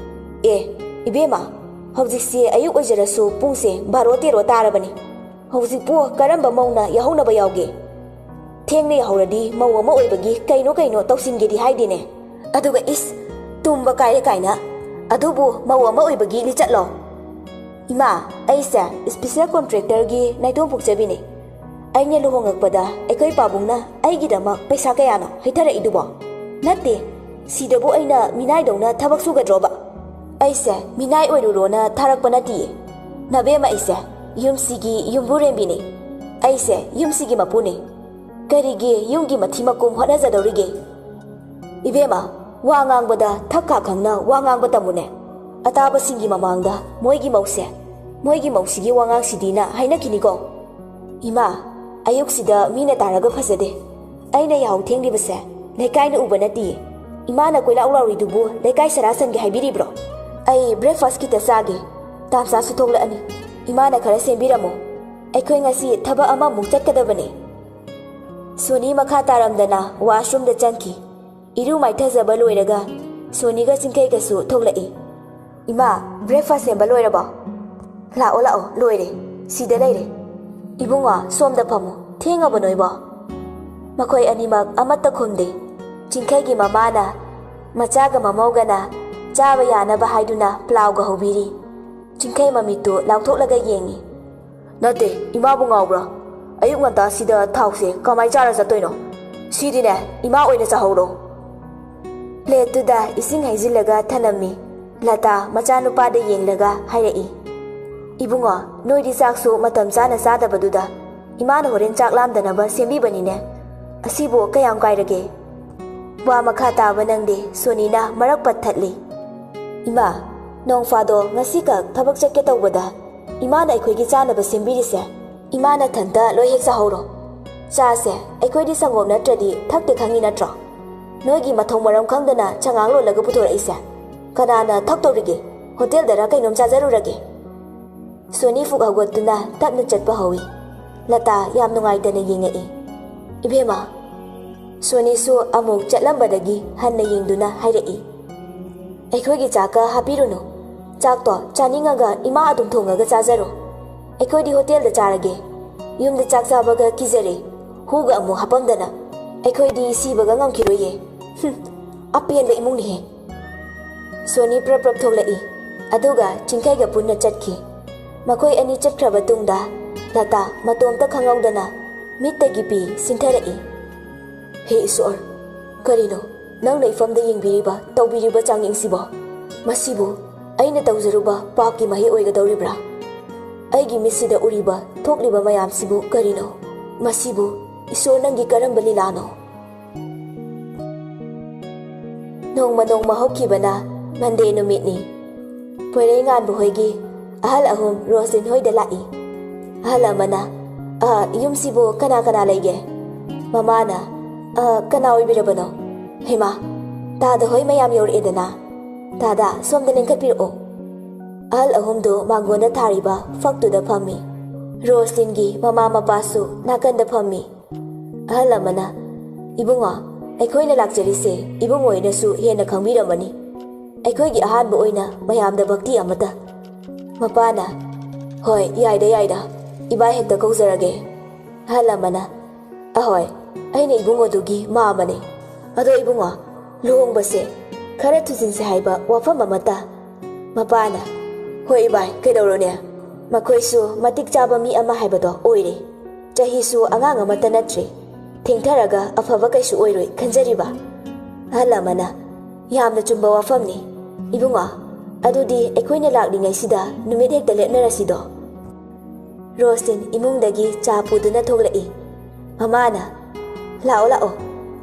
ꯑꯦ, ꯏꯕꯦꯝꯃ, ꯍꯧꯖꯤꯛꯁꯦ ꯑꯌꯨꯛ ꯑꯣꯏꯖꯔꯁꯨ ꯄꯨꯡꯁꯦ ꯕꯥꯔꯣ ꯇꯦꯔꯣ ꯇꯥꯔꯕꯅꯤ꯫ ꯍꯧꯖꯤꯛꯄꯨ ꯀꯔꯝꯕ ꯃꯧꯅ ꯌꯥꯍꯧꯅꯕ ꯌꯥꯎꯒꯦ? ꯊꯦꯡꯅ ꯌꯥꯍꯧꯔꯗꯤ ꯃꯧ ꯑꯃ ꯑꯣꯏꯕꯒꯤ ꯀꯩꯅꯣ ꯀꯩꯅꯣ ꯇꯧꯁꯤꯟꯒꯦꯗꯤ ꯍꯥꯏꯗꯦꯅꯦ꯫ ꯑꯗꯨꯒ ꯏꯁ, ꯇꯨꯝꯕ ꯀꯥꯏꯔꯦ ꯀꯥꯏꯅ꯫ ꯑꯗꯨꯕꯨ ꯃꯧ ꯑꯃ ꯑꯣꯏꯕꯒꯤ ꯂꯤꯆꯠꯂꯣ? ꯏꯃꯥ, ꯑꯩꯁꯦ ꯏꯁꯄꯤꯁꯦꯜ ꯀꯣꯟꯇ꯭ꯔꯦꯛꯇꯔꯒꯤ ꯅꯥꯏꯇꯣꯝ ꯄꯣꯛꯆꯕꯤꯅꯦ꯫ ꯑꯩꯅ ꯂꯨꯍꯣꯡꯉꯛꯄꯗ ꯑꯩꯈꯣꯏ ꯄꯥꯕꯨꯡꯅ ꯑꯩꯒꯤꯗꯃꯛ ꯄꯩꯁꯥ ꯀꯌꯥꯅꯣ ꯍꯩꯊꯔꯛꯏꯗꯨꯕꯣ? ꯅꯠꯇꯦ, ꯁꯤꯗꯕꯨ ꯑꯩꯅ ꯃꯤꯅꯥꯏꯗꯧꯅ ꯊꯕꯛ ꯁꯨꯒꯗ꯭ꯔꯣꯕ? ꯑꯩꯁꯦ ꯃꯤꯅꯥꯏ ꯑꯣꯏꯔꯨꯔꯣꯅ ꯊꯥꯔꯛꯄ ꯅꯠꯇꯤꯌꯦ꯫ ꯅꯕꯦꯝꯃ, ꯑꯩꯁꯦ ꯌꯨꯝꯁꯤꯒꯤ ꯌꯨꯝꯕꯨꯔꯦꯝꯕꯤꯅꯦ꯫ ꯑꯩꯁꯦ ꯌꯨꯝꯁꯤꯒꯤ ꯃꯄꯨꯅꯦ꯫ ꯀꯔꯤꯒꯤ ꯌꯨꯝꯒꯤ ꯃꯊꯤ ꯃꯀꯨꯝ ꯍꯣꯠꯅꯖꯗꯧꯔꯤꯒꯦ? ꯏꯕꯦꯝꯃ, ꯋꯥ ꯉꯥꯡꯕꯗ ꯊꯛ ꯈꯥ ꯈꯪꯅ ꯋꯥ ꯉꯥꯡꯕ ꯇꯝꯃꯨꯅꯦ꯫ ꯑꯇꯥꯕꯁꯤꯡꯒꯤ ꯃꯃꯥꯡꯗ ꯃꯣꯏꯒꯤ ꯃꯧꯁꯦ, ꯃꯣꯏꯒꯤ ꯃꯧꯁꯤꯒꯤ ꯋꯥꯉꯥꯡꯁꯤꯗꯤꯅ ꯍꯥꯏꯅꯈꯤꯅꯤꯀꯣ꯫ ꯏꯃꯥ, ꯑꯌꯨꯛꯁꯤꯗ ꯃꯤꯅ ꯇꯥꯔꯒ ꯐꯖꯗꯦ꯫ ꯑꯩꯅ ꯌꯥꯍꯧ ꯊꯦꯡꯂꯤꯕꯁꯦ ꯂꯩꯀꯥꯏꯅ ꯎꯕ ꯅꯠꯇꯤꯌꯦ꯫ ꯏꯃꯥꯅ ꯀꯣꯏꯂꯥꯎ ꯂꯥꯎꯔꯤꯗꯨꯕꯨ ꯂꯩꯀꯥꯏ ꯁꯔꯥ ꯁꯟꯒꯦ ꯍꯥꯏꯕꯤꯔꯤꯕ꯭ꯔꯣ? ꯑꯩ breakfast ꯈꯤꯇ ꯆꯥꯒꯦ꯫ ꯇꯥꯝꯆꯥꯁꯨ ꯊꯣꯛꯂꯛꯑꯅꯤ꯫ ꯏꯃꯥꯅ ꯈꯔ ꯁꯦꯝꯕꯤꯔꯝꯃꯣ꯫ ꯑꯩꯈꯣꯏ ꯉꯁꯤ ꯊꯕꯛ ꯑꯃꯃꯨꯛ ꯆꯠꯀꯗꯕꯅꯦ꯫ ꯁꯣꯅꯤ ꯃꯈꯥ ꯇꯥꯔꯝꯗꯅ washroomꯗ ꯆꯪꯈꯤ꯫ ꯏꯔꯨ ꯃꯥꯏꯊꯖꯕ ꯂꯣꯏꯔꯒ ꯁꯣꯅꯤꯒ ꯆꯤꯡꯈꯩꯒꯁꯨ ꯊꯣꯛꯂꯛꯏ꯫ "ꯏꯃꯥ, breakfast ꯁꯦꯝꯕ ꯂꯣꯏꯔꯕꯣ?" "ꯂꯥꯛꯑꯣ, ꯂꯥꯛꯑꯣ, ꯂꯣꯏꯔꯦ꯫ ꯁꯤꯗ ꯂꯩꯔꯦ꯫ ꯏꯕꯨꯡꯉꯣ, ꯁꯣꯝꯗ ꯐꯝꯃꯨ꯫ ꯊꯦꯡꯉꯕꯣ ꯅꯣꯏꯕꯣ?" ꯃꯈꯣꯏ ꯑꯅꯤꯃꯛ ꯑꯃꯠꯇ ꯈꯨꯝꯗꯦ꯫ ꯆꯤꯡꯈꯩꯒꯤ ꯃꯃꯥꯅ ꯃꯆꯥꯒ ꯃꯃꯧꯒꯅ ꯆꯥꯕ ꯌꯥꯅꯕ ꯍꯥꯏꯗꯨꯅ ꯄ꯭ꯂꯥꯎꯒ ꯍꯧꯕꯤꯔꯤ꯫ ꯆꯤꯡꯈꯩ ꯃꯃꯤꯠꯇꯨ ꯂꯥꯎꯊꯣꯛꯂꯒ ꯌꯦꯡꯉꯤ꯫ "ꯅꯠꯇꯦ, ꯏꯃꯥꯕꯨ ꯉꯥꯎꯕ꯭ꯔꯣ? ꯑꯌꯨꯛ ꯉꯟꯇꯥꯁꯤꯗ ꯊꯥꯎꯁꯦ ꯀꯃꯥꯏ ꯆꯥꯔ ꯆꯠꯇꯣꯏꯅꯣ? ꯁꯤꯗꯤꯅꯦ, ꯏꯃꯥ ꯑꯣꯏꯅ ꯆꯥꯍꯧꯔꯣ꯫" ꯄ꯭ꯂꯦꯠꯇꯨꯗ ꯏꯁꯤꯡ ꯍꯩꯖꯤꯜꯂꯒ ꯊꯅꯝꯃꯤ꯫ ꯂꯇꯥ ꯃꯆꯥꯅꯨꯄꯥꯗ ꯌꯦꯡꯂꯒ ꯍꯥꯏꯔꯛꯏ, "ꯏꯕꯨꯡꯉꯣ, ꯅꯣꯏꯗꯤ ꯆꯥꯛꯁꯨ ꯃꯇꯝ ꯆꯥꯅ ꯆꯥꯗꯕꯗꯨꯗ ꯏꯃꯥꯅ ꯍꯣꯔꯦꯟ ꯆꯥꯛ ꯂꯥꯝꯗꯅꯕ ꯁꯦꯝꯕꯤꯕꯅꯤꯅꯦ꯫ ꯑꯁꯤꯕꯨ ꯀꯌꯥꯝ ꯀꯥꯏꯔꯒꯦ?" ꯋꯥ ꯃꯈꯥ ꯇꯥꯕ ꯅꯪꯗꯦ꯫ ꯁꯣꯅꯤꯅ ꯃꯔꯛ ꯄꯠ ꯊꯠꯂꯤ꯫ "ꯏꯃꯥ, ꯅꯣꯡ ꯐꯥꯗꯣꯛ ꯉꯁꯤꯈꯛ ꯊꯕꯛ ꯆꯠꯀꯦ ꯇꯧꯕꯗ ꯏꯃꯥꯅ ꯑꯩꯈꯣꯏꯒꯤ ꯆꯥꯅꯕ ꯁꯦꯝꯕꯤꯔꯤꯁꯦ, ꯏꯃꯥ ꯅꯊꯟꯇ ꯂꯣꯏ ꯍꯦꯛ ꯆꯥꯍꯧꯔꯣ꯫ ꯆꯥꯁꯦ, ꯑꯩꯈꯣꯏꯗꯤ ꯁꯪꯒꯣꯝ ꯅꯠꯇ꯭ꯔꯗꯤ ꯊꯛꯇꯦ, ꯈꯪꯉꯤ ꯅꯠꯇ꯭ꯔꯣ? ꯅꯣꯏꯒꯤ ꯃꯊꯣꯡ ꯃꯔꯝ ꯈꯪꯗꯅ ꯆꯉꯥꯡ ꯂꯣꯜꯂꯒ ꯄꯨꯊꯣꯔꯛꯏꯁꯦ꯫ ꯀꯅꯥꯅ ꯊꯛꯇꯧꯔꯤꯒꯦ? ꯍꯣꯇꯦꯜꯗꯔ ꯀꯩꯅꯣꯝ ꯆꯥꯖꯔꯨꯔꯒꯦ꯫" ꯁꯣꯅꯤ ꯐꯨꯛ ꯍꯧꯒꯠꯇꯨꯅ ꯇꯞꯅ ꯆꯠꯄ ꯍꯧꯏ꯫ ꯂꯇꯥ ꯌꯥꯝ ꯅꯨꯡꯉꯥꯏꯇꯅ ꯌꯦꯡꯉꯛꯏ꯫ "ꯏꯕꯦꯝꯃ꯫" ꯁꯣꯅꯤꯁꯨ ꯑꯃꯨꯛ ꯆꯠꯂꯝꯕꯗꯒꯤ ꯍꯟꯅ ꯌꯦꯡꯗꯨꯅ ꯍꯥꯏꯔꯛꯏ, "ꯑꯩꯈꯣꯏꯒꯤ ꯆꯥꯛꯀ ꯍꯥꯞꯄꯤꯔꯨꯅꯨ꯫ ꯆꯥꯛꯇꯣ ꯆꯥꯅꯤꯡꯉꯒ ꯏꯃꯥ ꯑꯗꯨꯝ ꯊꯣꯡꯉꯒ ꯆꯥꯖꯔꯣ꯫ ꯑꯩꯈꯣꯏꯗꯤ ꯍꯣꯇꯦꯜꯗ ꯆꯥꯔꯒꯦ꯫ ꯌꯨꯝꯗ ꯆꯥꯛ ꯆꯥꯕꯒ ꯀꯤꯖꯔꯦ꯫ ꯍꯨꯒ ꯑꯃꯨꯛ ꯍꯥꯞꯄꯝꯗꯅ꯫ ꯑꯩꯈꯣꯏꯗꯤ ꯁꯤꯕꯒ ꯉꯝꯈꯤꯔꯣꯏꯌꯦ꯫ ꯍꯨꯝ, ꯑꯄꯦꯟꯕ ꯏꯃꯨꯡꯅꯤꯍꯦ꯫" ꯁꯣꯅꯤ ꯄ꯭ꯔꯞ ꯄ꯭ꯔꯞ ꯊꯣꯛꯂꯛꯏ, ꯑꯗꯨꯒ ꯆꯤꯡꯈꯩꯒ ꯄꯨꯟꯅ ꯆꯠꯈꯤ꯫ ꯃꯈꯣꯏ ꯑꯅꯤ ꯆꯠꯈ꯭ꯔꯕ ꯇꯨꯡꯗ ꯂꯇꯥ ꯃꯇꯣꯝꯇ ꯈꯪꯍꯧꯗꯅ ꯃꯤꯠꯇꯒꯤ ꯄꯤ ꯁꯤꯟꯊꯔꯛꯏ꯫ "ꯍꯦ ꯏꯁꯣꯔ, ꯀꯔꯤꯅꯣ ꯅꯪꯅ ꯏꯐꯝꯗ ꯌꯦꯡꯕꯤꯔꯤꯕ, ꯇꯧꯕꯤꯔꯤꯕ ꯆꯥꯡꯌꯦꯡꯁꯤꯕꯣ? ꯃꯁꯤꯕꯨ ꯑꯩꯅ ꯇꯧꯖꯔꯨꯕ ꯄꯥꯞꯀꯤ ꯃꯍꯩ ꯑꯣꯏꯒꯗꯧꯔꯤꯕ꯭ꯔꯥ? ꯑꯩꯒꯤ ꯃꯤꯠꯁꯤꯗ ꯎꯔꯤꯕ, ꯊꯣꯛꯂꯤꯕ ꯃꯌꯥꯝꯁꯤꯕꯨ ꯀꯔꯤꯅꯣ? ꯃꯁꯤꯕꯨ ꯏꯁꯣꯔ, ꯅꯪꯒꯤ ꯀꯔꯝꯕ ꯂꯤꯂꯥꯅꯣ? ꯅꯣꯡꯃ ꯅꯣꯡꯃ ꯍꯧꯈꯤꯕꯅ ꯃꯟꯗꯦ ꯅꯨꯃꯤꯠꯅꯤ꯫ ꯄꯣꯏꯔꯩꯉꯥꯟꯕ ꯍꯣꯏꯒꯤ ꯑꯍꯜ ꯑꯍꯨꯝ ꯔꯣꯁꯂꯤꯟ ꯍꯣꯏꯗ ꯂꯥꯛꯏ꯫ ꯑꯍꯜ ꯑꯃꯅ, "ꯑ, ꯌꯨꯝꯁꯤꯕꯨ ꯀꯅꯥ ꯀꯅꯥ ꯂꯩꯒꯦ?" ꯃꯃꯥꯅ, "ꯑ, ꯀꯅꯥ ꯑꯣꯏꯕꯤꯔꯕꯅꯣ? ꯍꯩꯃꯥ, ꯇꯥꯗ ꯍꯣꯏ ꯃꯌꯥꯝ ꯌꯧꯔꯛꯑꯦꯗꯅ꯫ ꯇꯥꯗ, ꯁꯣꯝꯗ ꯂꯦꯡꯈꯠꯄꯤꯔꯛꯑꯣ꯫" ꯑꯍꯜ ꯑꯍꯨꯝꯗꯨ ꯃꯥꯡꯒꯣꯟꯗ ꯊꯥꯔꯤꯕ ꯐꯛꯇꯨꯗ ꯐꯝꯃꯤ꯫ ꯔꯣꯁꯂꯤꯟꯒꯤ ꯃꯃꯥ ꯃꯄꯥꯁꯨ ꯅꯥꯀꯟꯗ ꯐꯝꯃꯤ꯫ ꯑꯍꯜ ꯑꯃꯅ, "ꯏꯕꯨꯡꯉꯣ, ꯑꯩꯈꯣꯏꯅ ꯂꯥꯛꯆꯔꯤꯁꯦ ꯏꯕꯨꯡꯉꯣ ꯍꯣꯏꯅꯁꯨ ꯍꯦꯟꯅ ꯈꯪꯕꯤꯔꯝꯃꯅꯤ꯫ ꯑꯩꯈꯣꯏꯒꯤ ꯑꯍꯥꯟꯕ ꯑꯣꯏꯅ ꯃꯌꯥꯝꯗ ꯚꯛꯇꯤ ꯑꯃꯇ꯫" ꯃꯄꯥꯅ, "ꯍꯣꯏ, ꯌꯥꯏꯗ, ꯌꯥꯏꯗ, ꯏꯕꯥꯏ ꯍꯦꯛꯇ ꯀꯧꯖꯔꯒꯦ꯫" ꯑꯍꯜ ꯑꯃꯅ, "ꯑꯍꯣꯏ, ꯑꯩꯅ ꯏꯕꯨꯡꯉꯣꯗꯨꯒꯤ ꯃꯥꯃꯅꯦ꯫ ꯑꯗꯣ ꯏꯕꯨꯡꯉꯣ, ꯂꯨꯍꯣꯡꯕꯁꯦ ꯈꯔ ꯊꯨꯖꯤꯟꯁꯦ ꯍꯥꯏꯕ ꯋꯥꯐꯝ ꯑꯃꯇ?" ꯃꯄꯥꯅ, "ꯍꯣꯏ ꯏꯕꯥꯏ, ꯀꯩꯗꯧꯔꯨꯅꯦ? ꯃꯈꯣꯏꯁꯨ ꯃꯇꯤꯛ ꯆꯥꯕ ꯃꯤ ꯑꯃ ꯍꯥꯏꯕꯗꯣ ꯑꯣꯏꯔꯦ꯫ ꯆꯍꯤꯁꯨ ꯑꯉꯥꯡ ꯑꯃꯠꯇ ꯅꯠꯇ꯭ꯔꯦ꯫ ꯊꯦꯡꯊꯔꯒ ꯑꯐꯕ ꯀꯩꯁꯨ ꯑꯣꯏꯔꯣꯏ ꯈꯟꯖꯔꯤꯕ꯫" ꯑꯍꯜ ꯑꯃꯅ, "ꯌꯥꯝꯅ ꯆꯨꯝꯕ ꯋꯥꯐꯝꯅꯤ꯫ ꯏꯕꯨꯡꯉꯣ, ꯑꯗꯨꯗꯤ ꯑꯩꯈꯣꯏꯅ ꯂꯥꯛꯂꯤꯉꯩꯁꯤꯗ ꯅꯨꯃꯤꯠ ꯍꯦꯛꯇ ꯂꯦꯞꯅꯔꯁꯤꯗꯣ꯫" ꯔꯣꯁꯂꯤꯟ ꯏꯃꯨꯡꯗꯒꯤ ꯆꯥ ꯄꯨꯗꯨꯅ ꯊꯣꯛꯂꯛꯏ꯫ ꯃꯃꯥꯅ, "ꯂꯥꯛꯑꯣ, ꯂꯥꯛꯑꯣ,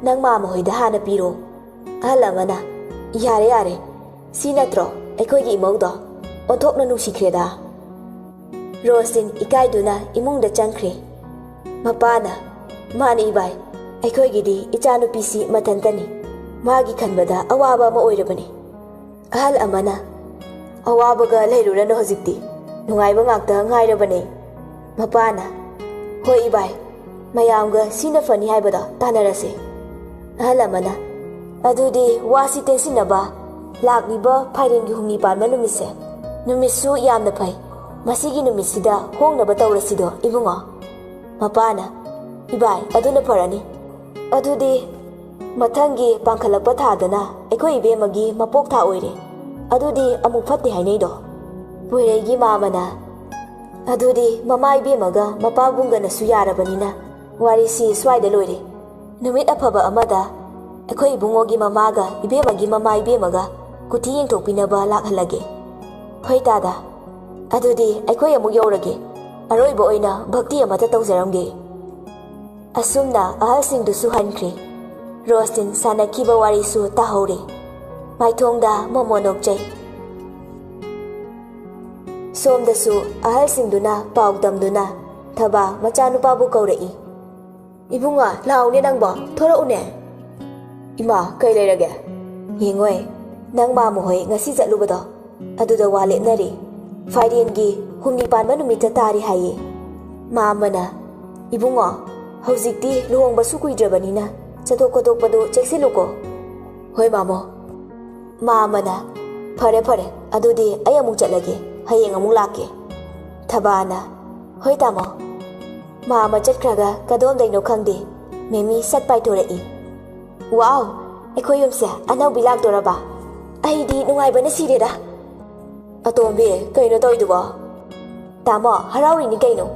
ꯅꯪ ꯃꯥꯃ ꯍꯣꯏꯗ ꯍꯥꯟꯅ ꯄꯤꯔꯣ꯫" ꯑꯍꯜ ꯑꯃꯅ, "ꯌꯥꯔꯦ, ꯌꯥꯔꯦ, ꯁꯤ ꯅꯠꯇ꯭ꯔꯣ ꯑꯩꯈꯣꯏꯒꯤ ꯏꯃꯧꯗꯣ? ꯑꯣꯟꯊꯣꯛꯅ ꯅꯨꯡꯁꯤꯈ꯭ꯔꯦꯗ꯫" ꯔꯣꯁꯂꯤꯟ ꯏꯀꯥꯏꯗꯨꯅ ꯏꯃꯨꯡꯗ ꯆꯪꯈ꯭ꯔꯦ꯫ ꯃꯄꯥꯅ, "ꯃꯥꯅꯤ ꯏꯕꯥꯏ, ꯑꯩꯈꯣꯏꯒꯤꯗꯤ ꯏꯆꯥꯅꯨꯄꯤꯁꯤ ꯃꯊꯟꯇꯅꯤ꯫ ꯃꯥꯒꯤ ꯈꯟꯕꯗ ꯑꯋꯥꯕ ꯑꯃ ꯑꯣꯏꯔꯕꯅꯤ꯫" ꯑꯍꯜ ꯑꯃꯅ, "ꯑꯋꯥꯕꯒ ꯂꯩꯔꯨꯔꯅꯨ ꯍꯧꯖꯤꯛꯇꯤ, ꯅꯨꯡꯉꯥꯏꯕ ꯉꯥꯛꯇ ꯉꯥꯏꯔꯕꯅꯦ꯫" ꯃꯄꯥꯅ, "ꯍꯣꯏ ꯏꯕꯥꯏ, ꯃꯌꯥꯝꯒ ꯁꯤꯅ ꯐꯅꯤ ꯍꯥꯏꯕꯗꯣ ꯇꯥꯟꯅꯔꯁꯦ꯫" ꯑꯍꯜ ꯑꯃꯅ, "ꯑꯗꯨꯗꯤ ꯋꯥꯁꯤ ꯇꯦꯟꯁꯤꯟꯅꯕ ꯂꯥꯛꯂꯤꯕ ꯐꯥꯏꯔꯦꯟꯒꯤ ꯍꯨꯝꯅꯤ ꯄꯥꯟꯕ ꯅꯨꯃꯤꯠꯁꯦ, ꯅꯨꯃꯤꯠꯁꯨ ꯌꯥꯝꯅ ꯐꯩ, ꯃꯁꯤꯒꯤ ꯅꯨꯃꯤꯠꯁꯤꯗ ꯍꯣꯡꯅꯕ ꯇꯧꯔꯁꯤꯗꯣ ꯏꯕꯨꯡꯉꯣ꯫" ꯃꯄꯥꯅ, "ꯏꯕꯥꯏ, ꯑꯗꯨꯅ ꯐꯔꯅꯤ꯫ ꯑꯗꯨꯗꯤ ꯃꯊꯪꯒꯤ ꯄꯥꯡꯈꯠꯂꯛꯄ ꯊꯥꯗꯅ ꯑꯩꯈꯣꯏ ꯏꯕꯦꯝꯃꯒꯤ ꯃꯄꯣꯛ ꯊꯥ ꯑꯣꯏꯔꯦ꯫ ꯑꯗꯨꯗꯤ ꯑꯃꯨꯛ ꯐꯠꯇꯦ ꯍꯥꯏꯅꯩꯗꯣ꯫" ꯄꯣꯏꯔꯩꯒꯤ ꯃꯥꯃꯅ, "ꯑꯗꯨꯗꯤ ꯃꯃꯥ ꯏꯕꯦꯝꯃꯒ ꯃꯄꯥ ꯕꯨꯡꯒꯅꯁꯨ ꯌꯥꯔꯕꯅꯤꯅ ꯋꯥꯔꯤꯁꯤ ꯁ꯭ꯋꯥꯏꯗ ꯂꯣꯏꯔꯦ꯫ ꯅꯨꯃꯤꯠ ꯑꯐꯕ ꯑꯃꯗ ꯑꯩꯈꯣꯏ ꯏꯕꯨꯡꯉꯣꯒꯤ ꯃꯃꯥꯒ ꯏꯕꯦꯝꯃꯒꯤ ꯃꯃꯥ ꯏꯕꯦꯝꯃꯒ ꯀꯨꯊꯤ ꯌꯦꯡꯊꯣꯛꯄꯤꯅꯕ ꯂꯥꯛꯍꯜꯂꯒꯦ꯫ ꯍꯣꯏ ꯇꯥꯗ, ꯑꯗꯨꯗꯤ ꯑꯩꯈꯣꯏ ꯑꯃꯨꯛ ꯌꯧꯔꯒꯦ꯫ ꯑꯔꯣꯏꯕ ꯑꯣꯏꯅ ꯚꯛꯇꯤ ꯑꯃꯇ ꯇꯧꯖꯔꯝꯒꯦ꯫" ꯑꯁꯨꯝꯅ ꯑꯍꯜꯁꯤꯡꯗꯨꯁꯨ ꯍꯟꯈ꯭ꯔꯦ꯫ ꯔꯣꯁꯇꯤꯟ ꯁꯥꯟꯅꯈꯤꯕ ꯋꯥꯔꯤꯁꯨ ꯇꯥꯍꯧꯔꯦ꯫ ꯃꯥꯏꯊꯣꯡꯗ ꯃꯣꯃꯣ ꯅꯣꯛꯆꯩ꯫ ꯁꯣꯝꯗꯁꯨ ꯑꯍꯜꯁꯤꯡꯗꯨꯅ ꯄꯥꯎ ꯇꯝꯗꯨꯅ ꯊꯕꯥ ꯃꯆꯥꯅꯨꯄꯥꯕꯨ ꯀꯧꯔꯛꯏ꯫ "ꯏꯕꯨꯡꯉꯣ, ꯂꯥꯛꯎꯅꯦ ꯅꯪꯕꯣ, ꯊꯣꯔꯛꯎꯅꯦ꯫" "ꯏꯃꯥ, ꯀꯩ ꯂꯩꯔꯒꯦ?" "ꯌꯦꯡꯉꯣꯏ, ꯅꯪ ꯃꯥꯃ ꯍꯣꯏ ꯉꯁꯤ ꯆꯠꯂꯨꯕꯗꯣ, ꯑꯗꯨꯗ ꯋꯥ ꯂꯦꯞꯅꯔꯤ꯫ ꯐꯥꯏꯔꯦꯟꯒꯤ ꯍꯨꯝꯅꯤ ꯄꯥꯟꯕ ꯅꯨꯃꯤꯠꯇ ꯇꯥꯔꯤ ꯍꯥꯏꯌꯦ꯫ ꯃꯥꯃꯅ, ꯏꯕꯨꯡꯉꯣ, ꯍꯧꯖꯤꯛꯇꯤ ꯂꯨꯍꯣꯡꯕꯁꯨ ꯀꯨꯏꯗ꯭ꯔꯕꯅꯤꯅ ꯆꯠꯊꯣꯛ ꯈꯣꯠꯇꯣꯛꯄꯗꯨ ꯆꯦꯛꯁꯤꯜꯂꯨꯀꯣ꯫" "ꯍꯣꯏ ꯃꯥꯃꯣ꯫" ꯃꯥꯃꯅ, "ꯐꯔꯦ ꯐꯔꯦ, ꯑꯗꯨꯗꯤ ꯑꯩ ꯑꯃꯨꯛ ꯆꯠꯂꯒꯦ, ꯍꯌꯦꯡ ꯑꯃꯨꯛ ꯂꯥꯛꯀꯦ꯫" ꯊꯕꯥꯅ, "ꯍꯣꯏ ꯇꯥꯃꯣ꯫" ꯃꯥꯃ ꯆꯠꯈ꯭ꯔꯒ ꯀꯗꯣꯝꯗꯩꯅꯣ ꯈꯪꯗꯦ, ꯃꯦꯃꯤ ꯁꯠ ꯄꯥꯏꯊꯣꯔꯛꯏ꯫ "ꯋꯥꯎ, ꯑꯩꯈꯣꯏ ꯌꯨꯝꯁꯦ ꯑꯅꯧꯕꯤ ꯂꯥꯛꯇꯣꯔꯕ? ꯑꯩꯗꯤ ꯅꯨꯡꯉꯥꯏꯕꯅ ꯁꯤꯔꯦꯗ꯫" "ꯑꯇꯣꯝꯕꯤ, ꯀꯩꯅꯣ ꯇꯧꯔꯤꯗꯨꯕꯣ?" "ꯇꯥꯃꯣ, ꯍꯔꯥꯎꯔꯤꯅꯤ ꯀꯩꯅꯣ꯫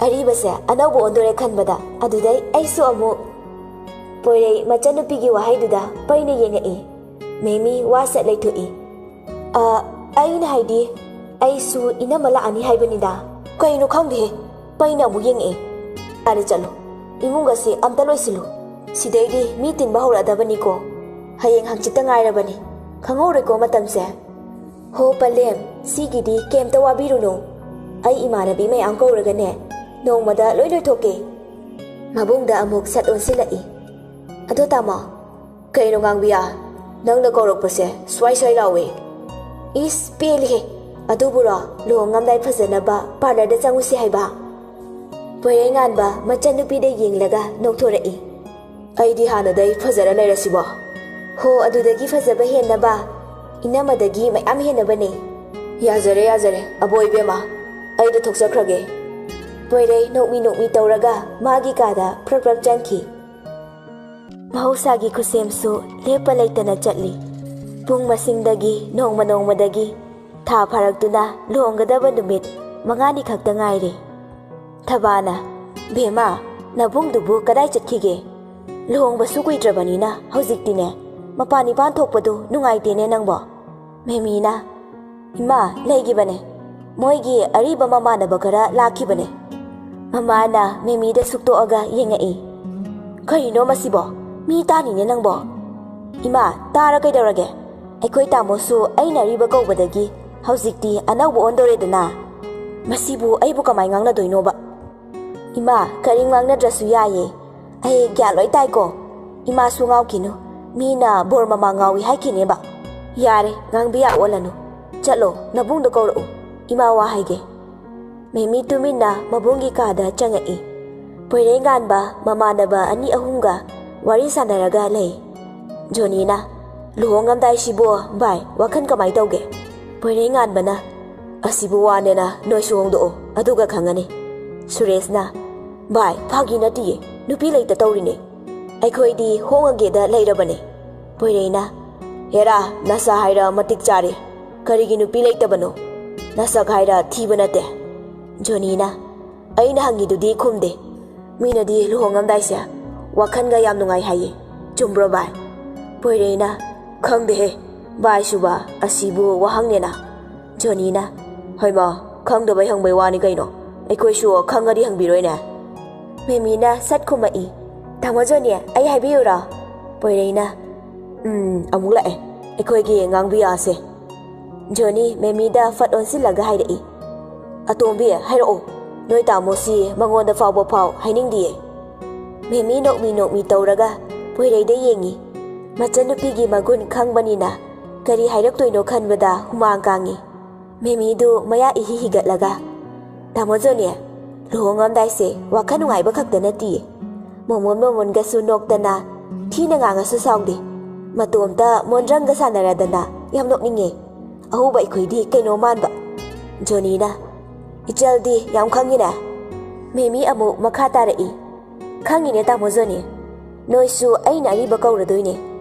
ꯑꯔꯤꯕꯁꯦ ꯑꯅꯧꯕ ꯑꯣꯟꯗꯣꯔꯦ ꯈꯟꯕꯗ ꯑꯗꯨꯗꯩ ꯑꯩꯁꯨ ꯑꯃꯨꯛ꯫" ꯄꯣꯏꯔꯩ ꯃꯆꯟꯅꯨꯄꯤꯒꯤ ꯋꯥꯍꯩꯗꯨꯗ ꯄꯩꯅ ꯌꯦꯡꯉꯛꯏ꯫ ꯃꯦꯃꯤ ꯋꯥ ꯁꯠ ꯂꯩꯊꯣꯛꯏ꯫ "ꯑ, ꯑꯩꯅ ꯍꯥꯏꯗꯤ, ꯑꯩꯁꯨ ꯏꯅꯝꯃ ꯂꯥꯛꯑꯅꯤ ꯍꯥꯏꯕꯅꯤꯗ꯫" "ꯀꯩꯅꯣ ꯈꯪꯗꯦꯍꯦ, ꯄꯩꯅ ꯑꯃꯨꯛ ꯌꯦꯡꯉꯛꯑꯦ꯫ ꯌꯥꯔꯦ ꯆꯠꯂꯣ, ꯏꯃꯨꯡ ꯑꯁꯤ ꯑꯝꯇ ꯂꯣꯏꯁꯤꯜꯂꯨ꯫ ꯁꯤꯗꯩꯗꯤ ꯃꯤ ꯇꯤꯟꯕ ꯍꯧꯔꯛꯑꯗꯕꯅꯤꯀꯣ꯫ ꯍꯌꯦꯡ ꯍꯪꯆꯤꯠꯇ ꯉꯥꯏꯔꯕꯅꯤ, ꯈꯪꯍꯧꯔꯣꯏꯀꯣ ꯃꯇꯝꯁꯦ꯫" "ꯍꯣ ꯄꯂꯦꯝ, ꯁꯤꯒꯤꯗꯤ ꯀꯩꯝꯇ ꯋꯥꯕꯤꯔꯨꯅꯨ꯫ ꯑꯩ ꯏꯃꯥꯟꯅꯕꯤ ꯃꯌꯥꯝ ꯀꯧꯔꯒꯅꯦ, ꯅꯣꯡꯃꯗ ꯂꯣꯏ ꯂꯣꯏꯊꯣꯛꯀꯦ꯫" ꯃꯕꯨꯡꯗ ꯑꯃꯨꯛ ꯁꯠ ꯑꯣꯟꯁꯤꯜꯂꯛꯏ꯫ "ꯑꯗꯣ ꯇꯥꯃꯣ꯫" "ꯀꯩꯅꯣ ꯉꯥꯡꯕꯤꯌꯥ, ꯅꯪꯅ ꯀꯧꯔꯛꯄꯁꯦ ꯁ꯭ꯋꯥꯏ ꯁ꯭ꯋꯥꯏ ꯂꯥꯎꯋꯦ꯫" "ꯏꯁ, ꯄꯦꯜꯂꯤꯍꯦ꯫ ꯑꯗꯨꯕꯨꯔꯣ, ꯂꯨꯍꯣꯡꯉꯝꯗꯥꯏ ꯐꯖꯅꯕ ꯄꯥꯔꯂꯔꯗ ꯆꯪꯉꯨꯁꯤ ꯍꯥꯏꯕ?" ꯄꯣꯏꯔꯩꯉꯥꯟꯕ ꯃꯆꯟꯅꯨꯄꯤꯗ ꯌꯦꯡꯂꯒ ꯅꯣꯛꯊꯣꯔꯛꯏ꯫ "ꯑꯩꯗꯤ ꯍꯥꯟꯅꯗꯩ ꯐꯖꯔ ꯂꯩꯔꯁꯤꯕꯣ?" "ꯍꯣ, ꯑꯗꯨꯗꯒꯤ ꯐꯖꯕ ꯍꯦꯟꯅꯕ ꯏꯅꯝꯃꯗꯒꯤ ꯃꯌꯥꯝ ꯍꯦꯟꯅꯕꯅꯦ꯫" "ꯌꯥꯖꯔꯦ, ꯌꯥꯖꯔꯦ, ꯑꯕꯣ ꯏꯕꯦꯝꯃ, ꯑꯩꯗꯣ ꯊꯣꯛꯆꯈ꯭ꯔꯒꯦ꯫" ꯄꯣꯏꯔꯩ ꯅꯣꯛꯃꯤ ꯅꯣꯛꯃꯤ ꯇꯧꯔꯒ ꯃꯥꯒꯤ ꯀꯥꯗ ꯐ꯭ꯔꯛ ꯐ꯭ꯔꯛ ꯆꯪꯈꯤ꯫ ꯃꯍꯧꯁꯥꯒꯤ ꯈꯨꯠꯁꯦꯝꯁꯨ ꯂꯦꯞꯄ ꯂꯩꯇꯅ ꯆꯠꯂꯤ꯫ ꯄꯨꯡ ꯃꯁꯤꯡꯗꯒꯤ ꯅꯣꯡꯃ ꯅꯣꯡꯃꯗꯒꯤ ꯊꯥ ꯐꯥꯔꯛꯇꯨꯅ ꯂꯨꯍꯣꯡꯒꯗꯕ ꯅꯨꯃꯤꯠ ꯃꯉꯥꯅꯤ ꯈꯛꯇ ꯉꯥꯏꯔꯦ꯫ ꯊꯕꯥꯅ, "ꯕꯦꯝꯃ, ꯅꯕꯨꯡꯗꯨꯕꯨ ꯀꯗꯥꯏ ꯆꯠꯈꯤꯒꯦ? ꯂꯨꯍꯣꯡꯕꯁꯨ ꯀꯨꯏꯗ꯭ꯔꯕꯅꯤꯅ ꯍꯧꯖꯤꯛꯇꯤꯅꯦ, ꯃꯄꯥꯟ ꯏꯄꯥꯟ ꯊꯣꯛꯄꯗꯨ ꯅꯨꯡꯉꯥꯏꯇꯦꯅꯦ ꯅꯪꯕꯣ꯫" ꯃꯦꯃꯤꯅ, "ꯏꯃꯥ, ꯂꯩꯈꯤꯕꯅꯦ꯫ ꯃꯣꯏꯒꯤ ꯑꯔꯤꯕ ꯃꯃꯥꯟꯅꯕ ꯈꯔ ꯂꯥꯛꯈꯤꯕꯅꯦ꯫" ꯃꯃꯥꯅ ꯃꯦꯃꯤꯗ ꯁꯨꯛꯇꯣꯛꯑꯒ ꯌꯦꯡꯉꯛꯏ꯫ "ꯀꯔꯤꯅꯣ ꯃꯁꯤꯕꯣ? ꯃꯤ ꯇꯥꯅꯤꯅꯦ ꯅꯪꯕꯣ!" "ꯏꯃꯥ, ꯇꯥꯔ ꯀꯩꯗꯧꯔꯒꯦ? ꯑꯩꯈꯣꯏ ꯇꯥꯃꯣꯁꯨ ꯑꯩꯅ ꯑꯔꯤꯕ ꯀꯧꯕꯗꯒꯤ ꯍꯧꯖꯤꯛꯇꯤ ꯑꯅꯧꯕ ꯑꯣꯟꯗꯣꯔꯦꯗꯅ꯫ ꯃꯁꯤꯕꯨ ꯑꯩꯕꯨ ꯀꯃꯥꯏ ꯉꯥꯡꯅꯗꯣꯏꯅꯣꯕ?" "ꯏꯃꯥ, ꯀꯔꯤꯝ ꯉꯥꯡꯅꯗ꯭ꯔꯁꯨ ꯌꯥꯏꯌꯦ꯫ ꯑꯩ ꯒ꯭ꯌꯥꯟ ꯂꯣꯏ ꯇꯥꯏꯀꯣ꯫ ꯏꯃꯥꯁꯨ ꯉꯥꯎꯈꯤꯅꯨ꯫ ꯃꯤꯅ ꯕꯣꯔ ꯃꯃꯥ ꯉꯥꯎꯏ ꯍꯥꯏꯈꯤꯅꯦꯕ꯫ ꯌꯥꯔꯦ, ꯉꯥꯡꯕꯤ ꯌꯥ ꯑꯣꯜꯂꯅꯨ꯫ ꯆꯠꯂꯣ, ꯅꯕꯨꯡꯗ ꯀꯧꯔꯛꯎ꯫ ꯏꯃꯥ ꯋꯥ ꯍꯥꯏꯒꯦ꯫" ꯃꯦꯃꯤ ꯇꯨꯃꯤꯟꯅ ꯃꯕꯨꯡꯒꯤ ꯀꯥꯗ ꯆꯪꯉꯛꯏ꯫ ꯄꯣꯏꯔꯩꯉꯥꯟꯕ ꯃꯃꯥꯟꯅꯕ ꯑꯅꯤ ꯑꯍꯨꯝꯒ ꯋꯥꯔꯤ ꯁꯥꯟꯅꯔꯒ ꯂꯩ꯫ ꯖꯣꯅꯤꯅ, "ꯂꯨꯍꯣꯡꯉꯝꯗꯥꯏꯁꯤꯕꯣ ꯚꯥꯏ, ꯋꯥꯈꯜ ꯀꯃꯥꯏ ꯇꯧꯒꯦ?" ꯄꯣꯏꯔꯩꯉꯥꯟꯕꯅ, "ꯑꯁꯤꯕꯨ ꯋꯥꯅꯦꯅ ꯅꯣꯏꯁꯨ ꯍꯣꯡꯗꯣꯛꯑꯣ, ꯑꯗꯨꯒ ꯈꯪꯉꯅꯤ꯫" ꯁꯨꯔꯦꯁꯅ, "ꯚꯥꯏ, ꯐꯥꯒꯤ ꯅꯠꯇꯤꯌꯦ, ꯅꯨꯄꯤ ꯂꯩꯇ ꯇꯧꯔꯤꯅꯦ꯫ ꯑꯩꯈꯣꯏꯗꯤ ꯍꯣꯡꯉꯒꯦꯗ ꯂꯩꯔꯕꯅꯦ꯫" ꯄꯣꯏꯔꯩꯅ, "ꯍꯦꯔꯥ, ꯅꯁꯥ ꯍꯥꯏꯔ ꯃꯇꯤꯛ ꯆꯥꯔꯦ꯫ ꯀꯔꯤꯒꯤ ꯅꯨꯄꯤ ꯂꯩꯇꯕꯅꯣ? ꯅꯁꯛ ꯍꯥꯏꯔ ꯊꯤꯕ ꯅꯠꯇꯦ꯫" ꯖꯣꯅꯤꯅ, "ꯑꯩꯅ ꯍꯪꯉꯤꯗꯨꯗꯤ ꯈꯨꯝꯗꯦ꯫ ꯃꯤꯅꯗꯤ ꯂꯨꯍꯣꯡꯉꯝꯗꯥꯏꯁꯦ ꯋꯥꯈꯜꯒ ꯌꯥꯝ ꯅꯨꯡꯉꯥꯏ ꯍꯥꯏꯌꯦ꯫ ꯆꯨꯝꯕ꯭ꯔꯣ ꯚꯥꯏ?" ꯄꯣꯏꯔꯩꯅ, "ꯈꯪꯗꯦꯍꯦ ꯚꯥꯏꯁꯨꯕ, ꯑꯁꯤꯕꯨ ꯋꯥꯍꯪꯅꯦꯅ꯫" ꯖꯣꯅꯤꯅ, "ꯍꯩꯃꯥ, ꯈꯪꯗꯕꯩ ꯍꯪꯕꯩ ꯋꯥꯅꯤ ꯀꯩꯅꯣ꯫ ꯑꯩꯈꯣꯏꯁꯨ ꯈꯪꯉꯗꯤ ꯍꯪꯕꯤꯔꯣꯏꯅꯦ꯫" ꯃꯦꯃꯤꯅ ꯁꯠ ꯈꯨꯝꯃꯛꯏ꯫ "ꯇꯥꯃꯣ ꯖꯣꯅꯤ, ꯑꯩ ꯍꯥꯏꯕꯤꯌꯨꯔꯣ?" ꯄꯣꯏꯔꯩꯅ, "ꯎꯝ, ꯑꯃꯨꯛ ꯂꯥꯛꯑꯦ꯫ ꯑꯩꯈꯣꯏꯒꯤ ꯉꯥꯡꯕꯤ ꯌꯥꯁꯦ꯫" ꯖꯣꯅꯤ ꯃꯦꯃꯤꯗ ꯐꯠ ꯑꯣꯟꯁꯤꯜꯂꯒ ꯍꯥꯏꯔꯛꯏ꯫ "ꯑꯇꯣꯝꯕꯤ, ꯍꯥꯏꯔꯛꯑꯣ꯫ ꯅꯣꯏ ꯇꯥꯃꯣꯁꯤ ꯃꯉꯣꯟꯗ ꯐꯥꯎꯕ ꯐꯥꯎ ꯍꯥꯏꯅꯤꯡꯗꯤꯌꯦ꯫" ꯃꯦꯃꯤ ꯅꯣꯛꯃꯤ ꯅꯣꯛꯃꯤ ꯇꯧꯔꯒ ꯄꯣꯏꯔꯩꯗ ꯌꯦꯡꯉꯤ꯫ ꯃꯆꯟꯅꯨꯄꯤꯒꯤ ꯃꯒꯨꯟ ꯈꯪꯕꯅꯤꯅ ꯀꯔꯤ ꯍꯥꯏꯔꯛꯇꯣꯏꯅꯣ ꯈꯟꯕꯗ ꯍꯨꯃꯥꯡ ꯀꯥꯡꯉꯤ꯫ ꯃꯦꯃꯤꯗꯨ ꯃꯌꯥ ꯏꯍꯤ ꯍꯤꯒꯠꯂꯒ, "ꯇꯥꯃꯣ ꯖꯣꯅꯤ, ꯂꯨꯍꯣꯡꯉꯝꯗꯥꯏꯁꯦ ꯋꯥꯈꯜ ꯅꯨꯡꯉꯥꯏꯕ ꯈꯛꯇ ꯅꯠꯇꯤꯌꯦ꯫ ꯃꯣꯃꯣꯟ ꯃꯣꯃꯣꯟꯒꯁꯨ ꯅꯣꯛꯇꯅ, ꯊꯤꯅ ꯉꯥꯡꯉꯁꯨ ꯁꯥꯎꯗꯦ꯫ ꯃꯇꯣꯝꯇ ꯃꯣꯟꯗ꯭ꯔꯪꯒ ꯁꯥꯟꯅꯔꯗꯅ ꯌꯥꯝ ꯅꯣꯛꯅꯤꯡꯉꯦ꯫ ꯑꯍꯧꯕ ꯑꯩꯈꯣꯏꯗꯤ ꯀꯩꯅꯣ ꯃꯥꯟꯕ꯫" ꯖꯣꯅꯤꯅ, "ꯏꯆꯜꯗꯤ ꯌꯥꯝ ꯈꯪꯉꯤꯅꯦ꯫" ꯃꯦꯃꯤ ꯑꯃꯨꯛ ꯃꯈꯥ ꯇꯥꯔꯛꯏ꯫ "ꯈꯪꯉꯤꯅꯦ ꯇꯥꯃꯣ ꯖꯣꯅꯤ꯫ ꯅꯣꯏꯁꯨ ꯑꯩꯅ ꯑꯔꯤꯕ ꯀꯧꯔꯗꯣꯏꯅꯦ꯫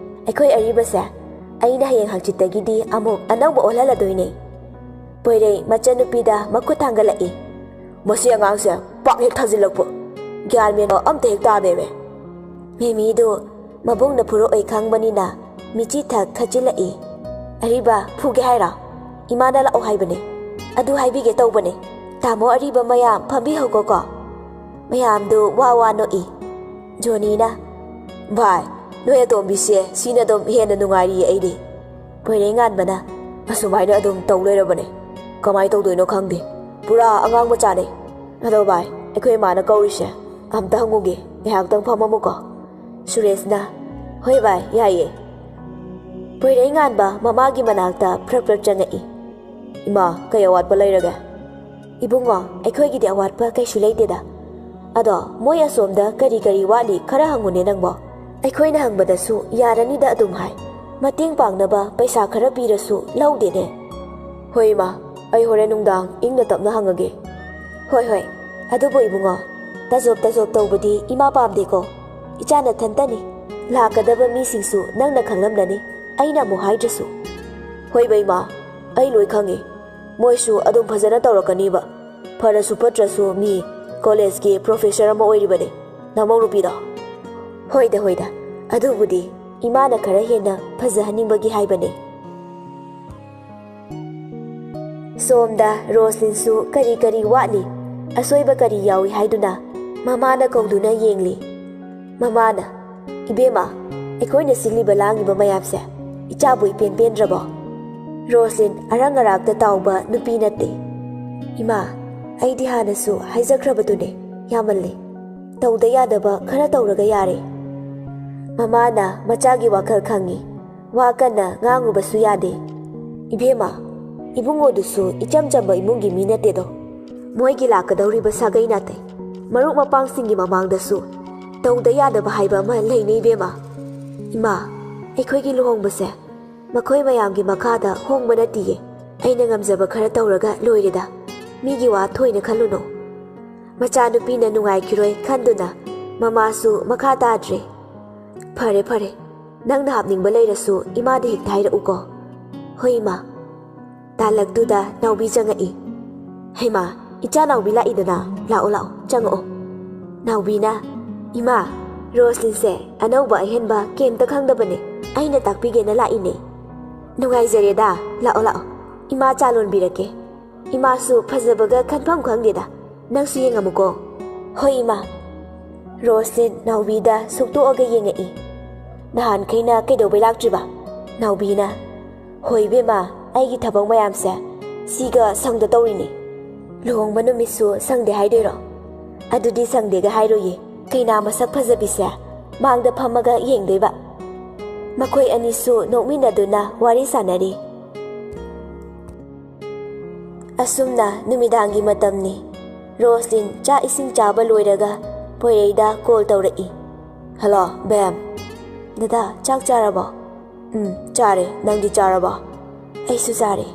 ꯑꯩꯈꯣꯏ ꯑꯔꯤꯕꯁꯦ ꯑꯩꯅ ꯍꯌꯦꯡ ꯍꯪꯆꯤꯠꯇꯒꯤꯗꯤ ꯑꯃꯨꯛ ꯑꯅꯧꯕ ꯑꯣꯜꯍꯜꯂꯗꯣꯏꯅꯦ꯫" ꯄꯣꯏꯔꯩ ꯃꯆꯟꯅꯨꯄꯤꯗ ꯃꯈꯨꯠ ꯊꯥꯡꯒꯠꯂꯛꯏ꯫ "ꯃꯁꯤ ꯑꯉꯥꯡꯁꯦ ꯄꯥꯛ ꯍꯦꯛ ꯊꯥꯖꯤꯜꯂꯛꯄ꯫ ꯒ꯭ꯌꯥꯟ ꯃꯦꯟ ꯑꯝꯇ ꯍꯦꯛ ꯇꯥꯗꯦꯃꯦ꯫" ꯃꯦꯃꯤꯗꯨ ꯃꯕꯨꯡꯅ ꯐꯨꯔꯛꯑꯣꯏ ꯈꯪꯕꯅꯤꯅ ꯃꯤꯆꯤ ꯊꯛ ꯈꯠꯆꯤꯜꯂꯛꯏ꯫ "ꯑꯔꯤꯕ, ꯐꯨꯒꯦ ꯍꯥꯏꯔꯣ? ꯏꯃꯥꯅ ꯂꯥꯛꯑꯣ ꯍꯥꯏꯕꯅꯦ꯫ ꯑꯗꯨ ꯍꯥꯏꯕꯤꯒꯦ ꯇꯧꯕꯅꯦ꯫ ꯇꯥꯃꯣ ꯑꯔꯤꯕ ꯃꯌꯥꯝ ꯐꯝꯕꯤꯍꯧꯀꯣꯀꯣ꯫" ꯃꯌꯥꯝꯗꯨ ꯋꯥ ꯋꯥ ꯅꯣꯛꯏ꯫ ꯖꯣꯅꯤꯅ, "ꯚꯥꯏ, ꯅꯣꯏ ꯑꯇꯣꯝꯕꯤꯁꯦ ꯁꯤꯅ ꯑꯗꯨꯝ ꯍꯦꯟꯅ ꯅꯨꯡꯉꯥꯏꯔꯤꯌꯦ ꯑꯩꯗꯤ꯫ ꯄꯣꯏꯔꯩꯉꯥꯟꯕꯅ ꯑꯁꯨꯃꯥꯏꯅ ꯑꯗꯨꯝ ꯇꯧ ꯂꯩꯔꯕꯅꯦ꯫ ꯀꯃꯥꯏꯅ ꯇꯧꯗꯣꯏꯅꯣ ꯈꯪꯗꯦ꯫ ꯄꯨꯔꯥ ꯑꯉꯥꯡ ꯃꯆꯥꯅꯦ꯫ ꯑꯗꯣ ꯚꯥꯏ, ꯑꯩꯈꯣꯏ ꯏꯃꯥꯅ ꯀꯧꯔꯤꯁꯦ꯫ ꯑꯝꯇ ꯍꯪꯉꯨꯒꯦ, ꯉꯥꯏꯍꯥꯛꯇꯪ ꯐꯝꯃꯝꯃꯨꯀꯣ꯫" ꯁꯨꯔꯦꯁꯅ, "ꯍꯣꯏ ꯚꯥꯏ, ꯌꯥꯏꯌꯦ꯫" ꯄꯣꯏꯔꯩꯉꯥꯟꯕ ꯃꯃꯥꯒꯤ ꯃꯅꯥꯛꯇ ꯐ꯭ꯔꯞ ꯐ꯭ꯔꯞ ꯆꯪꯉꯛꯏ꯫ "ꯏꯃꯥ, ꯀꯩ ꯑꯋꯥꯠꯄ ꯂꯩꯔꯒꯦ?" "ꯏꯕꯨꯡꯉꯣ, ꯑꯩꯈꯣꯏꯒꯤꯗꯤ ꯑꯋꯥꯠꯄ ꯀꯩꯁꯨ ꯂꯩꯇꯦꯗ꯫ ꯑꯗꯣ ꯃꯣꯏ ꯑꯁꯣꯝꯗ ꯀꯔꯤ ꯀꯔꯤ ꯋꯥꯠꯂꯤ ꯈꯔ ꯍꯪꯉꯨꯅꯦ ꯅꯪꯕꯣ꯫ ꯑꯩꯈꯣꯏꯅ ꯍꯪꯕꯗꯁꯨ ꯌꯥꯔꯅꯤꯗ ꯑꯗꯨꯝ ꯍꯥꯏ꯫ ꯃꯇꯦꯡ ꯄꯥꯡꯅꯕ ꯄꯩꯁꯥ ꯈꯔ ꯄꯤꯔꯁꯨ ꯂꯧꯗꯦꯅꯦ꯫" "ꯍꯣꯏ ꯏꯃꯥ, ꯑꯩ ꯍꯣꯔꯦꯟ ꯅꯨꯡꯗꯥꯡ ꯏꯪꯅ ꯇꯞꯅ ꯍꯪꯉꯒꯦ꯫" "ꯍꯣꯏ ꯍꯣꯏ꯫ ꯑꯗꯨꯕꯨ ꯏꯕꯨꯡꯉꯣ, ꯇꯖꯣꯞ ꯇꯖꯣꯞ ꯇꯧꯕꯗꯤ ꯏꯃꯥ ꯄꯥꯝꯗꯦꯀꯣ꯫ ꯏꯆꯥ ꯅꯊꯟꯇꯅꯤ꯫ ꯂꯥꯛꯀꯗꯕ ꯃꯤꯁꯤꯡꯁꯨ ꯅꯪꯅ ꯈꯪꯂꯝꯂꯅꯤ, ꯑꯩꯅ ꯑꯃꯨꯛ ꯍꯥꯏꯗ꯭ꯔꯁꯨ꯫" "ꯍꯣꯏꯕ ꯏꯃꯥ, ꯑꯩ ꯂꯣꯏ ꯈꯪꯉꯤ꯫ ꯃꯣꯏꯁꯨ ꯑꯗꯨꯝ ꯐꯖꯅ ꯇꯧꯔꯛꯀꯅꯤꯕ꯫ ꯐꯔꯁꯨ ꯐꯠꯇ꯭ꯔꯁꯨ ꯃꯤ ꯀꯣꯂꯦꯖꯀꯤ ꯄ꯭ꯔꯣꯐꯦꯁꯔ ꯑꯃ ꯑꯣꯏꯔꯤꯕꯅꯤ, ꯅꯃꯧ ꯅꯨꯄꯤꯗꯣ꯫" "ꯍꯣꯏꯗ ꯍꯣꯏꯗ, ꯑꯗꯨꯕꯨꯗꯤ ꯏꯃꯥꯅ ꯈꯔ ꯍꯦꯟꯅ ꯐꯖꯍꯟꯅꯤꯡꯕꯒꯤ ꯍꯥꯏꯕꯅꯦ꯫" ꯁꯣꯝꯗ ꯔꯣꯁꯂꯤꯟꯁꯨ ꯀꯔꯤ ꯀꯔꯤ ꯋꯥꯠꯂꯤ, ꯑꯁꯣꯏꯕ ꯀꯔꯤ ꯌꯥꯎꯏ ꯍꯥꯏꯗꯨꯅ ꯃꯃꯥꯅ ꯀꯧꯗꯨꯅ ꯌꯦꯡꯂꯤ꯫ ꯃꯃꯥꯅ, "ꯏꯕꯦꯝꯃ, ꯑꯩꯈꯣꯏꯅ ꯁꯤꯜꯂꯤꯕ ꯂꯥꯡꯉꯤꯕ ꯃꯌꯥꯝꯁꯦ ꯏꯆꯥꯕꯨ ꯏꯄꯦꯟ ꯄꯦꯟꯗ꯭ꯔꯕꯣ?" ꯔꯣꯁꯂꯤꯟ ꯑꯔꯪ ꯑꯔꯥꯛꯇ ꯇꯥꯎꯕ ꯅꯨꯄꯤ ꯅꯠꯇꯦ꯫ "ꯏꯃꯥ, ꯑꯩꯗꯤ ꯍꯥꯟꯅꯁꯨ ꯍꯥꯏꯖꯈ꯭ꯔꯕꯗꯨꯅꯦ, ꯌꯥꯝꯃꯜꯂꯦ꯫ ꯇꯧꯗ ꯌꯥꯗꯕ ꯈꯔ ꯇꯧꯔꯒ ꯌꯥꯔꯦ꯫" ꯃꯃꯥꯅ ꯃꯆꯥꯒꯤ ꯋꯥꯈꯜ ꯈꯪꯉꯤ꯫ ꯋꯥ ꯀꯟꯅ ꯉꯥꯡꯉꯨꯕꯁꯨ ꯌꯥꯗꯦ꯫ "ꯏꯕꯦꯝꯃ, ꯏꯕꯨꯡꯉꯣꯗꯨꯁꯨ ꯏꯆꯝ ꯆꯝꯕ ꯏꯃꯨꯡꯒꯤ ꯃꯤ ꯅꯠꯇꯦꯗꯣ꯫ ꯃꯣꯏꯒꯤ ꯂꯥꯛꯀꯗꯧꯔꯤꯕ ꯁꯥꯒꯩ ꯅꯥꯇꯩ, ꯃꯔꯨꯞ ꯃꯄꯥꯡꯁꯤꯡꯒꯤ ꯃꯃꯥꯡꯗꯁꯨ ꯇꯧꯗ ꯌꯥꯗꯕ ꯍꯥꯏꯕ ꯑꯃ ꯂꯩꯅꯦ ꯏꯕꯦꯝꯃ꯫ ꯏꯃꯥ, ꯑꯩꯈꯣꯏꯒꯤ ꯂꯨꯍꯣꯡꯕꯁꯦ ꯃꯈꯣꯏ ꯃꯌꯥꯝꯒꯤ ꯃꯈꯥꯗ ꯍꯣꯡꯕ ꯅꯠꯇꯤꯌꯦ꯫ ꯑꯩꯅ ꯉꯝꯖꯕ ꯈꯔ ꯇꯧꯔꯒ ꯂꯣꯏꯔꯦꯗ꯫ ꯃꯤꯒꯤ ꯋꯥ ꯊꯣꯏꯅ ꯈꯜꯂꯨꯅꯨ꯫" ꯃꯆꯥꯅꯨꯄꯤꯅ ꯅꯨꯡꯉꯥꯏꯈꯤꯔꯣꯏ ꯈꯟꯗꯨꯅ ꯃꯃꯥꯁꯨ ꯃꯈꯥ ꯇꯥꯗ꯭ꯔꯦ꯫ "ꯐꯔꯦ, ꯐꯔꯦ꯫ ꯅꯪꯅ ꯍꯥꯞꯅꯤꯡꯕ ꯂꯩꯔꯁꯨ ꯏꯃꯥꯗ ꯍꯦꯛꯇ ꯍꯥꯏꯔꯛꯎꯀꯣ꯫" "ꯍꯣꯏ, ꯏꯃꯥ꯫" ꯇꯥꯂꯛꯇꯨꯗ ꯅꯥꯎꯕꯤ ꯆꯪꯉꯛꯏ꯫ "ꯍꯩꯃꯥ, ꯏꯆꯥ ꯅꯥꯎꯕꯤ ꯂꯥꯛꯏꯗꯅ꯫ ꯂꯥꯛꯑꯣ, ꯂꯥꯛꯑꯣ, ꯆꯪꯉꯛꯑꯣ꯫" ꯅꯥꯎꯕꯤꯅ, "ꯏꯃꯥ, ꯔꯣꯁꯂꯤꯟꯁꯦ ꯑꯅꯧꯕ ꯑꯍꯦꯟꯕ ꯀꯩꯝꯇ ꯈꯪꯗꯕꯅꯦ꯫ ꯑꯩꯅ ꯇꯥꯛꯄꯤꯒꯦꯅ ꯂꯥꯛꯏꯅꯦ꯫" "ꯅꯨꯡꯉꯥꯏꯖꯔꯦꯗ꯫ ꯂꯥꯛꯑꯣ, ꯂꯥꯛꯑꯣ꯫ ꯏꯃꯥ ꯆꯥ ꯂꯣꯟꯕꯤꯔꯛꯀꯦ꯫ ꯏꯃꯥꯁꯨ ꯐꯖꯕꯒ ꯈꯟꯐꯝ ꯈꯪꯗꯦꯗ꯫ ꯅꯪꯁꯨ ꯌꯦꯡꯉꯝꯃꯨꯀꯣ꯫" ꯍꯣꯏ ꯏꯃꯥ꯫ ꯔꯣꯁꯂꯤꯟ ꯅꯥꯎꯕꯤꯗ ꯁꯨꯛꯇꯣꯛꯑꯒ ꯌꯦꯡꯉꯛꯏ꯫ ꯅꯍꯥꯟꯈꯩꯅ ꯀꯩꯗꯧꯕꯩ ꯂꯥꯛꯇ꯭ꯔꯤꯕ? ꯅꯥꯎꯕꯤꯅ, ꯍꯣꯏ ꯏꯕꯦꯝꯃ, ꯑꯩꯒꯤ ꯊꯕꯛ ꯃꯌꯥꯝꯁꯦ ꯁꯤꯒ ꯁꯪꯗ ꯇꯧꯔꯤꯅꯤ꯫ ꯂꯨꯍꯣꯡꯕ ꯅꯨꯃꯤꯠꯁꯨ ꯁꯪꯗꯦ ꯍꯥꯏꯗꯣꯏꯔꯣ? ꯑꯗꯨꯗꯤ ꯁꯪꯗꯦꯒ ꯍꯥꯏꯔꯣꯏꯌꯦ꯫ ꯀꯩꯅꯥ ꯃꯁꯛ ꯐꯖꯕꯤꯁꯦ ꯃꯥꯡꯗ ꯐꯝꯃꯒ ꯌꯦꯡꯗꯣꯏꯕ꯫ ꯃꯈꯣꯏ ꯑꯅꯤꯁꯨ ꯅꯣꯛꯃꯤꯟꯅꯗꯨꯅ ꯋꯥꯔꯤ ꯁꯥꯟꯅꯔꯤ꯫ ꯑꯁꯨꯝꯅ ꯅꯨꯃꯤꯗꯥꯡꯒꯤ ꯃꯇꯝꯅꯤ꯫ ꯔꯣꯁꯂꯤꯟ ꯆꯥꯛ ꯏꯁꯤꯡ ꯆꯥꯕ ꯂꯣꯏꯔꯒ ꯄꯣꯏꯔꯩꯗ ꯀꯣꯜ ꯇꯧꯔꯛꯏ꯫ ꯍꯜꯂꯣ, ꯕꯦꯝ꯫ ꯗꯗꯥ, ꯆꯥꯛ ꯆꯥꯔꯕꯣ? ꯎꯝ, ꯆꯥꯔꯦ꯫ ꯅꯪꯗꯤ ꯆꯥꯔꯕꯣ? ꯑꯩꯁꯨ ꯆꯥꯔꯦ꯫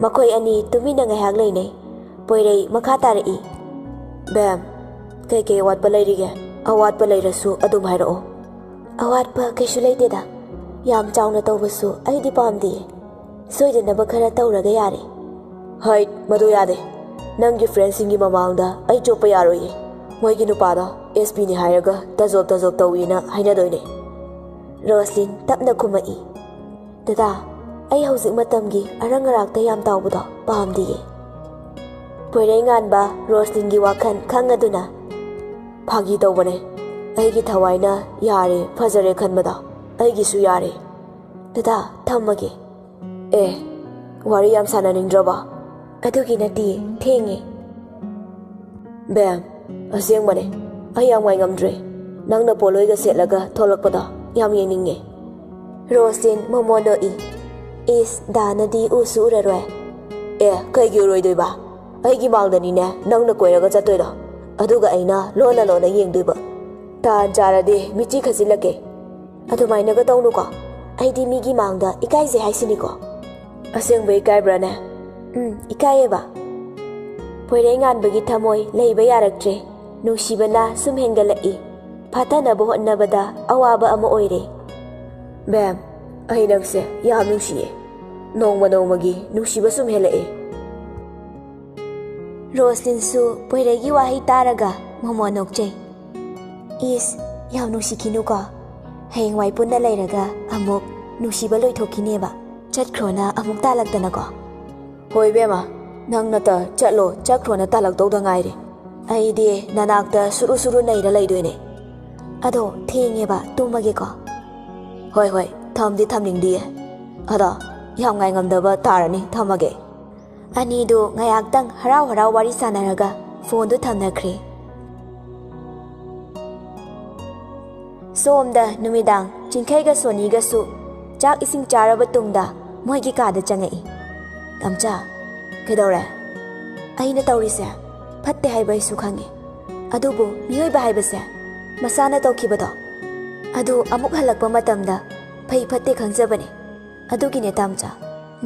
ꯃꯈꯣꯏ ꯑꯅꯤ ꯇꯨꯃꯤꯟꯅ ꯉꯥꯏꯍꯥꯛ ꯂꯩꯅꯩ꯫ ꯄꯣꯏꯔꯩ ꯃꯈꯥ ꯇꯥꯔꯛꯏ꯫ ꯕꯦꯝ, ꯀꯩꯀꯩ ꯑꯋꯥꯠꯄ ꯂꯩꯔꯤꯒꯦ? ꯑꯋꯥꯠꯄ ꯂꯩꯔꯁꯨ ꯑꯗꯨꯝ ꯍꯥꯏꯔꯛꯑꯣ꯫ ꯑꯋꯥꯠꯄ ꯀꯩꯁꯨ ꯂꯩꯇꯦꯗ꯫ ꯌꯥꯝ ꯆꯥꯎꯅ ꯇꯧꯕꯁꯨ ꯑꯩꯗꯤ ꯄꯥꯝꯗꯤꯌꯦ꯫ ꯁꯣꯏꯗꯅꯕ ꯈꯔ ꯇꯧꯔꯒ ꯌꯥꯔꯦ꯫ ꯍꯩꯠ, ꯃꯗꯨ ꯌꯥꯗꯦ꯫ ꯅꯪꯒꯤ ꯐ꯭ꯔꯦꯟꯁꯤꯡꯒꯤ ꯃꯃꯥꯡꯗ ꯑꯩ ꯆꯣꯞꯄ ꯌꯥꯔꯣꯏꯌꯦ꯫ ꯃꯣꯏꯒꯤ ꯅꯨꯄꯥꯗꯣ ꯑꯦꯁ ꯄꯤꯅꯤ ꯍꯥꯏꯔꯒ ꯇꯖꯣꯞ ꯇꯖꯣꯞ ꯇꯧꯏꯅ ꯍꯥꯏꯅꯗꯣꯏꯅꯦ꯫ ꯔꯣꯁꯂꯤꯟ ꯇꯞꯅ ꯈꯨꯝꯃꯛꯏ꯫ ꯗꯗꯥ, ꯑꯩ ꯍꯧꯖꯤꯛ ꯃꯇꯝꯒꯤ ꯑꯔꯪ ꯑꯔꯥꯛꯇ ꯌꯥꯝ ꯇꯥꯎꯕꯗꯣ ꯄꯥꯝꯗꯤꯌꯦ꯫ ꯄꯣꯏꯔꯩꯉꯥꯟꯕ ꯔꯣꯁꯂꯤꯟꯒꯤ ꯋꯥꯈꯜ ꯈꯪꯉꯗꯨꯅ, ꯐꯥꯒꯤ ꯇꯧꯕꯅꯦ꯫ ꯑꯩꯒꯤ ꯊꯋꯥꯏꯅ ꯌꯥꯔꯦ, ꯐꯖꯔꯦ ꯈꯟꯕꯗꯣ ꯑꯩꯒꯤꯁꯨ ꯌꯥꯔꯦ꯫ ꯗꯗꯥ, ꯊꯝꯃꯒꯦ꯫ ꯑꯦ, ꯋꯥꯔꯤ ꯌꯥꯝ ꯁꯥꯟꯅꯅꯤꯡꯗ꯭ꯔꯕꯣ? ꯑꯗꯨꯒꯤ ꯅꯠꯇꯤꯌꯦ, ꯊꯦꯡꯉꯦ꯫ ꯕꯦꯝ, ꯑꯁꯦꯡꯕꯅꯦ, ꯑꯩ ꯌꯥꯝ ꯉꯥꯏꯉꯝꯗ꯭ꯔꯦ꯫ ꯅꯪꯅ ꯄꯣꯂꯣꯏꯒ ꯁꯦꯠꯂꯒ ꯊꯣꯛꯂꯛꯄꯗꯣ ꯌꯥꯝ ꯌꯦꯡꯅꯤꯡꯉꯦ꯫ ꯔꯣꯁꯂꯤꯟ ꯃꯣꯃꯣꯟ ꯅꯣꯛꯏ꯫ ꯏꯁ, ꯗꯥꯅꯗꯤ ꯎꯁꯨ ꯎꯔꯔꯣꯏ꯫ ꯑꯦ, ꯀꯩꯒꯤ ꯎꯔꯣꯏꯗꯣꯏꯕ? ꯑꯩꯒꯤ ꯃꯥꯡꯗꯅꯤꯅꯦ ꯅꯪꯅ ꯀꯣꯏꯔꯒ ꯆꯠꯇꯣꯏꯗꯣ꯫ ꯑꯗꯨꯒ ꯑꯩꯅ ꯂꯣꯟꯅ ꯂꯣꯟꯅ ꯌꯦꯡꯗꯣꯏꯕ꯫ ꯇꯥꯟ ꯆꯥꯔꯗꯤ ꯃꯤꯠꯆꯤ ꯈꯠꯆꯤꯜꯂꯛꯀꯦ꯫ ꯑꯗꯨꯃꯥꯏꯅꯒ ꯇꯧꯅꯨꯀꯣ꯫ ꯑꯩꯗꯤ ꯃꯤꯒꯤ ꯃꯥꯡꯗ ꯏꯀꯥꯏꯖꯩ ꯍꯥꯏꯁꯤꯅꯤꯀꯣ꯫ ꯑꯁꯦꯡꯕ ꯏꯀꯥꯏꯕ꯭ꯔꯥꯅꯦ? ꯎꯝ, ꯏꯀꯥꯏꯌꯦꯕ꯫ ꯄꯣꯏꯔꯩꯉꯥꯟꯕꯒꯤ ꯊꯃꯣꯏ ꯂꯩꯕ ꯌꯥꯔꯛꯇ꯭ꯔꯦ꯫ ꯅꯨꯡꯁꯤꯕꯅ ꯁꯨꯝ ꯍꯦꯟꯒꯠꯂꯛꯏ꯫ ꯐꯥꯊꯅꯕ ꯍꯣꯠꯅꯕꯗ ꯑꯋꯥꯕ ꯑꯃ ꯑꯣꯏꯔꯦ꯫ ꯕꯦꯝ, ꯑꯩ ꯅꯪꯁꯦ ꯌꯥꯝ ꯅꯨꯡꯁꯤꯌꯦ꯫ ꯅꯣꯡꯃ ꯅꯣꯡꯃꯒꯤ ꯅꯨꯡꯁꯤꯕ ꯁꯨꯝ ꯍꯦꯜꯂꯛꯑꯦ꯫ ꯔꯣꯁꯂꯤꯟꯁꯨ ꯄꯣꯏꯔꯩꯒꯤ ꯋꯥꯍꯩ ꯇꯥꯔꯒ ꯃꯣꯃꯣꯟ ꯅꯣꯛꯆꯩ꯫ ꯏꯁ, ꯌꯥꯝ ꯅꯨꯡꯁꯤꯈꯤꯅꯨꯀꯣ꯫ ꯍꯌꯦꯡꯋꯥꯏ ꯄꯨꯟꯅ ꯂꯩꯔꯒ ꯑꯃꯨꯛ ꯅꯨꯡꯁꯤꯕ ꯂꯣꯏꯊꯣꯛꯈꯤꯅꯦꯕ꯫ ꯆꯠꯈ꯭ꯔꯣꯅ ꯑꯃꯨꯛ ꯇꯥꯜꯂꯛꯇꯅꯀꯣ꯫ ꯍꯣꯏ ꯏꯕꯦꯝꯃ, ꯅꯪ ꯅꯇ ꯆꯠꯂꯣ, ꯆꯠꯈ꯭ꯔꯣꯅ ꯇꯥꯜꯂꯛꯇꯧꯗ ꯉꯥꯏꯔꯦ꯫ ꯑꯩꯗꯤ ꯅꯅꯥꯛꯇ ꯁꯨꯔꯨ ꯁꯨꯔꯨ ꯅꯩꯔ ꯂꯩꯗꯣꯏꯅꯦ꯫ ꯑꯗꯣ ꯊꯦꯡꯉꯦꯕ, ꯇꯨꯝꯃꯒꯦꯀꯣ꯫ ꯍꯣꯏ ꯍꯣꯏ, ꯊꯝꯗꯤ ꯊꯝꯅꯤꯡꯗꯤꯌꯦ꯫ ꯑꯗꯣ ꯌꯥꯝ ꯉꯥꯏꯉꯝꯗꯕ ꯇꯥꯔꯅꯤ, ꯊꯝꯃꯒꯦ꯫ ꯑꯅꯤꯗꯨ ꯉꯥꯏꯍꯥꯛꯇꯪ ꯍꯔꯥꯎ ꯍꯔꯥꯎ ꯋꯥꯔꯤ ꯁꯥꯟꯅꯔꯒ ꯐꯣꯟꯗꯨ ꯊꯝꯅꯈ꯭ꯔꯦ꯫ ꯁꯣꯝꯗ ꯅꯨꯃꯤꯗꯥꯡ ꯆꯤꯡꯈꯩꯒ ꯁꯣꯅꯤꯒꯁꯨ ꯆꯥꯛ ꯏꯁꯤꯡ ꯆꯥꯔꯕ ꯇꯨꯡꯗ ꯃꯣꯏꯒꯤ ꯀꯥꯗ ꯆꯪꯉꯛꯏ꯫ "ꯇꯝꯆꯥ, ꯀꯩꯗꯧꯔꯦ?" "ꯑꯩꯅ ꯇꯧꯔꯤꯁꯦ ꯐꯠꯇꯦ ꯍꯥꯏꯕ ꯑꯩꯁꯨ ꯈꯪꯉꯤ꯫ ꯑꯗꯨꯕꯨ ꯃꯤꯑꯣꯏꯕ ꯍꯥꯏꯕꯁꯦ ꯃꯁꯥꯅ ꯇꯧꯈꯤꯕꯗꯣ ꯑꯗꯨ ꯑꯃꯨꯛ ꯍꯜꯂꯛꯄ ꯃꯇꯝꯗ ꯐꯩ ꯐꯠꯇꯦ ꯈꯪꯖꯕꯅꯤ꯫ ꯑꯗꯨꯒꯤꯅꯦ ꯇꯥꯝꯆꯥ,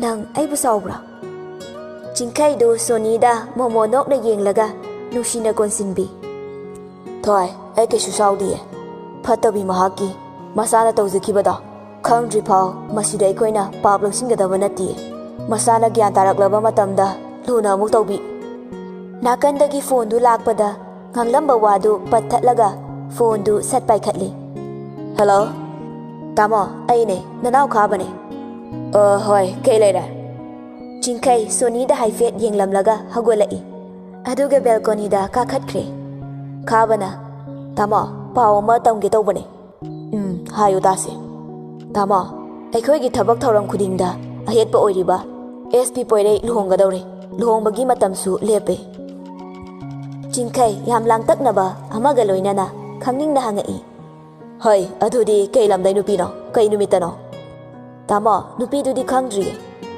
ꯅꯪ ꯑꯩꯕꯨ ꯁꯥꯎꯕ꯭ꯔꯣ?" ꯆꯤꯡꯈꯩꯗꯨ ꯁꯣꯅꯤꯗ ꯃꯣꯃꯣ ꯅꯣꯛꯅ ꯌꯦꯡꯂꯒ ꯅꯨꯡꯁꯤꯅ ꯀꯣꯟꯁꯤꯟꯕꯤ꯫ "ꯊꯣꯏ, ꯑꯩ ꯀꯩꯁꯨ ꯁꯥꯎꯗꯤꯌꯦ꯫ ꯐꯠꯇꯕꯤ ꯃꯍꯥꯛꯀꯤ ꯃꯁꯥꯅ ꯇꯧꯖꯈꯤꯕꯗꯣ ꯈꯪꯗ꯭ꯔꯤꯐꯥꯎ ꯃꯁꯤꯗ ꯑꯩꯈꯣꯏꯅ ꯄꯥꯞ ꯂꯧꯁꯤꯟꯒꯗꯕ ꯅꯠꯇꯤꯌꯦ꯫ ꯃꯁꯥꯅ ꯒ꯭ꯌꯥꯟ ꯇꯥꯔꯛꯂꯕ ꯃꯇꯝꯗ ꯂꯨꯅ ꯑꯃꯨꯛ ꯇꯧꯕꯤ꯫" ꯅꯥꯀꯟꯗꯒꯤ ꯐꯣꯟꯗꯨ ꯂꯥꯛꯄꯗ ꯉꯥꯡꯂꯝꯕ ꯋꯥꯗꯨ ꯄꯠꯊꯠꯂꯒ ꯐꯣꯟꯗꯨ ꯁꯠ ꯄꯥꯏꯈꯠꯂꯤ꯫ "ꯍꯜꯂꯣ, ꯇꯥꯃꯣ, ꯑꯩꯅꯦ, ꯅꯅꯥꯎ ꯈꯥꯕꯅꯦ꯫" "ꯑ, ꯍꯣꯏ, ꯀꯩ ꯂꯩꯔꯦ?" ꯆꯤꯡꯈꯩ ꯁꯣꯅꯤꯗ ꯍꯥꯏꯐꯦꯠ ꯌꯦꯡꯂꯝꯂꯒ ꯍꯧꯒꯠꯂꯛꯏ꯫ ꯑꯗꯨꯒ ꯕꯦꯜꯀꯣꯅꯤꯗ ꯀꯥꯈꯠꯈ꯭ꯔꯦ꯫ ꯈꯥꯕꯅ, "ꯇꯥꯃꯣ, ꯄꯥꯎ ꯑꯃ ꯇꯝꯒꯦ ꯇꯧꯕꯅꯦ꯫" "ꯎꯝ, ꯍꯥꯏꯌꯨ ꯇꯥꯁꯦ꯫" "ꯇꯥꯃꯣ, ꯑꯩꯈꯣꯏꯒꯤ ꯊꯕꯛ ꯊꯧꯔꯝ ꯈꯨꯗꯤꯡꯗ ꯑꯍꯦꯠꯄ ꯑꯣꯏꯔꯤꯕ ꯑꯦꯁ ꯄꯤ ꯄꯣꯏꯔꯩ ꯂꯨꯍꯣꯡꯒꯗꯧꯔꯦ꯫ ꯂꯨꯍꯣꯡꯕꯒꯤ ꯃꯇꯝꯁꯨ ꯂꯦꯞꯄꯦ꯫" ꯆꯤꯡꯈꯩ ꯌꯥꯝ ꯂꯥꯡꯇꯛꯅꯕ ꯑꯃꯒ ꯂꯣꯏꯅꯅ ꯈꯪꯅꯤꯡꯅ ꯍꯪꯉꯛꯏ꯫ "ꯍꯩ, ꯑꯗꯨꯗꯤ ꯀꯩ ꯂꯝꯗꯩ ꯅꯨꯄꯤꯅꯣ? ꯀꯩ ꯅꯨꯃꯤꯠꯇꯅꯣ?" "ꯇꯥꯃꯣ, ꯅꯨꯄꯤꯗꯨꯗꯤ ꯈꯪꯗ꯭ꯔꯤꯌꯦ꯫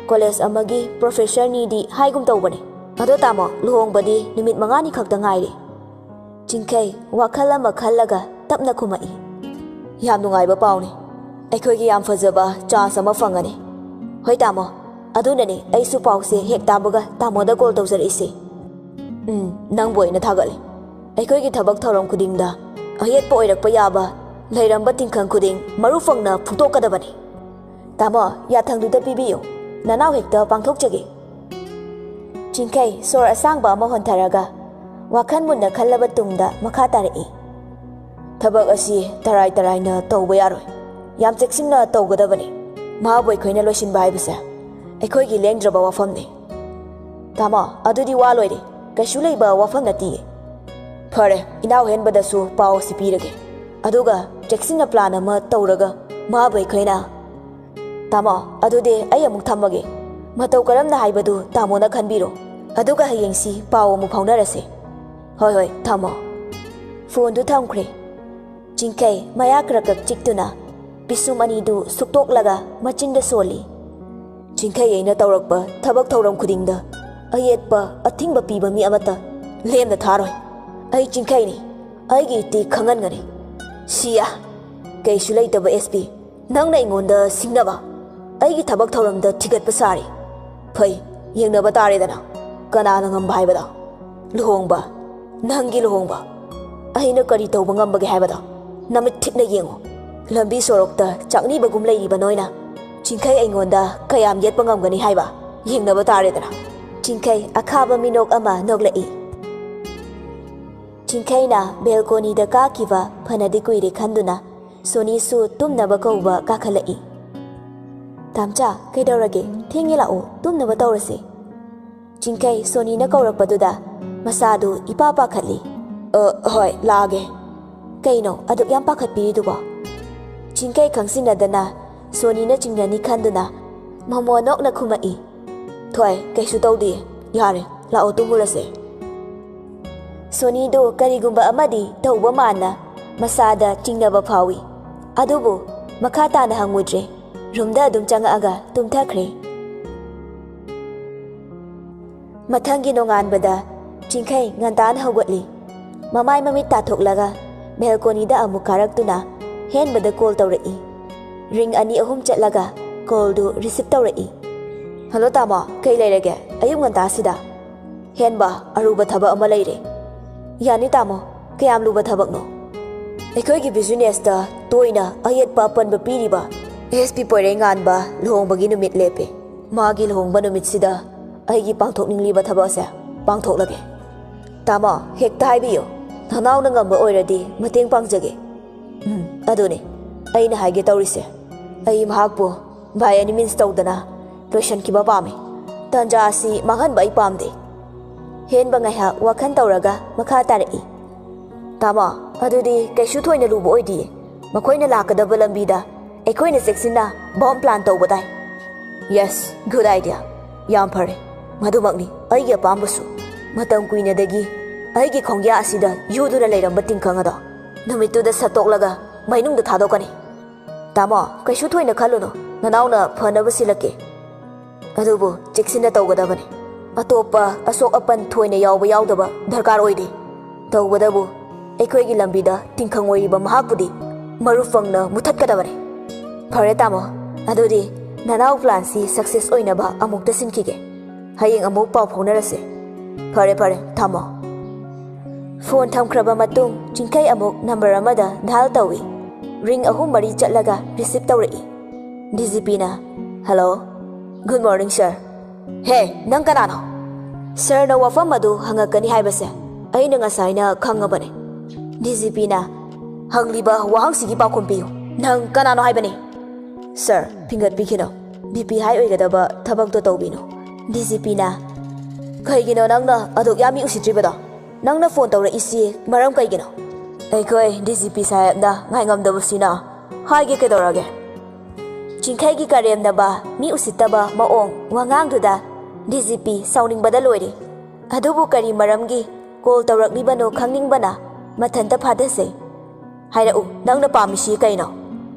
ꯀꯣꯂꯦꯖ ꯑꯃꯒꯤ ꯄ꯭ꯔꯣꯐꯦꯁꯔꯅꯤꯗꯤ ꯍꯥꯏꯒꯨꯝ ꯇꯧꯕꯅꯦ꯫ ꯑꯗꯣ ꯇꯥꯃꯣ, ꯂꯨꯍꯣꯡꯕꯗꯤ ꯅꯨꯃꯤꯠ ꯃꯉꯥꯅꯤ ꯈꯛꯇ ꯉꯥꯏꯔꯦ꯫" ꯆꯤꯡꯈꯩ ꯋꯥꯈꯜ ꯑꯃ ꯈꯜꯂꯒ ꯇꯞꯅ ꯈꯨꯝꯃꯛꯏ꯫ "ꯌꯥꯝ ꯅꯨꯡꯉꯥꯏꯕ ꯄꯥꯎꯅꯤ꯫ ꯑꯩꯈꯣꯏꯒꯤ ꯌꯥꯝ ꯐꯖꯕ ꯆꯥꯟꯁ ꯑꯃ ꯐꯪꯉꯅꯤ꯫" "ꯍꯣꯏ ꯇꯥꯃꯣ, ꯑꯗꯨꯅꯅꯦ ꯑꯩꯁꯨ ꯄꯥꯎꯁꯦ ꯍꯦꯛ ꯇꯥꯕꯒ ꯇꯥꯃꯣꯗ ꯀꯣꯜ ꯇꯧꯖꯔꯛꯏꯁꯦ꯫" "ꯎꯝ, ꯅꯪꯕꯨ ꯑꯩꯅ ꯊꯥꯒꯠꯂꯤ꯫ ꯑꯩꯈꯣꯏꯒꯤ ꯊꯕꯛ ꯊꯧꯔꯝ ꯈꯨꯗꯤꯡꯗ ꯑꯌꯦꯠꯄ ꯑꯣꯏꯔꯛꯄ ꯌꯥꯕ ꯂꯩꯔꯝꯕ ꯇꯤꯟꯈꯪ ꯈꯨꯗꯤꯡ ꯃꯔꯨ ꯐꯪꯅ ꯐꯨꯛꯇꯣꯛꯀꯗꯕꯅꯤ꯫" "ꯇꯥꯃꯣ, ꯌꯥꯊꯪꯗꯨꯗ ꯄꯤꯕꯤꯌꯨ꯫ ꯅꯅꯥꯎ ꯍꯦꯛꯇ ꯄꯥꯡꯊꯣꯛꯆꯒꯦ꯫" ꯆꯤꯡꯈꯩ ꯁꯣꯔ ꯑꯁꯥꯡꯕ ꯑꯃ ꯍꯣꯟꯊꯔꯒ ꯋꯥꯈꯜ ꯃꯨꯟꯅ ꯈꯜꯂꯕ ꯇꯨꯡꯗ ꯃꯈꯥ ꯇꯥꯔꯛꯏ꯫ "ꯊꯕꯛ ꯑꯁꯤ ꯇꯔꯥꯏ ꯇꯔꯥꯏꯅ ꯇꯧꯕ ꯌꯥꯔꯣꯏ꯫ ꯌꯥꯝ ꯆꯦꯛꯁꯤꯟꯅ ꯇꯧꯒꯗꯕꯅꯤ꯫ ꯃꯍꯥꯛꯄꯨ ꯑꯩꯈꯣꯏꯅ ꯂꯣꯏꯁꯤꯟꯕ ꯍꯥꯏꯕꯁꯦ ꯑꯩꯈꯣꯏꯒꯤ ꯂꯦꯡꯗ꯭ꯔꯕ ꯋꯥꯐꯝꯅꯤ꯫" "ꯇꯥꯃꯣ, ꯑꯗꯨꯗꯤ ꯋꯥ ꯂꯣꯏꯔꯦ꯫ ꯀꯩꯁꯨ ꯂꯩꯕ ꯋꯥꯐꯝ ꯅꯠꯇꯤꯌꯦ꯫ ꯐꯔꯦ, ꯏꯅꯥꯎ ꯍꯦꯟꯕꯗꯁꯨ ꯄꯥꯎ ꯑꯁꯤ ꯄꯤꯔꯒꯦ꯫ ꯑꯗꯨꯒ ꯆꯦꯛꯁꯤꯟꯅ ꯄ꯭ꯂꯥꯟ ꯑꯃ ꯇꯧꯔꯒ ꯃꯥꯕꯨ ꯑꯩꯈꯣꯏꯅ꯫ ꯇꯥꯃꯣ, ꯑꯗꯨꯗꯤ ꯑꯩ ꯑꯃꯨꯛ ꯊꯝꯃꯒꯦ꯫ ꯃꯇꯧ ꯀꯔꯝꯅ ꯍꯥꯏꯕꯗꯨ ꯇꯥꯃꯣꯅ ꯈꯟꯕꯤꯔꯣ꯫ ꯑꯗꯨꯒ ꯍꯌꯦꯡꯁꯤ ꯄꯥꯎ ꯑꯃꯨꯛ ꯐꯥꯎꯅꯔꯁꯦ꯫ ꯍꯣꯏ, ꯍꯣꯏ, ꯊꯝꯃꯣ꯫ ꯐꯣꯟꯗꯨ ꯊꯝꯈ꯭ꯔꯦ꯫ ꯆꯤꯡꯈꯩ ꯃꯌꯥ ꯀ꯭ꯔꯛ ꯀ꯭ꯔꯛ ꯆꯤꯛꯇꯨꯅ ꯄꯤꯁꯨꯝ ꯑꯅꯤꯗꯨ ꯁꯨꯛꯇꯣꯛꯂꯒ ꯃꯆꯤꯟꯗ ꯁꯣꯜꯂꯤ꯫ ꯆꯤꯡꯈꯩ, ꯑꯩꯅ ꯇꯧꯔꯛꯄ ꯊꯕꯛ ꯊꯧꯔꯝ ꯈꯨꯗꯤꯡꯗ ꯑꯌꯦꯠꯄ ꯑꯊꯤꯡꯕ ꯄꯤꯕ ꯃꯤ ꯑꯃꯠꯇ ꯂꯦꯝꯅ ꯊꯥꯔꯣꯏ꯫ ꯑꯩ ꯆꯤꯡꯈꯩꯅꯤ꯫ ꯑꯩꯒꯤ ꯏꯇꯤ ꯈꯪꯍꯟꯒꯅꯤ꯫ ꯁꯤꯌꯥ! ꯀꯩꯁꯨ ꯂꯩꯇꯕ ꯑꯦꯁ ꯄꯤ꯫ ꯅꯪꯅ ꯑꯩꯉꯣꯟꯗ ꯁꯤꯡꯅꯕ, ꯑꯩꯒꯤ ꯊꯕꯛ ꯊꯧꯔꯝꯗ ꯊꯤꯒꯠꯄ ꯁꯥꯔꯤ꯫ ꯐꯩ, ꯌꯦꯡꯅꯕ ꯇꯥꯔꯦꯗꯅ꯫ ꯀꯅꯥꯅ ꯉꯝꯕ ꯍꯥꯏꯕꯗꯣ? ꯂꯨꯍꯣꯡꯕ, ꯅꯪꯒꯤ ꯂꯨꯍꯣꯡꯕ꯫ ꯑꯩꯅ ꯀꯔꯤ ꯇꯧꯕ ꯉꯝꯕꯒꯦ ꯍꯥꯏꯕꯗꯣ ꯅꯃꯤꯠ ꯊꯤꯠꯅ ꯌꯦꯡꯉꯨ꯫ ꯂꯝꯕꯤ ꯁꯣꯔꯣꯛꯇ ꯆꯥꯛꯅꯤꯕꯒꯨꯝ ꯂꯩꯔꯤꯕ ꯅꯣꯏꯅ ꯆꯤꯡꯈꯩ ꯑꯩꯉꯣꯟꯗ ꯀꯌꯥꯝ ꯌꯦꯠꯄ ꯉꯝꯒꯅꯤ ꯍꯥꯏꯕ ꯌꯦꯡꯅꯕ ꯇꯥꯔꯦꯗꯅ꯫ ꯆꯤꯡꯈꯩ ꯑꯈꯥꯕ ꯃꯤꯅꯣꯛ ꯑꯃ ꯅꯣꯛꯂꯛꯏ꯫ ꯆꯤꯡꯈꯩꯅ ꯕꯦꯜꯀꯣꯅꯤꯗ ꯀꯥꯈꯤꯕ ꯐꯅꯗꯤ ꯀꯨꯏꯔꯦ ꯈꯟꯗꯨꯅ ꯁꯣꯅꯤꯁꯨ ꯇꯨꯝꯅꯕ ꯀꯧꯕ ꯀꯥꯈꯠꯂꯛꯏ꯫ "ꯇꯥꯝꯆꯥ, ꯀꯩꯗꯧꯔꯒꯦ? ꯊꯦꯡꯉꯦ, ꯂꯥꯛꯑꯣ, ꯇꯨꯝꯅꯕ ꯇꯧꯔꯁꯦ꯫" ꯆꯤꯡꯈꯩ ꯁꯣꯅꯤꯅ ꯀꯧꯔꯛꯄꯗꯨꯗ ꯃꯁꯥꯗꯨ ꯏꯄꯥ ꯄꯥꯈꯠꯂꯤ꯫ "ꯑ, ꯍꯣꯏ, ꯂꯥꯛꯑꯒꯦ꯫" "ꯀꯩꯅꯣ ꯑꯗꯨꯛ ꯌꯥꯝ ꯄꯥꯈꯠꯄꯤꯔꯤꯗꯨꯕꯣ?" ꯆꯤꯡꯈꯩ ꯈꯪꯁꯤꯟꯅꯗꯅ ꯁꯣꯅꯤꯅ ꯆꯤꯡꯅꯅꯤ ꯈꯟꯗꯨꯅ ꯃꯃꯣꯟ ꯅꯣꯛꯅ ꯈꯨꯝꯃꯛꯏ꯫ "ꯊꯣꯏ, ꯀꯩꯁꯨ ꯇꯧꯗꯦ꯫ ꯌꯥꯔꯦ, ꯂꯥꯛꯑꯣ, ꯇꯨꯝꯃꯨꯔꯁꯦ꯫" ꯁꯣꯅꯤꯗꯨ ꯀꯔꯤꯒꯨꯝꯕ ꯑꯃꯗꯤ ꯇꯧꯕ ꯃꯥꯟꯅ ꯃꯁꯥꯗ ꯆꯤꯡꯅꯕ ꯐꯥꯎꯏ꯫ ꯑꯗꯨꯕꯨ ꯃꯈꯥ ꯇꯥꯅ ꯍꯪꯉꯨꯗ꯭ꯔꯦ꯫ ꯔꯨꯝꯗ ꯑꯗꯨꯝ ꯆꯪꯉꯛꯑꯒ ꯇꯨꯝꯊꯈ꯭ꯔꯦ꯫ ꯃꯊꯪꯒꯤ ꯅꯣꯡꯉꯥꯟꯕꯗ ꯆꯤꯡꯈꯩ ꯉꯟꯇꯥꯅ ꯍꯧꯒꯠꯂꯤ꯫ ꯃꯃꯥꯏ ꯃꯃꯤꯠ ꯇꯥꯊꯣꯛꯂꯒ ꯕꯦꯜꯀꯣꯅꯤꯗ ꯑꯃꯨꯛ ꯀꯥꯔꯛꯇꯨꯅ ꯍꯦꯟꯕꯗ ꯀꯣꯜ ꯇꯧꯔꯛꯏ꯫ ꯔꯤꯡ ꯑꯅꯤ ꯑꯍꯨꯝ ꯆꯠꯂꯒ ꯀꯣꯜꯗꯨ ꯔꯤꯁꯤꯞ ꯇꯧꯔꯛꯏ꯫ "ꯍꯜꯂꯣ ꯇꯥꯃꯣ, ꯀꯩ ꯂꯩꯔꯒꯦ ꯑꯌꯨꯛ ꯉꯟꯇꯥꯁꯤꯗ?" "ꯍꯦꯟꯕ, ꯑꯔꯨꯕ ꯊꯕꯛ ꯑꯃ ꯂꯩꯔꯦ꯫" "ꯌꯥꯅꯤ ꯇꯥꯃꯣ, ꯀꯌꯥꯝ ꯂꯨꯕ ꯊꯕꯛꯅꯣ?" "ꯑꯩꯈꯣꯏꯒꯤ ꯕꯤꯖꯤꯅꯦꯁꯇ ꯇꯣꯏꯅ ꯑꯌꯦꯠꯄ ꯑꯄꯟꯕ ꯄꯤꯔꯤꯕ ꯑꯦꯁ ꯄꯤ ꯄꯣꯏꯔꯩꯉꯥꯟꯕ ꯂꯨꯍꯣꯡꯕꯒꯤ ꯅꯨꯃꯤꯠ ꯂꯦꯞꯄꯦ꯫ ꯃꯥꯒꯤ ꯂꯨꯍꯣꯡꯕ ꯅꯨꯃꯤꯠꯁꯤꯗ ꯑꯩꯒꯤ ꯄꯥꯡꯊꯣꯛꯅꯤꯡꯂꯤꯕ ꯊꯕꯛ ꯑꯁꯦ ꯄꯥꯡꯊꯣꯛꯂꯒꯦ꯫" "ꯇꯥꯃꯣ, ꯍꯦꯛꯇ ꯍꯥꯏꯕꯤꯌꯨ, ꯅꯅꯥꯎꯅ ꯉꯝꯕ ꯑꯣꯏꯔꯗꯤ ꯃꯇꯦꯡ ꯄꯥꯡꯖꯒꯦ꯫" "ꯎꯝ, ꯑꯗꯨꯅꯤ ꯑꯩꯅ ꯍꯥꯏꯒꯦ ꯇꯧꯔꯤꯁꯦ꯫ ꯑꯩ ꯃꯍꯥꯛꯄꯨ by any means ꯇꯧꯗꯅ ꯂꯣꯏꯁꯤꯟꯈꯤꯕ ꯄꯥꯝꯃꯤ꯫ ꯇꯥꯟꯖꯥ ꯑꯁꯤ ꯃꯥꯡꯍꯟꯕ ꯑꯩ ꯄꯥꯝꯗꯦ꯫" ꯍꯦꯟꯕ ꯉꯥꯏꯍꯥꯛ ꯋꯥꯈꯜ ꯇꯧꯔꯒ ꯃꯈꯥ ꯇꯥꯔꯛꯏ꯫ ꯇꯥꯃꯣ, ꯑꯗꯨꯗꯤ ꯀꯩꯁꯨ ꯊꯣꯏꯅ ꯂꯨꯕ ꯑꯣꯏꯗꯤꯌꯦ꯫ ꯃꯈꯣꯏꯅ ꯂꯥꯛꯀꯗꯕ ꯂꯝꯕꯤꯗ ꯑꯩꯈꯣꯏꯅ ꯆꯦꯛꯁꯤꯟꯅ ꯕꯣꯝ ꯄ꯭ꯂꯥꯟ ꯇꯧꯕ ꯇꯥꯏ꯫ Yes, good idea. ꯌꯥꯝ ꯐꯔꯦ꯫ ꯃꯗꯨꯃꯛꯅꯤ ꯑꯩꯒꯤ ꯑꯄꯥꯝꯕꯁꯨ꯫ ꯃꯇꯝ ꯀꯨꯏꯅꯗꯒꯤ ꯑꯩꯒꯤ ꯈꯣꯡꯌꯥ ꯑꯁꯤꯗ ꯌꯨꯗꯨꯅ ꯂꯩꯔꯝꯕ ꯇꯤꯡꯈꯪ ꯑꯗꯣ ꯅꯨꯃꯤꯠꯇꯨꯗ ꯁꯠꯇꯣꯛꯂꯒ ꯃꯩꯅꯨꯡꯗ ꯊꯥꯗꯣꯛꯀꯅꯤ꯫ ꯇꯥꯃꯣ, ꯀꯩꯁꯨ ꯊꯣꯏꯅ ꯈꯜꯂꯨꯅꯨ꯫ ꯅꯅꯥꯎꯅ ꯐꯅꯕ ꯁꯤꯜꯂꯛꯀꯦ꯫ ꯑꯗꯨꯕꯨ ꯆꯦꯛꯁꯤꯟꯅ ꯇꯧꯒꯗꯕꯅꯤ꯫ ꯑꯇꯣꯞꯄ ꯑꯁꯣꯛ ꯑꯄꯟ ꯊꯣꯏꯅ ꯌꯥꯎꯕ ꯌꯥꯎꯗꯕ ꯗꯔꯀꯥꯔ ꯑꯣꯏꯗꯦ꯫ ꯇꯧꯕꯗꯕꯨ ꯑꯩꯈꯣꯏꯒꯤ ꯂꯝꯕꯤꯗ ꯇꯤꯡꯈꯪ ꯑꯣꯏꯔꯤꯕ ꯃꯍꯥꯛꯄꯨꯗꯤ ꯃꯔꯨ ꯐꯪꯅ ꯃꯨꯊꯠꯀꯗꯕꯅꯤ꯫ ꯐꯔꯦ ꯇꯥꯃꯣ, ꯑꯗꯨꯗꯤ ꯅꯅꯥꯎ ꯄ꯭ꯂꯥꯟꯁꯤ ꯁꯛꯁꯦꯁ ꯑꯣꯏꯅꯕ ꯑꯃꯨꯛꯇ ꯁꯤꯟꯈꯤꯒꯦ꯫ ꯍꯌꯦꯡ ꯑꯃꯨꯛ ꯄꯥꯎ ꯐꯥꯎꯅꯔꯁꯦ꯫ ꯐꯔꯦ ꯐꯔꯦ, ꯊꯝꯃꯣ꯫ ꯐꯣꯟ ꯊꯝꯈ꯭ꯔꯕ ꯃꯇꯨꯡ ꯆꯤꯡꯈꯩ ꯑꯃꯨꯛ ꯅꯝꯕꯔ ꯑꯃꯗ ꯗꯥꯏꯜ ꯇꯧꯏ꯫ ꯔꯤꯡ ꯑꯍꯨꯝ ꯃꯔꯤ ꯆꯠꯂꯒ ꯔꯤꯁꯤꯞ ꯇꯧꯔꯛꯏ꯫ ꯗꯤ ꯖꯤ ꯄꯤꯅ, "ꯍꯜꯂꯣ꯫ Good morning sir." "ꯍꯦ, ꯅꯪ ꯀꯅꯥꯅꯣ?" "ꯁꯥꯔꯅ ꯋꯥꯐꯝ ꯑꯗꯨ ꯍꯪꯉꯛꯀꯅꯤ ꯍꯥꯏꯕꯁꯦ ꯑꯩꯅ ꯉꯁꯥꯏꯅ ꯈꯪꯉꯕꯅꯦ꯫" ꯗꯤ ꯖꯤ ꯄꯤꯅ, "ꯍꯪꯂꯤꯕ ꯋꯥꯍꯪꯁꯤꯒꯤ ꯄꯥꯎꯈꯨꯝ ꯄꯤꯌꯨ꯫ ꯅꯪ ꯀꯅꯥꯅꯣ ꯍꯥꯏꯕꯅꯤ?" "ꯁꯥꯔ, ꯐꯤꯡꯒꯠꯄꯤꯈꯤꯅꯣ꯫ ꯕꯤ ꯄꯤ ꯍꯥꯏ ꯑꯣꯏꯒꯗꯕ ꯊꯕꯛꯇꯣ ꯇꯧꯕꯤꯅꯨ꯫" ꯗꯤ ꯖꯤ ꯄꯤꯅ, "ꯀꯩꯒꯤꯅꯣ ꯅꯪꯅ ꯑꯗꯨꯛ ꯌꯥꯝ ꯃꯤ ꯎꯁꯤꯠꯇ꯭ꯔꯤꯕꯗꯣ? ꯅꯪꯅ ꯐꯣꯟ ꯇꯧꯔꯛꯏꯁꯤ ꯃꯔꯝ ꯀꯩꯒꯤꯅꯣ?" "ꯑꯩꯈꯣꯏ ꯗꯤ ꯖꯤ ꯄꯤ ꯁꯥꯍꯦꯕꯅ ꯉꯥꯏꯉꯝꯗꯕꯁꯤꯅ꯫" "ꯍꯥꯏꯒꯦ, ꯀꯩꯗꯧꯔꯒꯦ?" ꯆꯤꯡꯈꯩꯒꯤ ꯀꯔꯦꯝꯅꯕ, ꯃꯤ ꯎꯁꯤꯠꯇꯕ ꯃꯑꯣꯡ ꯋꯥꯉꯥꯡꯗꯨꯗ ꯗꯤ ꯖꯤ ꯄꯤ ꯁꯥꯎꯅꯤꯡꯕꯗ ꯂꯣꯏꯔꯦ꯫ ꯑꯗꯨꯕꯨ ꯀꯔꯤ ꯃꯔꯝꯒꯤ ꯀꯣꯜ ꯇꯧꯔꯛꯂꯤꯕꯅꯣ ꯈꯪꯅꯤꯡꯕꯅ ꯃꯊꯟꯇ ꯐꯥꯊꯖꯩ꯫ "ꯍꯥꯏꯔꯛꯎ, ꯅꯪꯅ ꯄꯥꯝꯃꯤꯁꯤ ꯀꯩꯅꯣ?"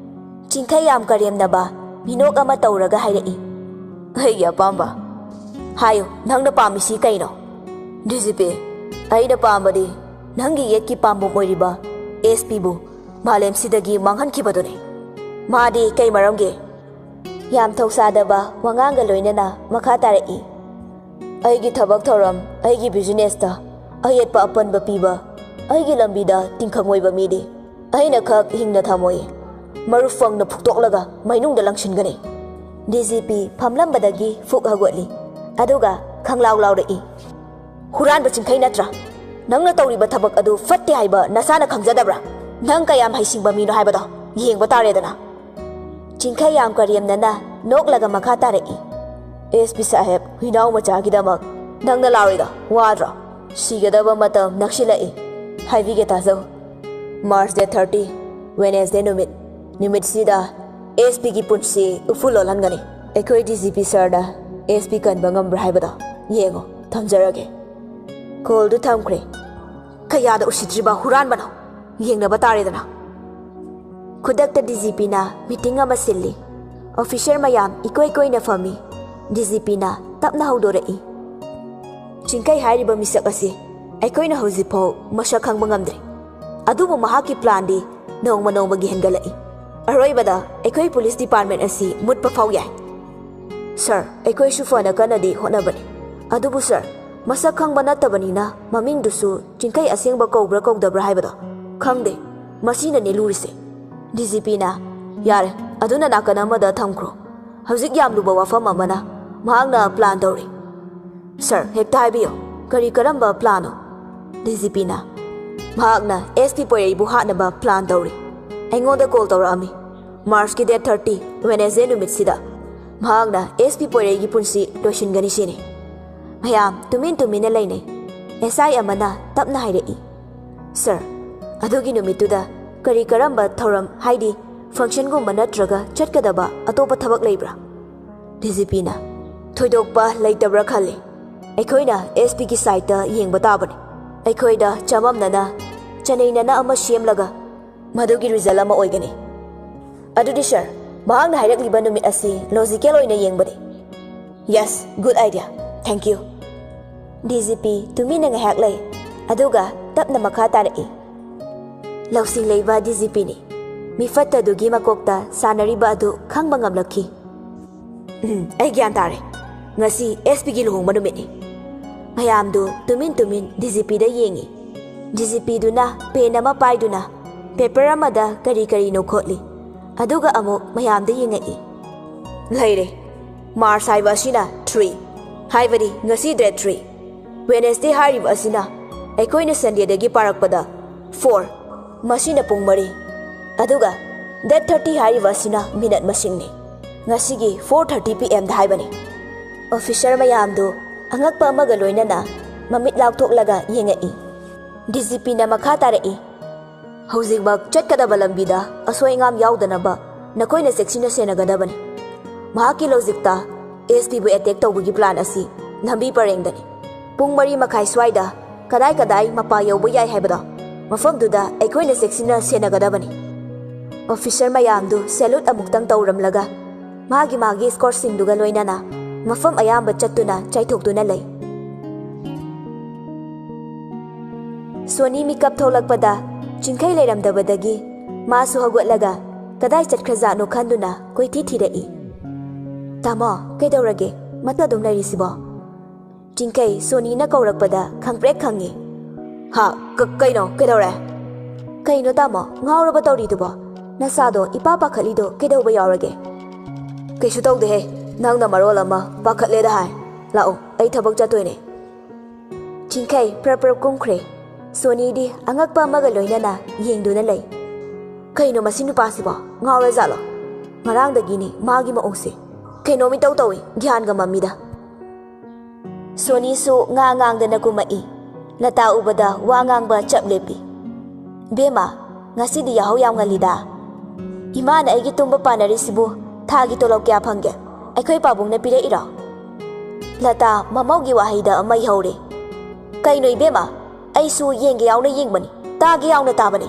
ꯆꯤꯡꯈꯩ ꯌꯥꯝ ꯀꯔꯦꯝꯅꯕ ꯃꯤꯅꯣꯛ ꯑꯃ ꯇꯧꯔꯒ ꯍꯥꯏꯔꯛꯏ꯫ "ꯑꯩꯒꯤ ꯑꯄꯥꯝꯕ?" "ꯍꯥꯏꯌꯨ, ꯅꯪꯅ ꯄꯥꯝꯃꯤꯁꯤ ꯀꯩꯅꯣ?" "ꯗꯤ ꯖꯤ ꯄꯤ, ꯑꯩꯅ ꯄꯥꯝꯕꯗꯤ ꯅꯪꯒꯤ ꯌꯦꯠꯀꯤ ꯄꯥꯝꯕꯣꯝ ꯑꯣꯏꯔꯤꯕ ꯑꯦꯁ ꯄꯤꯕꯨ ꯃꯥꯂꯦꯝꯁꯤꯗꯒꯤ ꯃꯥꯡꯍꯟꯈꯤꯕꯗꯨꯅꯤ꯫" "ꯃꯥꯗꯤ ꯀꯩ ꯃꯔꯝꯒꯤ?" ꯌꯥꯝ ꯊꯧꯁꯥꯗꯕ ꯋꯥꯉꯥꯡꯒ ꯂꯣꯏꯅꯅ ꯃꯈꯥ ꯇꯥꯔꯛꯏ꯫ "ꯑꯩꯒꯤ ꯊꯕꯛ ꯊꯧꯔꯝ, ꯑꯩꯒꯤ ꯕꯤꯖꯤꯅꯦꯁꯇ ꯑꯌꯦꯠꯄ ꯑꯄꯟꯕ ꯄꯤꯕ, ꯑꯩꯒꯤ ꯂꯝꯕꯤꯗ ꯇꯤꯡꯈꯪ ꯑꯣꯏꯕ ꯃꯤꯗꯤ ꯑꯩꯅ ꯈꯛ ꯍꯤꯡꯅ ꯊꯝꯃꯣꯏ꯫ ꯃꯔꯨ ꯐꯪꯅ ꯐꯨꯛꯇꯣꯛꯂꯒ ꯃꯩꯅꯨꯡꯗ ꯂꯪꯁꯤꯟꯒꯅꯤ꯫" D G P ꯐꯝꯂꯝꯕꯗꯒꯤ ꯐꯨꯛ ꯍꯧꯒꯠꯂꯤ꯫ ꯑꯗꯨꯒ ꯈꯪꯂꯥꯎ ꯂꯥꯎꯔꯛꯏ꯫ "ꯍꯨꯔꯥꯟꯕ ꯆꯤꯡꯈꯩ ꯅꯠꯇ꯭ꯔꯥ? ꯅꯪꯅ ꯇꯧꯔꯤꯕ ꯊꯕꯛ ꯑꯗꯨ ꯐꯠꯇꯦ ꯍꯥꯏꯕ ꯅꯁꯥꯅ ꯈꯪꯖꯗꯕ꯭ꯔꯥ? ꯅꯪ ꯀꯌꯥꯝ ꯍꯩꯁꯤꯡꯕ ꯃꯤꯅꯣ ꯍꯥꯏꯕꯗꯣ ꯌꯦꯡꯕ ꯇꯥꯔꯦꯗꯅ꯫" ꯆꯤꯡꯈꯩ ꯌꯥꯝ ꯀꯔꯦꯝꯅꯅ ꯅꯣꯛꯂꯒ ꯃꯈꯥ ꯇꯥꯔꯛꯏ꯫ "ꯑꯦꯁ ꯄꯤ ꯁꯥꯍꯦꯕ, ꯍꯨꯏꯅꯥꯎ ꯃꯆꯥꯒꯤꯗꯃꯛ ꯅꯪꯅ ꯂꯥꯎꯔꯤꯗꯣ ꯋꯥꯗ꯭ꯔꯣ? ꯁꯤꯒꯗꯕ ꯃꯇꯝ ꯅꯛꯁꯤꯜꯂꯛꯏ꯫ ꯍꯥꯏꯕꯤꯒꯦ ꯇꯥꯖꯧ꯫ March date thirty, Wednesday ꯅꯨꯃꯤꯠ꯫ ꯅꯨꯃꯤꯠꯁꯤꯗ ꯑꯦꯁ ꯄꯤꯒꯤ ꯄꯨꯟꯁꯤ ꯎꯐꯨꯜ ꯂꯣꯜꯍꯟꯒꯅꯤ꯫ ꯑꯩꯈꯣꯏ ꯗꯤ ꯖꯤ ꯄꯤ ꯁꯥꯔꯅ ꯑꯦꯁ ꯄꯤ ꯀꯟꯕ ꯉꯝꯕ꯭ꯔꯥ ꯍꯥꯏꯕꯗꯣ ꯌꯦꯡꯉꯣ꯫ ꯊꯝꯖꯔꯒꯦ꯫ ꯀꯣꯜꯗꯨ ꯊꯝꯈ꯭ꯔꯦ꯫ ꯀꯌꯥꯗ ꯎꯁꯤꯠꯇ꯭ꯔꯤꯕ ꯍꯨꯔꯥꯟꯕꯅꯣ? ꯌꯦꯡꯅꯕ ꯇꯥꯔꯦꯗꯅ꯫ ꯈꯨꯗꯛꯇ ꯗꯤ ꯖꯤ ꯄꯤꯅ ꯃꯤꯇꯤꯡ ꯑꯃ ꯁꯤꯜꯂꯤ꯫ ꯑꯣꯐꯤꯁꯔ ꯃꯌꯥꯝ ꯏꯀꯣꯏ ꯀꯣꯏꯅ ꯐꯝꯃꯤ꯫ ꯗꯤ ꯖꯤ ꯄꯤꯅ ꯇꯞꯅ ꯍꯧꯗꯣꯔꯛꯏ, "ꯆꯤꯡꯀꯩ ꯍꯥꯏꯔꯤꯕ ꯃꯤꯁꯛ ꯑꯁꯤ ꯑꯩꯈꯣꯏꯅ ꯍꯧꯖꯤꯛꯐꯥꯎ ꯃꯁꯛ ꯈꯪꯕ ꯉꯝꯗ꯭ꯔꯤ꯫ ꯑꯗꯨꯕꯨ ꯃꯍꯥꯛꯀꯤ ꯄ꯭ꯂꯥꯟꯗꯤ ꯅꯣꯡꯃ ꯅꯣꯡꯃꯒꯤ ꯍꯦꯟꯒꯠꯂꯛꯏ꯫ ꯑꯔꯣꯏꯕꯗ ꯑꯩꯈꯣꯏ ꯄꯨꯂꯤꯁ ꯗꯤꯄꯥꯔꯠꯃꯦꯟ ꯑꯁꯤ ꯃꯨꯠꯄ ꯐꯥꯎ ꯌꯥꯏ꯫ ꯁꯥꯔ, ꯑꯩꯈꯣꯏꯁꯨ ꯐꯅ ꯀꯟꯅꯗꯤ ꯍꯣꯠꯅꯕꯅꯤ꯫ ꯑꯗꯨꯕꯨ ꯁꯥꯔ, ꯃꯁꯛ ꯈꯪꯕ ꯅꯠꯇꯕꯅꯤꯅ ꯃꯃꯤꯡꯗꯨꯁꯨ ꯆꯤꯡꯀꯩ ꯑꯁꯦꯡꯕ ꯀꯧꯕ꯭ꯔꯥ ꯀꯧꯗꯕ꯭ꯔꯥ ꯍꯥꯏꯕꯗꯣ ꯈꯪꯗꯦ꯫ ꯃꯁꯤꯅꯅꯦ ꯂꯨꯔꯤꯁꯦ꯫" ꯗꯤ ꯖꯤ ꯄꯤꯅ, "ꯌꯥꯔꯦ, ꯑꯗꯨꯅ ꯅꯥꯀꯟ ꯑꯃꯗ ꯊꯝꯈ꯭ꯔꯣ꯫ ꯍꯧꯖꯤꯛ ꯌꯥꯝ ꯂꯨꯕ ꯋꯥꯐꯝ ꯑꯃꯅ ꯃꯍꯥꯛꯅ ꯄ꯭ꯂꯥꯟ ꯇꯧꯔꯤ꯫" "ꯁꯥꯔ, ꯍꯦꯛꯇ ꯍꯥꯏꯕꯤꯌꯨ, ꯀꯔꯤ ꯀꯔꯝꯕ ꯄ꯭ꯂꯥꯟꯅꯣ?" ꯗꯤ ꯖꯤ ꯄꯤꯅ, "ꯃꯍꯥꯛꯅ ꯑꯦꯁ ꯄꯤ ꯄꯣꯏꯔꯩꯕꯨ ꯍꯥꯠꯅꯕ ꯄ꯭ꯂꯥꯟ ꯇꯧꯔꯤ꯫ ꯑꯩꯉꯣꯟꯗ ꯀꯣꯜ ꯇꯧꯔꯛꯑꯝꯃꯤ꯫ ꯃꯥꯔꯆꯀꯤ ꯗꯦꯠ ꯊꯥꯔꯇꯤ, ꯋꯦꯅꯦꯁꯗꯦ ꯅꯨꯃꯤꯠꯁꯤꯗ ꯃꯍꯥꯛꯅ ꯑꯦꯁ ꯄꯤ ꯄꯣꯏꯔꯩꯒꯤ ꯄꯨꯟꯁꯤ ꯂꯣꯏꯁꯤꯟꯒꯅꯤ ꯁꯤꯅꯤ꯫" ꯃꯌꯥꯝ ꯇꯨꯃꯤꯟ ꯇꯨꯃꯤꯟꯅ ꯂꯩꯅꯩ꯫ ꯑꯦꯁ ꯑꯥꯏ ꯑꯃꯅ ꯇꯞꯅ ꯍꯥꯏꯔꯛꯏ, "ꯁꯥꯔ, ꯑꯗꯨꯒꯤ ꯅꯨꯃꯤꯠꯇꯨꯗ ꯀꯔꯤ ꯀꯔꯝꯕ ꯊꯧꯔꯝ, ꯍꯥꯏꯗꯤ ꯐꯪꯁꯟꯒꯨꯝꯕ ꯅꯠꯇ꯭ꯔꯒ ꯆꯠꯀꯗꯕ ꯑꯇꯣꯞꯄ ꯊꯕꯛ ꯂꯩꯕ꯭ꯔꯥ?" ꯗꯤ ꯖꯤ ꯄꯤꯅ, "ꯊꯣꯏꯗꯣꯛꯄ ꯂꯩꯇꯕ꯭ꯔꯥ ꯈꯜꯂꯤ꯫ ꯑꯩꯈꯣꯏꯅ ꯑꯦꯁ ꯄꯤꯒꯤ ꯁꯥꯏꯠꯇ ꯌꯦꯡꯕ ꯇꯥꯕꯅꯤ꯫ ꯑꯩꯈꯣꯏꯗ ꯆꯃꯝꯅꯅ, ꯆꯅꯩꯅꯅ ꯑꯃ ꯁꯦꯝꯂꯒ ꯃꯗꯨꯒꯤ ꯔꯤꯖꯜ ꯑꯃ ꯑꯣꯏꯒꯅꯤ꯫ ꯑꯗꯨꯗꯤ ꯁꯥꯔ, ꯃꯍꯥꯛꯅ ꯍꯥꯏꯔꯛꯂꯤꯕ ꯅꯨꯃꯤꯠ ꯑꯁꯤ ꯂꯣꯖꯤꯀꯦꯜ ꯑꯣꯏꯅ ꯌꯦꯡꯕꯅꯤ꯫" "Yes, good idea. Thank you." D G P ꯇꯨꯃꯤꯟꯅ ꯉꯥꯏꯍꯥꯛ ꯂꯩ, ꯑꯗꯨꯒ ꯇꯞꯅ ꯃꯈꯥ ꯇꯥꯔꯛꯏ, "ꯂꯧꯁꯤꯡ ꯂꯩꯕ ꯗꯤ ꯖꯤ ꯄꯤꯅꯤ꯫ ꯃꯤꯐꯠꯇꯗꯨꯒꯤ ꯃꯀꯣꯛꯇ ꯁꯥꯟꯅꯔꯤꯕ ꯑꯗꯨ ꯈꯪꯕ ꯉꯝꯂꯛꯈꯤ꯫" "ꯎꯝ, ꯑꯩ ꯒ꯭ꯌꯥꯟ ꯇꯥꯔꯦ꯫ ꯉꯁꯤ ꯑꯦꯁ ꯄꯤꯒꯤ ꯂꯨꯍꯣꯡꯕ ꯅꯨꯃꯤꯠꯅꯤ꯫" ꯃꯌꯥꯝꯗꯨ ꯇꯨꯃꯤꯟ ꯇꯨꯃꯤꯟ ꯗꯤ ꯖꯤ ꯄꯤꯗ ꯌꯦꯡꯉꯤ꯫ ꯗꯤ ꯖꯤ ꯄꯤꯗꯨꯅ ꯄꯦꯟ ꯑꯃ ꯄꯥꯏꯗꯨꯅ ꯄꯦꯄꯔ ꯑꯃꯗ ꯀꯔꯤ ꯀꯔꯤꯅꯣ ꯈꯣꯠꯂꯤ꯫ ꯑꯗꯨꯒ ꯑꯃꯨꯛ ꯃꯌꯥꯝꯗ ꯌꯦꯡꯉꯛꯏ꯫ "ꯂꯩꯔꯦ꯫ ꯃꯥꯔꯆ ꯍꯥꯏꯕ ꯑꯁꯤꯅ ꯊ꯭ꯔꯤ, ꯍꯥꯏꯕꯗꯤ ꯉꯁꯤ ꯗꯦꯠ ꯊ꯭ꯔꯤ꯫ ꯋꯦꯅꯦꯁꯗꯦ ꯍꯥꯏꯔꯤꯕ ꯑꯁꯤꯅ ꯑꯩꯈꯣꯏꯅ ꯁꯟꯗꯦꯗꯒꯤ ꯄꯥꯔꯛꯄꯗ ꯐꯣꯔ, ꯃꯁꯤꯅ ꯄꯨꯡ ꯃꯔꯤ꯫ ꯑꯗꯨꯒ ꯗꯦꯠ ꯊꯥꯔꯇꯤ ꯍꯥꯏꯔꯤꯕ ꯑꯁꯤꯅ ꯃꯤꯅꯠ ꯃꯁꯤꯡꯅꯤ꯫ ꯉꯁꯤꯒꯤ ꯐꯣꯔ ꯊꯥꯔꯇꯤ ꯄꯤ ꯑꯦꯝꯗ ꯍꯥꯏꯕꯅꯤ꯫" ꯑꯣꯐꯤꯁꯔ ꯃꯌꯥꯝꯗꯨ ꯑꯉꯛꯄ ꯑꯃꯒ ꯂꯣꯏꯅꯅ ꯃꯃꯤꯠ ꯂꯥꯎꯊꯣꯛꯂꯒ ꯌꯦꯡꯉꯛꯏ꯫ ꯗꯤ ꯖꯤ ꯄꯤꯅ ꯃꯈꯥ ꯇꯥꯔꯛꯏ, "ꯍꯧꯖꯤꯛꯃꯛ ꯆꯠꯀꯗꯕ ꯂꯝꯕꯤꯗ ꯑꯁꯣꯏ ꯑꯉꯥꯝ ꯌꯥꯎꯗꯅꯕ ꯅꯈꯣꯏꯅ ꯆꯦꯛꯁꯤꯟꯅ ꯁꯦꯟꯅꯒꯗꯕꯅꯤ꯫ ꯃꯍꯥꯛꯀꯤ ꯂꯣꯖꯤꯛꯇ ꯑꯦꯁ ꯄꯤꯕꯨ ꯑꯦꯇꯦꯛ ꯇꯧꯕꯒꯤ ꯄ꯭ꯂꯥꯟ ꯑꯁꯤ ꯂꯝꯕꯤ ꯄꯔꯦꯡꯗꯅꯤ꯫ ꯄꯨꯡ ꯃꯔꯤ ꯃꯈꯥꯏ ꯁ꯭ꯋꯥꯏꯗ ꯀꯗꯥꯏ ꯀꯗꯥꯏ ꯃꯄꯥ ꯌꯧꯕ ꯌꯥꯏ ꯍꯥꯏꯕꯗꯣ ꯃꯐꯝꯗꯨꯗ ꯑꯩꯈꯣꯏꯅ ꯆꯦꯛꯁꯤꯟꯅ ꯁꯦꯟꯅꯒꯗꯕꯅꯤ꯫" ꯑꯣꯐꯤꯁꯔ ꯃꯌꯥꯝꯗꯨ ꯁꯦꯂꯨꯠ ꯑꯃꯨꯛꯇꯪ ꯇꯧꯔꯝꯂꯒ ꯃꯥꯒꯤ ꯃꯥꯒꯤ ꯏꯁꯀꯣꯔꯠꯁꯤꯡꯗꯨꯒ ꯂꯣꯏꯅꯅ ꯃꯐꯝ ꯑꯌꯥꯝꯕ ꯆꯠꯇꯨꯅ ꯆꯥꯏꯊꯣꯛꯇꯨꯅ ꯂꯩ꯫ ꯁꯣꯅꯤ ꯃꯤꯀꯞ ꯊꯣꯛꯂꯛꯄꯗ ꯆꯤꯡꯈꯩ ꯂꯩꯔꯝꯗꯕꯗꯒꯤ ꯃꯥꯁꯨ ꯍꯧꯒꯠꯂꯒ ꯀꯗꯥꯏ ꯆꯠꯈ꯭ꯔꯖꯥꯠꯅꯣ ꯈꯟꯗꯨꯅ ꯀꯣꯏꯊꯤ ꯊꯤꯔꯛꯏ꯫ "ꯇꯥꯃꯣ, ꯀꯩꯗꯧꯔꯒꯦ? ꯃꯊꯛ ꯑꯗꯨꯝ ꯂꯩꯔꯤꯁꯤꯕꯣ?" ꯆꯤꯡꯈꯩ ꯁꯣꯅꯤꯅ ꯀꯧꯔꯛꯄꯗ ꯈꯪꯄ꯭ꯔꯦꯛ ꯈꯪꯉꯤ꯫ "ꯍꯥ? ꯀ-, ꯀꯩꯅꯣ? ꯀꯩꯗꯧꯔꯦ?" "ꯀꯩꯅꯣ ꯇꯥꯃꯣ, ꯉꯥꯎꯔꯕ ꯇꯧꯔꯤꯗꯨꯕꯣ? ꯅꯁꯥꯗꯣ ꯏꯄꯥ ꯄꯥꯈꯠꯂꯤꯗꯣ ꯀꯩꯗꯧꯕ ꯌꯥꯎꯔꯒꯦ?" "ꯀꯩꯁꯨ ꯇꯧꯗꯦꯍꯦ, ꯅꯪꯅ ꯃꯔꯣꯜ ꯑꯃ ꯄꯥꯈꯠꯂꯦꯗ ꯍꯥꯏ꯫ ꯂꯥꯛꯑꯣ, ꯑꯩ ꯊꯕꯛ ꯆꯠꯇꯣꯏꯅꯦ꯫" ꯆꯤꯡꯈꯩ ꯄ꯭ꯔꯞ ꯄ꯭ꯔꯞ ꯀꯨꯝꯈ꯭ꯔꯦ꯫ ꯁꯣꯅꯤꯗꯤ ꯑꯉꯛꯄ ꯑꯃꯒ ꯂꯣꯏꯅꯅ ꯌꯦꯡꯗꯨꯅ ꯂꯩ꯫ "ꯀꯩꯅꯣ ꯃꯁꯤ ꯅꯨꯄꯥꯁꯤꯕꯣ? ꯉꯥꯎꯔꯖꯥꯠꯂꯣ? ꯉꯔꯥꯡꯗꯒꯤꯅꯤ ꯃꯥꯒꯤ ꯃꯑꯣꯡꯁꯦ꯫ ꯀꯩꯅꯣꯝ ꯏꯇꯧ ꯇꯧꯏ, ꯒ꯭ꯌꯥꯟꯒ ꯃꯝꯃꯤꯗ꯫" ꯁꯣꯅꯤꯁꯨ ꯉꯥ ꯉꯥꯡꯗꯅ ꯀꯨꯝꯃꯛꯏ꯫ ꯂꯇꯥ ꯎꯕꯗ ꯋꯥ ꯉꯥꯡꯕ ꯆꯞ ꯂꯦꯞꯄꯤ꯫ "ꯏꯕꯦꯝꯃ, ꯉꯁꯤꯗꯤ ꯌꯥꯍꯧ ꯌꯥꯝ ꯉꯜꯂꯤꯗ꯫ ꯏꯃꯥꯅ ꯑꯩꯒꯤ ꯇꯨꯝꯕ ꯄꯥꯟꯅꯔꯤꯁꯤꯕꯨ ꯊꯥꯒꯤ ꯇꯣꯂꯣꯞ ꯀꯌꯥ ꯐꯪꯒꯦ? ꯑꯩꯈꯣꯏ ꯄꯥꯕꯨꯡꯅ ꯄꯤꯔꯛꯏꯔꯣ?" ꯂꯇꯥ ꯃꯃꯧꯒꯤ ꯋꯥꯍꯩꯗ ꯃꯩ ꯍꯧꯔꯦ꯫ "ꯀꯩꯅꯣ ꯏꯕꯦꯝꯃ, ꯑꯩꯁꯨ ꯌꯦꯡꯒꯦ ꯌꯥꯎꯅ ꯌꯦꯡꯕꯅꯤ, ꯇꯥꯒꯦ ꯌꯥꯎꯅ ꯇꯥꯕꯅꯤ꯫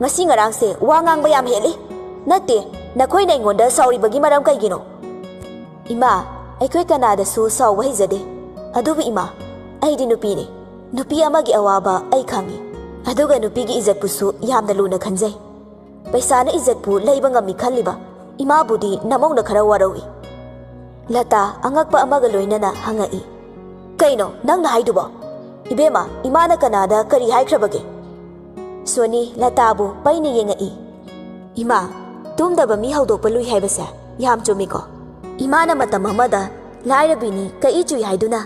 ꯉꯁꯤ ꯉꯔꯥꯡꯁꯦ ꯋꯥ ꯉꯥꯡꯕ ꯌꯥꯝ ꯍꯦꯜꯂꯤ꯫ ꯅꯠꯇꯦ, ꯅꯈꯣꯏꯅ ꯑꯩꯉꯣꯟꯗ ꯁꯥꯎꯔꯤꯕꯒꯤ ꯃꯔꯝ ꯀꯩꯒꯤꯅꯣ?" "ꯏꯃꯥ, ꯑꯩꯈꯣꯏ ꯀꯅꯥꯗꯁꯨ ꯁꯥꯎꯕ ꯍꯩꯖꯗꯦ꯫ ꯑꯗꯨꯕꯨ ꯏꯃꯥ, ꯑꯩꯗꯤ ꯅꯨꯄꯤꯅꯤ꯫ ꯅꯨꯄꯤ ꯑꯃꯒꯤ ꯑꯋꯥꯕ ꯑꯩ ꯈꯪꯏ꯫ ꯑꯗꯨꯒ ꯅꯨꯄꯤꯒꯤ ꯏꯖꯠꯄꯨꯁꯨ ꯌꯥꯝꯅ ꯂꯨꯅ ꯈꯟꯖꯩ꯫ ꯄꯩꯁꯥꯅ ꯏꯖꯠꯄꯨ ꯂꯩꯕ ꯉꯝꯃꯤ ꯈꯜꯂꯤꯕ ꯏꯃꯥꯕꯨꯗꯤ ꯅꯃꯧꯅ ꯈꯔ ꯋꯥꯔꯧꯏ꯫" ꯂꯇꯥ ꯑꯉꯛꯄ ꯑꯃꯒ ꯂꯣꯏꯅꯅ ꯍꯪꯉꯛꯏ꯫ "ꯀꯩꯅꯣ ꯅꯪꯅ ꯍꯥꯏꯗꯨꯕꯣ? ꯏꯕꯦꯝꯃ, ꯏꯃꯥꯅ ꯀꯅꯥꯗ ꯀꯔꯤ ꯍꯥꯏꯈ꯭ꯔꯕꯒꯦ?" ꯁꯣꯅꯤ ꯂꯇꯥꯕꯨ ꯄꯩꯅ ꯌꯦꯡꯉꯛꯏ꯫ "ꯏꯃꯥ, ꯇꯨꯝꯗꯕ ꯃꯤ ꯍꯧꯗꯣꯛꯄ ꯂꯨꯏ ꯍꯥꯏꯕꯁꯦ ꯌꯥꯝ ꯆꯨꯝꯃꯤꯀꯣ꯫ ꯏꯃꯥꯅ ꯃꯇꯝ ꯑꯃꯗ ꯂꯥꯏꯔꯕꯤꯅꯤ, ꯀꯛꯏ ꯆꯨꯏ ꯍꯥꯏꯗꯨꯅ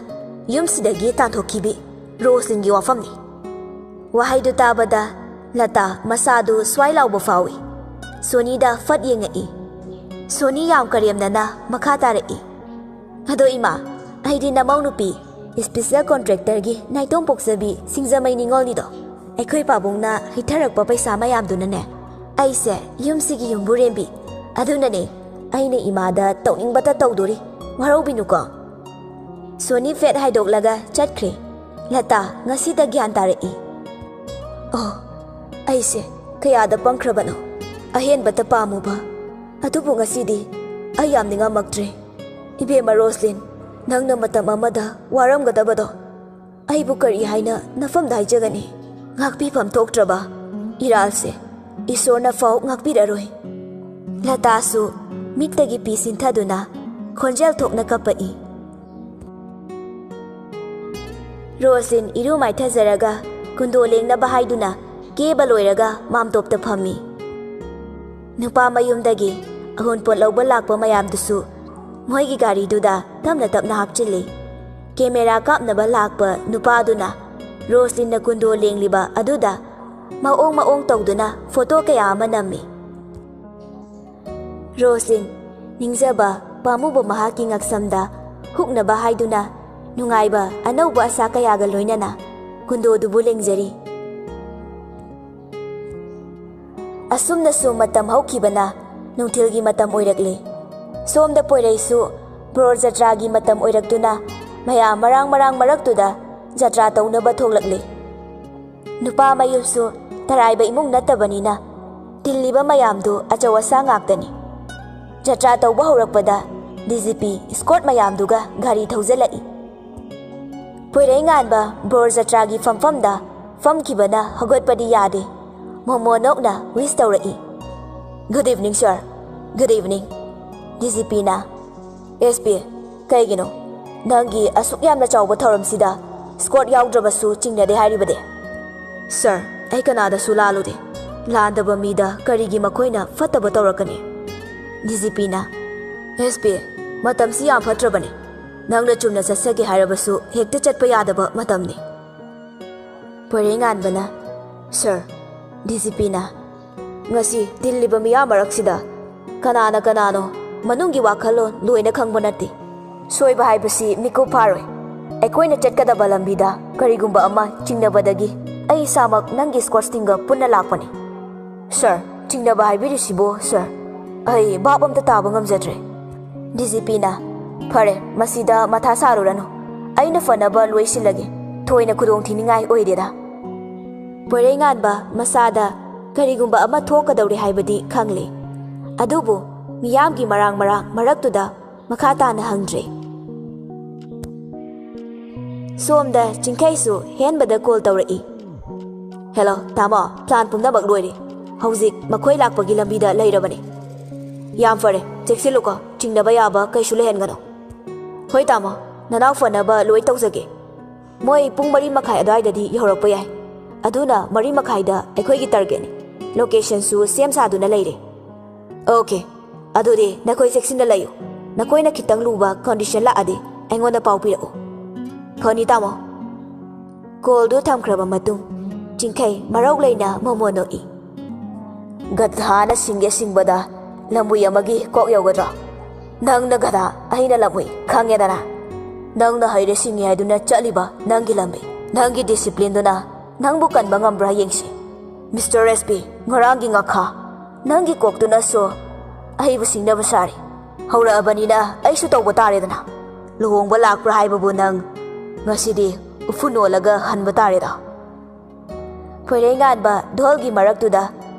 ꯌꯨꯝꯁꯤꯗꯒꯤ ꯇꯥꯟꯊꯣꯛꯈꯤꯕꯤ ꯔꯣꯁꯂꯤꯟꯒꯤ ꯋꯥꯐꯝꯅꯤ꯫" ꯋꯥꯍꯩꯗꯨ ꯇꯥꯕꯗ ꯂꯇꯥ ꯃꯁꯥꯗꯨ ꯁ꯭ꯋꯥꯏ ꯂꯥꯎꯕ ꯐꯥꯎꯏ꯫ ꯁꯣꯅꯤꯗ ꯐꯠ ꯌꯦꯡꯉꯛꯏ꯫ ꯁꯣꯅꯤ ꯌꯥꯝ ꯀꯔꯦꯝꯅꯅ ꯃꯈꯥ ꯇꯥꯔꯛꯏ꯫ "ꯑꯗꯣ ꯏꯃꯥ, ꯑꯩꯗꯤ ꯅꯃꯧ ꯅꯨꯄꯤ, ꯏꯁꯄꯤꯁꯦꯜ ꯀꯣꯟꯇ꯭ꯔꯦꯛꯇꯔꯒꯤ ꯅꯥꯏꯇꯣꯝ ꯄꯣꯛꯆꯕꯤ ꯁꯤꯡꯖꯃꯩ ꯅꯤꯉꯣꯜꯅꯤꯗꯣ꯫ ꯑꯩꯈꯣꯏ ꯄꯥꯕꯨꯡꯅ ꯍꯩꯊꯔꯛꯄ ꯄꯩꯁꯥ ꯃꯌꯥꯝꯗꯨꯅꯅꯦ, ꯑꯩꯁꯦ ꯌꯨꯝꯁꯤꯒꯤ ꯌꯨꯝꯕꯨꯔꯦꯝꯕꯤ꯫ ꯑꯗꯨꯅꯅꯦ ꯑꯩꯅ ꯏꯃꯥꯗ ꯇꯧꯅꯤꯡꯕꯇ ꯇꯧꯗꯣꯔꯤ꯫ ꯋꯥꯔꯧꯕꯤꯅꯨꯀꯣ꯫ ꯁꯣꯅꯤ ꯐꯦꯠ ꯍꯥꯏꯗꯣꯛꯂꯒ ꯆꯠꯈ꯭ꯔꯦ꯫ ꯂꯇꯥ ꯉꯁꯤꯗ ꯒ꯭ꯌꯥꯟ ꯇꯥꯔꯛꯏ꯫ ꯑꯣ, ꯑꯩꯁꯦ ꯀꯌꯥꯗ ꯄꯪꯈ꯭ꯔꯕꯅꯣ꯫ ꯑꯍꯦꯟꯕꯇ ꯄꯥꯝꯃꯨꯕ꯫ ꯑꯗꯨꯕꯨ ꯉꯁꯤꯗꯤ ꯑꯩ ꯌꯥꯝ ꯅꯤꯡꯉꯝꯃꯛꯇ꯭ꯔꯦ꯫ ꯏꯕꯦꯝꯃ ꯔꯣꯁꯂꯤꯟ, ꯅꯪꯅ ꯃꯇꯝ ꯑꯃꯗ ꯋꯥꯔꯝꯒꯗꯕꯗꯣ ꯑꯩꯕꯨ ꯀꯔꯤ ꯍꯥꯏꯅ ꯅꯐꯝꯗ ꯍꯥꯏꯖꯒꯅꯤ? ꯉꯥꯛꯄꯤꯐꯝ ꯊꯣꯛꯇ꯭ꯔꯕ ꯏꯔꯥꯜꯁꯦ ꯏꯁꯣꯔꯅ ꯐꯥꯎ ꯉꯥꯛꯄꯤꯔꯔꯣꯏ꯫ ꯂꯇꯥꯁꯨ ꯃꯤꯠꯇꯒꯤ ꯄꯤ ꯁꯤꯟꯊꯗꯨꯅ ꯈꯣꯟꯖꯦꯜ ꯊꯣꯛꯅ ꯀꯞꯄꯛꯏ꯫ ꯔꯣꯁꯂꯤꯟ ꯏꯔꯨ ꯃꯥꯏꯊꯖꯔꯒ ꯀꯨꯟꯗꯣ ꯂꯦꯡꯅꯕ ꯍꯥꯏꯗꯨꯅ ꯀꯦꯕ ꯂꯣꯏꯔꯒ ꯃꯥꯝꯇꯣꯞꯇ ꯐꯝꯃꯤ꯫ ꯅꯨꯄꯥ ꯃꯌꯨꯝꯗꯒꯤ ꯑꯍꯨꯟꯄꯣꯠ ꯂꯧꯕ ꯂꯥꯛꯄ ꯃꯌꯥꯝꯗꯨꯁꯨ ꯃꯣꯏꯒꯤ ꯒꯥꯔꯤꯗꯨꯗ ꯇꯞꯅ ꯇꯞꯅ ꯍꯥꯞꯆꯤꯜꯂꯤ꯫ ꯀꯦꯃꯦꯔꯥ ꯀꯥꯞꯅꯕ ꯂꯥꯛꯄ ꯅꯨꯄꯥꯗꯨꯅ ꯔꯣꯁꯂꯤꯟꯅ ꯀꯨꯟꯗꯣ ꯂꯦꯡꯂꯤꯕ ꯑꯗꯨꯗ ꯃꯑꯣꯡ ꯃꯑꯣꯡ ꯇꯧꯗꯨꯅ ꯐꯣꯇꯣ ꯀꯌꯥ ꯑꯃ ꯅꯝꯃꯤ꯫ ꯔꯣꯁꯂꯤꯟ, ꯅꯤꯡꯖꯕ ꯄꯥꯝꯃꯨꯕ ꯃꯍꯥꯛꯀꯤ ꯉꯛꯁꯝꯗ ꯍꯨꯛꯅꯕ ꯍꯥꯏꯗꯨꯅ ꯅꯨꯡꯉꯥꯏꯕ ꯑꯅꯧꯕ ꯑꯁꯥ ꯀꯌꯥꯒ ꯂꯣꯏꯅꯅ ꯀꯨꯟꯗꯣꯗꯨꯕꯨ ꯂꯦꯡꯖꯔꯤ꯫ ꯑꯁꯨꯝꯅꯁꯨ ꯃꯇꯝ ꯍꯧꯈꯤꯕꯅ ꯅꯨꯡꯊꯤꯜꯒꯤ ꯃꯇꯝ ꯑꯣꯏꯔꯛꯂꯦ꯫ ꯁꯣꯝꯗ ꯄꯣꯏꯔꯩꯁꯨ ꯕ꯭ꯔꯣꯔ ꯖꯇ꯭ꯔꯥꯒꯤ ꯃꯇꯝ ꯑꯣꯏꯔꯛꯇꯨꯅ ꯃꯌꯥꯝ ꯃꯔꯥꯡ ꯃꯔꯥꯡ ꯃꯔꯛꯇꯨꯗ ꯖꯇ꯭ꯔꯥ ꯇꯧꯅꯕ ꯊꯣꯛꯂꯛꯂꯦ꯫ ꯅꯨꯄꯥ ꯃꯌꯨꯝꯁꯨ ꯇꯔꯥꯏꯕ ꯏꯃꯨꯡ ꯅꯠꯇꯕꯅꯤꯅ ꯇꯤꯜꯂꯤꯕ ꯃꯌꯥꯝꯗꯨ ꯑꯆꯧ ꯑꯁꯥꯡ ꯉꯥꯛꯇꯅꯤ꯫ ꯖꯇ꯭ꯔꯥ ꯇꯧꯕ ꯍꯧꯔꯛꯄꯗ ꯗꯤ ꯖꯤ ꯄꯤ ꯏꯁꯀꯣꯔꯠ ꯃꯌꯥꯝꯗꯨꯒ ꯒꯥꯔꯤ ꯊꯧꯖꯤꯜꯂꯛꯏ꯫ ꯄꯣꯏꯔꯩ ꯉꯥꯟꯕ ꯕ꯭ꯔꯣꯔ ꯖꯇ꯭ꯔꯥꯒꯤ ꯐꯝꯐꯝꯗ ꯐꯝꯈꯤꯕꯅ ꯍꯧꯒꯠꯄꯗꯤ ꯌꯥꯗꯦ꯫ ꯃꯣꯃꯣ ꯅꯣꯛꯅ ꯋꯤꯁ ꯇꯧꯔꯛꯏ꯫ "Good evening, sir꯫ Good evening꯫" D G ꯄꯤꯅ, "ꯑꯦꯁ ꯄꯤ, ꯀꯩꯒꯤꯅꯣ ꯅꯪꯒꯤ ꯑꯁꯨꯛ ꯌꯥꯝꯅ ꯆꯥꯎꯕ ꯊꯧꯔꯝꯁꯤꯗ ꯏꯁꯀꯣꯔꯠ ꯌꯥꯎꯗ꯭ꯔꯕꯁꯨ ꯆꯤꯡꯅꯗꯦ ꯍꯥꯏꯔꯤꯕꯗꯤ?" "ꯁꯥꯔ, ꯑꯩ ꯀꯅꯥꯗꯁꯨ ꯂꯥꯜꯂꯨꯗꯦ꯫ ꯂꯥꯟꯗꯕ ꯃꯤꯗ ꯀꯔꯤꯒꯤ ꯃꯈꯣꯏꯅ ꯐꯠꯇꯕ ꯇꯧꯔꯛꯀꯅꯤ?" ꯗꯤ ꯖꯤ ꯄꯤꯅ, "ꯑꯦꯁ ꯄꯤ, ꯃꯇꯝꯁꯤ ꯌꯥꯝ ꯐꯠꯇ꯭ꯔꯕꯅꯤ꯫ ꯅꯪꯅ ꯆꯨꯝꯅ ꯆꯠꯆꯒꯦ ꯍꯥꯏꯔꯕꯁꯨ ꯍꯦꯛꯇ ꯆꯠꯄ ꯌꯥꯗꯕ ꯃꯇꯝꯅꯤ꯫" ꯄꯣꯏꯔꯩꯉꯥꯟꯕꯅ, "ꯁꯥꯔ, ꯗꯤ ꯖꯤ ꯄꯤꯅ ꯉꯁꯤ ꯇꯤꯜꯂꯤꯕ ꯃꯤꯌꯥꯝ ꯃꯔꯛꯁꯤꯗ ꯀꯅꯥꯅ ꯀꯅꯥꯅꯣ ꯃꯅꯨꯡꯒꯤ ꯋꯥꯈꯜꯂꯣꯟ ꯂꯣꯏꯅ ꯈꯪꯕ ꯅꯠꯇꯦ꯫ ꯁꯣꯏꯕ ꯍꯥꯏꯕꯁꯤ ꯃꯤꯀꯨꯞ ꯐꯥꯔꯣꯏ꯫ ꯑꯩꯈꯣꯏꯅ ꯆꯠꯀꯗꯕ ꯂꯝꯕꯤꯗ ꯀꯔꯤꯒꯨꯝꯕ ꯑꯃ ꯆꯤꯡꯅꯕꯗꯒꯤ ꯑꯩ ꯏꯁꯥꯃꯛ ꯅꯪꯒꯤ ꯁ꯭ꯀꯣꯠꯁ ꯇꯤꯝꯒ ꯄꯨꯟꯅ ꯂꯥꯛꯄꯅꯤ꯫ ꯁꯥꯔ, ꯆꯤꯡꯅꯕ ꯍꯥꯏꯕꯤꯔꯤꯁꯤꯕꯨ, ꯁꯥꯔ? ꯑꯩ ꯚꯥꯞ ꯑꯝꯇ ꯇꯥꯕ ꯉꯝꯖꯗ꯭ꯔꯦ꯫ ꯗꯤ ꯖꯤ ꯄꯤꯅ, "ꯐꯔꯦ, ꯃꯁꯤꯗ ꯃꯊꯥ ꯁꯥꯔꯨꯔꯅꯨ꯫ ꯑꯩꯅ ꯐꯅꯕ ꯂꯣꯏ ꯁꯤꯜꯂꯒꯦ꯫ ꯊꯣꯏꯅ ꯈꯨꯗꯣꯡ ꯊꯤꯅꯤꯡꯉꯥꯏ ꯑꯣꯏꯗꯦꯗ"꯫ ꯄꯣꯏꯔꯩꯉꯥꯟꯕ ꯃꯁꯥꯗ ꯀꯔꯤꯒꯨꯝꯕ ꯑꯃ ꯊꯣꯛꯀꯗꯧꯔꯦ ꯍꯥꯏꯕꯗꯤ ꯈꯪꯂꯦ꯫ ꯑꯗꯨꯕꯨ ꯃꯤꯌꯥꯝꯒꯤ ꯃꯔꯥꯡ ꯃꯔꯥꯡ ꯃꯔꯛꯇꯨꯗ ꯃꯈꯥ ꯇꯥꯅ ꯍꯪꯗ꯭ꯔꯦ꯫ ꯁꯣꯝꯗ ꯆꯤꯡꯈꯩꯁꯨ ꯍꯦꯟꯕꯗ ꯀꯣꯜ ꯇꯧꯔꯛꯏ꯫ "ꯍꯦꯂꯣ, ꯇꯥꯃꯣ, ꯄ꯭ꯂꯥꯟ ꯄꯨꯝꯅꯃꯛ ꯂꯣꯏꯔꯦ꯫ ꯍꯧꯖꯤꯛ ꯃꯈꯣꯏ ꯂꯥꯛꯄꯒꯤ ꯂꯝꯕꯤꯗ ꯂꯩꯔꯕꯅꯤ꯫ ꯌꯥꯝ ꯐꯔꯦ, ꯆꯦꯛꯁꯤꯜꯂꯨꯀꯣ, ꯆꯤꯡꯅꯕ ꯌꯥꯕ ꯀꯩꯁꯨ ꯂꯩꯍꯟꯒꯅꯨ"꯫ "ꯍꯣꯏ ꯇꯥꯃꯣ, ꯅꯅꯥꯎ ꯐꯅꯕ ꯂꯣꯏ ꯇꯧꯖꯒꯦ꯫ ꯃꯣꯏ ꯄꯨꯡ ꯃꯔꯤ ꯃꯈꯥꯏ ꯑꯗꯨꯋꯥꯏꯗꯗꯤ ꯌꯧꯔꯛꯄ ꯌꯥꯏ꯫ ꯑꯗꯨꯅ ꯃꯔꯤ ꯃꯈꯥꯏꯗ ꯑꯩꯈꯣꯏꯒꯤ ꯇꯥꯔꯒꯦꯠꯅꯤ꯫ ꯂꯣꯀꯦꯁꯟꯁꯨ ꯁꯦꯝ ꯁꯥꯗꯨꯅ ꯂꯩꯔꯦ"꯫ "ꯑꯣꯀꯦ, ꯑꯗꯨꯗꯤ ꯅꯈꯣꯏ ꯆꯦꯛꯁꯤꯟꯅ ꯂꯩꯌꯨ꯫ ꯅꯈꯣꯏꯅ ꯈꯤꯇꯪ ꯂꯨꯕ ꯀꯟꯗꯤꯁꯟ ꯂꯥꯛꯑꯗꯤ ꯑꯩꯉꯣꯟꯗ ꯄꯥꯎ ꯄꯤꯔꯛꯎ"꯫ "ꯐꯅꯤ ꯇꯥꯃꯣ"꯫ ꯀꯣꯜꯗꯨ ꯊꯝꯈ꯭ꯔꯕ ꯃꯇꯨꯡ ꯆꯤꯡꯈꯩ ꯃꯔꯧ ꯂꯩꯅ ꯃꯣꯃꯣ ꯅꯣꯛꯏ꯫ "ꯒꯙꯥꯅ ꯁꯤꯡꯒꯦ ꯁꯤꯡꯕꯗ ꯂꯝꯕꯨꯏ ꯑꯃꯒꯤ ꯀꯣꯛ ꯌꯧꯒꯗ꯭ꯔꯣ? ꯅꯪꯅ ꯒꯙꯥ, ꯑꯩꯅ ꯂꯝꯕꯨꯏ, ꯈꯪꯉꯦꯗꯅ? ꯅꯪꯅ ꯍꯩꯔꯦ ꯁꯤꯡꯉꯦ ꯍꯥꯏꯗꯨꯅ ꯆꯠꯂꯤꯕ ꯅꯪꯒꯤ ꯂꯝꯕꯤ, ꯅꯪꯒꯤ ꯗꯤꯁꯤꯄ꯭ꯂꯤꯟꯗꯨꯅ ꯅꯪꯕꯨ ꯀꯟꯕ ꯉꯝꯕ꯭ꯔꯥ ꯌꯦꯡꯁꯤ꯫ ꯃꯤꯁꯇꯔ ꯑꯦꯁ ꯄꯤ, ꯉꯔꯥꯡꯒꯤ ꯉꯥꯈꯥ, ꯅꯪꯒꯤ ꯀꯣꯛꯇꯨꯅꯁꯨ ꯑꯩꯕꯨ ꯁꯤꯡꯅꯕ ꯁꯥꯔꯤ꯫ ꯍꯧꯔꯛꯑꯕꯅꯤꯅ ꯑꯩꯁꯨ ꯇꯧꯕ ꯇꯥꯔꯦꯗꯅ꯫ ꯂꯨꯍꯣꯡꯕ ꯂꯥꯛꯄ꯭ꯔꯥ ꯍꯥꯏꯕꯕꯨ ꯅꯪ ꯉꯁꯤꯗꯤ ꯎꯐꯨꯟ ꯑꯣꯜꯂꯒ ꯍꯟꯕ ꯇꯥꯔꯦꯗꯣ"꯫ ꯈꯣꯏꯔꯩꯉꯥꯟꯕ ꯙꯣꯜꯒꯤ ꯃꯔꯛꯇꯨꯗ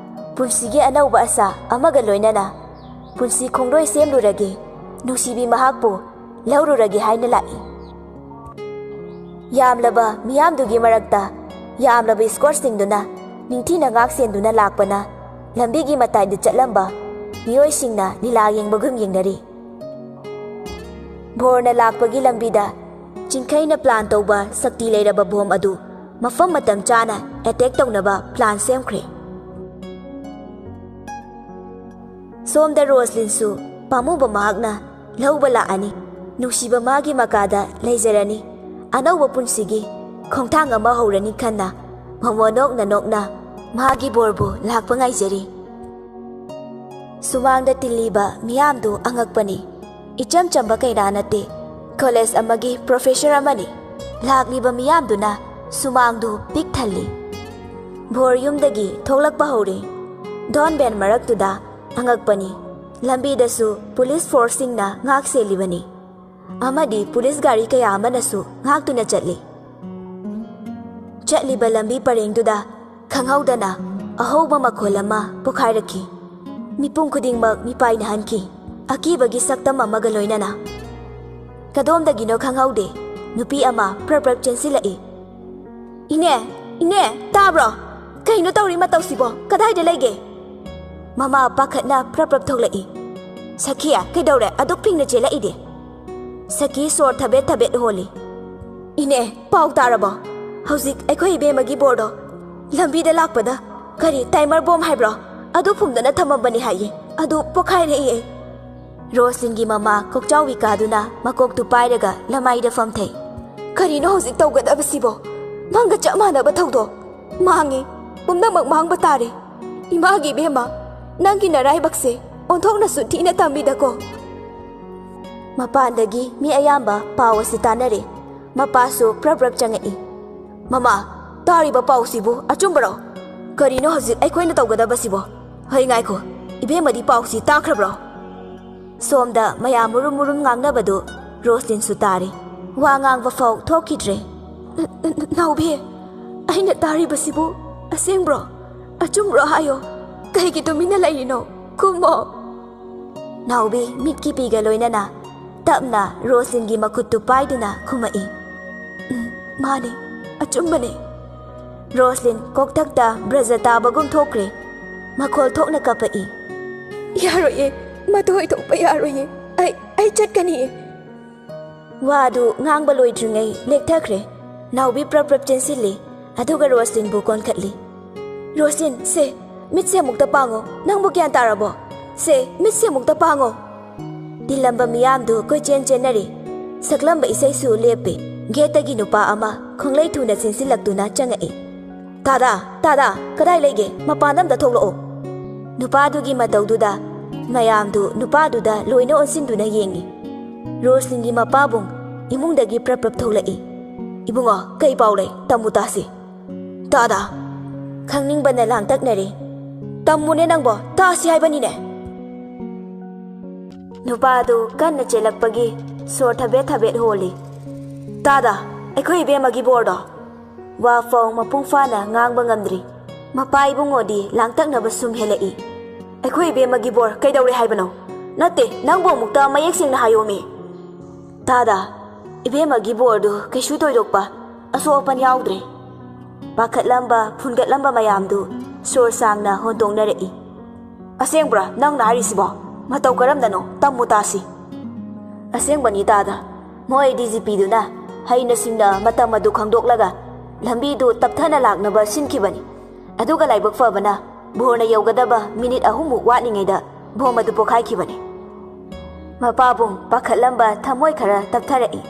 ꯄꯨꯟꯁꯤꯒꯤ ꯑꯅꯧꯕ ꯑꯁꯥ ꯑꯃꯒ ꯂꯣꯏꯅꯅ ꯄꯨꯟꯁꯤ ꯈꯣꯡꯂꯣꯏ ꯁꯦꯝꯂꯨꯔꯒꯦ, ꯅꯨꯡꯁꯤꯕꯤ ꯃꯍꯥꯛꯄꯨ ꯂꯧꯔꯨꯔꯒꯦ ꯍꯥꯏꯅ ꯂꯥꯛꯏ꯫ ꯌꯥꯝꯂꯕ ꯃꯤꯌꯥꯝꯗꯨꯒꯤ ꯃꯔꯛꯇ ꯌꯥꯝꯂꯕ ꯏꯁꯀꯣꯔꯠꯁꯤꯡꯗꯨꯅ ꯅꯤꯡꯊꯤꯅ ꯉꯥꯛ ꯁꯦꯟꯗꯨꯅ ꯂꯥꯛꯄꯅ ꯂꯝꯕꯤꯒꯤ ꯃꯇꯥꯏꯗ ꯆꯠꯂꯝꯕ ꯃꯤꯑꯣꯏꯁꯤꯡꯅ ꯂꯤꯂꯥ ꯌꯦꯡꯕꯒꯨꯝ ꯌꯦꯡꯅꯔꯤ꯫ ꯚꯣꯔꯅ ꯂꯥꯛꯄꯒꯤ ꯂꯝꯕꯤꯗ ꯆꯤꯡꯈꯩꯅ ꯄ꯭ꯂꯥꯟ ꯇꯧꯕ ꯁꯛꯇꯤ ꯂꯩꯔꯕ ꯕꯣꯝ ꯑꯗꯨ ꯃꯐꯝ ꯃꯇꯝ ꯆꯥꯅ ꯑꯦꯇꯦꯛ ꯇꯧꯅꯕ ꯄ꯭ꯂꯥꯟ ꯁꯦꯝꯈ꯭ꯔꯦ꯫ ꯁꯣꯝꯗ ꯔꯣꯁꯂꯤꯟꯁꯨ ꯄꯥꯝꯃꯨꯕ ꯃꯍꯥꯛꯅ ꯂꯧꯕ ꯂꯥꯛꯑꯅꯤ꯫ ꯅꯨꯡꯁꯤꯕ ꯃꯥꯒꯤ ꯃꯀꯥꯗ ꯂꯩꯖꯔꯅꯤ꯫ ꯑꯅꯧꯕ ꯄꯨꯟꯁꯤꯒꯤ ꯈꯣꯡꯊꯥꯡ ꯑꯃ ꯍꯧꯔꯅꯤ ꯈꯟꯅ ꯃꯣꯃꯣ ꯅꯣꯛꯅ ꯅꯣꯛꯅ ꯃꯥꯒꯤ ꯕꯣꯔꯕꯨ ꯂꯥꯛꯄ ꯉꯥꯏꯖꯔꯤ꯫ ꯁꯨꯃꯥꯡꯗ ꯇꯤꯜꯂꯤꯕ ꯃꯤꯌꯥꯝꯗꯨ ꯑꯉꯛꯄꯅꯤ꯫ ꯏꯆꯝ ꯆꯝꯕ ꯀꯩꯅꯥ ꯅꯠꯇꯦ, ꯀꯣꯂꯦꯖ ꯑꯃꯒꯤ ꯄ꯭ꯔꯣꯐꯦꯁꯔ ꯑꯃꯅꯤ꯫ ꯂꯥꯛꯂꯤꯕ ꯃꯤꯌꯥꯝꯗꯨꯅ ꯁꯨꯃꯥꯡꯗꯨ ꯄꯤꯛ ꯊꯜꯂꯤ꯫ ꯚꯣꯔ ꯌꯨꯝꯗꯒꯤ ꯊꯣꯛꯂꯛꯄ ꯍꯧꯔꯦ꯫ ꯗꯣꯟ ꯕꯦꯟ ꯃꯔꯛꯇꯨꯗ ꯑꯉꯛꯄꯅꯤ꯫ ꯂꯝꯕꯤꯗꯁꯨ ꯄꯨꯂꯤꯁ ꯐꯣꯔꯁꯁꯤꯡꯅ ꯉꯥꯛ ꯁꯦꯜꯂꯤꯕꯅꯤ꯫ ꯑꯃꯗꯤ ꯄꯨꯂꯤꯁ ꯒꯥꯔꯤ ꯀꯌꯥ ꯑꯃꯅꯁꯨ ꯉꯥꯛꯇꯨꯅ ꯆꯠꯂꯤ꯫ ꯆꯠꯂꯤꯕ ꯂꯝꯕꯤ ꯄꯔꯦꯡꯗꯨꯗ ꯈꯪꯍꯧꯗꯅ ꯑꯍꯧꯕ ꯃꯈꯣꯜ ꯑꯃ ꯄꯣꯈꯥꯏꯔꯛꯈꯤ꯫ ꯃꯤꯄꯨꯝ ꯈꯨꯗꯤꯡꯃꯛ ꯃꯤꯄꯥꯏꯅꯍꯟꯈꯤ, ꯑꯀꯤꯕꯒꯤ ꯁꯛꯇꯝ ꯑꯃꯒ ꯂꯣꯏꯅꯅ꯫ ꯀꯗꯣꯝꯗꯒꯤꯅꯣ ꯈꯪꯍꯧꯗꯦ, ꯅꯨꯄꯤ ꯑꯃ ꯄ꯭ꯔꯞ ꯄ꯭ꯔꯞ ꯆꯦꯟꯁꯤꯜꯂꯛꯏ꯫ "ꯏꯅꯦ, ꯏꯅꯦ, ꯇꯥꯕ꯭ꯔꯣ? ꯀꯩꯅꯣ ꯇꯧꯔꯤ ꯃꯇꯧꯁꯤꯕꯣ? ꯀꯗꯥꯏꯗ ꯂꯩꯒꯦ?" ꯃꯃꯥ ꯄꯥꯈꯠꯅ ꯄ꯭ꯔꯞ ꯄ꯭ꯔꯞ ꯊꯣꯛꯂꯛꯏ꯫ "ꯁꯈꯤ, ꯀꯩꯗꯧꯔꯦ? ꯑꯗꯨꯛ ꯐꯤꯡꯅ ꯆꯦꯜꯂꯛꯏꯗꯤ?" ꯁꯈꯤ ꯁꯣꯔ ꯊꯕꯦꯠ ꯊꯕꯦꯠ ꯍꯣꯜꯂꯤ꯫ "ꯏꯅꯦ, ꯄꯥꯎ ꯇꯥꯔꯕꯣ? ꯍꯧꯖꯤꯛ ꯑꯩꯈꯣꯏ ꯏꯕꯦꯝꯃꯒꯤ ꯕꯣꯔꯗꯣ ꯂꯝꯕꯤꯗ ꯂꯥꯛꯄꯗ, ꯀꯔꯤ ꯇꯥꯏꯃꯔ ꯕꯣꯝ ꯍꯥꯏꯕ꯭ꯔꯣ, ꯑꯗꯨ ꯐꯨꯝꯗꯅ ꯊꯝꯃꯝꯕꯅꯤ ꯍꯥꯏꯌꯦ꯫ ꯑꯗꯨ ꯄꯣꯈꯥꯏꯔꯛꯑꯦ꯫" ꯔꯣꯁꯂꯤꯟꯒꯤ ꯃꯃꯥ ꯀꯣꯛꯆꯥꯎꯕꯤ ꯀꯥꯗꯨꯅ ꯃꯀꯣꯛꯇꯨ ꯄꯥꯏꯔꯒ ꯂꯃꯥꯏꯗ ꯐꯝꯊꯩ꯫ "ꯀꯔꯤꯅꯣ ꯍꯧꯖꯤꯛ ꯇꯧꯒꯗꯕꯁꯤꯕꯣ? ꯃꯪꯒ ꯆꯞ ꯃꯥꯟꯅꯕ ꯊꯧꯗꯣꯛ꯫ ꯃꯥꯡꯉꯦ, ꯄꯨꯝꯅꯃꯛ ꯃꯥꯡꯕ ꯇꯥꯔꯦ꯫ ꯏꯃꯥꯒꯤ ꯏꯕꯦꯝꯃ, ꯅꯪꯒꯤ ꯅꯔꯥꯏꯕꯛꯁꯦ ꯑꯣꯟꯊꯣꯛꯅꯁꯨ ꯊꯤꯅ ꯇꯝꯃꯤꯗꯀꯣ꯫" ꯃꯄꯥꯟꯗꯒꯤ ꯃꯤ ꯑꯌꯥꯝꯕ ꯄꯥꯎ ꯑꯁꯤ ꯇꯥꯅꯔꯦ꯫ ꯃꯄꯥꯁꯨ ꯄ꯭ꯔꯞ ꯄ꯭ꯔꯞ ꯆꯪꯉꯛꯏ꯫ "ꯃꯃꯥ, ꯇꯥꯔꯤꯕ ꯄꯥꯎꯁꯤꯕꯨ ꯑꯆꯨꯝꯕꯔꯣ? ꯀꯔꯤꯅꯣ ꯍꯧꯖꯤꯛ ꯑꯩꯈꯣꯏꯅ ꯇꯧꯒꯗꯕꯁꯤꯕꯣ? ꯍꯩ, ꯉꯥꯏꯈꯣ, ꯏꯕꯦꯝꯃꯗꯤ ꯄꯥꯎꯁꯤ ꯇꯥꯈ꯭ꯔꯕ꯭ꯔꯣ?" ꯁꯣꯝꯗ ꯃꯌꯥꯝ ꯃꯨꯔꯨꯝ ꯃꯨꯔꯨꯝ ꯉꯥꯡꯅꯕꯗꯨ ꯔꯣꯁꯂꯤꯟꯁꯨ ꯇꯥꯔꯤ꯫ ꯋꯥ ꯉꯥꯡꯕ ꯐꯥꯎ ꯊꯣꯛꯈꯤꯗ꯭ꯔꯦ꯫ "ꯅ-, ꯅ-, ꯅꯥꯎꯕꯤ, ꯑꯩꯅ ꯇꯥꯔꯤꯕꯁꯤꯕꯨ ꯑꯁꯦꯡꯕ꯭ꯔꯣ? ꯑꯆꯨꯝꯕ꯭ꯔꯣ ꯍꯥꯏꯌꯣ꯫ ꯀꯩꯒꯤ ꯇꯨꯃꯤꯟꯅ ꯂꯩꯔꯤꯅꯣ? ꯀꯨꯝꯃꯣ꯫" ꯅꯥꯎꯕꯤ ꯃꯤꯠꯀꯤ ꯄꯤꯒ ꯂꯣꯏꯅꯅ ꯇꯞꯅ ꯔꯣꯁꯂꯤꯟꯒꯤ ꯃꯈꯨꯠꯇꯨ ꯄꯥꯏꯗꯨꯅ ꯈꯨꯝꯃꯛꯏ꯫ "ꯎꯝ, ꯃꯥꯅꯦ, ꯑꯆꯨꯝꯕꯅꯦ꯫" ꯔꯣꯁꯂꯤꯟ ꯀꯣꯛꯊꯛꯇ ꯕ꯭ꯔꯖ ꯇꯥꯕꯒꯨꯝ ꯊꯣꯛꯈ꯭ꯔꯦ꯫ ꯃꯈꯣꯜ ꯊꯣꯛꯅ ꯀꯞꯄꯛꯏ꯫ "ꯌꯥꯔꯣꯏꯌꯦ, ꯃꯗꯨ ꯑꯣꯏꯊꯣꯛꯄ ꯌꯥꯔꯣꯏꯌꯦ꯫ ꯑꯩ, ꯑꯩ ꯆꯠꯀꯅꯤꯌꯦ꯫" ꯋꯥꯗꯨ ꯉꯥꯡꯕ ꯂꯣꯏꯗ꯭ꯔꯤꯉꯩ ꯂꯦꯛꯊꯈ꯭ꯔꯦ꯫ ꯅꯥꯎꯕꯤ ꯄ꯭ꯔꯞ ꯄ꯭ꯔꯞ ꯆꯦꯟꯁꯤꯜꯂꯤ, ꯑꯗꯨꯒ ꯔꯣꯁꯂꯤꯟꯕꯨ ꯀꯣꯟꯈꯠꯂꯤ꯫ "ꯔꯣꯁꯂꯤꯟ, ꯁꯦ, ꯃꯤꯠꯁꯦ ꯑꯃꯨꯛꯇ ꯄꯥꯡꯉꯣ꯫ ꯅꯪꯕꯨ ꯒ꯭ꯌꯥꯟ ꯇꯥꯔꯕꯣ? ꯁꯦ, ꯃꯤꯠꯁꯦ ꯑꯃꯨꯛꯇ ꯄꯥꯡꯉꯣ꯫" ꯇꯤꯜꯂꯝꯕ ꯃꯤꯌꯥꯝꯗꯨ ꯀꯣꯏꯆꯦꯟ ꯆꯦꯟꯅꯔꯤ꯫ ꯁꯛꯂꯝꯕ ꯏꯁꯩꯁꯨ ꯂꯦꯞꯄꯤ꯫ ꯒꯦꯠꯇꯒꯤ ꯅꯨꯄꯥ ꯑꯃ ꯈꯣꯡꯂꯩ ꯊꯨꯅ ꯆꯦꯟꯁꯤꯜꯂꯛꯇꯨꯅ ꯆꯪꯉꯛꯏ꯫ "ꯇꯥꯗꯥ, ꯇꯥꯗꯥ, ꯀꯗꯥꯏ ꯂꯩꯒꯦ? ꯃꯄꯥꯟꯗ ꯑꯝꯇ ꯊꯣꯛꯂꯛꯑꯣ꯫" ꯅꯨꯄꯥꯗꯨꯒꯤ ꯃꯇꯧꯗꯨꯗ ꯃꯌꯥꯝꯗꯨ ꯅꯨꯄꯥꯗꯨꯗ ꯂꯣꯏꯅ ꯑꯣꯟꯁꯤꯟꯗꯨꯅ ꯌꯦꯡꯉꯤ꯫ ꯔꯣꯁꯂꯤꯟꯒꯤ ꯃꯄꯥꯕꯨꯡ ꯏꯃꯨꯡꯗꯒꯤ ꯄ꯭ꯔꯞ ꯄ꯭ꯔꯞ ꯊꯣꯛꯂꯛꯏ꯫ ꯏꯕꯨꯡꯉꯣ, ꯀꯩ ꯄꯥꯎ ꯂꯩ? ꯇꯝꯃꯨ ꯇꯥꯁꯤ꯫ ꯇꯥꯗ꯫ ꯈꯪꯅꯤꯡꯕꯅ ꯂꯥꯡꯇꯛꯅꯔꯦ꯫ ꯇꯝꯃꯨꯅꯦ ꯅꯪꯕꯣ, ꯇꯥꯁꯤ ꯍꯥꯏꯕꯅꯤꯅꯦ꯫ ꯅꯨꯄꯥꯗꯨ ꯀꯟꯅ ꯆꯦꯜꯂꯛꯄꯒꯤ ꯁꯣꯔ ꯊꯕꯦꯠ ꯊꯕꯦꯠ ꯍꯣꯜꯂꯤ꯫ ꯇꯥꯗ, ꯑꯩꯈꯣꯏ ꯏꯕꯦꯝꯃꯒꯤ ꯕꯣꯔꯗꯣ꯫ ꯋꯥꯐꯥꯎ ꯃꯄꯨꯡ ꯐꯥꯅ ꯉꯥꯡꯕ ꯉꯝꯗ꯭ꯔꯤ꯫ ꯃꯄꯥ ꯏꯕꯨꯡꯉꯣꯗꯤ ꯂꯥꯡꯇꯛꯅꯕ ꯁꯨꯝ ꯍꯦꯜꯂꯛꯏ꯫ ꯑꯩꯈꯣꯏ ꯏꯕꯦꯝꯃꯒꯤ ꯕꯣꯔ ꯀꯩꯗꯧꯔꯦ ꯍꯥꯏꯕꯅꯣ? ꯅꯠꯇꯦ, ꯅꯪꯕꯨ ꯑꯃꯨꯛꯇ ꯃꯌꯦꯛ ꯁꯦꯡꯅ ꯍꯥꯏꯌꯣꯃꯤ꯫ ꯇꯥꯗ, ꯏꯕꯦꯝꯃꯒꯤ ꯕꯣꯔꯗꯨ ꯀꯩꯁꯨ ꯊꯣꯏꯗꯣꯛꯄ ꯑꯁꯣꯛ ꯑꯄꯟ ꯌꯥꯎꯗ꯭ꯔꯦ꯫ ꯄꯥꯈꯠꯂꯝꯕ, ꯐꯨꯟꯒꯠꯂꯝꯕ ꯃꯌꯥꯝꯗꯨ ꯁꯣꯔ ꯁꯥꯡꯅ ꯍꯣꯟꯗꯣꯛꯅꯔꯛꯏ꯫ ꯑꯁꯦꯡꯕ꯭ꯔꯥ ꯅꯪꯅ ꯍꯥꯏꯔꯤꯁꯤꯕꯣ? ꯃꯇꯧ ꯀꯔꯝꯅꯅꯣ? ꯇꯝꯃꯨ ꯇꯥꯁꯤ꯫ ꯑꯁꯦꯡꯕꯅꯤ ꯇꯥꯗ, ꯃꯣꯏ ꯗꯤ ꯖꯤ ꯄꯤꯗꯨꯅ ꯍꯩꯅ ꯁꯤꯡꯅ ꯃꯇꯝ ꯑꯗꯨ ꯈꯪꯗꯣꯛꯂꯒ ꯂꯝꯕꯤꯗꯨ ꯇꯞꯊꯅ ꯂꯥꯛꯅꯕ ꯁꯤꯟꯈꯤꯕꯅꯤ꯫ ꯑꯗꯨꯒ ꯂꯥꯏꯕꯛ ꯐꯕꯅ ꯕꯣꯔꯅ ꯌꯧꯒꯗꯕ ꯃꯤꯅꯤꯠ ꯑꯍꯨꯝꯃꯨꯛ ꯋꯥꯠꯂꯤꯉꯩꯗ ꯕꯣꯝ ꯑꯗꯨ ꯄꯣꯈꯥꯏꯈꯤꯕꯅꯤ꯫ ꯃꯄꯥꯕꯨꯡ ꯄꯥꯈꯠꯂꯝꯕ ꯊꯃꯣꯏ ꯈꯔ ꯇꯞꯊꯔꯛꯏ꯫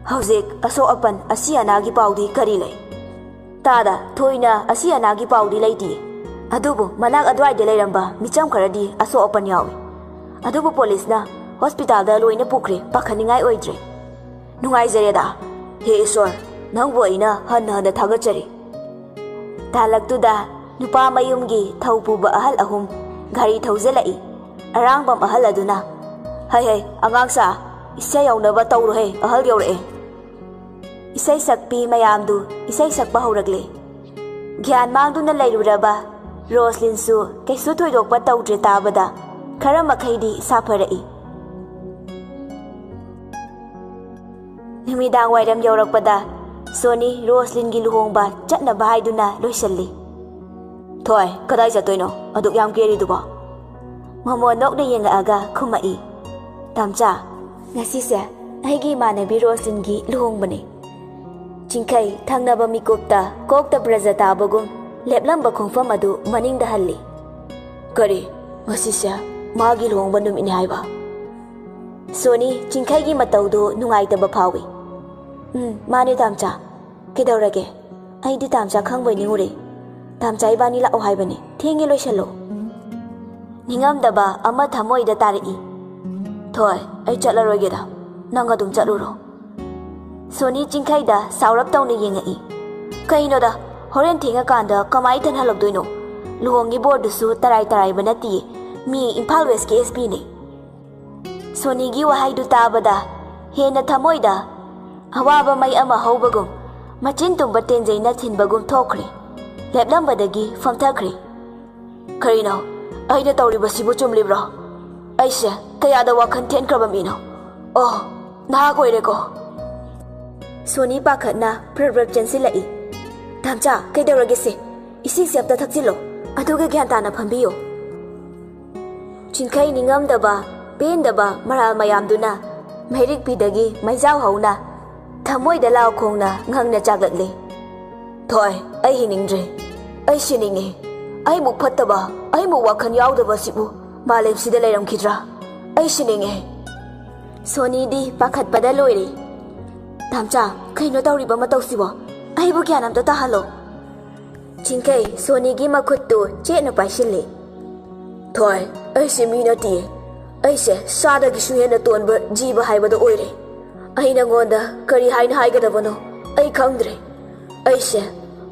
ꯍꯧꯖꯤꯛ ꯑꯁꯣꯛ ꯑꯄꯟ ꯑꯁꯤ ꯑꯅꯥꯒꯤ ꯄꯥꯎꯗꯤ ꯀꯔꯤ ꯂꯩ? ꯇꯥꯗ, ꯊꯣꯏꯅ ꯑꯁꯤ ꯑꯅꯥꯒꯤ ꯄꯥꯎꯗꯤ ꯂꯩꯇꯦ꯫ ꯑꯗꯨꯕꯨ ꯃꯅꯥꯛ ꯑꯗꯨꯋꯥꯏꯗ ꯂꯩꯔꯝꯕ ꯃꯤꯆꯝ ꯈꯔꯗꯤ ꯑꯁꯣꯛ ꯑꯄꯟ ꯌꯥꯎꯏ꯫ ꯑꯗꯨꯕꯨ ꯄꯨꯂꯤꯁꯅ ꯍꯣꯁꯄꯤꯇꯥꯜꯗ ꯂꯣꯏꯅ ꯄꯨꯈ꯭ꯔꯦ, ꯄꯥꯈꯠꯅꯤꯡꯉꯥꯏ ꯑꯣꯏꯗ꯭ꯔꯦ꯫ ꯅꯨꯡꯉꯥꯏꯖꯔꯦꯗ꯫ ꯍꯦ ꯏꯁꯣꯔ, ꯅꯪꯕꯨ ꯑꯩꯅ ꯍꯟꯅ ꯍꯟꯅ ꯊꯥꯒꯠꯆꯔꯤ꯫ ꯇꯥꯂꯛꯇꯨꯗ ꯅꯨꯄꯥ ꯃꯌꯨꯝꯒꯤ ꯊꯧ ꯄꯨꯕ ꯑꯍꯜ ꯑꯍꯨꯝ ꯒꯥꯔꯤ ꯊꯧꯖꯤꯜꯂꯛꯏ꯫ ꯑꯔꯥꯡꯕꯝ ꯑꯍꯜ ꯑꯗꯨꯅ, "ꯍꯩ ꯍꯩ, ꯑꯉꯥꯡꯁꯥ, ꯏꯁꯩ ꯌꯧꯅꯕ ꯇꯧꯔꯣꯍꯦ, ꯑꯍꯜ ꯌꯧꯔꯛꯑꯦ꯫" ꯏꯁꯩ ꯁꯛꯄꯤ ꯃꯌꯥꯝꯗꯨ ꯏꯁꯩ ꯁꯛꯄ ꯍꯧꯔꯛꯂꯦ꯫ ꯒ꯭ꯌꯥꯟ ꯃꯥꯡꯗꯨꯅ ꯂꯩꯔꯨꯔꯕ ꯔꯣꯁꯂꯤꯟꯁꯨ ꯀꯩꯁꯨ ꯊꯣꯏꯗꯣꯛꯄ ꯇꯧꯗ꯭ꯔꯦ ꯇꯥꯕꯗ ꯈꯔ ꯃꯈꯩꯗꯤ ꯁꯥꯐꯔꯛꯏ꯫ ꯅꯨꯃꯤꯗꯥꯡ ꯋꯥꯏꯔꯝ ꯌꯧꯔꯛꯄꯗ ꯁꯣꯅꯤ ꯔꯣꯁꯂꯤꯟꯒꯤ ꯂꯨꯍꯣꯡꯕ ꯆꯠꯅꯕ ꯍꯥꯏꯗꯨꯅ ꯂꯣꯏꯁꯤꯜꯂꯤ꯫ "ꯊꯣꯏ, ꯀꯗꯥꯏ ꯆꯠꯇꯣꯏꯅꯣ? ꯑꯗꯨꯛ ꯌꯥꯝ ꯀꯦꯔꯤꯗꯨꯕꯣ?" ꯃꯃꯣꯟ ꯅꯣꯛꯅ ꯌꯦꯡꯉꯛꯑꯒ ꯈꯨꯝꯃꯛꯏ꯫ "ꯇꯥꯝꯆꯥ, ꯉꯁꯤꯁꯦ ꯑꯩꯒꯤ ꯏꯃꯥꯟꯅꯕꯤ ꯔꯣꯁꯂꯤꯟꯒꯤ ꯂꯨꯍꯣꯡꯕꯅꯦ꯫ ꯆꯤꯡꯈꯩ ꯊꯪꯅꯕ ꯃꯤꯀꯨꯞꯇ ꯀꯣꯛꯇ ꯕ꯭ꯔꯖ ꯇꯥꯕꯒꯨꯝ ꯂꯦꯞꯂꯝꯕ ꯈꯣꯡꯐꯝ ꯑꯗꯨ ꯃꯅꯤꯡꯗ ꯍꯜꯂꯤ꯫" "ꯀꯔꯤ? ꯉꯁꯤꯁꯦ ꯃꯥꯒꯤ ꯂꯨꯍꯣꯡꯕ ꯅꯨꯃꯤꯠꯅꯤ ꯍꯥꯏꯕ?" ꯁꯣꯅꯤ ꯆꯤꯡꯈꯩꯒꯤ ꯃꯇꯧꯗꯨ ꯅꯨꯡꯉꯥꯏꯇꯕ ꯐꯥꯎꯏ꯫ "ꯎꯝ, ꯃꯥꯅꯦ ꯇꯥꯝꯆꯥ꯫ ꯀꯩꯗꯧꯔꯒꯦ? ꯑꯩꯗꯤ ꯇꯥꯝꯆꯥ ꯈꯪꯕꯣꯏ ꯅꯤꯡꯉꯨꯔꯦ꯫ ꯇꯥꯝꯆꯥ ꯏꯕꯥꯅꯤ ꯂꯥꯛꯑꯣ ꯍꯥꯏꯕꯅꯦ꯫ ꯊꯦꯡꯉꯦ, ꯂꯣꯏꯁꯜꯂꯣ꯫" ꯅꯤꯡꯉꯝꯗꯕ ꯑꯃ ꯊꯃꯣꯏꯗ ꯇꯥꯔꯛꯏ꯫ "ꯊꯣꯏ, ꯑꯩ ꯆꯠꯂꯔꯣꯏꯒꯦꯗ꯫ ꯅꯪ ꯑꯗꯨꯝ ꯆꯠꯂꯨꯔꯣ꯫" ꯁꯣꯅꯤ ꯆꯤꯡꯈꯩꯗ ꯁꯥꯎꯔꯞ ꯇꯧꯅ ꯌꯦꯡꯉꯛꯏ꯫ "ꯀꯩꯅꯣꯗ, ꯍꯣꯔꯦꯟ ꯊꯦꯡꯉꯀꯥꯟꯗ ꯀꯃꯥꯏ ꯏꯊꯟ ꯍꯜꯂꯛꯇꯣꯏꯅꯣ? ꯂꯨꯍꯣꯡꯉꯤ ꯕꯣꯔꯗꯨꯁꯨ ꯇꯔꯥꯏ ꯇꯔꯥꯏꯕ ꯅꯠꯇꯤꯌꯦ, ꯃꯤ ꯏꯝꯐꯥꯜ ꯋꯦꯁꯀꯤ ꯑꯦꯁ ꯄꯤꯅꯦ꯫" ꯁꯣꯅꯤꯒꯤ ꯋꯥꯍꯩꯗꯨ ꯇꯥꯕꯗ ꯍꯦꯟꯅ ꯊꯃꯣꯏꯗ ꯑꯋꯥꯕ ꯃꯩ ꯑꯃ ꯍꯧꯕꯒꯨꯝ, ꯃꯆꯤꯟ ꯇꯨꯝꯕ ꯇꯦꯟꯖꯩꯅ ꯊꯤꯟꯕꯒꯨꯝ ꯊꯣꯛꯈ꯭ꯔꯦ꯫ ꯂꯦꯞꯂꯝꯕꯗꯒꯤ ꯐꯝꯊꯈ꯭ꯔꯦ꯫ "ꯀꯔꯤꯅꯣ? ꯑꯩꯅ ꯇꯧꯔꯤꯕꯁꯤꯕꯨ ꯆꯨꯝꯂꯤꯕ꯭ꯔꯣ? ꯑꯩꯁꯦ ꯀꯌꯥꯗ ꯋꯥꯈꯜ ꯊꯦꯟꯈ꯭ꯔꯕ ꯃꯤꯅꯣ? ꯑꯣ, ꯅꯍꯥꯛ ꯑꯣꯏꯔꯦꯀꯣ?" ꯁꯣꯅꯤ ꯄꯥꯈꯠꯅ ꯄ꯭ꯔꯞ ꯄ꯭ꯔꯞ ꯆꯦꯟꯁꯤꯜꯂꯛꯏ꯫ "ꯇꯥꯝꯆꯥ, ꯀꯩꯗꯧꯔꯒꯦꯁꯦ? ꯏꯁꯤꯡꯁꯦ ꯑꯝꯇ ꯊꯛꯆꯤꯜꯂꯣ, ꯑꯗꯨꯒ ꯒ꯭ꯌꯥꯟ ꯇꯥꯅ ꯐꯝꯕꯤꯌꯨ꯫" ꯆꯤꯡꯈꯩ ꯅꯤꯡꯉꯝꯗꯕ, ꯄꯦꯟꯗꯕ ꯃꯔꯥꯜ ꯃꯌꯥꯝꯗꯨꯅ ꯃꯩꯔꯤꯛꯄꯤꯗꯒꯤ ꯃꯩꯖꯥꯎ ꯍꯧꯅ ꯊꯃꯣꯏꯗ ꯂꯥꯎ ꯈꯣꯡꯅ ꯉꯪꯅ ꯆꯥꯛꯂꯛꯂꯤ꯫ "ꯊꯣꯏ, ꯑꯩ ꯍꯤꯡꯅꯤꯡꯗ꯭ꯔꯦ꯫ ꯑꯩ ꯁꯤꯅꯤꯡꯉꯦ꯫ ꯑꯩꯃꯨꯛ ꯐꯠꯇꯕ, ꯑꯩꯃꯨꯛ ꯋꯥꯈꯜ ꯌꯥꯎꯗꯕ ꯑꯁꯤꯕꯨ ꯃꯥꯂꯦꯝꯁꯤꯗ ꯂꯩꯔꯝꯈꯤꯗ꯭ꯔꯥ? ꯑꯩ ꯁꯤꯅꯤꯡꯉꯦ꯫" ꯁꯣꯅꯤꯗꯤ ꯄꯥꯈꯠꯄꯗ ꯂꯣꯏꯔꯦ꯫ "ꯇꯥꯝꯆꯥ, ꯀꯩꯅꯣ ꯇꯧꯔꯤꯕ ꯃꯇꯧꯁꯤꯕꯣ? ꯑꯩꯕꯨ ꯒ꯭ꯌꯥꯟ ꯑꯝꯇ ꯇꯥꯍꯜꯂꯣ꯫" ꯆꯤꯡꯈꯩ ꯁꯣꯅꯤꯒꯤ ꯃꯈꯨꯠꯇꯨ ꯆꯦꯠꯅ ꯄꯥꯏꯁꯤꯜꯂꯤ꯫ "ꯊꯣꯏ, ꯑꯩꯁꯦ ꯃꯤ ꯅꯠꯇꯤꯌꯦ꯫ ꯑꯩꯁꯦ ꯁꯥꯗꯒꯤꯁꯨ ꯍꯦꯟꯅ ꯇꯣꯟꯕ ꯖꯤꯕ ꯍꯥꯏꯕꯗꯣ ꯑꯣꯏꯔꯦ꯫ ꯑꯩ ꯅꯉꯣꯟꯗ ꯀꯔꯤ ꯍꯥꯏꯅ ꯍꯥꯏꯒꯗꯕꯅꯣ ꯑꯩ ꯈꯪꯗ꯭ꯔꯦ꯫ ꯑꯩꯁꯦ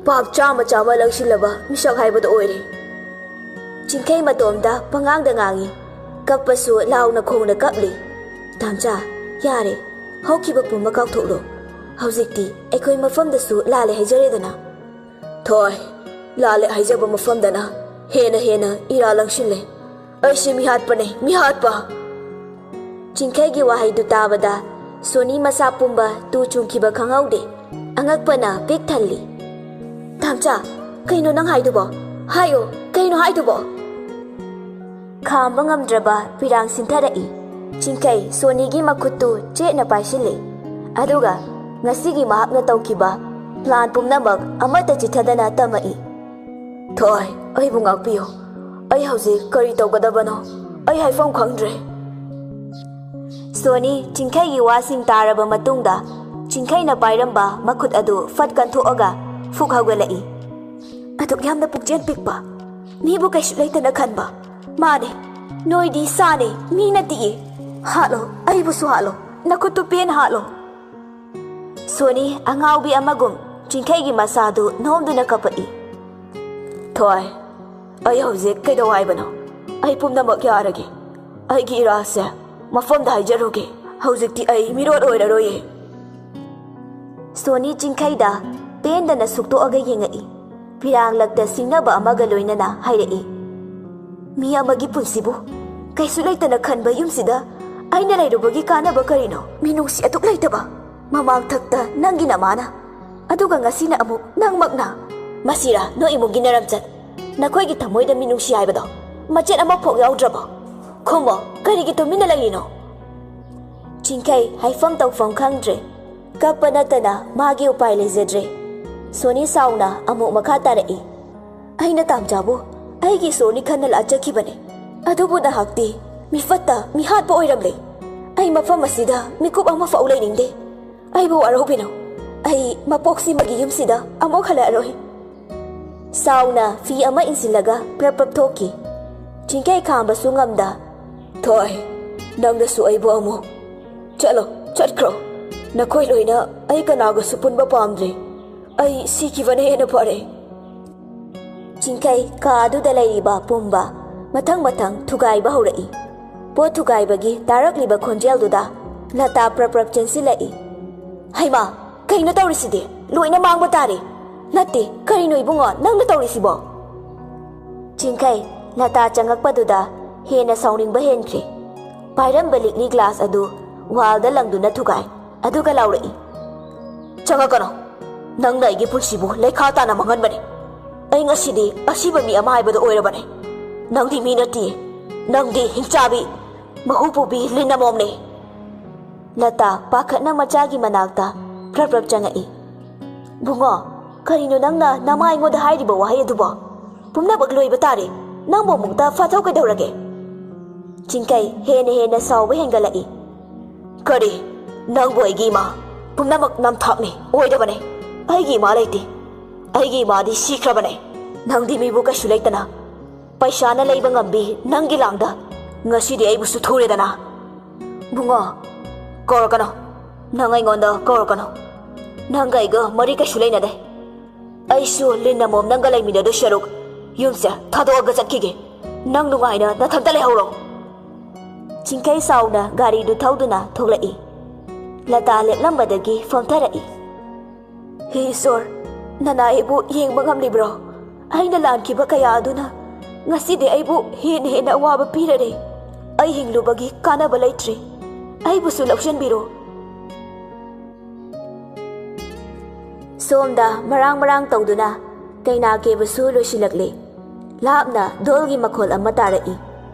ꯄꯥꯞ ꯆꯥꯝꯃ ꯆꯥꯝꯃ ꯂꯪꯁꯤꯜꯂꯕ ꯃꯤꯁꯛ ꯍꯥꯏꯕꯗꯣ ꯑꯣꯏꯔꯦ꯫" ꯆꯤꯡꯈꯩ ꯃꯇꯣꯝꯗ ꯄꯉꯥꯡꯗ ꯉꯥꯡꯏ꯫ ꯀꯞꯄꯁꯨ ꯂꯥꯎꯅ ꯈꯣꯡꯅ ꯀꯞꯂꯤ꯫ "ꯇꯥꯝꯆꯥ, ꯌꯥꯔꯦ꯫ ꯍꯧꯈꯤꯕ ꯄꯨꯝꯕ ꯀꯥꯎꯊꯣꯛꯂꯣ꯫ ꯍꯧꯖꯤꯛꯇꯤ ꯑꯩꯈꯣꯏ ꯃꯐꯝꯗꯁꯨ ꯂꯥꯜꯂꯦ ꯍꯥꯏꯖꯔꯦꯗꯅ꯫" "ꯊꯣꯏ, ꯂꯥꯜꯂꯦ ꯍꯥꯏꯖꯕ ꯃꯐꯝꯗꯅ ꯍꯦꯟꯅ ꯍꯦꯟꯅ ꯏꯔꯥ ꯂꯪꯁꯤꯜꯂꯦ꯫ ꯑꯩꯁꯦ ꯃꯤꯍꯥꯠꯄꯅꯦ, ꯃꯤꯍꯥꯠꯄ!" ꯆꯤꯡꯈꯩꯒꯤ ꯋꯥꯍꯩꯗꯨ ꯇꯥꯕꯗ ꯁꯣꯅꯤ ꯃꯁꯥ ꯄꯨꯝꯕ ꯇꯨ ꯆꯨꯡꯈꯤꯕ ꯈꯪꯍꯧꯗꯦ꯫ ꯑꯉꯛꯄꯅ ꯄꯤꯛ ꯊꯜꯂꯤ꯫ "ꯇꯥꯝꯆꯥ, ꯀꯩꯅꯣ ꯅꯪ ꯍꯥꯏꯗꯨꯕꯣ? ꯍꯥꯏꯌꯣ, ꯀꯩꯅꯣ ꯍꯥꯏꯗꯨꯕꯣ?" ꯈꯥꯝꯕ ꯉꯝꯗ꯭ꯔꯕ ꯄꯤꯔꯥꯡ ꯁꯤꯟꯊꯔꯛꯏ꯫ ꯆꯤꯡꯈꯩ ꯁꯣꯅꯤꯒꯤ ꯃꯈꯨꯠꯇꯨ ꯆꯦꯠꯅ ꯄꯥꯏꯁꯤꯜꯂꯤ꯫ ꯑꯗꯨꯒ ꯉꯁꯤꯒꯤ ꯃꯍꯥꯛꯅ ꯇꯧꯈꯤꯕ ꯄ꯭ꯂꯥꯟ ꯄꯨꯝꯅꯃꯛ ꯑꯃꯠꯇ ꯆꯤꯠꯊꯗꯅ ꯇꯝꯃꯛꯏ꯫ "ꯊꯣꯏ, ꯑꯩꯕꯨ ꯉꯥꯛꯄꯤꯌꯨ꯫ ꯑꯩ ꯍꯧꯖꯤꯛ ꯀꯔꯤ ꯇꯧꯒꯗꯕꯅꯣ ꯑꯩ ꯍꯥꯏꯐꯝ ꯈꯪꯗ꯭ꯔꯦ꯫" ꯁꯣꯅꯤ ꯆꯤꯡꯈꯩꯒꯤ ꯋꯥꯁꯤꯡ ꯇꯥꯔꯕ ꯃꯇꯨꯡꯗ ꯆꯤꯡꯈꯩꯅ ꯄꯥꯏꯔꯝꯕ ꯃꯈꯨꯠ ꯑꯗꯨ ꯐꯠ ꯀꯟꯊꯣꯛꯑꯒ ꯐꯨꯛ ꯍꯧꯒꯠꯂꯛꯏ꯫ "ꯑꯗꯨꯛ ꯌꯥꯝꯅ ꯄꯨꯛꯆꯦꯜ ꯄꯤꯛꯄ, ꯃꯤꯕꯨ ꯀꯩꯁꯨ ꯂꯩꯇꯅ ꯈꯟꯕ꯫ ꯃꯥꯅꯦ, ꯅꯣꯏꯗꯤ ꯁꯥꯅꯦ, ꯃꯤ ꯅꯠꯇꯤꯌꯦ꯫ ꯍꯥꯠꯂꯣ, ꯑꯩꯕꯨꯁꯨ ꯍꯥꯠꯂꯣ, ꯅꯈꯨꯠꯇꯨ ꯄꯦꯟꯅ ꯍꯥꯠꯂꯣ꯫" ꯁꯣꯅꯤ ꯑꯉꯥꯎꯕꯤ ꯑꯃꯒꯨꯝ ꯆꯤꯡꯈꯩꯒꯤ ꯃꯁꯥꯗꯨ ꯅꯣꯝꯗꯨꯅ ꯀꯞꯄꯛꯏ꯫ ꯊꯣꯏ, ꯑꯩ ꯍꯧꯖꯤꯛ ꯀꯩꯗꯧ ꯍꯥꯏꯕꯅꯣ? ꯑꯩ ꯄꯨꯝꯅꯃꯛ ꯌꯥꯔꯒꯦ꯫ ꯑꯩꯒꯤ ꯏꯔꯥꯜꯁꯦ ꯃꯐꯝꯗ ꯍꯥꯏꯖꯔꯨꯒꯦ꯫ ꯍꯧꯖꯤꯛꯇꯤ ꯑꯩ ꯃꯤꯔꯣꯠ ꯑꯣꯏꯔꯔꯣꯏꯌꯦ꯫ ꯁꯣꯅꯤ ꯆꯤꯡꯈꯩꯗ ꯄꯦꯟꯗꯅ ꯁꯨꯛꯇꯣꯛꯑꯒ ꯌꯦꯡꯉꯛꯏ꯫ ꯐꯤꯔꯥꯡꯂꯛꯇ ꯁꯤꯡꯅꯕ ꯑꯃꯒ ꯂꯣꯏꯅꯅ ꯍꯥꯏꯔꯛꯏ꯫ ꯃꯤ ꯑꯃꯒꯤ ꯄꯨꯟꯁꯤꯕꯨ ꯀꯩꯁꯨ ꯂꯩꯇꯅ ꯈꯟꯕ ꯌꯨꯝꯁꯤꯗ ꯑꯩꯅ ꯂꯩꯔꯨꯕꯒꯤ ꯀꯥꯟꯅꯕ ꯀꯔꯤꯅꯣ? ꯃꯤꯅꯨꯡꯁꯤ ꯑꯗꯨꯛ ꯂꯩꯇꯕ꯫ ꯃꯃꯥꯡꯊꯛꯇ ꯅꯪꯒꯤ ꯅꯃꯥꯅ, ꯑꯗꯨꯒ ꯉꯁꯤꯅ ꯑꯃꯨꯛ ꯅꯪꯃꯛꯅ꯫ ꯃꯁꯤꯔꯥ ꯅꯣꯏ ꯏꯃꯨꯡꯒꯤ ꯅꯔꯝꯆꯠ? ꯅꯈꯣꯏꯒꯤ ꯊꯃꯣꯏꯗ ꯃꯤꯅꯨꯡꯁꯤ ꯍꯥꯏꯕꯗꯣ ꯃꯆꯦꯠ ꯑꯃꯐꯥꯎ ꯌꯥꯎꯗ꯭ꯔꯕꯣ? ꯈꯨꯝꯃꯣ, ꯀꯔꯤꯒꯤ ꯇꯨꯃꯤꯟꯅ ꯂꯩꯔꯤꯅꯣ? ꯆꯤꯡꯈꯩ ꯍꯥꯏꯐꯝ ꯇꯧꯐꯝ ꯈꯪꯗ꯭ꯔꯦ꯫ ꯀꯞꯄ ꯅꯠꯇꯅ ꯃꯥꯒꯤ ꯎꯄꯥꯏ ꯂꯩꯖꯗ꯭ꯔꯦ꯫ ꯁꯣꯅꯤ ꯁꯥꯎꯅ ꯑꯃꯨꯛ ꯃꯈꯥ ꯇꯥꯔꯛꯏ꯫ ꯑꯩꯅ ꯇꯥꯝꯆꯥꯕꯨ ꯑꯩꯒꯤ ꯏꯁꯣꯔꯅꯤ ꯈꯟꯅ ꯂꯥꯠꯆꯈꯤꯕꯅꯦ꯫ ꯑꯗꯨꯕꯨ ꯅꯍꯥꯛꯇꯤ ꯃꯤꯐꯠꯇ ꯃꯤꯍꯥꯠꯄ ꯑꯣꯏꯔꯝꯂꯦ꯫ ꯑꯩ ꯃꯐꯝ ꯑꯁꯤꯗ ꯃꯤꯀꯨꯞ ꯑꯃꯐꯥꯎ ꯂꯩꯅꯤꯡꯗꯦ꯫ ꯑꯩꯕꯨ ꯋꯥꯔꯧꯕꯤꯅꯨ꯫ ꯑꯩ ꯃꯄꯣꯛꯁꯤꯃꯒꯤ ꯌꯨꯝꯁꯤꯗ ꯑꯃꯨꯛ ꯍꯜꯂꯛꯑꯔꯣꯏ꯫ ꯁꯥꯎꯅ ꯐꯤ ꯑꯃ ꯏꯟꯁꯤꯜꯂꯒ ꯄ꯭ꯔꯞ ꯄ꯭ꯔꯞ ꯊꯣꯛꯈꯤ꯫ ꯆꯤꯡꯈꯩ ꯈꯥꯝꯕꯁꯨ ꯉꯝꯗ, "ꯊꯣꯏ, ꯅꯪꯅꯁꯨ ꯑꯩꯕꯨ ꯑꯃꯨꯛ꯫ ꯆꯠꯂꯣ, ꯆꯠꯈ꯭ꯔꯣ꯫ ꯅꯈꯣꯏ ꯂꯣꯏꯅ ꯑꯩ ꯀꯅꯥꯒꯁꯨ ꯄꯨꯟꯕ ꯄꯥꯝꯗ꯭ꯔꯦ꯫ ꯑꯩ ꯁꯤꯈꯤꯕꯅ ꯍꯦꯟꯅ ꯐꯔꯦ꯫" ꯆꯤꯡꯈꯩ ꯀꯥ ꯑꯗꯨꯗ ꯂꯩꯔꯤꯕ ꯄꯨꯝꯕ ꯃꯊꯪ ꯃꯊꯪ ꯊꯨꯒꯥꯏꯕ ꯍꯧꯔꯛꯏ꯫ ꯄꯣꯠ ꯊꯨꯒꯥꯏꯕꯒꯤ ꯇꯥꯔꯛꯂꯤꯕ ꯈꯣꯟꯖꯦꯜꯗꯨꯗ ꯂꯇꯥ ꯄ꯭ꯔꯞ ꯄ꯭ꯔꯞ ꯆꯦꯟꯁꯤꯜꯂꯛꯏ꯫ "ꯍꯩꯃꯥ, ꯀꯩꯅꯣ ꯇꯧꯔꯤꯁꯤꯗꯤ? ꯂꯣꯏꯅ ꯃꯥꯡꯕ ꯇꯥꯔꯦ!" "ꯅꯠꯇꯦ, ꯀꯔꯤꯅꯣ ꯏꯕꯨꯡꯉꯣ ꯅꯪꯅ ꯇꯧꯔꯤꯁꯤꯕꯣ?" ꯆꯤꯡꯈꯩ ꯂꯇꯥ ꯆꯪꯉꯛꯄꯗꯨꯗ ꯍꯦꯟꯅ ꯁꯥꯎꯅꯤꯡꯕ ꯍꯦꯟꯈ꯭ꯔꯦ꯫ ꯄꯥꯏꯔꯝꯕ ꯂꯤꯛꯂꯤ ꯒ꯭ꯂꯥꯁ ꯑꯗꯨ ꯋꯥꯜꯗ ꯂꯪꯗꯨꯅ ꯊꯨꯒꯥꯏ꯫ ꯑꯗꯨꯒ ꯂꯥꯎꯔꯛꯏ, "ꯆꯪꯉꯛꯀꯅꯣ! ꯅꯪꯅ ꯑꯩꯒꯤ ꯄꯨꯟꯁꯤꯕꯨ ꯂꯩꯈꯥ ꯇꯥꯅ ꯃꯥꯡꯍꯟꯕꯅꯤ꯫ ꯑꯩ ꯉꯁꯤꯗꯤ ꯑꯁꯤꯕ ꯃꯤ ꯑꯃ ꯍꯥꯏꯕꯗꯨ ꯑꯣꯏꯔꯕꯅꯤ꯫ ꯅꯪꯗꯤ ꯃꯤ ꯅꯠꯇꯦ꯫ ꯅꯪꯗꯤ ꯍꯤꯡꯆꯥꯕꯤ, ꯃꯍꯨ ꯄꯨꯕꯤ ꯂꯤꯟ ꯑꯃꯣꯝꯅꯤ꯫" ꯂꯇꯥ ꯄꯥꯈꯠꯅ ꯃꯆꯥꯒꯤ ꯃꯅꯥꯛꯇ ꯄ꯭ꯔꯞ ꯄ꯭ꯔꯞ ꯆꯪꯉꯛꯏ꯫ "ꯕꯨꯡꯉꯣ, ꯀꯔꯤꯅꯣ ꯅꯪꯅ ꯅꯃꯥ ꯑꯩꯉꯣꯟꯗ ꯍꯥꯏꯔꯤꯕ ꯋꯥꯍꯩ ꯑꯗꯨꯕꯣ? ꯄꯨꯝꯅꯃꯛ ꯂꯣꯏꯕ ꯇꯥꯔꯦ꯫ ꯅꯪꯕꯨ ꯑꯃꯨꯛꯇ ꯐꯥꯊꯧ ꯀꯩꯗꯧꯔꯒꯦ?" ꯆꯤꯡꯈꯩ ꯍꯦꯟꯅ ꯍꯦꯟꯅ ꯁꯥꯎꯕ ꯍꯦꯟꯒꯠꯂꯛꯏ꯫ "ꯀꯔꯤ? ꯅꯪꯕꯨ ꯑꯩꯒꯤ ꯏꯃꯥ? ꯄꯨꯝꯅꯃꯛ ꯅꯝꯊꯥꯛꯅꯤ, ꯑꯣꯏꯗꯕꯅꯦ꯫ ꯑꯩꯒꯤ ꯏꯃꯥ ꯂꯩꯇꯦ꯫ ꯑꯩꯒꯤ ꯏꯃꯥꯗꯤ ꯁꯤꯈ꯭ꯔꯕꯅꯦ꯫ ꯅꯪꯗꯤ ꯃꯤꯕꯨ ꯀꯩꯁꯨ ꯂꯩꯇꯅ, ꯄꯩꯁꯥꯅ ꯂꯩꯕ ꯉꯝꯕꯤ ꯅꯪꯒꯤ ꯂꯥꯡꯗ ꯉꯁꯤꯗꯤ ꯑꯩꯕꯨꯁꯨ ꯊꯨꯔꯦꯗꯅ꯫" "ꯕꯨꯡꯉꯣ, ꯀꯧꯔꯛꯀꯅꯣ꯫ ꯅꯪ ꯑꯩꯉꯣꯟꯗ ꯀꯧꯔꯛꯀꯅꯣ꯫ ꯅꯪꯒ ꯑꯩꯒ ꯃꯔꯤ ꯀꯩꯁꯨ ꯂꯩꯅꯗꯦ꯫ ꯑꯩꯁꯨ ꯂꯤꯟ ꯑꯃꯣꯝ ꯅꯪꯒ ꯂꯩꯃꯤꯟꯅꯗꯣꯏ ꯁꯔꯨꯛ ꯌꯨꯝꯁꯦ ꯊꯥꯗꯣꯛꯑꯒ ꯆꯠꯈꯤꯒꯦ꯫ ꯅꯪ ꯅꯨꯡꯉꯥꯏꯅ ꯅꯊꯟꯇ ꯂꯩꯍꯧꯔꯣ꯫ ꯆꯤꯡꯈꯩ ꯆꯥꯎꯅ ꯒꯥꯔꯤꯗꯨ ꯊꯧꯗꯨꯅ ꯊꯣꯛꯂꯛꯏ꯫ ꯂꯇꯥ ꯂꯦꯞꯂꯝꯕꯗꯒꯤ ꯐꯝꯊꯔꯛꯏ꯫ ꯍꯦ ꯏꯁꯣꯔ, ꯅꯅꯥ ꯑꯩꯕꯨ ꯌꯦꯡꯕ ꯉꯝꯂꯤꯕ꯭ꯔꯣ? ꯑꯩꯅ ꯂꯥꯟꯈꯤꯕ ꯀꯌꯥ ꯑꯗꯨꯅ ꯉꯁꯤꯗꯤ ꯑꯩꯕꯨ ꯍꯦꯟꯅ ꯍꯦꯟꯅ ꯑꯋꯥꯕ ꯄꯤꯔꯔꯦ꯫ ꯑꯩ ꯍꯤꯡꯂꯨꯕꯒꯤ ꯀꯥꯟꯅꯕ ꯂꯩꯇ꯭ꯔꯦ꯫ ꯑꯩꯕꯨꯁꯨ ꯂꯧꯁꯤꯟꯕꯤꯔꯣ꯫ ꯁꯣꯝꯗ ꯃꯔꯥꯡ ꯃꯔꯥꯡ ꯇꯧꯗꯨꯅ ꯀꯩꯅꯥ ꯀꯦꯕꯁꯨ ꯂꯣꯏꯁꯤꯜꯂꯛꯂꯦ꯫ ꯂꯥꯞꯅ ꯙꯣꯜꯒꯤ ꯃꯈꯣꯜ ꯑꯃ ꯇꯥꯔꯛꯏ꯫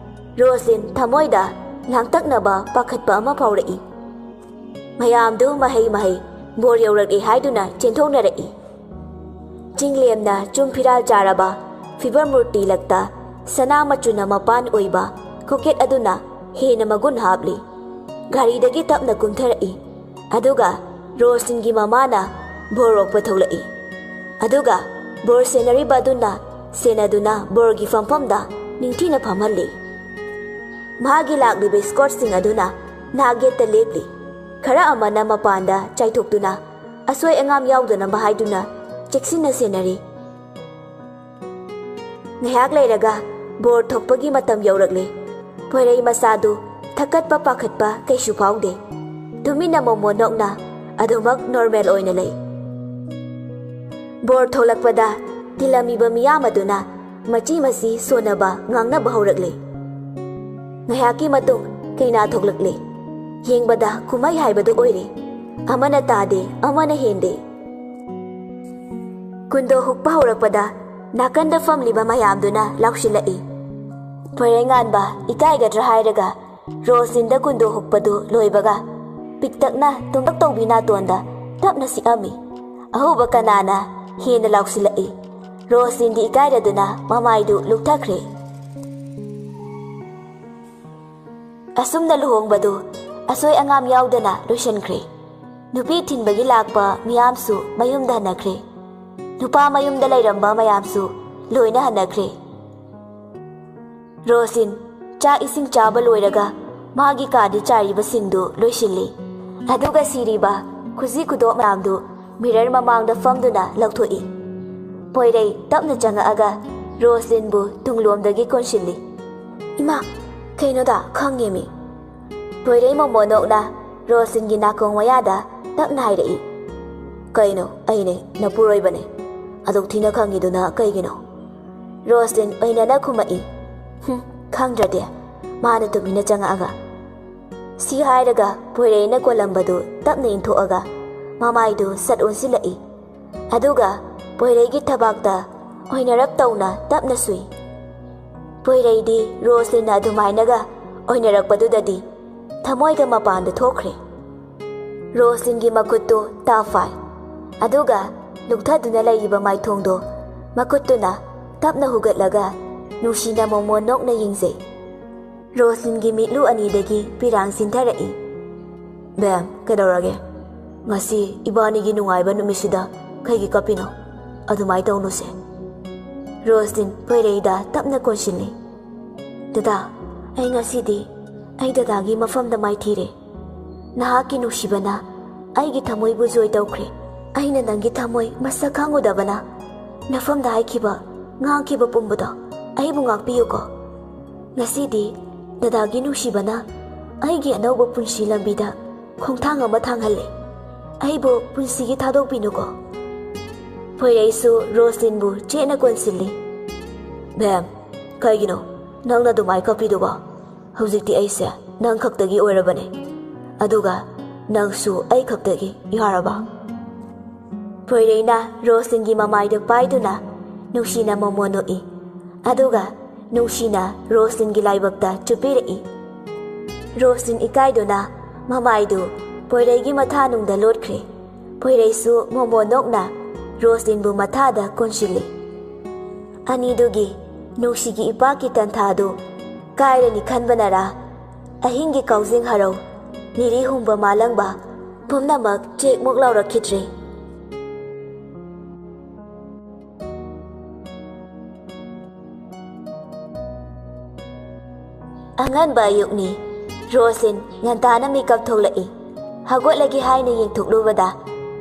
ꯔꯣꯁꯂꯤꯟ ꯊꯃꯣꯏꯗ ꯂꯥꯡꯇꯛꯅꯕ ꯄꯥꯈꯠꯄ ꯑꯃ ꯐꯥꯎꯔꯛꯏ꯫ ꯃꯌꯥꯝꯗꯨ ꯃꯍꯩ ꯃꯍꯩ ꯕꯣꯔ ꯌꯧꯔꯛꯂꯦ ꯍꯥꯏꯗꯨꯅ ꯆꯦꯟꯊꯣꯛꯅꯔꯛꯏ꯫ ꯆꯤꯡꯂꯦꯝꯅ ꯆꯨꯝ ꯐꯤꯔꯥꯜ ꯆꯥꯔꯕ ꯐꯤꯕꯝ ꯃꯨꯔꯇꯤ ꯂꯛꯇ ꯁꯅꯥ ꯃꯆꯨꯅ ꯃꯄꯥꯟ ꯑꯣꯏꯕ ꯀꯣꯀꯦꯠ ꯑꯗꯨꯅ ꯍꯦꯟꯅ ꯃꯒꯨꯟ ꯍꯥꯞꯂꯤ꯫ ꯒꯥꯔꯤꯗꯒꯤ ꯇꯞꯅ ꯀꯨꯝꯊꯔꯛꯏ꯫ ꯑꯗꯨꯒ ꯔꯣꯁꯂꯤꯟꯒꯤ ꯃꯃꯥꯅ ꯕꯣꯔ ꯑꯣꯛꯄ ꯊꯣꯛꯂꯛꯏ꯫ ꯑꯗꯨꯒ ꯕꯣꯔ ꯁꯦꯟꯅꯔꯤꯕ ꯑꯗꯨꯅ ꯁꯦꯟꯅꯗꯨꯅ ꯕꯣꯔꯒꯤ ꯐꯝꯐꯝꯗ ꯅꯤꯡꯊꯤꯅ ꯐꯝꯍꯜꯂꯤ꯫ ꯃꯍꯥꯛꯀꯤ ꯂꯥꯛꯂꯤꯕ ꯏꯁꯀꯣꯔꯠꯁꯤꯡ ꯑꯗꯨꯅ ꯅꯥꯛ ꯌꯦꯠꯇ ꯂꯦꯞꯂꯤ꯫ ꯈꯔ ꯑꯃꯅ ꯃꯄꯥꯟꯗ ꯆꯥꯏꯊꯣꯛꯇꯨꯅ ꯑꯁꯣꯏ ꯑꯉꯥꯝ ꯌꯥꯎꯗꯅꯕ ꯍꯥꯏꯗꯨꯅ ꯆꯦꯛꯁꯤꯟꯅ ꯁꯦꯟꯅꯔꯤ꯫ ꯉꯥꯏꯍꯥꯛ ꯂꯩꯔꯒ ꯕꯣꯔ ꯊꯣꯛꯄꯒꯤ ꯃꯇꯝ ꯌꯧꯔꯛꯂꯦ꯫ ꯄꯣꯏꯔꯩ ꯃꯆꯥꯗꯨ ꯊꯛꯀꯠꯄ ꯄꯥꯈꯠꯄ ꯀꯩꯁꯨ ꯐꯥꯎꯗꯦ꯫ ꯇꯨꯃꯤꯟꯅ ꯃꯣꯃꯣꯟ ꯅꯣꯛꯅ ꯑꯗꯨꯃꯛ ꯅꯣꯔꯃꯦꯜ ꯑꯣꯏꯅ ꯂꯩ꯫ ꯕꯣꯔ ꯊꯣꯛꯂꯛꯄꯗ ꯇꯤꯜꯂꯝꯃꯤꯕ ꯃꯤꯌꯥꯝ ꯑꯗꯨꯅ ꯃꯆꯤ ꯃꯆꯤ ꯁꯣꯟꯅꯕ ꯉꯥꯡꯅꯕ ꯍꯧꯔꯛꯂꯦ꯫ ꯉꯥꯏꯍꯥꯛꯀꯤ ꯃꯇꯨꯡ ꯀꯩꯅꯥ ꯊꯣꯛꯂꯛꯂꯦ꯫ ꯌꯦꯡꯕꯗ ꯀꯨꯝꯍꯩ ꯍꯥꯏꯕꯗꯨ ꯑꯣꯏꯔꯦ꯫ ꯑꯃꯅ ꯇꯥꯗꯦ, ꯑꯃꯅ ꯍꯦꯟꯗꯦ꯫ ꯀꯨꯟꯗꯣ ꯍꯨꯛꯄ ꯍꯧꯔꯛꯄꯗ ꯅꯥꯀꯟꯗ ꯐꯝꯂꯤꯕ ꯃꯌꯥꯝꯗꯨꯅ ꯂꯥꯎꯁꯤꯜꯂꯛꯏ꯫ ꯊꯣꯏꯔꯩꯉꯥꯟꯕ ꯏꯀꯥꯏꯒꯗ꯭ꯔꯥ ꯍꯥꯏꯔꯒ ꯔꯣꯁꯂꯤꯟꯗ ꯀꯨꯟꯗꯣ ꯍꯨꯛꯄꯗꯨ ꯂꯣꯏꯕꯒ ꯄꯤꯛꯇꯛꯅ ꯇꯨꯝꯕꯛ ꯇꯧꯕꯤ ꯅꯥꯇꯣꯟꯗ ꯇꯞꯅ ꯁꯤꯛꯑꯝꯃꯤ꯫ ꯑꯍꯧꯕ ꯀꯅꯥꯅ ꯍꯦꯟꯅ ꯂꯥꯎꯁꯤꯜꯂꯛꯏ꯫ ꯔꯣꯁꯂꯤꯟꯗꯤ ꯏꯀꯥꯏꯔꯗꯨꯅ ꯃꯃꯥꯏꯗꯨ ꯂꯨꯞꯊꯈ꯭ꯔꯦ꯫ ꯑꯁꯨꯝꯅ ꯂꯨꯍꯣꯡꯕꯗꯨ ꯑꯁꯣꯏ ꯑꯉꯥꯝ ꯌꯥꯎꯗꯅ ꯂꯣꯏꯁꯤꯟꯈ꯭ꯔꯦ꯫ ꯅꯨꯄꯤ ꯊꯤꯟꯕꯒꯤ ꯂꯥꯛꯄ ꯃꯤꯌꯥꯝꯁꯨ ꯃꯌꯨꯝꯗ ꯍꯟꯅꯈ꯭ꯔꯦ꯫ ꯅꯨꯄꯥ ꯃꯌꯨꯝꯗ ꯂꯩꯔꯝꯕ ꯃꯌꯥꯝꯁꯨ ꯂꯣꯏꯅ ꯍꯟꯅꯈ꯭ꯔꯦ꯫ ꯔꯣꯁꯤꯟ ꯆꯥꯛ ꯏꯁꯤꯡ ꯆꯥꯕ ꯂꯣꯏꯔꯒ ꯃꯥꯒꯤ ꯀꯥꯗ ꯆꯥꯏꯔꯤꯕꯁꯤꯡꯗꯨ ꯂꯣꯏꯁꯤꯜꯂꯤ꯫ ꯑꯗꯨꯒ ꯁꯤꯔꯤꯕ ꯈꯨꯖꯤ ꯈꯨꯗꯣꯞ ꯃꯌꯥꯝꯗꯨ ꯃꯤꯔꯔ ꯃꯃꯥꯡꯗ ꯐꯝꯗꯨꯅ ꯂꯧꯊꯣꯛꯏ꯫ ꯄꯣꯏꯔꯩ ꯇꯞꯅ ꯆꯪꯉꯛꯑꯒ ꯔꯣꯁꯂꯤꯟꯕꯨ ꯇꯨꯡꯂꯣꯝꯗꯒꯤ ꯀꯣꯟꯁꯤꯜꯂꯤ꯫ "ꯏꯃꯥ, ꯀꯩꯅꯣꯗ ꯈꯪꯉꯦꯃꯤ?" ꯄꯣꯏꯔꯩ ꯃꯣꯃꯣꯟ ꯅꯣꯛꯅ ꯔꯣꯁꯂꯤꯟꯒꯤ ꯅꯥꯀꯣꯡ ꯃꯌꯥꯗ ꯇꯞꯅ ꯍꯥꯏꯔꯛꯏ꯫ "ꯀꯩꯅꯣ, ꯑꯩꯅꯦ, ꯅꯄꯨꯔꯣꯏꯕꯅꯦ꯫ ꯑꯗꯨꯛ ꯊꯤꯅ ꯈꯪꯉꯤꯗꯨꯅ ꯀꯩꯒꯤꯅꯣ?" ꯔꯣꯁꯂꯤꯟ ꯑꯣꯏꯅꯅ ꯈꯨꯝꯃꯛꯏ꯫ "ꯍꯨꯝ, ꯈꯪꯗ꯭ꯔꯗꯤ," ꯃꯥꯅ ꯇꯨꯃꯤꯟꯅ ꯆꯪꯉꯛꯑꯒ꯫ ꯁꯤ ꯍꯥꯏꯔꯒ ꯄꯣꯏꯔꯩꯅ ꯀꯣꯜꯂꯝꯕꯗꯨ ꯇꯞꯅ ꯏꯟꯊꯣꯛꯑꯒ ꯃꯃꯥꯏꯗꯨ ꯁꯠ ꯑꯣꯟꯁꯤꯜꯂꯛꯏ꯫ ꯑꯗꯨꯒ ꯄꯣꯏꯔꯩꯒꯤ ꯊꯕꯥꯛꯇ ꯑꯣꯏꯅꯔꯞ ꯇꯧꯅ ꯇꯞꯅ ꯁꯨꯏ꯫ ꯄꯣꯏꯔꯩꯗꯤ ꯔꯣꯁꯂꯤꯟꯅ ꯑꯗꯨꯃꯥꯏꯅꯒ ꯑꯣꯏꯅꯔꯛꯄꯗꯨꯗꯗꯤ ꯊꯃꯣꯏꯒ ꯃꯄꯥꯟꯗ ꯊꯣꯛꯈ꯭ꯔꯦ꯫ ꯔꯣꯁꯂꯤꯟꯒꯤ ꯃꯈꯨꯠꯇꯨ ꯇꯥ ꯐꯥꯏ꯫ ꯑꯗꯨꯒ ꯂꯨꯛꯊꯗꯨꯅ ꯂꯩꯔꯤꯕ ꯃꯥꯏꯊꯣꯡꯗꯣ ꯃꯈꯨꯠꯇꯨꯅ ꯇꯞꯅ ꯍꯨꯒꯠꯂꯒ ꯅꯨꯡꯁꯤꯅ ꯃꯣꯃꯣꯟ ꯅꯣꯛꯅ ꯌꯦꯡꯖꯩ꯫ ꯔꯣꯁꯂꯤꯟꯒꯤ ꯃꯤꯠꯂꯨ ꯑꯅꯤꯗꯒꯤ ꯄꯤꯔꯥꯡ ꯁꯤꯟꯊꯔꯛꯏ꯫ "ꯕꯦꯝ, ꯀꯩꯗꯧꯔꯒꯦ? ꯉꯁꯤ ꯏꯕꯥꯅꯤꯒꯤ ꯅꯨꯡꯉꯥꯏꯕ ꯅꯨꯃꯤꯠꯁꯤꯗ ꯀꯩꯒꯤ ꯀꯞꯄꯤꯅꯣ? ꯑꯗꯨꯃꯥꯏ ꯇꯧꯅꯨꯁꯦ꯫" ꯔꯣꯁꯂꯤꯟ ꯄꯣꯏꯔꯩꯗ ꯇꯞꯅ ꯀꯣꯟꯁꯤꯜꯂꯤ꯫ "ꯗꯗꯥ, ꯑꯩ ꯉꯁꯤꯗꯤ ꯑꯩ ꯗꯗꯥꯒꯤ ꯃꯐꯝꯗ ꯃꯥꯏꯊꯤꯔꯦ꯫ ꯅꯍꯥꯛꯀꯤ ꯅꯨꯡꯁꯤꯕꯅ ꯑꯩꯒꯤ ꯊꯃꯣꯏꯕꯨ ꯖꯣꯏ ꯇꯧꯈ꯭ꯔꯦ꯫ ꯑꯩꯅ ꯅꯪꯒꯤ ꯊꯃꯣꯏ ꯃꯁꯛ ꯈꯪꯉꯨꯗꯕꯅ ꯅꯐꯝꯗ ꯍꯥꯏꯈꯤꯕ, ꯉꯥꯡꯈꯤꯕ ꯄꯨꯝꯕꯗꯣ ꯑꯩꯕꯨ ꯉꯥꯛꯄꯤꯌꯨꯀꯣ꯫ ꯉꯁꯤꯗꯤ ꯗꯗꯥꯒꯤ ꯅꯨꯡꯁꯤꯕꯅ ꯑꯩꯒꯤ ꯑꯅꯧꯕ ꯄꯨꯟꯁꯤ ꯂꯝꯕꯤꯗ ꯈꯣꯡꯊꯥꯡ ꯑꯃ ꯊꯥꯡꯍꯜꯂꯦ꯫ ꯑꯩꯕꯨ ꯄꯨꯟꯁꯤꯒꯤ ꯊꯥꯗꯣꯛꯄꯤꯅꯨꯀꯣ꯫" ꯄꯣꯏꯔꯩꯁꯨ ꯔꯣꯁꯂꯤꯟꯕꯨ ꯆꯦꯠꯅ ꯀꯣꯟꯁꯤꯜꯂꯤ꯫ "ꯕꯦꯝ, ꯀꯩꯒꯤꯅꯣ ꯅꯪꯅ ꯑꯗꯨꯃꯥꯏ ꯀꯞꯄꯤꯗꯨꯕꯣ? ꯍꯧꯖꯤꯛꯇꯤ ꯑꯩꯁꯦ ꯅꯪ ꯈꯛꯇꯒꯤ ꯑꯣꯏꯔꯕꯅꯦ꯫ ꯑꯗꯨꯒ ꯅꯪꯁꯨ ꯑꯩ ꯈꯛꯇꯒꯤ ꯌꯥꯔꯕ?" ꯄꯣꯏꯔꯩꯅ ꯔꯣꯁꯂꯤꯟꯒꯤ ꯃꯃꯥꯏꯗꯨ ꯄꯥꯏꯗꯨꯅ ꯅꯨꯡꯁꯤꯅ ꯃꯣꯃꯣꯟ ꯅꯣꯛꯏ꯫ ꯑꯗꯨꯒ ꯅꯨꯡꯁꯤꯅ ꯔꯣꯁꯂꯤꯟꯒꯤ ꯂꯥꯏꯕꯛꯇ ꯆꯨꯞꯄꯤꯔꯛꯏ꯫ ꯔꯣꯁꯂꯤꯟ ꯏꯀꯥꯏꯗꯨꯅ ꯃꯃꯥꯏꯗꯨ ꯄꯣꯏꯔꯩꯒꯤ ꯃꯊꯥꯅꯨꯡꯗ ꯂꯣꯠꯈ꯭ꯔꯦ꯫ ꯄꯣꯏꯔꯩꯁꯨ ꯃꯣꯃꯣꯟ ꯅꯣꯛꯅ ꯔꯣꯁꯂꯤꯟꯕꯨ ꯃꯊꯥꯗ ꯀꯣꯟꯁꯤꯜꯂꯤ꯫ ꯑꯅꯤꯗꯨꯒꯤ ꯅꯨꯡꯁꯤꯒꯤ ꯏꯄꯥꯛꯀꯤ ꯇꯟꯊꯥꯗꯨ ꯀꯥꯏꯔꯅꯤ ꯈꯟꯕꯅꯔꯥ, ꯑꯍꯤꯡꯒꯤ ꯀꯥꯎꯖꯤꯡ ꯍꯔꯧ, ꯅꯤꯔꯤ ꯍꯨꯝꯕ ꯃꯥꯂꯪꯕ ꯄꯨꯝꯅꯃꯛ ꯆꯦꯛꯃꯨꯛ ꯂꯥꯎꯔꯛꯈꯤꯗ꯭ꯔꯦ꯫ ꯑꯉꯟꯕ ꯑꯌꯨꯛꯅꯤ꯫ ꯔꯣꯁꯂꯤꯟ ꯉꯟꯇꯥꯅ ꯃꯤꯀꯞ ꯊꯣꯛꯂꯛꯏ꯫ ꯍꯧꯒꯠꯂꯒꯦ ꯍꯥꯏꯅ ꯌꯦꯡꯊꯣꯛꯂꯨꯕꯗ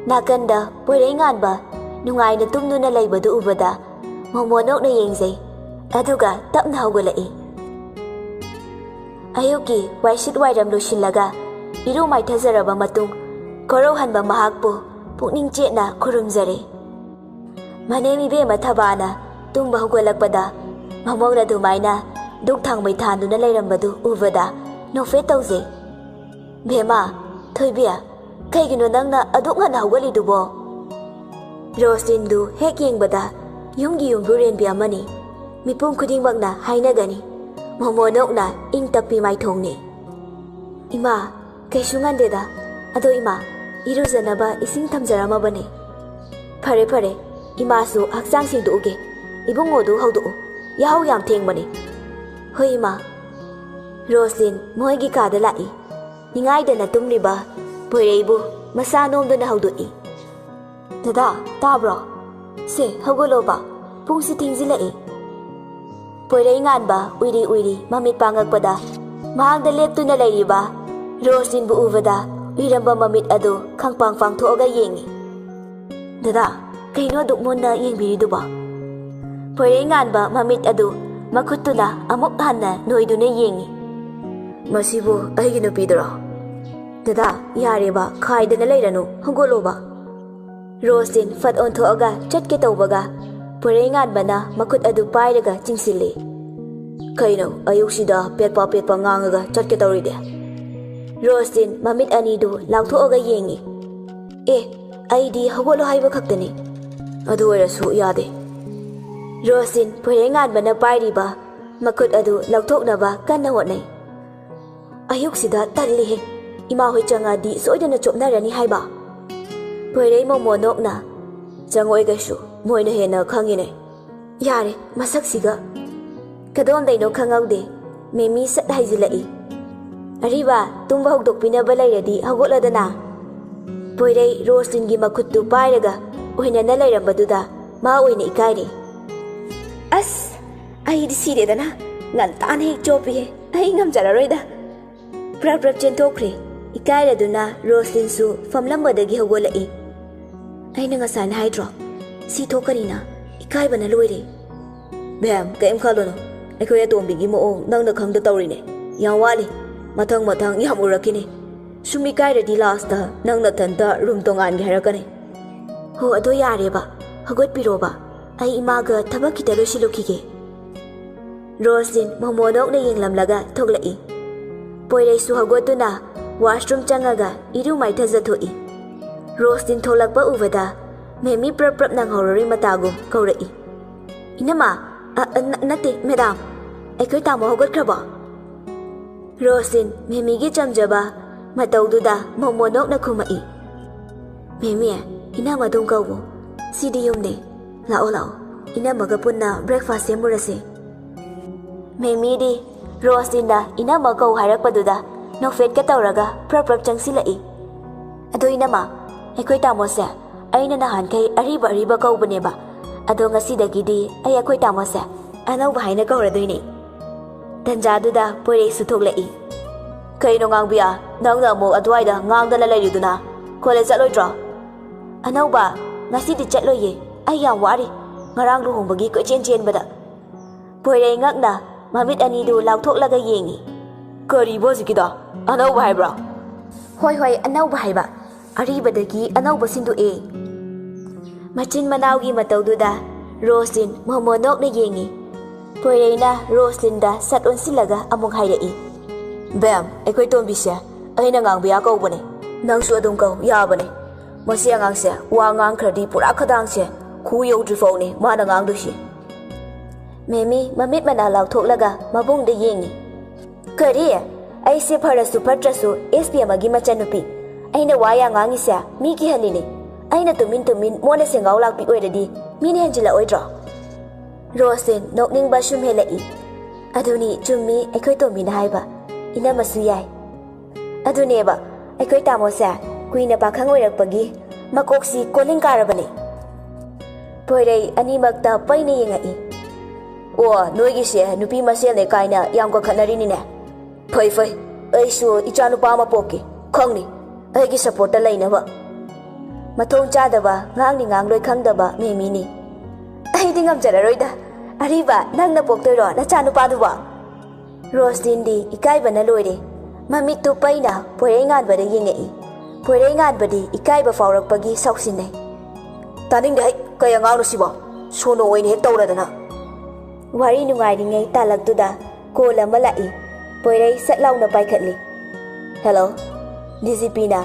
ꯅꯥꯀꯟꯗ ꯄꯣꯏꯔꯩ ꯉꯥꯟꯕ ꯅꯨꯡꯉꯥꯏꯅ ꯇꯨꯝꯗꯨꯅ ꯂꯩꯕꯗꯨ ꯎꯕꯗ ꯃꯣꯃꯣꯅꯣꯛꯅ ꯌꯦꯡꯖꯩ, ꯑꯗꯨꯒ ꯇꯞꯅ ꯍꯧꯒꯠꯂꯛꯏ꯫ ꯑꯌꯨꯛꯀꯤ ꯋꯥꯏꯁꯤꯠ ꯋꯥꯏꯔꯝ ꯂꯣꯏꯁꯤꯜꯂꯒ ꯏꯔꯨ ꯃꯥꯏꯊꯖꯔꯕ ꯃꯇꯨꯡ ꯀꯣꯔꯧꯍꯟꯕ ꯃꯍꯥꯛꯄꯨ ꯄꯨꯛꯅꯤꯡ ꯆꯦꯠꯅ ꯈꯨꯔꯨꯝꯖꯔꯦ꯫ ꯃꯅꯦꯝ ꯏꯕꯦꯝꯃ ꯊꯕꯥꯅ ꯇꯨꯝꯕ ꯍꯧꯒꯠꯂꯛꯄꯗ ꯃꯃꯧꯅ ꯑꯗꯨꯃꯥꯏꯅ ꯗꯨꯛ ꯊꯥꯡꯃꯩ ꯊꯥꯟꯗꯨꯅ ꯂꯩꯔꯝꯕꯗꯨ ꯎꯕꯗ ꯅꯣꯛꯐꯦꯠ ꯇꯧꯖꯩ꯫ "ꯕꯦꯝꯃ, ꯊꯣꯏꯕꯤ, ꯀꯩꯒꯤꯅꯣ ꯅꯪꯅ ꯑꯗꯨꯛ ꯉꯟꯅ ꯍꯧꯒꯠꯂꯤꯗꯨꯕꯣ?" ꯔꯣꯁꯂꯤꯟꯗꯨ ꯍꯦꯛ ꯌꯦꯡꯕꯗ ꯌꯨꯝꯒꯤ ꯌꯨꯝꯕꯨꯔꯦꯟꯕꯤ ꯑꯃꯅꯤ꯫ ꯃꯤꯄꯨꯝ ꯈꯨꯗꯤꯡꯃꯛꯅ ꯍꯥꯏꯅꯒꯅꯤ꯫ ꯃꯣꯃꯣꯅꯣꯛꯅ ꯏꯪ ꯇꯞꯄꯤ ꯃꯥꯏꯊꯣꯡꯅꯤ꯫ "ꯏꯃꯥ, ꯀꯩꯁꯨ ꯉꯟꯗꯦꯗ꯫ ꯑꯗꯣ ꯏꯃꯥ, ꯏꯔꯨꯖꯅꯕ ꯏꯁꯤꯡ ꯊꯝꯖꯔꯝꯃꯕꯅꯦ꯫" "ꯐꯔꯦ ꯐꯔꯦ, ꯏꯃꯥꯁꯨ ꯍꯛꯆꯥꯡ ꯁꯦꯡꯗꯣꯛꯎꯒꯦ, ꯏꯕꯨꯡꯉꯣꯗꯨ ꯍꯧꯗꯣꯛꯎ, ꯌꯥꯍꯧ ꯌꯥꯝ ꯊꯦꯡꯕꯅꯤ꯫" "ꯍꯣꯏ ꯏꯃꯥ꯫" ꯔꯣꯁꯂꯤꯟ ꯃꯣꯏꯒꯤ ꯀꯥꯗ ꯂꯥꯛꯏ꯫ ꯅꯤꯡꯉꯥꯏꯗꯅ ꯇꯨꯝꯂꯤꯕ ꯄꯣꯏꯔꯩꯕꯨ ꯃꯁꯥ ꯅꯣꯝꯗꯨꯅ ꯍꯧꯗꯣꯛꯏ꯫ "ꯗꯗꯥ, ꯇꯥꯕ꯭ꯔꯣ? ꯁꯦ, ꯍꯧꯒꯠꯂꯣꯕ, ꯄꯨꯡꯁꯤ ꯊꯦꯡꯖꯤꯜꯂꯛꯏ꯫" ꯄꯣꯏꯔꯩ ꯉꯥꯟꯕ ꯎꯏꯔꯤ ꯎꯏꯔꯤ ꯃꯃꯤꯠ ꯄꯥꯡꯉꯛꯄꯗ ꯃꯍꯥꯛꯗ ꯂꯦꯞꯇꯨꯅ ꯂꯩꯔꯤꯕ ꯔꯣꯁꯂꯤꯟꯕꯨ ꯎꯕꯗ ꯎꯏꯔꯝꯕ ꯃꯃꯤꯠ ꯑꯗꯨ ꯈꯪꯄꯥꯡ ꯄꯥꯡꯊꯣꯛꯑꯒ ꯌꯦꯡꯉꯤ꯫ "ꯗꯗꯥ, ꯀꯩꯅꯣ ꯑꯗꯨꯛ ꯃꯨꯟꯅ ꯌꯦꯡꯕꯤꯔꯤꯗꯨꯕꯣ?" ꯄꯣꯏꯔꯩ ꯉꯥꯟꯕ ꯃꯃꯤꯠ ꯑꯗꯨ ꯃꯈꯨꯠꯇꯨꯅ ꯑꯃꯨꯛ ꯍꯟꯅ ꯅꯣꯏꯗꯨꯅ ꯌꯦꯡꯉꯤ꯫ "ꯃꯁꯤꯕꯨ ꯑꯩꯒꯤ ꯅꯨꯄꯤꯗꯨꯔꯣ? ꯗꯗꯥ, ꯌꯥꯔꯦꯕ, ꯈꯥꯏꯗꯅ ꯂꯩꯔꯅꯨ, ꯍꯧꯒꯠꯂꯣꯕ꯫" ꯔꯣꯁꯂꯤꯟ ꯐꯠ ꯑꯣꯟꯊꯣꯛꯑꯒ ꯆꯠꯀꯦ ꯇꯧꯕꯒ ꯄꯣꯏꯔꯩ ꯉꯥꯟꯕꯅ ꯃꯈꯨꯠ ꯑꯗꯨ ꯄꯥꯏꯔꯒ ꯆꯤꯡꯁꯤꯜꯂꯤ꯫ "ꯀꯩꯅꯣ ꯑꯌꯨꯛꯁꯤꯗ ꯄꯦꯠꯄ ꯄꯦꯠꯄ ꯉꯥꯡꯉꯒ ꯆꯠꯀꯦ ꯇꯧꯔꯤꯗꯤ?" ꯔꯣꯁꯂꯤꯟ ꯃꯃꯤꯠ ꯑꯅꯤꯗꯨ ꯂꯥꯎꯊꯣꯛꯑꯒ ꯌꯦꯡꯉꯤ꯫ "ꯑꯦ, ꯑꯩꯗꯤ ꯍꯧꯒꯠꯂꯣ ꯍꯥꯏꯕ ꯈꯛꯇꯅꯤ꯫" "ꯑꯗꯨ ꯑꯣꯏꯔꯁꯨ ꯌꯥꯗꯦ꯫" ꯔꯣꯁꯂꯤꯟ ꯄꯣꯏꯔꯩ ꯉꯥꯟꯕꯅ ꯄꯥꯏꯔꯤꯕ ꯃꯈꯨꯠ ꯑꯗꯨ ꯂꯧꯊꯣꯛꯅꯕ ꯀꯟꯅ ꯍꯣꯠꯅꯩ꯫ "ꯑꯌꯨꯛꯁꯤꯗ ꯇꯜꯂꯤꯍꯦ, ꯏꯃꯥꯍꯣꯏ ꯆꯪꯉꯛꯑꯗꯤ ꯁꯣꯏꯗꯅ ꯆꯣꯞꯅꯔꯅꯤ ꯍꯥꯏꯕ꯫" ꯄꯣꯏꯔꯩ ꯃꯣꯃꯣꯅꯣꯛꯅ, "ꯆꯪꯉꯛꯑꯣꯏ ꯀꯩꯁꯨ, ꯃꯣꯏꯅ ꯍꯦꯟꯅ ꯈꯪꯉꯤꯅꯦ꯫" "ꯌꯥꯔꯦ, ꯃꯁꯛꯁꯤꯒ꯫ ꯀꯗꯣꯝꯗꯩꯅꯣ ꯈꯪꯍꯧꯗꯦ, ꯃꯦꯃꯤ ꯁꯠ ꯍꯥꯏꯖꯤꯜꯂꯛꯏ꯫ ꯑꯔꯤꯕ, ꯇꯨꯝꯕ ꯍꯧꯗꯣꯛꯄꯤꯅꯕ ꯂꯩꯔꯗꯤ ꯍꯧꯒꯠꯂꯣꯗꯅ꯫" ꯄꯣꯏꯔꯩ ꯔꯣꯁꯂꯤꯟꯒꯤ ꯃꯈꯨꯠꯇꯨ ꯄꯥꯏꯔꯒ ꯑꯣꯏꯅꯅ ꯂꯩꯔꯝꯕꯗꯨꯗ ꯃꯥ ꯑꯣꯏꯅ ꯏꯀꯥꯏꯔꯦ꯫ "ꯑꯁ, ꯑꯩꯗꯤ ꯁꯤꯔꯦꯗꯅ, ꯉꯟꯇꯥꯅ ꯍꯦꯛ ꯆꯣꯞꯄꯤꯍꯦ, ꯑꯩ ꯉꯝꯖꯔꯔꯣꯏꯗ꯫" ꯄ꯭ꯔꯞ ꯄ꯭ꯔꯞ ꯆꯦꯟꯊꯣꯛꯈ꯭ꯔꯦ꯫ ꯏꯀꯥꯏꯔꯗꯨꯅ ꯔꯣꯁꯂꯤꯟꯁꯨ ꯐꯝꯂꯝꯕꯗꯒꯤ ꯍꯧꯒꯠꯂꯛꯏ꯫ ꯑꯩꯅ ꯉꯁꯥꯏꯅ ꯍꯥꯏꯗ꯭ꯔꯣ? ꯁꯤ ꯊꯣꯛꯀꯅꯤꯅ꯫ ꯏꯀꯥꯏꯕꯅ ꯂꯣꯏꯔꯦ꯫ ꯃꯦꯝ, ꯀꯩꯝ ꯈꯜꯂꯨꯅꯨ꯫ ꯑꯩꯈꯣꯏ ꯑꯇꯣꯝꯕꯤꯒꯤ ꯃꯑꯣꯡ ꯅꯪꯅ ꯈꯪꯗ ꯇꯧꯔꯤꯅꯦ꯫ ꯌꯥꯝ ꯋꯥꯠꯂꯤ꯫ ꯃꯊꯪ ꯃꯊꯪ ꯌꯥꯝ ꯎꯔꯛꯈꯤꯅꯤ꯫ ꯁꯨꯝ ꯏꯀꯥꯏꯔꯗꯤ ꯂꯥꯁꯇ ꯅꯪ ꯅꯊꯟꯇ ꯔꯨꯝ ꯇꯣꯉꯥꯟꯒꯦ ꯍꯥꯏꯔꯛꯀꯅꯤ꯫ ꯍꯣ, ꯑꯗꯣ ꯌꯥꯔꯦꯕ꯫ ꯍꯧꯒꯠꯄꯤꯔꯣꯕ꯫ ꯑꯩ ꯏꯃꯥꯒ ꯊꯕꯛ ꯈꯤꯇ ꯂꯣꯏꯁꯤꯜꯂꯨꯈꯤꯒꯦ꯫ ꯔꯣꯁꯂꯤꯟ ꯃꯣꯃꯣꯅꯣꯛꯅ ꯌꯦꯡꯂꯝꯂꯒ ꯊꯣꯛꯂꯛꯏ꯫ ꯄꯣꯏꯔꯩꯁꯨ ꯍꯧꯒꯠꯇꯨꯅ ꯋꯥꯁꯔꯨꯝ ꯆꯪꯉꯒ ꯏꯔꯨ ꯃꯥꯏꯊꯖꯊꯣꯛꯏ꯫ ꯔꯣꯁꯂꯤꯟ ꯊꯣꯛꯂꯛꯄ ꯎꯕꯗ ꯃꯦꯃꯤ ꯄ꯭ꯔꯞ ꯄ꯭ꯔꯞ ꯅꯪꯍꯧꯔꯔꯣꯏ ꯃꯇꯥꯒꯨꯝ ꯀꯧꯔꯛꯏ꯫ "ꯏꯅꯝꯃ, ꯑ, ꯑ, ꯅ-, ꯅꯠꯇꯦ, ꯃꯦꯗꯥꯝ, ꯑꯩꯈꯣꯏ ꯇꯥꯃꯣ ꯍꯧꯒꯠꯈ꯭ꯔꯕꯣ?" ꯔꯣꯁꯂꯤꯟ ꯃꯦꯃꯤꯒꯤ ꯆꯝꯖꯕ ꯃꯇꯧꯗꯨꯗ ꯃꯣꯃꯣꯅꯣꯛꯅ ꯈꯨꯝꯃꯛꯏ꯫ "ꯃꯦꯃꯤ, ꯏꯅꯝꯃ ꯑꯗꯨꯝ ꯀꯧꯋꯣ꯫ ꯁꯤꯗꯤ ꯌꯨꯝꯅꯦ꯫ ꯂꯥꯛꯑꯣ, ꯂꯥꯛꯑꯣ꯫ ꯏꯅꯝꯃꯒ ꯄꯨꯟꯅ breakfast ꯁꯦꯝꯃꯨꯔꯁꯦ꯫" ꯃꯦꯃꯤꯗꯤ ꯔꯣꯁꯂꯤꯟꯅ ꯏꯅꯝꯃ ꯀꯧ ꯍꯥꯏꯔꯛꯄꯗꯨꯗ ꯅꯣꯛꯐꯦꯠꯀ ꯇꯧꯔꯒ ꯄ꯭ꯔꯞ ꯄ꯭ꯔꯞ ꯆꯪꯁꯤꯜꯂꯛꯏ꯫ "ꯑꯗꯣ ꯏꯅꯝꯃ, ꯑꯩꯈꯣꯏ ꯇꯥꯃꯣꯁꯦ ꯑꯩꯅ ꯅꯍꯥꯟꯈꯩ ꯑꯔꯤꯕ ꯑꯔꯤꯕ ꯀꯧꯕꯅꯦꯕ꯫ ꯑꯗꯣ ꯉꯁꯤꯗꯒꯤꯗꯤ ꯑꯩ ꯑꯩꯈꯣꯏ ꯇꯥꯃꯣꯁꯦ ꯑꯅꯧꯕ ꯍꯥꯏꯅ ꯀꯧꯔꯗꯣꯏꯅꯦ꯫" ꯇꯟꯖꯥꯗꯨꯗ ꯄꯣꯏꯔꯩꯁꯨ ꯊꯣꯛꯂꯛꯏ꯫ "ꯀꯩꯅꯣ ꯉꯥꯡꯕꯤꯌꯥ, ꯅꯪꯅ ꯑꯃꯨꯛ ꯑꯗꯨꯋꯥꯏꯗ ꯉꯥꯡꯗꯅ ꯂꯩꯔꯤꯗꯨꯅ? ꯀꯣꯂꯦꯖ ꯆꯠꯂꯣꯏꯗ꯭ꯔꯣ?" "ꯑꯅꯧꯕ, ꯉꯁꯤꯗꯤ ꯆꯠꯂꯣꯏꯌꯦ꯫ ꯑꯩ ꯌꯥꯝ ꯋꯥꯔꯤ, ꯉꯔꯥꯡ ꯂꯨꯍꯣꯡꯕꯒꯤ ꯀꯣꯏꯆꯦꯟ ꯆꯦꯟꯕꯗ꯫" ꯄꯣꯏꯔꯩ ꯉꯛꯅ ꯃꯃꯤꯠ ꯑꯅꯤꯗꯨ ꯂꯥꯎꯊꯣꯛꯂꯒ ꯌꯦꯡꯉꯤ꯫ "ꯀꯔꯤꯕꯣ ꯍꯧꯖꯤꯛꯀꯤꯗꯣ? ꯑꯅꯧꯕ ꯍꯥꯏꯕ꯭ꯔꯣ?" "ꯍꯣꯏ, ꯍꯣꯏ, ꯑꯅꯧꯕ ꯍꯥꯏꯕ꯫ ꯑꯔꯤꯕꯗꯒꯤ ꯑꯅꯧꯕ ꯁꯤꯟꯗꯣꯛꯑꯦ꯫" ꯃꯆꯤꯟ ꯃꯅꯥꯎꯒꯤ ꯃꯇꯧꯗꯨꯗ ꯔꯣꯁꯂꯤꯟ ꯃꯣꯃꯣꯅꯣꯛꯅ ꯌꯦꯡꯉꯤ꯫ ꯄꯣꯏꯔꯩꯅ ꯔꯣꯁꯂꯤꯟꯗ ꯁꯠ ꯑꯣꯟꯁꯤꯜꯂꯒ ꯑꯃꯨꯛ ꯍꯥꯏꯔꯛꯏ꯫ "ꯕꯦꯝ, ꯑꯩꯈꯣꯏ ꯇꯣꯝꯕꯤꯁꯦ ꯑꯩꯅ ꯉꯥꯡꯕꯤꯌꯥ ꯀꯧꯕꯅꯦ꯫ ꯅꯪꯁꯨ ꯑꯗꯨꯝ ꯀꯧ, ꯌꯥꯕꯅꯦ꯫ ꯃꯁꯤ ꯑꯉꯥꯡꯁꯦ ꯋꯥ ꯉꯥꯡꯈ꯭ꯔꯗꯤ ꯄꯨꯔꯥ ꯈꯗꯥꯡꯁꯦ ꯈꯨ ꯌꯧꯗ꯭ꯔꯤ ꯐꯥꯎꯅꯦ ꯃꯥꯅ ꯉꯥꯡꯗꯣꯏꯁꯤ꯫" ꯃꯦꯃꯤ ꯃꯃꯤꯠ ꯃꯅꯥ ꯂꯥꯎꯊꯣꯛꯂꯒ ꯃꯕꯨꯡꯗ ꯌꯦꯡꯉꯤ꯫ "ꯀꯔꯤ? ꯑꯩꯁꯦ ꯐꯔꯁꯨ ꯐꯠꯇ꯭ꯔꯁꯨ ꯑꯦꯁ ꯄꯤ ꯑꯃꯒꯤ ꯃꯆꯟꯅꯨꯄꯤ꯫ ꯑꯩꯅ ꯋꯥ ꯌꯥ ꯉꯥꯡꯉꯤꯁꯦ ꯃꯤ ꯀꯤꯍꯜꯂꯤꯅꯦ꯫ ꯑꯩꯅ ꯇꯨꯃꯤꯟ ꯇꯨꯃꯤꯟ ꯃꯣꯟꯅ ꯁꯦꯡꯒꯥꯎ ꯂꯥꯛꯄꯤ ꯑꯣꯏꯔꯗꯤ ꯃꯤꯅ ꯍꯦꯟꯖꯤꯜꯂꯛꯑꯣꯏꯗ꯭ꯔꯣ?" ꯔꯣꯁꯂꯤꯟ ꯅꯣꯛꯅꯤꯡꯕ ꯁꯨꯝ ꯍꯦꯜꯂꯛꯏ꯫ "ꯑꯗꯨꯅꯤ, ꯆꯨꯝꯃꯤ, ꯑꯩꯈꯣꯏ ꯇꯣꯝꯕꯤꯅ ꯍꯥꯏꯕ꯫ ꯏꯅꯝꯃꯁꯨ ꯌꯥꯏ꯫ ꯑꯗꯨꯅꯦꯕ, ꯑꯩꯈꯣꯏ ꯇꯥꯃꯣꯁꯦ ꯀꯨꯏꯅ ꯄꯥꯈꯪ ꯑꯣꯏꯔꯛꯄꯒꯤ ꯃꯀꯣꯛꯁꯤ ꯀꯣꯂꯤꯡ ꯀꯥꯔꯕꯅꯦ꯫" ꯄꯣꯏꯔꯩ ꯑꯅꯤꯃꯛꯇ ꯄꯩꯅ ꯌꯦꯡꯉꯛꯏ꯫ "ꯑꯣ, ꯅꯣꯏꯒꯤꯁꯦ ꯅꯨꯄꯤ ꯃꯁꯦꯜꯅꯦ ꯀꯥꯏꯅ ꯌꯥꯝ ꯀꯟꯈꯠꯅꯔꯤꯅꯤꯅꯦ꯫ ꯐꯩ, ꯐꯩ, ꯑꯩꯁꯨ ꯏꯆꯥ ꯅꯨꯄꯥ ꯑꯃ ꯄꯣꯛꯀꯦ, ꯈꯪꯅꯤ, ꯑꯩꯒꯤ ꯁꯞꯄꯣꯔꯠꯇ ꯂꯩꯅꯕ꯫" ꯃꯊꯣꯡ ꯆꯥꯗꯕ, ꯉꯥꯡꯅꯤ ꯉꯥꯡꯂꯣꯏ ꯈꯪꯗꯕ ꯃꯦꯃꯤꯅꯤ꯫ "ꯑꯩꯗꯤ ꯉꯝꯖꯔꯔꯣꯏꯗ꯫ ꯑꯔꯤꯕ, ꯅꯪꯅ ꯄꯣꯛꯇꯣꯏꯔꯣ ꯅꯆꯥꯅꯨꯄꯥꯗꯨꯕꯣ?" ꯔꯣꯁꯂꯤꯟꯗꯤ ꯏꯀꯥꯏꯕꯅ ꯂꯣꯏꯔꯦ꯫ ꯃꯃꯤꯠꯇꯨ ꯄꯩꯅ ꯄꯣꯏꯔꯩꯉꯥꯟꯕꯗ ꯌꯦꯡꯉꯛꯏ꯫ ꯄꯣꯏꯔꯩꯉꯥꯟꯕꯗꯤ ꯏꯀꯥꯏꯕ ꯐꯥꯎꯔꯛꯄꯒꯤ ꯁꯥꯎꯁꯤꯟꯅꯩ꯫ "ꯇꯥꯅꯤꯡꯗꯦ ꯍꯩ, ꯀꯩ ꯑꯉꯥꯡꯅꯣ ꯁꯤꯕꯣ? ꯁꯣꯅꯣ ꯑꯣꯏꯅ ꯍꯦꯛ ꯇꯧꯔꯗꯅ!" ꯋꯥꯔꯤ ꯅꯨꯡꯉꯥꯏꯔꯤꯉꯩ ꯇꯥꯂꯛꯇꯨꯗ ꯀꯣꯜ ꯑꯃ ꯂꯥꯛꯏ꯫ ꯄꯣꯏꯔꯩ ꯁꯠ ꯂꯥꯎꯅ ꯄꯥꯏꯈꯠꯂꯤ꯫ "ꯍꯦꯜꯂꯣ?" ꯗꯤ ꯖꯤ ꯄꯤꯅ,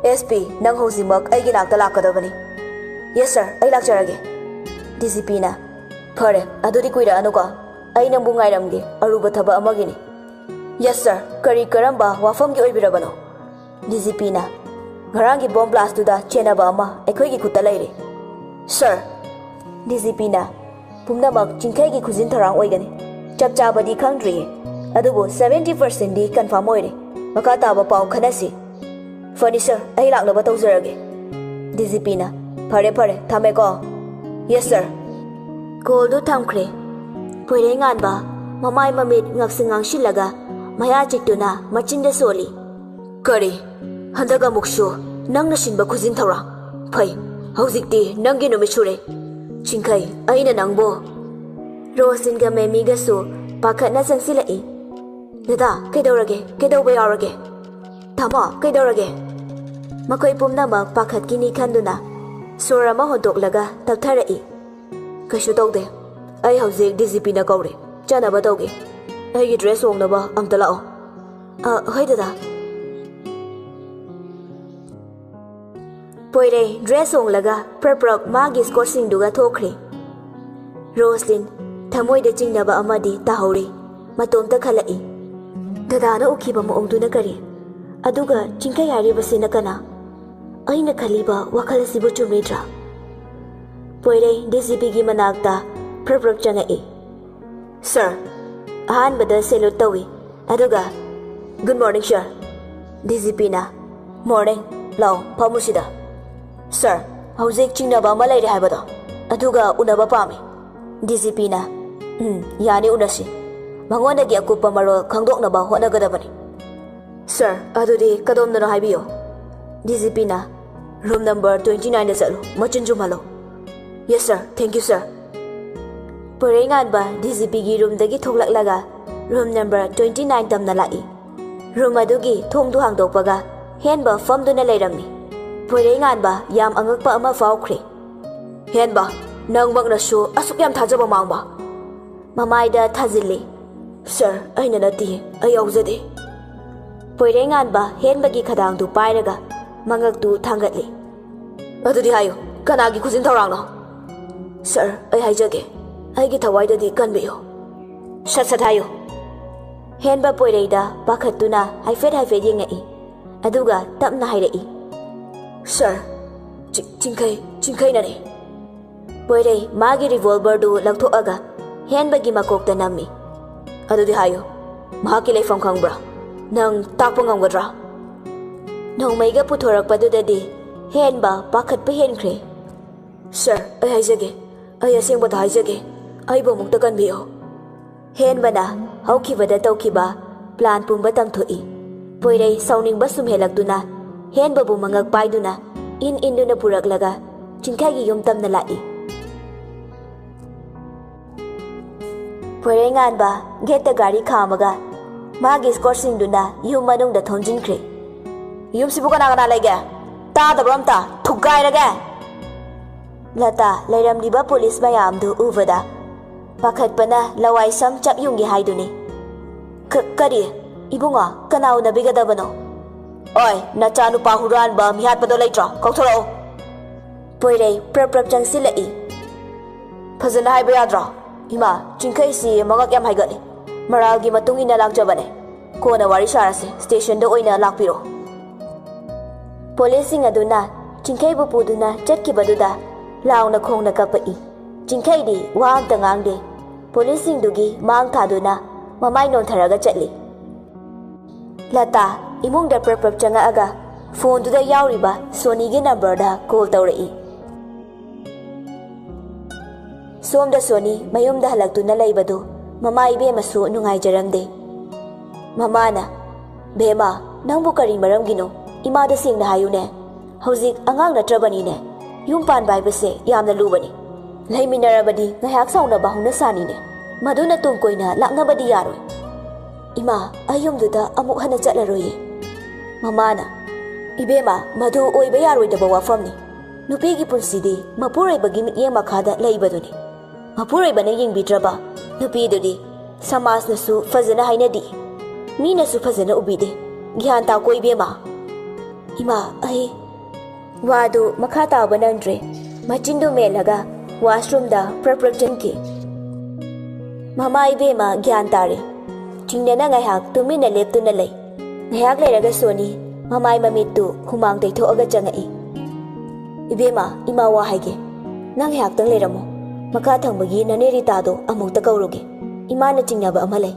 "ꯑꯦꯁ ꯄꯤ, ꯅꯪ ꯍꯧꯖꯤꯛꯃꯛ ꯑꯩꯒꯤ ꯅꯥꯛꯇ ꯂꯥꯛꯀꯗꯕꯅꯤ꯫" "ꯌꯦꯁ ꯁꯔ, ꯑꯩ ꯂꯥꯛꯆꯔꯒꯦ꯫" ꯗꯤ ꯖꯤ ꯄꯤꯅ, "ꯐꯔꯦ, ꯑꯗꯨꯗꯤ ꯀꯨꯏꯔꯛꯑꯅꯨꯀꯣ꯫ ꯑꯩ ꯅꯪꯕꯨ ꯉꯥꯏꯔꯝꯒꯦ, ꯑꯔꯨꯕ ꯊꯕꯛ ꯑꯃꯒꯤꯅꯤ꯫" "ꯌꯦꯁ ꯁꯔ, ꯀꯔꯤ ꯀꯔꯝꯕ ꯋꯥꯐꯝꯒꯤ ꯑꯣꯏꯕꯤꯔꯕꯅꯣ?" ꯗꯤ ꯖꯤ ꯄꯤꯅ, "ꯉꯔꯥꯡꯒꯤ ꯕꯣꯝ ꯕ꯭ꯂꯥꯁꯇꯨꯗ ꯆꯦꯟꯅꯕ ꯑꯃ ꯑꯩꯈꯣꯏꯒꯤ ꯈꯨꯠꯇ ꯂꯩꯔꯦ, ꯁꯔ꯫" ꯗꯤ ꯖꯤ ꯄꯤꯅ, "ꯄꯨꯝꯅꯃꯛ ꯆꯤꯡꯈꯩꯒꯤ ꯈꯨꯖꯤꯟ ꯊꯧꯔꯥꯡ ꯑꯣꯏꯒꯅꯤ꯫ ꯆꯞ ꯆꯥꯕꯗꯤ ꯈꯪꯗ꯭ꯔꯤꯌꯦ, ꯑꯗꯨꯕꯨ ꯁꯚꯦꯟꯇꯤ ꯄꯥꯔꯁꯦꯟꯗꯤ ꯀꯟꯐꯥꯔꯝ ꯑꯣꯏꯔꯦ꯫ ꯃꯈꯥ ꯇꯥꯕ ꯄꯥꯎ ꯈꯟꯅꯁꯤ꯫ ꯐꯔꯅꯤꯆꯔ, ꯑꯩ ꯂꯥꯛꯅꯕ ꯇꯧꯖꯔꯒꯦ꯫" ꯗꯤ ꯖꯤ ꯄꯤꯅ, "ꯐꯔꯦ ꯐꯔꯦ, ꯊꯝꯃꯦꯀꯣ꯫" "Yes sir." ꯀꯣꯜꯗꯨ ꯊꯝꯈ꯭ꯔꯦ꯫ ꯄꯣꯏꯔꯩꯉꯥꯟꯕ ꯃꯃꯥꯏ ꯃꯃꯤꯠ ꯉꯛꯁꯤꯡ ꯉꯥꯡꯁꯤꯜꯂꯒ ꯃꯌꯥ ꯆꯤꯛꯇꯨꯅ ꯃꯆꯤꯟꯗ ꯁꯣꯜꯂꯤ꯫ "ꯀꯔꯤ? ꯍꯟꯗꯛ ꯑꯃꯨꯛꯁꯨ ꯅꯪꯅ ꯁꯤꯟꯕ ꯈꯨꯖꯤꯟ ꯊꯧꯔꯥꯡ? ꯐꯩ, ꯍꯧꯖꯤꯛꯇꯤ ꯅꯪꯒꯤ ꯅꯨꯃꯤꯠ ꯁꯨꯔꯦ꯫ ꯆꯤꯡꯈꯩ, ꯑꯩꯅ ꯅꯪꯕꯨ꯫" ꯔꯣꯁꯂꯤꯟꯒ ꯃꯦꯃꯤꯒꯁꯨ ꯄꯥꯈꯠꯅ ꯆꯪꯁꯤꯜꯂꯛꯏ꯫ "ꯗꯗꯥ, ꯀꯩꯗꯧꯔꯒꯦ? ꯀꯩꯗꯧꯕ ꯌꯥꯎꯔꯒꯦ? ꯇꯥꯃꯣ, ꯀꯩꯗꯧꯔꯒꯦ?" ꯃꯈꯣꯏ ꯄꯨꯝꯅꯃꯛ ꯄꯥꯈꯠꯀꯤꯅꯤ ꯈꯟꯗꯨꯅ ꯁꯣꯔ ꯑꯃ ꯍꯣꯟꯗꯣꯛꯂꯒ ꯇꯞꯊꯔꯛꯏ꯫ "ꯀꯩꯁꯨ ꯇꯧꯗꯦ꯫ ꯑꯩ ꯍꯧꯖꯤꯛ ꯗꯤ ꯖꯤ ꯄꯤꯅ ꯀꯧꯔꯦ꯫ ꯆꯠꯅꯕ ꯇꯧꯒꯦ꯫ ꯑꯩꯒꯤ ꯗ꯭ꯔꯦꯁ ꯍꯣꯡꯅꯕ ꯑꯝꯇ ꯂꯥꯛꯑꯣ꯫" "ꯑ, ꯍꯣꯏ ꯗꯗꯥ꯫" ꯄꯣꯏꯔꯩ ꯗ꯭ꯔꯦꯁ ꯍꯣꯡꯂꯒ ꯄ꯭ꯔꯞ ꯄ꯭ꯔꯞ ꯃꯥꯒꯤ ꯁ꯭ꯀꯣꯔꯠꯁꯤꯡꯗꯨꯒ ꯊꯣꯛꯈ꯭ꯔꯦ꯫ ꯔꯣꯁꯂꯤꯟ ꯊꯃꯣꯏꯗ ꯆꯤꯡꯅꯕ ꯑꯃꯗꯤ ꯇꯥꯍꯧꯔꯤ꯫ ꯃꯇꯣꯝꯇ ꯈꯜꯂꯛꯏ, "ꯗꯗꯥꯅ ꯎꯈꯤꯕ ꯃꯑꯣꯡꯗꯨꯅ ꯀꯔꯤ? ꯑꯗꯨꯒ ꯆꯤꯡꯈꯩ ꯍꯥꯏꯔꯤꯕꯁꯤꯅ ꯀꯅꯥ? ꯑꯩꯅ ꯈꯜꯂꯤꯕ ꯋꯥꯈꯜ ꯑꯁꯤꯕꯨ ꯆꯨꯝꯂꯤꯗ꯭ꯔꯥ?" ꯄꯣꯏꯔꯩ ꯗꯤ ꯖꯤ ꯄꯤꯒꯤ ꯃꯅꯥꯛꯇ ꯄ꯭ꯔꯞ ꯄ꯭ꯔꯞ ꯆꯪꯉꯛꯏ꯫ "ꯁꯔ꯫" ꯑꯍꯥꯟꯕꯗ ꯁꯦꯂ꯭ꯌꯨꯠ ꯇꯧꯏ, ꯑꯗꯨꯒ, "ꯒꯨꯗ ꯃꯣꯔꯅꯤꯡ ꯁꯔ꯫" ꯗꯤ ꯖꯤ ꯄꯤꯅ, "ꯃꯣꯔꯅꯤꯡ꯫ ꯂꯥꯛꯑꯣ, ꯐꯝꯃꯨꯁꯤꯗ꯫ ꯁꯔ, ꯍꯧꯖꯤꯛ ꯆꯤꯡꯅꯕ ꯑꯃ ꯂꯩꯔꯦ ꯍꯥꯏꯕꯗꯣ, ꯑꯗꯨꯒ ꯎꯅꯕ ꯄꯥꯝꯃꯤ꯫" ꯗꯤ ꯖꯤ ꯄꯤꯅ, "ꯎꯝ, ꯌꯥꯅꯤ, ꯎꯅꯁꯤ꯫ ꯃꯉꯣꯟꯗꯒꯤ ꯑꯀꯨꯞꯄ ꯃꯔꯣꯜ ꯈꯪꯗꯣꯛꯅꯕ ꯍꯣꯠꯅꯒꯗꯕꯅꯤ꯫" "ꯁꯔ, ꯑꯗꯨꯗꯤ ꯀꯗꯣꯝꯗꯅꯣ ꯍꯥꯏꯕꯤꯌꯨ꯫" ꯗꯤ ꯖꯤ ꯄꯤꯅ, Room number twenty nineꯗ ꯆꯠꯂꯨ, ꯃꯆꯤꯟ ꯆꯨꯝꯍꯜꯂꯣ꯫ Yes sir, thank you sir꯫ ꯄꯣꯏꯔꯩꯉꯥꯟꯕ DGPꯒꯤ roomꯗꯒꯤ ꯊꯣꯛꯂꯛꯂꯒ room number twenty nine ꯇꯝꯅ ꯂꯥꯛꯏ꯫ Room ꯑꯗꯨꯒꯤ ꯊꯣꯡꯗꯨ ꯍꯥꯡꯗꯣꯛꯄꯒ ꯍꯦꯟꯕ ꯐꯝꯗꯨꯅ ꯂꯩꯔꯝꯃꯤ꯫ ꯄꯣꯏꯔꯩꯉꯥꯟꯕ ꯌꯥꯝ ꯑꯉꯛꯄ ꯑꯃ ꯐꯥꯎꯈ꯭ꯔꯦ꯫ "ꯍꯦꯟꯕ, ꯅꯪꯃꯛꯅꯁꯨ ꯑꯁꯨꯛ ꯌꯥꯝ ꯊꯥꯖꯕ ꯃꯥꯡꯕ?" ꯃꯃꯥꯏꯗ ꯊꯥꯖꯤꯜꯂꯤ꯫ "Sir, ꯑꯩꯅ ꯅꯠꯇꯦ, ꯑꯩ ꯌꯥꯎꯖꯗꯦ꯫" ꯄꯣꯏꯔꯩꯉꯥꯟꯕ ꯍꯦꯟꯕꯒꯤ ꯈꯗꯥꯡꯗꯨ ꯄꯥꯏꯔꯒ ꯃꯉꯛꯇꯨ ꯊꯥꯡꯒꯠꯂꯤ꯫ "ꯑꯗꯨꯗꯤ ꯍꯥꯏꯌꯨ, ꯀꯅꯥꯒꯤ ꯈꯨꯖꯤꯟ ꯊꯧꯔꯥꯡꯅꯣ?" "Sir, ꯑꯩ ꯍꯥꯏꯖꯒꯦ, ꯑꯩꯒꯤ ꯊꯋꯥꯏꯗꯗꯤ ꯀꯟꯕꯤꯌꯨ꯫" "ꯁꯠ ꯁꯠ ꯍꯥꯏꯌꯨ꯫" ꯍꯦꯟꯕ ꯄꯣꯏꯔꯩꯗ ꯄꯥꯈꯠꯇꯨꯅ ꯍꯥꯏꯐꯦꯠ ꯍꯥꯏꯐꯦꯠ ꯌꯦꯡꯉꯛꯏ꯫ ꯑꯗꯨꯒ ꯇꯞꯅ ꯍꯥꯏꯔꯛꯏ꯫ "Sir, ꯆꯤ-, ꯆꯤꯡꯈꯩ, ꯆꯤꯡꯈꯩꯅꯅꯤ꯫" ꯄꯣꯏꯔꯩ ꯃꯥꯒꯤ revolverꯗꯨ ꯂꯧꯊꯣꯛꯑꯒ ꯍꯦꯟꯕꯒꯤ ꯃꯀꯣꯛꯇ ꯅꯝꯃꯤ꯫ "ꯑꯗꯨꯗꯤ ꯍꯥꯏꯌꯨ, ꯃꯍꯥꯛꯀꯤ ꯂꯩꯐꯝ ꯈꯪꯕ꯭ꯔꯥ? ꯅꯪ ꯇꯥꯛꯄ ꯉꯝꯒꯗ꯭ꯔꯥ?" ꯅꯣꯡꯃꯩꯒ ꯄꯨꯊꯣꯔꯛꯄꯗꯨꯗꯗꯤ ꯍꯦꯟꯕ ꯄꯥꯈꯠꯄ ꯍꯦꯟꯈ꯭ꯔꯦ꯫ "Sir, ꯑꯩ ꯍꯥꯏꯖꯒꯦ, ꯑꯩ ꯑꯁꯦꯡꯕꯗ ꯍꯥꯏꯖꯒꯦ, ꯑꯩꯕꯨ ꯑꯃꯨꯛꯇ ꯀꯟꯕꯤꯌꯨ꯫" ꯍꯦꯟꯕꯅ ꯍꯧꯈꯤꯕꯗ ꯇꯧꯈꯤꯕ plan ꯄꯨꯝꯕ ꯇꯝꯊꯣꯛꯏ꯫ ꯄꯣꯏꯔꯩ ꯁꯥꯎꯅꯤꯡꯕ ꯁꯨꯝ ꯍꯦꯜꯂꯛꯇꯨꯅ ꯍꯦꯟꯕꯕꯨ ꯃꯉꯛ ꯄꯥꯏꯗꯨꯅ ꯏꯟ ꯏꯟꯗꯨꯅ ꯄꯨꯔꯛꯂꯒ ꯆꯤꯡꯈꯩꯒꯤ ꯌꯨꯝ ꯇꯝꯅ ꯂꯥꯛꯏ꯫ ꯄꯣꯏꯔꯩꯉꯥꯟꯕ gateꯇ ꯒꯥꯔꯤ ꯈꯥꯝꯃꯒ ꯃꯥꯒꯤ escortꯁꯤꯡꯗꯨꯅ ꯌꯨꯝ ꯃꯅꯨꯡꯗ ꯊꯣꯝꯖꯤꯟꯈ꯭ꯔꯦ꯫ "ꯌꯨꯝꯁꯤꯕꯨ ꯀꯅꯥ ꯀꯅꯥ ꯂꯩꯒꯦ? ꯇꯥꯗꯕ꯭ꯔꯣ ꯑꯝꯇ? ꯊꯨꯒꯥꯏꯔꯒꯦ!" ꯂꯇꯥ ꯂꯩꯔꯝꯂꯤꯕ police ꯃꯌꯥꯝꯗꯨ ꯎꯕꯗ ꯄꯥꯈꯠꯄꯅ ꯂꯋꯥꯏ ꯁꯝ ꯆꯞ ꯌꯨꯡꯒꯦ ꯍꯥꯏꯗꯨꯅꯤ꯫ "ꯀ-, ꯀꯔꯤ? ꯏꯕꯨꯡꯉꯣ, ꯀꯅꯥ ꯎꯅꯕꯤꯒꯗꯕꯅꯣ?" "ꯑꯣꯏ, ꯅꯆꯥꯅꯨꯄꯥ ꯍꯨꯔꯥꯟꯕ ꯃꯤꯍꯥꯠꯄꯗꯣ ꯂꯩꯇ꯭ꯔꯣ? ꯀꯧꯊꯣꯔꯛꯑꯣ!" ꯄꯣꯏꯔꯩ ꯄ꯭ꯔꯞ ꯄ꯭ꯔꯞ ꯆꯪꯁꯤꯜꯂꯛꯏ꯫ "ꯐꯖꯅ ꯍꯥꯏꯕ ꯌꯥꯗ꯭ꯔꯣ? ꯏꯃꯥ, ꯆꯤꯡꯈꯩꯁꯤ ꯃꯉꯛ ꯌꯥꯝ ꯍꯥꯏꯒꯠꯂꯤ꯫ ꯃꯔꯥꯜꯒꯤ ꯃꯇꯨꯡ ꯏꯟꯅ ꯂꯥꯛꯆꯕꯅꯦ꯫ ꯀꯣꯟꯅ ꯋꯥꯔꯤ ꯁꯥꯔꯁꯦ, stationꯗ ꯑꯣꯏꯅ ꯂꯥꯛꯄꯤꯔꯣ꯫" Policeꯁꯤꯡ ꯑꯗꯨꯅ ꯆꯤꯡꯈꯩꯕꯨ ꯄꯨꯗꯨꯅ ꯆꯠꯈꯤꯕꯗꯨꯗ ꯂꯥꯎꯅ ꯈꯣꯡꯅ ꯀꯞꯄꯛꯏ꯫ ꯆꯤꯡꯈꯩꯗꯤ ꯋꯥ ꯑꯝꯇ ꯉꯥꯡꯗꯦ꯫ Policeꯁꯤꯡꯗꯨꯒꯤ ꯃꯥꯡ ꯊꯥꯗꯨꯅ ꯃꯃꯥꯏ ꯅꯣꯟꯊꯔꯒ ꯆꯠꯂꯤ꯫ ꯂꯇꯥ ꯏꯃꯨꯡꯗ ꯄ꯭ꯔꯞ ꯄ꯭ꯔꯞ ꯆꯪꯉꯛꯑꯒ phoneꯗꯨꯗ ꯌꯥꯎꯔꯤꯕ ꯁꯣꯅꯤꯒꯤ numberꯗ call ꯇꯧꯔꯛꯏ꯫ ꯁꯣꯝꯗ ꯁꯣꯅꯤ ꯃꯌꯨꯝꯗ ꯍꯜꯂꯛꯇꯨꯅ ꯂꯩꯕꯗꯨ ꯃꯃꯥ ꯏꯕꯦꯝꯃꯁꯨ ꯅꯨꯡꯉꯥꯏꯖꯔꯝꯗꯦ꯫ ꯃꯃꯥꯅ, "ꯕꯦꯝꯃ, ꯅꯪꯕꯨ ꯀꯔꯤ ꯃꯔꯝꯒꯤꯅꯣ? ꯏꯃꯥꯗ ꯁꯦꯡꯅ ꯍꯥꯏꯌꯨꯅꯦ꯫ ꯍꯧꯖꯤꯛ ꯑꯉꯥꯡ ꯅꯠꯇ꯭ꯔꯕꯅꯤꯅꯦ꯫ ꯌꯨꯝ ꯄꯥꯟꯕ ꯍꯥꯏꯕꯁꯦ ꯌꯥꯝꯅ ꯂꯨꯕꯅꯤ꯫ ꯂꯩꯃꯤꯟꯅꯔꯕꯗꯤ ꯉꯥꯏꯍꯥꯛ ꯁꯥꯎꯅꯕ ꯍꯧꯅ ꯁꯥꯅꯤꯅꯦ꯫ ꯃꯗꯨꯅ ꯇꯨꯡ ꯀꯣꯏꯅ ꯂꯥꯛꯅꯕꯗꯤ ꯌꯥꯔꯣꯏ꯫ "ꯏꯃꯥ, ꯑꯩ ꯌꯨꯝꯗꯨꯗ ꯑꯃꯨꯛ ꯍꯟꯅ ꯆꯠꯂꯔꯣꯏꯌꯦ꯫" ꯃꯃꯥꯅ, "ꯏꯕꯦꯝꯃ, ꯃꯗꯨ ꯑꯣꯏꯕ ꯌꯥꯔꯣꯏꯗꯕ ꯋꯥꯐꯝꯅꯤ꯫ ꯅꯨꯄꯤꯒꯤ ꯄꯨꯟꯁꯤꯗꯤ ꯃꯄꯨꯔꯣꯏꯕꯒꯤ ꯃꯤꯠꯌꯦꯡ ꯃꯈꯥꯗ ꯂꯩꯕꯗꯨꯅꯤ꯫ ꯃꯄꯨꯔꯣꯏꯕꯅ ꯌꯦꯡꯕꯤꯗ꯭ꯔꯕ ꯅꯨꯄꯤꯗꯨꯗꯤ ꯁꯃꯥꯖꯅꯁꯨ ꯐꯖꯅ ꯍꯥꯏꯅꯗꯦ, ꯃꯤꯅꯁꯨ ꯐꯖꯅ ꯎꯕꯤꯗꯦ꯫ ꯒ꯭ꯌꯥꯟ ꯇꯥꯎꯀꯣ ꯏꯕꯦꯝꯃ꯫" "ꯏꯃꯥ, ꯑꯩ..." ꯋꯥꯗꯨ ꯃꯈꯥ ꯇꯥꯕ ꯅꯪꯗ꯭ꯔꯦ꯫ ꯃꯆꯤꯟꯗꯨ ꯃꯦꯜꯂꯒ ꯋꯥꯁꯔꯨꯝꯗ ꯄ꯭ꯔꯞ ꯄ꯭ꯔꯞ ꯆꯪꯈꯤ꯫ ꯃꯃꯥ ꯏꯕꯦꯝꯃ ꯒ꯭ꯌꯥꯟ ꯇꯥꯔꯦ꯫ ꯆꯤꯡꯅꯅ ꯉꯥꯏꯍꯥꯛ ꯇꯨꯃꯤꯟꯅ ꯂꯦꯞꯇꯨꯅ ꯂꯩ꯫ ꯉꯥꯏꯍꯥꯛ ꯂꯩꯔꯒ ꯁꯣꯅꯤ ꯃꯃꯥꯏ ꯃꯃꯤꯠꯇꯨ ꯍꯨꯃꯥꯡ ꯇꯩꯊꯣꯛꯑꯒ ꯆꯪꯉꯛꯏ꯫ "ꯏꯕꯦꯝꯃ, ꯏꯃꯥ ꯋꯥ ꯍꯥꯏꯒꯦ꯫ ꯅꯪ ꯉꯥꯏꯍꯥꯛꯇꯪ ꯂꯩꯔꯝꯃꯣ꯫ ꯃꯈꯥ ꯊꯪꯕꯒꯤ ꯅꯅꯦ ꯔꯤꯇꯥꯗꯣ ꯑꯃꯨꯛꯇ ꯀꯧꯔꯨꯒꯦ꯫ ꯏꯃꯥꯅ ꯆꯤꯡꯅꯕ ꯑꯃ ꯂꯩ꯫"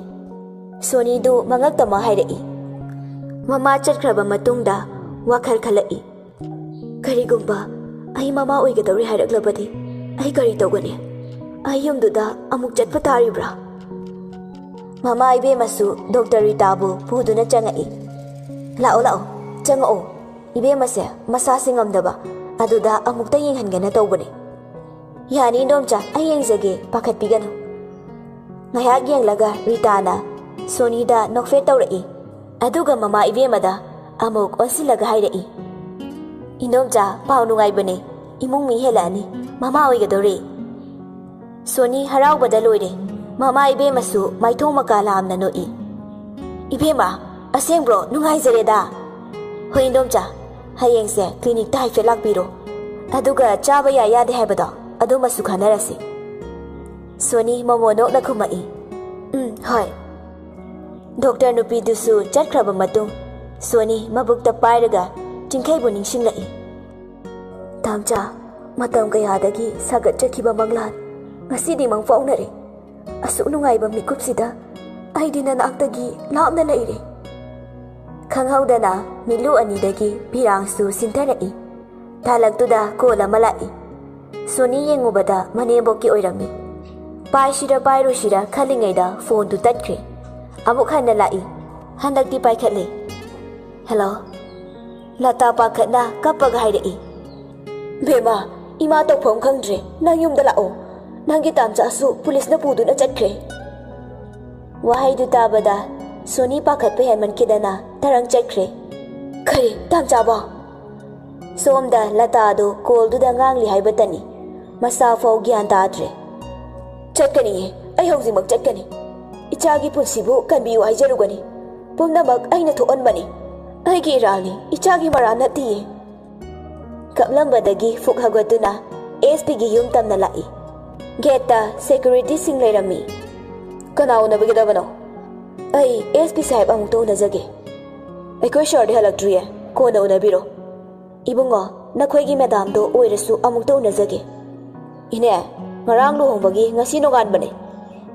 ꯁꯣꯅꯤꯗꯨ ꯃꯉꯛꯇꯃꯛ ꯍꯥꯏꯔꯛꯏ꯫ ꯃꯃꯥ ꯆꯠꯈ꯭ꯔꯕ ꯃꯇꯨꯡꯗ ꯋꯥꯈꯜ ꯈꯜꯂꯛꯏ꯫ "ꯀꯔꯤꯒꯨꯝꯕ ꯑꯩ ꯃꯃꯥ ꯑꯣꯏꯒꯗꯧꯔꯦ ꯍꯥꯏꯔꯛꯂꯕꯗꯤ ꯑꯩ ꯀꯔꯤ ꯇꯧꯒꯅꯤ? ꯑꯩ ꯌꯨꯝꯗꯨꯗ ꯑꯃꯨꯛ ꯆꯠꯄ ꯇꯥꯔꯤꯕ꯭ꯔꯥ?" ꯃꯃꯥ ꯏꯕꯦꯝꯃꯁꯨ ꯗꯣꯛꯇꯔ ꯔꯤꯇꯥꯕꯨ ꯄꯨꯗꯨꯅ ꯆꯪꯉꯛꯏ꯫ "ꯂꯥꯛꯑꯣ, ꯂꯥꯛꯑꯣ, ꯆꯪꯉꯛꯑꯣ꯫ ꯏꯕꯦꯝꯃꯁꯦ ꯃꯁꯥꯁꯦ ꯉꯝꯗꯕ, ꯑꯗꯨꯗ ꯑꯃꯨꯛꯇ ꯌꯦꯡꯍꯟꯒꯦꯅ ꯇꯧꯕꯅꯦ꯫" "ꯌꯥꯅꯤ ꯏꯟꯗꯣꯝꯆꯥ, ꯑꯩ ꯌꯦꯡꯖꯒꯦ, ꯄꯥꯈꯠꯄꯤꯒꯅꯨ꯫" ꯉꯥꯏꯍꯥꯛ ꯌꯦꯡꯂꯒ ꯔꯤꯇꯥꯅ ꯁꯣꯅꯤꯗ ꯅꯣꯛꯐꯦꯠ ꯇꯧꯔꯛꯏ꯫ ꯑꯗꯨꯒ ꯃꯃꯥ ꯏꯕꯦꯝꯃꯗ ꯑꯃꯨꯛ ꯑꯣꯟꯁꯤꯜꯂꯒ ꯍꯥꯏꯔꯛꯏ, "ꯏꯟꯗꯣꯝꯆꯥ, ꯄꯥꯎ ꯅꯨꯡꯉꯥꯏꯕꯅꯦ꯫ ꯏꯃꯨꯡ ꯃꯤ ꯍꯦꯜꯂꯛꯑꯅꯤ꯫ ꯃꯃꯥ ꯑꯣꯏꯒꯗꯧꯔꯦ꯫" ꯁꯣꯅꯤ ꯍꯔꯥꯎꯕꯗ ꯂꯣꯏꯔꯦ꯫ ꯃꯃꯥ ꯏꯕꯦꯝꯃꯁꯨ ꯃꯥꯏꯊꯣꯡ ꯃꯀꯥ ꯂꯥꯝꯅ ꯅꯣꯛꯏ꯫ "ꯏꯕꯦꯝꯃ, ꯑꯁꯦꯡꯕ꯭ꯔꯣ? ꯅꯨꯡꯉꯥꯏꯖꯔꯦꯗ꯫" "ꯍꯣꯏ ꯏꯟꯗꯣꯝꯆꯥ, ꯍꯌꯦꯡꯁꯦ ꯀ꯭ꯂꯤꯅꯤꯛꯇ ꯍꯥꯏꯐꯦꯠ ꯂꯥꯛꯄꯤꯔꯣ꯫ ꯑꯗꯨꯒ ꯆꯥꯕ ꯌꯥꯏ ꯌꯥꯗꯦ ꯍꯥꯏꯕꯗꯣ ꯑꯗꯨꯃꯁꯨ ꯈꯟꯅꯔꯁꯤ꯫" ꯁꯣꯅꯤ ꯃꯃꯣꯟ ꯅꯣꯛꯅ ꯈꯨꯝꯃꯛꯏ, "ꯎꯝ, ꯍꯣꯏ꯫" ꯗꯣꯛꯇꯔ ꯅꯨꯄꯤꯗꯨꯁꯨ ꯆꯠꯈ꯭ꯔꯕ ꯃꯇꯨꯡ, ꯁꯣꯅꯤ ꯃꯕꯨꯛꯇ ꯄꯥꯏꯔꯒ ꯆꯤꯡꯈꯩꯕꯨ ꯅꯤꯡꯁꯤꯡꯂꯛꯏ꯫ "ꯇꯥꯝꯆꯥ, ꯃꯇꯝ ꯀꯌꯥꯗꯒꯤ ꯁꯥꯒꯠꯆꯈꯤꯕ ꯃꯪꯂꯥꯟ ꯉꯁꯤꯗꯤ ꯃꯪꯐꯥꯎꯅꯔꯦ꯫ ꯑꯁꯨꯛ ꯅꯨꯡꯉꯥꯏꯕ ꯃꯤꯀꯨꯞꯁꯤꯗ ꯑꯩꯗꯤ ꯅꯅꯥꯛꯇꯒꯤ ꯂꯥꯞꯅ ꯂꯩꯔꯦ꯫" ꯈꯪꯍꯧꯗꯅ ꯃꯤꯠꯂꯨ ꯑꯅꯤꯗꯒꯤ ꯄꯤꯔꯥꯡꯁꯨ ꯁꯤꯟꯊꯔꯛꯏ꯫ ꯇꯥꯂꯛꯇꯨꯗ ꯀꯣꯜ ꯑꯃ ꯂꯥꯛꯏ꯫ ꯁꯣꯅꯤ ꯌꯦꯡꯉꯨꯕꯗ ꯃꯅꯦꯝꯕꯣꯛꯀꯤ ꯑꯣꯏꯔꯝꯃꯤ꯫ ꯄꯥꯏꯁꯤꯔ ꯄꯥꯏꯔꯣꯏꯁꯤꯔ ꯈꯜꯂꯤꯉꯩꯗ ꯐꯣꯟꯗꯨ ꯇꯠꯈ꯭ꯔꯦ꯫ ꯑꯃꯨꯛ ꯍꯟꯅ ꯂꯥꯛꯏ꯫ ꯍꯟꯗꯛꯇꯤ ꯄꯥꯏꯈꯠꯂꯦ꯫ "ꯍꯦꯜꯂꯣ?" ꯂꯇꯥ ꯄꯥꯈꯠꯅ ꯀꯞꯄꯒ ꯍꯥꯏꯔꯛꯏ꯫ "ꯕꯦꯝꯃ, ꯏꯃꯥ ꯇꯧꯐꯝ ꯈꯪꯗ꯭ꯔꯦ, ꯅꯪ ꯌꯨꯝꯗ ꯂꯥꯛꯑꯣ꯫ ꯅꯪꯒꯤ ꯇꯥꯝꯆꯥꯁꯨ ꯄꯨꯂꯤꯁꯅ ꯄꯨꯗꯨꯅ ꯆꯠꯈ꯭ꯔꯦ꯫" ꯋꯥꯍꯩꯗꯨ ꯇꯥꯕꯗ ꯁꯣꯅꯤ ꯄꯥꯈꯠꯄ ꯍꯦꯟꯃꯟꯈꯤꯗꯅ ꯇꯔꯪ ꯆꯠꯈ꯭ꯔꯦ꯫ "ꯀꯔꯤ? ꯇꯥꯝꯆꯥꯕꯣ?" ꯁꯣꯝꯗ ꯂꯇꯥꯗꯨ ꯀꯣꯜꯗꯨꯗ ꯉꯥꯡꯂꯤ ꯍꯥꯏꯕꯇꯅꯤ꯫ ꯃꯁꯥ ꯐꯥꯎ ꯒ꯭ꯌꯥꯟ ꯇꯥꯗ꯭ꯔꯦ꯫ "ꯆꯠꯀꯅꯤꯌꯦ, ꯑꯩ ꯍꯧꯖꯤꯛꯃꯛ ꯆꯠꯀꯅꯤ꯫ ꯏꯆꯥꯒꯤ ꯄꯨꯟꯁꯤꯕꯨ ꯀꯟꯕꯤꯌꯨ ꯍꯥꯏꯖꯔꯨꯒꯅꯤ꯫ ꯄꯨꯝꯅꯃꯛ ꯑꯩꯅ ꯊꯣꯛꯍꯟꯕꯅꯤ꯫ ꯑꯩꯒꯤ ꯏꯔꯥꯜꯅꯤ, ꯏꯆꯥꯒꯤ ꯃꯔꯥꯜ ꯅꯠꯇꯤꯌꯦ꯫" ꯀꯞꯂꯝꯕꯗꯒꯤ ꯐꯨꯛ ꯍꯧꯒꯠꯇꯨꯅ ꯑꯦꯁ ꯄꯤꯒꯤ ꯌꯨꯝ ꯇꯝꯅ ꯂꯥꯛꯏ꯫ ꯒꯦꯠꯇ ꯁꯦꯀ꯭ꯌꯨꯔꯤꯇꯤꯁꯤꯡ ꯂꯩꯔꯝꯃꯤ꯫ "ꯀꯅꯥ ꯎꯅꯕꯤꯒꯗꯕꯅꯣ?" "ꯑꯩ ꯑꯦꯁ ꯄꯤ ꯁꯥꯍꯦꯕ ꯑꯃꯨꯛꯇ ꯎꯅꯖꯒꯦ꯫" "ꯑꯩꯈꯣꯏ ꯁꯥꯔꯗꯤ ꯍꯜꯂꯛꯇ꯭ꯔꯤꯌꯦ, ꯀꯣꯟꯅ ꯎꯅꯕꯤꯔꯣ꯫" "ꯏꯕꯨꯡꯉꯣ, ꯅꯈꯣꯏꯒꯤ ꯃꯦꯗꯥꯝꯗꯣ ꯑꯣꯏꯔꯁꯨ ꯑꯃꯨꯛꯇ ꯎꯅꯖꯒꯦ꯫" "ꯏꯅꯦ, ꯉꯔꯥꯡ ꯂꯨꯍꯣꯡꯕꯒꯤ ꯉꯁꯤ ꯅꯣꯡꯉꯥꯟꯕꯅꯦ꯫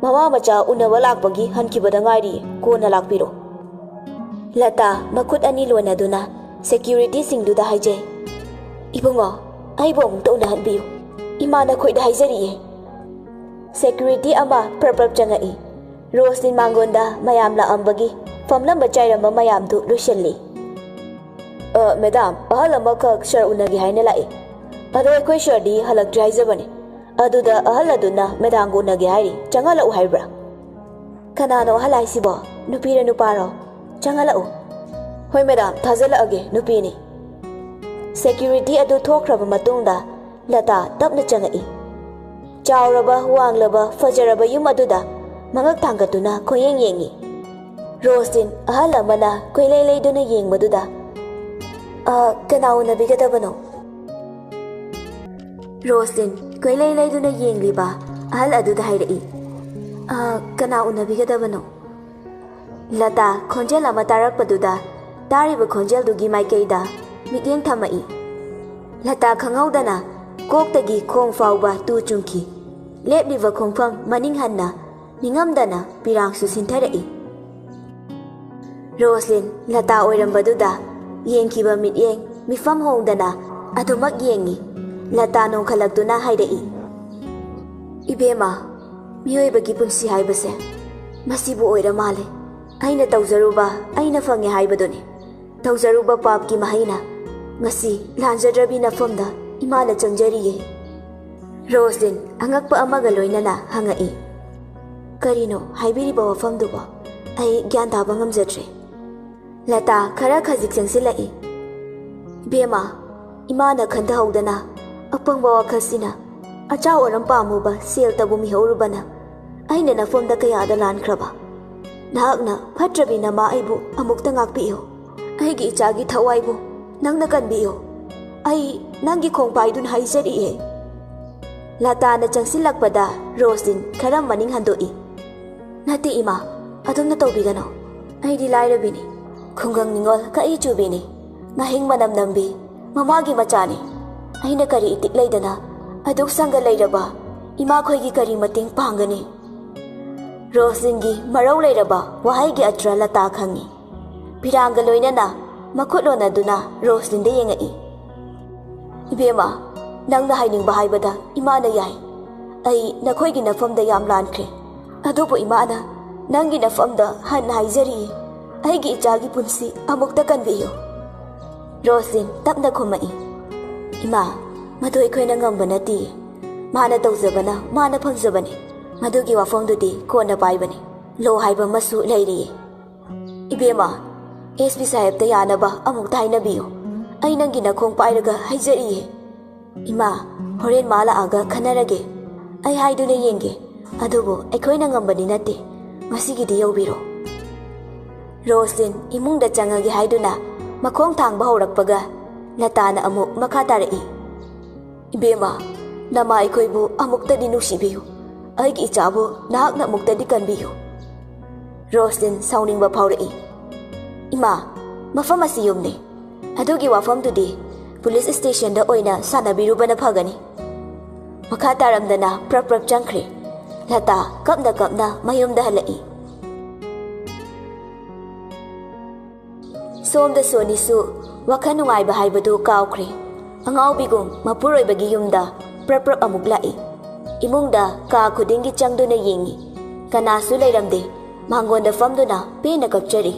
ꯃꯃꯥ ꯃꯆꯥ ꯎꯅꯕ ꯂꯥꯛꯄꯒꯤ ꯍꯟꯈꯤꯕꯗ ꯉꯥꯏꯔꯤ, ꯀꯣꯟꯅ ꯂꯥꯛꯄꯤꯔꯣ꯫" ꯂꯇꯥ ꯃꯈꯨꯠ ꯑꯅꯤ ꯂꯣꯟꯅꯗꯨꯅ ꯁꯦꯀ꯭ꯌꯨꯔꯤꯇꯤꯁꯤꯡꯗꯨꯗ ꯍꯥꯏꯖꯩ, "ꯏꯕꯨꯡꯉꯣ, ꯑꯩꯕꯨ ꯑꯃꯨꯛꯇ ꯎꯅꯍꯟꯕꯤꯌꯨ꯫ ꯏꯃꯥ ꯅꯈꯣꯏꯗ ꯍꯥꯏꯖꯔꯤꯌꯦ꯫" ꯁꯦꯀ꯭ꯌꯨꯔꯤꯇꯤ ꯑꯃ ꯄ꯭ꯔꯞ ꯄ꯭ꯔꯞ ꯆꯪꯉꯛꯏ꯫ ꯔꯣꯁꯂꯤꯟ ꯃꯥꯡꯒꯣꯟꯗ ꯃꯌꯥꯝ ꯂꯥꯛꯑꯝꯕꯒꯤ ꯐꯝꯂꯝꯕ ꯆꯥꯏꯔꯝꯕ ꯃꯌꯥꯝꯗꯨ ꯂꯣꯏꯁꯤꯜꯂꯤ꯫ "ꯑ, ꯃꯦꯗꯥꯝ, ꯑꯍꯜ ꯑꯃꯈꯛ ꯁꯥꯔ ꯎꯅꯒꯦ ꯍꯥꯏꯅ ꯂꯥꯛꯏ꯫ ꯑꯗꯣ ꯑꯩꯈꯣꯏ ꯁꯥꯔꯗꯤ ꯍꯜꯂꯛꯇ꯭ꯔꯤ ꯍꯥꯏꯖꯕꯅꯤ꯫ ꯑꯗꯨꯗ ꯑꯍꯜ ꯑꯗꯨꯅ ꯃꯦꯗꯥꯝꯒ ꯎꯅꯒꯦ ꯍꯥꯏꯔꯤ꯫ ꯆꯪꯍꯜꯂꯛꯎ ꯍꯥꯏꯕ꯭ꯔꯥ?" "ꯀꯅꯥꯅꯣ ꯑꯍꯜ ꯍꯥꯏꯁꯤꯕꯣ? ꯅꯨꯄꯤꯔ ꯅꯨꯄꯥꯔꯣ? ꯆꯪꯍꯜꯂꯛꯎ꯫" "ꯍꯣꯏ ꯃꯦꯗꯥꯝ, ꯊꯥꯖꯜꯂꯛꯑꯒꯦ, ꯅꯨꯄꯤꯅꯤ꯫" ꯁꯦꯀ꯭ꯌꯨꯔꯤꯇꯤ ꯑꯗꯨ ꯊꯣꯛꯈ꯭ꯔꯕ ꯃꯇꯨꯡꯗ ꯂꯇꯥ ꯇꯞꯅ ꯆꯪꯉꯛꯏ꯫ ꯆꯥꯎꯔꯕ, ꯋꯥꯡꯂꯕ, ꯐꯖꯔꯕ ꯌꯨꯝ ꯑꯗꯨꯗ ꯃꯉꯛ ꯊꯥꯡꯒꯠꯇꯨꯅ ꯈꯣꯏꯌꯦꯡ ꯌꯦꯡꯉꯤ꯫ ꯔꯣꯁꯂꯤꯟ ꯑꯍꯜ ꯑꯃꯅ ꯀꯣꯏꯂꯩ ꯂꯩꯗꯨꯅ ꯌꯦꯡꯕꯗꯨꯗ, "ꯑ, ꯀꯅꯥ ꯎꯅꯕꯤꯒꯗꯕꯅꯣ?" ꯔꯣꯁꯂꯤꯟ ꯀꯣꯏꯂꯩ ꯂꯩꯗꯨꯅ ꯌꯦꯡꯂꯤꯕ ꯑꯍꯜ ꯑꯗꯨꯗ ꯍꯥꯏꯔꯛꯏ, "ꯑ, ꯀꯅꯥ ꯎꯅꯕꯤꯒꯗꯕꯅꯣ?" ꯂꯇꯥ ꯈꯣꯟꯖꯦꯜ ꯑꯃ ꯇꯥꯔꯛꯄꯗꯨꯗ ꯇꯥꯔꯤꯕ ꯈꯣꯟꯖꯦꯜꯗꯨꯒꯤ ꯃꯥꯏꯀꯩꯗ ꯃꯤꯠꯌꯦꯡ ꯊꯝꯃꯛꯏ꯫ ꯂꯇꯥ ꯈꯪꯍꯧꯗꯅ ꯀꯣꯛꯇꯒꯤ ꯈꯣꯡ ꯐꯥꯎꯕ ꯇꯨ ꯆꯨꯡꯈꯤ꯫ ꯂꯦꯞꯂꯤꯕ ꯈꯣꯡꯐꯝ ꯃꯅꯤꯡ ꯍꯟꯅ ꯅꯤꯡꯉꯝꯗꯅ ꯄꯤꯔꯥꯡꯁꯨ ꯁꯤꯟꯊꯔꯛꯏ꯫ ꯔꯣꯁꯂꯤꯟ ꯂꯇꯥ ꯑꯣꯏꯔꯝꯕꯗꯨꯗ ꯌꯦꯡꯈꯤꯕ ꯃꯤꯠꯌꯦꯡ ꯃꯤꯐꯝ ꯍꯣꯡꯗꯅ ꯑꯗꯨꯃꯛ ꯌꯦꯡꯉꯤ꯫ ꯂꯇꯥ ꯅꯣꯡꯈꯠꯂꯛꯇꯨꯅ ꯍꯥꯏꯔꯛꯏ, "ꯏꯕꯦꯝꯃ, ꯃꯤꯑꯣꯏꯕꯒꯤ ꯄꯨꯟꯁꯤ ꯍꯥꯏꯕꯁꯦ ꯃꯁꯤꯕꯨ ꯑꯣꯏꯔ ꯃꯥꯜꯂꯦ꯫ ꯑꯩꯅ ꯇꯧꯖꯔꯨꯕ ꯑꯩꯅ ꯐꯪꯉꯦ ꯍꯥꯏꯕꯗꯨꯅꯤ꯫ ꯇꯧꯖꯔꯨꯕ ꯄꯥꯞꯀꯤ ꯃꯍꯩꯅ ꯉꯁꯤ ꯂꯥꯟꯖꯗ꯭ꯔꯕꯤ ꯅꯐꯝꯗ ꯏꯃꯥꯅ ꯆꯪꯖꯔꯤꯌꯦ꯫ ꯔꯣꯁꯂꯤꯟ ꯑꯉꯛꯄ ꯑꯃꯒ ꯂꯣꯏꯅꯅ ꯍꯪꯉꯛꯏ꯫ "ꯀꯔꯤꯅꯣ ꯍꯥꯏꯕꯤꯔꯤꯕ ꯋꯥꯐꯝꯗꯨꯕꯣ? ꯑꯩ ꯒ꯭ꯌꯥꯟ ꯇꯥꯕ ꯉꯝꯖꯗ꯭ꯔꯦ꯫" ꯂꯇꯥ ꯈꯔ ꯈꯖꯤꯛ ꯆꯪꯁꯤꯜꯂꯛꯏ꯫ "ꯏꯕꯦꯝꯃ, ꯏꯃꯥꯅ ꯈꯟꯊꯍꯧꯗꯅ ꯑꯄꯪꯕ ꯋꯥꯈꯜꯁꯤꯅ ꯑꯆꯥꯎ ꯑꯔꯝ ꯄꯥꯝꯃꯨꯕ ꯁꯦꯜꯇꯕꯨ ꯃꯤꯍꯧꯔꯨꯕꯅ ꯑꯩꯅ ꯅꯐꯝꯗ ꯀꯌꯥꯗ ꯂꯥꯟꯈ꯭ꯔꯕ꯫ ꯅꯍꯥꯛꯅ ꯐꯠꯇ꯭ꯔꯕꯤ ꯅꯃꯥ ꯑꯩꯕꯨ ꯑꯃꯨꯛꯇ ꯉꯥꯛꯄꯤꯌꯨ꯫ ꯑꯩꯒꯤ ꯏꯆꯥꯒꯤ ꯊꯋꯥꯏꯕꯨ ꯅꯪꯅ ꯀꯟꯕꯤꯌꯨ꯫ ꯑꯩ ꯅꯪꯒꯤ ꯈꯣꯡꯄꯥꯏꯗꯨꯅ ꯍꯥꯏꯖꯔꯤꯑꯦ꯫" ꯂꯇꯥꯅ ꯆꯪꯁꯤꯜꯂꯛꯄꯗ ꯔꯣꯁꯂꯤꯟ ꯈꯔ ꯃꯅꯤꯡ ꯍꯟꯗꯣꯛꯏ꯫ "ꯅꯠꯇꯦ ꯏꯃꯥ, ꯑꯗꯨꯝꯅ ꯇꯧꯕꯤꯒꯅꯨ꯫ ꯑꯩꯗꯤ ꯂꯥꯏꯔꯕꯤꯅꯤ꯫ ꯈꯨꯡꯒꯪ ꯅꯤꯉꯣꯜ ꯀꯛꯏ ꯆꯨꯕꯤꯅꯤ꯫ ꯉꯥꯍꯤꯡ ꯃꯅꯝ ꯅꯝꯕꯤ ꯃꯃꯥꯒꯤ ꯃꯆꯥꯅꯤ꯫ ꯑꯩꯅ ꯀꯔꯤ ꯏꯇꯤꯛ ꯂꯩꯗꯅ ꯑꯗꯨꯛ ꯁꯪꯒ ꯂꯩꯔꯕ ꯏꯃꯥꯈꯣꯏꯒꯤ ꯀꯔꯤ ꯃꯇꯦꯡ ꯄꯥꯡꯒꯅꯤ?" ꯔꯣꯁꯂꯤꯟꯒꯤ ꯃꯔꯧ ꯂꯩꯔꯕ ꯋꯥꯍꯩꯒꯤ ꯑꯇ꯭ꯔ ꯂꯇꯥ ꯈꯪꯉꯤ꯫ ꯐꯤꯔꯥꯡꯒ ꯂꯣꯏꯅꯅ ꯃꯈꯨꯠ ꯂꯣꯟꯅꯗꯨꯅ ꯔꯣꯁꯂꯤꯟꯗ ꯌꯦꯡꯉꯛꯏ꯫ "ꯏꯕꯦꯝꯃ, ꯅꯪꯅ ꯍꯥꯏꯅꯤꯡꯕ ꯍꯥꯏꯕꯗ ꯏꯃꯥꯅ ꯌꯥꯏ꯫ ꯑꯩ ꯅꯈꯣꯏꯒꯤ ꯅꯐꯝꯗ ꯌꯥꯝ ꯂꯥꯟꯈ꯭ꯔꯦ꯫ ꯑꯗꯨꯕꯨ ꯏꯃꯥꯅ ꯅꯪꯒꯤ ꯅꯐꯝꯗ ꯍꯟꯅ ꯍꯥꯏꯖꯔꯤ, ꯑꯩꯒꯤ ꯏꯆꯥꯒꯤ ꯄꯨꯟꯁꯤ ꯑꯃꯨꯛꯇ ꯀꯟꯕꯤꯌꯨ꯫" ꯔꯣꯁꯂꯤꯟ ꯇꯞꯅ ꯈꯨꯝꯃꯛꯏ꯫ "ꯏꯃꯥ, ꯃꯗꯨ ꯑꯩꯈꯣꯏꯅ ꯉꯝꯕ ꯅꯠꯇꯦ꯫ ꯃꯥꯅ ꯇꯧꯖꯕꯅ ꯃꯥꯅ ꯐꯪꯖꯕꯅꯤ꯫ ꯃꯗꯨꯒꯤ ꯋꯥꯐꯝꯗꯨꯗꯤ ꯀꯣꯟꯅ ꯄꯥꯏꯕꯅꯤ꯫ ꯂꯣ ꯍꯥꯏꯕ ꯑꯃꯁꯨ ꯂꯩꯔꯤꯌꯦ꯫ ꯏꯕꯦꯝꯃ, ꯑꯦꯁ ꯄꯤ ꯁꯥꯍꯦꯕꯇ ꯌꯥꯅꯕ ꯑꯃꯨꯛꯇ ꯍꯥꯏꯅꯕꯤꯌꯨ꯫ ꯑꯩ ꯅꯪꯒꯤ ꯅꯈꯣꯡ ꯄꯥꯏꯔꯒ ꯍꯥꯏꯖꯔꯤꯌꯦ꯫" "ꯏꯃꯥ, ꯍꯣꯔꯦꯟ ꯃꯥ ꯂꯥꯛꯑꯒ ꯈꯟꯅꯔꯒꯦ꯫ ꯑꯩ ꯍꯥꯏꯗꯨꯅ ꯌꯦꯡꯒꯦ꯫ ꯑꯗꯨꯕꯨ ꯑꯩꯈꯣꯏꯅ ꯉꯝꯕꯗꯤ ꯅꯠꯇꯦ꯫ ꯉꯁꯤꯒꯤꯗꯤ ꯌꯧꯕꯤꯔꯣ꯫" ꯔꯣꯁꯂꯤꯟ ꯏꯃꯨꯡꯗ ꯆꯪꯉꯒꯦ ꯍꯥꯏꯗꯨꯅ ꯃꯈꯣꯡ ꯊꯥꯡꯕ ꯍꯧꯔꯛꯄꯒ ꯂꯇꯥꯅ ꯑꯃꯨꯛ ꯃꯈꯥ ꯇꯥꯔꯛꯏ꯫ "ꯏꯕꯦꯝꯃ, ꯅꯃꯥ ꯑꯩꯈꯣꯏꯕꯨ ꯑꯃꯨꯛꯇꯗꯤ ꯅꯨꯡꯁꯤꯕꯤꯌꯨ꯫ ꯑꯩꯒꯤ ꯏꯆꯥꯕꯨ ꯅꯍꯥꯛꯅ ꯑꯃꯨꯛꯇꯗꯤ ꯀꯟꯕꯤꯌꯨ꯫" ꯔꯣꯁꯂꯤꯟ ꯁꯥꯎꯅꯤꯡꯕ ꯐꯥꯎꯔꯛꯏ꯫ "ꯏꯃꯥ, ꯃꯐꯝ ꯑꯁꯤ ꯌꯨꯝꯅꯤ꯫ ꯑꯗꯨꯒꯤ ꯋꯥꯐꯝꯗꯨꯗꯤ ꯄꯨꯂꯤꯁ ꯁ꯭ꯇꯦꯁꯟꯗ ꯑꯣꯏꯅ ꯁꯥꯟꯅꯕꯤꯔꯨꯕꯅ ꯐꯒꯅꯤ꯫" ꯃꯈꯥ ꯇꯥꯔꯝꯗꯅ ꯄ꯭ꯔꯞ ꯄ꯭ꯔꯞ ꯆꯪꯈ꯭ꯔꯦ꯫ ꯂꯇꯥ ꯀꯞꯅ ꯀꯞꯅ ꯃꯌꯨꯝꯗ ꯍꯜꯂꯛꯏ꯫ ꯁꯣꯝꯗ ꯁꯣꯅꯤꯁꯨ ꯋꯥꯈꯜ ꯅꯨꯡꯉꯥꯏꯕ ꯍꯥꯏꯕꯗꯨ ꯀꯥꯎꯈ꯭ꯔꯦ꯫ ꯑꯉꯥꯎꯕꯤꯒꯨꯝ ꯃꯄꯨꯔꯣꯏꯕꯒꯤ ꯌꯨꯝꯗ ꯄ꯭ꯔꯞ ꯄ꯭ꯔꯞ ꯑꯃꯨꯛ ꯂꯥꯛꯏ꯫ ꯏꯃꯨꯡꯗ ꯀꯥ ꯈꯨꯗꯤꯡꯒꯤ ꯆꯪꯗꯨꯅ ꯌꯦꯡꯏ꯫ ꯀꯅꯥꯁꯨ ꯂꯩꯔꯝꯗꯦ꯫ ꯃꯥꯡꯒꯣꯟꯗ ꯐꯝꯗꯨꯅ ꯄꯦꯟꯅ ꯀꯞꯆꯔꯤ꯫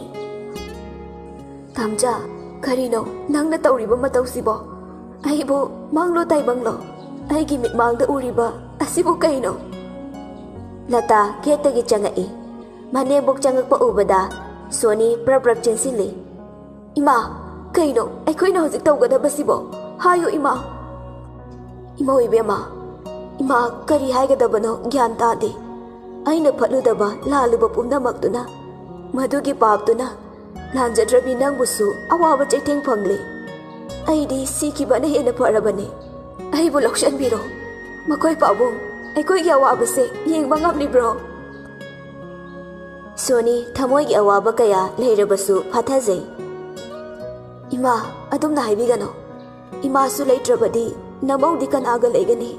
ꯊꯝꯆꯥ, ꯀꯔꯤꯅꯣ ꯅꯪꯅ ꯇꯧꯔꯤꯕ ꯃꯇꯧꯁꯤꯕꯣ? ꯑꯩꯕꯨ ꯃꯪꯂꯣ ꯇꯥꯏꯕꯪꯂꯣ? ꯑꯩꯒꯤ ꯃꯤꯠꯃꯥꯡꯗ ꯎꯔꯤꯕ ꯑꯁꯤꯕꯨ ꯀꯩꯅꯣ? ꯂꯇꯥ ꯒꯦꯠꯇꯒꯤ ꯆꯪꯉꯛꯏ꯫ ꯃꯅꯦꯝꯕꯣꯛ ꯆꯪꯉꯛꯄ ꯎꯕꯗ ꯁꯣꯅꯤ ꯄ꯭ꯔꯞ ꯄ꯭ꯔꯞ ꯆꯦꯟꯁꯤꯜꯂꯤ꯫ "ꯏꯃꯥ, ꯀꯩꯅꯣ ꯑꯩꯈꯣꯏꯅ ꯍꯧꯖꯤꯛ ꯇꯧꯒꯗꯕꯁꯤꯕꯣ? ꯍꯥꯏꯌꯨ ꯏꯃꯥ!" "ꯏꯃꯧ ꯏꯕꯦꯝꯃ, ꯏꯃꯥ, ꯀꯔꯤ ꯍꯥꯏꯒꯗꯕꯅꯣ ꯒ꯭ꯌꯥꯟ ꯇꯥꯗꯦ꯫ ꯑꯩꯅ ꯐꯠꯂꯨꯗꯕ ꯂꯥꯜꯂꯨꯕ ꯄꯨꯝꯅꯃꯛꯇꯨꯅ, ꯃꯗꯨꯒꯤ ꯄꯥꯞꯇꯨꯅ ꯂꯥꯟꯖꯗ꯭ꯔꯕꯤ ꯅꯪꯕꯨꯁꯨ ꯑꯋꯥꯕ ꯆꯩꯊꯦꯡ ꯐꯪꯂꯦ꯫ ꯑꯩꯗꯤ ꯁꯤꯈꯤꯕꯅ ꯍꯦꯟꯅ ꯐꯔꯕꯅꯦ꯫ ꯑꯩꯕꯨ ꯂꯧꯁꯤꯟꯕꯤꯔꯣ꯫ ꯃꯈꯣꯏ ꯄꯥꯕꯨꯡ ꯑꯩꯈꯣꯏꯒꯤ ꯑꯋꯥꯕꯁꯦ ꯌꯦꯡꯕ ꯉꯝꯂꯤꯕ꯭ꯔꯣ?" ꯁꯣꯅꯤ ꯊꯃꯣꯏꯒꯤ ꯑꯋꯥꯕ ꯀꯌꯥ ꯂꯩꯔꯕꯁꯨ ꯐꯥꯊꯖꯩ꯫ "ꯏꯃꯥ, ꯑꯗꯨꯝꯅ ꯍꯥꯏꯕꯤꯒꯅꯨ꯫ ꯏꯃꯥꯁꯨ ꯂꯩꯇ꯭ꯔꯕꯗꯤ ꯅꯃꯧꯗꯤ ꯀꯅꯥꯒ ꯂꯩꯒꯅꯤ?"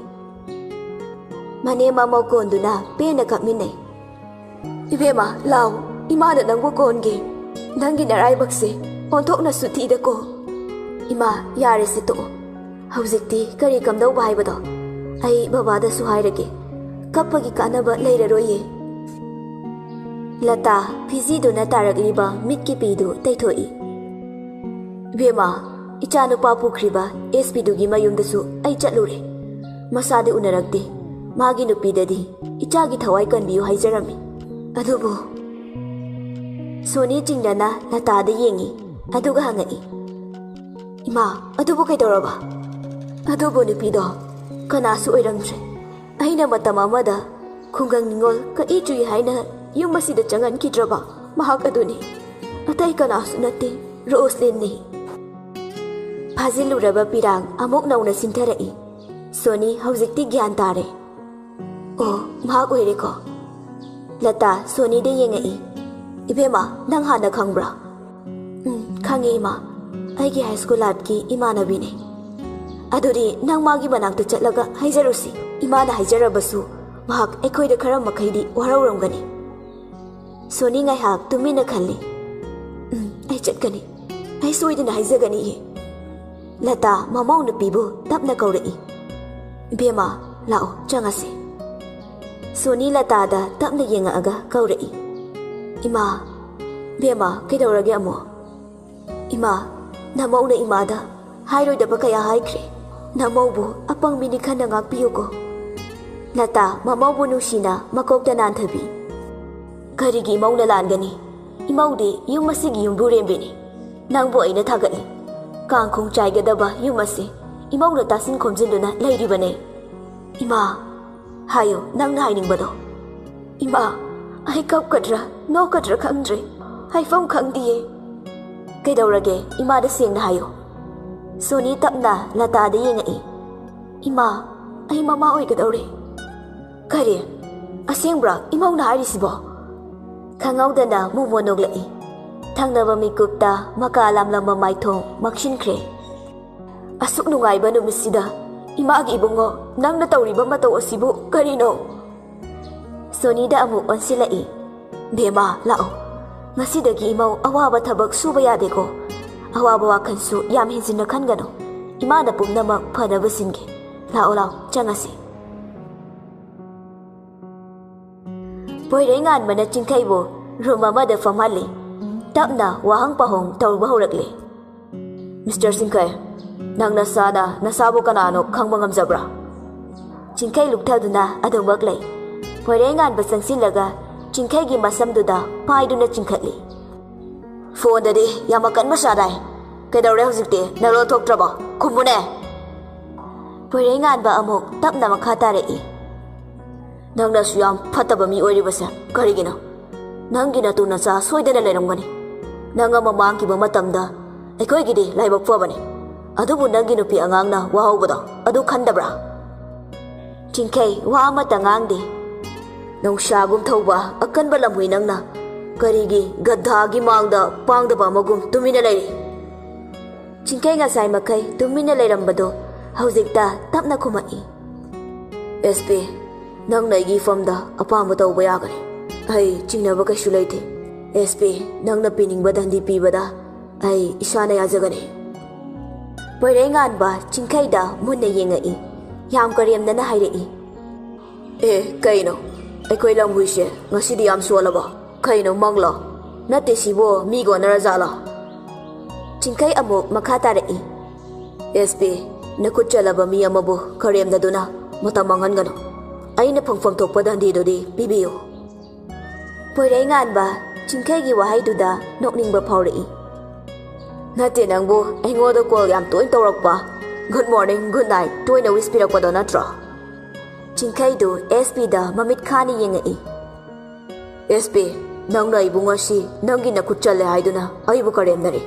ꯃꯅꯦꯝ ꯃꯃꯧ ꯀꯣꯟꯗꯨꯅ ꯄꯦꯟꯅ ꯀꯞꯃꯤꯟꯅꯩ꯫ "ꯏꯕꯦꯝꯃ, ꯂꯥꯎ, ꯏꯃꯥꯅ ꯅꯪꯕꯨ ꯀꯣꯟꯒꯦ꯫ ꯅꯪꯒꯤ ꯅꯔꯥꯏꯕꯛꯁꯦ ꯑꯣꯟꯊꯣꯛꯅ ꯁꯨꯊꯤꯗꯀꯣ꯫ ꯏꯃꯥ, ꯌꯥꯔꯦꯁꯦ, ꯇꯣꯛꯑꯣ꯫ ꯍꯧꯖꯤꯛꯇꯤ ꯀꯔꯤ ꯀꯝꯗꯧꯕ ꯍꯥꯏꯕꯗꯣ ꯑꯩ ꯕꯕꯥꯗꯁꯨ ꯍꯥꯏꯔꯒꯦ꯫ ꯀꯞꯄꯒꯤ ꯀꯥꯟꯅꯕ ꯂꯩꯔꯔꯣꯏꯌꯦ꯫" ꯂꯇꯥ ꯐꯤꯖꯤꯗꯨꯅ ꯇꯥꯔꯛꯂꯤꯕ ꯃꯤꯠꯀꯤ ꯄꯤꯗꯨ ꯇꯩꯊꯣꯛꯏ꯫ "ꯏꯕꯦꯝꯃ, ꯏꯆꯥꯅꯨꯄꯥ ꯄꯨꯈ꯭ꯔꯤꯕ ꯑꯦꯁ ꯄꯤꯗꯨꯒꯤ ꯃꯌꯨꯝꯗꯁꯨ ꯑꯩ ꯆꯠꯂꯨꯔꯦ꯫ ꯃꯁꯥꯗꯤ ꯎꯅꯔꯛꯇꯦ꯫ ꯃꯥꯒꯤ ꯅꯨꯄꯤꯗꯗꯤ ꯏꯆꯥꯒꯤ ꯊꯋꯥꯏ ꯀꯟꯕꯤꯌꯨ ꯍꯥꯏꯖꯔꯝꯃꯤ꯫ ꯑꯗꯨꯕꯨ..." ꯁꯣꯅꯤ ꯆꯤꯡꯅꯅ ꯂꯇꯥꯗ ꯌꯦꯡꯉꯤ, ꯑꯗꯨꯒ ꯍꯪꯉꯛꯏ, "ꯏꯃꯥ, ꯑꯗꯨꯕꯨ ꯀꯩꯗꯧꯔꯕ?" "ꯑꯗꯨꯕꯨ ꯅꯨꯄꯤꯗꯣ ꯀꯅꯥꯁꯨ ꯑꯣꯏꯔꯝꯗ꯭ꯔꯦ꯫ ꯑꯩꯅ ꯃꯇꯝ ꯑꯃꯗ ꯈꯨꯡꯒꯪ ꯅꯤꯉꯣꯜ ꯀꯛꯏ ꯆꯨꯏ ꯍꯥꯏꯅ ꯌꯨꯝ ꯑꯁꯤꯗ ꯆꯪꯍꯟꯈꯤꯗ꯭ꯔꯕ ꯃꯍꯥꯛ ꯑꯗꯨꯅꯤ꯫ ꯑꯇꯩ ꯀꯅꯥꯁꯨ ꯅꯠꯇꯦ, ꯔꯣꯁꯂꯤꯟꯅꯤ꯫" ꯐꯥꯖꯤꯜꯂꯨꯔꯕ ꯄꯤꯔꯥꯡ ꯑꯃꯨꯛ ꯅꯧꯅ ꯁꯤꯟꯊꯔꯛꯏ꯫ ꯁꯣꯅꯤ ꯍꯧꯖꯤꯛꯇꯤ ꯒ꯭ꯌꯥꯟ ꯇꯥꯔꯦ꯫ "ꯑꯣ, ꯃꯍꯥꯛ ꯑꯣꯏꯔꯦꯀꯣ?" ꯂꯇꯥ ꯁꯣꯅꯤꯗ ꯌꯦꯡꯉꯛꯏ꯫ "ꯏꯕꯦꯝꯃ, ꯅꯪ ꯍꯥꯟꯅ ꯈꯪꯕ꯭ꯔꯥ?" "ꯎꯝ, ꯈꯪꯉꯦ ꯏꯃꯥ꯫ ꯑꯩꯒꯤ ꯍꯥꯏ ꯁ꯭ꯀꯨꯜ ꯂꯥꯏꯐꯀꯤ ꯏꯃꯥꯟꯅꯕꯤꯅꯦ꯫" "ꯑꯗꯨꯗꯤ ꯅꯪ ꯃꯥꯒꯤ ꯃꯅꯥꯛꯇ ꯆꯠꯂꯒ ꯍꯥꯏꯖꯔꯨꯁꯤ꯫ ꯏꯃꯥꯅ ꯍꯥꯏꯖꯔꯕꯁꯨ ꯃꯍꯥꯛ ꯑꯩꯈꯣꯏꯗ ꯈꯔ ꯃꯈꯩꯗꯤ ꯋꯥꯔꯧꯔꯝꯒꯅꯤ꯫" ꯁꯣꯅꯤ ꯉꯥꯏꯍꯥꯛ ꯇꯨꯃꯤꯟꯅ ꯈꯜꯂꯤ꯫ "ꯎꯝ, ꯑꯩ ꯆꯠꯀꯅꯤ꯫ ꯑꯩ ꯁꯣꯏꯗꯅ ꯍꯥꯏꯖꯒꯅꯤꯌꯦ꯫" ꯂꯇꯥ ꯃꯃꯧ ꯅꯨꯄꯤꯕꯨ ꯇꯞꯅ ꯀꯧꯔꯛꯏ꯫ "ꯏꯕꯦꯝꯃ, ꯂꯥꯛꯑꯣ, ꯆꯪꯉꯁꯤ꯫" ꯁꯣꯅꯤ ꯂꯇꯥꯗ ꯇꯞꯅ ꯌꯦꯡꯉꯛꯑꯒ ꯀꯧꯔꯛꯏ꯫ "ꯏꯃꯥ, ꯏꯕꯦꯝꯃ, ꯀꯩꯗꯧꯔꯒꯦ ꯑꯃꯨꯛ?" ꯏꯃꯥ, ꯅꯃꯧꯅ ꯏꯃꯥꯗ ꯍꯥꯏꯔꯣꯏꯗꯕ ꯀꯌꯥ ꯍꯥꯏꯈ꯭ꯔꯦ꯫ ꯅꯃꯧꯕꯨ ꯑꯄꯪꯕꯤꯅꯤ ꯈꯟꯅ ꯉꯥꯛꯄꯤꯌꯨꯀꯣ꯫ ꯂꯇꯥ ꯃꯃꯧꯕꯨ ꯅꯨꯡꯁꯤꯅ ꯃꯀꯣꯛꯇ ꯅꯥꯟꯊꯕꯤ꯫ ꯀꯔꯤꯒꯤ ꯏꯃꯧꯅ ꯂꯥꯟꯒꯅꯤ? ꯏꯃꯧꯗꯤ ꯌꯨꯝ ꯑꯁꯤꯒꯤ ꯌꯨꯝꯕꯨꯔꯦꯝꯕꯤꯅꯤ꯫ ꯅꯪꯕꯨ ꯑꯩꯅ ꯊꯥꯒꯠꯂꯤ꯫ ꯀꯥꯡꯈꯣꯡ ꯆꯥꯏꯒꯗꯕ ꯌꯨꯝ ꯑꯁꯤ ꯏꯃꯧꯅ ꯇꯥꯁꯤꯟ ꯈꯣꯝꯖꯤꯟꯗꯨꯅ ꯂꯩꯔꯤꯕꯅꯦ꯫ ꯏꯃꯥ, ꯍꯥꯏꯌꯨ ꯅꯪꯅ ꯍꯥꯏꯅꯤꯡꯕꯗꯣ꯫ ꯏꯃꯥ, ꯑꯩ ꯀꯞꯀꯗ꯭ꯔꯥ ꯅꯣꯛꯀꯗ꯭ꯔꯥ ꯈꯪꯗ꯭ꯔꯦ꯫ ꯍꯥꯏꯐꯝ ꯈꯪꯗꯤꯌꯦ꯫ ꯀꯩꯗꯧꯔꯒꯦ? ꯏꯃꯥꯗ ꯁꯦꯡꯅ ꯍꯥꯏꯌꯨ꯫ ꯁꯣꯅꯤ ꯇꯞꯅ ꯂꯇꯥꯗ ꯌꯦꯡꯉꯛꯏ꯫ ꯏꯃꯥ, ꯑꯩ ꯃꯃꯥ ꯑꯣꯏꯒꯗꯧꯔꯦ꯫ ꯀꯔꯤ? ꯑꯁꯦꯡꯕ꯭ꯔꯥ ꯏꯃꯧꯅ ꯍꯥꯏꯔꯤꯁꯤꯕꯣ? ꯈꯪꯍꯧꯗꯅ ꯃꯣꯃꯣ ꯅꯣꯛꯂꯛꯏ꯫ ꯊꯪꯅꯕ ꯃꯤꯀꯨꯞꯇ ꯃꯀꯥ ꯂꯥꯝꯂꯝꯕ ꯃꯥꯏꯊꯣꯡ ꯃꯛꯁꯤꯟꯈ꯭ꯔꯦ꯫ ꯑꯁꯨꯛ ꯅꯨꯡꯉꯥꯏꯕ ꯅꯨꯃꯤꯠꯁꯤꯗ ꯏꯃꯥꯒꯤ ꯏꯕꯨꯡꯉꯣ, ꯅꯪꯅ ꯇꯧꯔꯤꯕ ꯃꯇꯧ ꯑꯁꯤꯕꯨ ꯀꯔꯤꯅꯣ? ꯁꯣꯅꯤꯗ ꯑꯃꯨꯛ ꯑꯣꯟꯁꯤꯜꯂꯛꯏ꯫ ꯕꯦꯝꯃ, ꯂꯥꯛꯑꯣ꯫ ꯉꯁꯤꯗꯒꯤ ꯏꯃꯧ ꯑꯋꯥꯕ ꯊꯕꯛ ꯁꯨꯕ ꯌꯥꯗꯦꯀꯣ꯫ ꯑꯋꯥꯕ ꯋꯥꯈꯜꯁꯨ ꯌꯥꯝ ꯍꯦꯟꯖꯤꯟꯅ ꯈꯟꯒꯅꯨ꯫ ꯏꯃꯥꯅ ꯄꯨꯝꯅꯃꯛ ꯐꯅꯕ ꯁꯤꯟꯒꯦ꯫ ꯂꯥꯛꯑꯣ, ꯂꯥꯛꯑꯣ, ꯆꯪꯉꯁꯤ꯫ ꯄꯣꯏꯔꯩꯉꯥꯟꯕꯅ ꯆꯤꯡꯈꯩꯕꯨ ꯔꯨꯝ ꯑꯃꯗ ꯐꯝꯍꯜꯂꯤ꯫ ꯇꯞꯅ ꯋꯥꯍꯪ ꯄꯥꯎꯍꯪ ꯇꯧꯕ ꯍꯧꯔꯛꯂꯦ꯫ ꯃꯤꯁꯇꯔ ꯆꯤꯡꯈꯩ, ꯅꯪ ꯅꯁꯥꯅ ꯅꯁꯥꯕꯨ ꯀꯅꯥꯅꯣ ꯈꯪꯕ ꯉꯝꯖꯕ꯭ꯔꯥ? ꯆꯤꯡꯈꯩ ꯂꯨꯞꯊꯗꯨꯅ ꯑꯗꯨꯃꯛ ꯂꯩ꯫ ꯄꯣꯏꯔꯩꯉꯥꯟꯕ ꯆꯪꯁꯤꯜꯂꯒ ꯆꯤꯡꯈꯩꯒꯤ ꯃꯁꯝꯗꯨꯗ ꯄꯥꯏꯗꯨꯅ ꯆꯤꯡꯈꯠꯂꯤ꯫ ꯐꯣꯟꯗꯗꯤ ꯌꯥꯝ ꯑꯀꯟꯕ ꯁꯥꯗꯥꯏ꯫ ꯀꯩꯗꯧꯔꯦ ꯍꯧꯖꯤꯛꯇꯤ? ꯅꯔꯣꯜ ꯊꯣꯛꯇ꯭ꯔꯕꯣ? ꯈꯨꯝꯃꯨꯅꯦ꯫ ꯄꯣꯏꯔꯩꯉꯥꯟꯕ ꯑꯃꯨꯛ ꯇꯞꯅ ꯃꯈꯥ ꯇꯥꯔꯛꯏ꯫ ꯅꯪꯅꯁꯨ ꯌꯥꯝ ꯐꯠꯇꯕ ꯃꯤ ꯑꯣꯏꯔꯤꯕꯁꯦ ꯀꯔꯤꯒꯤꯅꯣ? ꯅꯪꯒꯤ ꯅꯇꯨ ꯅꯆꯥ ꯁꯣꯏꯗꯅ ꯂꯩꯔꯝꯒꯅꯤ꯫ ꯅꯪ ꯑꯃ ꯃꯥꯡꯈꯤꯕ ꯃꯇꯝꯗ ꯑꯩꯈꯣꯏꯒꯤꯗꯤ ꯂꯥꯏꯕꯛ ꯐꯕꯅꯤ꯫ ꯑꯗꯨꯕꯨ ꯅꯪꯒꯤ ꯅꯨꯄꯤ ꯑꯉꯥꯡꯅ ꯋꯥꯍꯧꯕꯗꯣ ꯑꯗꯨ ꯈꯟꯗꯕ꯭ꯔꯥ? ꯆꯤꯡꯈꯩ ꯋꯥ ꯑꯃꯠꯇ ꯉꯥꯡꯗꯦ꯫ ꯅꯣꯡꯁꯥꯒꯨꯝ ꯊꯧꯕ ꯑꯀꯟꯕ ꯂꯝꯍꯨꯏ ꯅꯪꯅ ꯀꯔꯤꯒꯤ ꯒꯙꯥꯒꯤ ꯃꯥꯡꯗ ꯄꯥꯡꯗꯕ ꯑꯃꯒꯨꯝ ꯇꯨꯃꯤꯟꯅ ꯂꯩꯔꯤ? ꯆꯤꯡꯈꯩ ꯉꯁꯥꯏ ꯃꯈꯩ ꯇꯨꯃꯤꯟꯅ ꯂꯩꯔꯝꯕꯗꯣ ꯍꯧꯖꯤꯛꯇ ꯇꯞꯅ ꯈꯨꯝꯃꯛꯏ꯫ ꯑꯦꯁ ꯄꯤ, ꯅꯪꯅ ꯑꯩꯒꯤ ꯏꯐꯝꯗ ꯑꯄꯥꯝꯕ ꯇꯧꯕ ꯌꯥꯒꯅꯤ꯫ ꯑꯩ ꯆꯤꯡꯅꯕ ꯀꯩꯁꯨ ꯂꯩꯇꯦ꯫ ꯑꯦꯁ ꯄꯤ, ꯅꯪꯅ ꯄꯤꯅꯤꯡꯕ ꯗꯟꯗꯤ ꯄꯤꯕꯗ ꯑꯩ ꯏꯁꯥꯅ ꯌꯥꯖꯒꯅꯤ꯫ ꯄꯣꯏꯔꯩꯉꯥꯟꯕ ꯆꯤꯡꯈꯩꯗ ꯃꯨꯟꯅ ꯌꯦꯡꯉꯛꯏ꯫ ꯌꯥꯝ ꯀꯔꯦꯝꯅꯅ ꯍꯥꯏꯔꯛꯏ꯫ ꯑꯦ, ꯀꯩꯅꯣ? ꯑꯩꯈꯣꯏ ꯂꯝꯍꯨꯏꯁꯦ ꯉꯁꯤꯗꯤ ꯌꯥꯝ ꯁꯣꯜꯂꯕꯣ? ꯀꯩꯅꯣ, ꯃꯪꯂꯣ? ꯅꯠꯇꯦ, ꯁꯤꯕꯣ ꯃꯤꯒ ꯑꯣꯟꯅꯔꯖꯥꯠꯂꯣ? ꯆꯤꯡꯈꯩ ꯑꯃꯨꯛ ꯃꯈꯥ ꯇꯥꯔꯛꯏ꯫ "ꯑꯦꯁ ꯄꯤ, ꯅꯈꯨꯠ ꯆꯜꯂꯕ ꯃꯤ ꯑꯃꯕꯨ ꯀꯔꯦꯝꯅꯗꯨꯅ ꯃꯇꯝ ꯃꯥꯡꯍꯟꯒꯅꯨ꯫ ꯑꯩꯅ ꯐꯪꯐꯝ ꯊꯣꯛꯄ ꯗꯟꯗꯤꯗꯨꯗꯤ ꯄꯤꯕꯤꯌꯨ꯫" ꯄꯣꯏꯔꯩ ꯉꯥꯟꯕ ꯆꯤꯡꯈꯩꯒꯤ ꯋꯥꯍꯩꯗꯨꯗ ꯅꯣꯛꯅꯤꯡꯕ ꯐꯥꯎꯔꯛꯏ꯫ "ꯅꯠꯇꯦ, ꯅꯪꯕꯨ ꯑꯩꯉꯣꯟꯗ ꯀꯣꯜ ꯌꯥꯝ ꯇꯣꯏꯅ ꯇꯧꯔꯛꯄ, ꯒꯨꯗ ꯃꯣꯔꯅꯤꯡ, ꯒꯨꯗ ꯅꯥꯏꯠ ꯇꯣꯏꯅ ꯋꯤꯁ ꯄꯤꯔꯛꯄꯗꯣ ꯅꯠꯇ꯭ꯔꯣ?" ꯆꯤꯡꯈꯩꯗꯨ ꯑꯦꯁ ꯄꯤꯗ ꯃꯃꯤꯠ ꯈꯥꯅ ꯌꯦꯡꯉꯛꯏ꯫ "ꯑꯦꯁ ꯄꯤ, ꯅꯪꯅ ꯑꯩꯕꯨ ꯉꯁꯤ ꯅꯪꯒꯤ ꯅꯈꯨꯠ ꯆꯜꯂꯦ ꯍꯥꯏꯗꯨꯅ ꯑꯩꯕꯨ ꯀꯔꯦꯝꯅꯔꯦ꯫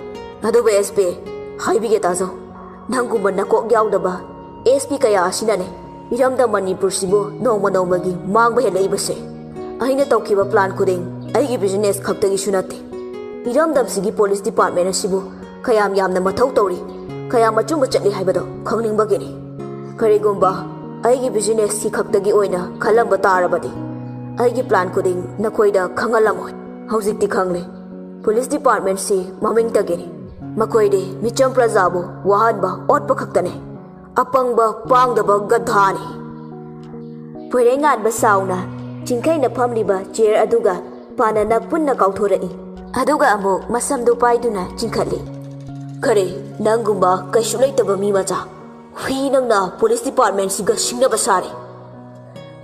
ꯑꯗꯨꯕꯨ ꯑꯦꯁ ꯄꯤ, ꯍꯥꯏꯕꯤꯒꯦ ꯇꯥꯖꯧ, ꯅꯪꯒꯨꯝꯕ ꯅꯀꯣꯛ ꯌꯥꯎꯗꯕ ꯑꯦꯁ ꯄꯤ ꯀꯌꯥ ꯑꯁꯤꯅꯅꯦ ꯏꯔꯝꯗꯝ ꯃꯅꯤꯄꯨꯔꯁꯤꯕꯨ ꯅꯣꯡꯃ ꯅꯣꯡꯃꯒꯤ ꯃꯥꯡꯕ ꯍꯦꯜꯂꯛꯏꯕꯁꯦ꯫ ꯑꯩꯅ ꯇꯧꯈꯤꯕ ꯄ꯭ꯂꯥꯟ ꯈꯨꯗꯤꯡ ꯑꯩꯒꯤ ꯕꯤꯖꯤꯅꯦꯁ ꯈꯛꯇꯒꯤꯁꯨ ꯅꯠꯇꯦ꯫ ꯏꯔꯝꯗꯝꯁꯤꯒꯤ ꯄꯨꯂꯤꯁ ꯗꯤꯄꯥꯔꯠꯃꯦꯟ ꯑꯁꯤꯕꯨ ꯀꯌꯥꯝ ꯌꯥꯝꯅ ꯃꯊꯧ ꯇꯧꯔꯤ, ꯀꯌꯥꯝ ꯑꯆꯨꯝꯕ ꯆꯠꯂꯤ ꯍꯥꯏꯕꯗꯣ ꯈꯪꯅꯤꯡꯕꯒꯤꯅꯤ꯫ ꯀꯔꯤꯒꯨꯝꯕ ꯑꯩꯒꯤ ꯕꯤꯖꯤꯅꯦꯁꯀꯤ ꯈꯛꯇꯒꯤ ꯑꯣꯏꯅ ꯈꯜꯂꯝꯕ ꯇꯥꯔꯕꯗꯤ, ꯑꯩꯒꯤ ꯄ꯭ꯂꯥꯟ ꯈꯨꯗꯤꯡ ꯅꯈꯣꯏꯗ ꯈꯪꯍꯜꯂꯝꯃꯣꯏ꯫ ꯍꯧꯖꯤꯛꯇꯤ ꯈꯪꯂꯦ, ꯄꯨꯂꯤꯁ ꯗꯤꯄꯥꯔꯠꯃꯦꯟꯁꯤ ꯃꯃꯤꯡꯇꯒꯤꯅꯤ꯫ ꯃꯈꯣꯏꯗꯤ ꯃꯤꯆꯝ ꯄ꯭ꯔꯖꯥꯕꯨ ꯋꯥꯍꯟꯕ, ꯑꯣꯠꯄ ꯈꯛꯇꯅꯦ꯫ ꯑꯄꯪꯕ, ꯄꯥꯡꯗꯕ ꯒꯙꯥꯅꯤ꯫" ꯄꯣꯏꯔꯩꯉꯥꯟꯕ ꯁꯥꯎꯅ ꯆꯤꯡꯈꯩꯅ ꯐꯝꯂꯤꯕ ꯆꯤꯌꯔ ꯑꯗꯨꯒ ꯄꯥꯟꯅꯅ ꯄꯨꯟꯅ ꯀꯥꯎꯊꯣꯔꯛꯏ꯫ ꯑꯗꯨꯒ ꯑꯃꯨꯛ ꯃꯁꯝꯗꯨ ꯄꯥꯏꯗꯨꯅ ꯆꯤꯡꯈꯠꯂꯤ꯫ "ꯈꯔꯦ, ꯅꯪꯒꯨꯝꯕ ꯀꯩꯁꯨ ꯂꯩꯇꯕ ꯃꯤ ꯃꯆꯥ꯫ ꯍꯨꯏ ꯅꯪꯅ ꯄꯨꯂꯤꯁ ꯗꯤꯄꯥꯔꯠꯃꯦꯟꯁꯤꯒ ꯁꯤꯡꯅꯕ ꯁꯥꯔꯦ꯫"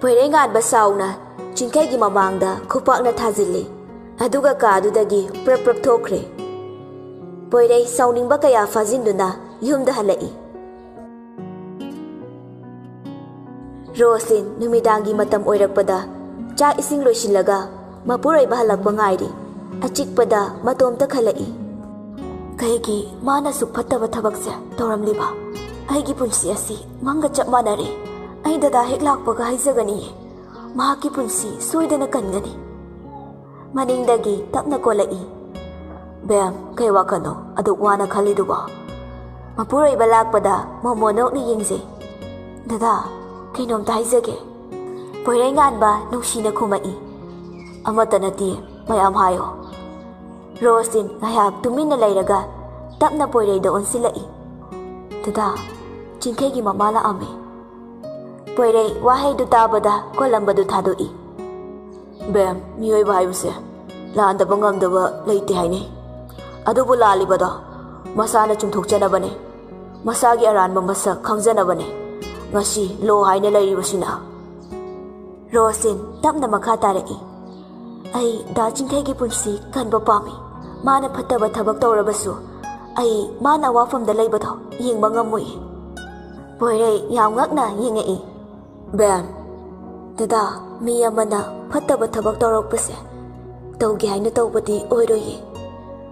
ꯄꯣꯏꯔꯩꯉꯥꯟꯕ ꯁꯥꯎꯅ ꯆꯤꯡꯈꯩꯒꯤ ꯃꯃꯥꯡꯗ ꯈꯨꯄꯥꯛꯅ ꯊꯥꯖꯤꯜꯂꯤ꯫ ꯑꯗꯨꯒ ꯀꯥꯗꯨꯗꯒꯤ ꯄ꯭ꯔꯞ ꯄ꯭ꯔꯞ ꯊꯣꯛꯈ꯭ꯔꯦ꯫ ꯄꯣꯏꯔꯩ ꯁꯥꯎꯅꯤꯡꯕ ꯀꯌꯥ ꯐꯥꯖꯤꯟꯗꯨꯅ ꯌꯨꯝꯗ ꯍꯜꯂꯛꯏ꯫ ꯔꯣꯁꯂꯤꯟ ꯅꯨꯃꯤꯗꯥꯡꯒꯤ ꯃꯇꯝ ꯑꯣꯏꯔꯛꯄꯗ ꯆꯥꯛ ꯏꯁꯤꯡ ꯂꯣꯏꯁꯤꯜꯂꯒ ꯃꯄꯨꯔꯣꯏꯕ ꯍꯜꯂꯛꯄ ꯉꯥꯏꯔꯤ꯫ ꯑꯆꯤꯛꯄꯗ ꯃꯇꯣꯝꯇ ꯈꯜꯂꯛꯏ꯫ "ꯀꯩꯒꯤ ꯃꯥꯅ ꯑꯁꯨꯛ ꯐꯠꯇꯕ ꯊꯕꯛꯁꯦ ꯇꯧꯔꯝꯂꯤꯕ? ꯑꯩꯒꯤ ꯄꯨꯟꯁꯤ ꯑꯁꯤ ꯃꯪꯒ ꯆꯞ ꯃꯥꯟꯅꯔꯦ꯫ ꯑꯩ ꯗꯗꯥ ꯍꯦꯛ ꯂꯥꯛꯄꯒ ꯍꯥꯏꯖꯒꯅꯤꯌꯦ, ꯃꯍꯥꯛꯀꯤ ꯄꯨꯟꯁꯤ ꯁꯣꯏꯗꯅ ꯀꯟꯒꯅꯤ꯫" ꯃꯅꯤꯡꯗꯒꯤ ꯇꯞꯅ ꯀꯣꯜꯂꯛꯏ꯫ "ꯕꯦꯝ, ꯀꯩ ꯋꯥꯈꯜꯅꯣ ꯑꯗꯨꯛ ꯋꯥꯅ ꯈꯜꯂꯤꯗꯨꯕꯣ?" ꯃꯄꯨꯔꯣꯏꯕ ꯂꯥꯛꯄꯗ ꯃꯣꯃꯣ ꯅꯣꯛꯅ ꯌꯦꯡꯖꯩ꯫ "ꯗꯗꯥ, ꯀꯩꯅꯣꯝꯇ ꯍꯥꯏꯖꯒꯦ꯫" ꯄꯣꯏꯔꯩꯉꯥꯟꯕ ꯅꯨꯡꯁꯤꯅ ꯈꯨꯝꯃꯛꯏ꯫ "ꯑꯃꯠꯇ ꯅꯠꯇꯦ, ꯃꯌꯥꯝ ꯍꯥꯏꯌꯣ꯫" ꯔꯣꯁꯂꯤꯟ ꯉꯥꯏꯍꯥꯛ ꯇꯨꯃꯤꯟꯅ ꯂꯩꯔꯒ ꯇꯞꯅ ꯄꯣꯏꯔꯩꯗ ꯑꯣꯟꯁꯤꯜꯂꯛꯏ꯫ "ꯗꯗꯥ, ꯆꯤꯡꯈꯩꯒꯤ ꯃꯃꯥ ꯂꯥꯛꯑꯝꯃꯤ꯫" ꯄꯣꯏꯔꯩ ꯋꯥꯍꯩꯗꯨ ꯇꯥꯕꯗ ꯀꯣꯂꯝꯕꯗꯨ ꯊꯥꯗꯣꯛꯏ꯫ "ꯕꯦꯝ, ꯃꯤꯑꯣꯏꯕ ꯍꯥꯏꯕꯁꯦ ꯂꯥꯟꯗꯕ ꯉꯝꯗꯕ ꯂꯩꯇꯦ ꯍꯥꯏꯅꯩ꯫ ꯑꯗꯨꯕꯨ ꯂꯥꯜꯂꯤꯕꯗꯣ ꯃꯁꯥꯅ ꯆꯨꯝꯊꯣꯛꯆꯅꯕꯅꯦ꯫ ꯃꯁꯥꯒꯤ ꯑꯔꯥꯟꯕ ꯃꯁꯛ ꯈꯪꯖꯅꯕꯅꯦ ꯉꯁꯤ ꯂꯣ ꯍꯥꯏꯅ ꯂꯩꯔꯤꯕꯁꯤꯅ꯫ ꯔꯣꯁꯤꯟ ꯇꯞꯅ ꯃꯈꯥ ꯇꯥꯔꯛꯏ, "ꯑꯩ ꯗꯥ ꯆꯤꯡꯈꯩꯒꯤ ꯄꯨꯟꯁꯤ ꯀꯟꯕ ꯄꯥꯝꯃꯤ꯫ ꯃꯥꯅ ꯐꯠꯇꯕ ꯊꯕꯛ ꯇꯧꯔꯕꯁꯨ ꯑꯩ ꯃꯥꯅ ꯑꯋꯥꯐꯝꯗ ꯂꯩꯕꯗꯣ ꯌꯦꯡꯕ ꯉꯝꯃꯨꯏ꯫" ꯄꯣꯏꯔꯩ ꯌꯥꯝ ꯉꯛꯅ ꯌꯦꯡꯉꯛꯏ꯫ "ꯕꯦꯝ, ꯗꯗꯥ, ꯃꯤ ꯑꯃꯅ ꯐꯠꯇꯕ ꯊꯕꯛ ꯇꯧꯔꯛꯄꯁꯦ ꯇꯧꯒꯦ ꯍꯥꯏꯅ ꯇꯧꯕꯗꯤ ꯑꯣꯏꯔꯣꯏꯌꯦ꯫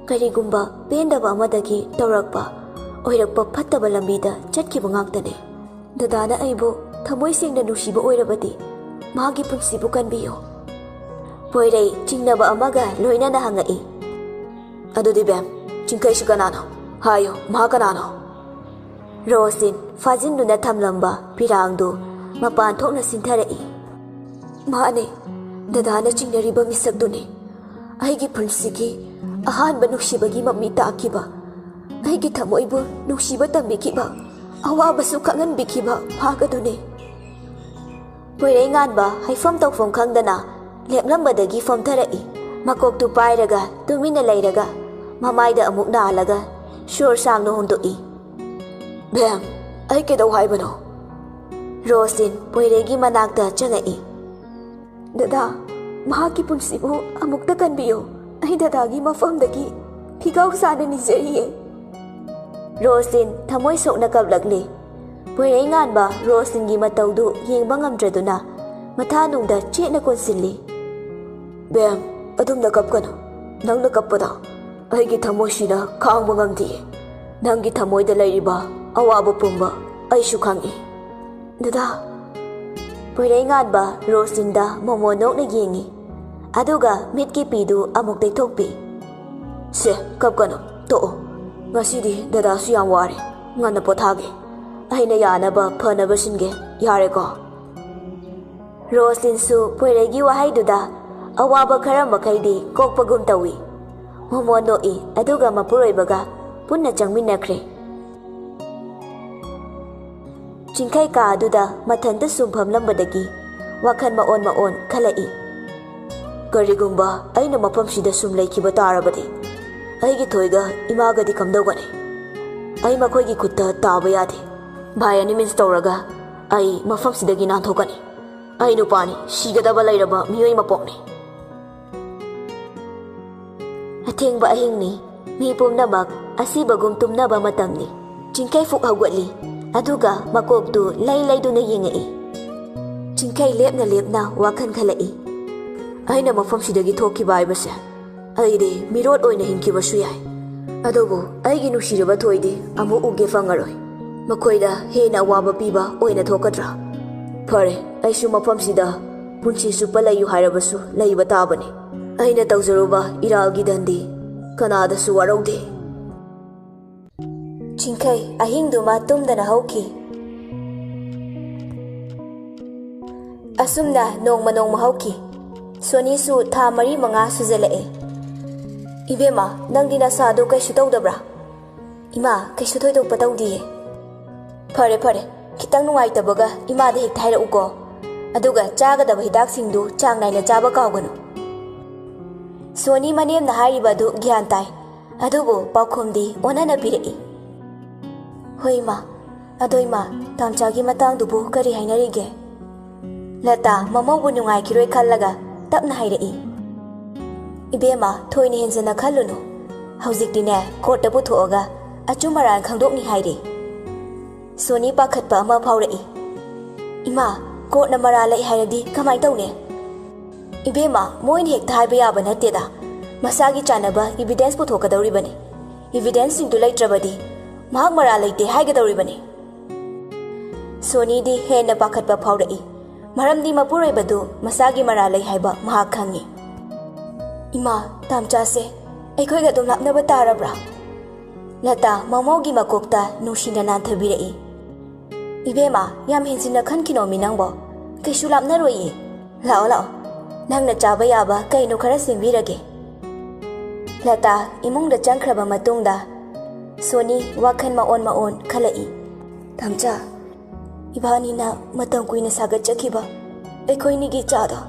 ꯀꯔꯤꯒꯨꯝꯕ ꯄꯦꯟꯗꯕ ꯑꯃꯗꯒꯤ ꯇꯧꯔꯛꯄ, ꯑꯣꯏꯔꯛꯄ ꯐꯠꯇꯕ ꯂꯝꯕꯤꯗ ꯆꯠꯈꯤꯕ ꯉꯥꯛꯇꯅꯦ꯫ ꯗꯗꯥꯅ ꯑꯩꯕꯨ ꯊꯃꯣꯏ ꯁꯦꯡꯅ ꯅꯨꯡꯁꯤꯕ ꯑꯣꯏꯔꯕꯗꯤ ꯃꯥꯒꯤ ꯄꯨꯟꯁꯤꯕꯨ ꯀꯟꯕꯤꯌꯨ꯫" ꯄꯣꯏꯔꯩ ꯆꯤꯡꯅꯕ ꯑꯃꯒ ꯂꯣꯏꯅꯅ ꯍꯪꯉꯛꯏ꯫ "ꯑꯗꯨꯗꯤ ꯕꯦꯝ, ꯆꯤꯡꯈꯩꯁꯤ ꯀꯅꯥꯅꯣ? ꯍꯥꯏꯌꯨ, ꯃꯍꯥꯛ ꯀꯅꯥꯅꯣ?" ꯔꯣꯁꯤꯟ ꯐꯥꯖꯤꯟꯗꯨꯅ ꯊꯝꯂꯝꯕ ꯐꯤꯔꯥꯡꯗꯨ ꯃꯄꯥꯟ ꯊꯣꯛꯅ ꯁꯤꯟꯊꯔꯛꯏ꯫ "ꯃꯥꯅꯦ, ꯗꯗꯥꯅ ꯆꯤꯡꯅꯔꯤꯕ ꯃꯤꯁꯛꯇꯨꯅꯦ꯫ ꯑꯩꯒꯤ ꯄꯨꯟꯁꯤꯒꯤ ꯑꯍꯥꯟꯕ ꯅꯨꯡꯁꯤꯕꯒꯤ ꯃꯃꯤ ꯇꯥꯈꯤꯕ, ꯑꯩꯒꯤ ꯊꯃꯣꯏꯕꯨ ꯅꯨꯡꯁꯤꯕ ꯇꯝꯕꯤꯈꯤꯕ, ꯑꯋꯥꯕꯁꯨ ꯈꯪꯍꯟꯕꯤꯈꯤꯕ ꯃꯍꯥꯛ ꯑꯗꯨꯅꯦ꯫" ꯄꯣꯏꯔꯩꯉꯥꯟꯕ ꯍꯥꯏꯐꯝ ꯇꯧꯐꯝ ꯈꯪꯗꯅ ꯂꯦꯞꯂꯝꯕꯗꯒꯤ ꯐꯝꯊꯔꯛꯏ꯫ ꯃꯀꯣꯛꯇꯨ ꯄꯥꯏꯔꯒ ꯇꯨꯃꯤꯟꯅ ꯂꯩꯔꯒ ꯃꯃꯥꯏꯗ ꯑꯃꯨꯛ ꯅꯥꯜꯂꯒ ꯁꯣꯔ ꯁꯥꯡꯅ ꯍꯣꯟꯗꯣꯛꯏ꯫ "ꯕꯦꯝ, ꯑꯩ ꯀꯩꯗꯧ ꯍꯥꯏꯕꯅꯣ?" ꯔꯣꯁꯤꯟ ꯄꯣꯏꯔꯩꯒꯤ ꯃꯅꯥꯛꯇ ꯆꯪꯉꯛꯏ꯫ "ꯗꯗꯥ, ꯃꯍꯥꯛꯀꯤ ꯄꯨꯟꯁꯤꯕꯨ ꯑꯃꯨꯛꯇ ꯀꯟꯕꯤꯌꯨ꯫ ꯑꯩ ꯗꯗꯥꯒꯤ ꯃꯐꯝꯗꯒꯤ ꯐꯤꯒꯥꯎ ꯁꯥꯅ ꯅꯤꯖꯔꯤꯌꯦ꯫" ꯔꯣꯁꯤꯟ ꯊꯃꯣꯏ ꯁꯣꯛꯅ ꯀꯞꯂꯛꯂꯤ꯫ ꯄꯣꯏꯔꯩꯉꯥꯟꯕ ꯔꯣꯁꯤꯟꯒꯤ ꯃꯇꯧꯗꯨ ꯌꯦꯡꯕ ꯉꯝꯗ꯭ꯔꯗꯨꯅ ꯃꯊꯥꯅꯨꯡꯗ ꯆꯦꯠꯅ ꯀꯣꯟꯁꯤꯜꯂꯤ꯫ "ꯕꯦꯝ, ꯑꯗꯨꯝꯅ ꯀꯞꯀꯅꯨ꯫ ꯅꯪꯅ ꯀꯞꯄꯗ ꯑꯩꯒꯤ ꯊꯃꯣꯏꯁꯤꯅ ꯈꯥꯡꯕ ꯉꯝꯗꯦ꯫ ꯅꯪꯒꯤ ꯊꯃꯣꯏꯗ ꯂꯩꯔꯤꯕ ꯑꯋꯥꯕ ꯄꯨꯝꯕ ꯑꯩꯁꯨ ꯈꯪꯏ꯫" "ꯗꯗꯥ꯫" ꯄꯣꯏꯔꯩꯉꯥꯟꯕ ꯔꯣꯁꯤꯟꯗ ꯃꯣꯃꯣꯟ ꯅꯣꯛꯅ ꯌꯦꯡꯏ꯫ ꯑꯗꯨꯒ ꯃꯤꯠꯀꯤ ꯄꯤꯗꯨ ꯑꯃꯨꯛ ꯇꯩꯊꯣꯛꯄꯤ꯫ "ꯁꯦ, ꯀꯞꯀꯅꯨ, ꯇꯣꯛꯑꯣ꯫ ꯉꯁꯤꯗꯤ ꯗꯗꯥꯁꯨ ꯌꯥꯝ ꯋꯥꯔꯦ꯫ ꯉꯟꯅ ꯄꯣꯊꯥꯒꯦ꯫ ꯑꯩꯅ ꯌꯥꯅꯕ ꯐꯅꯕ ꯁꯤꯟꯒꯦ꯫ ꯌꯥꯔꯦꯀꯣ?" ꯔꯣꯁꯂꯤꯟꯁꯨ ꯄꯣꯏꯔꯩꯒꯤ ꯋꯥꯍꯩꯗꯨꯗ ꯑꯋꯥꯕ ꯈꯔ ꯃꯈꯩꯗꯤ ꯀꯣꯛꯄꯒꯨꯝ ꯇꯧꯏ꯫ ꯃꯣꯃꯣꯟ ꯅꯣꯛꯏ, ꯑꯗꯨꯒ ꯃꯄꯨꯔꯣꯏꯕꯒ ꯄꯨꯟꯅ ꯆꯪꯃꯤꯟꯅꯈ꯭ꯔꯦ꯫ ꯆꯤꯡꯈꯩ ꯀꯥ ꯑꯗꯨꯗ ꯃꯊꯟꯇ ꯁꯨꯝ ꯐꯝꯂꯝꯕꯗꯒꯤ ꯋꯥꯈꯜ ꯃꯑꯣꯟ ꯃꯑꯣꯟ ꯈꯜꯂꯛꯏ꯫ "ꯀꯔꯤꯒꯨꯝꯕ ꯑꯩꯅ ꯃꯐꯝꯁꯤꯗ ꯁꯨꯝ ꯂꯩꯈꯤꯕ ꯇꯥꯔꯕꯗꯤ, ꯑꯩꯒꯤ ꯊꯣꯏꯒ ꯏꯃꯥꯒꯗꯤ ꯀꯝꯗꯧꯒꯅꯤ? ꯑꯩ ꯃꯈꯣꯏꯒꯤ ꯈꯨꯠꯇ ꯇꯥꯕ ꯌꯥꯗꯦ꯫ By any means ꯇꯧꯔꯒ ꯑꯩ ꯃꯐꯝꯁꯤꯗꯒꯤ ꯅꯥꯟꯊꯣꯛꯀꯅꯤ꯫ ꯑꯩ ꯅꯨꯄꯥꯅꯤ, ꯁꯤꯒꯗꯕ ꯂꯩꯔꯕ ꯃꯤꯑꯣꯏ ꯃꯄꯣꯛꯅꯤ꯫ ꯑꯊꯦꯡꯕ ꯑꯍꯤꯡꯅꯤ꯫ ꯃꯤ ꯄꯨꯝꯅꯃꯛ ꯑꯁꯤꯕꯒꯨꯝ ꯇꯨꯝꯅꯕ ꯃꯇꯝꯅꯤ꯫ ꯆꯤꯡꯈꯩ ꯐꯨꯛ ꯍꯧꯒꯠꯂꯤ, ꯑꯗꯨꯒ ꯃꯀꯣꯛꯇꯨ ꯂꯩ ꯂꯩꯗꯨꯅ ꯌꯦꯡꯉꯛꯏ꯫ ꯆꯤꯡꯈꯩ ꯂꯦꯞꯅ ꯂꯦꯞꯅ ꯋꯥꯈꯜ ꯈꯜꯂꯛꯏ꯫ ꯑꯩꯅ ꯃꯐꯝꯁꯤꯗꯒꯤ ꯊꯣꯛꯈꯤꯕ ꯍꯥꯏꯕꯁꯦ, ꯑꯩꯗꯤ ꯃꯤꯔꯣꯠ ꯑꯣꯏꯅ ꯍꯤꯡꯈꯤꯕꯁꯨ ꯌꯥꯏ, ꯑꯗꯨꯕꯨ ꯑꯩꯒꯤ ꯅꯨꯡꯁꯤꯔꯕ ꯊꯣꯏꯗꯤ ꯑꯃꯨꯛ ꯎꯒꯦ ꯐꯪꯉꯔꯣꯏ꯫ ꯃꯈꯣꯏꯗ ꯍꯦꯟꯅ ꯑꯋꯥꯕ ꯄꯤꯕ ꯑꯣꯏꯅ ꯊꯣꯛꯀꯗ꯭ꯔꯥ? ꯐꯔꯦ, ꯑꯩꯁꯨ ꯃꯐꯝꯁꯤꯗ ꯄꯨꯟꯁꯤ ꯆꯨꯞꯄ ꯂꯩꯌꯨ ꯍꯥꯏꯔꯕꯁꯨ ꯂꯩꯕ ꯇꯥꯕꯅꯤ꯫ ꯑꯩꯅ ꯇꯧꯖꯔꯨꯕ ꯏꯔꯥꯜꯒꯤ ꯗꯟꯗꯤ ꯀꯅꯥꯗꯁꯨ ꯋꯥꯔꯧꯗꯦ꯫ ꯆꯤꯡꯈꯩ ꯑꯍꯤꯡꯗꯨꯃ ꯇꯨꯝꯗꯅ ꯍꯧꯈꯤ꯫ ꯑꯁꯨꯝꯅ ꯅꯣꯡꯃ ꯅꯣꯡꯃ ꯍꯧꯈꯤ꯫ ꯁꯣꯅꯤꯁꯨ ꯊꯥ ꯃꯔꯤ ꯃꯉꯥ ꯁꯨꯖꯜꯂꯛꯑꯦ꯫ "ꯏꯕꯦꯝꯃ, ꯅꯪꯗꯤ ꯅꯁꯥꯗꯣ ꯀꯩꯁꯨ ꯇꯧꯗꯕ꯭ꯔꯥ?" "ꯏꯃꯥ, ꯀꯩꯁꯨ ꯊꯣꯏꯗꯣꯛꯄ ꯇꯧꯗꯤꯌꯦ꯫" "ꯐꯔꯦ, ꯐꯔꯦ, ꯈꯤꯇꯪ ꯅꯨꯡꯉꯥꯏꯇꯕꯒ ꯏꯃꯥꯗ ꯍꯦꯛꯇ ꯍꯥꯏꯔꯛꯎꯀꯣ꯫ ꯑꯗꯨꯒ ꯆꯥꯒꯗꯕ ꯍꯤꯗꯥꯛꯁꯤꯡꯗꯨ ꯆꯥꯡ ꯅꯥꯏꯅ ꯆꯥꯕ ꯀꯥꯎꯒꯅꯨ꯫" ꯁꯣꯅꯤ ꯃꯅꯦꯝꯅ ꯍꯥꯏꯔꯤꯕ ꯑꯗꯨ ꯒ꯭ꯌꯥꯟ ꯇꯥꯏ, ꯑꯗꯨꯕꯨ ꯄꯥꯎꯈꯨꯝꯗꯤ ꯑꯣꯟꯅꯅ ꯄꯤꯔꯛꯏ꯫ "ꯍꯣꯏ, ꯏꯃꯥ꯫ ꯑꯗꯣ ꯏꯃꯥ, ꯇꯥꯝꯆꯥꯒꯤ ꯃꯇꯥꯡꯗꯨꯕꯨ ꯀꯔꯤ ꯍꯥꯏꯅꯔꯤꯒꯦ?" ꯂꯇꯥ ꯃꯃꯧꯕꯨ ꯅꯨꯡꯉꯥꯏꯈꯤꯔꯣꯏ ꯈꯜꯂꯒ ꯇꯞꯅ ꯍꯥꯏꯔꯛꯏ꯫ "ꯏꯕꯦꯝꯃ, ꯊꯣꯏꯅ ꯍꯦꯟꯖꯟꯅ ꯈꯜꯂꯨꯅꯨ꯫ ꯍꯧꯖꯤꯛꯇꯤꯅꯦ, ꯀꯣꯔꯠꯇ ꯄꯨꯊꯣꯛꯑꯒ ꯑꯆꯨꯝ ꯑꯔꯥꯟ ꯈꯪꯗꯣꯛꯅꯤ ꯍꯥꯏꯔꯦ꯫" ꯁꯣꯅꯤ ꯄꯥꯈꯠꯄ ꯑꯃ ꯐꯥꯎꯔꯛꯏ꯫ "ꯏꯃꯥ, ꯀꯣꯔꯠꯅ ꯃꯔꯥꯜ ꯂꯩ ꯍꯥꯏꯔꯗꯤ ꯀꯃꯥꯏ ꯇꯧꯅꯤ?" "ꯏꯕꯦꯝꯃ, ꯃꯣꯏꯅ ꯍꯦꯛꯇ ꯍꯥꯏꯕ ꯌꯥꯕ ꯅꯠꯇꯦꯗ꯫ ꯃꯁꯥꯒꯤ ꯆꯥꯟꯅꯕ ꯏꯕꯤꯗꯦꯟꯁ ꯄꯨꯊꯣꯛꯀꯗꯧꯔꯤꯕꯅꯤ꯫ ꯏꯕꯤꯗꯦꯟꯁꯁꯤꯡꯗꯨ ꯂꯩꯇ꯭ꯔꯕꯗꯤ ꯃꯍꯥꯛ ꯃꯔꯥꯜ ꯂꯩꯇꯦ ꯍꯥꯏꯒꯗꯧꯔꯤꯕꯅꯤ꯫" ꯁꯣꯅꯤꯗꯤ ꯍꯦꯟꯅ ꯄꯥꯈꯠꯄ ꯐꯥꯎꯔꯛꯏ, ꯃꯔꯝꯗꯤ ꯃꯄꯨꯔꯣꯏꯕꯗꯨ ꯃꯁꯥꯒꯤ ꯃꯔꯥꯜ ꯂꯩ ꯍꯥꯏꯕ ꯃꯍꯥꯛ ꯈꯪꯏ꯫ "ꯏꯃꯥ, ꯇꯥꯝꯆꯥꯁꯦ ꯑꯩꯈꯣꯏꯒ ꯑꯗꯨꯝ ꯂꯥꯞꯅꯕ ꯇꯥꯔꯕ꯭ꯔꯥ?" ꯂꯇꯥ ꯃꯃꯧꯒꯤ ꯃꯀꯣꯛꯇ ꯅꯨꯡꯁꯤꯅ ꯅꯥꯟꯊꯕꯤꯔꯛꯏ꯫ "ꯏꯕꯦꯝꯃ, ꯌꯥꯝ ꯍꯦꯟꯖꯤꯟꯅ ꯈꯟꯈꯤꯅꯣꯃꯤ ꯅꯪꯕꯣ꯫ ꯀꯩꯁꯨ ꯂꯥꯞꯅꯔꯣꯏꯌꯦ꯫ ꯂꯥꯛꯑꯣ, ꯂꯥꯛꯑꯣ꯫ ꯅꯪꯅ ꯆꯥꯕ ꯌꯥꯕ ꯀꯩꯅꯣ ꯈꯔ ꯁꯦꯝꯕꯤꯔꯒꯦ꯫" ꯂꯇꯥ ꯏꯃꯨꯡꯗ ꯆꯪꯈ꯭ꯔꯕ ꯃꯇꯨꯡꯗ ꯁꯣꯅꯤ ꯋꯥꯈꯜ ꯃꯑꯣꯟ ꯃꯑꯣꯟ ꯈꯜꯂꯛꯏ꯫ "ꯇꯥꯝꯆꯥ, ꯏꯕꯥꯅꯤꯅ ꯃꯇꯝ ꯀꯨꯏꯅ ꯁꯥꯒꯠꯆꯈꯤꯕ ꯑꯩꯈꯣꯏꯅꯤꯒꯤ ꯆꯥꯗꯣ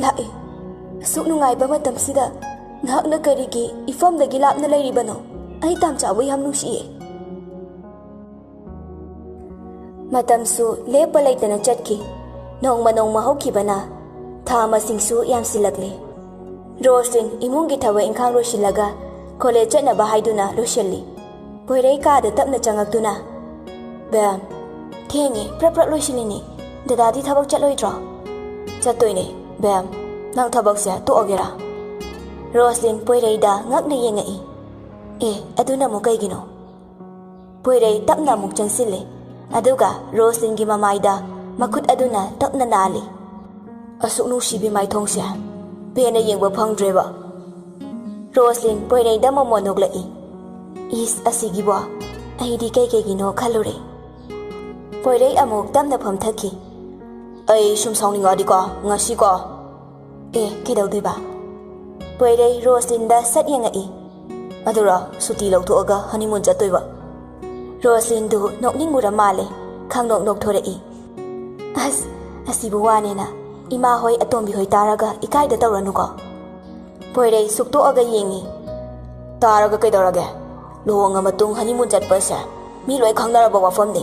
ꯂꯥꯛꯑꯦ꯫ ꯑꯁꯨꯛ ꯅꯨꯡꯉꯥꯏꯕ ꯃꯇꯝꯁꯤꯗ ꯅꯍꯥꯛꯅ ꯀꯔꯤꯒꯤ ꯏꯐꯝꯗꯒꯤ ꯂꯥꯞꯅ ꯂꯩꯔꯤꯕꯅꯣ? ꯑꯩ ꯇꯥꯝꯆꯥꯕꯨ ꯌꯥꯝ ꯅꯨꯡꯁꯤꯌꯦ꯫ ꯃꯇꯝꯁꯨ ꯂꯦꯞꯄ ꯂꯩꯇꯅ ꯆꯠꯈꯤ꯫ ꯅꯣꯡꯃ ꯅꯣꯡꯃ ꯍꯧꯈꯤꯕꯅ ꯊꯥ ꯃꯁꯤꯡꯁꯨ ꯌꯥꯝꯁꯤꯜꯂꯛꯂꯦ꯫ ꯔꯣꯁꯂꯤꯟ ꯏꯃꯨꯡꯒꯤ ꯊꯕꯛ ꯏꯪꯈꯥꯡ ꯂꯣꯏꯁꯤꯜꯂꯒ ꯀꯣꯂꯦꯖ ꯆꯠꯅꯕ ꯍꯥꯏꯗꯨꯅ ꯂꯣꯏꯁꯤꯜꯂꯤ꯫ ꯄꯣꯏꯔꯩ ꯀꯥꯗ ꯇꯞꯅ ꯆꯪꯉꯛꯇꯨꯅ, "ꯕꯦꯝ, ꯊꯦꯡꯉꯦ, ꯄ꯭ꯔꯞ ꯄ꯭ꯔꯞ ꯂꯣꯏꯁꯤꯜꯂꯤꯅꯦ꯫ ꯗꯗꯥꯗꯤ ꯊꯕꯛ ꯆꯠꯂꯣꯏꯗ꯭ꯔꯣ?" "ꯆꯠꯇꯣꯏꯅꯦ, ꯕꯦꯝ꯫ ꯅꯪ ꯊꯕꯛꯁꯦ ꯇꯣꯛꯑꯒꯦꯔꯥ?" ꯔꯣꯁꯂꯤꯟ ꯄꯣꯏꯔꯩꯗ ꯉꯛꯅ ꯌꯦꯡꯉꯛꯏ꯫ "ꯑꯦ, ꯑꯗꯨꯅ ꯑꯃꯨꯛ ꯀꯩꯒꯤꯅꯣ?" ꯄꯣꯏꯔꯩ ꯇꯞꯅ ꯑꯃꯨꯛ ꯆꯪꯁꯤꯜꯂꯦ, ꯑꯗꯨꯒ ꯔꯣꯁꯂꯤꯟꯒꯤ ꯃꯃꯥꯏꯗ ꯃꯈꯨꯠ ꯑꯗꯨꯅ ꯇꯞꯅ ꯅꯥꯜꯂꯤ꯫ "ꯑꯁꯨꯛ ꯅꯨꯡꯁꯤꯕꯤ ꯃꯥꯏꯊꯣꯡꯁꯦ ꯄꯦꯟꯅ ꯌꯦꯡꯕ ꯐꯪꯗ꯭ꯔꯦꯕ꯫" ꯔꯣꯁꯂꯤꯟ ꯄꯣꯏꯔꯩꯗ ꯃꯃꯣꯟ ꯅꯣꯛꯂꯛꯏ꯫ "ꯏꯁ, ꯑꯁꯤꯒꯤꯕꯣ? ꯑꯩꯗꯤ ꯀꯩ ꯀꯩꯒꯤꯅꯣ ꯈꯜꯂꯨꯔꯦ꯫" ꯄꯣꯏꯔꯩ ꯑꯃꯨꯛ ꯇꯞꯅ ꯐꯝꯊꯈꯤ꯫ "ꯑꯩ ꯁꯨꯝ ꯁꯥꯎꯅꯤꯡꯉꯛꯑꯗꯤꯀꯣ, ꯉꯁꯤꯀꯣ꯫" "ꯑꯦ, ꯀꯩꯗꯧꯗꯣꯏꯕ?" ꯄꯣꯏꯔꯩ ꯔꯣꯁꯂꯤꯟꯗ ꯁꯠ ꯌꯦꯡꯉꯛꯏ꯫ "ꯑꯗꯨꯔꯣ, ꯁꯨꯇꯤ ꯂꯧꯊꯣꯛꯑꯒ ꯍꯅꯤꯃꯨꯟ ꯆꯠꯇꯣꯏꯕ꯫" ꯔꯣꯁꯂꯤꯟꯗꯨ ꯅꯣꯛꯅꯤꯡꯉꯨꯔ ꯃꯥꯜꯂꯦ, ꯈꯪꯅꯣꯛ ꯅꯣꯛꯊꯣꯔꯛꯏ꯫ "ꯑꯁ, ꯑꯁꯤꯕꯨ ꯋꯥꯅꯦꯅ ꯏꯃꯥ ꯍꯣꯏ, ꯑꯇꯣꯝꯕꯤ ꯍꯣꯏ ꯇꯥꯔꯒ ꯏꯀꯥꯏꯗ ꯇꯧꯔꯅꯨꯀꯣ꯫" ꯄꯣꯏꯔꯩ ꯁꯨꯛꯇꯣꯛꯑꯒ ꯌꯦꯡꯉꯤ꯫ "ꯇꯥꯔꯒ ꯀꯩꯗꯧꯔꯒꯦ? ꯂꯨꯍꯣꯡꯉ ꯃꯇꯨꯡ ꯍꯅꯤꯃꯨꯟ ꯆꯠꯄꯁꯦ ꯃꯤ ꯂꯣꯏ ꯈꯪꯅꯔꯕ ꯋꯥꯐꯝꯅꯤ,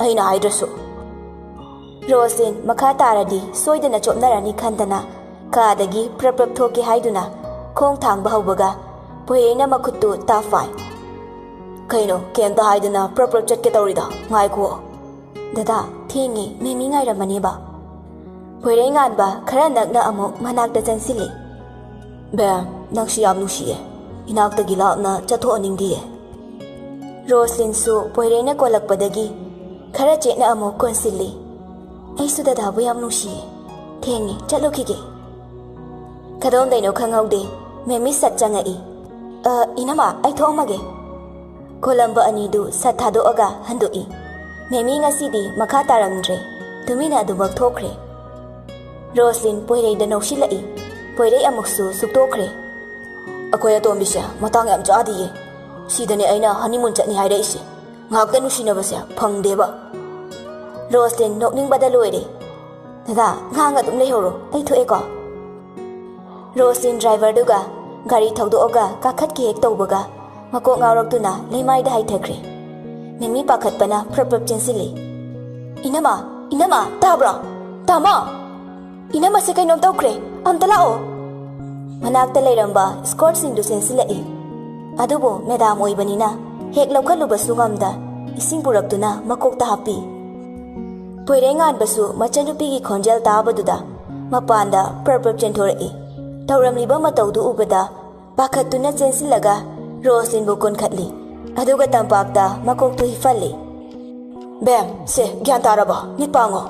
ꯑꯩꯅ ꯍꯥꯏꯗ꯭ꯔꯁꯨ꯫" ꯔꯣꯁꯂꯤꯟ ꯃꯈꯥ ꯇꯥꯔꯗꯤ ꯁꯣꯏꯗꯅ ꯆꯣꯞꯅꯔꯅꯤ ꯈꯟꯗꯅ ꯀꯥꯗꯒꯤ ꯄ꯭ꯔꯞ ꯄ꯭ꯔꯞ ꯊꯣꯛꯀꯦ ꯍꯥꯏꯗꯨꯅ ꯈꯣꯡ ꯊꯥꯡꯕ ꯍꯧꯕꯒ ꯄꯣꯏꯔꯩꯅ ꯃꯈꯨꯠꯇꯨ ꯇꯥꯐꯥꯏ꯫ "ꯀꯩꯅꯣ, ꯀꯩꯝꯇ ꯍꯥꯏꯗꯅ ꯄ꯭ꯔꯞ ꯄ꯭ꯔꯞ ꯆꯠꯀꯦ ꯇꯧꯔꯤꯗꯣ? ꯉꯥꯏꯈꯣ꯫" "ꯗꯗꯥ, ꯊꯦꯡꯉꯦ, ꯃꯦꯃꯤ ꯉꯥꯏꯔꯝꯃꯅꯦꯕ꯫" ꯄꯣꯏꯔꯩ ꯉꯥꯟꯕ ꯈꯔ ꯅꯛꯅ ꯑꯃꯨꯛ ꯃꯅꯥꯛꯇ ꯆꯪꯁꯤꯜꯂꯤ꯫ "ꯕꯦꯝ, ꯅꯪꯁꯤ ꯌꯥꯝ ꯅꯨꯡꯁꯤꯌꯦ꯫ ꯏꯅꯥꯛꯇꯒꯤ ꯂꯥꯞꯅ ꯆꯠꯊꯣꯛꯍꯟꯅꯤꯡꯗꯤꯌꯦ꯫" ꯔꯣꯁꯂꯤꯟꯁꯨ ꯄꯣꯏꯔꯩꯅ ꯀꯣꯜꯂꯛꯄꯗꯒꯤ ꯈꯔ ꯆꯦꯠꯅ ꯑꯃꯨꯛ ꯀꯣꯟꯁꯤꯜꯂꯤ꯫ "ꯑꯩꯁꯨ ꯗꯗꯥꯕꯨ ꯌꯥꯝ ꯅꯨꯡꯁꯤꯌꯦ꯫ ꯊꯦꯡꯉꯦ, ꯆꯠꯂꯨꯈꯤꯒꯦ꯫" ꯀꯗꯣꯝꯗꯩꯅꯣ ꯈꯪꯍꯧꯗꯦ, ꯃꯦꯃꯤ ꯁꯠ ꯆꯪꯉꯛꯏ꯫ "ꯑ, ꯏꯅꯝꯃ, ꯑꯩ ꯊꯣꯛꯑꯝꯃꯒꯦ꯫" ꯀꯣꯜꯂꯝꯕ ꯑꯅꯤꯗꯨ ꯁꯠ ꯊꯥꯗꯣꯛꯑꯒ ꯍꯟꯗꯣꯛꯏ꯫ ꯃꯦꯃꯤ ꯉꯁꯤꯗꯤ ꯃꯈꯥ ꯇꯥꯔꯝꯗ꯭ꯔꯦ, ꯇꯨꯃꯤꯟꯅ ꯑꯗꯨꯃꯛ ꯊꯣꯛꯈ꯭ꯔꯦ꯫ ꯔꯣꯁꯂꯤꯟ ꯄꯣꯏꯔꯩꯗ ꯅꯣꯛꯁꯤꯜꯂꯛꯏ꯫ ꯄꯣꯏꯔꯩ ꯑꯃꯨꯛꯁꯨ ꯁꯨꯛꯇꯣꯛꯈ꯭ꯔꯦ꯫ "ꯑꯩꯈꯣꯏ ꯑꯇꯣꯝꯕꯤꯁꯦ ꯃꯇꯥꯡ ꯌꯥꯝ ꯆꯥꯗꯤꯌꯦ꯫ ꯁꯤꯗꯅꯦ ꯑꯩꯅ ꯍꯅꯤꯃꯨꯟ ꯆꯠꯅꯤ ꯍꯥꯏꯔꯛꯏꯁꯦ꯫ ꯉꯥꯏꯍꯥꯛꯇ ꯅꯨꯡꯁꯤꯅꯕꯁꯦ ꯐꯪꯗꯦꯕ꯫" ꯔꯣꯁꯂꯤꯟ ꯅꯣꯛꯅꯤꯡꯕꯗ ꯂꯣꯏꯔꯦ꯫ "ꯗꯗꯥ, ꯉꯥꯡ ꯑꯗꯨꯝ ꯂꯩꯍꯧꯔꯣ, ꯑꯩ ꯊꯣꯛꯑꯦꯀꯣ꯫" ꯔꯣꯁꯂꯤꯟ ꯗ꯭ꯔꯥꯏꯚꯔꯗꯨꯒ ꯒꯥꯔꯤ ꯊꯧꯗꯣꯛꯑꯒ ꯀꯥꯈꯠꯀꯦ ꯍꯦꯛ ꯇꯧꯕꯒ ꯃꯀꯣꯛ ꯉꯥꯎꯔꯛꯇꯨꯅ ꯂꯩꯃꯥꯏꯗ ꯍꯥꯏꯊꯈ꯭ꯔꯦ꯫ ꯃꯦꯃꯤ ꯄꯥꯈꯠꯄꯅ ꯄ꯭ꯔꯞ ꯄ꯭ꯔꯞ ꯆꯦꯟꯁꯤꯜꯂꯤ꯫ "ꯏꯅꯝꯃ, ꯏꯅꯝꯃ, ꯇꯥꯕ꯭ꯔꯣ? ꯇꯥꯃꯣ! ꯏꯅꯝꯃꯁꯦ ꯀꯩꯅꯣꯝ ꯇꯧꯈ꯭ꯔꯦ, ꯑꯝꯇ ꯂꯥꯛꯑꯣ!" ꯃꯅꯥꯛꯇ ꯂꯩꯔꯝꯕ ꯏꯁꯀꯣꯔꯠꯁꯤꯡꯗꯨ ꯆꯦꯟꯁꯤꯜꯂꯛꯏ꯫ ꯑꯗꯨꯕꯨ ꯃꯦꯗꯥꯝ ꯑꯣꯏꯕꯅꯤꯅ ꯍꯦꯛ ꯂꯧꯈꯠꯂꯨꯕꯁꯨ ꯉꯝꯗ ꯏꯁꯤꯡ ꯄꯨꯔꯛꯇꯨꯅ ꯃꯀꯣꯛꯇ ꯍꯥꯞꯄꯤ꯫ ꯄꯣꯏꯔꯩꯉꯥꯟꯕꯁꯨ ꯃꯆꯟꯅꯨꯄꯤꯒꯤ ꯈꯣꯟꯖꯦꯜ ꯇꯥꯕꯗꯨꯗ ꯃꯄꯥꯟꯗ ꯄ꯭ꯔꯞ ꯄ꯭ꯔꯞ ꯆꯦꯟꯊꯣꯔꯛꯏ꯫ ꯇꯧꯔꯝꯂꯤꯕ ꯃꯇꯧꯗꯨ ꯎꯕꯗ ꯄꯥꯈꯠꯇꯨꯅ ꯆꯦꯟꯁꯤꯜꯂꯒ ꯔꯣꯁꯂꯤꯟꯕꯨ ꯀꯣꯟꯈꯠꯂꯤ꯫ ꯑꯗꯨꯒ ꯇꯝꯄꯥꯛꯇ ꯃꯀꯣꯛꯇꯨ ꯍꯤꯞꯍꯜꯂꯤ꯫ "ꯕꯦꯝ, ꯁꯦ, ꯒ꯭ꯌꯥꯟ ꯇꯥꯔꯕꯣ? ꯃꯤꯠ ꯄꯥꯡꯉꯣ!"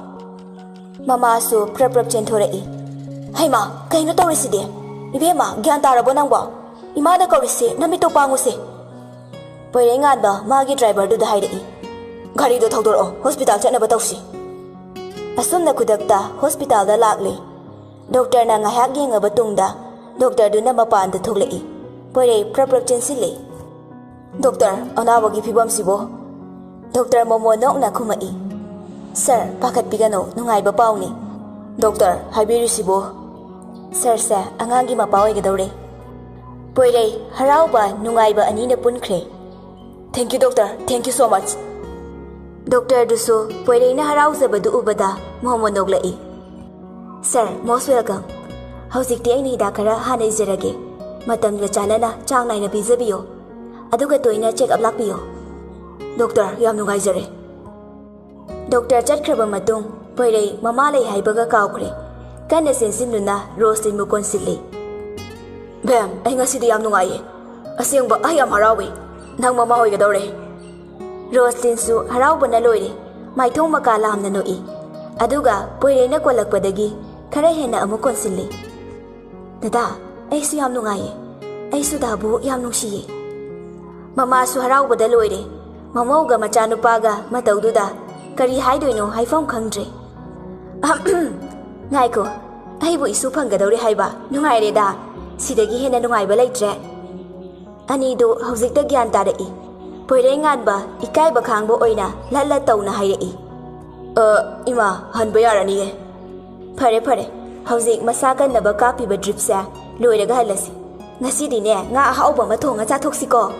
ꯃꯃꯥꯁꯨ ꯄ꯭ꯔꯞ ꯄ꯭ꯔꯞ ꯆꯦꯟꯊꯣꯔꯛꯏ꯫ "ꯍꯩꯃꯥ, ꯀꯩꯅꯣ ꯇꯧꯔꯤꯁꯤꯗꯤ? ꯏꯕꯦꯝꯃ, ꯒ꯭ꯌꯥꯟ ꯇꯥꯔꯕꯣ ꯅꯪꯕꯣ? ꯏꯃꯥꯅ ꯀꯧꯔꯤꯁꯦ, ꯅꯃꯤꯠꯇꯣ ꯄꯥꯡꯉꯨꯁꯦ!" ꯄꯣꯏꯔꯩꯉꯥꯟꯕ ꯃꯥꯒꯤ ꯗ꯭ꯔꯥꯏꯚꯔꯗꯨꯗ ꯍꯥꯏꯔꯛꯏ꯫ "ꯒꯥꯔꯤꯗꯣ ꯊꯧꯗꯣꯔꯛꯑꯣ, ꯍꯣꯁꯄꯤꯇꯥꯜ ꯆꯠꯅꯕ ꯇꯧꯁꯤ!" ꯑꯁꯨꯝꯅ ꯈꯨꯗꯛꯇ ꯍꯣꯁꯄꯤꯇꯥꯜꯗ ꯂꯥꯛꯂꯦ꯫ ꯗꯣꯛꯇꯔꯅ ꯉꯥꯏꯍꯥꯛ ꯌꯦꯡꯉꯕ ꯇꯨꯡꯗ ꯗꯣꯛꯇꯔꯗꯨꯅ ꯃꯄꯥꯟꯗ ꯊꯣꯛꯂꯛꯏ꯫ ꯄꯣꯏꯔꯩ ꯄ꯭ꯔꯞ ꯄ꯭ꯔꯞ ꯆꯦꯟꯁꯤꯜꯂꯤ꯫ "ꯗꯣꯛꯇꯔ, ꯑꯅꯥꯕꯒꯤ ꯐꯤꯕꯝꯁꯤꯕꯨ?" ꯗꯣꯛꯇꯔ ꯃꯣꯃꯣ ꯅꯣꯛꯅ ꯈꯨꯝꯃꯛꯏ꯫ "ꯁꯔ, ꯄꯥꯈꯠꯄꯤꯒꯅꯨ, ꯅꯨꯡꯉꯥꯏꯕ ꯄꯥꯎꯅꯤ꯫" "ꯗꯣꯛꯇꯔ, ꯍꯥꯏꯕꯤꯔꯤꯁꯤꯕꯨ?" "ꯁꯔꯁꯦ ꯑꯉꯥꯡꯒꯤ ꯃꯄꯥ ꯑꯣꯏꯒꯗꯧꯔꯦ꯫" ꯄꯣꯏꯔꯩ, ꯍꯔꯥꯎꯕ, ꯅꯨꯡꯉꯥꯏꯕ ꯑꯅꯤꯅ ꯄꯨꯟꯈ꯭ꯔꯦ꯫ "Thank you, doctor. Thank you so much." ꯗꯣꯛꯇꯔꯗꯨꯁꯨ ꯄꯣꯏꯔꯩꯅ ꯍꯔꯥꯎꯖꯕꯗꯨ ꯎꯕꯗ ꯃꯣꯃꯣ ꯅꯣꯛꯂꯛꯏ꯫ "Sir, most welcome. ꯍꯧꯖꯤꯛꯇꯤ ꯑꯩꯅ ꯍꯤꯗꯥꯛ ꯈꯔ ꯍꯥꯟꯅ ꯏꯖꯔꯒꯦ꯫ ꯃꯇꯝꯒ ꯆꯥꯟꯅꯅ ꯆꯥꯡ ꯅꯥꯏꯅ ꯄꯤꯖꯕꯤꯌꯣ꯫ ꯑꯗꯨꯒ ꯇꯣꯏꯅ check up ꯂꯥꯛꯄꯤꯌꯣ꯫" "ꯗꯣꯛꯇꯔ, ꯌꯥꯝ ꯅꯨꯡꯉꯥꯏꯖꯔꯦ꯫" ꯗꯣꯛꯇꯔ ꯆꯠꯈ꯭ꯔꯕ ꯃꯇꯨꯡ ꯄꯣꯏꯔꯩ ꯃꯃꯥ ꯂꯩ ꯍꯥꯏꯕꯒ ꯀꯥꯎꯈ꯭ꯔꯦ꯫ ꯀꯟꯅ ꯆꯦꯟꯁꯤꯟꯗꯨꯅ ꯔꯣꯁꯂꯤꯟꯕꯨ ꯀꯣꯟꯁꯤꯜꯂꯤ꯫ "ꯕꯦꯝ, ꯑꯩ ꯉꯁꯤꯗꯤ ꯌꯥꯝ ꯅꯨꯡꯉꯥꯏꯌꯦ꯫ ꯑꯁꯦꯡꯕ, ꯑꯩ ꯌꯥꯝ ꯍꯔꯥꯎꯏ꯫ ꯅꯪ ꯃꯃꯥ ꯑꯣꯏꯒꯗꯧꯔꯦ꯫" ꯔꯣꯁꯂꯤꯟꯁꯨ ꯍꯔꯥꯎꯕꯅ ꯂꯣꯏꯔꯦ꯫ ꯃꯥꯏꯊꯣꯡ ꯃꯀꯥ ꯂꯥꯝꯅ ꯅꯣꯛꯏ꯫ ꯑꯗꯨꯒ ꯄꯣꯏꯔꯩꯅ ꯀꯣꯜꯂꯛꯄꯗꯒꯤ ꯈꯔ ꯍꯦꯟꯅ ꯑꯃꯨꯛ ꯀꯣꯟꯁꯤꯜꯂꯤ꯫ "ꯗꯗꯥ, ꯑꯩꯁꯨ ꯌꯥꯝ ꯅꯨꯡꯉꯥꯏꯌꯦ꯫ ꯑꯩꯁꯨ ꯗꯥꯕꯨ ꯌꯥꯝ ꯅꯨꯡꯁꯤꯌꯦ꯫" ꯃꯃꯥꯁꯨ ꯍꯔꯥꯎꯕꯗ ꯂꯣꯏꯔꯦ꯫ ꯃꯃꯧꯒ ꯃꯆꯥꯅꯨꯄꯥꯒ ꯃꯇꯧꯗꯨꯗ ꯀꯔꯤ ꯍꯥꯏꯗꯣꯏꯅꯣ ꯍꯥꯏꯐꯝ ꯈꯪꯗ꯭ꯔꯦ꯫ "ꯉꯥꯏꯈꯣ, ꯑꯩꯕꯨ ꯏꯁꯨ ꯐꯪꯒꯗꯧꯔꯦ ꯍꯥꯏꯕ? ꯅꯨꯡꯉꯥꯏꯔꯦꯗ꯫ ꯁꯤꯗꯒꯤ ꯍꯦꯟꯅ ꯅꯨꯡꯉꯥꯏꯕ ꯂꯩꯇ꯭ꯔꯦ꯫" ꯑꯅꯤꯗꯨ ꯍꯧꯖꯤꯛꯇ ꯒ꯭ꯌꯥꯟ ꯇꯥꯔꯛꯏ꯫ ꯄꯣꯏꯔꯩꯉꯥꯟꯕ ꯏꯀꯥꯏꯕ ꯈꯥꯡꯕ ꯑꯣꯏꯅ ꯂꯠ ꯂꯠ ꯇꯧꯅ ꯍꯥꯏꯔꯛꯏ꯫ "ꯑ, ꯏꯃꯥ, ꯍꯟꯕ ꯌꯥꯔꯅꯤꯌꯦ꯫" "ꯐꯔꯦ, ꯐꯔꯦ꯫ ꯍꯧꯖꯤꯛ ꯃꯁꯥ ꯀꯟꯅꯕ ꯀꯥꯞꯄꯤꯕ dripꯁꯦ ꯂꯣꯏꯔꯒ ꯍꯜꯂꯁꯤ꯫ ꯉꯁꯤꯗꯤꯅꯦ, ꯉꯥ ꯑꯍꯥꯎꯕ ꯑꯃ ꯊꯣꯡꯉ ꯆꯥꯊꯣꯛꯁꯤꯀꯣ꯫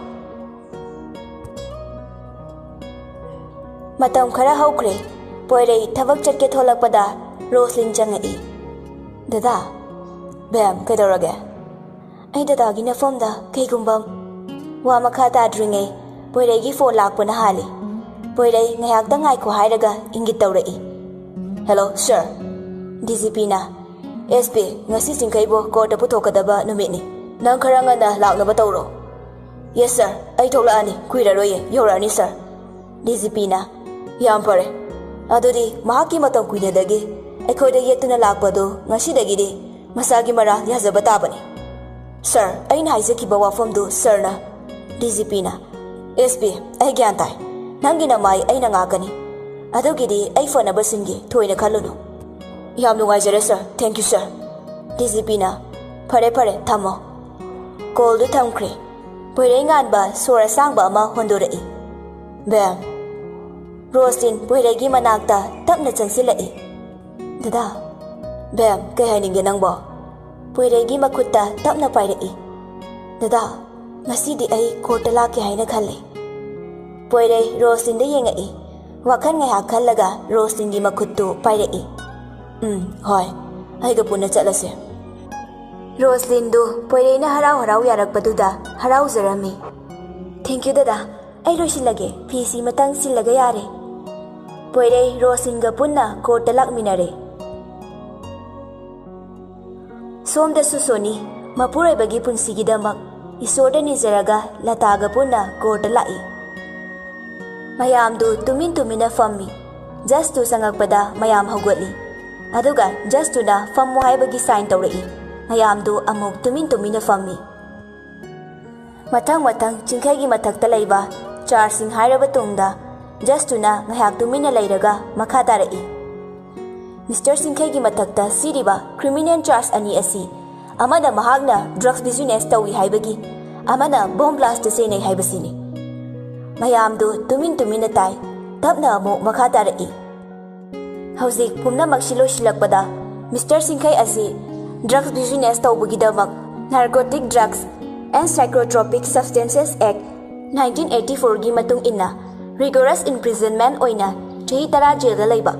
ꯃꯇꯝ ꯈꯔ ꯍꯧꯈ꯭ꯔꯦ꯫ ꯄꯣꯏꯔꯩ ꯊꯕꯛ ꯆꯠꯀꯦ ꯊꯣꯛꯂꯛꯄꯗ ꯔꯣꯁꯂꯤꯟ ꯆꯪꯉꯛꯏ꯫ "ꯗꯗꯥ!" "ꯕꯦꯝ, ꯀꯩꯗꯧꯔꯒꯦ?" "ꯑꯩ ꯗꯗꯥꯒꯤ ꯅꯐꯝꯗ ꯀꯩꯒꯨꯝꯕ..." ꯋꯥ ꯃꯈꯥ ꯇꯥꯗ꯭ꯔꯤꯉꯩ ꯄꯣꯏꯔꯩꯒꯤ ꯐꯣꯟ ꯂꯥꯛꯄꯅ ꯍꯥꯜꯂꯤ꯫ ꯄꯣꯏꯔꯩ ꯉꯥꯏꯍꯥꯛꯇꯪ ꯉꯥꯏꯈꯣ ꯍꯥꯏꯔꯒ ꯏꯪꯒꯤꯠ ꯇꯧꯔꯛꯏ꯫ "ꯍꯦꯜꯂꯣ, ꯁꯥꯔ!" ꯗꯤ ꯖꯤ ꯄꯤꯅ, "ꯑꯦꯁ ꯄꯤ, ꯉꯁꯤ ꯆꯤꯡꯈꯩꯕꯨ ꯀꯣꯔꯠꯇ ꯄꯨꯊꯣꯛꯀꯗꯕ ꯅꯨꯃꯤꯠꯅꯤ꯫ ꯅꯪ ꯈꯔ ꯉꯟꯅ ꯂꯥꯛꯅꯕ ꯇꯧꯔꯣ꯫" "ꯌꯦꯁ, ꯁꯥꯔ꯫ ꯑꯩ ꯊꯣꯛꯂꯛꯑꯅꯤ꯫ ꯀꯨꯏꯔꯔꯣꯏꯌꯦ꯫ ꯌꯧꯔꯛꯑꯅꯤ, ꯁꯥꯔ꯫" ꯗꯤ ꯖꯤ ꯄꯤꯅ, "ꯌꯥꯝ ꯐꯔꯦ꯫ ꯑꯗꯨꯗꯤ ꯃꯍꯥꯛꯀꯤ ꯃꯇꯝ ꯀꯨꯏꯅꯗꯒꯤ ꯑꯩꯈꯣꯏꯗ ꯌꯦꯠꯇꯨꯅ ꯂꯥꯛꯄꯗꯨ ꯉꯁꯤꯗꯒꯤꯗꯤ ꯃꯁꯥꯒꯤ ꯃꯔꯥꯜ ꯌꯥꯖꯕ ꯇꯥꯕꯅꯤ꯫" "ꯁꯥꯔ, ꯑꯩꯅ ꯍꯥꯏꯖꯈꯤꯕ ꯋꯥꯐꯝꯗꯨ ꯁꯥꯔꯅ..." ꯗꯤ ꯖꯤ ꯄꯤꯅ, "ꯑꯦꯁ ꯄꯤ, ꯑꯩ ꯒ꯭ꯌꯥꯟ ꯇꯥꯏ꯫ ꯅꯪꯒꯤ ꯅꯃꯥꯏ ꯑꯩꯅ ꯉꯥꯛꯀꯅꯤ꯫ ꯑꯗꯨꯒꯤꯗꯤ ꯑꯩ ꯐꯅꯕ ꯁꯤꯟꯒꯦ, ꯊꯣꯏꯅ ꯈꯜꯂꯨꯅꯨ꯫" "ꯌꯥꯝ ꯅꯨꯡꯉꯥꯏꯖꯔꯦ, ꯁꯥꯔ꯫ ꯊꯦꯡꯀ꯭ꯌꯨ, ꯁꯥꯔ꯫" ꯗꯤ ꯖꯤ ꯄꯤꯅ, "ꯐꯔꯦ, ꯐꯔꯦ, ꯊꯝꯃꯣ꯫" ꯀꯣꯜꯗꯨ ꯊꯝꯈ꯭ꯔꯦ꯫ ꯄꯣꯏꯔꯩ ꯉꯥꯟꯕ ꯁꯣꯔ ꯑꯁꯥꯡꯕ ꯑꯃ ꯍꯣꯟꯗꯣꯔꯛꯏ꯫ "ꯕꯦꯝ!" ꯔꯣꯁꯂꯤꯟ ꯄꯣꯏꯔꯩꯒꯤ ꯃꯅꯥꯛꯇ ꯇꯞꯅ ꯆꯪꯁꯤꯜꯂꯛꯏ꯫ "ꯗꯗꯥ!" "ꯕꯦꯝ, ꯀꯩ ꯍꯥꯏꯅꯤꯡꯒꯦ ꯅꯪꯕꯣ?" ꯄꯣꯏꯔꯩꯒꯤ ꯃꯈꯨꯠꯇ ꯇꯞꯅ ꯄꯥꯏꯔꯛꯏ꯫ "ꯗꯗꯥ, ꯉꯁꯤꯗꯤ ꯑꯩ ꯀꯣꯔꯠꯇ ꯂꯥꯛꯀꯦ ꯍꯥꯏꯅ ꯈꯜꯂꯤ꯫" ꯄꯣꯏꯔꯩ ꯔꯣꯁꯂꯤꯟꯗ ꯌꯦꯡꯉꯛꯏ꯫ ꯋꯥꯈꯜ ꯉꯥꯏꯍꯥꯛ ꯈꯜꯂꯒ ꯔꯣꯁꯂꯤꯟꯒꯤ ꯃꯈꯨꯠꯇꯨ ꯄꯥꯏꯔꯛꯏ꯫ "ꯎꯝ, ꯍꯣꯏ, ꯑꯩꯒ ꯄꯨꯟꯅ ꯆꯠꯂꯁꯦ꯫" ꯔꯣꯁꯂꯤꯟꯗꯨ ꯄꯣꯏꯔꯩꯅ ꯍꯔꯥꯎ ꯍꯔꯥꯎ ꯌꯥꯔꯛꯄꯗꯨꯗ ꯍꯔꯥꯎꯖꯔꯝꯃꯤ꯫ "ꯊꯦꯡꯀ꯭ꯌꯨ ꯗꯗꯥ, ꯑꯩ ꯂꯣꯏꯁꯤꯜꯂꯒꯦ, ꯐꯤꯁꯤ ꯃꯇꯪ ꯁꯤꯜꯂꯒ ꯌꯥꯔꯦ꯫" ꯄꯣꯏꯔꯩ ꯔꯣꯁꯂꯤꯟꯒ ꯄꯨꯟꯅ ꯀꯣꯔꯠꯇ ꯂꯥꯛꯃꯤꯟꯅꯔꯦ꯫ ꯁꯣꯝꯗꯁꯨ ꯁꯣꯅꯤ ꯃꯄꯨꯔꯣꯏꯕꯒꯤ ꯄꯨꯟꯁꯤꯒꯤꯗꯃꯛ ꯏꯁꯣꯔꯗ ꯅꯤꯖꯔꯒ ꯂꯇꯥꯒ ꯄꯨꯟꯅ ꯀꯣꯔꯠꯇ ꯂꯥꯛꯏ꯫ ꯃꯌꯥꯝꯗꯨ ꯇꯨꯃꯤꯟ ꯇꯨꯃꯤꯟꯅ ꯐꯝꯃꯤ꯫ ꯖꯁꯇꯨ ꯆꯪꯉꯛꯄꯗ ꯃꯌꯥꯝ ꯍꯧꯒꯠꯂꯤ꯫ ꯑꯗꯨꯒ ꯖꯁꯇꯨꯅ ꯐꯝꯃꯨ ꯍꯥꯏꯕꯒꯤ ꯁꯥꯏꯟ ꯇꯧꯔꯛꯏ꯫ ꯃꯌꯥꯝꯗꯨ ꯑꯃꯨꯛ ꯇꯨꯃꯤꯟ ꯇꯨꯃꯤꯟꯅ ꯐꯝꯃꯤ꯫ ꯃꯊꯪ ꯃꯊꯪ ꯆꯤꯡꯈꯩꯒꯤ ꯃꯊꯛꯇ ꯂꯩꯕ ꯆꯥꯔꯖꯁꯤꯡ ꯍꯥꯏꯔꯕ ꯇꯨꯡꯗ, ꯖꯁꯇꯨꯅ ꯉꯥꯏꯍꯥꯛ ꯇꯨꯃꯤꯟꯅ ꯂꯩꯔꯒ ꯃꯈꯥ ꯇꯥꯔꯛꯏ꯫ ꯃꯤꯁꯇꯔ ꯆꯤꯡꯈꯩꯒꯤ ꯃꯊꯛꯇ ꯁꯤꯔꯤꯕ ꯀ꯭ꯔꯤꯃꯤꯅꯦꯜ ꯆꯥꯔꯖ ꯑꯅꯤ ꯑꯁꯤ ꯑꯃꯅ ꯃꯍꯥꯛꯅ ꯗ꯭ꯔꯒꯁ ꯕꯤꯖꯤꯅꯦꯁ ꯇꯧꯏ ꯍꯥꯏꯕꯒꯤ, ꯑꯃꯅ ꯕꯣꯝ ꯕ꯭ꯂꯥꯁꯇ ꯆꯦꯟꯅꯩ ꯍꯥꯏꯕꯁꯤꯅꯤ꯫ ꯃꯌꯥꯝꯗꯨ ꯇꯨꯃꯤꯟ ꯇꯨꯃꯤꯟꯅ ꯇꯥꯏ꯫ ꯇꯞꯅ ꯑꯃꯨꯛ ꯃꯈꯥ ꯇꯥꯔꯛꯏ꯫ ꯍꯧꯖꯤꯛ ꯄꯨꯝꯅꯃꯛꯁꯤ ꯂꯣꯏꯁꯤꯜꯂꯛꯄꯗ, ꯃꯤꯁꯇꯔ ꯆꯤꯡꯈꯩ ꯑꯁꯤ ꯗ꯭ꯔꯒꯁ ꯕꯤꯖꯤꯅꯦꯁ ꯇꯧꯕꯒꯤꯗꯃꯛ Narcotic Drugs and Psychotropic Substances Act nineteen eighty fourꯒꯤ ꯃꯇꯨꯡ ꯏꯟꯅ rigorous imprisonment ꯑꯣꯏꯅ ꯆꯍꯤ ꯇꯔꯥ ꯖꯦꯜꯗ ꯂꯩꯕ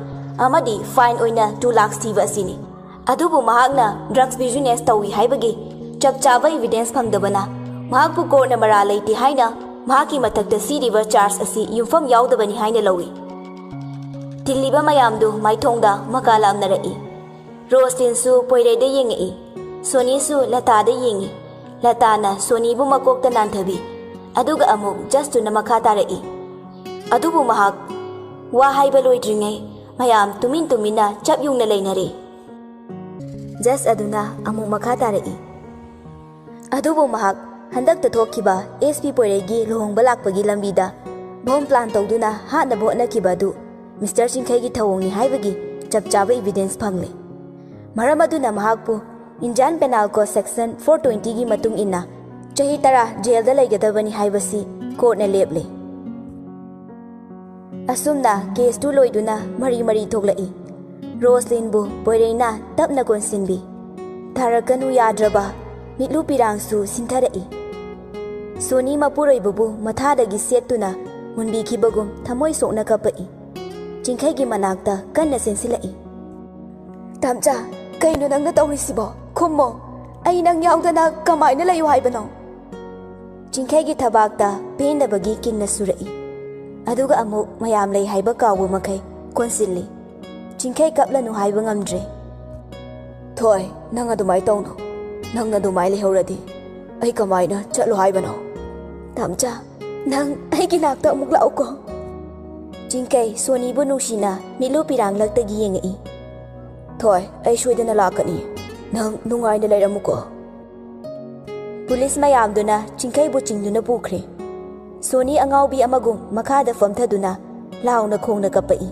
ꯑꯃꯗꯤ fine ꯑꯣꯏꯅ two lakhs ꯊꯤꯕ ꯑꯁꯤꯅꯤ꯫ ꯑꯗꯨꯕꯨ ꯃꯍꯥꯛꯅ drugs business ꯇꯧꯏ ꯍꯥꯏꯕꯒꯤ ꯆꯞ ꯆꯥꯕ evidence ꯐꯪꯗꯕꯅ ꯃꯍꯥꯛꯄꯨ ꯀꯣꯔꯠꯅ ꯃꯔꯥꯜ ꯂꯩꯇꯦ ꯍꯥꯏꯅ ꯃꯍꯥꯛꯀꯤ ꯃꯊꯛꯇ ꯁꯤꯔꯤꯕ charge ꯑꯁꯤ ꯌꯨꯝꯐꯝ ꯌꯥꯎꯗꯕꯅꯤ ꯍꯥꯏꯅ ꯂꯧꯏ꯫ ꯇꯤꯜꯂꯤꯕ ꯃꯌꯥꯝꯗꯨ ꯃꯥꯏꯊꯣꯡꯗ ꯃꯀꯥ ꯂꯥꯝꯅꯔꯛꯏ꯫ ꯔꯣꯁꯂꯤꯟꯁꯨ ꯄꯣꯏꯔꯩꯗ ꯌꯦꯡꯉꯛꯏ꯫ ꯁꯣꯅꯤꯁꯨ ꯂꯇꯥꯗ ꯌꯦꯡꯉꯤ꯫ ꯂꯇꯥꯅ ꯁꯣꯅꯤꯕꯨ ꯃꯀꯣꯛꯇ ꯅꯥꯟꯊꯕꯤ꯫ ꯑꯗꯨꯒ ꯑꯃꯨꯛ ꯖꯁꯇꯨꯅ ꯃꯈꯥ ꯇꯥꯔꯛꯏ꯫ ꯑꯗꯨꯕꯨ ꯃꯍꯥꯛ ꯋꯥ ꯍꯥꯏꯕ ꯂꯣꯏꯗ꯭ꯔꯤꯉꯩ ꯃꯌꯥꯝ ꯇꯨꯃꯤꯟ ꯇꯨꯃꯤꯟꯅ ꯆꯞ ꯌꯨꯡꯅ ꯂꯩꯅꯔꯦ꯫ ꯖꯁ ꯑꯗꯨꯅ ꯑꯃꯨꯛ ꯃꯈꯥ ꯇꯥꯔꯛꯏ꯫ ꯑꯗꯨꯕꯨ ꯃꯍꯥꯛ ꯍꯟꯗꯛꯇ ꯊꯣꯛꯈꯤꯕ ꯑꯦꯁ ꯄꯤ ꯄꯣꯏꯔꯩꯒꯤ ꯂꯨꯍꯣꯡꯕ ꯂꯥꯛꯄꯒꯤ ꯂꯝꯕꯤꯗ bomb plan ꯇꯧꯗꯨꯅ ꯍꯥꯠꯅꯕ ꯍꯣꯠꯅꯈꯤꯕ ꯑꯗꯨ ꯃꯤꯁꯇꯔ ꯆꯤꯡꯈꯩꯒꯤ ꯊꯧꯑꯣꯡꯅꯤ ꯍꯥꯏꯕꯒꯤ ꯆꯞ ꯆꯥꯕ evidence ꯐꯪꯂꯦ꯫ ꯃꯔꯝ ꯑꯗꯨꯅ ꯃꯍꯥꯛꯄꯨ Indian Penal Code section four twentyꯒꯤ ꯃꯇꯨꯡ ꯏꯟꯅ ꯆꯍꯤ ꯇꯔꯥ ꯖꯦꯜꯗ ꯂꯩꯒꯗꯕꯅꯤ ꯍꯥꯏꯕꯁꯤ ꯀꯣꯔꯠꯅ ꯂꯦꯞꯂꯦ꯫ ꯑꯁꯨꯝꯅ caseꯇꯨ ꯂꯣꯏꯗꯨꯅ ꯃꯔꯤ ꯃꯔꯤ ꯊꯣꯛꯂꯛꯏ꯫ ꯔꯣꯁꯂꯤꯟꯕꯨ ꯄꯣꯏꯔꯩꯅ ꯇꯞꯅ ꯀꯣꯟꯁꯤꯟꯕꯤ꯫ ꯊꯥꯔꯛꯀꯅꯨ ꯌꯥꯗ꯭ꯔꯕ ꯃꯤꯠꯂꯨ ꯄꯤꯔꯥꯡꯁꯨ ꯁꯤꯟꯊꯔꯛꯏ꯫ ꯁꯣꯅꯤ ꯃꯄꯨꯔꯣꯏꯕꯕꯨ ꯃꯊꯥꯗꯒꯤ ꯁꯦꯠꯇꯨꯅ ꯃꯨꯟꯕꯤꯈꯤꯕꯒꯨꯝ ꯊꯃꯣꯏ ꯁꯣꯛꯅ ꯀꯞꯄꯛꯏ꯫ ꯆꯤꯡꯈꯩꯒꯤ ꯃꯅꯥꯛꯇ ꯀꯟꯅ ꯆꯦꯟꯁꯤꯜꯂꯛꯏ꯫ "ꯇꯥꯝꯆꯥ, ꯀꯩꯅꯣ ꯅꯪꯅ ꯇꯧꯔꯤꯁꯤꯕꯣ? ꯈꯨꯝꯃꯣ꯫ ꯑꯩ ꯅꯪ ꯌꯥꯎꯗꯅ ꯀꯃꯥꯏꯅ ꯂꯩꯌꯨ ꯍꯥꯏꯕꯅꯣ?" ꯆꯤꯡꯈꯩꯒꯤ ꯊꯕꯥꯛꯇ ꯄꯦꯟꯗꯕꯒꯤ ꯀꯤꯟꯅ ꯁꯨꯔꯛꯏ꯫ ꯑꯗꯨꯒ ꯑꯃꯨꯛ ꯃꯌꯥꯝ ꯂꯩ ꯍꯥꯏꯕ ꯀꯥꯎꯕ ꯃꯈꯩ ꯀꯣꯟꯁꯤꯜꯂꯤ꯫ ꯆꯤꯡꯈꯩ ꯀꯞꯂꯅꯨ ꯍꯥꯏꯕ ꯉꯝꯗ꯭ꯔꯦ꯫ "ꯊꯣꯏ, ꯅꯪ ꯑꯗꯨꯃꯥꯏ ꯇꯧꯅꯨ꯫ ꯅꯪꯅ ꯑꯗꯨꯃꯥꯏ ꯂꯩꯍꯧꯔꯗꯤ ꯑꯩ ꯀꯃꯥꯏꯅ ꯆꯠꯂꯣ ꯍꯥꯏꯕꯅꯣ?" "ꯇꯥꯝꯆꯥ, ꯅꯪ ꯑꯩꯒꯤ ꯅꯥꯛꯇ ꯑꯃꯨꯛ ꯂꯥꯛꯎꯀꯣ꯫" ꯆꯤꯡꯈꯩ ꯁꯣꯅꯤꯕꯨ ꯅꯨꯡꯁꯤꯅ ꯃꯤꯠꯂꯨ ꯄꯤꯔꯥꯡꯂꯛꯇꯒꯤ ꯌꯦꯡꯉꯛꯏ꯫ "ꯊꯣꯏ, ꯑꯩ ꯁꯣꯏꯗꯅ ꯂꯥꯛꯀꯅꯤ꯫ ꯅꯪ ꯅꯨꯡꯉꯥꯏꯅ ꯂꯩꯔꯝꯃꯨꯀꯣ꯫" ꯄꯨꯂꯤꯁ ꯃꯌꯥꯝꯗꯨꯅ ꯆꯤꯡꯈꯩꯕꯨ ꯆꯤꯡꯗꯨꯅ ꯄꯨꯈ꯭ꯔꯦ꯫ ꯁꯣꯅꯤ ꯑꯉꯥꯎꯕꯤ ꯑꯃꯒꯨꯝ ꯃꯈꯥꯗ ꯐꯝꯊꯗꯨꯅ ꯂꯥꯎꯅ ꯈꯣꯡꯅ ꯀꯞꯄꯛꯏ꯫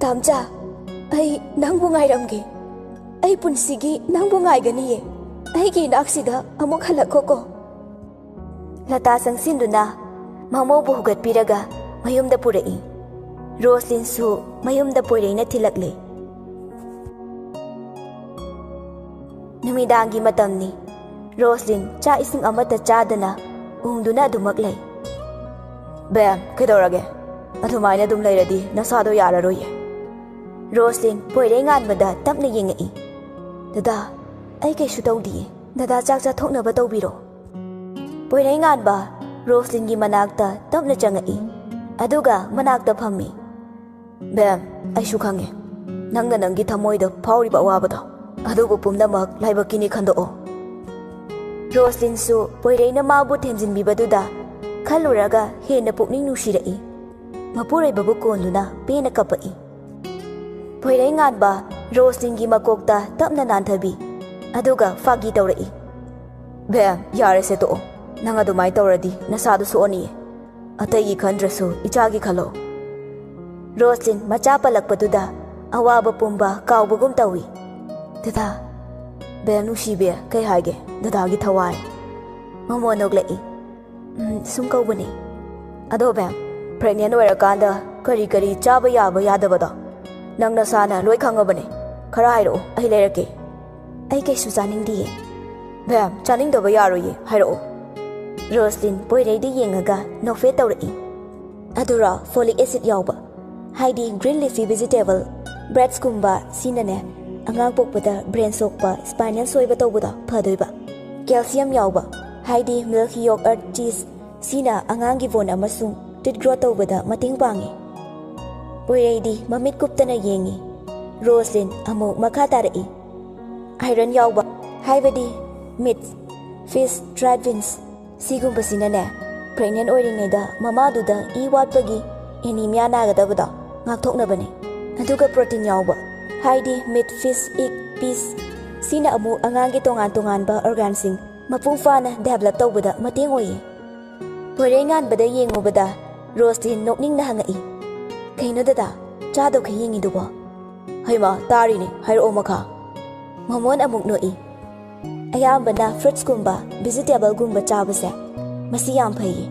"ꯇꯥꯝꯆꯥ, ꯑꯩ ꯅꯪꯕꯨ ꯉꯥꯏꯔꯝꯒꯦ꯫ ꯑꯩ ꯄꯨꯟꯁꯤꯒꯤ ꯅꯪꯕꯨ ꯉꯥꯏꯒꯅꯤꯌꯦ꯫ ꯑꯩꯒꯤ ꯏꯅꯥꯛꯁꯤꯗ ꯑꯃꯨꯛ ꯍꯜꯂꯛꯈꯣꯀꯣ꯫" ꯂꯇꯥ ꯆꯪꯁꯤꯟꯗꯨꯅ ꯃꯃꯧꯕꯨ ꯍꯨꯒꯠꯄꯤꯔꯒ ꯃꯌꯨꯝꯗ ꯄꯨꯔꯛꯏ꯫ ꯔꯣꯁꯂꯤꯟꯁꯨ ꯃꯌꯨꯝꯗ ꯄꯣꯏꯔꯩꯅ ꯊꯤꯜꯂꯛꯂꯦ꯫ ꯅꯨꯃꯤꯗꯥꯡꯒꯤ ꯃꯇꯝꯅꯤ꯫ ꯔꯣꯁꯂꯤꯟ ꯆꯥꯛ ꯏꯁꯤꯡ ꯑꯃꯠꯇ ꯆꯥꯗꯅ ꯎꯪꯗꯨꯅ ꯑꯗꯨꯃꯛ ꯂꯩ꯫ ꯕꯦꯝ, ꯀꯩꯗꯧꯔꯒꯦ? ꯑꯗꯨꯃꯥꯏꯅ ꯑꯗꯨꯝ ꯂꯩꯔꯗꯤ ꯅꯁꯥꯗꯣ ꯌꯥꯔꯔꯣꯏꯌꯦ꯫ ꯔꯣꯁꯂꯤꯟ ꯄꯣꯏꯔꯩꯉꯥꯟꯕꯗ ꯇꯞꯅ ꯌꯦꯡꯉꯛꯏ꯫ "ꯗꯗꯥ, ꯑꯩ ꯀꯩꯁꯨ ꯇꯧꯗꯤꯌꯦ꯫ ꯗꯗꯥ ꯆꯥꯛ ꯆꯥꯊꯣꯛꯅꯕ ꯇꯧꯕꯤꯔꯣ꯫" ꯄꯣꯏꯔꯩꯉꯥꯟꯕ ꯔꯣꯁꯂꯤꯟꯒꯤ ꯃꯅꯥꯛꯇ ꯇꯞꯅ ꯆꯪꯉꯛꯏ, ꯑꯗꯨꯒ ꯃꯅꯥꯛꯇ ꯐꯝꯃꯤ꯫ "ꯕꯦꯝ, ꯑꯩꯁꯨ ꯈꯪꯉꯦ ꯅꯪꯅ ꯅꯪꯒꯤ ꯊꯃꯣꯏꯗ ꯐꯥꯎꯔꯤꯕ ꯑꯋꯥꯕꯗꯣ꯫ ꯑꯗꯨꯕꯨ ꯄꯨꯝꯅꯃꯛ ꯂꯥꯏꯕꯛꯀꯤꯅꯤ ꯈꯟꯗꯣꯛꯑꯣ꯫" ꯔꯣꯁꯂꯤꯟꯁꯨ ꯄꯣꯏꯔꯩꯅ ꯃꯥꯕꯨ ꯊꯦꯝꯖꯤꯟꯕꯤꯕꯗꯨꯗ ꯈꯜꯂꯨꯔꯒ ꯍꯦꯟꯅ ꯄꯨꯛꯅꯤꯡ ꯅꯨꯡꯁꯤꯔꯛꯏ꯫ ꯃꯄꯨꯔꯣꯏꯕꯕꯨ ꯀꯣꯟꯗꯨꯅ ꯄꯦꯟꯅ ꯀꯞꯄꯛꯏ꯫ ꯄꯣꯏꯔꯩꯉꯥꯟꯕ ꯔꯣꯁꯂꯤꯟꯒꯤ ꯃꯀꯣꯛꯇ ꯇꯞꯅ ꯅꯥꯟꯊꯕꯤ, ꯑꯗꯨꯒ ꯐꯥꯒꯤ ꯇꯧꯔꯛꯏ꯫ "ꯕꯦꯝ, ꯌꯥꯔꯦꯁꯦ, ꯇꯣꯛꯑꯣ꯫ ꯅꯪ ꯑꯗꯨꯃꯥꯏꯅ ꯇꯧꯔꯗꯤ ꯅꯁꯥꯗꯣ ꯁꯣꯛꯑꯅꯤꯌꯦ꯫ ꯑꯇꯩꯒꯤ ꯈꯟꯗ꯭ꯔꯁꯨ ꯏꯆꯥꯒꯤ ꯈꯜꯂꯣ꯫" ꯔꯣꯁꯂꯤꯟ ꯃꯆꯥ ꯄꯜꯂꯛꯄꯗꯨꯗ ꯑꯋꯥꯕ ꯄꯨꯝꯕ ꯀꯥꯎꯕꯒꯨꯝ ꯇꯧꯏ꯫ "ꯗꯗꯥ꯫" "ꯕꯦꯝ ꯅꯨꯡꯁꯤꯕꯤ, ꯀꯩ ꯍꯥꯏꯒꯦ? ꯗꯗꯥꯒꯤ ꯊꯋꯥꯏ꯫" ꯃꯃꯣꯟ ꯅꯣꯛꯂꯛꯏ꯫ "ꯎꯝ, ꯁꯨꯝ ꯀꯧꯕꯅꯤ꯫" "ꯑꯗꯣ ꯕꯦꯝ, pregnant ꯑꯣꯏꯔꯀꯥꯟꯗ ꯀꯔꯤ ꯀꯔꯤ ꯆꯥꯕ ꯌꯥꯕ ꯌꯥꯗꯕꯗꯣ ꯅꯪ ꯅꯁꯥꯅ ꯂꯣꯏ ꯈꯪꯉꯕꯅꯦ꯫ ꯈꯔ ꯍꯥꯏꯔꯛꯑꯣ, ꯑꯩ ꯂꯩꯔꯛꯀꯦ꯫" "ꯑꯩ ꯀꯩꯁꯨ ꯆꯥꯅꯤꯡꯗꯤꯌꯦ꯫" "ꯕꯦꯝ, ꯆꯥꯅꯤꯡꯗꯕ ꯌꯥꯔꯣꯏꯌꯦ, ꯍꯥꯏꯔꯛꯑꯣ꯫" ꯔꯣꯁꯂꯤꯟ ꯄꯣꯏꯔꯩꯗ ꯌꯦꯡꯉꯒ ꯅꯣꯛꯐꯦꯠ ꯇꯧꯔꯛꯏ꯫ "ꯑꯗꯨꯔꯣ, folic acid ꯌꯥꯎꯕ, ꯍꯥꯏꯗꯤ green leafy vegetable, breadsꯀꯨꯝꯕ, ꯁꯤꯅꯅꯦ ꯑꯉꯥꯡ ꯄꯣꯛꯄꯗ brain ꯁꯣꯛꯄ, spinal ꯁꯣꯏꯕ ꯇꯧꯕꯗꯣ ꯐꯗꯣꯏꯕ꯫ Calcium ꯌꯥꯎꯕ, ꯍꯥꯏꯗꯤ milk, yogurt, cheese, ꯁꯤꯅ ꯑꯉꯥꯡꯒꯤ bone ꯑꯃꯁꯨꯡ teeth growth ꯇꯧꯕꯗ ꯃꯇꯦꯡ ꯄꯥꯡꯉꯤ꯫" ꯄꯣꯏꯔꯩꯗꯤ ꯃꯃꯤꯠ ꯀꯨꯞꯇꯅ ꯌꯦꯡꯉꯤ꯫ ꯔꯣꯁꯂꯤꯟ ꯑꯃꯨꯛ ꯃꯈꯥ ꯇꯥꯔꯛꯏ꯫ "Iron ꯌꯥꯎꯕ, ꯍꯥꯏꯕꯗꯤ meat, fish, dried beans, ꯁꯤꯒꯨꯝꯕꯁꯤꯅꯅꯦ pregnant ꯑꯣꯏꯔꯤꯉꯩꯗ ꯃꯃꯥꯗꯨꯗ ꯏ ꯋꯥꯠꯄꯒꯤ anemia ꯅꯥꯒꯗꯕꯗꯣ ꯉꯥꯛꯊꯣꯛꯅꯕꯅꯤ꯫ ꯑꯗꯨꯒ protein ꯌꯥꯎꯕ, ꯍꯥꯏꯗꯤ meat, fish, egg, peas, ꯁꯤꯅ ꯑꯃꯨꯛ ꯑꯉꯥꯡꯒꯤ ꯇꯣꯉꯥꯟ ꯇꯣꯉꯥꯟꯕ organꯁꯤꯡ ꯃꯄꯨꯡ ꯐꯥꯅ develop ꯇꯧꯕꯗ ꯃꯇꯦꯡ ꯑꯣꯏꯌꯦ꯫" ꯄꯣꯏꯔꯩꯉꯥꯟꯕꯗ ꯌꯦꯡꯉꯨꯕꯗ ꯔꯣꯁꯂꯤꯟ ꯅꯣꯛꯅꯤꯡꯅ ꯍꯪꯉꯛꯏ, "ꯀꯩꯅꯣ ꯗꯗꯥ, ꯆꯥꯗꯧꯈꯩ ꯌꯦꯡꯉꯤꯗꯨꯕꯣ?" "ꯍꯩꯃꯥ, ꯇꯥꯔꯤꯅꯦ, ꯍꯥꯏꯔꯛꯑꯣ ꯃꯈꯥ꯫" ꯃꯃꯣꯟ ꯑꯃꯨꯛ ꯅꯣꯛꯏ꯫ "ꯑꯌꯥꯝꯕꯅ fruitsꯀꯨꯝꯕ, vegetableꯒꯨꯝꯕ ꯆꯥꯕꯁꯦ ꯃꯁꯤ ꯌꯥꯝ ꯐꯩꯌꯦ꯫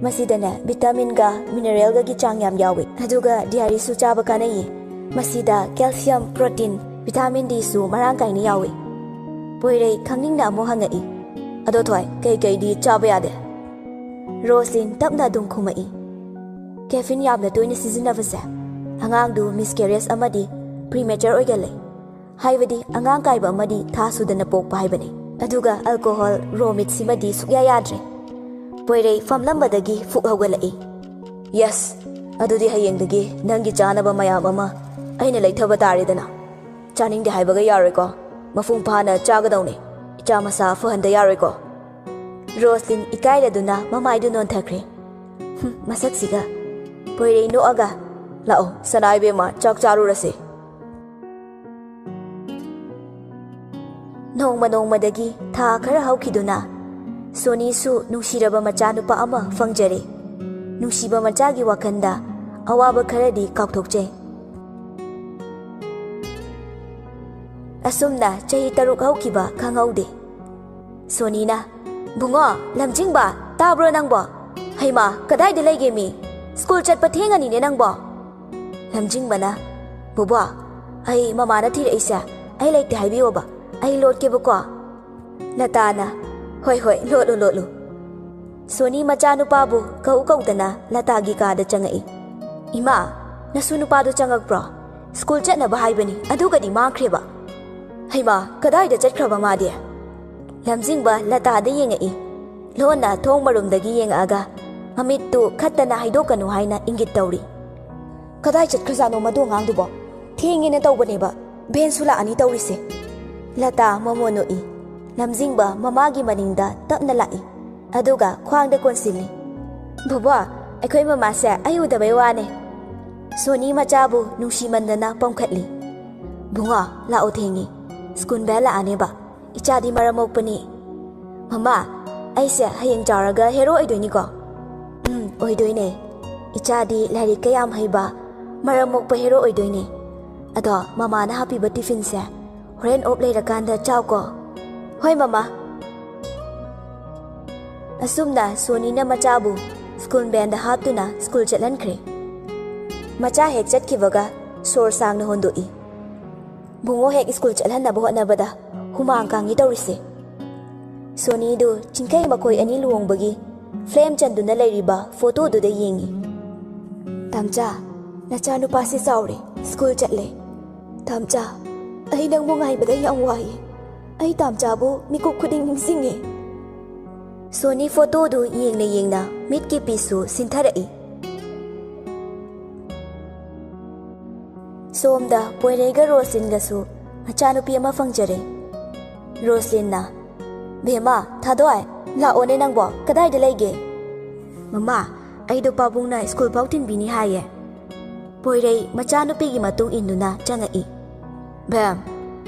ꯃꯁꯤꯗꯅꯦ vitaminꯒ mineralꯒꯒꯤ ꯆꯥꯡ ꯌꯥꯝ ꯌꯥꯎꯏ꯫ ꯑꯗꯨꯒ dairyꯁꯨ ꯆꯥꯕ ꯀꯥꯟꯅꯩꯌꯦ꯫ ꯃꯁꯤꯗ calcium, protein, vitamin Dꯁꯨ ꯃꯔꯥꯡ ꯀꯥꯏꯅ ꯌꯥꯎꯏ꯫" ꯄꯣꯏꯔꯩ ꯈꯪꯅꯤꯡꯅ ꯑꯃꯨꯛ ꯍꯪꯉꯛꯏ, "ꯑꯗꯣ ꯊꯣꯏ, ꯀꯩꯀꯩꯗꯤ ꯆꯥꯕ ꯌꯥꯗꯦ?" ꯔꯣꯁꯂꯤꯟ ꯇꯞꯅ ꯑꯗꯨꯝ ꯈꯨꯝꯃꯛꯏ꯫ "ꯀꯦꯐꯤꯟ ꯌꯥꯝꯅ ꯇꯣꯏꯅ ꯁꯤꯖꯤꯟꯅꯕꯁꯦ ꯑꯉꯥꯡꯗꯨ ꯃꯤꯁꯀꯦꯔꯤꯌꯁ ꯑꯃꯗꯤ ꯄ꯭ꯔꯤꯃꯦꯆꯔ ꯑꯣꯏꯒꯜꯂꯦ꯫ ꯍꯥꯏꯕꯗꯤ ꯑꯉꯥꯡ ꯀꯥꯏꯕ ꯑꯃꯗꯤ ꯊꯥ ꯁꯨꯗꯅ ꯄꯣꯛꯄ ꯍꯥꯏꯕꯅꯤ꯫ ꯑꯗꯨꯒ ꯑꯜꯀꯣꯍꯣꯜ, ꯔꯣ ꯃꯤꯠꯁꯤꯃꯗꯤ ꯁꯨꯛꯌꯥ ꯌꯥꯗ꯭ꯔꯦ꯫" ꯄꯣꯏꯔꯩ ꯐꯝꯂꯝꯕꯗꯒꯤ ꯐꯨꯛ ꯍꯧꯒꯠꯂꯛꯏ꯫ "ꯌꯦꯁ, ꯑꯗꯨꯗꯤ ꯍꯌꯦꯡꯗꯒꯤ ꯅꯪꯒꯤ ꯆꯥꯅꯕ ꯃꯌꯥꯝ ꯑꯃ ꯑꯩꯅ ꯂꯩꯊꯕ ꯇꯥꯔꯦꯗꯅ꯫ ꯆꯥꯅꯤꯡꯗꯦ ꯍꯥꯏꯕꯒ ꯌꯥꯔꯣꯏꯀꯣ꯫ ꯃꯄꯨꯡ ꯐꯥꯅ ꯆꯥꯒꯗꯧꯅꯦ꯫ ꯏꯆꯥ ꯃꯁꯥ ꯐꯍꯟꯗ ꯌꯥꯔꯣꯏꯀꯣ꯫" ꯔꯣꯁꯂꯤꯟ ꯏꯀꯥꯏꯔꯗꯨꯅ ꯃꯃꯥꯏꯗꯨ ꯅꯣꯟꯊꯈ꯭ꯔꯦ꯫ "ꯍꯨꯝ, ꯃꯁꯛꯁꯤꯒ꯫" ꯄꯣꯏꯔꯩ ꯅꯣꯛꯑꯒ, "ꯂꯥꯛꯑꯣ, ꯁꯅꯥ ꯏꯕꯦꯝꯃ, ꯆꯥꯛ ꯆꯥꯔꯨꯔꯁꯦ꯫" ꯅꯣꯡꯃ ꯅꯣꯡꯃꯗꯒꯤ ꯊꯥ ꯈꯔ ꯍꯧꯈꯤꯗꯨꯅ ꯁꯣꯅꯤꯁꯨ ꯅꯨꯡꯁꯤꯔꯕ ꯃꯆꯥꯅꯨꯄꯥ ꯑꯃ ꯐꯪꯖꯔꯦ꯫ ꯅꯨꯡꯁꯤꯕ ꯃꯆꯥꯒꯤ ꯋꯥꯈꯜꯗ ꯑꯋꯥꯕ ꯈꯔꯗꯤ ꯀꯥꯎꯊꯣꯛꯆꯩ꯫ ꯑꯁꯨꯝꯅ ꯆꯍꯤ ꯇꯔꯨꯛ ꯍꯧꯈꯤꯕ ꯈꯪꯍꯧꯗꯦ꯫ ꯁꯣꯅꯤꯅ, "ꯕꯨꯡꯉꯣ, ꯂꯝꯖꯤꯡꯕ, ꯇꯥꯕ꯭ꯔꯣ ꯅꯪꯕꯣ? ꯍꯩꯃꯥ, ꯀꯗꯥꯏꯗ ꯂꯩꯒꯦ ꯃꯤ? ꯁ꯭ꯀꯨꯜ ꯆꯠꯄ ꯊꯦꯡꯉꯅꯤꯅꯦ ꯅꯪꯕꯣ?" ꯂꯝꯖꯤꯡꯕꯅ, "ꯕꯣꯕꯣ, ꯑꯩ ꯃꯃꯥꯅ ꯊꯤꯔꯛꯏꯁꯦ꯫ ꯑꯩ ꯂꯩꯇꯦ ꯍꯥꯏꯕꯤꯌꯣꯕ꯫ ꯑꯩ ꯂꯣꯠꯀꯦꯕꯀꯣ꯫" ꯂꯇꯥꯅ, "ꯍꯣꯏ, ꯍꯣꯏ, ꯂꯣꯠꯂꯨ, ꯂꯣꯠꯂꯨ꯫" ꯁꯣꯅꯤ ꯃꯆꯥꯅꯨꯄꯥꯕꯨ ꯀꯧ ꯀꯧꯗꯅ ꯂꯇꯥꯒꯤ ꯀꯥꯗ ꯆꯪꯉꯛꯏ꯫ "ꯏꯃꯥ, ꯅꯁꯨ ꯅꯨꯄꯥꯗꯨ ꯆꯪꯉꯛꯄ꯭ꯔꯣ? ꯁ꯭ꯀꯨꯜ ꯆꯠꯅꯕ ꯍꯥꯏꯕꯅꯤ, ꯑꯗꯨꯒꯗꯤ ꯃꯥꯡꯈ꯭ꯔꯦꯕ꯫" "ꯍꯩꯃꯥ, ꯀꯗꯥꯏꯗ ꯆꯠꯈ꯭ꯔꯕ ꯃꯥꯗꯤ?" ꯂꯝꯖꯤꯡꯕ ꯂꯇꯥꯗ ꯌꯦꯡꯉꯛꯏ꯫ ꯂꯣꯟꯅ ꯊꯣꯡ ꯃꯔꯨꯝꯗꯒꯤ ꯌꯦꯡꯉꯛꯑꯒ ꯃꯃꯤꯠꯇꯨ ꯈꯠꯇꯅ ꯍꯥꯏꯗꯣꯛꯀꯅꯨ ꯍꯥꯏꯅ ꯏꯪꯒꯤꯠ ꯇꯧꯔꯤ꯫ "ꯀꯗꯥꯏ ꯆꯠꯈ꯭ꯔꯖꯥꯠꯅꯣ ꯃꯗꯨ ꯑꯉꯥꯡꯗꯨꯕꯣ? ꯊꯦꯡꯉꯦꯅ ꯇꯧꯕꯅꯦꯕ, ꯚꯦꯟꯁꯨ ꯂꯥꯛꯑꯅꯤ ꯇꯧꯔꯤꯁꯦ꯫" ꯂꯇꯥ ꯃꯃꯣꯟ ꯅꯣꯛꯏ꯫ ꯂꯝꯖꯤꯡꯕ ꯃꯃꯥꯒꯤ ꯃꯅꯤꯡꯗ ꯇꯞꯅ ꯂꯥꯛꯏ, ꯑꯗꯨꯒ ꯈ꯭ꯋꯥꯡꯗ ꯀꯣꯟꯁꯤꯜꯂꯤ꯫ "ꯕꯣꯕꯣ, ꯑꯩꯈꯣꯏ ꯃꯃꯥꯁꯦ ꯑꯩ ꯎꯗꯕꯩ ꯋꯥꯅꯦ꯫" ꯁꯣꯅꯤ ꯃꯆꯥꯕꯨ ꯅꯨꯡꯁꯤꯃꯟꯗꯅ ꯄꯝꯈꯠꯂꯤ꯫ "ꯕꯨꯡꯉꯣ, ꯂꯥꯛꯑꯣ, ꯊꯦꯡꯉꯤ꯫ ꯁ꯭ꯀꯨꯜ ꯕꯦꯜ ꯂꯥꯛꯑꯅꯦꯕ꯫ ꯏꯆꯥꯗꯤ ꯃꯔꯝ ꯃꯣꯛꯄꯅꯤ꯫" "ꯃꯃꯥ, ꯑꯩꯁꯦ ꯍꯌꯦꯡ ꯆꯥꯎꯔꯒ ꯍꯦꯔꯣ ꯑꯣꯏꯗꯣꯏꯅꯤꯀꯣ?" "ꯎꯝ, ꯑꯣꯏꯗꯣꯏꯅꯦ꯫ ꯏꯆꯥꯗꯤ ꯂꯥꯏꯔꯤꯛ ꯀꯌꯥꯝ ꯍꯩꯕ, ꯃꯔꯝ ꯃꯣꯛꯄ ꯍꯦꯔꯣ ꯑꯣꯏꯗꯣꯏꯅꯦ꯫ ꯑꯗꯣ ꯃꯃꯥꯅ ꯍꯥꯞꯄꯤꯕ ꯇꯤꯐꯤꯟꯁꯦ ꯍꯣꯔꯦꯟ ꯑꯣꯞ ꯂꯩꯔꯀꯥꯟꯗ ꯆꯥꯎꯀꯣ꯫" "ꯍꯣꯏ, ꯃꯃꯥ꯫" ꯑꯁꯨꯝꯅ ꯁꯣꯅꯤꯅ ꯃꯆꯥꯕꯨ ꯁ꯭ꯀꯨꯜ ꯕꯦꯟꯗ ꯍꯥꯞꯇꯨꯅ ꯁ꯭ꯀꯨꯜ ꯆꯠꯍꯟꯈ꯭ꯔꯦ꯫ ꯃꯆꯥ ꯍꯦꯛ ꯆꯠꯈꯤꯕꯒ ꯁꯣꯔ ꯁꯥꯡꯅ ꯍꯣꯟꯗꯣꯛꯏ꯫ "ꯕꯨꯡꯉꯣ ꯍꯦꯛ ꯁ꯭ꯀꯨꯜ ꯆꯠꯍꯟꯅꯕ ꯍꯣꯠꯅꯕꯗ ꯍꯨꯃꯥꯡ ꯀꯥꯡꯉꯤ ꯇꯧꯔꯤꯁꯦ꯫" ꯁꯣꯅꯤꯗꯨ ꯆꯤꯡꯈꯩ ꯃꯈꯣꯏ ꯑꯅꯤ ꯂꯨꯍꯣꯡꯕꯒꯤ ꯐ꯭ꯔꯦꯝ ꯆꯟꯗꯨꯅ ꯂꯩꯔꯤꯕ ꯐꯣꯇꯣꯗꯨꯗ ꯌꯦꯡꯏ꯫ "ꯇꯥꯝꯆꯥ, ꯅꯆꯥꯅꯨꯄꯥꯁꯤ ꯆꯥꯎꯔꯦ, ꯁ꯭ꯀꯨꯜ ꯆꯠꯂꯦ꯫ ꯇꯥꯝꯆꯥ, ꯑꯩ ꯅꯪꯕꯨ ꯉꯥꯏꯕꯗ ꯌꯥꯝ ꯋꯥꯏꯌꯦ꯫ ꯑꯩ ꯇꯥꯝꯆꯥꯕꯨ ꯃꯤꯀꯨꯞ ꯈꯨꯗꯤꯡ ꯅꯤꯡꯁꯤꯡꯉꯦ꯫" ꯁꯣꯅꯤ ꯐꯣꯇꯣꯗꯨ ꯌꯦꯡꯅ ꯌꯦꯡꯅ ꯃꯤꯠꯀꯤ ꯄꯤꯁꯨ ꯁꯤꯟꯊꯔꯛꯏ꯫ ꯁꯣꯝꯗ ꯄꯣꯏꯔꯩꯒ ꯔꯣꯁꯂꯤꯟꯒꯁꯨ ꯃꯆꯥꯅꯨꯄꯤ ꯑꯃ ꯐꯪꯖꯔꯦ꯫ ꯔꯣꯁꯂꯤꯟꯅ, "ꯕꯦꯝꯃ, ꯊꯥꯗꯣꯏ, ꯂꯥꯛꯑꯣꯅꯦ ꯅꯪꯕꯣ, ꯀꯗꯥꯏꯗ ꯂꯩꯒꯦ?" "ꯃꯃꯥ, ꯑꯩꯗꯣ ꯄꯥꯕꯨꯡꯅ ꯁ꯭ꯀꯨꯜ ꯐꯥꯎ ꯊꯤꯟꯕꯤꯅꯤ ꯍꯥꯏꯌꯦ꯫" ꯄꯣꯏꯔꯩ ꯃꯆꯥꯅꯨꯄꯤꯒꯤ ꯃꯇꯨꯡ ꯏꯟꯗꯨꯅ ꯆꯪꯉꯛꯏ꯫ "ꯕꯦꯝ,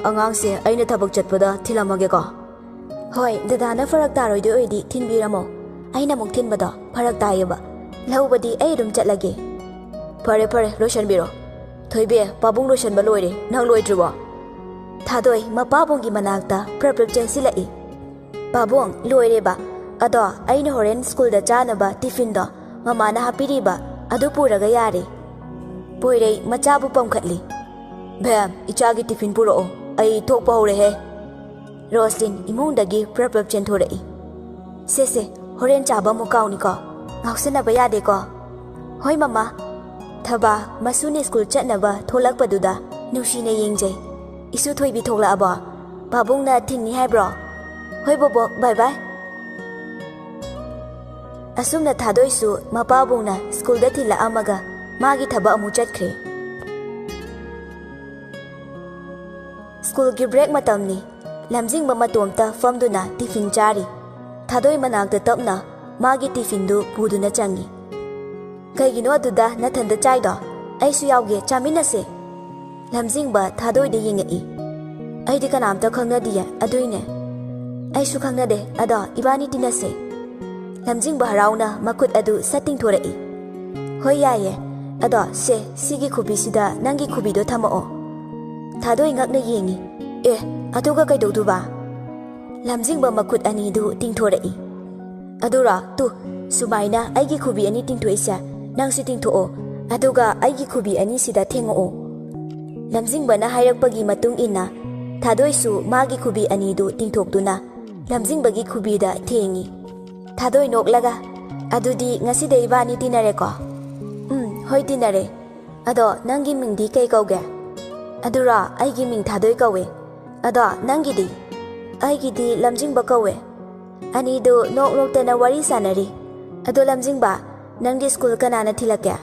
ꯑꯉꯥꯡꯁꯦ ꯑꯩꯅ ꯊꯕꯛ ꯆꯠꯄꯗ ꯊꯤꯜꯂꯝꯃꯒꯦꯀꯣ꯫" "ꯍꯣꯏ, ꯗꯗꯥꯅ ꯐꯔꯛ ꯇꯥꯔꯣꯏꯗꯣꯏ ꯑꯣꯏꯗꯤ ꯊꯤꯟꯕꯤꯔꯝꯃꯣ꯫ ꯑꯩꯅ ꯑꯃꯨꯛ ꯊꯤꯟꯕꯗꯣ ꯐꯔꯛ ꯇꯥꯏꯌꯦꯕ꯫ ꯂꯧꯕꯗꯤ ꯑꯩ ꯑꯗꯨꯝ ꯆꯠꯂꯒꯦ꯫" "ꯐꯔꯦ, ꯐꯔꯦ, ꯂꯣꯏꯁꯟꯕꯤꯔꯣ꯫ ꯊꯣꯏꯕꯤ, ꯄꯥꯕꯨꯡ ꯂꯣꯏꯁꯟꯕ ꯂꯣꯏꯔꯦ, ꯅꯪ ꯂꯣꯏꯗ꯭ꯔꯤꯕꯣ?" ꯊꯥꯗꯣꯏ ꯃꯄꯥꯕꯨꯡꯒꯤ ꯃꯅꯥꯛꯇ ꯄ꯭ꯔꯞ ꯄ꯭ꯔꯞ ꯆꯦꯟꯁꯤꯜꯂꯛꯏ꯫ "ꯄꯥꯕꯨꯡ, ꯂꯣꯏꯔꯦꯕ꯫ ꯑꯗꯣ ꯑꯩꯅ ꯍꯣꯔꯦꯟ ꯁ꯭ꯀꯨꯜꯗ ꯆꯥꯅꯕ ꯇꯤꯐꯤꯟꯗꯣ ꯃꯃꯥꯅ ꯍꯥꯞꯄꯤꯔꯤꯕ ꯑꯗꯨ ꯄꯨꯔꯒ ꯌꯥꯔꯦ꯫" ꯄꯣꯏꯔꯩ ꯃꯆꯥꯕꯨ ꯄꯝꯈꯠꯂꯤ꯫ "ꯕꯦꯝ, ꯏꯆꯥꯒꯤ ꯇꯤꯐꯤꯟ ꯄꯨꯔꯛꯑꯣ, ꯑꯩ ꯊꯣꯛꯄ ꯍꯧꯔꯦꯍꯦ꯫" ꯔꯣꯁꯂꯤꯟ ꯏꯃꯨꯡꯗꯒꯤ ꯄ꯭ꯔꯞ ꯄ꯭ꯔꯞ ꯆꯦꯟꯊꯣꯔꯛꯏ꯫ "ꯁꯦ ꯁꯦ, ꯍꯣꯔꯦꯟ ꯆꯥꯕ ꯑꯃꯨꯛ ꯀꯥꯎꯅꯤꯀꯣ꯫ ꯉꯥꯎꯁꯟꯅꯕ ꯌꯥꯗꯦꯀꯣ꯫" "ꯍꯣꯏ ꯃꯃꯥ꯫" ꯊꯕꯥ ꯃꯁꯨꯅ ꯁ꯭ꯀꯨꯜ ꯆꯠꯅꯕ ꯊꯣꯛꯂꯛꯄꯗꯨꯗ ꯅꯨꯡꯁꯤꯅ ꯌꯦꯡꯖꯩ꯫ "ꯏꯁꯨ ꯊꯣꯏꯕꯤ ꯊꯣꯛꯂꯛꯑꯕꯣ? ꯄꯥꯕꯨꯡꯅ ꯊꯤꯟꯅꯤ ꯍꯥꯏꯕ꯭ꯔꯣ?" "ꯍꯣꯏ ꯕꯣꯕꯣꯛ, ꯕꯥꯏ ꯕꯥꯏ꯫" ꯑꯁꯨꯝꯅ ꯊꯥꯗꯣꯏꯁꯨ ꯃꯄꯥꯕꯨꯡꯅ ꯁ꯭ꯀꯨꯜꯗ ꯊꯤꯜꯂꯛꯑꯝꯃꯒ ꯃꯥꯒꯤ ꯊꯕꯛ ꯑꯃꯨꯛ ꯆꯠꯈ꯭ꯔꯦ꯫ ꯁ꯭ꯀꯨꯜꯒꯤ ꯕ꯭ꯔꯦꯛ ꯃꯇꯝꯅꯤ꯫ ꯂꯝꯖꯤꯡꯕ ꯃꯇꯣꯝꯇ ꯐꯝꯗꯨꯅ ꯇꯤꯐꯤꯟ ꯆꯥꯔꯤ꯫ ꯊꯥꯗꯣꯏ ꯃꯅꯥꯛꯇ ꯇꯞꯅ ꯃꯥꯒꯤ ꯇꯤꯐꯤꯟꯗꯨ ꯄꯨꯗꯨꯅ ꯆꯪꯏ꯫ "ꯀꯩꯒꯤꯅꯣ ꯑꯗꯨꯗ ꯅꯊꯟꯗ ꯆꯥꯏꯗꯣ? ꯑꯩꯁꯨ ꯌꯥꯎꯒꯦ, ꯆꯥꯃꯤꯟꯅꯁꯦ꯫" ꯂꯝꯖꯤꯡꯕ ꯊꯥꯗꯣꯏꯗ ꯌꯦꯡꯉꯛꯏ꯫ "ꯑꯩꯗꯤ ꯀꯅꯥꯝꯇ ꯈꯪꯅꯗꯤꯌꯦ, ꯑꯗꯨꯏꯅꯦ꯫" "ꯑꯩꯁꯨ ꯈꯪꯅꯗꯦ, ꯑꯗꯣ ꯏꯕꯥꯅꯤ ꯇꯤꯟꯅꯁꯦ꯫" ꯂꯝꯖꯤꯡꯕ ꯍꯔꯥꯎꯅ ꯃꯈꯨꯠ ꯑꯗꯨ ꯁꯠ ꯇꯤꯡꯊꯣꯔꯛꯏ꯫ "ꯍꯣꯏ, ꯌꯥꯏꯌꯦ꯫ ꯑꯗꯣ ꯁꯦ, ꯁꯤꯒꯤ ꯈꯨꯕꯤꯁꯤꯗ ꯅꯪꯒꯤ ꯈꯨꯕꯤꯗꯣ ꯊꯝꯃꯛꯑꯣ꯫" ꯊꯥꯗꯣꯏ ꯉꯛꯅ ꯌꯦꯡꯉꯤ꯫ "ꯑꯦ, ꯑꯗꯨꯒ ꯀꯩꯗꯧꯗꯨꯕ?" ꯂꯝꯖꯤꯡꯕ ꯃꯈꯨꯠ ꯑꯅꯤꯗꯨ ꯇꯤꯡꯊꯣꯔꯛꯏ꯫ "ꯑꯗꯨꯔꯣ, ꯇꯨ, ꯁꯨꯃꯥꯏꯅ ꯑꯩꯒꯤ ꯈꯨꯕꯤ ꯑꯅꯤ ꯇꯤꯡꯊꯣꯛꯏꯁꯦ, ꯅꯪꯁꯨ ꯇꯤꯡꯊꯣꯛꯑꯣ, ꯑꯗꯨꯒ ꯑꯩꯒꯤ ꯈꯨꯕꯤ ꯑꯅꯤꯁꯤꯗ ꯊꯦꯡꯉꯛꯑꯣ꯫" ꯂꯝꯖꯤꯡꯕꯅ ꯍꯥꯏꯔꯛꯄꯒꯤ ꯃꯇꯨꯡ ꯏꯟꯅ ꯊꯥꯗꯣꯏꯁꯨ ꯃꯥꯒꯤ ꯈꯨꯕꯤ ꯑꯅꯤꯗꯨ ꯇꯤꯡꯊꯣꯛꯇꯨꯅ ꯂꯝꯖꯤꯡꯕꯒꯤ ꯈꯨꯕꯤꯗ ꯊꯦꯡꯉꯤ꯫ ꯊꯥꯗꯣꯏ ꯅꯣꯛꯂꯒ, "ꯑꯗꯨꯗꯤ ꯉꯁꯤꯗꯩ ꯏꯕꯥꯅꯤ ꯇꯤꯟꯅꯔꯦꯀꯣ?" "ꯎꯝ, ꯍꯣꯏ, ꯇꯤꯟꯅꯔꯦ꯫ ꯑꯗꯣ ꯅꯪꯒꯤ ꯃꯤꯡꯗꯤ ꯀꯩ ꯀꯧꯒꯦ?" "ꯑꯗꯨꯔꯣ, ꯑꯩꯒꯤ ꯃꯤꯡ ꯊꯥꯗꯣꯏ ꯀꯧꯋꯦ꯫ ꯑꯗꯣ ꯅꯪꯒꯤꯗꯤ?" "ꯑꯩꯒꯤꯗꯤ ꯂꯝꯖꯤꯡꯕ ꯀꯧꯋꯦ꯫" ꯑꯅꯤꯗꯨ ꯅꯣꯛ ꯅꯣꯛꯇꯅ ꯋꯥꯔꯤ ꯁꯥꯟꯅꯔꯤ꯫ "ꯑꯗꯣ ꯂꯝꯖꯤꯡꯕ, ꯅꯪꯗꯤ ꯁ꯭ꯀꯨꯜ ꯀꯅꯥꯅ ꯊꯤꯜꯂꯛꯀꯦ?"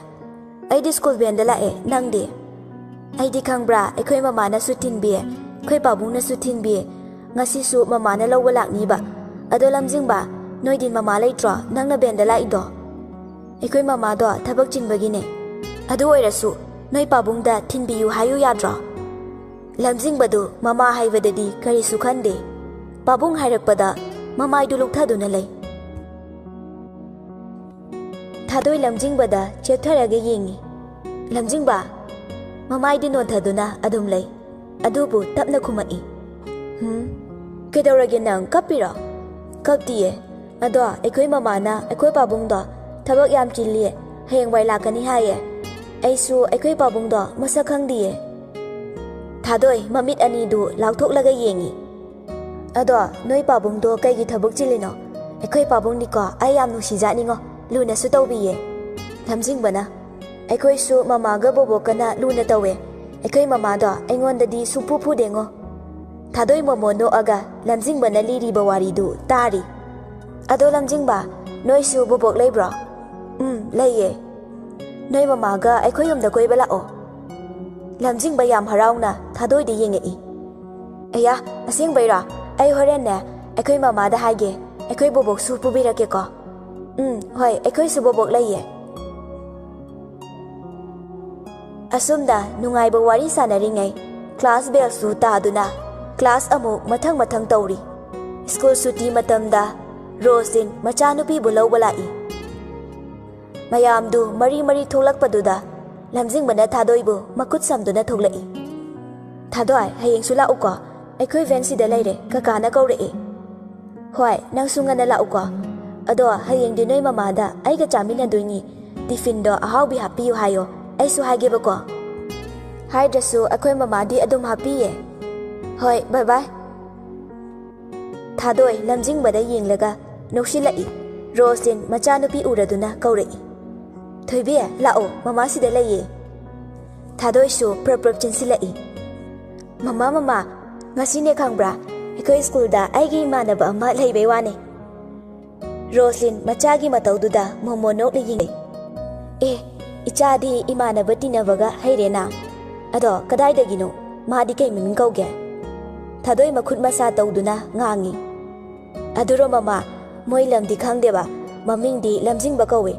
"ꯑꯩꯗꯤ ꯁ꯭ꯀꯨꯜ ꯚꯦꯟꯗ ꯂꯥꯛꯑꯦ, ꯅꯪꯗꯤ?" "ꯑꯩꯗꯤ ꯈꯪꯕ꯭ꯔꯥ, ꯑꯩꯈꯣꯏ ꯃꯃꯥꯅꯁꯨ ꯊꯤꯟꯕꯤ, ꯑꯩꯈꯣꯏ ꯄꯥꯕꯨꯡꯅꯁꯨ ꯊꯤꯟꯕꯤ꯫ ꯉꯁꯤꯁꯨ ꯃꯃꯥꯅ ꯂꯧꯕ ꯂꯥꯛꯅꯤꯕ꯫ ꯑꯗꯣ ꯂꯝꯖꯤꯡꯕ, ꯅꯣꯏꯗꯤ ꯃꯃꯥ ꯂꯩꯇ꯭ꯔꯣ, ꯅꯪꯅ ꯚꯦꯟꯗ ꯂꯥꯛꯏꯗꯣ?" "ꯑꯩꯈꯣꯏ ꯃꯃꯥꯗꯣ ꯊꯕꯛ ꯆꯤꯟꯕꯒꯤꯅꯦ꯫ ꯑꯗꯨ ꯑꯣꯏꯔꯁꯨ ꯅꯣꯏ ꯄꯥꯕꯨꯡꯗ ꯊꯤꯟꯕꯤꯌꯨ ꯍꯥꯏꯌꯨ ꯌꯥꯗ꯭ꯔꯣ?" ꯂꯝꯖꯤꯡꯕꯗꯨ ꯃꯃꯥ ꯍꯥꯏꯕꯗꯗꯤ ꯀꯔꯤꯁꯨ ꯈꯟꯗꯦ꯫ ꯄꯥꯕꯨꯡ ꯍꯥꯏꯔꯛꯄꯗ ꯃꯃꯥꯏꯗꯨ ꯂꯨꯛꯊꯗꯨꯅ ꯂꯩ꯫ ꯊꯥꯗꯣꯏ ꯂꯝꯖꯤꯡꯕꯗ ꯆꯦꯞꯊꯔꯒ ꯌꯦꯡꯉꯤ꯫ ꯂꯝꯖꯤꯡꯕ ꯃꯃꯥꯏꯗꯤ ꯅꯣꯟꯊꯗꯨꯅ ꯑꯗꯨꯝ ꯂꯩ, ꯑꯗꯨꯕꯨ ꯇꯞꯅ ꯈꯨꯝꯃꯛꯏ꯫ "ꯍꯨꯝ? ꯀꯩꯗꯧꯔꯒꯦ ꯅꯪ, ꯀꯞꯄꯤꯔꯣ?" "ꯀꯞꯇꯤꯌꯦ꯫ ꯑꯗꯣ ꯑꯩꯈꯣꯏ ꯃꯃꯥꯅ ꯑꯩꯈꯣꯏ ꯄꯥꯕꯨꯡꯗꯣ ꯊꯕꯛ ꯌꯥꯝ ꯆꯤꯜꯂꯤ, ꯍꯌꯦꯡꯋꯥꯏ ꯂꯥꯛꯀꯅꯤ ꯍꯥꯏꯌꯦ꯫ ꯑꯩꯁꯨ ꯑꯩꯈꯣꯏ ꯄꯥꯕꯨꯡꯗꯣ ꯃꯁꯛ ꯈꯪꯗꯤꯌꯦ꯫" ꯊꯥꯗꯣꯏ ꯃꯃꯤꯠ ꯑꯅꯤꯗꯨ ꯂꯥꯎꯊꯣꯛꯂꯒ ꯌꯦꯡꯉꯤ꯫ "ꯑꯗꯣ ꯅꯣꯏ ꯄꯥꯕꯨꯡꯗꯣ ꯀꯩꯒꯤ ꯊꯕꯛ ꯆꯤꯜꯂꯤꯅꯣ? ꯑꯩꯈꯣꯏ ꯄꯥꯕꯨꯡꯗꯤꯀꯣ ꯑꯩ ꯌꯥꯝ ꯅꯨꯡꯁꯤꯖꯥꯠꯅꯤꯉꯣ, ꯂꯨꯅꯁꯨ ꯇꯧꯕꯤꯌꯦ꯫" ꯂꯝꯖꯤꯡꯕꯅ, "ꯑꯩꯈꯣꯏꯁꯨ ꯃꯃꯥꯒ ꯕꯣꯕꯣꯛꯀꯅ ꯂꯨꯅ ꯇꯧꯋꯦ꯫ ꯑꯩꯈꯣꯏ ꯃꯃꯥꯗꯣ ꯑꯩꯉꯣꯟꯗꯗꯤ ꯁꯨꯡꯐꯨ ꯐꯨꯗꯦꯉꯣ꯫" ꯊꯥꯗꯣꯏ ꯃꯣꯃꯣ ꯅꯣꯛꯑꯒ ꯂꯝꯖꯤꯡꯕꯅ ꯂꯤꯔꯤꯕ ꯋꯥꯔꯤꯗꯨ ꯇꯥꯔꯤ꯫ "ꯑꯗꯣ ꯂꯝꯖꯤꯡꯕ, ꯅꯣꯏꯁꯨ ꯕꯣꯕꯣꯛ ꯂꯩꯕ꯭ꯔꯣ?" "ꯎꯝ, ꯂꯩꯌꯦ꯫" "ꯅꯣꯏ ꯃꯃꯥꯒ ꯑꯩꯈꯣꯏ ꯌꯨꯝꯗ ꯀꯣꯏꯕ ꯂꯥꯛꯑꯣ꯫" ꯂꯝꯖꯤꯡꯕ ꯌꯥꯝ ꯍꯔꯥꯎꯅ ꯊꯥꯗꯣꯏꯗ ꯌꯦꯡꯉꯛꯏ꯫ "ꯑꯌꯥ, ꯑꯁꯦꯡꯕꯩꯔꯣ? ꯑꯩ ꯍꯣꯔꯦꯟꯅꯦ ꯑꯩꯈꯣꯏ ꯃꯃꯥꯗ ꯍꯥꯏꯒꯦ, ꯑꯩꯈꯣꯏ ꯕꯣꯕꯣꯛꯁꯨ ꯄꯨꯕꯤꯔꯛꯀꯦꯀꯣ꯫" "ꯎꯝ, ꯍꯣꯏ, ꯑꯩꯈꯣꯏꯁꯨ ꯕꯣꯕꯣꯛ ꯂꯩꯌꯦ꯫" ꯑꯁꯨꯝꯅ ꯅꯨꯡꯉꯥꯏꯕ ꯋꯥꯔꯤ ꯁꯥꯟꯅꯔꯤꯉꯩ ꯀ꯭ꯂꯥꯁ ꯕꯦꯜꯁꯨ ꯇꯥꯗꯨꯅ ꯀ꯭ꯂꯥꯁ ꯑꯃꯨꯛ ꯃꯊꯪ ꯃꯊꯪ ꯇꯧꯔꯤ꯫ ꯁ꯭ꯀꯨꯜ ꯁꯨꯇꯤ ꯃꯇꯝꯗ ꯔꯣꯁꯤꯟ ꯃꯆꯥꯅꯨꯄꯤꯕꯨ ꯂꯧꯕ ꯂꯥꯛꯏ꯫ ꯃꯌꯥꯝꯗꯨ ꯃꯔꯤ ꯃꯔꯤ ꯊꯣꯛꯂꯛꯄꯗꯨꯗ ꯂꯝꯖꯤꯡꯕꯅ ꯊꯥꯗꯣꯏꯕꯨ ꯃꯈꯨꯠ ꯁꯝꯗꯨꯅ ꯊꯣꯛꯂꯛꯏ꯫ "ꯊꯥꯗꯣꯏ, ꯍꯌꯦꯡꯁꯨ ꯂꯥꯛꯎꯀꯣ, ꯑꯩꯈꯣꯏ ꯚꯦꯟ ꯁꯤꯗ ꯂꯩꯔꯦ, ꯀꯀꯥꯅ ꯀꯧꯔꯛꯑꯦ꯫" "ꯍꯣꯏ, ꯅꯪꯁꯨ ꯉꯟꯅ ꯂꯥꯛꯎꯀꯣ꯫ ꯑꯗꯣ ꯍꯌꯦꯡꯗꯤ ꯅꯣꯏ ꯃꯃꯥꯗ ꯑꯩꯒ ꯆꯥꯃꯤꯟꯅꯗꯣꯏꯅꯤ, ꯇꯤꯐꯤꯟꯗꯣ ꯑꯍꯥꯎꯕꯤ ꯍꯥꯞꯄꯤꯌꯨ ꯍꯥꯏꯌꯣ, ꯑꯩꯁꯨ ꯍꯥꯏꯒꯦꯕꯀꯣ꯫" ꯍꯥꯏꯗ꯭ꯔꯁꯨ ꯑꯩꯈꯣꯏ ꯃꯃꯥꯗꯤ ꯑꯗꯨꯝ ꯍꯥꯞꯄꯤꯌꯦ꯫ "ꯍꯣꯏ, ꯕꯥꯏ ꯕꯥꯏ꯫" ꯊꯥꯗꯣꯏ ꯂꯝꯖꯤꯡꯕꯗ ꯌꯦꯡꯂꯒ ꯅꯣꯛꯁꯤꯜꯂꯛꯏ꯫ ꯔꯣꯁꯂꯤꯟ ꯃꯆꯥꯅꯨꯄꯤ ꯎꯔꯗꯨꯅ ꯀꯧꯔꯛꯏ, "ꯊꯣꯏꯕꯤ, ꯂꯥꯛꯑꯣ, ꯃꯃꯥ ꯁꯤꯗ ꯂꯩꯌꯦ꯫" ꯊꯥꯗꯣꯏꯁꯨ ꯄ꯭ꯔꯞ ꯄ꯭ꯔꯞ ꯆꯦꯟꯁꯤꯜꯂꯛꯏ꯫ "ꯃꯃꯥ, ꯃꯃꯥ, ꯉꯁꯤꯅꯦ ꯈꯪꯕ꯭ꯔꯥ, ꯑꯩꯈꯣꯏ ꯁ꯭ꯀꯨꯜꯗ ꯑꯩꯒꯤ ꯏꯃꯥꯟꯅꯕ ꯑꯃ ꯂꯩꯕꯩ ꯋꯥꯅꯦ꯫" ꯔꯣꯁꯂꯤꯟ ꯃꯆꯥꯒꯤ ꯃꯇꯧꯗꯨꯗ ꯃꯣꯃꯣꯟ ꯅꯣꯛꯅ ꯌꯦꯡꯂꯛꯏ꯫ "ꯑꯦ, ꯏꯆꯥꯗꯤ ꯏꯃꯥꯟꯅꯕ ꯇꯤꯟꯅꯕꯒ ꯍꯩꯔꯦꯅ꯫ ꯑꯗꯣ ꯀꯗꯥꯏꯗꯒꯤꯅꯣ? ꯃꯥꯗꯤ ꯀꯩ ꯃꯃꯤꯡ ꯀꯧꯒꯦ?" ꯊꯥꯗꯣꯏ ꯃꯈꯨꯠ ꯃꯁꯥ ꯇꯧꯗꯨꯅ ꯉꯥꯡꯉꯤ꯫ "ꯑꯗꯨꯔꯣ ꯃꯃꯥ, ꯃꯣꯏ ꯂꯝꯗꯤ ꯈꯪꯗꯦꯕ, ꯃꯃꯤꯡꯗꯤ ꯂꯝꯖꯤꯡꯕ ꯀꯧꯋꯦ꯫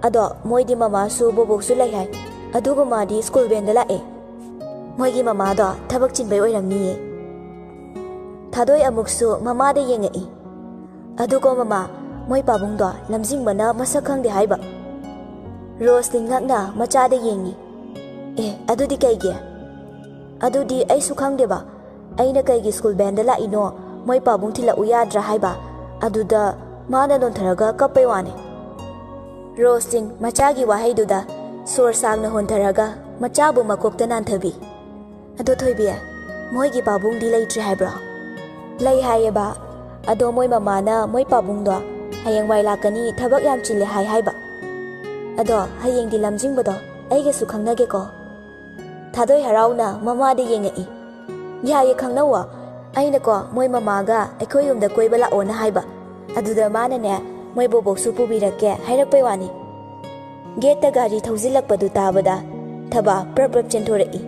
ꯑꯗꯣ ꯃꯣꯏꯗꯤ ꯃꯃꯥꯁꯨ ꯕꯣꯕꯣꯛꯁꯨ ꯂꯩ ꯍꯥꯏ, ꯑꯗꯨꯒ ꯃꯥꯗꯤ ꯁ꯭ꯀꯨꯜ ꯚꯦꯟꯗ ꯂꯥꯛꯑꯦ꯫ ꯃꯣꯏꯒꯤ ꯃꯃꯥꯗꯣ ꯊꯕꯛ ꯆꯤꯟꯕꯩ ꯑꯣꯏꯔꯝꯅꯤꯌꯦ꯫" ꯊꯥꯗꯣꯏ ꯑꯃꯨꯛꯁꯨ ꯃꯃꯥꯗ ꯌꯦꯡꯉꯛꯏ꯫ "ꯑꯗꯨꯀꯣ ꯃꯃꯥ, ꯃꯣꯏ ꯄꯥꯕꯨꯡꯗꯣ ꯂꯝꯖꯤꯡꯕꯅ ꯃꯁꯛ ꯈꯪꯗꯦ ꯍꯥꯏꯕ꯫" ꯔꯣꯁꯂꯤꯟ ꯉꯛꯅ ꯃꯆꯥꯗ ꯌꯦꯡꯉꯤ꯫ "ꯑꯦ, ꯑꯗꯨꯗꯤ ꯀꯩꯒꯤ?" "ꯑꯗꯨꯗꯤ ꯑꯩꯁꯨ ꯈꯪꯗꯦꯕ꯫ ꯑꯩꯅ ꯀꯩꯒꯤ ꯁ꯭ꯀꯨꯜ ꯚꯦꯟꯗ ꯂꯥꯛꯏꯅꯣ, ꯃꯣꯏ ꯄꯥꯕꯨꯡ ꯊꯤꯜꯂꯛꯎ ꯌꯥꯗ꯭ꯔꯥ ꯍꯥꯏꯕ, ꯑꯗꯨꯗ ꯃꯥꯅ ꯅꯣꯟꯊꯔꯒ ꯀꯞꯄꯩ ꯋꯥꯅꯦ꯫" ꯔꯣꯁꯂꯤꯟ ꯃꯆꯥꯒꯤ ꯋꯥꯍꯩꯗꯨꯗ ꯁꯣꯔ ꯁꯥꯡꯅ ꯍꯣꯟꯊꯔꯒ ꯃꯆꯥꯕꯨ ꯃꯀꯣꯛꯇ ꯅꯥꯟꯊꯕꯤ꯫ "ꯑꯗꯣ ꯊꯣꯏꯕꯤ, ꯃꯣꯏꯒꯤ ꯄꯥꯕꯨꯡꯗꯤ ꯂꯩꯇ꯭ꯔꯦ ꯍꯥꯏꯕ꯭ꯔꯣ?" "ꯂꯩ ꯍꯥꯏꯌꯦꯕ꯫ ꯑꯗꯣ ꯃꯣꯏ ꯃꯃꯥꯅ ꯃꯣꯏ ꯄꯥꯕꯨꯡꯗꯣ ꯍꯌꯦꯡꯋꯥꯏ ꯂꯥꯛꯀꯅꯤ, ꯊꯕꯛ ꯌꯥꯝ ꯆꯤꯜꯂꯦ ꯍꯥꯏ ꯍꯥꯏꯕ꯫ ꯑꯗꯣ ꯍꯌꯦꯡꯗꯤ ꯂꯝꯖꯤꯡꯕꯗꯣ ꯑꯩꯒꯁꯨ ꯈꯪꯅꯒꯦꯀꯣ꯫" ꯊꯥꯗꯣꯏ ꯍꯔꯥꯎꯅ ꯃꯃꯥꯗ ꯌꯦꯡꯉꯛꯏ꯫ "ꯌꯥꯏꯌꯦ, ꯈꯪꯅꯧꯋꯣ꯫ ꯑꯩꯅꯀꯣ ꯃꯣꯏ ꯃꯃꯥꯒ ꯑꯩꯈꯣꯏ ꯌꯨꯝꯗ ꯀꯣꯏꯕ ꯂꯥꯛꯑꯣꯅ ꯍꯥꯏꯕ꯫ ꯑꯗꯨꯗ ꯃꯥꯅꯅꯦ ꯃꯣꯏ ꯕꯣꯕꯣꯛꯁꯨ ꯄꯨꯕꯤꯔꯛꯀꯦ ꯍꯥꯏꯔꯛꯄꯩ ꯋꯥꯅꯤ꯫" ꯒꯦꯠꯇ ꯒꯥꯔꯤ ꯊꯧꯖꯤꯜꯂꯛꯄꯗꯨ ꯇꯥꯕꯗ ꯊꯕꯥ ꯄ꯭ꯔꯞ ꯄ꯭ꯔꯞ ꯆꯦꯟꯊꯣꯔꯛꯏ꯫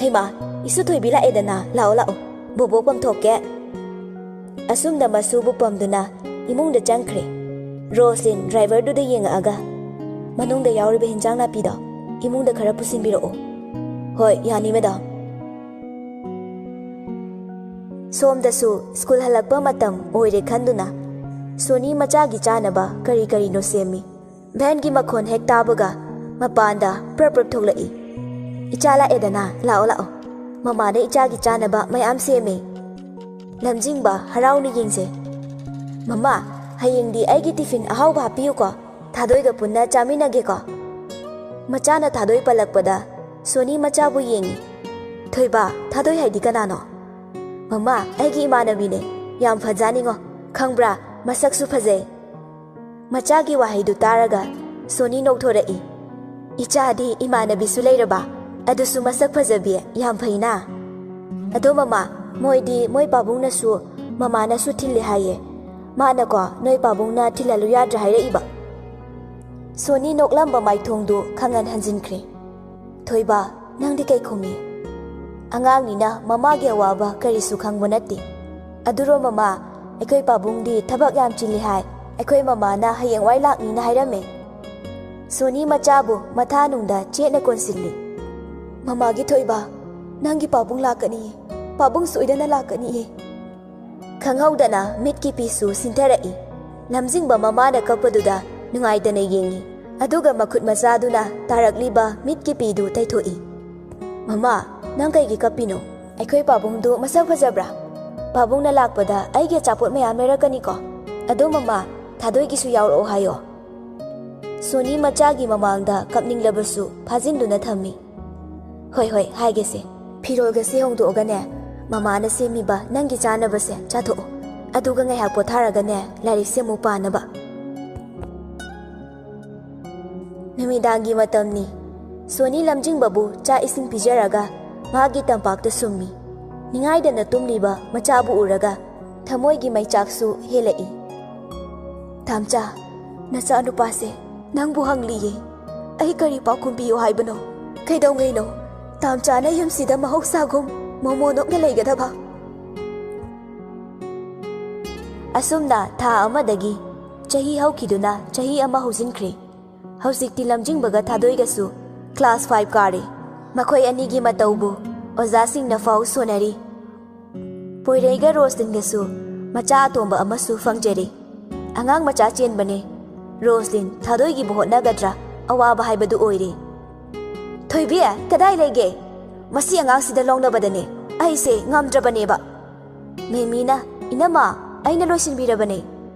"ꯍꯩꯃꯥ, ꯏꯁꯨ ꯊꯣꯏꯕꯤ ꯂꯥꯛꯑꯦꯗꯅ, ꯂꯥꯛꯑꯣ ꯂꯥꯛꯑꯣ, ꯕꯣꯕꯣꯛ ꯄꯝꯊꯣꯛꯀꯦ꯫" ꯑꯁꯨꯝꯅ ꯃꯁꯨꯕꯨ ꯄꯝꯗꯨꯅ ꯏꯃꯨꯡꯗ ꯆꯪꯈ꯭ꯔꯦ꯫ ꯔꯣꯁꯂꯤꯟ ꯗ꯭ꯔꯥꯏꯚꯔꯗꯨꯗ ꯌꯦꯡꯉꯛꯑꯒ, "ꯃꯅꯨꯡꯗ ꯌꯥꯎꯔꯤꯕ ꯍꯤꯟꯖꯥꯡ ꯅꯥꯄꯤꯗꯣ ꯏꯃꯨꯡꯗ ꯈꯔ ꯄꯨꯁꯤꯟꯕꯤꯔꯛꯑꯣ꯫" "ꯍꯣꯏ, ꯌꯥꯅꯤ ꯃꯦꯗꯥꯝ꯫" ꯁꯣꯝꯗꯁꯨ ꯁ꯭ꯀꯨꯜ ꯍꯜꯂꯛꯄ ꯃꯇꯝ ꯑꯣꯏꯔꯦ ꯈꯟꯗꯨꯅ ꯁꯣꯅꯤ ꯃꯆꯥꯒꯤ ꯆꯥꯅꯕ ꯀꯔꯤ ꯀꯔꯤꯅꯣ ꯁꯦꯝꯃꯤ꯫ ꯚꯦꯟꯒꯤ ꯃꯈꯣꯟ ꯍꯦꯛ ꯇꯥꯕꯒ ꯃꯄꯥꯟꯗ ꯄ꯭ꯔꯞ ꯄ꯭ꯔꯞ ꯊꯣꯛꯂꯛꯏ꯫ "ꯏꯆꯥ ꯂꯥꯛꯑꯦꯗꯅ, ꯂꯥꯛꯑꯣ ꯂꯥꯛꯑꯣ꯫ ꯃꯃꯥꯅ ꯏꯆꯥꯒꯤ ꯆꯥꯅꯕ ꯃꯌꯥꯝ ꯁꯦꯝꯃꯦ꯫" ꯂꯝꯖꯤꯡꯕ ꯍꯔꯥꯎꯅ ꯌꯦꯡꯖꯩ꯫ "ꯃꯃꯥ, ꯍꯌꯦꯡꯗꯤ ꯑꯩꯒꯤ ꯇꯤꯐꯤꯟ ꯑꯍꯥꯎꯕ ꯍꯥꯞꯄꯤꯌꯨꯀꯣ꯫ ꯊꯥꯗꯣꯏꯒ ꯄꯨꯟꯅ ꯆꯥꯃꯤꯟꯅꯒꯦꯀꯣ꯫" ꯃꯆꯥꯅ ꯊꯥꯗꯣꯏ ꯄꯜꯂꯛꯄꯗ ꯁꯣꯅꯤ ꯃꯆꯥꯕꯨ ꯌꯦꯡꯉꯤ꯫ "ꯊꯣꯏꯕ, ꯊꯥꯗꯣꯏ ꯍꯥꯏꯗꯤ ꯀꯅꯥꯅꯣ?" "ꯃꯃꯥ, ꯑꯩꯒꯤ ꯏꯃꯥꯟꯅꯕꯤꯅꯦ꯫ "ꯌꯥꯝ ꯐꯖꯥꯅꯤꯡꯉꯣ, ꯈꯪꯕ꯭ꯔꯥ, ꯃꯁꯛꯁꯨ ꯐꯖꯩ꯫" ꯃꯆꯥꯒꯤ ꯋꯥꯍꯩꯗꯨ ꯇꯥꯔꯒ ꯁꯣꯅꯤ ꯅꯣꯛꯊꯣꯔꯛꯏ꯫ "ꯏꯆꯥꯗꯤ ꯏꯃꯥꯟꯅꯕꯤꯁꯨ ꯂꯩꯔꯕ, ꯑꯗꯨꯁꯨ ꯃꯁꯛ ꯐꯖꯕꯤ, ꯌꯥꯝ ꯐꯩꯅ꯫" "ꯑꯗꯣ ꯃꯃꯥ, ꯃꯣꯏꯗꯤ ꯃꯣꯏ ꯄꯥꯕꯨꯡꯅꯁꯨ, ꯃꯃꯥꯅꯁꯨ ꯊꯤꯜꯂꯦ ꯍꯥꯏꯌꯦ꯫ ꯃꯥꯅꯀꯣ, ꯅꯣꯏ ꯄꯥꯕꯨꯡꯅ ꯊꯤꯜꯍꯜꯂꯨ ꯌꯥꯗ꯭ꯔꯥ ꯍꯥꯏꯔꯛꯏꯕ꯫" ꯁꯣꯅꯤ ꯅꯣꯛꯂꯝꯕ ꯃꯥꯏꯊꯣꯡꯗꯨ ꯈꯪꯍꯟ ꯍꯟꯖꯤꯟꯈ꯭ꯔꯦ꯫ "ꯊꯣꯏꯕ, ꯅꯪꯗꯤ ꯀꯩ ꯈꯨꯝꯃꯤ?" "ꯑꯉꯥꯡꯅꯤꯅ ꯃꯃꯥꯒꯤ ꯑꯋꯥꯕ ꯀꯔꯤꯁꯨ ꯈꯪꯕ ꯅꯠꯇꯦ꯫ ꯑꯗꯨꯔꯣ ꯃꯃꯥ, ꯑꯩꯈꯣꯏ ꯄꯥꯕꯨꯡꯗꯤ ꯊꯕꯛ ꯌꯥꯝ ꯆꯤꯜꯂꯤ ꯍꯥꯏ꯫ ꯑꯩꯈꯣꯏ ꯃꯃꯥꯅ ꯍꯌꯦꯡꯋꯥꯏ ꯂꯥꯛꯅꯤꯅ ꯍꯥꯏꯔꯝꯃꯦ꯫" ꯁꯣꯅꯤ ꯃꯆꯥꯕꯨ ꯃꯊꯥꯅꯨꯡꯗ ꯆꯦꯠꯅ ꯀꯣꯟꯁꯤꯜꯂꯤ꯫ "ꯃꯃꯥꯒꯤ ꯊꯣꯏꯕ, ꯅꯪꯒꯤ ꯄꯥꯕꯨꯡ ꯂꯥꯛꯀꯅꯤꯌꯦ꯫ ꯄꯥꯕꯨꯡ ꯁꯣꯏꯗꯅ ꯂꯥꯛꯀꯅꯤꯌꯦ꯫" ꯈꯪꯍꯧꯗꯅ ꯃꯤꯠꯀꯤ ꯄꯤꯁꯨ ꯁꯤꯟꯊꯔꯛꯏ꯫ ꯂꯝꯖꯤꯡꯕ ꯃꯃꯥꯅ ꯀꯞꯄꯗꯨꯗ ꯅꯨꯡꯉꯥꯏꯇꯅ ꯌꯦꯡꯉꯤ꯫ ꯑꯗꯨꯒ ꯃꯈꯨꯠ ꯃꯆꯥꯗꯨꯅ ꯇꯥꯔꯛꯂꯤꯕ ꯃꯤꯠꯀꯤ ꯄꯤꯗꯨ ꯇꯩꯊꯣꯛꯏ꯫ "ꯃꯃꯥ, ꯅꯪ ꯀꯩꯒꯤ ꯀꯞꯄꯤꯅꯣ? ꯑꯩꯈꯣꯏ ꯄꯥꯕꯨꯡꯗꯨ ꯃꯁꯛ ꯐꯖꯕ꯭ꯔꯥ? ꯄꯥꯕꯨꯡꯅ ꯂꯥꯛꯄꯗ ꯑꯩꯒꯤ ꯑꯆꯥꯄꯣꯠ ꯃꯌꯥꯝ ꯂꯩꯔꯛꯀꯅꯤꯀꯣ꯫ ꯑꯗꯣ ꯃꯃꯥ, ꯊꯥꯗꯣꯏꯒꯤꯁꯨ ꯌꯥꯎꯔꯛꯑꯣ ꯍꯥꯏꯌꯣ꯫" ꯁꯣꯅꯤ ꯃꯆꯥꯒꯤ ꯃꯃꯥꯡꯗ ꯀꯞꯅꯤꯡꯂꯕꯁꯨ ꯐꯥꯖꯤꯟꯗꯨꯅ ꯊꯝꯃꯤ꯫ "ꯍꯣꯏ, ꯍꯣꯏ, ꯍꯥꯏꯒꯦꯁꯦ꯫ ꯐꯤꯔꯣꯜꯒꯁꯦ ꯍꯣꯡꯗꯣꯛꯑꯒꯅꯦ, ꯃꯃꯥꯅ ꯁꯦꯝꯃꯤꯕ ꯅꯪꯒꯤ ꯆꯥꯅꯕꯁꯦ ꯆꯥꯊꯣꯛꯑꯣ꯫ ꯑꯗꯨꯒ ꯉꯥꯏꯍꯥꯛ ꯄꯣꯊꯥꯔꯒꯅꯦ, ꯂꯥꯏꯔꯤꯛꯁꯦ ꯑꯃꯨꯛ ꯄꯥꯅꯕ꯫" ꯅꯨꯃꯤꯗꯥꯡꯒꯤ ꯃꯇꯝꯅꯤ꯫ ꯁꯣꯅꯤ ꯂꯝꯖꯤꯡꯕꯕꯨ ꯆꯥꯛ ꯏꯁꯤꯡ ꯄꯤꯖꯔꯒ ꯃꯥꯒꯤ ꯇꯝꯄꯥꯛꯇ ꯁꯨꯝꯃꯤ꯫ ꯅꯤꯡꯉꯥꯏꯗꯅ ꯇꯨꯝꯂꯤꯕ ꯃꯆꯥꯕꯨ ꯎꯔꯒ ꯊꯃꯣꯏꯒꯤ ꯃꯩꯆꯥꯛꯁꯨ ꯍꯦꯜꯂꯛꯏ꯫ "ꯇꯥꯝꯆꯥ, ꯅꯆꯥꯅꯨꯄꯥꯁꯦ ꯅꯪꯕꯨ ꯍꯪꯂꯤꯌꯦ꯫ ꯑꯩ ꯀꯔꯤ ꯄꯥꯎꯈꯨꯝ ꯄꯤꯌꯣ ꯍꯥꯏꯕꯅꯣ? ꯀꯩꯗꯧꯉꯩꯅꯣ ꯇꯥꯝꯆꯥꯅ ꯌꯨꯝꯁꯤꯗ ꯃꯍꯧꯁꯥꯒꯨꯝ ꯃꯣꯃꯣ ꯅꯣꯛꯅ ꯂꯩꯒꯗꯕ?" ꯑꯁꯨꯝꯅ ꯊꯥ ꯑꯃꯗꯒꯤ ꯆꯍꯤ ꯍꯧꯈꯤꯗꯨꯅ ꯆꯍꯤ ꯑꯃ ꯍꯧꯖꯤꯟꯈ꯭ꯔꯦ꯫ ꯍꯧꯖꯤꯛꯇꯤ ꯂꯝꯖꯤꯡꯕꯒ ꯊꯥꯗꯣꯏꯒꯁꯨ class five ꯀꯥꯔꯦ꯫ ꯃꯈꯣꯏ ꯑꯅꯤꯒꯤ ꯃꯇꯧꯕꯨ ꯑꯣꯖꯥꯁꯤꯡꯅ ꯐꯥꯎ ꯁꯣꯟꯅꯔꯤ꯫ ꯄꯣꯏꯔꯩꯒ ꯔꯣꯁꯂꯤꯟꯒꯁꯨ ꯃꯆꯥ ꯑꯇꯣꯝꯕ ꯑꯃꯁꯨ ꯐꯪꯖꯔꯦ꯫ ꯑꯉꯥꯡ ꯃꯆꯥ ꯆꯦꯟꯕꯅꯦ꯫ ꯔꯣꯁꯂꯤꯟ ꯊꯥꯗꯣꯏꯒꯤꯕꯨ ꯍꯣꯠꯅꯒꯗ꯭ꯔꯥ? ꯑꯋꯥꯕ ꯍꯥꯏꯕꯗꯨ ꯑꯣꯏꯔꯦ꯫ "ꯊꯣꯏꯕꯤ, ꯀꯗꯥꯏ ꯂꯩꯒꯦ? ꯃꯁꯤ ꯑꯉꯥꯡꯁꯤꯗ ꯂꯧꯅꯕꯗꯅꯦ ꯑꯩꯁꯦ ꯉꯝꯗ꯭ꯔꯕꯅꯦꯕ꯫" ꯃꯦꯃꯤꯅ, "ꯏꯅꯝꯃ, ꯑꯩꯅ ꯂꯣꯏꯁꯤꯟꯕꯤꯔꯕꯅꯦ꯫"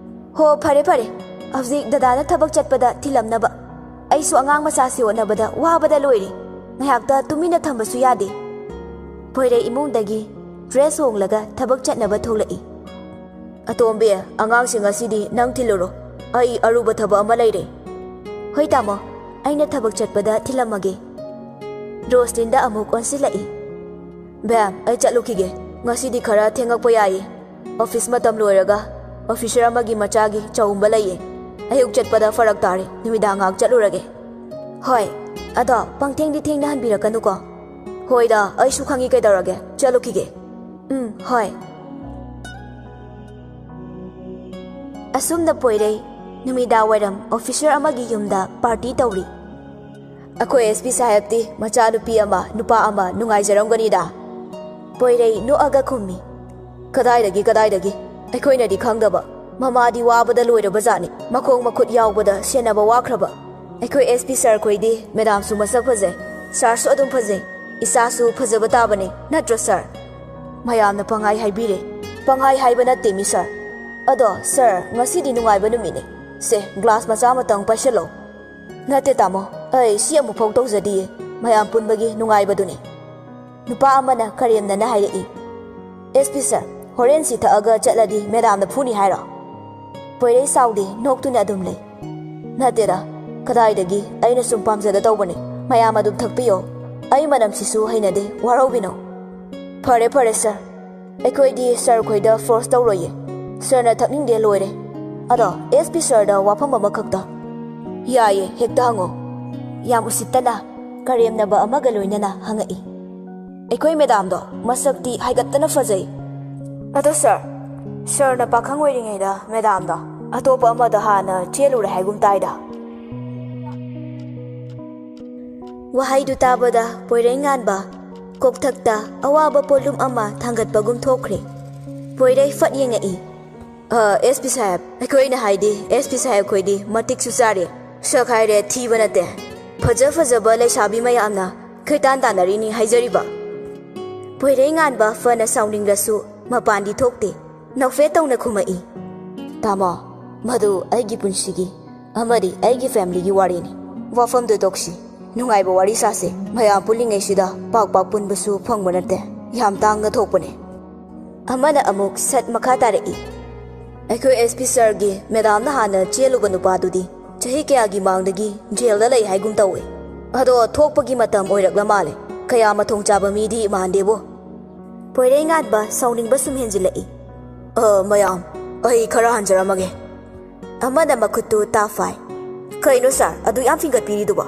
"ꯍꯣ, ꯐꯔꯦ, ꯐꯔꯦ꯫ ꯍꯧꯖꯤꯛ ꯗꯗꯥꯅ ꯊꯕꯛ ꯆꯠꯄꯗ ꯊꯤꯜꯂꯝꯅꯕ꯫ ꯑꯩꯁꯨ ꯑꯉꯥꯡ ꯃꯆꯥꯁꯤ ꯍꯣꯠꯅꯕꯗ ꯋꯥꯕꯗ ꯂꯣꯏꯔꯦ꯫ ꯉꯥꯏꯍꯥꯛꯇ ꯇꯨꯃꯤꯟꯅ ꯊꯝꯕꯁꯨ ꯌꯥꯗꯦ꯫" ꯄꯣꯏꯔꯩ ꯏꯃꯨꯡꯗꯒꯤ dress ꯍꯣꯡꯂꯒ ꯊꯕꯛ ꯆꯠꯅꯕ ꯊꯣꯛꯂꯛꯏ꯫ "ꯑꯇꯣꯝꯕꯤ, ꯑꯉꯥꯡꯁꯤꯡ ꯑꯁꯤꯗꯤ ꯅꯪ ꯊꯤꯜꯂꯨꯔꯣ꯫ ꯑꯩ ꯑꯔꯨꯕ ꯊꯕꯛ ꯑꯃ ꯂꯩꯔꯦ꯫" "ꯍꯣꯏ ꯇꯥꯃꯣ, ꯑꯩꯅ ꯊꯕꯛ ꯆꯠꯄꯗ ꯊꯤꯜꯂꯝꯃꯒꯦ꯫" ꯔꯣꯁꯂꯤꯟꯗ ꯑꯃꯨꯛ ꯑꯣꯟꯁꯤꯜꯂꯛꯏ꯫ "ꯕꯦꯝ, ꯑꯩ ꯆꯠꯂꯨꯈꯤꯒꯦ꯫ ꯉꯁꯤꯗꯤ ꯈꯔ ꯊꯦꯡꯉꯛꯄ ꯌꯥꯏꯌꯦ꯫ ꯑꯣꯐꯤꯁ ꯃꯇꯝ ꯂꯣꯏꯔꯒ ꯑꯣꯐꯤꯁꯔ ꯑꯃꯒꯤ ꯃꯆꯥꯒꯤ ꯆꯥꯎꯝꯕ ꯂꯩꯌꯦ꯫ ꯑꯌꯨꯛ ꯆꯠꯄꯗ ꯐꯔꯛ ꯇꯥꯔꯦ, ꯅꯨꯃꯤꯗꯥꯡ ꯉꯥꯏꯍꯥꯛ ꯆꯠꯂꯨꯔꯒꯦ꯫" "ꯍꯣꯏ, ꯑꯗꯣ ꯄꯪꯊꯦꯡꯗꯤ ꯊꯦꯡꯅꯍꯟꯕꯤꯔꯛꯀꯅꯨꯀꯣ꯫" "ꯍꯣꯏꯗ, ꯑꯩꯁꯨ ꯈꯪꯉꯤ ꯀꯩꯗꯧꯔꯒꯦ, ꯆꯠꯂꯨꯈꯤꯒꯦ꯫" "ꯎꯝ, ꯍꯣꯏ꯫" ꯑꯁꯨꯝꯅ ꯄꯣꯏꯔꯩ ꯅꯨꯃꯤꯗꯥꯡ ꯋꯥꯏꯔꯝ ꯑꯣꯐꯤꯁꯔ ꯑꯃꯒꯤ ꯌꯨꯝꯗ ꯄꯥꯔꯇꯤ ꯇꯧꯔꯤ꯫ "ꯑꯩꯈꯣꯏ ꯑꯦꯁ ꯄꯤ ꯁꯥꯍꯦꯕꯇꯤ ꯃꯆꯥꯅꯨꯄꯤ ꯑꯃ, ꯅꯨꯄꯥ ꯑꯃ ꯅꯨꯡꯉꯥꯏꯖꯔꯝꯒꯅꯤꯗ꯫" ꯄꯣꯏꯔꯩ ꯅꯣꯛꯑꯒ ꯈꯨꯝꯃꯤ꯫ "ꯀꯗꯥꯏꯗꯒꯤ, ꯀꯗꯥꯏꯗꯒꯤ? ꯑꯩꯈꯣꯏꯅꯗꯤ ꯈꯪꯗꯕ꯫ ꯃꯃꯥꯗꯤ ꯋꯥꯕꯗ ꯂꯣꯏꯔꯕ ꯖꯥꯠꯅꯤ꯫ ꯃꯈꯣꯡ ꯃꯈꯨꯠ ꯌꯥꯎꯕꯗ ꯁꯦꯟꯅꯕ ꯋꯥꯈ꯭ꯔꯕ꯫ ꯑꯩꯈꯣꯏ ꯑꯦꯁ ꯄꯤ ꯁꯥꯔ ꯈꯣꯏꯗꯤ ꯃꯦꯗꯥꯝꯁꯨ ꯃꯁꯛ ꯐꯖꯩ, ꯁꯥꯔꯁꯨ ꯑꯗꯨꯝ ꯐꯖꯩ꯫ ꯏꯆꯥꯁꯨ ꯐꯖꯕ ꯇꯥꯕꯅꯤ, ꯅꯠꯇ꯭ꯔꯣ ꯁꯥꯔ?" "ꯃꯌꯥꯝꯅ ꯄꯪꯍꯥꯏ ꯍꯥꯏꯕꯤꯔꯦ꯫" "ꯄꯪꯍꯥꯏ ꯍꯥꯏꯕ ꯅꯠꯇꯦ, ꯃꯤ ꯁꯥꯔ꯫ ꯑꯗꯣ ꯁꯥꯔ, ꯉꯁꯤꯗꯤ ꯅꯨꯡꯉꯥꯏꯕ ꯅꯨꯃꯤꯠꯅꯤ꯫ ꯁꯦ, ꯒ꯭ꯂꯥꯁ ꯃꯆꯥ ꯑꯃꯇꯪ ꯄꯥꯏꯁꯜꯂꯣ꯫" "ꯅꯠꯇꯦ ꯇꯥꯃꯣ, ꯑꯩ ꯁꯤ ꯑꯃꯨꯛꯐꯥꯎ ꯇꯧꯖꯗꯤꯌꯦ꯫ ꯃꯌꯥꯝ ꯄꯨꯟꯕꯒꯤ ꯅꯨꯡꯉꯥꯏꯕꯗꯨꯅꯤ꯫" ꯅꯨꯄꯥ ꯑꯃꯅ ꯀꯔꯦꯝꯅꯅ ꯍꯥꯏꯔꯛꯏ꯫ "ꯑꯦꯁ ꯄꯤ ꯁꯥꯔ, ꯍꯣꯔꯦꯟ ꯁꯤ ꯊꯛꯑꯒ ꯆꯠꯂꯗꯤ ꯃꯦꯗꯥꯝꯅ ꯐꯨꯅꯤ ꯍꯥꯏꯔꯣ?" ꯄꯣꯏꯔꯩ ꯁꯥꯎꯗꯦ, ꯅꯣꯛꯇꯨꯅ ꯑꯗꯨꯝ ꯂꯩ꯫ "ꯅꯠꯇꯦꯗ, ꯀꯗꯥꯏꯗꯒꯤ, ꯑꯩꯅ ꯁꯨꯝ ꯄꯥꯝꯖꯗ ꯇꯧꯕꯅꯤ꯫ ꯃꯌꯥꯝ ꯑꯗꯨꯝ ꯊꯛꯄꯤꯌꯣ꯫ ꯑꯩ ꯃꯅꯝꯁꯤꯁꯨ ꯍꯩꯅꯗꯦ, ꯋꯥꯔꯧꯕꯤꯅꯣ꯫" "ꯐꯔꯦ, ꯐꯔꯦ ꯁꯥꯔ, ꯑꯩꯈꯣꯏꯗꯤ ꯁꯥꯔ ꯈꯣꯏꯗ ꯐꯣꯔꯁ ꯇꯧꯔꯣꯏꯌꯦ꯫ ꯁꯥꯔꯅ ꯊꯛꯅꯤꯡꯗꯦ, ꯂꯣꯏꯔꯦ꯫ ꯑꯗꯣ ꯑꯦꯁ ꯄꯤ ꯁꯥꯔꯗ ꯋꯥꯐꯝ ꯑꯃꯈꯛꯇ꯫" "ꯌꯥꯏꯌꯦ, ꯍꯦꯛꯇ ꯍꯪꯉꯣ꯫" ꯌꯥꯝ ꯎꯁꯤꯠꯇꯅ ꯀꯔꯦꯝꯅꯕ ꯑꯃꯒ ꯂꯣꯏꯅꯅ ꯍꯪꯉꯛꯏ꯫ "ꯑꯩꯈꯣꯏ ꯃꯦꯗꯥꯝꯗꯣ ꯃꯁꯛꯇꯤ ꯍꯥꯏꯒꯠꯇꯅ ꯐꯖꯩ꯫ ꯑꯗꯣ ꯁꯥꯔ, ꯁꯥꯔꯅ ꯄꯥꯈꯪ ꯑꯣꯏꯔꯤꯉꯩꯗ ꯃꯦꯗꯥꯝꯗꯣ ꯑꯇꯣꯞꯄ ꯑꯃꯗ ꯍꯥꯟꯅ ꯆꯦꯜꯂꯨꯔꯦ ꯍꯥꯏꯒꯨꯝ ꯇꯥꯏꯗ꯫" ꯋꯥꯍꯩꯗꯨ ꯇꯥꯕꯗ ꯄꯣꯏꯔꯩ ꯉꯥꯟꯕ ꯀꯣꯛꯊꯛꯇ ꯑꯋꯥꯕ ꯄꯣꯠꯂꯨꯝ ꯑꯃ ꯊꯥꯡꯒꯠꯄꯒꯨꯝ ꯊꯣꯛꯈ꯭ꯔꯦ꯫ ꯄꯣꯏꯔꯩ ꯐꯠ ꯌꯦꯡꯉꯛꯏ꯫ "ꯑ, ꯑꯦꯁ ꯄꯤ ꯁꯥꯍꯦꯕ, ꯑꯩꯈꯣꯏꯅ ꯍꯥꯏꯗꯤ ꯑꯦꯁ ꯄꯤ ꯁꯥꯍꯦꯕ ꯈꯣꯏꯗꯤ ꯃꯇꯤꯛꯁꯨ ꯆꯥꯔꯦ꯫ ꯁꯛ ꯍꯥꯏꯔꯦ ꯊꯤꯕ ꯅꯠꯇꯦ꯫ ꯐꯖ ꯐꯖꯕ ꯂꯩꯁꯥꯕꯤ ꯃꯌꯥꯝꯅ ꯈꯩꯇꯥꯟ ꯇꯥꯟꯅꯔꯤꯅꯤ ꯍꯥꯏꯖꯔꯤꯕ꯫" ꯄꯣꯏꯔꯩ ꯉꯥꯟꯕ ꯐꯅ ꯁꯥꯎꯅꯤꯡꯂꯁꯨ ꯃꯄꯥꯟꯗꯤ ꯊꯣꯛꯇꯦ꯫ ꯅꯣꯛꯐꯦꯠ ꯇꯧꯅ ꯈꯨꯝꯃꯛꯏ꯫ "ꯇꯥꯃꯣ, ꯃꯗꯨ ꯑꯩꯒꯤ ꯄꯨꯟꯁꯤꯒꯤ ꯑꯃꯗꯤ ꯑꯩꯒꯤ ꯐꯦꯃꯤꯂꯤꯒꯤ ꯋꯥꯔꯤꯅꯤ꯫ ꯋꯥꯐꯝꯗꯨ ꯇꯣꯛꯁꯤ꯫ ꯅꯨꯡꯉꯥꯏꯕ ꯋꯥꯔꯤ ꯁꯥꯁꯦ꯫ ꯃꯌꯥꯝ ꯄꯨꯜꯂꯤꯉꯩꯁꯤꯗ ꯄꯥꯛ ꯄꯥꯛ ꯄꯨꯟꯕꯁꯨ ꯐꯪꯕ ꯅꯠꯇꯦ꯫ ꯌꯥꯝ ꯇꯥꯡꯅ ꯊꯣꯛꯄꯅꯦ꯫" ꯑꯃꯅ ꯑꯃꯨꯛ ꯁꯠ ꯃꯈꯥ ꯇꯥꯔꯛꯏ꯫ ꯑꯩꯈꯣꯏ ꯑꯦꯁ ꯄꯤ ꯁꯥꯔꯒꯤ ꯃꯦꯗꯥꯝꯅ ꯍꯥꯟꯅ ꯆꯦꯜꯂꯨꯕ ꯅꯨꯄꯥꯗꯨꯗꯤ ꯆꯍꯤ ꯀꯌꯥꯒꯤ ꯃꯥꯡꯗꯒꯤ ꯖꯦꯜꯗ ꯂꯩ ꯍꯥꯏꯒꯨꯝ ꯇꯧꯏ꯫ ꯑꯗꯣ ꯊꯣꯛꯄꯒꯤ ꯃꯇꯝ ꯑꯣꯏꯔꯛꯂ ꯃꯥꯜꯂꯦ꯫ ꯀꯌꯥ ꯃꯊꯣꯡ ꯆꯥꯕ ꯃꯤꯗꯤ ꯃꯥꯟꯗꯦꯕꯣ꯫ ꯄꯣꯏꯔꯩꯉꯥꯟꯕ ꯁꯥꯎꯅꯤꯡꯕ ꯁꯨꯝ ꯍꯦꯟꯖꯤꯜꯂꯛꯏ꯫ "ꯑ, ꯃꯌꯥꯝ, ꯑꯩ ꯈꯔ ꯍꯟꯖꯔꯝꯃꯒꯦ꯫" ꯑꯃꯅ ꯃꯈꯨꯠꯇꯨ ꯇꯥꯐꯥꯏ꯫ "ꯀꯩꯅꯣ ꯁꯥꯔ, ꯑꯗꯨ ꯌꯥꯝ ꯐꯤꯡꯒꯠꯄꯤꯔꯤꯗꯨꯕꯣ?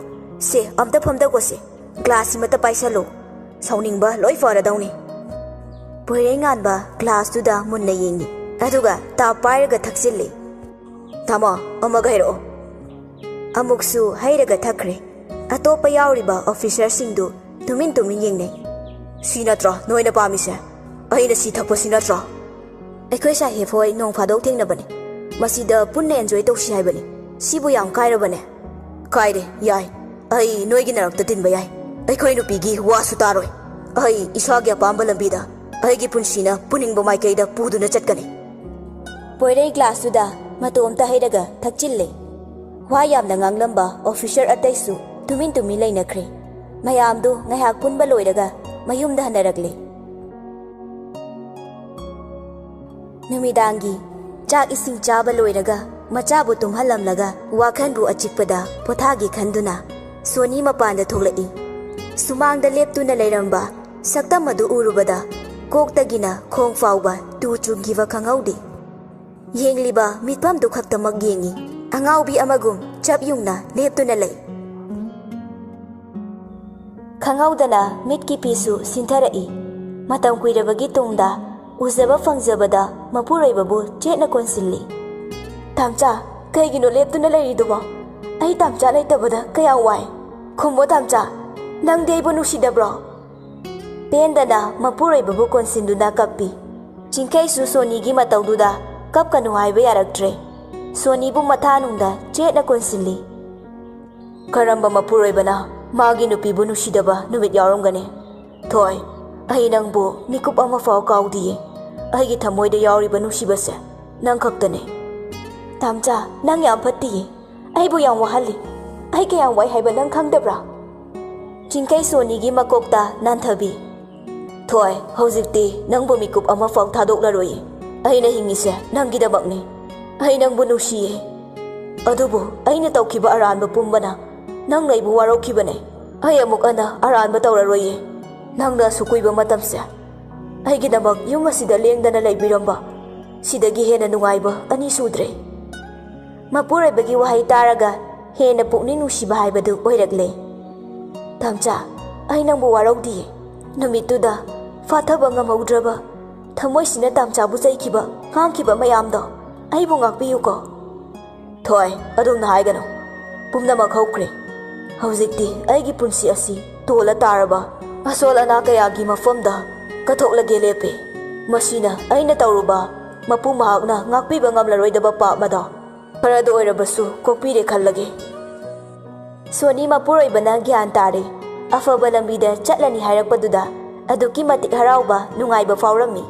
ꯁꯦ, ꯑꯝꯇ ꯐꯝꯗꯒꯣꯁꯦ꯫ ꯒ꯭ꯂꯥꯁꯁꯤꯃꯇ ꯄꯥꯏꯁꯜꯂꯨ꯫ ꯁꯥꯎꯅꯤꯡꯕ ꯂꯣꯏ ꯐꯔꯗꯧꯅꯤ꯫" ꯄꯣꯏꯔꯩꯉꯥꯟꯕ ꯒ꯭ꯂꯥꯁꯇꯨꯗ ꯃꯨꯟꯅ ꯌꯦꯡꯉꯤ, ꯑꯗꯨꯒ ꯇꯥꯞ ꯄꯥꯏꯔꯒ ꯊꯛꯆꯤꯜꯂꯤ꯫ "ꯊꯝꯃꯣ, ꯑꯃꯒ ꯍꯩꯔꯛꯑꯣ꯫" ꯑꯃꯨꯛꯁꯨ ꯍꯩꯔꯒ ꯊꯛꯈ꯭ꯔꯦ꯫ ꯑꯇꯣꯞꯄ ꯌꯥꯎꯔꯤꯕ ꯑꯣꯐꯤꯁꯔꯁꯤꯡꯗꯨ ꯇꯨꯃꯤꯟ ꯇꯨꯃꯤꯟ ꯌꯦꯡꯅꯩ꯫ "ꯁꯤ ꯅꯠꯇ꯭ꯔꯣ ꯅꯣꯏꯅ ꯄꯥꯝꯃꯤꯁꯦ? ꯑꯩꯅ ꯁꯤ ꯊꯛꯄꯁꯤ ꯅꯠꯇ꯭ꯔꯣ?" "ꯑꯩꯈꯣꯏ ꯁꯥꯍꯦꯕ ꯍꯣꯏ ꯅꯣꯡ ꯐꯥꯗꯣꯛ ꯊꯦꯡꯅꯕꯅꯦ꯫ ꯃꯁꯤꯗ ꯄꯨꯟꯅ ꯑꯦꯟꯖꯣꯏ ꯇꯧꯁꯤ ꯍꯥꯏꯕꯅꯤ꯫ ꯁꯤꯕꯨ ꯌꯥꯝ ꯀꯥꯏꯔꯕꯅꯦ?" "ꯀꯥꯏꯔꯦ, ꯌꯥꯏ꯫ ꯑꯩ ꯅꯣꯏꯒꯤ ꯅꯔꯛꯇ ꯇꯤꯟꯕ ꯌꯥꯏ꯫ ꯑꯩꯈꯣꯏ ꯅꯨꯄꯤꯒꯤ ꯋꯥꯁꯨ ꯇꯥꯔꯣꯏ꯫ ꯑꯩ ꯏꯁꯥꯒꯤ ꯑꯄꯥꯝꯕ ꯂꯝꯕꯤꯗ ꯑꯩꯒꯤ ꯄꯨꯟꯁꯤꯅ ꯄꯨꯅꯤꯡꯕ ꯃꯥꯏꯀꯩꯗ ꯄꯨꯗꯨꯅ ꯆꯠꯀꯅꯤ꯫" ꯄꯣꯏꯔꯩ ꯒ꯭ꯂꯥꯁꯇꯨꯗ ꯃꯇꯣꯝꯇ ꯍꯩꯔꯒ ꯊꯛꯆꯤꯜꯂꯦ꯫ ꯋꯥ ꯌꯥꯝꯅ ꯉꯥꯡꯂꯝꯕ ꯑꯣꯐꯤꯁꯔ ꯑꯇꯩꯁꯨ ꯇꯨꯃꯤꯟ ꯇꯨꯃꯤꯟ ꯂꯩꯅꯈ꯭ꯔꯦ꯫ ꯃꯌꯥꯝꯗꯨ ꯉꯥꯏꯍꯥꯛ ꯄꯨꯟꯕ ꯂꯣꯏꯔꯒ ꯃꯌꯨꯝꯗ ꯍꯟꯅꯔꯛꯂꯦ꯫ ꯅꯨꯃꯤꯗꯥꯡꯒꯤ ꯆꯥꯛ ꯏꯁꯤꯡ ꯆꯥꯕ ꯂꯣꯏꯔꯒ ꯃꯆꯥꯕꯨ ꯇꯨꯝꯍꯜꯂꯝꯂꯒ ꯋꯥꯈꯟꯕꯨ ꯑꯆꯤꯛꯄꯗ ꯄꯣꯊꯥꯒꯦ ꯈꯟꯗꯨꯅ ꯁꯣꯅꯤ ꯃꯄꯥꯟꯗ ꯊꯣꯛꯂꯛꯏ꯫ ꯁꯨꯃꯥꯡꯗ ꯂꯦꯞꯇꯨꯅ ꯂꯩꯔꯝꯕ ꯁꯛꯇꯝ ꯑꯗꯨ ꯎꯔꯨꯕꯗ ꯀꯣꯛꯇꯒꯤꯅ ꯈꯣꯡ ꯐꯥꯎꯕ ꯇꯨ ꯆꯨꯡꯈꯤꯕ ꯈꯪꯍꯧꯗꯦ꯫ ꯌꯦꯡꯂꯤꯕ ꯃꯤꯠꯐꯝꯗꯨ ꯈꯛꯇꯃꯛ ꯌꯦꯡꯏ꯫ ꯑꯉꯥꯎꯕꯤ ꯑꯃꯒꯨꯝ ꯆꯞ ꯌꯨꯡꯅ ꯂꯦꯞꯇꯨꯅ ꯂꯩ꯫ ꯈꯪꯍꯧꯗꯅ ꯃꯤꯠꯀꯤ ꯄꯤꯁꯨ ꯁꯤꯟꯊꯔꯛꯏ꯫ ꯃꯇꯝ ꯀꯨꯏꯔꯕꯒꯤ ꯇꯨꯡꯗ ꯎꯖꯕ ꯐꯪꯖꯕꯗ ꯃꯄꯨꯔꯣꯏꯕꯕꯨ ꯆꯦꯠꯅ ꯀꯣꯟꯁꯤꯜꯂꯤ꯫ "ꯇꯥꯝꯆꯥ, ꯀꯩꯒꯤꯅꯣ ꯂꯦꯞꯇꯨꯅ ꯂꯩꯔꯤꯗꯨꯕꯣ? ꯑꯩ ꯇꯥꯝꯆꯥ ꯂꯩꯇꯕꯗ ꯀꯌꯥ ꯋꯥꯏ꯫ ꯈꯨꯝꯃꯣ ꯇꯥꯝꯆꯥ, ꯅꯪꯗꯤ ꯑꯩꯕꯨ ꯅꯨꯡꯁꯤꯗꯕ꯭ꯔꯣ?" ꯄꯦꯟꯗꯅ ꯃꯄꯨꯔꯣꯏꯕꯕꯨ ꯀꯣꯟꯁꯤꯟꯗꯨꯅ ꯀꯞꯄꯤ꯫ ꯆꯤꯡꯈꯩꯁꯨ ꯁꯣꯅꯤꯒꯤ ꯃꯇꯧꯗꯨꯗ ꯀꯞꯀꯅꯨ ꯍꯥꯏꯕ ꯌꯥꯔꯛꯇ꯭ꯔꯦ꯫ ꯁꯣꯅꯤꯕꯨ ꯃꯊꯥꯅꯨꯡꯗ ꯆꯦꯠꯅ ꯀꯣꯟꯁꯤꯜꯂꯤ꯫ "ꯀꯔꯝꯕ ꯃꯄꯨꯔꯣꯏꯕꯅ ꯃꯥꯒꯤ ꯅꯨꯄꯤꯕꯨ ꯅꯨꯡꯁꯤꯗꯕ ꯅꯨꯃꯤꯠ ꯌꯥꯎꯔꯝꯒꯅꯤ? ꯊꯣꯏ, ꯑꯩ ꯅꯪꯕꯨ ꯃꯤꯀꯨꯞ ꯑꯃꯐꯥꯎ ꯀꯥꯎꯗꯤꯌꯦ꯫ ꯑꯩꯒꯤ ꯊꯃꯣꯏꯗ ꯌꯥꯎꯔꯤꯕ ꯅꯨꯡꯁꯤꯕꯁꯦ ꯅꯪ ꯈꯛꯇꯅꯦ꯫" "ꯇꯥꯝꯆꯥ, ꯅꯪ ꯌꯥꯝ ꯐꯠꯇꯤꯌꯦ꯫ ꯑꯩꯕꯨ ꯌꯥꯝ ꯋꯥꯍꯜꯂꯤ꯫ ꯑꯩ ꯀꯌꯥꯝ ꯋꯥꯏ ꯍꯥꯏꯕ ꯅꯪ ꯈꯪꯗꯕ꯭ꯔꯥ?" ꯆꯤꯡꯈꯩ ꯁꯣꯅꯤꯒꯤ ꯃꯀꯣꯛꯇ ꯅꯥꯟꯊꯕꯤ꯫ "ꯊꯣꯏ, ꯍꯧꯖꯤꯛꯇꯤ ꯅꯪꯕꯨ ꯃꯤꯀꯨꯞ ꯑꯃꯐꯥꯎ ꯊꯥꯗꯣꯛꯂꯔꯣꯏꯌꯦ꯫ ꯑꯩꯅ ꯍꯤꯡꯉꯤꯁꯦ ꯅꯪꯒꯤꯗꯃꯛꯅꯤ꯫ ꯑꯩ ꯅꯪꯕꯨ ꯅꯨꯡꯁꯤꯌꯦ꯫ ꯑꯗꯨꯕꯨ ꯑꯩꯅ ꯇꯧꯈꯤꯕ ꯑꯔꯥꯟꯕ ꯄꯨꯝꯕꯅ ꯅꯪꯅ ꯑꯩꯕꯨ ꯋꯥꯔꯧꯈꯤꯕꯅꯦ꯫ ꯑꯩ ꯑꯃꯨꯛ ꯍꯟꯅ ꯑꯔꯥꯟꯕ ꯇꯧꯔꯔꯣꯏꯌꯦ꯫ ꯅꯪꯅ ꯑꯁꯨꯛ ꯀꯨꯏꯕ ꯃꯇꯝꯁꯦ ꯑꯩꯒꯤꯗꯃꯛ ꯌꯨꯝ ꯑꯁꯤꯗ ꯂꯦꯡꯗꯅ ꯂꯩꯕꯤꯔꯝꯕ, ꯁꯤꯗꯒꯤ ꯍꯦꯟꯅ ꯅꯨꯡꯉꯥꯏꯕ ꯑꯅꯤ ꯁꯨꯗ꯭ꯔꯦ꯫ ꯃꯄꯨꯔꯣꯏꯕꯒꯤ ꯋꯥꯍꯩ ꯇꯥꯔꯒ ꯍꯦꯟꯅ ꯄꯨꯛꯅꯤꯡ ꯅꯨꯡꯁꯤꯕ ꯍꯥꯏꯕꯗꯨ ꯑꯣꯏꯔꯛꯂꯦ꯫ "ꯇꯥꯝꯆꯥ, ꯑꯩ ꯅꯪꯕꯨ ꯋꯥꯔꯧꯗꯤꯌꯦ꯫ ꯅꯨꯃꯤꯠꯇꯨꯗ ꯐꯥꯊꯕ ꯉꯝꯍꯧꯗ꯭ꯔꯕ ꯊꯃꯣꯏꯁꯤꯅ ꯇꯥꯝꯆꯥꯕꯨ ꯆꯩꯈꯤꯕ, ꯉꯥꯡꯈꯤꯕ ꯃꯌꯥꯝꯗꯣ ꯑꯩꯕꯨ ꯉꯥꯛꯄꯤꯌꯨꯀꯣ꯫" "ꯊꯣꯏ, ꯑꯗꯨꯝꯅ ꯍꯥꯏꯒꯅꯨ꯫ ꯄꯨꯝꯅꯃꯛ ꯍꯧꯈ꯭ꯔꯦ꯫ ꯍꯧꯖꯤꯛꯇꯤ ꯑꯩꯒꯤ ꯄꯨꯟꯁꯤ ꯑꯁꯤ ꯇꯣꯜꯂ ꯇꯥꯔꯕ ꯑꯁꯣꯜ ꯑꯅꯥ ꯀꯌꯥꯒꯤ ꯃꯐꯝꯗ ꯀꯠꯊꯣꯛꯂꯒꯦ ꯂꯦꯞꯄꯦ꯫ ꯃꯁꯤꯅ ꯑꯩꯅ ꯇꯧꯔꯨꯕ ꯃꯄꯨ ꯃꯍꯥꯛꯅ ꯉꯥꯛꯄꯤꯕ ꯉꯝꯂꯔꯣꯏꯗꯕ ꯄꯥꯞ ꯑꯗꯣ ꯈꯔꯗ ꯑꯣꯏꯔꯕꯁꯨ ꯀꯣꯛꯄꯤꯔꯦ ꯈꯜꯂꯒꯦ꯫" ꯁꯣꯅꯤ ꯃꯄꯨꯔꯣꯏꯕꯅ ꯒ꯭ꯌꯥꯟ ꯇꯥꯔꯦ꯫ ꯑꯐꯕ ꯂꯝꯕꯤꯗ ꯆꯠꯂꯅꯤ ꯍꯥꯏꯔꯛꯄꯗꯨꯗ ꯑꯗꯨꯛꯀꯤ ꯃꯇꯤꯛ ꯍꯔꯥꯎꯕ, ꯅꯨꯡꯉꯥꯏꯕ ꯐꯥꯎꯔꯝꯃꯤ꯫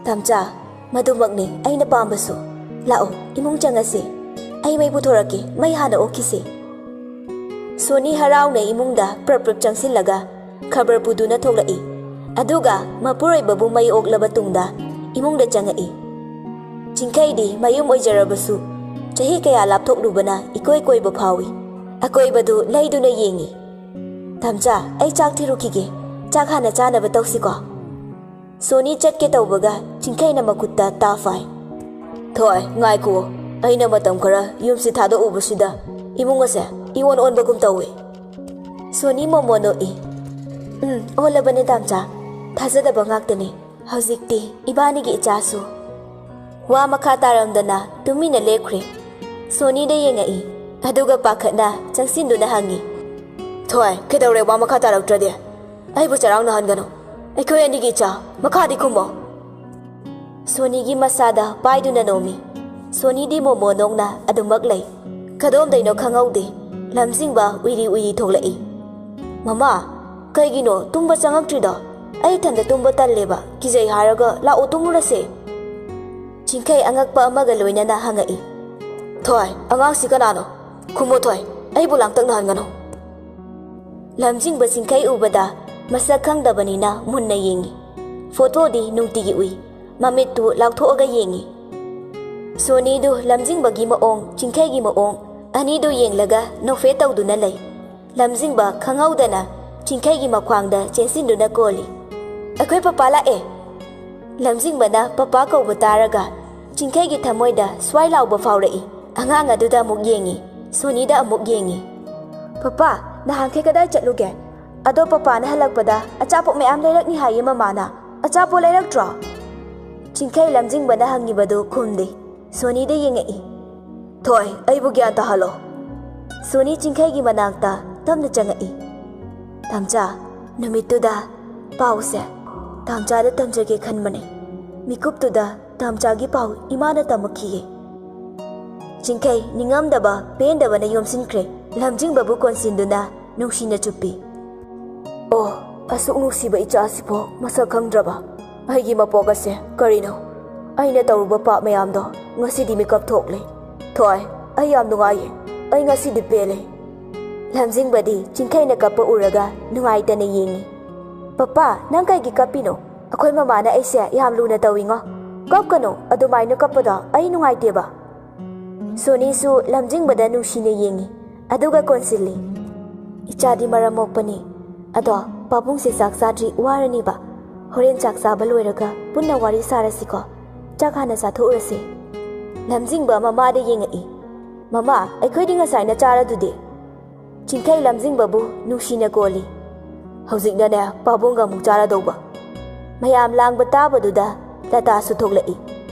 "ꯇꯥꯝꯆꯥ, ꯃꯗꯨꯃꯛꯅꯤ ꯑꯩꯅ ꯄꯥꯝꯕꯁꯨ꯫ ꯂꯥꯛꯑꯣ, ꯏꯃꯨꯡ ꯆꯪꯉꯁꯤ꯫ ꯑꯩ ꯃꯩ ꯄꯨꯊꯣꯔꯛꯀꯦ, ꯃꯩ ꯍꯥꯟꯅ ꯑꯣꯛꯈꯤꯁꯤ꯫" ꯁꯣꯅꯤ ꯍꯔꯥꯎꯅ ꯏꯃꯨꯡꯗ ꯄ꯭ꯔꯞ ꯄ꯭ꯔꯞ ꯆꯪꯁꯤꯜꯂꯒ ꯈꯕꯔ ꯄꯨꯗꯨꯅ ꯊꯣꯛꯂꯛꯏ꯫ ꯑꯗꯨꯒ ꯃꯄꯨꯔꯣꯏꯕꯕꯨ ꯃꯩ ꯑꯣꯛꯂꯕ ꯇꯨꯡꯗ ꯏꯃꯨꯡꯗ ꯆꯪꯉꯛꯏ꯫ ꯆꯤꯡꯈꯩꯗꯤ ꯃꯌꯨꯝ ꯑꯣꯏꯖꯔꯕꯁꯨ ꯆꯍꯤ ꯀꯌꯥ ꯂꯥꯞꯊꯣꯛꯂꯨꯕꯅ ꯏꯀꯣꯏ ꯀꯣꯏꯕ ꯐꯥꯎꯏ꯫ ꯑꯀꯣꯏꯕꯗꯨ ꯂꯩꯗꯨꯅ ꯌꯦꯡꯏ꯫ "ꯇꯥꯝꯆꯥ, ꯑꯩ ꯆꯥꯛ ꯊꯤꯔꯨꯈꯤꯒꯦ꯫ ꯆꯥꯛ ꯍꯥꯟꯅ ꯆꯥꯅꯕ ꯇꯧꯁꯤꯀꯣ꯫" ꯁꯣꯅꯤ ꯆꯠꯀꯦ ꯇꯧꯕꯒ ꯆꯤꯡꯈꯩꯅ ꯃꯈꯨꯠꯇ ꯇꯥ ꯐꯥꯏ꯫ "ꯊꯣꯏ, ꯉꯥꯏꯈꯨꯑꯣ꯫ ꯑꯩꯅ ꯃꯇꯝ ꯈꯔ ꯌꯨꯝꯁꯤ ꯊꯥꯗꯣꯛꯎꯕꯁꯤꯗ ꯏꯃꯨꯡ ꯑꯁꯦ ꯏꯑꯣꯟ ꯑꯣꯟꯕꯒꯨꯝ ꯇꯧꯏ꯫" ꯁꯣꯅꯤ ꯃꯣꯃꯣ ꯅꯣꯛꯏ꯫ "ꯎꯝ, ꯑꯣꯜꯂꯕꯅꯦ ꯇꯥꯝꯆꯥ꯫ ꯊꯥꯖꯗꯕ ꯉꯥꯛꯇꯅꯤ꯫ ꯍꯧꯖꯤꯛꯇꯤ ꯏꯕꯥꯅꯤꯒꯤ ꯏꯆꯥꯁꯨ꯫" ꯋꯥ ꯃꯈꯥ ꯇꯥꯔꯝꯗꯅ ꯇꯨꯃꯤꯟꯅ ꯂꯦꯞꯈ꯭ꯔꯦ꯫ ꯁꯣꯅꯤꯗ ꯌꯦꯡꯉꯛꯏ꯫ ꯑꯗꯨꯒ ꯄꯥꯈꯠꯅ ꯆꯪꯁꯤꯟꯗꯨꯅ ꯍꯪꯉꯤ꯫ "ꯊꯣꯏ, ꯀꯩꯗꯧꯔꯦ ꯋꯥ ꯃꯈꯥ ꯇꯥꯔꯛꯇ꯭ꯔꯗꯤ? ꯑꯩꯕꯨ ꯆꯔꯥꯡꯅꯍꯟꯒꯅꯨ꯫ ꯑꯩꯈꯣꯏ ꯑꯅꯤꯒꯤ ꯏꯆꯥ, ꯃꯈꯥꯗꯤ ꯈꯨꯝꯃꯣ꯫" ꯁꯣꯅꯤꯒꯤ ꯃꯁꯥꯗ ꯄꯥꯏꯗꯨꯅ ꯅꯣꯝꯃꯤ꯫ ꯁꯣꯅꯤꯗꯤ ꯃꯣꯃꯣ ꯅꯣꯛꯅ ꯑꯗꯨꯃꯛ ꯂꯩ꯫ ꯀꯗꯣꯝꯗꯩꯅꯣ ꯈꯪꯍꯧꯗꯦ, ꯂꯝꯖꯤꯡꯕ ꯎꯏꯔꯤ ꯎꯏꯔꯤ ꯊꯣꯛꯂꯛꯏ꯫ "ꯃꯃꯥ, ꯀꯩꯒꯤꯅꯣ ꯇꯨꯝꯕ ꯆꯪꯉꯛꯇ꯭ꯔꯤꯗꯣ? ꯑꯩ ꯏꯊꯟꯗ ꯇꯨꯝꯕ ꯇꯜꯂꯦꯕ, ꯀꯤꯖꯩ ꯍꯥꯏꯔꯒ ꯂꯥꯛꯑꯣ ꯇꯨꯝꯃꯨꯔꯁꯦ꯫" ꯆꯤꯡꯈꯩ ꯑꯉꯛꯄ ꯑꯃꯒ ꯂꯣꯏꯅꯅ ꯍꯪꯉꯛꯏ꯫ "ꯊꯣꯏ, ꯑꯉꯥꯡꯁꯤ ꯀꯅꯥꯅꯣ? ꯈꯨꯝꯃꯣ ꯊꯣꯏ, ꯑꯩꯕꯨ ꯂꯥꯡꯇꯛꯅꯍꯟꯒꯅꯨ꯫" ꯂꯝꯖꯤꯡꯕ ꯆꯤꯡꯈꯩ ꯎꯕꯗ ꯃꯁꯛ ꯈꯪꯗꯕꯅꯤꯅ ꯃꯨꯟꯅ ꯌꯦꯡꯉꯤ꯫ ꯐꯣꯇꯣꯗꯤ ꯅꯨꯡꯇꯤꯒꯤ ꯎꯏ꯫ ꯃꯃꯤꯠꯇꯨ ꯂꯥꯎꯊꯣꯛꯑꯒ ꯌꯦꯡꯉꯤ꯫ ꯁꯣꯅꯤꯗꯨ ꯂꯝꯖꯤꯡꯕꯒꯤ ꯃꯑꯣꯡ, ꯆꯤꯡꯈꯩꯒꯤ ꯃꯑꯣꯡ ꯑꯅꯤꯗꯨ ꯌꯦꯡꯂꯒ ꯅꯣꯛꯐꯦꯠ ꯇꯧꯗꯨꯅ ꯂꯩ꯫ ꯂꯝꯖꯤꯡꯕ ꯈꯪꯍꯧꯗꯅ ꯆꯤꯡꯈꯩꯒꯤ ꯃꯈ꯭ꯋꯥꯡꯗ ꯆꯦꯟꯁꯤꯟꯗꯨꯅ ꯀꯣꯜꯂꯤ꯫ "ꯑꯩꯈꯣꯏ ꯄꯄꯥ ꯂꯥꯛꯑꯦ!" ꯂꯝꯖꯤꯡꯕꯅ ꯄꯄꯥ ꯀꯧꯕ ꯇꯥꯔꯒ ꯆꯤꯡꯈꯩꯒꯤ ꯊꯃꯣꯏꯗ ꯁ꯭ꯋꯥꯏ ꯂꯥꯎꯕ ꯐꯥꯎꯔꯛꯏ꯫ ꯑꯉꯥꯡ ꯑꯗꯨꯗ ꯑꯃꯨꯛ ꯌꯦꯡꯉꯤ, ꯁꯣꯅꯤꯗ ꯑꯃꯨꯛ ꯌꯦꯡꯉꯤ꯫ "ꯄꯄꯥ, ꯅꯍꯥꯟꯈꯩ ꯀꯗꯥꯏ ꯆꯠꯂꯨꯒꯦ? ꯑꯗꯣ ꯄꯄꯥꯅ ꯍꯜꯂꯛꯄꯗ ꯑꯆꯥꯄꯣꯠ ꯃꯌꯥꯝ ꯂꯩꯔꯛꯅꯤ ꯍꯥꯏꯌꯦ ꯃꯃꯥꯅ꯫ ꯑꯆꯥꯄꯣꯠ ꯂꯩꯔꯛꯇ꯭ꯔꯣ?" ꯆꯤꯡꯈꯩ ꯂꯝꯖꯤꯡꯕꯅ ꯍꯪꯉꯤꯕꯗꯨ ꯈꯨꯝꯗꯦ꯫ ꯁꯣꯅꯤꯗ ꯌꯦꯡꯉꯛꯏ꯫ "ꯊꯣꯏ, ꯑꯩꯕꯨ ꯒ꯭ꯌꯥꯟ ꯇꯥꯍꯜꯂꯣ꯫" ꯁꯣꯅꯤ ꯆꯤꯡꯈꯩꯒꯤ ꯃꯅꯥꯛꯇ ꯇꯞꯅ ꯆꯪꯉꯛꯏ꯫ "ꯇꯥꯝꯆꯥ, ꯅꯨꯃꯤꯠꯇꯨꯗ ꯄꯥꯎꯁꯦ ꯇꯥꯝꯆꯥꯗ ꯇꯝꯖꯒꯦ ꯈꯟꯕꯅꯦ꯫ ꯃꯤꯀꯨꯞꯇꯨꯗ ꯇꯥꯝꯆꯥꯒꯤ ꯄꯥꯎ ꯏꯃꯥꯅ ꯇꯝꯃꯛꯈꯤꯌꯦ꯫" ꯆꯤꯡꯈꯩ ꯅꯤꯡꯉꯝꯗꯕ ꯄꯦꯟꯗꯕꯅ ꯌꯣꯝꯁꯤꯟꯈ꯭ꯔꯦ꯫ ꯂꯝꯖꯤꯡꯕꯕꯨ ꯀꯣꯟꯁꯤꯟꯗꯨꯅ ꯅꯨꯡꯁꯤꯅ ꯆꯨꯞꯄꯤ꯫ "ꯑꯣ, ꯑꯁꯨꯛ ꯅꯨꯡꯁꯤꯕ ꯏꯆꯥꯁꯤꯕꯨ ꯃꯁꯛ ꯈꯪꯗ꯭ꯔꯕ? ꯑꯩꯒꯤ ꯃꯄꯣꯛ ꯑꯁꯦ ꯀꯔꯤꯅꯣ? ꯑꯩꯅ ꯇꯧꯔꯨꯕ ꯄꯥꯞ ꯃꯌꯥꯝꯗꯣ ꯉꯁꯤꯗꯤ ꯃꯤꯀꯞ ꯊꯣꯛꯂꯦ꯫ ꯊꯣꯏ, ꯑꯩ ꯌꯥꯝ ꯅꯨꯡꯉꯥꯏꯌꯦ꯫ ꯑꯩ ꯉꯁꯤꯗꯤ ꯄꯦꯜꯂꯦ꯫" ꯂꯝꯖꯤꯡꯕꯗꯤ ꯆꯤꯡꯈꯩꯅ ꯀꯞꯄ ꯎꯔꯒ ꯅꯨꯡꯉꯥꯏꯇꯅ ꯌꯦꯡꯉꯤ꯫ "ꯄꯄꯥ, ꯅꯪ ꯀꯩꯒꯤ ꯀꯞꯄꯤꯅꯣ? ꯑꯩꯈꯣꯏ ꯃꯃꯥꯅ ꯑꯩꯁꯦ ꯌꯥꯝ ꯂꯨꯅ ꯇꯧꯏꯉꯣ꯫ ꯀꯞꯀꯅꯨ, ꯑꯗꯨꯃꯥꯏꯅ ꯀꯞꯄꯗꯣ ꯑꯩ ꯅꯨꯡꯉꯥꯏꯇꯦꯕ꯫" ꯁꯣꯅꯤꯁꯨ ꯂꯝꯖꯤꯡꯕꯗ ꯅꯨꯡꯁꯤꯅ ꯌꯦꯡꯉꯤ, ꯑꯗꯨꯒ ꯀꯣꯟꯁꯤꯜꯂꯤ꯫ "ꯏꯆꯥꯗꯤ ꯃꯔꯝ ꯃꯣꯛꯄꯅꯤ꯫ ꯑꯗꯣ ꯄꯥꯕꯨꯡꯁꯦ ꯆꯥꯛ ꯆꯥꯗ꯭ꯔꯤ ꯋꯥꯔꯅꯤꯕ꯫ ꯍꯣꯔꯦꯟ ꯆꯥꯛ ꯆꯥꯕ ꯂꯣꯏꯔꯒ ꯄꯨꯟꯅ ꯋꯥꯔꯤ ꯁꯥꯔꯁꯤꯀꯣ꯫ ꯆꯥꯛ ꯍꯥꯟꯅ ꯆꯥꯊꯣꯛꯎꯔꯁꯦ꯫" ꯂꯝꯖꯤꯡꯕ ꯃꯃꯥꯗ ꯌꯦꯡꯉꯛꯏ꯫ "ꯃꯃꯥ, ꯑꯩꯈꯣꯏꯗꯤ ꯉꯁꯥꯏꯅ ꯆꯥꯔꯗꯨꯗꯤ꯫" ꯆꯤꯡꯈꯩ ꯂꯝꯖꯤꯡꯕꯕꯨ ꯅꯨꯡꯁꯤꯅ ꯀꯣꯜꯂꯤ꯫ "ꯍꯧꯖꯤꯛꯅꯅꯦ ꯄꯥꯕꯨꯡꯒ ꯑꯃꯨꯛ ꯆꯥꯔꯗꯧꯕ꯫" ꯃꯌꯥꯝ ꯂꯥꯡꯕ ꯇꯥꯕꯗꯨꯗ ꯂꯇꯥꯁꯨ ꯊꯣꯛꯂꯛꯏ꯫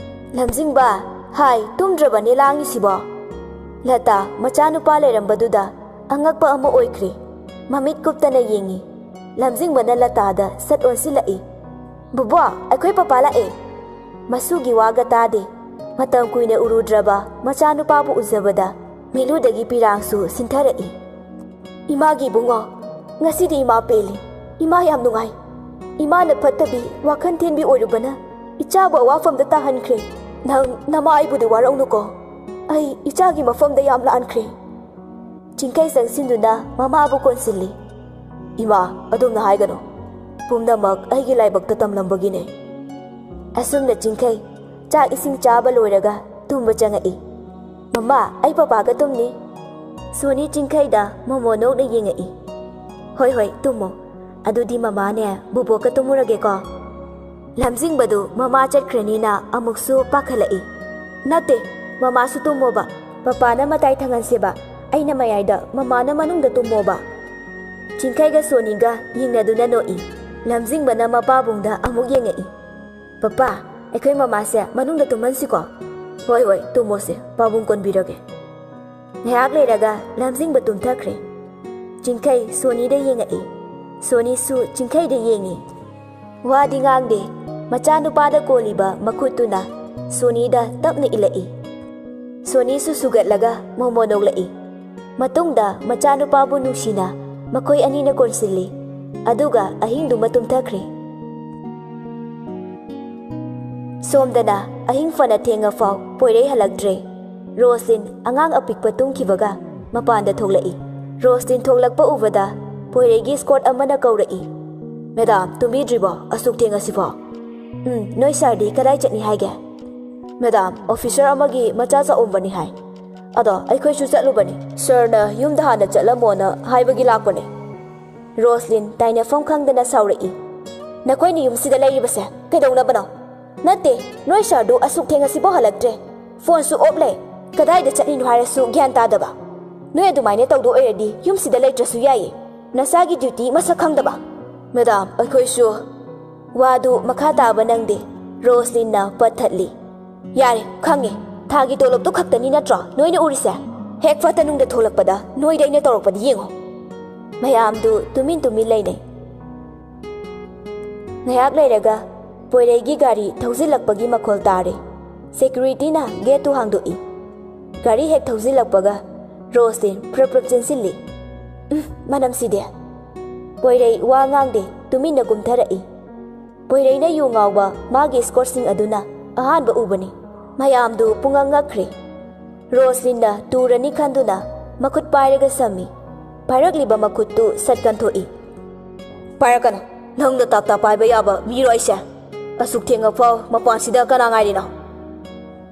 "ꯂꯝꯖꯤꯡꯕ, ꯍꯥꯏ, ꯇꯨꯝꯗ꯭ꯔꯕꯅꯦ ꯂꯥꯡꯉꯤꯁꯤꯕꯣ?" ꯂꯇꯥ ꯃꯆꯥꯅꯨꯄꯥ ꯂꯩꯔꯝꯕꯗꯨꯗ ꯑꯉꯛꯄ ꯑꯃ ꯑꯣꯏꯈ꯭ꯔꯦ꯫ ꯃꯃꯤꯠ ꯀꯨꯞꯇꯅ ꯌꯦꯡꯉꯤ꯫ ꯂꯝꯖꯤꯡꯕꯅ ꯂꯇꯥꯗ ꯁꯠ ꯑꯣꯟꯁꯤꯜꯂꯛꯏ꯫ "ꯕꯨꯕꯣ, ꯑꯩꯈꯣꯏ ꯄꯄꯥ ꯂꯥꯛꯑꯦ꯫" ꯃꯁꯨꯒꯤ ꯋꯥꯒ ꯇꯥꯗꯦ꯫ ꯃꯇꯝ ꯀꯨꯏꯅ ꯎꯔꯨꯗ꯭ꯔꯕ ꯃꯆꯥꯅꯨꯄꯥꯕꯨ ꯎꯖꯕꯗ ꯃꯤꯠꯂꯨꯗꯒꯤ ꯄꯤꯔꯥꯡꯁꯨ ꯁꯤꯟꯊꯔꯛꯏ꯫ "ꯏꯃꯥꯒꯤ ꯏꯕꯨꯡꯉꯣ, ꯉꯁꯤꯗꯤ ꯏꯃꯥ ꯄꯦꯜꯂꯤ꯫ ꯏꯃꯥ ꯌꯥꯝ ꯅꯨꯡꯉꯥꯏ꯫ ꯏꯃꯥꯅ ꯐꯠꯇꯕꯤ, ꯋꯥꯈꯜ ꯊꯤꯟꯕꯤ ꯑꯣꯏꯔꯨꯕꯅ ꯏꯆꯥꯕꯨ ꯑꯋꯥꯐꯝꯗ ꯇꯥꯍꯟꯈ꯭ꯔꯦ꯫ ꯅꯪ ꯅꯃꯥ ꯑꯩꯕꯨꯗꯤ ꯋꯥꯔꯧꯅꯨꯀꯣ꯫ ꯑꯩ ꯏꯆꯥꯒꯤ ꯃꯐꯝꯗ ꯌꯥꯝ ꯂꯥꯟꯈ꯭ꯔꯦ꯫" ꯆꯤꯡꯈꯩ ꯆꯪꯁꯤꯟꯗꯨꯅ ꯃꯃꯥꯕꯨ ꯀꯣꯟꯁꯤꯜꯂꯤ꯫ "ꯏꯃꯥ, ꯑꯗꯨꯝꯅ ꯍꯥꯏꯒꯅꯨ꯫ ꯄꯨꯝꯅꯃꯛ ꯑꯩꯒꯤ ꯂꯥꯏꯕꯛꯇ ꯇꯝꯂꯝꯕꯒꯤꯅꯦ꯫" ꯑꯁꯨꯝꯅ ꯆꯤꯡꯈꯩ ꯆꯥꯛ ꯏꯁꯤꯡ ꯆꯥꯕ ꯂꯣꯏꯔꯒ ꯇꯨꯝꯕ ꯆꯪꯉꯛꯏ꯫ "ꯃꯃꯥ, ꯑꯩ ꯄꯄꯥꯒ ꯇꯨꯝꯅꯤ꯫" ꯁꯣꯅꯤ ꯆꯤꯡꯈꯩꯗ ꯃꯣꯃꯣ ꯅꯣꯛꯅ ꯌꯦꯡꯉꯛꯏ꯫ "ꯍꯣꯏ ꯍꯣꯏ, ꯇꯨꯝꯃꯣ꯫ ꯑꯗꯨꯗꯤ ꯃꯃꯥꯅꯦ ꯕꯨꯕꯣꯛꯀ ꯇꯨꯝꯃꯨꯔꯒꯦꯀꯣ꯫" ꯂꯝꯖꯤꯡꯕꯗꯨ ꯃꯃꯥ ꯆꯠꯈ꯭ꯔꯅꯤꯅ ꯑꯃꯨꯛꯁꯨ ꯄꯥꯈꯠꯂꯛꯏ꯫ "ꯅꯠꯇꯦ, ꯃꯃꯥꯁꯨ ꯇꯨꯝꯃꯣꯕ꯫ ꯄꯄꯥꯅ ꯃꯇꯥꯏ ꯊꯪꯍꯟꯁꯦꯕ, ꯑꯩꯅ ꯃꯌꯥꯏꯗ, ꯃꯃꯥꯅ ꯃꯅꯨꯡꯗ ꯇꯨꯝꯃꯣꯕ꯫" ꯆꯤꯡꯈꯩꯒ ꯁꯣꯅꯤꯒ ꯌꯦꯡꯅꯗꯨꯅ ꯅꯣꯛꯏ꯫ ꯂꯝꯖꯤꯡꯕꯅ ꯃꯄꯥꯕꯨꯡꯗ ꯑꯃꯨꯛ ꯌꯦꯡꯉꯛꯏ꯫ "ꯄꯄꯥ, ꯑꯩꯈꯣꯏ ꯃꯃꯥꯁꯦ ꯃꯅꯨꯡꯗ ꯇꯨꯝꯍꯟꯁꯤꯀꯣ꯫" "ꯍꯣꯏ ꯍꯣꯏ, ꯇꯨꯝꯃꯣꯁꯦ, ꯄꯥꯕꯨꯡ ꯀꯣꯟꯕꯤꯔꯒꯦ꯫" ꯉꯥꯏꯍꯥꯛ ꯂꯩꯔꯒ ꯂꯝꯖꯤꯡꯕ ꯇꯨꯝꯊꯈ꯭ꯔꯦ꯫ ꯆꯤꯡꯈꯩ ꯁꯣꯅꯤꯗ ꯌꯦꯡꯉꯛꯏ꯫ ꯁꯣꯅꯤꯁꯨ ꯆꯤꯡꯈꯩꯗ ꯌꯦꯡꯉꯤ꯫ ꯋꯥꯗꯤ ꯉꯥꯡꯗꯦ꯫ ꯃꯆꯥꯅꯨꯄꯥꯗ ꯀꯣꯜꯂꯤꯕ ꯃꯈꯨꯠꯇꯨꯅ ꯁꯣꯅꯤꯗ ꯇꯞꯅ ꯏꯜꯂꯛꯏ꯫ ꯁꯣꯅꯤꯁꯨ ꯁꯨꯒꯠꯂꯒ ꯃꯣꯃꯣ ꯅꯣꯛꯂꯛꯏ꯫ ꯃꯇꯨꯡꯗ ꯃꯆꯥꯅꯨꯄꯥꯕꯨ ꯅꯨꯡꯁꯤꯅ ꯃꯈꯣꯏ ꯑꯅꯤꯅ ꯀꯣꯟꯁꯤꯜꯂꯤ꯫ ꯑꯗꯨꯒ ꯑꯍꯤꯡꯗꯨꯃ ꯇꯨꯝꯊꯈ꯭ꯔꯦ꯫ ꯁꯣꯝꯗꯅ ꯑꯍꯤꯡ ꯐꯅ ꯊꯦꯡꯉꯐꯥꯎ ꯄꯣꯏꯔꯩ ꯍꯜꯂꯛꯇ꯭ꯔꯦ꯫ ꯔꯣꯁꯂꯤꯟ ꯑꯉꯥꯡ ꯑꯄꯤꯛꯄ ꯇꯨꯝꯈꯤꯕꯒ ꯃꯄꯥꯟꯗ ꯊꯣꯛꯂꯛꯏ꯫ ꯔꯣꯁꯂꯤꯟ ꯊꯣꯛꯂꯛꯄ ꯎꯕꯗ ꯄꯣꯏꯔꯩꯒꯤ ꯁ꯭ꯀꯣꯠ ꯑꯃꯅ ꯀꯧꯔꯛꯏ꯫ "ꯃꯦꯗꯥꯝ, ꯇꯨꯝꯕꯤꯗ꯭ꯔꯤꯕꯣ ꯑꯁꯨꯛ ꯊꯦꯡꯉꯁꯤꯐꯥꯎ?" "ꯎꯝ, ꯅꯣꯏ ꯁꯥꯔꯗꯤ ꯀꯗꯥꯏ ꯆꯠꯅꯤ ꯍꯥꯏꯒꯦ?" "ꯃꯦꯗꯥꯝ, ꯑꯣꯐꯤꯁꯔ ꯑꯃꯒꯤ ꯃꯆꯥ ꯆꯥꯛꯎꯝꯕꯅꯤ ꯍꯥꯏ꯫ ꯑꯗꯣ ꯑꯩꯈꯣꯏꯁꯨ ꯆꯠꯂꯨꯕꯅꯤ꯫ ꯁꯥꯔꯅ ꯌꯨꯝꯗ ꯍꯥꯟꯅ ꯆꯠꯂꯝꯃꯣꯅ ꯍꯥꯏꯕꯒꯤ ꯂꯥꯛꯄꯅꯤ꯫" ꯔꯣꯁꯂꯤꯟ ꯇꯥꯏꯅꯐꯝ ꯈꯪꯗꯅ ꯁꯥꯎꯔꯛꯏ꯫ "ꯅꯈꯣꯏꯅ ꯌꯨꯝꯁꯤꯗ ꯂꯩꯔꯤꯕꯁꯦ ꯀꯩꯗꯧꯅꯕꯅꯣ?" "ꯅꯠꯇꯦ, ꯅꯣꯏ ꯁꯥꯔꯗꯨ ꯑꯁꯨꯛ ꯊꯦꯡꯉꯁꯤꯐꯥꯎ ꯍꯜꯂꯛꯇ꯭ꯔꯦ꯫ ꯐꯣꯟꯁꯨ ꯑꯣꯞ ꯂꯩ꯫ ꯀꯗꯥꯏꯗ ꯆꯠꯂꯤꯅꯣ ꯍꯥꯏꯔꯁꯨ ꯒ꯭ꯌꯥꯟ ꯇꯥꯗꯕ꯫ ꯅꯣꯏ ꯑꯗꯨꯃꯥꯏꯅ ꯇꯧꯗꯣꯏ ꯑꯣꯏꯔꯗꯤ ꯌꯨꯝꯁꯤꯗ ꯂꯩꯇ꯭ꯔꯁꯨ ꯌꯥꯏꯌꯦ꯫ ꯅꯁꯥꯒꯤ ꯗ꯭ꯌꯨꯇꯤ ꯃꯁꯛ ꯈꯪꯗꯕ꯫" "ꯃꯦꯗꯥꯝ, ꯑꯩꯈꯣꯏꯁꯨ꯫" ꯋꯥꯗꯨ ꯃꯈꯥ ꯇꯥꯕ ꯅꯪꯗꯦ꯫ ꯔꯣꯁꯂꯤꯟꯅ ꯄꯠ ꯊꯠꯂꯤ꯫ "ꯌꯥꯔꯦ, ꯈꯪꯉꯦ꯫ ꯊꯥꯒꯤ ꯇꯣꯂꯣꯞꯇꯨ ꯈꯛꯇꯅꯤ ꯅꯠꯇ꯭ꯔꯣ ꯅꯣꯏꯅ ꯎꯔꯤꯁꯦ? ꯍꯦꯛ ꯐꯠꯇ ꯅꯨꯡꯗ ꯊꯣꯛꯂꯛꯄꯗ ꯅꯣꯏꯗ ꯑꯩꯅ ꯇꯧꯔꯛꯄꯗꯤ ꯌꯦꯡꯉꯣ꯫" ꯃꯌꯥꯝꯗꯨ ꯇꯨꯃꯤꯟ ꯇꯨꯃꯤꯟ ꯂꯩꯅꯩ꯫ ꯉꯥꯏꯍꯥꯛ ꯂꯩꯔꯒ ꯄꯣꯏꯔꯩꯒꯤ ꯒꯥꯔꯤ ꯊꯧꯖꯤꯜꯂꯛꯄꯒꯤ ꯃꯈꯣꯜ ꯇꯥꯔꯦ꯫ ꯁꯦꯀ꯭ꯌꯨꯔꯤꯇꯤꯅ ꯒꯦꯠꯇꯨ ꯍꯥꯡꯗꯣꯛꯏ꯫ ꯒꯥꯔꯤ ꯍꯦꯛ ꯊꯧꯖꯤꯜꯂꯛꯄꯒ ꯔꯣꯁꯂꯤꯟ ꯄ꯭ꯔꯞ ꯄ꯭ꯔꯞ ꯆꯦꯟꯁꯤꯜꯂꯤ꯫ "ꯎꯝ, ꯃꯅꯝꯁꯤꯗꯤ!" ꯄꯣꯏꯔꯩ ꯋꯥ ꯉꯥꯡꯗꯦ, ꯇꯨꯃꯤꯟꯅ ꯀꯨꯝꯊꯔꯛꯏ꯫ ꯄꯣꯏꯔꯩꯅ ꯌꯨ ꯉꯥꯎꯕ ꯃꯥꯒꯤ ꯁ꯭ꯀꯣꯠꯁꯤꯡ ꯑꯗꯨꯅ ꯑꯍꯥꯟꯕ ꯎꯕꯅꯤ꯫ ꯃꯌꯥꯝꯗꯨ ꯄꯨꯡꯉꯛ ꯉꯛꯈ꯭ꯔꯦ꯫ ꯔꯣꯁꯂꯤꯟꯅ ꯇꯨꯔꯅꯤ ꯈꯟꯗꯨꯅ ꯃꯈꯨꯠ ꯄꯥꯏꯔꯒ ꯁꯝꯃꯤ꯫ ꯄꯥꯏꯔꯛꯂꯤꯕ ꯃꯈꯨꯠꯇꯨ ꯁꯠ ꯀꯟꯊꯣꯛꯏ꯫ "ꯄꯥꯏꯔꯛꯀꯅꯨ꯫ ꯅꯪꯅ ꯇꯥꯞ ꯇꯥꯞ ꯄꯥꯏꯕ ꯌꯥꯕ ꯃꯤꯔꯣ ꯑꯩꯁꯦ? ꯑꯁꯨꯛ ꯊꯦꯡꯉꯐꯥꯎ ꯃꯄꯥꯟꯁꯤꯗ ꯀꯅꯥ ꯉꯥꯏꯔꯤꯅꯣ?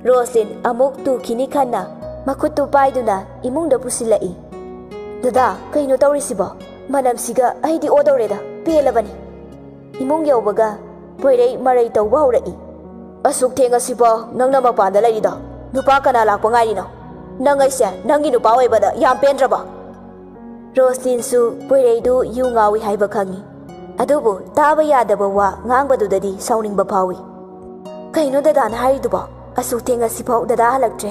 ꯔꯣꯁꯂꯤꯟ ꯑꯃꯨꯛ ꯇꯨꯈꯤꯅꯤ ꯈꯟꯅ ꯃꯈꯨꯠꯇꯨ ꯄꯥꯏꯗꯨꯅ ꯏꯃꯨꯡꯗ ꯄꯨꯁꯤꯜꯂꯛꯏ꯫ "ꯗꯗꯥ, ꯀꯩꯅꯣ ꯇꯧꯔꯤꯁꯤꯕꯣ? ꯃꯅꯝꯁꯤꯒ ꯑꯩꯗꯤ ꯑꯣꯗꯧꯔꯦꯗ, ꯄꯦꯜꯂꯕꯅꯤ!" ꯏꯃꯨꯡ ꯌꯧꯕꯒ ꯄꯣꯏꯔꯩ ꯃꯔꯩ ꯇꯧꯕ ꯍꯧꯔꯛꯏ꯫ "ꯑꯁꯨꯛ ꯊꯦꯡꯉꯁꯤꯐꯥꯎ ꯅꯪꯅ ꯃꯄꯥꯟꯗ ꯂꯩꯔꯤꯗꯣ? ꯅꯨꯄꯥ ꯀꯅꯥ ꯂꯥꯛꯄ ꯉꯥꯏꯔꯤꯅꯣ? ꯅꯪ ꯑꯩꯁꯦ ꯅꯪꯒꯤ ꯅꯨꯄꯥ ꯑꯣꯏꯕꯗ ꯌꯥꯝ ꯄꯦꯟꯗ꯭ꯔꯕꯣ?" ꯔꯣꯁꯂꯤꯟꯁꯨ ꯄꯣꯏꯔꯩꯗꯨ ꯌꯨ ꯉꯥꯎꯏ ꯍꯥꯏꯕ ꯈꯪꯏ꯫ ꯑꯗꯨꯕꯨ ꯇꯥꯕ ꯌꯥꯗꯕ ꯋꯥ ꯉꯥꯡꯕꯗꯨꯗꯗꯤ ꯁꯥꯎꯅꯤꯡꯕ ꯐꯥꯎꯏ꯫ "ꯀꯩꯅꯣ ꯗꯗꯥꯅ ꯍꯥꯏꯔꯤꯗꯨꯕꯣ? ꯑꯁꯨꯛ ꯊꯦꯡꯉꯁꯤꯐꯥꯎ ꯗꯗꯥ ꯍꯜꯂꯛꯇ꯭ꯔꯦ꯫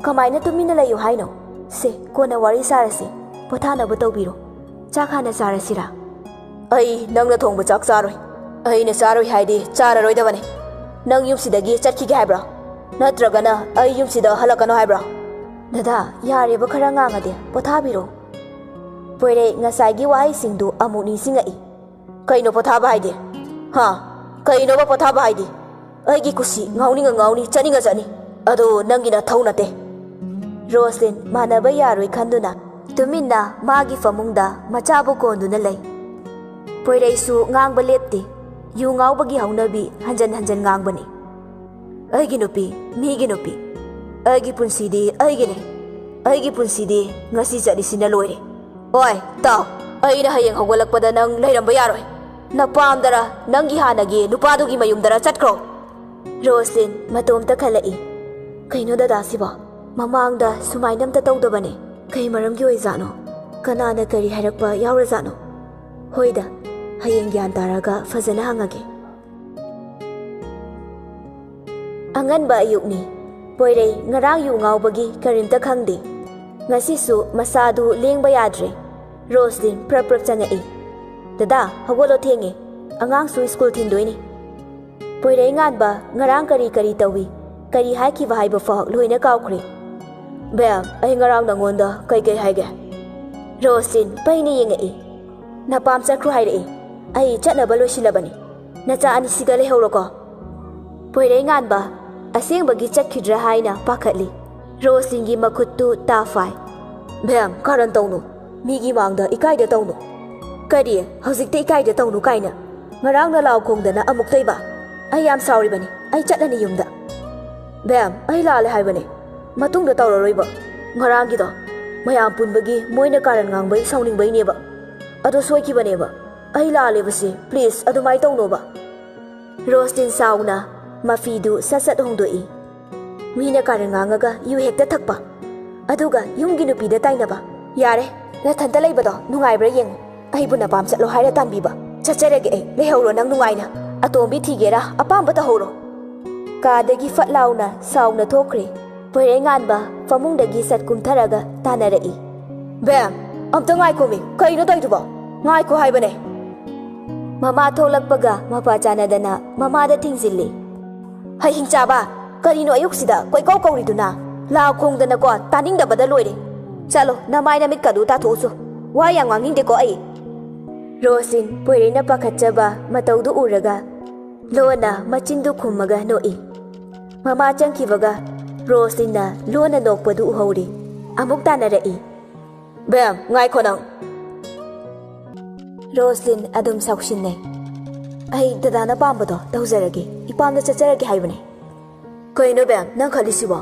ꯀꯃꯥꯏꯅ ꯇꯨꯃꯤꯟꯅ ꯂꯩꯌꯨ ꯍꯥꯏꯅꯣ? ꯁꯦ, ꯀꯣꯟꯅ ꯋꯥꯔꯤ ꯁꯥꯔꯁꯤ꯫ ꯄꯣꯊꯥꯅꯕ ꯇꯧꯕꯤꯔꯣ꯫ ꯆꯥꯛ ꯍꯥꯟꯅ ꯆꯥꯔꯁꯤꯔꯥ?" "ꯑꯩ ꯅꯪꯅ ꯊꯣꯡꯕ ꯆꯥꯛ ꯆꯥꯔꯣꯏ꯫ ꯑꯩꯅ ꯆꯥꯔꯣꯏ ꯍꯥꯏꯗꯤ ꯆꯥꯔꯔꯣꯏꯗꯕꯅꯤ꯫ ꯅꯪ ꯌꯨꯝꯁꯤꯗꯒꯤ ꯆꯠꯈꯤꯒꯦ ꯍꯥꯏꯕ꯭ꯔꯣ? ꯅꯠꯇ꯭ꯔꯒꯅ ꯑꯩ ꯌꯨꯝꯁꯤꯗ ꯍꯜꯂꯛꯀꯅꯣ ꯍꯥꯏꯕ꯭ꯔꯣ?" "ꯗꯗꯥ, ꯌꯥꯔꯦꯕ ꯈꯔ ꯉꯥꯡꯉꯗꯤ, ꯄꯣꯊꯥꯕꯤꯔꯣ꯫" ꯄꯣꯏꯔꯩ ꯉꯁꯥꯏꯒꯤ ꯋꯥꯍꯩꯁꯤꯡꯗꯨ ꯑꯃꯨꯛ ꯅꯤꯡꯁꯤꯡꯉꯛꯏ꯫ "ꯀꯩꯅꯣ ꯄꯣꯊꯥꯕ ꯍꯥꯏꯗꯤ? ꯍꯥ? ꯀꯩꯅꯣꯕ ꯄꯣꯊꯥꯕ ꯍꯥꯏꯗꯤ? ꯑꯩꯒꯤ ꯀꯨꯁꯤ, ꯉꯥꯎꯅꯤꯡꯉ ꯉꯥꯎꯅꯤ, ꯆꯠꯅꯤꯡꯉ ꯆꯠꯅꯤ꯫ ꯑꯗꯨ ꯅꯪꯒꯤ ꯅꯊꯧ ꯅꯠꯇꯦ꯫" ꯔꯣꯁꯂꯤꯟ ꯃꯥꯟꯅꯕ ꯌꯥꯔꯣꯏ ꯈꯟꯗꯨꯅ ꯇꯨꯃꯤꯟꯅ ꯃꯥꯒꯤ ꯐꯃꯨꯡꯗ ꯃꯆꯥꯕꯨ ꯀꯣꯟꯗꯨꯅ ꯂꯩ꯫ ꯄꯣꯏꯔꯩꯁꯨ ꯉꯥꯡꯕ ꯂꯦꯞꯇꯦ꯫ ꯌꯨ ꯉꯥꯎꯕꯒꯤ ꯍꯧꯅꯕꯤ ꯍꯟꯖꯟ ꯍꯟꯖꯟ ꯉꯥꯡꯕꯅꯤ꯫ "ꯑꯩꯒꯤ ꯅꯨꯄꯤ, ꯃꯤꯒꯤ ꯅꯨꯄꯤ꯫ ꯑꯩꯒꯤ ꯄꯨꯟꯁꯤꯗꯤ ꯑꯩꯒꯤꯅꯤ꯫ ꯑꯩꯒꯤ ꯄꯨꯟꯁꯤꯗꯤ ꯉꯁꯤ ꯆꯠꯂꯤꯁꯤꯅ ꯂꯣꯏꯔꯦ꯫ ꯑꯣꯏ, ꯇꯥꯎ, ꯑꯩꯅ ꯍꯌꯦꯡ ꯍꯧꯒꯠꯂꯛꯄꯗ ꯅꯪ ꯂꯩꯔꯝꯕ ꯌꯥꯔꯣꯏ꯫ ꯅꯄꯥꯝꯗꯔ, ꯅꯪꯒꯤ ꯍꯥꯟꯅꯒꯤ ꯅꯨꯄꯥꯗꯨꯒꯤ ꯃꯌꯨꯝꯗꯔ ꯆꯠꯈ꯭ꯔꯣ꯫" ꯔꯣꯁꯂꯤꯟ ꯃꯇꯣꯝꯇ ꯈꯜꯂꯛꯏ꯫ "ꯀꯩꯅꯣ ꯗꯗꯥꯁꯤꯕꯣ? ꯃꯃꯥꯡꯗ ꯁꯨꯃꯥꯏꯅ ꯑꯝꯇ ꯇꯧꯗꯕꯅꯦ꯫ ꯀꯩ ꯃꯔꯝꯒꯤ ꯑꯣꯏꯖꯥꯠꯅꯣ? ꯀꯅꯥꯅ ꯀꯔꯤ ꯍꯥꯏꯔꯛꯄ ꯌꯥꯎꯔꯖꯥꯠꯅꯣ? ꯍꯣꯏꯗ, ꯍꯌꯦꯡ ꯒ꯭ꯌꯥꯟ ꯇꯥꯔꯒ ꯐꯖꯅ ꯍꯪꯉꯒꯦ꯫" ꯑꯉꯟꯕ ꯑꯌꯨꯛꯅꯤ꯫ ꯄꯣꯏꯔꯩ ꯉꯔꯥꯡ ꯌꯨ ꯉꯥꯎꯕꯒꯤ ꯀꯔꯤꯝꯇ ꯈꯪꯗꯦ꯫ ꯉꯁꯤꯁꯨ ꯃꯁꯥꯗꯨ ꯂꯦꯡꯕ ꯌꯥꯗ꯭ꯔꯦ꯫ ꯔꯣꯁꯂꯤꯟ ꯄ꯭ꯔꯞ ꯄ꯭ꯔꯞ ꯆꯪꯉꯛꯏ꯫ "ꯗꯗꯥ, ꯍꯧꯒꯠꯂꯣ, ꯊꯦꯡꯉꯦ꯫ ꯑꯉꯥꯡꯁꯨ ꯁ꯭ꯀꯨꯜ ꯊꯤꯟꯗꯣꯏꯅꯤ꯫" ꯄꯣꯏꯔꯩ ꯉꯥꯟꯕ ꯉꯔꯥꯡ ꯀꯔꯤ ꯀꯔꯤ ꯇꯧꯏ, ꯀꯔꯤ ꯍꯥꯏꯈꯤꯕ ꯍꯥꯏꯕ ꯐꯥꯎ ꯂꯣꯏꯅ ꯀꯥꯎꯈ꯭ꯔꯦ꯫ "ꯕꯦꯝ, ꯑꯩ ꯉꯔꯥꯡ ꯅꯉꯣꯟꯗ ꯀꯩꯀꯩ ꯍꯥꯏꯒꯦ?" ꯔꯣꯁꯂꯤꯟ ꯄꯩꯅ ꯌꯦꯡꯉꯛꯏ꯫ "ꯅꯄꯥꯝ ꯆꯠꯈ꯭ꯔꯣ ꯍꯥꯏꯔꯛꯏ꯫ ꯑꯩ ꯆꯠꯅꯕ ꯂꯣꯏꯁꯤꯜꯂꯕꯅꯤ꯫ ꯅꯆꯥ ꯑꯅꯤꯁꯤꯒ ꯂꯩꯍꯧꯔꯣꯀꯣ꯫" ꯄꯣꯏꯔꯩ ꯉꯥꯟꯕ ꯑꯁꯦꯡꯕꯒꯤ ꯆꯠꯈꯤꯗ꯭ꯔꯥ ꯍꯥꯏꯅ ꯄꯥꯈꯠꯂꯤ꯫ ꯔꯣꯁꯂꯤꯟꯒꯤ ꯃꯈꯨꯠꯇꯨ ꯇꯥ ꯐꯥꯏ꯫ "ꯕꯦꯝ, ꯀꯥꯔꯟ ꯇꯧꯅꯨ꯫ ꯃꯤꯒꯤ ꯃꯥꯡꯗ ꯏꯀꯥꯏꯗ ꯇꯧꯅꯨ꯫" "ꯀꯔꯤ? ꯍꯧꯖꯤꯛꯇ ꯏꯀꯥꯏꯗ ꯇꯧꯅꯨ ꯀꯥꯏꯅ? ꯉꯔꯥꯡꯅ ꯂꯥꯎ ꯈꯣꯡꯗꯅ ꯑꯃꯨꯛ ꯇꯩꯕ?" ꯑꯩ ꯌꯥꯝ ꯁꯥꯎꯔꯤꯕꯅꯤ꯫ ꯑꯩ ꯆꯠꯂꯅꯤ ꯌꯨꯝꯗ꯫ ꯕꯦꯝ, ꯑꯩ ꯂꯥꯜꯂꯦ ꯍꯥꯏꯕꯅꯦ꯫ ꯃꯇꯨꯡꯗ ꯇꯧꯔꯔꯣꯏꯕ꯫ ꯉꯔꯥꯡꯒꯤꯗꯣ ꯃꯌꯥꯝ ꯄꯨꯟꯕꯒꯤ ꯃꯣꯏꯅ ꯀꯥꯔꯟ ꯉꯥꯡꯕꯩ ꯁꯥꯎꯅꯤꯡꯕꯩꯅꯦꯕ꯫ ꯑꯗꯣ ꯁꯣꯏꯈꯤꯕꯅꯦꯕ꯫ ꯑꯩ ꯂꯥꯜꯂꯦꯕꯁꯦ꯫ ꯄ꯭ꯂꯤꯖ, ꯑꯗꯨꯃꯥꯏ ꯇꯧꯅꯣꯕ꯫ ꯔꯣꯁꯂꯤꯟ ꯁꯥꯎꯅ ꯃꯐꯤꯗꯨ ꯁꯠ ꯁꯠ ꯍꯣꯡꯗꯣꯛꯏ꯫ ꯃꯤꯅ ꯀꯥꯔꯟ ꯉꯥꯡꯉꯒ ꯌꯨ ꯍꯦꯛꯇ ꯊꯛꯄ, ꯑꯗꯨꯒ ꯌꯨꯝꯒꯤ ꯅꯨꯄꯤꯗ ꯇꯥꯏꯅꯕ꯫ ꯌꯥꯔꯦ, ꯅꯊꯟꯇ ꯂꯩꯕꯗꯣ ꯅꯨꯡꯉꯥꯏꯕ꯭ꯔꯥ ꯌꯦꯡꯉꯨ꯫ ꯑꯩꯕꯨ ꯅꯄꯥꯝ ꯆꯠꯂꯣ ꯍꯥꯏꯔ ꯇꯥꯟꯕꯤꯕ? ꯆꯠꯆꯔꯒꯦ ꯑꯩ, ꯂꯩꯍꯧꯔꯣ ꯅꯪ ꯅꯨꯡꯉꯥꯏꯅ꯫ ꯑꯇꯣꯝꯕꯤ ꯊꯤꯒꯦꯔꯥ ꯑꯄꯥꯝꯕ ꯇꯧꯍꯧꯔꯣ꯫ ꯀꯥꯗꯒꯤ ꯐꯠ ꯂꯥꯎꯅ ꯁꯥꯎꯅ ꯊꯣꯛꯈ꯭ꯔꯦ꯫ ꯄꯣꯏꯔꯩꯉꯥꯟꯕ ꯐꯃꯨꯡꯗꯒꯤ ꯁꯠ ꯀꯨꯝꯊꯔꯒ ꯇꯥꯟꯅꯔꯛꯏ꯫ ꯕꯦꯝ, ꯑꯝꯇ ꯉꯥꯏꯈꯣꯃꯤ, ꯀꯩꯅꯣ ꯇꯧꯔꯤꯗꯨꯕꯣ? ꯉꯥꯏꯈꯣ ꯍꯥꯏꯕꯅꯦ꯫ ꯃꯃꯥ ꯊꯣꯛꯂꯛꯄꯒ ꯃꯄꯥ ꯆꯥꯟꯅꯗꯅ ꯃꯃꯥꯗ ꯊꯤꯡꯖꯤꯜꯂꯤ꯫ ꯍꯩ ꯍꯤꯡꯆꯥꯕ, ꯀꯔꯤꯅꯣ ꯑꯌꯨꯛꯁꯤꯗ ꯀꯣꯏꯀꯧ ꯀꯧꯔꯤꯗꯨꯅ? ꯂꯥꯎ ꯈꯣꯡꯗꯅꯀꯣ, ꯇꯥꯅꯤꯡꯗꯕꯗ ꯂꯣꯏꯔꯦ꯫ ꯆꯠꯂꯣ, ꯅꯃꯥꯏ ꯅꯃꯤꯠꯀꯗꯨ ꯇꯥꯊꯣꯛꯎꯆꯣ꯫ ꯋꯥ ꯌꯥꯝ ꯉꯥꯡꯅꯤꯡꯗꯦꯀꯣ ꯑꯩ꯫ ꯔꯣꯁꯂꯤꯟ ꯄꯣꯏꯔꯩꯅ ꯄꯥꯈꯠꯆꯕ ꯃꯇꯧꯗꯨ ꯎꯔꯒ ꯂꯣꯟꯅ ꯃꯆꯤꯟꯗꯨ ꯈꯨꯝꯃꯒ ꯅꯣꯛꯏ꯫ ꯃꯃꯥ ꯆꯪꯈꯤꯕꯒ ꯔꯣꯁꯂꯤꯟꯅ ꯂꯣꯟꯅ ꯅꯣꯛꯄꯗꯨ ꯎꯍꯧꯔꯤ꯫ ꯑꯃꯨꯛ ꯇꯥꯟꯅꯔꯛꯏ꯫ ꯕꯦꯝ, ꯉꯥꯏꯈꯣ ꯅꯪ꯫ ꯔꯣꯁꯂꯤꯟ ꯑꯗꯨꯝ ꯁꯥꯎꯁꯤꯟꯅꯩ꯫ ꯑꯩ ꯗꯗꯥꯅ ꯄꯥꯝꯕꯗꯣ ꯇꯧꯖꯔꯒꯦ, ꯏꯄꯥꯝꯗ ꯆꯠꯆꯔꯒꯦ ꯍꯥꯏꯕꯅꯦ꯫ ꯀꯩꯅꯣ ꯕꯦꯝ, ꯅꯪ ꯈꯜꯂꯤꯁꯤꯕꯣ?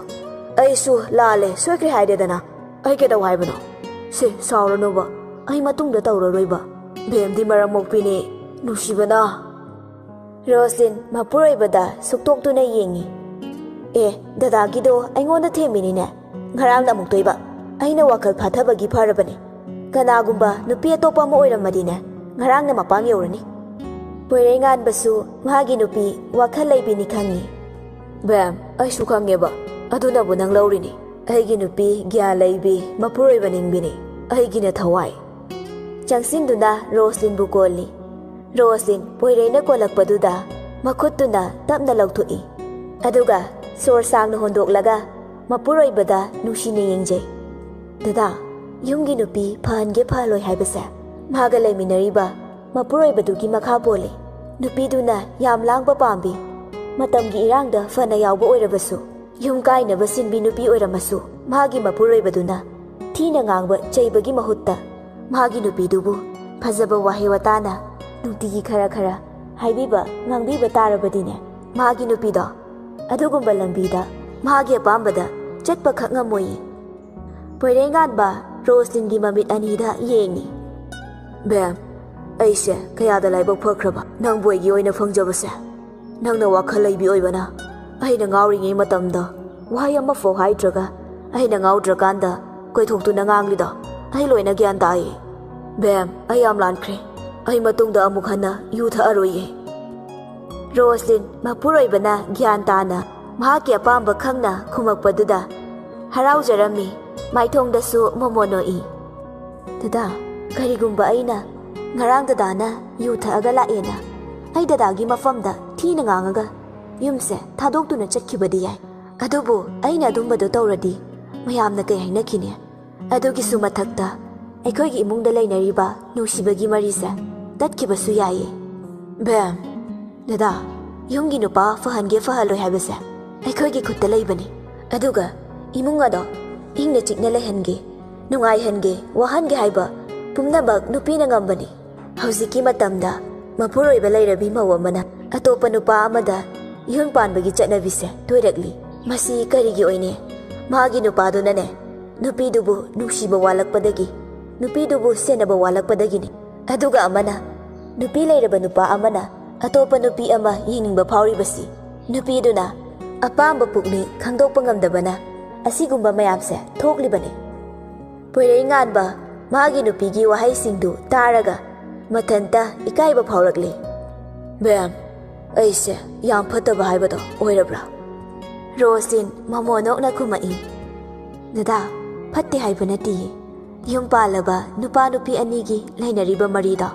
ꯑꯩꯁꯨ ꯂꯥꯜꯂꯦ, ꯁꯣꯏꯈ꯭ꯔꯦ ꯍꯥꯏꯔꯦꯗꯅ꯫ ꯑꯩ ꯀꯩꯗꯧ ꯍꯥꯏꯕꯅꯣ? ꯁꯦ, ꯁꯥꯎꯔꯅꯨꯕ꯫ ꯑꯩ ꯃꯇꯨꯡꯗ ꯇꯧꯔꯔꯣꯏꯕ꯫ ꯕꯦꯝꯗꯤ ꯃꯔꯝ ꯃꯣꯛꯄꯤꯅꯤ, ꯅꯨꯡꯁꯤꯕꯅ꯫ ꯔꯣꯁꯂꯤꯟ ꯃꯄꯨꯔꯣꯏꯕꯗ ꯁꯨꯛꯇꯣꯛꯇꯨꯅ ꯌꯦꯡꯉꯤ꯫ ꯑꯦ, ꯗꯗꯥꯒꯤꯗꯣ ꯑꯩꯉꯣꯟꯗ ꯊꯦꯝꯃꯤꯅꯤꯅꯦ꯫ ꯉꯔꯥꯡꯅ ꯑꯃꯨꯛꯇꯣꯏꯕ꯫ ꯑꯩꯅ ꯋꯥꯈꯜ ꯐꯥꯊꯕꯒꯤ ꯐꯔꯕꯅꯦ꯫ ꯀꯅꯥꯒꯨꯝꯕ ꯅꯨꯄꯤ ꯑꯇꯣꯞꯄ ꯑꯃ ꯑꯣꯏꯔꯝꯃꯗꯤꯅꯦ, ꯉꯔꯥꯡꯅ ꯃꯄꯥꯝ ꯌꯧꯔꯅꯤ꯫ ꯄꯣꯏꯔꯩꯉꯥꯟꯕꯁꯨ ꯃꯥꯒꯤ ꯅꯨꯄꯤ ꯋꯥꯈꯜ ꯂꯩꯕꯤꯅꯤ ꯈꯪꯉꯤ꯫ ꯕꯦꯝ, ꯑꯩꯁꯨ ꯈꯪꯉꯦꯕ꯫ ꯑꯗꯨꯅꯕꯨ ꯅꯪ ꯂꯧꯔꯤꯅꯤ꯫ ꯑꯩꯒꯤ ꯅꯨꯄꯤ ꯒ꯭ꯌꯥꯟ ꯂꯩꯕꯤ, ꯃꯄꯨꯔꯣꯏꯕ ꯅꯤꯡꯕꯤꯅꯤ꯫ ꯑꯩꯒꯤꯅ ꯊꯋꯥꯏ꯫ ꯆꯪꯁꯤꯟꯗꯨꯅ ꯔꯣꯁꯂꯤꯟꯕꯨ ꯀꯣꯜꯂꯤ꯫ ꯔꯣꯁꯂꯤꯟ ꯄꯣꯏꯔꯩꯅ ꯀꯣꯜꯂꯛꯄꯗꯨꯗ ꯃꯈꯨꯠꯇꯨꯅ ꯇꯞꯅ ꯂꯧꯊꯣꯛꯏ꯫ ꯑꯗꯨꯒ ꯁꯣꯔ ꯁꯥꯡꯅ ꯍꯣꯟꯗꯣꯛꯂꯒ ꯃꯄꯨꯔꯣꯏꯕꯗ ꯅꯨꯡꯁꯤꯅ ꯌꯦꯡꯖꯩ꯫ ꯗꯗꯥ, ꯌꯨꯝꯒꯤ ꯅꯨꯄꯤ ꯐꯍꯟꯒꯦ ꯐꯍꯜꯂꯣꯏ ꯍꯥꯏꯕꯁꯦ ꯃꯥꯒ ꯂꯩꯃꯤꯟꯅꯔꯤꯕ ꯃꯄꯨꯔꯣꯏꯕꯗꯨꯒꯤ ꯃꯈꯥ ꯄꯣꯜꯂꯤ꯫ ꯅꯨꯄꯤꯗꯨꯅ ꯌꯥꯝ ꯂꯥꯡꯕ ꯄꯥꯝꯕꯤ, ꯃꯇꯝꯒꯤ ꯏꯔꯥꯡꯗ ꯐꯅ ꯌꯥꯎꯕ ꯑꯣꯏꯔꯕꯁꯨ, ꯌꯨꯝ ꯀꯥꯏꯅꯕ ꯁꯤꯟꯕꯤ ꯅꯨꯄꯤ ꯑꯣꯏꯔꯝꯃꯁꯨ, ꯃꯥꯒꯤ ꯃꯄꯨꯔꯣꯏꯕꯗꯨꯅ ꯊꯤꯅ ꯉꯥꯡꯕ ꯆꯩꯕꯒꯤ ꯃꯍꯨꯠꯇ ꯃꯥꯒꯤ ꯅꯨꯄꯤꯗꯨꯕꯨ ꯐꯖꯕ ꯋꯥꯍꯩ ꯋꯥꯇꯥꯅ ꯅꯨꯡꯇꯤꯒꯤ ꯈꯔ ꯈꯔ ꯍꯥꯏꯕꯤꯕ ꯉꯥꯡꯕꯤꯕ ꯇꯥꯔꯕꯗꯤꯅꯦ, ꯃꯥꯒꯤ ꯅꯨꯄꯤꯗꯣ ꯑꯗꯨꯒꯨꯝꯕ ꯂꯝꯕꯤꯗ ꯃꯥꯒꯤ ꯑꯄꯥꯝꯕꯗ ꯆꯠꯄꯈꯛ ꯉꯝꯃꯣꯏꯌꯦ꯫ ꯄꯣꯏꯔꯩꯉꯥꯟꯕ ꯔꯣꯁꯂꯤꯟꯒꯤ ꯃꯃꯤꯠ ꯑꯅꯤꯗ ꯌꯦꯡꯉꯤ꯫ ꯕꯦꯝ, ꯑꯩꯁꯦ ꯀꯌꯥꯗ ꯂꯥꯏꯕꯛ ꯐꯈ꯭ꯔꯕ ꯅꯪꯕꯨ ꯑꯩꯒꯤ ꯑꯣꯏꯅ ꯐꯪꯖꯕꯁꯦ꯫ ꯅꯪꯅ ꯋꯥꯈꯜ ꯂꯩꯕꯤ ꯑꯣꯏꯕꯅ ꯑꯩꯅ ꯉꯥꯎꯔꯤꯉꯩ ꯃꯇꯝꯗ ꯋꯥꯍꯩ ꯑꯃꯐꯥꯎ ꯍꯥꯏꯗ꯭ꯔꯒ, ꯑꯩꯅ ꯉꯥꯎꯗ꯭ꯔꯀꯥꯟꯗ ꯀꯣꯏꯊꯣꯛꯇꯨꯅ ꯉꯥꯡꯂꯤꯗꯣ ꯑꯩ ꯂꯣꯏꯅ ꯒ꯭ꯌꯥꯟ ꯇꯥꯏꯌꯦ꯫ ꯕꯦꯝ, ꯑꯩ ꯌꯥꯝ ꯂꯥꯟꯈ꯭ꯔꯦ꯫ ꯑꯩ ꯃꯇꯨꯡꯗ ꯑꯃꯨꯛ ꯍꯟꯅ ꯌꯨ ꯊꯛꯑꯔꯣꯏꯌꯦ꯫ ꯔꯣꯁꯂꯤꯟ ꯃꯄꯨꯔꯣꯏꯕꯅ ꯒ꯭ꯌꯥꯟ ꯇꯥꯅ ꯃꯍꯥꯛꯀꯤ ꯑꯄꯥꯝꯕ ꯈꯪꯅ ꯈꯨꯝꯃꯛꯄꯗꯨꯗ ꯍꯔꯥꯎꯖꯔꯝꯃꯤ꯫ ꯃꯥꯏꯊꯣꯡꯗꯁꯨ ꯃꯣꯃꯣꯟ ꯅꯣꯛꯏ꯫ "ꯗꯗꯥ, ꯀꯔꯤꯒꯨꯝꯕ ꯑꯩꯅ ꯉꯔꯥꯡ ꯗꯗꯥꯅ ꯌꯨ ꯊꯛꯑꯒ ꯂꯥꯛꯑꯦꯅ ꯑꯩ ꯗꯗꯥꯒꯤ ꯃꯐꯝꯗ ꯊꯤꯅ ꯉꯥꯡꯉꯒ ꯌꯨꯝꯁꯦ ꯊꯥꯗꯣꯛꯇꯨꯅ ꯆꯠꯈꯤꯕꯗꯤ ꯌꯥꯏ, ꯑꯗꯨꯕꯨ ꯑꯩꯅ ꯑꯗꯨꯝꯕꯗꯣ ꯇꯧꯔꯗꯤ ꯃꯌꯥꯝꯅ ꯀꯩ ꯍꯥꯏꯅꯈꯤꯅꯤ? ꯑꯗꯨꯒꯤꯁꯨ ꯃꯊꯛꯇ ꯑꯩꯈꯣꯏꯒꯤ ꯏꯃꯨꯡꯗ ꯂꯩꯅꯔꯤꯕ ꯅꯨꯡꯁꯤꯕꯒꯤ ꯃꯔꯤꯁꯦ ꯇꯠꯈꯤꯕꯁꯨ ꯌꯥꯏꯌꯦ꯫" "ꯕꯦꯝ, ꯗꯗꯥ, ꯌꯨꯝꯒꯤ ꯅꯨꯄꯥ ꯐꯍꯟꯒꯦ ꯐꯍꯜꯂꯣꯏ ꯍꯥꯏꯕꯁꯦ ꯑꯩꯈꯣꯏꯒꯤ ꯈꯨꯠꯇ ꯂꯩꯕꯅꯤ꯫ ꯑꯗꯨꯒ ꯏꯃꯨꯡ ꯑꯗꯣ ꯏꯪꯅ ꯆꯤꯛꯅ ꯂꯩꯍꯟꯒꯦ, ꯅꯨꯡꯉꯥꯏꯍꯟꯒꯦ, ꯋꯥꯍꯟꯒꯦ ꯍꯥꯏꯕ ꯄꯨꯝꯅꯃꯛ ꯅꯨꯄꯤꯅ ꯉꯝꯕꯅꯤ꯫ ꯍꯧꯖꯤꯛꯀꯤ ꯃꯇꯝꯗ ꯃꯄꯨꯔꯣꯏꯕ ꯂꯩꯔꯕꯤ ꯃꯧ ꯑꯃꯅ ꯑꯇꯣꯞꯄ ꯅꯨꯄꯥ ꯑꯃꯗ ꯌꯨꯝ ꯄꯥꯟꯕꯒꯤ ꯆꯠꯅꯕꯤꯁꯦ ꯇꯣꯏꯔꯛꯂꯤ꯫ ꯃꯁꯤ ꯀꯔꯤꯒꯤ ꯑꯣꯏꯅꯤ? ꯃꯥꯒꯤ ꯅꯨꯄꯥꯗꯨꯅꯅꯦ, ꯅꯨꯄꯤꯗꯨꯕꯨ ꯅꯨꯡꯁꯤꯕ ꯋꯥꯠꯂꯛꯄꯗꯒꯤ, ꯅꯨꯄꯤꯗꯨꯕꯨ ꯁꯦꯟꯅꯕ ꯋꯥꯠꯂꯛꯄꯗꯒꯤꯅꯤ꯫ ꯑꯗꯨꯒ ꯑꯃꯅ, ꯅꯨꯄꯤ ꯂꯩꯔꯕ ꯅꯨꯄꯥ ꯑꯃꯅ ꯑꯇꯣꯞꯄ ꯅꯨꯄꯤ ꯑꯃ ꯌꯦꯡꯅꯤꯡꯕ ꯐꯥꯎꯔꯤꯕꯁꯤ, ꯅꯨꯄꯤꯗꯨꯅ ꯑꯄꯥꯝꯕ ꯄꯨꯛꯅꯤꯡ ꯈꯪꯗꯣꯛꯄ ꯉꯝꯗꯕꯅ ꯑꯁꯤꯒꯨꯝꯕ ꯃꯌꯥꯝꯁꯦ ꯊꯣꯛꯂꯤꯕꯅꯤ꯫" ꯄꯣꯏꯔꯩꯉꯥꯟꯕ ꯃꯥꯒꯤ ꯅꯨꯄꯤꯒꯤ ꯋꯥꯍꯩꯁꯤꯡꯗꯨ ꯇꯥꯔꯒ ꯃꯊꯟꯇ ꯏꯀꯥꯏꯕ ꯐꯥꯎꯔꯛꯂꯤ꯫ "ꯕꯦꯝ, ꯑꯩꯁꯦ ꯌꯥꯝ ꯐꯠꯇꯕ ꯍꯥꯏꯕꯗꯣ ꯑꯣꯏꯔꯕ꯭ꯔꯥ?" ꯔꯣꯁꯂꯤꯟ ꯃꯃꯣꯟ ꯅꯣꯛꯅ ꯈꯨꯝꯃꯛꯏ꯫ "ꯗꯗꯥ, ꯐꯠꯇꯦ ꯍꯥꯏꯕ ꯅꯠꯇꯤꯌꯦ꯫ ꯌꯨꯝ ꯄꯥꯜꯂꯕ ꯅꯨꯄꯥ ꯅꯨꯄꯤ ꯑꯅꯤꯒꯤ ꯂꯩꯅꯔꯤꯕ ꯃꯔꯤꯗꯣ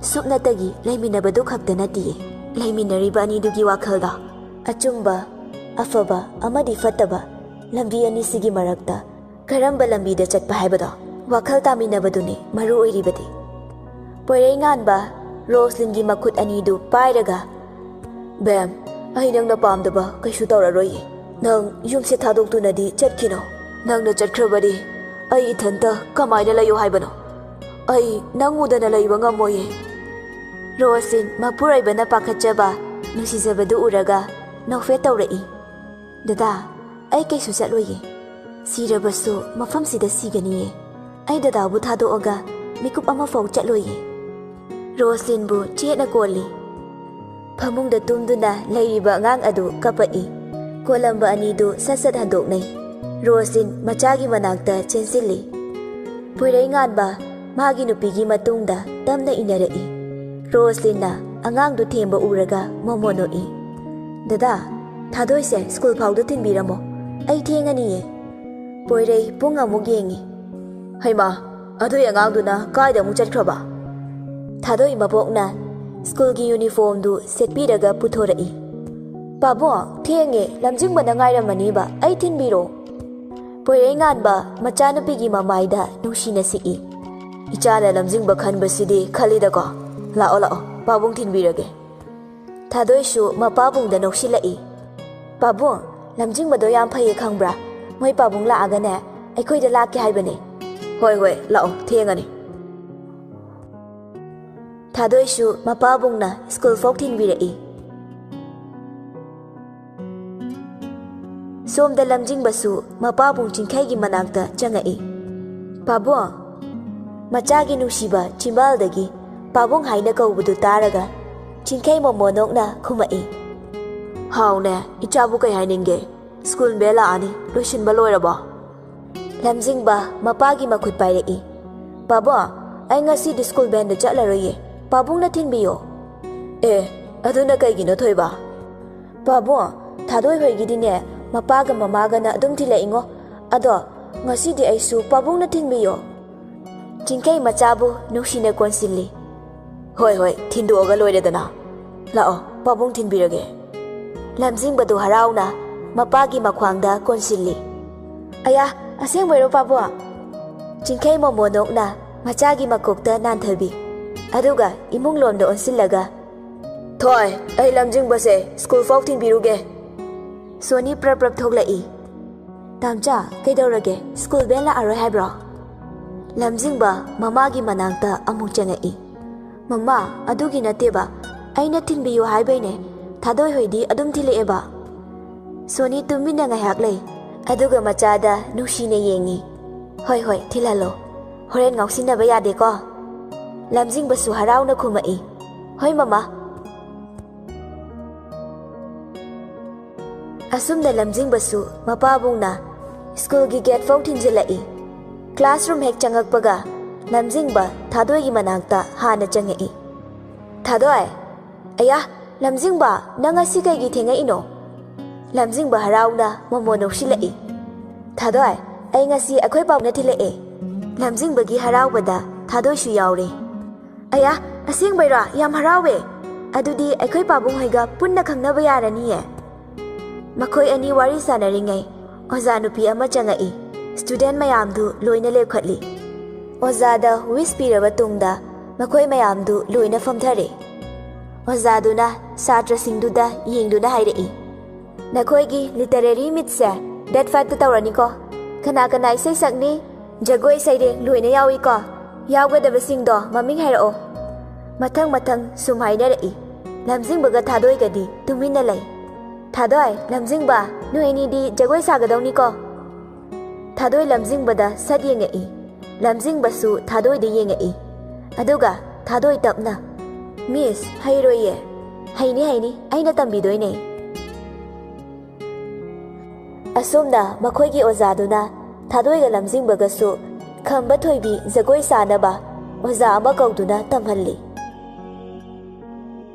ꯁꯨꯞꯅꯇꯒꯤ ꯂꯩꯃꯤꯟꯅꯕꯗꯨ ꯈꯛꯇ ꯅꯠꯇꯤꯌꯦ꯫ ꯂꯩꯃꯤꯟꯅꯔꯤꯕ ꯑꯅꯤꯗꯨꯒꯤ ꯋꯥꯈꯜꯗꯣ ꯑꯆꯨꯝꯕ, ꯑꯐꯕ ꯑꯃꯗꯤ ꯐꯠꯇꯕ ꯂꯝꯕꯤ ꯑꯅꯤꯁꯤꯒꯤ ꯃꯔꯛꯇ ꯀꯔꯝꯕ ꯂꯝꯕꯤꯗ ꯆꯠꯄ ꯍꯥꯏꯕꯗꯣ ꯋꯥꯈꯜ ꯇꯥꯃꯤꯟꯅꯕꯗꯨꯅꯤ ꯃꯔꯨ ꯑꯣꯏꯔꯤꯕꯗꯤ꯫" ꯄꯣꯏꯔꯩꯉꯥꯟꯕ ꯔꯣꯁꯂꯤꯟꯒꯤ ꯃꯈꯨꯠ ꯑꯅꯤꯗꯨ ꯄꯥꯏꯔꯒ, "ꯕꯦꯝ, ꯑꯩ ꯅꯪꯅ ꯄꯥꯝꯗꯕ ꯀꯩꯁꯨ ꯇꯧꯔꯔꯣꯏꯌꯦ꯫ ꯅꯪ ꯌꯨꯝꯁꯦ ꯊꯥꯗꯣꯛꯇꯨꯅꯗꯤ ꯆꯠꯈꯤꯅꯣ꯫ ꯅꯪꯅ ꯆꯠꯈ꯭ꯔꯕꯗꯤ ꯑꯩ ꯏꯊꯟꯇ ꯀꯃꯥꯏꯅ ꯂꯩꯌꯣ ꯍꯥꯏꯕꯅꯣ? ꯑꯩ ꯅꯪ ꯎꯗꯅ ꯂꯩꯕ ꯉꯝꯃꯣꯏꯌꯦ꯫" ꯔꯣꯁꯂꯤꯟ ꯃꯄꯨꯔꯣꯏꯕꯅ ꯄꯥꯈꯠꯆꯕ, ꯅꯨꯡꯁꯤꯖꯕꯗꯨ ꯎꯔꯒ ꯅꯣꯛꯐꯦꯠ ꯇꯧꯔꯛꯏ꯫ "ꯗꯗꯥ, ꯑꯩ ꯀꯩꯁꯨ ꯆꯠꯂꯣꯏꯌꯦ꯫ ꯁꯤꯔꯕꯁꯨ ꯃꯐꯝꯁꯤꯗ ꯁꯤꯒꯅꯤꯌꯦ꯫ ꯑꯩ ꯗꯗꯥꯕꯨ ꯊꯥꯗꯣꯛꯑꯒ ꯃꯤꯀꯨꯞ ꯑꯃꯐꯥꯎ ꯆꯠꯂꯣꯏꯌꯦ"꯫ ꯔꯣꯁꯂꯤꯟꯕꯨ ꯆꯦꯠꯅ ꯀꯣꯜꯂꯤ꯫ ꯐꯃꯨꯡꯗ ꯇꯨꯝꯗꯨꯅ ꯂꯩꯔꯤꯕ ꯑꯉꯥꯡ ꯑꯗꯨ ꯀꯞꯄꯛꯏ꯫ ꯀꯣꯜꯂꯝꯕ ꯑꯅꯤꯗꯨ ꯁꯠ ꯁꯠ ꯍꯟꯗꯣꯛꯅꯩ꯫ ꯔꯣꯁꯂꯤꯟ ꯃꯆꯥꯒꯤ ꯃꯅꯥꯛꯇ ꯆꯦꯟꯁꯤꯜꯂꯤ꯫ ꯄꯣꯏꯔꯩꯉꯥꯟꯕ ꯃꯥꯒꯤ ꯅꯨꯄꯤꯒꯤ ꯃꯇꯨꯡꯗ ꯇꯞꯅ ꯏꯟꯅꯔꯛꯏ꯫ ꯔꯣꯁꯂꯤꯟꯅ ꯑꯉꯥꯡꯗꯨ ꯊꯦꯝꯕ ꯎꯔꯒ ꯃꯣꯃꯣ ꯅꯣꯛꯏ꯫ "ꯗꯗꯥ, ꯊꯥꯗꯣꯏꯁꯦ ꯁ꯭ꯀꯨꯜ ꯐꯥꯎꯗ ꯊꯤꯟꯕꯤꯔꯝꯃꯣ꯫ ꯑꯩ ꯊꯦꯡꯉꯅꯤꯌꯦ"꯫ ꯄꯣꯏꯔꯩ ꯄꯨꯡ ꯑꯃꯨꯛ ꯌꯦꯡꯉꯤ꯫ "ꯍꯩꯃꯥ, ꯑꯗꯨꯏ ꯑꯉꯥꯡꯗꯨꯅ ꯀꯥꯏꯗ ꯑꯃꯨꯛ ꯆꯠꯈ꯭ꯔꯕ?" ꯊꯥꯗꯣꯏ ꯃꯕꯣꯛꯅ ꯁ꯭ꯀꯨꯜꯒꯤ ꯌꯨꯅꯤꯐꯣꯔꯝꯗꯨ ꯁꯦꯠꯄꯤꯔꯒ ꯄꯨꯊꯣꯔꯛꯏ꯫ "ꯄꯥꯕꯨꯡ, ꯊꯦꯡꯉꯦ, ꯂꯝꯖꯤꯡꯕꯅ ꯉꯥꯏꯔꯝꯃꯅꯤꯕ, ꯑꯩ ꯊꯤꯟꯕꯤꯔꯣ"꯫ ꯄꯣꯏꯔꯩꯉꯥꯟꯕ ꯃꯆꯥꯅꯨꯄꯤꯒꯤ ꯃꯃꯥꯏꯗ ꯅꯨꯡꯁꯤꯅ ꯁꯤꯛꯏ꯫ "ꯏꯆꯥꯅ ꯂꯝꯖꯤꯡꯕ ꯈꯟꯕꯁꯤꯗꯤ ꯈꯜꯂꯤꯗꯀꯣ꯫ ꯂꯥꯛꯑꯣ, ꯂꯥꯛꯑꯣ, ꯄꯥꯕꯨꯡ ꯊꯤꯟꯕꯤꯔꯒꯦ"꯫ ꯊꯥꯗꯣꯏꯁꯨ ꯃꯄꯥꯕꯨꯡꯗ ꯅꯣꯛꯁꯤꯜꯂꯛꯏ꯫ "ꯄꯥꯕꯨꯡ, ꯂꯝꯖꯤꯡꯕꯗꯣ ꯌꯥꯝ ꯐꯩꯌꯦ ꯈꯪꯕ꯭ꯔꯥ? ꯃꯣꯏ ꯄꯥꯕꯨꯡ ꯂꯥꯛꯑꯒꯅꯦ, ꯑꯩꯈꯣꯏꯗ ꯂꯥꯛꯀꯦ ꯍꯥꯏꯕꯅꯦ"꯫ "ꯍꯣꯏ, ꯍꯣꯏ, ꯂꯥꯛꯑꯣ, ꯊꯦꯡꯉꯅꯤ"꯫ ꯊꯥꯗꯣꯏꯁꯨ ꯃꯄꯥꯕꯨꯡꯅ ꯁ꯭ꯀꯨꯜ ꯐꯥꯎ ꯊꯤꯟꯕꯤꯔꯛꯏ꯫ ꯁꯣꯝꯗ ꯂꯝꯖꯤꯡꯕꯁꯨ ꯃꯄꯥꯕꯨꯡ ꯆꯤꯡꯈꯩꯒꯤ ꯃꯅꯥꯛꯇ ꯆꯪꯉꯛꯏ꯫ "ꯄꯥꯕꯨꯡ"꯫ ꯃꯆꯥꯒꯤ ꯅꯨꯡꯁꯤꯕ ꯆꯤꯝꯕꯥꯜꯗꯒꯤ "ꯄꯥꯕꯨꯡ" ꯍꯥꯏꯅ ꯀꯧꯕꯗꯨ ꯇꯥꯔꯒ ꯆꯤꯡꯈꯩ ꯃꯣꯃꯣ ꯅꯣꯛꯅ ꯈꯨꯝꯃꯛꯏ꯫ "ꯍꯥꯎꯅꯦ, ꯏꯆꯥꯕꯨ ꯀꯩ ꯍꯥꯏꯅꯤꯡꯒꯦ? ꯁ꯭ꯀꯨꯜ ꯕꯦꯜ ꯂꯥꯛꯑꯅꯤ, ꯂꯣꯏꯁꯤꯟꯕ ꯂꯣꯏꯔꯕꯣ?" ꯂꯝꯖꯤꯡꯕ ꯃꯄꯥꯒꯤ ꯃꯈꯨꯠ ꯄꯥꯏꯔꯛꯏ꯫ "ꯄꯥꯕꯨꯡ, ꯑꯩ ꯉꯁꯤꯗꯤ ꯁ꯭ꯀꯨꯜ ꯕꯦꯟꯗ ꯆꯠꯂꯔꯣꯏꯌꯦ, ꯄꯥꯕꯨꯡꯅ ꯊꯤꯟꯕꯤꯌꯣ"꯫ "ꯑꯦ, ꯑꯗꯨꯅ ꯀꯩꯒꯤꯅꯣ ꯊꯣꯏꯕ?" "ꯄꯥꯕꯨꯡ, ꯊꯥꯗꯣꯏ ꯍꯣꯏꯒꯤꯗꯤꯅꯦ, ꯃꯄꯥꯒ ꯃꯃꯥꯒꯅ ꯑꯗꯨꯝ ꯊꯤꯜꯂꯛꯏꯉꯣ꯫ ꯑꯗꯣ ꯉꯁꯤꯗꯤ ꯑꯩꯁꯨ ꯄꯥꯕꯨꯡꯅ ꯊꯤꯟꯕꯤꯌꯣ"꯫ ꯆꯤꯡꯈꯩ ꯃꯆꯥꯕꯨ ꯅꯨꯡꯁꯤꯅ ꯀꯣꯟꯁꯤꯜꯂꯤ꯫ "ꯍꯣꯏ, ꯍꯣꯏ, ꯊꯤꯟꯗꯣꯛꯑꯒ ꯂꯣꯏꯔꯦꯗꯅ꯫ ꯂꯥꯛꯑꯣ, ꯄꯥꯕꯨꯡ ꯊꯤꯟꯕꯤꯔꯒꯦ"꯫ ꯂꯝꯖꯤꯡꯕꯗꯨ ꯍꯔꯥꯎꯅ ꯃꯄꯥꯒꯤ ꯃꯈ꯭ꯋꯥꯡꯗ ꯀꯣꯟꯁꯤꯜꯂꯤ꯫ "ꯑꯌꯥ, ꯑꯁꯦꯡꯕꯩꯔꯣ ꯄꯥꯕꯨꯡ?" ꯆꯤꯡꯈꯩ ꯃꯣꯃꯣ ꯅꯣꯛꯅ ꯃꯆꯥꯒꯤ ꯃꯀꯣꯛꯇ ꯅꯥꯟꯊꯕꯤ꯫ ꯑꯗꯨꯒ ꯏꯃꯨꯡ ꯂꯣꯝꯗ ꯑꯣꯟꯁꯤꯜꯂꯒ, "ꯊꯣꯏ, ꯑꯩ ꯂꯝꯖꯤꯡꯕꯁꯦ ꯁ꯭ꯀꯨꯜ ꯐꯥꯎ ꯊꯤꯟꯕꯤꯔꯨꯒꯦ"꯫ ꯁꯣꯅꯤ ꯄ꯭ꯔꯞ ꯄ꯭ꯔꯞ ꯊꯣꯛꯂꯛꯏ꯫ "ꯇꯥꯝꯆꯥ, ꯀꯩꯗꯧꯔꯒꯦ? ꯁ꯭ꯀꯨꯜ ꯕꯦꯜ ꯂꯥꯛꯑꯔꯣꯏ ꯍꯥꯏꯕ꯭ꯔꯣ?" ꯂꯝꯖꯤꯡꯕ ꯃꯃꯥꯒꯤ ꯃꯅꯥꯛꯇ ꯑꯃꯨꯛ ꯆꯪꯉꯛꯏ꯫ ꯃꯃꯥ, ꯑꯗꯨꯒꯤ ꯅꯠꯇꯦꯕ꯫ ꯑꯩꯅ ꯊꯤꯟꯕꯤꯌꯨ ꯍꯥꯏꯕꯩꯅꯦ꯫ ꯊꯥꯗꯣꯏ ꯍꯣꯏꯗꯤ ꯑꯗꯨꯝ ꯊꯤꯜꯂꯛꯑꯦꯕ꯫ ꯁꯣꯅꯤ ꯇꯨꯃꯤꯟꯅ ꯉꯥꯏꯍꯥꯛ ꯂꯩ, ꯑꯗꯨꯒ ꯃꯆꯥꯗ ꯅꯨꯡꯁꯤꯅ ꯌꯦꯡꯉꯤ꯫ "ꯍꯣꯏ, ꯍꯣꯏ, ꯊꯤꯜꯍꯜꯂꯣ꯫ ꯍꯣꯔꯦꯟ ꯉꯥꯎꯁꯤꯟꯅꯕ ꯌꯥꯗꯦꯀꯣ?" ꯂꯝꯖꯤꯡꯕꯁꯨ ꯍꯔꯥꯎꯅ ꯈꯨꯝꯃꯛꯏ, "ꯍꯣꯏ, ꯃꯃꯥ꯫" ꯑꯁꯨꯝꯅ ꯂꯝꯖꯤꯡꯕꯁꯨ ꯃꯄꯥꯕꯨꯡꯅ ꯁ꯭ꯀꯨꯜꯒꯤ ꯒꯦꯠ ꯐꯥꯎ ꯊꯤꯟꯖꯤꯜꯂꯛꯏ꯫ ꯀ꯭ꯂꯥꯁꯔꯨꯝ ꯍꯦꯛ ꯆꯪꯉꯛꯄꯒ ꯂꯝꯖꯤꯡꯕ ꯊꯥꯗꯣꯏꯒꯤ ꯃꯅꯥꯛꯇ ꯍꯥꯟꯅ ꯆꯪꯉꯛꯏ꯫ "ꯊꯥꯗꯣꯏ!" "ꯑꯌꯥ, ꯂꯝꯖꯤꯡꯕ, ꯅꯪ ꯉꯁꯤ ꯀꯩꯒꯤ ꯊꯦꯡꯉꯛꯏꯅꯣ?" ꯂꯝꯖꯤꯡꯕ ꯍꯔꯥꯎꯅ ꯃꯣꯃꯣ ꯅꯣꯛꯁꯤꯜꯂꯛꯏ꯫ "ꯊꯥꯗꯣꯏ, ꯑꯩ ꯉꯁꯤ ꯑꯩꯈꯣꯏ ꯄꯥꯕꯨꯡꯅ ꯊꯤꯜꯂꯛꯑꯦ꯫" ꯂꯝꯖꯤꯡꯕꯒꯤ ꯍꯔꯥꯎꯕꯗ ꯊꯥꯗꯣꯏꯁꯨ ꯌꯥꯎꯔꯦ꯫ "ꯑꯌꯥ, ꯑꯁꯦꯡꯕꯩꯔꯣ? ꯌꯥꯝ ꯍꯔꯥꯎꯋꯦ꯫ ꯑꯗꯨꯗꯤ ꯑꯩꯈꯣꯏ ꯄꯥꯕꯨꯡ ꯍꯣꯏꯒ ꯄꯨꯟꯅ ꯈꯪꯅꯕ ꯌꯥꯔꯅꯤꯌꯦ꯫" ꯃꯈꯣꯏ ꯑꯅꯤ ꯋꯥꯔꯤ ꯁꯥꯟꯅꯔꯤꯉꯩ ꯑꯣꯖꯥ ꯅꯨꯄꯤ ꯑꯃ ꯆꯪꯉꯛꯏ꯫ ꯁ꯭ꯇꯨꯗꯦꯟꯠ ꯃꯌꯥꯝꯗꯨ ꯂꯣꯏꯅ ꯂꯦꯞꯈꯠꯂꯤ꯫ ꯑꯣꯖꯥꯗ ꯋꯤꯁ ꯄꯤꯔꯕ ꯇꯨꯡꯗ ꯃꯈꯣꯏ ꯃꯌꯥꯝꯗꯨ ꯂꯣꯏꯅ ꯐꯝꯊꯔꯦ꯫ ꯑꯣꯖꯥꯗꯨꯅ ꯁꯥꯇ꯭ꯔꯁꯤꯡꯗꯨꯗ ꯌꯦꯡꯗꯨꯅ ꯍꯥꯏꯔꯛꯏ, "ꯅꯈꯣꯏꯒꯤ ꯂꯤꯇꯔꯦꯔꯤ ꯃꯤꯠꯁꯦ ꯗꯦꯠ ꯐꯥꯏꯚꯇ ꯇꯧꯔꯅꯤꯀꯣ꯫ ꯀꯅꯥ ꯀꯅꯥ ꯏꯁꯩ ꯁꯛꯅꯤ? ꯖꯒꯣꯏ ꯁꯩꯔꯦꯡ ꯂꯣꯏꯅ ꯌꯥꯎꯏꯀꯣ꯫ ꯌꯥꯎꯒꯗꯕꯁꯤꯡꯗꯣ ꯃꯃꯤꯡ ꯍꯥꯏꯔꯛꯑꯣ꯫" ꯃꯊꯪ ꯃꯊꯪ ꯁꯨꯝ ꯍꯥꯏꯅꯔꯛꯏ꯫ ꯂꯝꯖꯤꯡꯕꯒ ꯊꯥꯗꯣꯏꯒꯗꯤ ꯇꯨꯃꯤꯟꯅ ꯂꯩ꯫ "ꯊꯥꯗꯣꯏ, ꯂꯝꯖꯤꯡꯕ, ꯅꯣꯏ ꯑꯅꯤꯗꯤ ꯖꯒꯣꯏ ꯁꯥꯒꯗꯧꯅꯤꯀꯣ꯫" ꯊꯥꯗꯣꯏ ꯂꯝꯖꯤꯡꯕꯗ ꯁꯠ ꯌꯦꯡꯉꯛꯏ꯫ ꯂꯝꯖꯤꯡꯕꯁꯨ ꯊꯥꯗꯣꯏꯗ ꯌꯦꯡꯉꯛꯏ꯫ ꯑꯗꯨꯒ ꯊꯥꯗꯣꯏ ꯇꯞꯅ, "ꯃꯤꯁ, ꯍꯩꯔꯣꯏꯌꯦ꯫" "ꯍꯩꯅꯤ, ꯍꯩꯅꯤ, ꯑꯩꯅ ꯇꯝꯕꯤꯗꯣꯏꯅꯦ꯫" ꯑꯁꯨꯝꯅ ꯃꯈꯣꯏꯒꯤ ꯑꯣꯖꯥꯗꯨꯅ ꯊꯥꯗꯣꯏꯒ ꯂꯝꯖꯤꯡꯕꯒꯁꯨ ꯈꯝꯕ ꯊꯣꯏꯕꯤ ꯖꯒꯣꯏ ꯁꯥꯅꯕ ꯑꯣꯖꯥ ꯑꯃ ꯀꯧꯗꯨꯅ ꯇꯝꯍꯜꯂꯤ꯫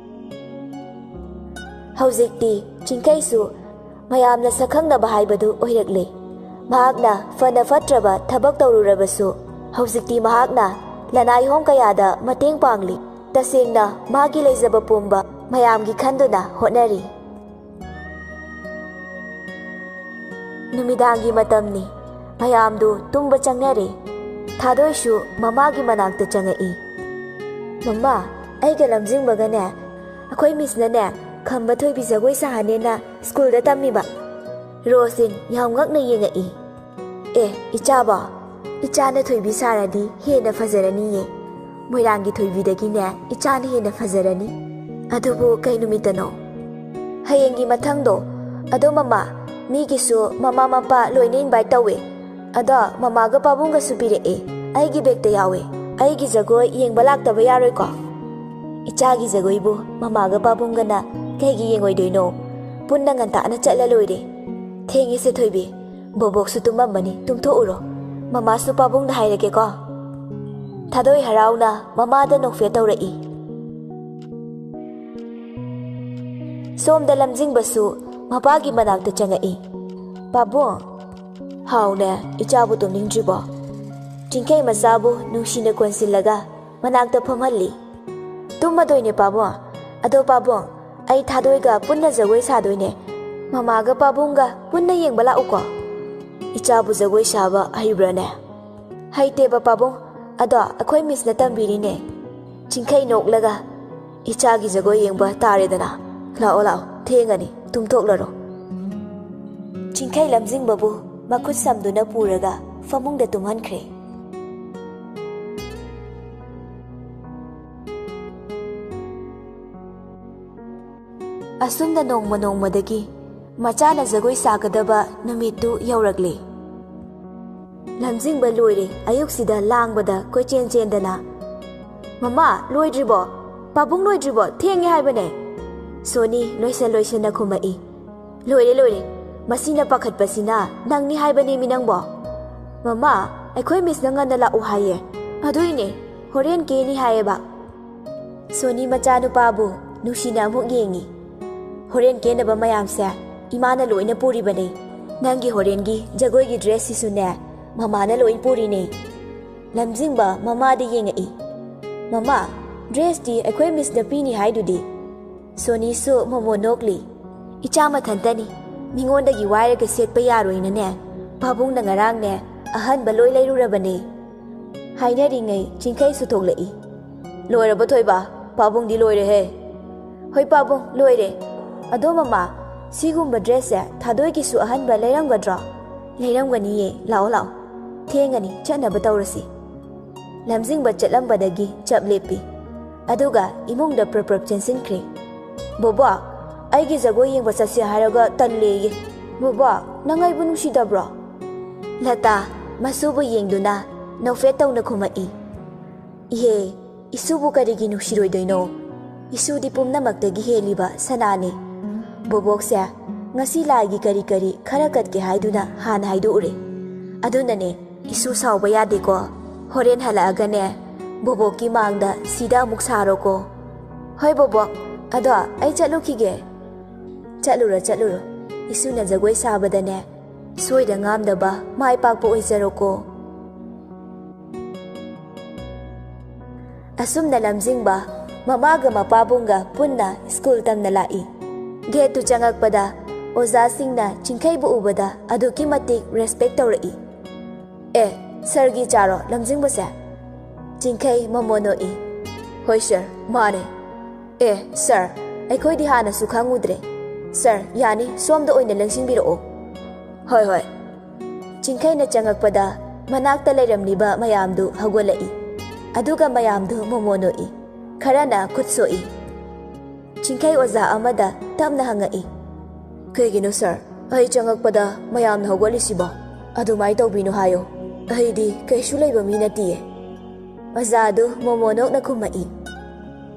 ꯍꯧꯖꯤꯛꯇꯤ ꯆꯤꯡꯈꯩꯁꯨ ꯃꯌꯥꯝꯅ ꯁꯛꯈꯪꯅꯕ ꯍꯥꯏꯕꯗꯨ ꯑꯣꯏꯔꯛꯂꯦ꯫ ꯃꯍꯥꯛꯅ ꯐꯅ ꯐꯠꯇ꯭ꯔꯕ ꯊꯕꯛ ꯇꯧꯔꯨꯔꯕꯁꯨ, ꯍꯧꯖꯤꯛꯇꯤ ꯃꯍꯥꯛꯅ ꯂꯅꯥꯏꯍꯣꯡ ꯀꯌꯥꯗ ꯃꯇꯦꯡ ꯄꯥꯡꯂꯤ꯫ ꯇꯁꯦꯡꯅ ꯃꯥꯒꯤ ꯂꯩꯖꯕ ꯄꯨꯝꯕ ꯃꯌꯥꯝꯒꯤ ꯈꯟꯗꯨꯅ ꯍꯣꯠꯅꯔꯤ꯫ ꯅꯨꯃꯤꯗꯥꯡꯒꯤ ꯃꯇꯝꯅꯤ꯫ ꯃꯌꯥꯝꯗꯨ ꯇꯨꯝꯕ ꯆꯪꯅꯔꯦ꯫ ꯊꯥꯗꯣꯏꯁꯨ ꯃꯃꯥꯒꯤ ꯃꯅꯥꯛꯇ ꯆꯪꯉꯛꯏ꯫ "ꯃꯃꯥ, ꯑꯩꯒ ꯂꯝꯖꯤꯡꯕꯒꯅꯦ, ꯑꯩꯈꯣꯏ ꯃꯤꯁꯅꯅꯦ, ꯈꯝꯕ ꯊꯣꯏꯕꯤ ꯖꯒꯣꯏ ꯁꯥꯍꯟꯅꯦꯅ ꯁ꯭ꯀꯨꯜꯗ ꯇꯝꯃꯤꯕ꯫" ꯔꯣꯁꯤꯟ ꯌꯥꯝ ꯉꯛꯅ ꯌꯦꯡꯉꯛꯏ꯫ "ꯑꯦ, ꯏꯆꯥꯕꯣ, ꯏꯆꯥꯅ ꯊꯣꯏꯕꯤ ꯁꯥꯔꯗꯤ ꯍꯦꯟꯅ ꯐꯖꯔꯅꯤꯌꯦ꯫ ꯃꯣꯏꯔꯥꯡꯒꯤ ꯊꯣꯏꯕꯤꯗꯒꯤꯅꯦ ꯏꯆꯥꯅ ꯍꯦꯟꯅ ꯐꯖꯔꯅꯤ꯫ ꯑꯗꯨꯕꯨ ꯀꯩ ꯅꯨꯃꯤꯠꯇꯅꯣ? ꯍꯌꯦꯡꯒꯤ ꯃꯊꯪꯗꯣ꯫ ꯑꯗꯣ ꯃꯃꯥ, ꯃꯤꯒꯤꯁꯨ ꯃꯃꯥ ꯃꯄꯥ ꯂꯣꯏꯅ invite ꯇꯧꯋꯦ꯫ ꯑꯗꯣ ꯃꯃꯥꯒ ꯄꯥꯕꯨꯡꯒꯁꯨ ꯄꯤꯔꯛꯑꯦ꯫ ꯑꯩꯒꯤ bag ꯇ ꯌꯥꯎꯋꯦ꯫ ꯑꯩꯒꯤ ꯖꯒꯣꯏ ꯌꯦꯡꯕ ꯂꯥꯛꯇꯕ ꯌꯥꯔꯣꯏꯀꯣ? ꯏꯆꯥꯒꯤ ꯖꯒꯣꯏꯕꯨ ꯃꯃꯥꯒ ꯄꯥꯕꯨꯡꯒꯅ ꯀꯩꯒꯤ ꯌꯦꯡꯉꯣꯏꯗꯣꯏꯅꯣ? ꯄꯨꯟꯅ ꯉꯟꯇꯥꯅ ꯆꯠꯂ ꯂꯣꯏꯔꯦ꯫ ꯊꯦꯡꯉꯦꯁꯦ ꯊꯣꯏꯕꯤ, ꯕꯣꯕꯣꯛꯁꯨ ꯇꯨꯝꯃꯝꯃꯅꯤ, ꯇꯨꯝꯊꯣꯛꯎꯔꯣ꯫ ꯃꯃꯥꯁꯨ ꯄꯥꯕꯨꯡꯗ ꯍꯥꯏꯔꯒꯦꯀꯣ꯫ ꯊꯥꯗꯣꯏ ꯍꯔꯥꯎꯅ ꯃꯃꯥꯗ ꯅꯣꯛꯐꯦꯠ ꯇꯧꯔꯛꯏ꯫ ꯁꯣꯝꯗ ꯂꯝꯖꯤꯡꯕꯁꯨ ꯃꯄꯥꯒꯤ ꯃꯅꯥꯛꯇ ꯆꯪꯉꯛꯏ꯫ "ꯄꯥꯕꯨꯡ!" "ꯍꯥꯎꯅꯦ, ꯏꯆꯥꯕꯨ ꯇꯨꯝꯅꯤꯡꯗ꯭ꯔꯤꯕꯣ?" ꯆꯤꯡꯈꯩ ꯃꯆꯥꯕꯨ ꯅꯨꯡꯁꯤꯅ ꯀꯣꯟꯁꯤꯜꯂꯒ ꯃꯅꯥꯛꯇ ꯐꯝꯍꯜꯂꯤ꯫ "ꯇꯨꯝꯃꯗꯣꯏꯅꯦ ꯄꯥꯕꯨꯡ꯫ ꯑꯗꯣ ꯄꯥꯕꯨꯡ, ꯑꯩ ꯊꯥꯗꯣꯏꯒ ꯄꯨꯟꯅ ꯖꯒꯣꯏ ꯁꯥꯗꯣꯏꯅꯦ꯫ ꯃꯃꯥꯒ ꯄꯥꯕꯨꯡꯒ ꯄꯨꯟꯅ ꯌꯦꯡꯕ ꯂꯥꯛꯎꯀꯣ꯫" "ꯏꯆꯥꯕꯨ ꯖꯒꯣꯏ ꯁꯥꯕ ꯍꯩꯕ꯭ꯔꯥꯅꯦ?" "ꯍꯩꯇꯦꯕ ꯄꯥꯕꯨꯡ, ꯑꯗꯣ ꯑꯩꯈꯣꯏ ꯃꯤꯁꯅ ꯇꯝꯕꯤꯔꯤꯅꯦ꯫" ꯆꯤꯡꯈꯩ ꯅꯣꯛꯂꯒ, "ꯏꯆꯥꯒꯤ ꯖꯒꯣꯏ ꯌꯦꯡꯕ ꯇꯥꯔꯦꯗꯅ꯫ ꯂꯥꯛꯑꯣ ꯂꯥꯛꯑꯣ, ꯊꯦꯡꯉꯅꯤ, ꯇꯨꯝꯊꯣꯛꯂꯔꯣ꯫" ꯆꯤꯡꯈꯩ ꯂꯝꯖꯤꯡꯕꯕꯨ ꯃꯈꯨꯠ ꯁꯝꯗꯨꯅ ꯄꯨꯔꯒ ꯐꯃꯨꯡꯗ ꯇꯨꯝꯍꯟꯈ꯭ꯔꯦ꯫ ꯑꯁꯨꯝꯅ ꯅꯣꯡꯃ ꯅꯣꯡꯃꯗꯒꯤ ꯃꯆꯥꯅ ꯖꯒꯣꯏ ꯁꯥꯒꯗꯕ ꯅꯨꯃꯤꯠꯇꯨ ꯌꯧꯔꯛꯂꯦ꯫ ꯂꯝꯖꯤꯡꯕ ꯂꯣꯏꯔꯦ, ꯑꯌꯨꯛꯁꯤꯗ ꯂꯥꯡꯕꯗ ꯀꯣꯏꯆꯦꯟ ꯆꯦꯟꯗꯅ꯫ "ꯃꯃꯥ, ꯂꯣꯏꯗ꯭ꯔꯤꯕꯣ? ꯄꯥꯕꯨꯡ ꯂꯣꯏꯗ꯭ꯔꯤꯕꯣ? ꯊꯦꯡꯉꯦ ꯍꯥꯏꯕꯅꯦ꯫" ꯁꯣꯅꯤ ꯂꯣꯏꯁꯟ ꯂꯣꯏꯁꯟꯅ ꯈꯨꯝꯃꯛꯏ꯫ "ꯂꯣꯏꯔꯦ, ꯂꯣꯏꯔꯦ꯫ ꯃꯁꯤꯅ ꯄꯥꯈꯠꯄꯁꯤꯅ ꯅꯪꯅꯤ ꯍꯥꯏꯕꯅꯦꯃꯤ ꯅꯪꯕꯣ꯫" "ꯃꯃꯥ, ꯑꯩꯈꯣꯏ ꯃꯤꯁꯅ ꯉꯟꯅ ꯂꯥꯛꯎ ꯍꯥꯏꯌꯦ꯫ ꯑꯗꯨꯏꯅꯦ, ꯍꯣꯔꯦꯟ ꯀꯦꯅꯤ ꯍꯥꯏꯌꯦꯕ꯫" ꯁꯣꯅꯤ ꯃꯆꯥꯅꯨꯄꯥꯕꯨ ꯅꯨꯡꯁꯤꯅ ꯑꯃꯨꯛ ꯌꯦꯡꯉꯤ꯫ "ꯍꯣꯔꯦꯟ ꯀꯦꯅꯕ ꯃꯌꯥꯝꯁꯦ ꯏꯃꯥꯅ ꯂꯣꯏꯅ ꯄꯨꯔꯤꯕꯅꯦ꯫ ꯅꯪꯒꯤ ꯍꯣꯔꯦꯟꯒꯤ ꯖꯒꯣꯏꯒꯤ dress ꯁꯤꯁꯨꯅꯦ, ꯃꯃꯥꯅ ꯂꯣꯏ ꯄꯨꯔꯤꯅꯦ꯫" ꯂꯝꯖꯤꯡꯕ ꯃꯃꯥꯗ ꯌꯦꯡꯉꯛꯏ꯫ "ꯃꯃꯥ, dress ꯇꯤ ꯑꯩꯈꯣꯏ ꯃꯤꯁꯅ ꯄꯤꯅꯤ ꯍꯥꯏꯗꯨꯗꯤ?" ꯁꯣꯅꯤꯁꯨ ꯃꯣꯃꯣ ꯅꯣꯛꯂꯤ꯫ "ꯏꯆꯥ ꯃꯊꯟꯇꯅꯤ, ꯃꯤꯉꯣꯟꯗꯒꯤ ꯋꯥꯏꯔꯒ ꯁꯦꯠꯄ ꯌꯥꯔꯣꯏꯅꯅꯦ, ꯄꯥꯕꯨꯡꯅ ꯉꯔꯥꯡꯅꯦ ꯑꯍꯟꯕ ꯂꯣꯏ ꯂꯩꯔꯨꯔꯕꯅꯦ꯫" ꯍꯥꯏꯅꯔꯤꯉꯩ ꯆꯤꯡꯈꯩꯁꯨ ꯊꯣꯛꯂꯛꯏ꯫ "ꯂꯣꯏꯔꯕ ꯊꯣꯏꯕ? ꯄꯥꯕꯨꯡꯗꯤ ꯂꯣꯏꯔꯦꯍꯦ꯫" "ꯍꯣꯏ ꯄꯥꯕꯨꯡ, ꯂꯣꯏꯔꯦ꯫ ꯑꯗꯣ ꯃꯃꯥ, ꯁꯤꯒꯨꯝꯕ dress ꯁꯦ ꯊꯥꯗꯣꯏꯒꯤꯁꯨ ꯑꯍꯟꯕ ꯂꯩꯔꯝꯒꯗ꯭ꯔꯣ?" "ꯂꯩꯔꯝꯒꯅꯤꯌꯦ, ꯂꯥꯛꯑꯣ ꯂꯥꯛꯑꯣ꯫ ꯊꯦꯡꯉꯅꯤ, ꯆꯠꯅꯕ ꯇꯧꯔꯁꯤ꯫" ꯂꯝꯖꯤꯡꯕ ꯆꯠꯂꯝꯕꯗꯒꯤ ꯆꯞ ꯂꯦꯞꯄꯤ꯫ ꯑꯗꯨꯒ ꯏꯃꯨꯡꯗ ꯄ꯭ꯔꯞ ꯄ꯭ꯔꯞ ꯆꯦꯟꯁꯤꯟꯈ꯭ꯔꯦ꯫ "ꯕꯣꯕꯣꯛ, ꯑꯩꯒꯤ ꯖꯒꯣꯏ ꯌꯦꯡꯕ ꯆꯠꯁꯦ ꯍꯥꯏꯔꯒ ꯇꯜꯂꯦꯌꯦ꯫ ꯕꯣꯕꯣꯛ, ꯅꯪ ꯑꯩꯕꯨ ꯅꯨꯡꯁꯤꯗꯕ꯭ꯔꯣ?" ꯂꯇꯥ, ꯃꯁꯨꯕꯨ ꯌꯦꯡꯗꯨꯅ ꯅꯣꯛꯐꯦꯠ ꯇꯧꯅ ꯈꯨꯝꯃꯛꯏ꯫ "ꯏꯍꯦ, ꯏꯁꯨꯕꯨ ꯀꯔꯤꯒꯤ ꯅꯨꯡꯁꯤꯔꯣꯏꯗꯣꯏꯅꯣ? ꯏꯁꯨꯗꯤ ꯄꯨꯝꯅꯃꯛꯇꯒꯤ ꯍꯦꯜꯂꯤꯕ ꯁꯅꯥꯅꯤ꯫ ꯕꯣꯕꯣꯛꯁꯦ, ꯉꯁꯤ ꯂꯥꯏꯒꯤ ꯀꯔꯤ ꯀꯔꯤ ꯈꯔ ꯀꯠꯀꯦ ꯍꯥꯏꯗꯨꯅ ꯍꯥꯟꯅ ꯍꯥꯏꯗꯣꯛꯎꯔꯦ꯫ ꯑꯗꯨꯅꯅꯦ, ꯏꯁꯨ ꯁꯥꯎꯕ ꯌꯥꯗꯦꯀꯣ꯫ ꯍꯣꯔꯦꯟ ꯍꯜꯂꯛꯑꯒꯅꯦ, ꯕꯣꯕꯣꯛꯀꯤ ꯃꯥꯡꯗ ꯁꯤꯗ ꯑꯃꯨꯛ ꯁꯥꯔꯣꯀꯣ꯫" "ꯍꯣꯏ ꯕꯣꯕꯣꯛ, ꯑꯗꯣ ꯑꯩ ꯆꯠꯂꯨꯈꯤꯒꯦ꯫" "ꯆꯠꯂꯨꯔꯣ, ꯆꯠꯂꯨꯔꯣ꯫ ꯏꯁꯨꯅ ꯖꯒꯣꯏ ꯁꯥꯕꯗꯅꯦ, ꯁꯣꯏꯗ ꯉꯥꯝꯗꯕ ꯃꯥꯏ ꯄꯥꯛꯄ ꯑꯣꯏꯖꯔꯣꯀꯣ꯫" ꯑꯁꯨꯝꯅ ꯂꯝꯖꯤꯡꯕ ꯃꯃꯥꯒ ꯃꯄꯥꯕꯨꯡꯒ ꯄꯨꯟꯅ ꯁ꯭ꯀꯨꯜ ꯇꯝꯅ ꯂꯥꯛꯏ꯫ ꯒꯦꯠꯇꯨ ꯆꯪꯉꯛꯄꯗ ꯑꯣꯖꯥꯁꯤꯡꯅ ꯆꯤꯡꯈꯩꯕꯨ ꯎꯕꯗ ꯑꯗꯨꯛꯀꯤ ꯃꯇꯤꯛ ꯔꯦꯁꯄꯦꯛ ꯇꯧꯔꯛꯏ꯫ "ꯑꯦ, ꯁꯥꯔꯒꯤ ꯏꯆꯥꯔꯣ ꯂꯝꯖꯤꯡꯕꯁꯦ?" ꯆꯤꯡꯈꯩ ꯃꯃꯣꯟ ꯅꯣꯛꯏ꯫ "ꯍꯣꯏ ꯁꯥꯔ, ꯃꯥꯅꯦ꯫ ꯑꯦ, ꯁꯥꯔ, ꯑꯩꯈꯣꯏꯗꯤ ꯍꯥꯟꯅꯁꯨ ꯈꯪꯉꯨꯗ꯭ꯔꯦ꯫ ꯁꯥꯔ, ꯌꯥꯅꯤ, ꯁꯣꯝꯗ ꯑꯣꯏꯅ ꯂꯦꯡꯁꯤꯟꯕꯤꯔꯛꯑꯣ꯫" "ꯍꯣꯏ, ꯍꯣꯏ꯫" ꯆꯤꯡꯈꯩꯅ ꯆꯪꯉꯛꯄꯗ ꯃꯅꯥꯛꯇ ꯂꯩꯔꯝꯂꯤꯕ ꯃꯌꯥꯝꯗꯨ ꯍꯧꯒꯠꯂꯛꯏ꯫ ꯑꯗꯨꯒ ꯃꯌꯥꯝꯗꯨ ꯃꯃꯣꯟ ꯅꯣꯛꯏ꯫ ꯈꯔꯅ ꯈꯨꯠ ꯁꯣꯛꯏ꯫ ꯆꯤꯡꯈꯩ ꯑꯣꯖꯥ ꯑꯃꯗ ꯇꯞꯅ ꯍꯪꯉꯛꯏ꯫ "ꯀꯩꯒꯤꯅꯣ ꯁꯥꯔ, ꯑꯩ ꯆꯪꯉꯛꯄꯗ ꯃꯌꯥꯝꯅ ꯍꯧꯒꯠꯂꯤꯁꯤꯕꯣ? ꯑꯗꯨꯃꯥꯏ ꯇꯧꯕꯤꯅꯣ ꯍꯥꯏꯌꯣ꯫ ꯑꯩꯗꯤ ꯀꯩꯁꯨ ꯂꯩꯕ ꯃꯤ ꯅꯠꯇꯤꯌꯦ꯫" ꯑꯣꯖꯥꯗꯨ ꯃꯣꯃꯣꯟ ꯅꯣꯛꯅ ꯈꯨꯝꯃꯛꯏ꯫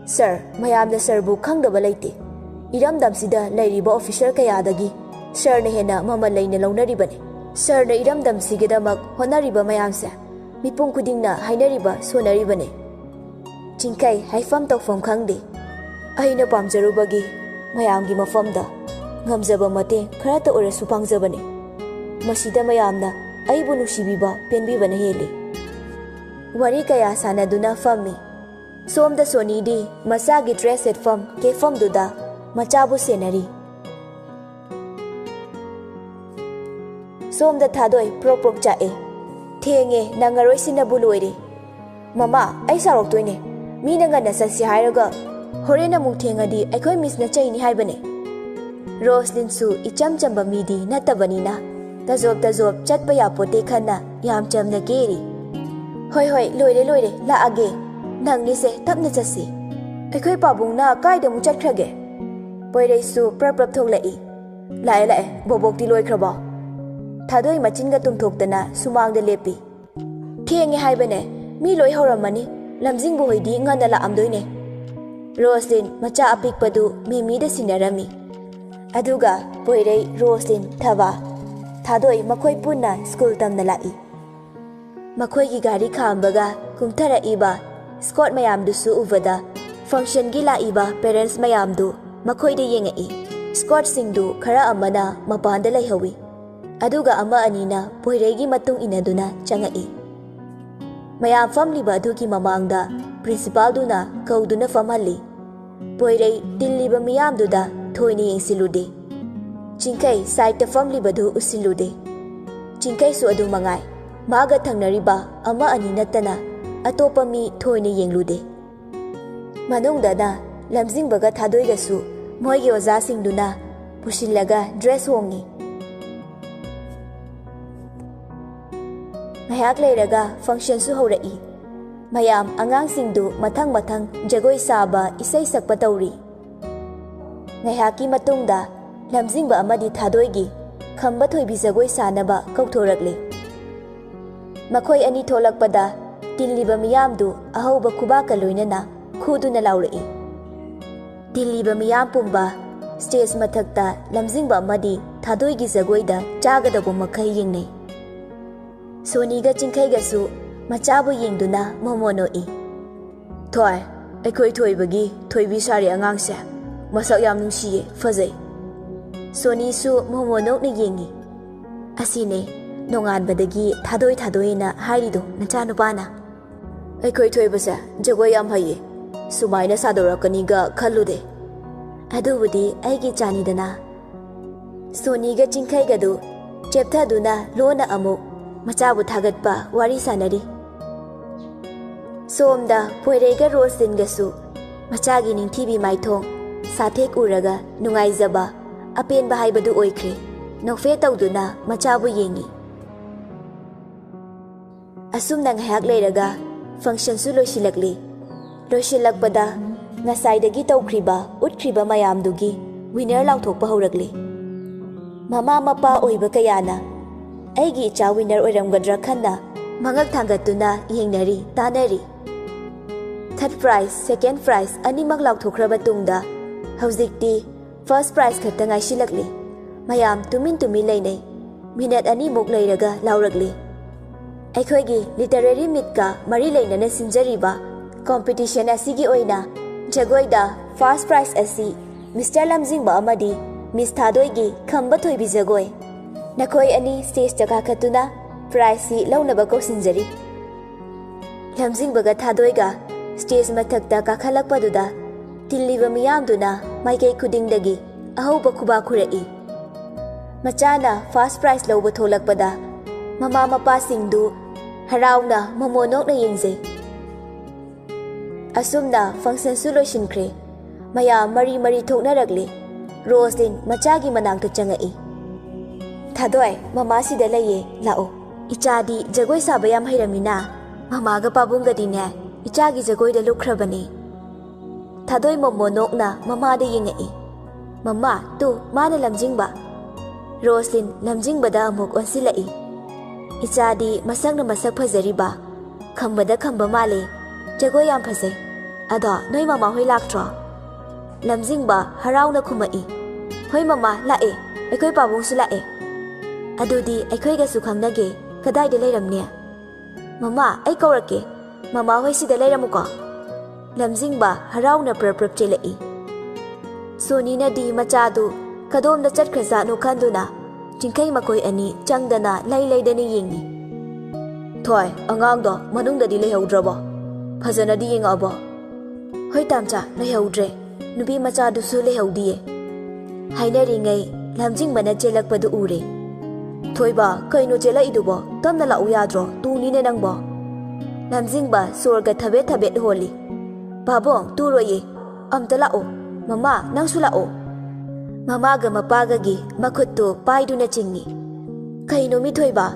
"ꯁꯥꯔ, ꯃꯌꯥꯝꯅ ꯁꯥꯔꯕꯨ ꯈꯪꯗꯕ ꯂꯩꯇꯦ꯫ ꯏꯔꯝꯗꯝꯁꯤꯗ ꯂꯩꯔꯤꯕ ꯑꯣꯐꯤꯁꯔ ꯀꯌꯥꯗꯒꯤ ꯁꯥꯔꯅ ꯍꯦꯟꯅ ꯃꯃꯜ ꯂꯩꯅ ꯂꯧꯅꯔꯤꯕꯅꯤ꯫ ꯁꯥꯔꯅ ꯏꯔꯝꯗꯝꯁꯤꯒꯤꯗꯃꯛ ꯍꯣꯠꯅꯔꯤꯕ ꯃꯌꯥꯝꯁꯦ ꯃꯤꯄꯨꯝ ꯈꯨꯗꯤꯡꯅ ꯍꯥꯏꯅꯔꯤꯕ ꯁꯣꯟꯅꯔꯤꯕꯅꯤ꯫" ꯆꯤꯡꯈꯩ ꯍꯥꯏꯐꯝ ꯇꯧꯐꯝ ꯈꯪꯗꯦ꯫ "ꯑꯩꯅ ꯄꯥꯝꯖꯔꯨꯕꯒꯤ ꯃꯌꯥꯝꯒꯤ ꯃꯐꯝꯗ ꯉꯝꯖꯕ ꯃꯇꯦꯡ ꯈꯔꯇ ꯑꯣꯏꯔꯁꯨ ꯄꯥꯡꯖꯕꯅꯤ꯫ ꯃꯁꯤꯗ ꯃꯌꯥꯝꯅ ꯑꯩꯕꯨ ꯅꯨꯡꯁꯤꯕꯤꯕ ꯄꯦꯟꯕꯤꯕꯅ ꯍꯦꯜꯂꯤ꯫" ꯋꯥꯔꯤ ꯀꯌꯥ ꯁꯥꯟꯅꯗꯨꯅ ꯐꯝꯃꯤ꯫ ꯁꯣꯝꯗ ꯁꯣꯅꯤꯗꯤ ꯃꯆꯥꯒꯤ ꯗ꯭ꯔꯦꯁ ꯁꯦꯠꯐꯝ ꯀꯦꯐꯝꯗꯨꯗ ꯃꯆꯥꯕꯨ ꯁꯦꯟꯅꯔꯤ꯫ ꯁꯣꯝꯗ ꯊꯥꯗꯣꯏ ꯄ꯭ꯔꯣꯛ ꯄ꯭ꯔꯣꯛ ꯆꯥꯛꯑꯦ꯫ "ꯊꯦꯡꯉꯦ, ꯅꯪꯉꯔꯣꯏ ꯁꯤꯅꯕꯨ ꯂꯣꯏꯔꯦ꯫ ꯃꯃꯥ, ꯑꯩ ꯁꯥꯎꯔꯛꯇꯣꯏꯅꯦ꯫ ꯃꯤꯅ ꯉꯟꯅ ꯆꯠꯁꯤ ꯍꯥꯏꯔꯒ ꯍꯣꯔꯦꯟ ꯑꯃꯨꯛ ꯊꯦꯡꯉꯗꯤ ꯑꯩꯈꯣꯏ ꯃꯤꯁꯅ ꯆꯩꯅꯤ ꯍꯥꯏꯕꯅꯦ꯫" ꯔꯣꯁꯂꯤꯟꯁꯨ ꯏꯆꯝ ꯆꯝꯕ ꯃꯤꯗꯤ ꯅꯠꯇꯕꯅꯤꯅ ꯇꯖꯣꯞ ꯇꯖꯣꯞ ꯆꯠꯄ ꯌꯥꯄꯣꯠꯇꯦ ꯈꯟꯅ ꯌꯥꯝ ꯆꯝꯅ ꯀꯦꯔꯤ꯫ "ꯍꯣꯏ, ꯍꯣꯏ, ꯂꯣꯏꯔꯦ, ꯂꯣꯏꯔꯦ, ꯂꯥꯛꯑꯒꯦ꯫ ꯅꯪꯅꯤꯁꯦ, ꯇꯞꯅ ꯆꯠꯁꯤ꯫ ꯑꯩꯈꯣꯏ ꯄꯥꯕꯨꯡꯅ ꯀꯥꯏꯗ ꯑꯃꯨꯛ ꯆꯠꯈ꯭ꯔꯒꯦ?" ꯄꯣꯏꯔꯩꯁꯨ ꯄ꯭ꯔꯞ ꯄ꯭ꯔꯞ ꯊꯣꯛꯂꯛꯏ꯫ "ꯂꯥꯛꯑꯦ, ꯂꯥꯛꯑꯦ, ꯕꯣꯕꯣꯛꯇꯤ ꯂꯣꯏꯈ꯭ꯔꯕꯣ?" ꯊꯥꯗꯣꯏ ꯃꯆꯤꯟꯒ ꯇꯨꯝꯊꯣꯛꯇꯅ ꯁꯨꯃꯥꯡꯗ ꯂꯦꯞꯄꯤ꯫ "ꯊꯦꯡꯉꯦ ꯍꯥꯏꯕꯅꯦ, ꯃꯤ ꯂꯣꯏ ꯍꯧꯔꯝꯃꯅꯤ꯫ ꯂꯝꯖꯤꯡꯕ ꯍꯣꯏꯗꯤ ꯉꯟꯅ ꯂꯥꯛꯑꯝꯗꯣꯏꯅꯦ꯫" ꯔꯣꯁꯂꯤꯟ ꯃꯆꯥ ꯑꯄꯤꯛꯄꯗꯨ ꯃꯦꯃꯤꯗ ꯁꯤꯟꯅꯔꯝꯃꯤ꯫ ꯑꯗꯨꯒ ꯄꯣꯏꯔꯩ, ꯔꯣꯁꯂꯤꯟ, ꯊꯕꯥ, ꯊꯥꯗꯣꯏ ꯃꯈꯣꯏ ꯄꯨꯟꯅ ꯁ꯭ꯀꯨꯜ ꯇꯝꯅ ꯂꯥꯛꯏ꯫ ꯃꯈꯣꯏꯒꯤ ꯒꯥꯔꯤ ꯈꯥꯝꯕꯒ ꯀꯨꯝꯊꯔꯛꯏꯕ ꯁ꯭ꯀꯣꯠ ꯃꯌꯥꯝꯗꯨꯁꯨ ꯎꯕꯗ, ꯐꯪꯁꯟꯒꯤ ꯂꯥꯛꯏꯕ ꯄꯦꯔꯦꯟꯠꯁ ꯃꯌꯥꯝꯗꯨ ꯃꯈꯣꯏꯗ ꯌꯦꯡꯉꯛꯏ꯫ ꯁ꯭ꯀꯣꯠꯁꯤꯡꯗꯨ ꯈꯔ ꯑꯃꯅ ꯃꯄꯥꯟꯗ ꯂꯩꯍꯧꯏ, ꯑꯗꯨꯒ ꯑꯃ ꯑꯅꯤꯅ ꯄꯣꯏꯔꯩꯒꯤ ꯃꯇꯨꯡ ꯏꯟꯅꯗꯨꯅ ꯆꯪꯉꯛꯏ꯫ ꯃꯌꯥꯝ ꯐꯝꯂꯤꯕ ꯑꯗꯨꯒꯤ ꯃꯃꯥꯡꯗ ꯄ꯭ꯔꯤꯟꯁꯤꯄꯥꯜꯗꯨꯅ ꯀꯧꯗꯨꯅ ꯐꯝꯍꯜꯂꯤ꯫ ꯄꯣꯏꯔꯩ ꯇꯤꯜꯂꯤꯕ ꯃꯤꯌꯥꯝꯗꯨꯗ ꯊꯣꯏꯅ ꯌꯦꯡꯁꯤꯜꯂꯨꯗꯦ꯫ ꯆꯤꯡꯈꯩ ꯁꯥꯏꯠꯇ ꯐꯝꯂꯤꯕꯗꯨ ꯎꯁꯤꯜꯂꯨꯗꯦ꯫ ꯆꯤꯡꯈꯩꯁꯨ ꯑꯗꯨ ꯃꯉꯥꯏ꯫ ꯃꯥꯒ ꯊꯪꯅꯔꯤꯕ ꯑꯃ ꯑꯅꯤ ꯅꯠꯇꯅ ꯑꯇꯣꯞꯄ ꯃꯤ ꯊꯣꯏꯅ ꯌꯦꯡꯂꯨꯗꯦ꯫ ꯃꯅꯨꯡꯗꯅ ꯂꯝꯖꯤꯡꯕꯒ ꯊꯥꯗꯣꯏꯒꯁꯨ ꯃꯣꯏꯒꯤ ꯑꯣꯖꯥꯁꯤꯡꯗꯨꯅ ꯄꯨꯁꯤꯜꯂꯒ ꯗ꯭ꯔꯦꯁ ꯍꯣꯡꯉꯤ꯫ ꯉꯥꯏꯍꯥꯛ ꯂꯩꯔꯒ ꯐꯪꯁꯟꯁꯨ ꯍꯧꯔꯛꯏ꯫ ꯃꯌꯥꯝ ꯑꯉꯥꯡꯁꯤꯡꯗꯨ ꯃꯊꯪ ꯃꯊꯪ ꯖꯒꯣꯏ ꯁꯥꯕ, ꯏꯁꯩ ꯁꯛꯄ ꯇꯧꯔꯤ꯫ ꯉꯥꯏꯍꯥꯛꯀꯤ ꯃꯇꯨꯡꯗ ꯂꯝꯖꯤꯡꯕ ꯑꯃꯗꯤ ꯊꯥꯗꯣꯏꯒꯤ ꯈꯝꯕ ꯊꯣꯏꯕꯤ ꯖꯒꯣꯏ ꯁꯥꯅꯕ ꯀꯧꯊꯣꯔꯛꯂꯤ꯫ ꯃꯈꯣꯏ ꯑꯅꯤ ꯊꯣꯛꯂꯛꯄꯗ ꯇꯤꯜꯂꯤꯕ ꯃꯤꯌꯥꯝꯗꯨ ꯑꯍꯧꯕ ꯈꯨꯕꯥꯛꯀ ꯂꯣꯏꯅꯅ ꯈꯨꯗꯨꯅ ꯂꯥꯎꯔꯛꯏ꯫ ꯇꯤꯜꯂꯤꯕ ꯃꯤꯌꯥꯝ ꯄꯨꯝꯕ ꯁ꯭ꯇꯦꯖ ꯃꯊꯛꯇ ꯂꯝꯖꯤꯡꯕ ꯑꯃꯗꯤ ꯊꯥꯗꯣꯏꯒꯤ ꯖꯒꯣꯏꯗ ꯆꯥꯒꯗꯧꯕ ꯃꯈꯩ ꯌꯦꯡꯅꯩ꯫ ꯁꯣꯅꯤꯒ ꯆꯤꯡꯈꯩꯒꯁꯨ ꯃꯆꯥꯕꯨ ꯌꯦꯡꯗꯨꯅ ꯃꯣꯃꯣ ꯅꯣꯛꯏ꯫ "ꯊꯣꯏ, ꯑꯩꯈꯣꯏ ꯊꯣꯏꯕꯒꯤ ꯊꯣꯏꯕꯤ ꯁꯥꯔꯤ ꯑꯉꯥꯡꯁꯦ꯫ ꯃꯁꯛ ꯌꯥꯝ ꯅꯨꯡꯁꯤꯌꯦ, ꯐꯖꯩ꯫" ꯁꯣꯅꯤꯁꯨ ꯃꯣꯃꯣ ꯅꯣꯛꯅ ꯌꯦꯡꯉꯤ꯫ "ꯑꯁꯤꯅꯦ ꯅꯣꯡꯉꯥꯟꯕꯗꯒꯤ ꯊꯥꯗꯣꯏ ꯊꯥꯗꯣꯏꯅ ꯍꯥꯏꯔꯤꯗꯣ ꯅꯆꯥꯅꯨꯄꯥꯅ꯫" "ꯑꯩꯈꯣꯏ ꯊꯣꯏꯕꯁꯦ ꯖꯒꯣꯏ ꯌꯥꯝ ꯍꯩꯌꯦ꯫ ꯁꯨꯃꯥꯏꯅ ꯁꯥꯗꯣꯔꯛꯀꯅꯤꯒ ꯈꯜꯂꯨꯗꯦ꯫" "ꯑꯗꯨꯕꯨꯗꯤ ꯑꯩꯒꯤ ꯆꯥꯅꯤꯗꯅ꯫" ꯁꯣꯅꯤꯒ ꯆꯤꯡꯈꯩꯒꯗꯨ ꯆꯦꯞꯊꯗꯨꯅ ꯂꯣꯟꯅ ꯑꯃꯨꯛ ꯃꯆꯥꯕꯨ ꯊꯥꯒꯠꯄ ꯋꯥꯔꯤ ꯁꯥꯟꯅꯔꯤ꯫ ꯁꯣꯝꯗ ꯄꯣꯏꯔꯩꯒ ꯔꯣꯁꯂꯤꯟꯒꯁꯨ ꯃꯆꯥꯒꯤ ꯅꯤꯡꯊꯤꯕꯤ ꯃꯥꯏꯊꯣꯡ ꯁꯥꯊꯦꯛ ꯎꯔꯒ ꯅꯨꯡꯉꯥꯏꯖꯕ, ꯑꯄꯦꯟꯕ ꯍꯥꯏꯕꯗꯨ ꯑꯣꯏꯈ꯭ꯔꯦ꯫ ꯅꯣꯛꯐꯦꯠ ꯇꯧꯗꯨꯅ ꯃꯆꯥꯕꯨ ꯌꯦꯡꯉꯤ꯫ ꯑꯁꯨꯝꯅ ꯉꯥꯏꯍꯥꯛ ꯂꯩꯔꯒ functionꯁꯨ ꯂꯣꯏꯁꯤꯜꯂꯛꯂꯤ꯫ ꯂꯣꯏꯁꯤꯜꯂꯛꯄꯗ ꯉꯁꯥꯏꯗꯒꯤ ꯇꯧꯈ꯭ꯔꯤꯕ, ꯎꯠꯈ꯭ꯔꯤꯕ ꯃꯌꯥꯝꯗꯨꯒꯤ winner ꯂꯥꯎꯊꯣꯛꯄ ꯍꯧꯔꯛꯂꯤ꯫ ꯃꯃꯥ ꯃꯄꯥ ꯑꯣꯏꯕ ꯀꯌꯥꯅ ꯑꯩꯒꯤ ꯏꯆꯥ winner ꯑꯣꯏꯔꯝꯒꯗ꯭ꯔꯥ ꯈꯟꯅ ꯃꯉꯛ ꯊꯥꯡꯒꯠꯇꯨꯅ ꯌꯦꯡꯅꯔꯤ, ꯇꯥꯅꯔꯤ꯫ Third prize, second prize ꯑꯅꯤꯃꯛ ꯂꯥꯎꯊꯣꯛꯈ꯭ꯔꯕ ꯇꯨꯡꯗ ꯍꯧꯖꯤꯛꯇꯤ first prize ꯈꯛꯇ ꯉꯥꯏꯁꯤꯜꯂꯛꯂꯤ꯫ ꯃꯌꯥꯝ ꯇꯨꯃꯤꯟ ꯇꯨꯃꯤꯟ ꯂꯩꯅꯩ꯫ Minute ꯑꯅꯤꯃꯨꯛ ꯂꯩꯔꯒ ꯂꯥꯎꯔꯛꯂꯤ꯫ ꯑꯩꯈꯣꯏꯒꯤ literary meetꯀ ꯃꯔꯤ ꯂꯩꯅꯅ ꯁꯤꯟꯖꯔꯤꯕ competition ꯑꯁꯤꯒꯤ ꯑꯣꯏꯅ ꯖꯒꯣꯏꯗ first prize ꯑꯁꯤ Mister ꯂꯝꯖꯤꯡꯕ ꯑꯃꯗꯤ Miss ꯊꯥꯗꯣꯏꯒꯤ ꯈꯝꯕ ꯊꯣꯏꯕꯤ ꯖꯒꯣꯏ꯫ ꯅꯈꯣꯏ ꯑꯅꯤ stageꯇ ꯀꯥꯈꯠꯇꯨꯅ prizeꯁꯤ ꯂꯧꯅꯕ ꯀꯧꯁꯤꯟꯖꯔꯤ꯫ ꯂꯝꯖꯤꯡꯕꯒ ꯊꯥꯗꯣꯏꯒ stage ꯃꯊꯛꯇ ꯀꯥꯈꯠꯂꯛꯄꯗꯨꯗ ꯇꯤꯜꯂꯤꯕ ꯃꯤꯌꯥꯝꯗꯨꯅ ꯃꯥꯏꯀꯩ ꯈꯨꯗꯤꯡꯗꯒꯤ ꯑꯍꯧꯕ ꯈꯨꯕꯥꯛ ꯈꯨꯔꯛꯏ꯫ ꯃꯆꯥꯅ first prize ꯂꯧꯕ ꯊꯣꯛꯂꯛꯄꯗ ꯃꯃꯥ ꯃꯄꯥꯁꯤꯡꯗꯨ ꯍꯔꯥꯎꯅ ꯃꯃꯣꯟ ꯅꯣꯛꯅ ꯌꯦꯡꯖꯩ꯫ ꯑꯁꯨꯝꯅ functionꯁꯨ ꯂꯣꯏꯁꯤꯟꯈ꯭ꯔꯦ꯫ ꯃꯌꯥꯝ ꯃꯔꯤ ꯃꯔꯤ ꯊꯣꯛꯅꯔꯛꯂꯦ꯫ ꯔꯣꯁꯂꯤꯟ ꯃꯆꯥꯒꯤ ꯃꯅꯥꯛꯇ ꯆꯪꯉꯛꯏ꯫ "ꯊꯥꯗꯣꯏ, ꯃꯃꯥ ꯁꯤꯗ ꯂꯩꯌꯦ, ꯂꯥꯛꯑꯣ꯫ ꯏꯆꯥꯗꯤ ꯖꯒꯣꯏ ꯁꯥꯕ ꯌꯥꯝ ꯍꯩꯔꯝꯃꯤꯅ꯫ ꯃꯃꯥꯒ ꯄꯥꯕꯨꯡꯒꯗꯤꯅꯦ ꯏꯆꯥꯒꯤ ꯖꯒꯣꯏꯗ ꯂꯨꯞꯈ꯭ꯔꯕꯅꯦ꯫" ꯊꯥꯗꯣꯏ ꯃꯃꯣꯟ ꯅꯣꯛꯅ ꯃꯃꯥꯗ ꯌꯦꯡꯉꯛꯏ꯫ "ꯃꯃꯥ, ꯇꯨ, ꯃꯥꯅ ꯂꯝꯖꯤꯡꯕ꯫" ꯔꯣꯁꯂꯤꯟ ꯂꯝꯖꯤꯡꯕꯗ ꯑꯃꯨꯛ ꯑꯣꯟꯁꯤꯜꯂꯛꯏ꯫ "ꯏꯆꯥꯗꯤ ꯃꯁꯛꯅ ꯃꯁꯛ ꯐꯖꯔꯤꯕ, ꯈꯝꯕꯗ ꯈꯝꯕ ꯃꯥꯜꯂꯤ꯫ ꯖꯒꯣꯏ ꯌꯥꯝ ꯐꯖꯩ꯫ ꯑꯗꯣ ꯅꯣꯏ ꯃꯃꯥ ꯍꯣꯏ ꯂꯥꯛꯇ꯭ꯔꯣ?" ꯂꯝꯖꯤꯡꯕ ꯍꯔꯥꯎꯅ ꯈꯨꯝꯃꯛꯏ꯫ "ꯍꯣꯏ ꯃꯃꯥ, ꯂꯥꯛꯑꯦ꯫ ꯑꯩꯈꯣꯏ ꯄꯥꯕꯨꯡꯁꯨ ꯂꯥꯛꯑꯦ꯫" "ꯑꯗꯨꯗꯤ ꯑꯩꯈꯣꯏꯒꯁꯨ ꯈꯪꯅꯒꯦ꯫ ꯀꯗꯥꯏꯗ ꯂꯩꯔꯝꯅꯤ?" "ꯃꯃꯥ, ꯑꯩ ꯀꯧꯔꯛꯀꯦ꯫ ꯃꯃꯥ ꯍꯣꯏ ꯁꯤꯗ ꯂꯩꯔꯝꯃꯨꯀꯣ꯫" ꯂꯝꯖꯤꯡꯕ ꯍꯔꯥꯎꯅ ꯄ꯭ꯔꯞ ꯄ꯭ꯔꯞ ꯆꯦꯜꯂꯛꯏ꯫ ꯁꯣꯅꯤꯅꯗꯤ ꯃꯆꯥꯗꯨ ꯀꯗꯣꯝꯗ ꯆꯠꯈ꯭ꯔꯖꯥꯠꯅꯣ ꯈꯟꯗꯨꯅ ꯆꯤꯡꯈꯩ ꯃꯈꯣꯏ ꯑꯅꯤ ꯆꯪꯗꯅ ꯂꯩ ꯂꯩꯗꯅ ꯌꯦꯡꯉꯤ꯫ "ꯊꯣꯏ, ꯑꯉꯥꯡꯗꯣ ꯃꯅꯨꯡꯗꯗꯤ ꯂꯩꯍꯧꯗ꯭ꯔꯕꯣ? ꯐꯖꯅꯗꯤ ꯌꯦꯡꯉꯛꯑꯕꯣ?" "ꯍꯣꯏ ꯇꯥꯝꯆꯥ, ꯂꯩꯍꯧꯗ꯭ꯔꯦ꯫ ꯅꯨꯄꯤ ꯃꯆꯥꯗꯨꯁꯨ ꯂꯩꯍꯧꯗꯤꯌꯦ꯫" ꯍꯥꯏꯅꯔꯤꯉꯩ ꯂꯝꯖꯤꯡꯕꯅ ꯆꯦꯜꯂꯛꯄꯗꯨ ꯎꯔꯦ꯫ "ꯊꯣꯏꯕ, ꯀꯩꯅꯣ ꯆꯦꯜꯂꯛꯏꯗꯨꯕꯣ? ꯇꯞꯅ ꯂꯥꯛꯎ ꯌꯥꯗ꯭ꯔꯣ? ꯇꯨꯅꯤꯅꯦ ꯅꯪꯕꯣ꯫" ꯂꯝꯖꯤꯡꯕ ꯁꯣꯔꯒ ꯊꯕꯦꯠ ꯊꯕꯦꯠ ꯍꯣꯜꯂꯤ꯫ "ꯄꯥꯕꯨꯡ, ꯇꯨꯔꯣꯏꯌꯦ꯫ ꯑꯝꯇ ꯂꯥꯛꯑꯣ꯫ ꯃꯃꯥ, ꯅꯪꯁꯨ ꯂꯥꯛꯑꯣ꯫" ꯃꯃꯥꯒ ꯃꯄꯥꯒꯒꯤ ꯃꯈꯨꯠꯇꯨ ꯄꯥꯏꯗꯨꯅ ꯆꯤꯡꯏ꯫ "ꯀꯩꯅꯣ ꯃꯤꯊꯣꯏꯕ,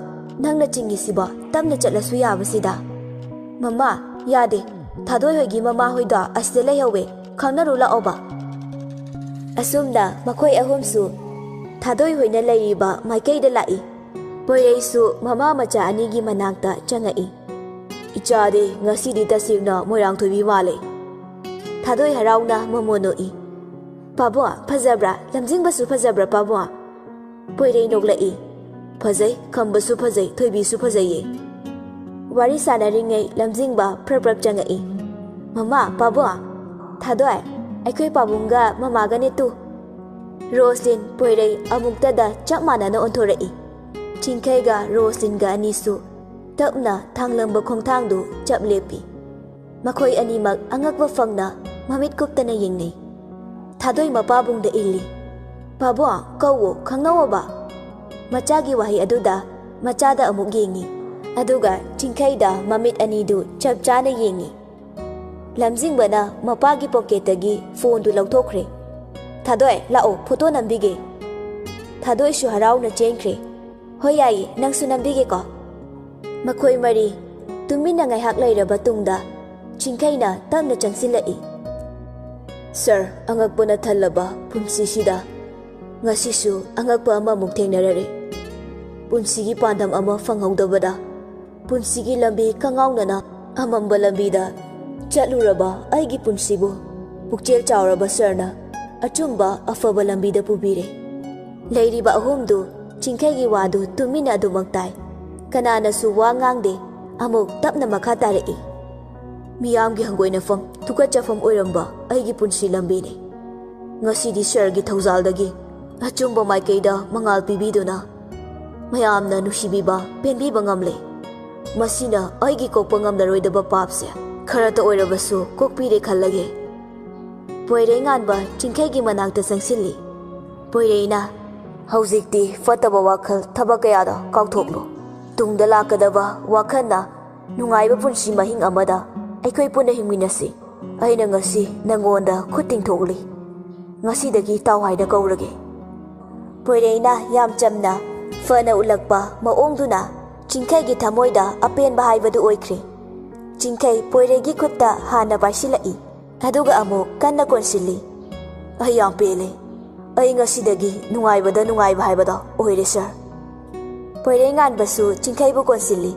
ꯅꯪꯅ ꯆꯤꯡꯉꯤꯁꯤꯕꯣ? ꯇꯞꯅ ꯆꯠꯂꯁꯨ ꯌꯥꯕꯁꯤꯗ꯫ "ꯃꯃꯥ, ꯌꯥꯗꯦ꯫ ꯊꯥꯗꯣꯏ ꯍꯣꯏꯒꯤ ꯃꯃꯥ ꯍꯣꯏꯗꯣ ꯑꯁꯤꯗ ꯂꯩꯍꯧꯋꯦ꯫ ꯈꯪꯅꯔꯨ ꯂꯥꯛꯑꯣꯕ꯫" ꯑꯁꯨꯝꯅ ꯃꯈꯣꯏ ꯑꯍꯨꯝꯁꯨ ꯊꯥꯗꯣꯏ ꯍꯣꯏꯅ ꯂꯩꯔꯤꯕ ꯃꯥꯏꯀꯩꯗ ꯂꯥꯛꯏ꯫ ꯄꯣꯏꯔꯩꯁꯨ ꯃꯃꯥ ꯃꯆꯥ ꯑꯅꯤꯒꯤ ꯃꯅꯥꯛꯇ ꯆꯪꯉꯛꯏ꯫ "ꯏꯆꯥꯗꯤ ꯉꯁꯤꯗꯤ ꯇꯁꯦꯡꯅ ꯃꯣꯏꯔꯥꯡꯊꯣꯏꯕꯤ ꯃꯥꯜꯂꯦ꯫" ꯊꯥꯗꯣꯏ ꯍꯔꯥꯎꯅ ꯃꯃꯣꯟ ꯅꯣꯛꯏ꯫ "ꯄꯥꯕꯨꯡ, ꯐꯖꯕ꯭ꯔꯥ? ꯂꯝꯖꯤꯡꯕꯁꯨ ꯐꯖꯕ꯭ꯔꯥ, ꯄꯥꯕꯨꯡ?" ꯄꯣꯏꯔꯩ ꯅꯣꯛꯂꯛꯏ꯫ "ꯐꯖꯩ, ꯈꯝꯕꯁꯨ ꯐꯖꯩ, ꯊꯣꯏꯕꯤꯁꯨ ꯐꯖꯩꯌꯦ꯫" ꯋꯥꯔꯤ ꯁꯥꯟꯅꯔꯤꯉꯩ ꯂꯝꯖꯤꯡꯕ ꯄ꯭ꯔꯞ ꯄ꯭ꯔꯞ ꯆꯪꯉꯛꯏ꯫ "ꯃꯃꯥ, ꯄꯥꯕꯨꯡ, ꯊꯥꯗꯣꯏ, ꯑꯩꯈꯣꯏ ꯄꯥꯕꯨꯡꯒ ꯃꯃꯥꯒꯅꯦ ꯇꯨ꯫" ꯔꯣꯁꯂꯤꯟ, ꯄꯣꯏꯔꯩ ꯑꯃꯨꯛꯇꯗ ꯆꯞ ꯃꯥꯟꯅꯅ ꯑꯣꯟꯊꯣꯔꯛꯏ꯫ ꯆꯤꯡꯈꯩꯒ ꯔꯣꯁꯂꯤꯟꯒ ꯑꯅꯤꯁꯨ ꯇꯞꯅ ꯊꯥꯡꯂꯝꯕ ꯈꯣꯡꯊꯥꯡꯗꯨ ꯆꯞ ꯂꯦꯞꯄꯤ꯫ ꯃꯈꯣꯏ ꯑꯅꯤꯃꯛ ꯑꯉꯛꯄ ꯐꯪꯅ ꯃꯃꯤꯠ ꯀꯨꯞꯇꯅ ꯌꯦꯡꯅꯩ꯫ ꯊꯥꯗꯣꯏ ꯃꯄꯥꯕꯨꯡꯗ ꯏꯜꯂꯤ꯫ "ꯄꯥꯕꯨꯡ, ꯀꯧꯋꯣ, ꯈꯪꯅꯧꯋꯣꯕ꯫" ꯃꯆꯥꯒꯤ ꯋꯥꯍꯩ ꯑꯗꯨꯗ ꯃꯆꯥꯗ ꯑꯃꯨꯛ ꯌꯦꯡꯉꯤ꯫ ꯑꯗꯨꯒ ꯆꯤꯡꯈꯩꯗ ꯃꯃꯤꯠ ꯑꯅꯤꯗꯨ ꯆꯞ ꯆꯥꯅ ꯌꯦꯡꯉꯤ꯫ ꯂꯝꯖꯤꯡꯕꯅ ꯃꯄꯥꯒꯤ ꯄꯣꯀꯦꯠꯇꯒꯤ ꯐꯣꯟꯗꯨ ꯂꯧꯊꯣꯛꯈ꯭ꯔꯦ꯫ "ꯊꯥꯗꯣꯏ, ꯂꯥꯛꯑꯣ, ꯐꯣꯇꯣ ꯅꯝꯕꯤꯒꯦ꯫" ꯊꯥꯗꯣꯏꯁꯨ ꯍꯔꯥꯎꯅ ꯆꯦꯟꯈ꯭ꯔꯦ꯫ "ꯍꯣꯏ, ꯌꯥꯏꯌꯦ, ꯅꯪꯁꯨ ꯅꯝꯕꯤꯒꯦꯀꯣ꯫" ꯃꯈꯣꯏ ꯃꯔꯤ ꯇꯨꯃꯤꯟꯅ ꯉꯥꯏꯍꯥꯛ ꯂꯩꯔꯕ ꯇꯨꯡꯗ ꯆꯤꯡꯈꯩꯅ ꯇꯞꯅ ꯆꯪꯁꯤꯜꯂꯛꯏ꯫ "ꯁꯥꯔ, ꯑꯉꯛꯄꯅ ꯊꯜꯂꯕ ꯄꯨꯟꯁꯤꯁꯤꯗ ꯉꯁꯤꯁꯨ ꯑꯉꯛꯄ ꯑꯃꯃꯨꯛ ꯊꯦꯡꯅꯔꯔꯦ꯫ ꯄꯨꯟꯁꯤꯒꯤ ꯄꯥꯟꯗꯝ ꯑꯃ ꯐꯪꯍꯧꯗꯕꯗ, ꯄꯨꯟꯁꯤꯒꯤ ꯂꯝꯕꯤ ꯀꯉꯥꯎꯅꯅ ꯑꯃꯝꯕ ꯂꯝꯕꯤꯗ ꯆꯠꯂꯨꯔꯕ ꯑꯩꯒꯤ ꯄꯨꯟꯁꯤꯕꯨ ꯄꯨꯛꯆꯦꯜ ꯆꯥꯎꯔꯕ ꯁꯥꯔꯅ ꯑꯆꯨꯝꯕ ꯑꯐꯕ ꯂꯝꯕꯤꯗ ꯄꯨꯕꯤꯔꯦ꯫" ꯂꯩꯔꯤꯕ ꯑꯍꯨꯝꯗꯨ ꯆꯤꯡꯈꯩꯒꯤ ꯋꯥꯗꯨ ꯇꯨꯃꯤꯟꯅ ꯑꯗꯨꯃꯛ ꯇꯥꯏ꯫ ꯀꯅꯥꯅꯁꯨ ꯋꯥ ꯉꯥꯡꯗꯦ꯫ ꯑꯃꯨꯛ ꯇꯞꯅ ꯃꯈꯥ ꯇꯥꯔꯛꯏ꯫ "ꯃꯤꯌꯥꯝꯒꯤ ꯍꯪꯒꯣꯏꯅꯐꯝ, ꯊꯨꯀꯠꯆꯐꯝ ꯑꯣꯏꯔꯝꯕ ꯑꯩꯒꯤ ꯄꯨꯟꯁꯤ ꯂꯝꯕꯤꯅꯤ꯫ ꯉꯁꯤꯗꯤ ꯁꯥꯔꯒꯤ ꯊꯧꯖꯥꯜꯗꯒꯤ ꯑꯆꯨꯝꯕ ꯃꯥꯏꯀꯩꯗ ꯃꯉꯥꯜ ꯄꯤꯕꯤꯗꯨꯅ ꯃꯌꯥꯝꯅ ꯅꯨꯡꯁꯤꯕꯤꯕ, ꯄꯦꯟꯕꯤꯕ ꯉꯝꯂꯦ꯫ ꯃꯁꯤꯅ ꯑꯩꯒꯤ ꯀꯣꯛꯄ ꯉꯝꯂꯔꯣꯏꯗꯕ ꯄꯥꯞꯁꯦ ꯈꯔꯇ ꯑꯣꯏꯔꯕꯁꯨ ꯀꯣꯛꯄꯤꯔꯦ ꯈꯜꯂꯒꯦ꯫" ꯄꯣꯏꯔꯩ ꯉꯥꯟꯕ ꯆꯤꯡꯈꯩꯒꯤ ꯃꯅꯥꯛꯇ ꯆꯪꯁꯤꯜꯂꯤ꯫ ꯄꯣꯏꯔꯩꯅ, "ꯍꯧꯖꯤꯛꯇꯤ ꯐꯠꯇꯕ ꯋꯥꯈꯜ, ꯊꯕꯛ ꯀꯌꯥꯗꯣ ꯀꯥꯎꯊꯣꯛꯂꯣ꯫ ꯇꯨꯡꯗ ꯂꯥꯛꯀꯗꯕ ꯋꯥꯈꯜꯅ ꯅꯨꯡꯉꯥꯏꯕ ꯄꯨꯟꯁꯤ ꯃꯍꯤꯡ ꯑꯃꯗ ꯑꯩꯈꯣꯏ ꯄꯨꯟꯅ ꯍꯤꯡꯃꯤꯟꯅꯁꯤ꯫ ꯑꯩꯅ ꯉꯁꯤ ꯅꯪꯉꯣꯟꯗ ꯈꯨꯠ ꯇꯤꯡꯊꯣꯛꯂꯤ꯫ ꯉꯁꯤꯗꯒꯤ ꯇꯥꯎ ꯍꯥꯏꯅ ꯀꯧꯔꯒꯦ꯫" ꯄꯣꯏꯔꯩꯅ ꯌꯥꯝ ꯆꯝꯅ, ꯐꯅ ꯎꯠꯂꯛꯄ ꯃꯑꯣꯡꯗꯨꯅ ꯆꯤꯡꯈꯩꯒꯤ ꯊꯃꯣꯏꯗ ꯑꯄꯦꯟꯕ ꯍꯥꯏꯕꯗꯨ ꯑꯣꯏꯈ꯭ꯔꯦ꯫ ꯆꯤꯡꯈꯩ ꯄꯣꯏꯔꯩꯒꯤ ꯈꯨꯠꯇ ꯍꯥꯟꯅ ꯄꯥꯏꯁꯤꯜꯂꯛꯏ, ꯑꯗꯨꯒ ꯑꯃꯨꯛ ꯀꯟꯅ ꯀꯣꯟꯁꯤꯜꯂꯤ꯫ "ꯑꯩ ꯌꯥꯝ ꯄꯦꯜꯂꯦ꯫ ꯑꯩ ꯉꯁꯤꯗꯒꯤ ꯅꯨꯡꯉꯥꯏꯕꯗ ꯅꯨꯡꯉꯥꯏꯕ ꯍꯥꯏꯕꯗꯣ ꯑꯣꯏꯔꯦ, ꯁꯥꯔ꯫" ꯄꯣꯏꯔꯩ ꯉꯥꯟꯕꯁꯨ ꯆꯤꯡꯈꯩꯕꯨ ꯀꯣꯟꯁꯤꯜꯂꯤ꯫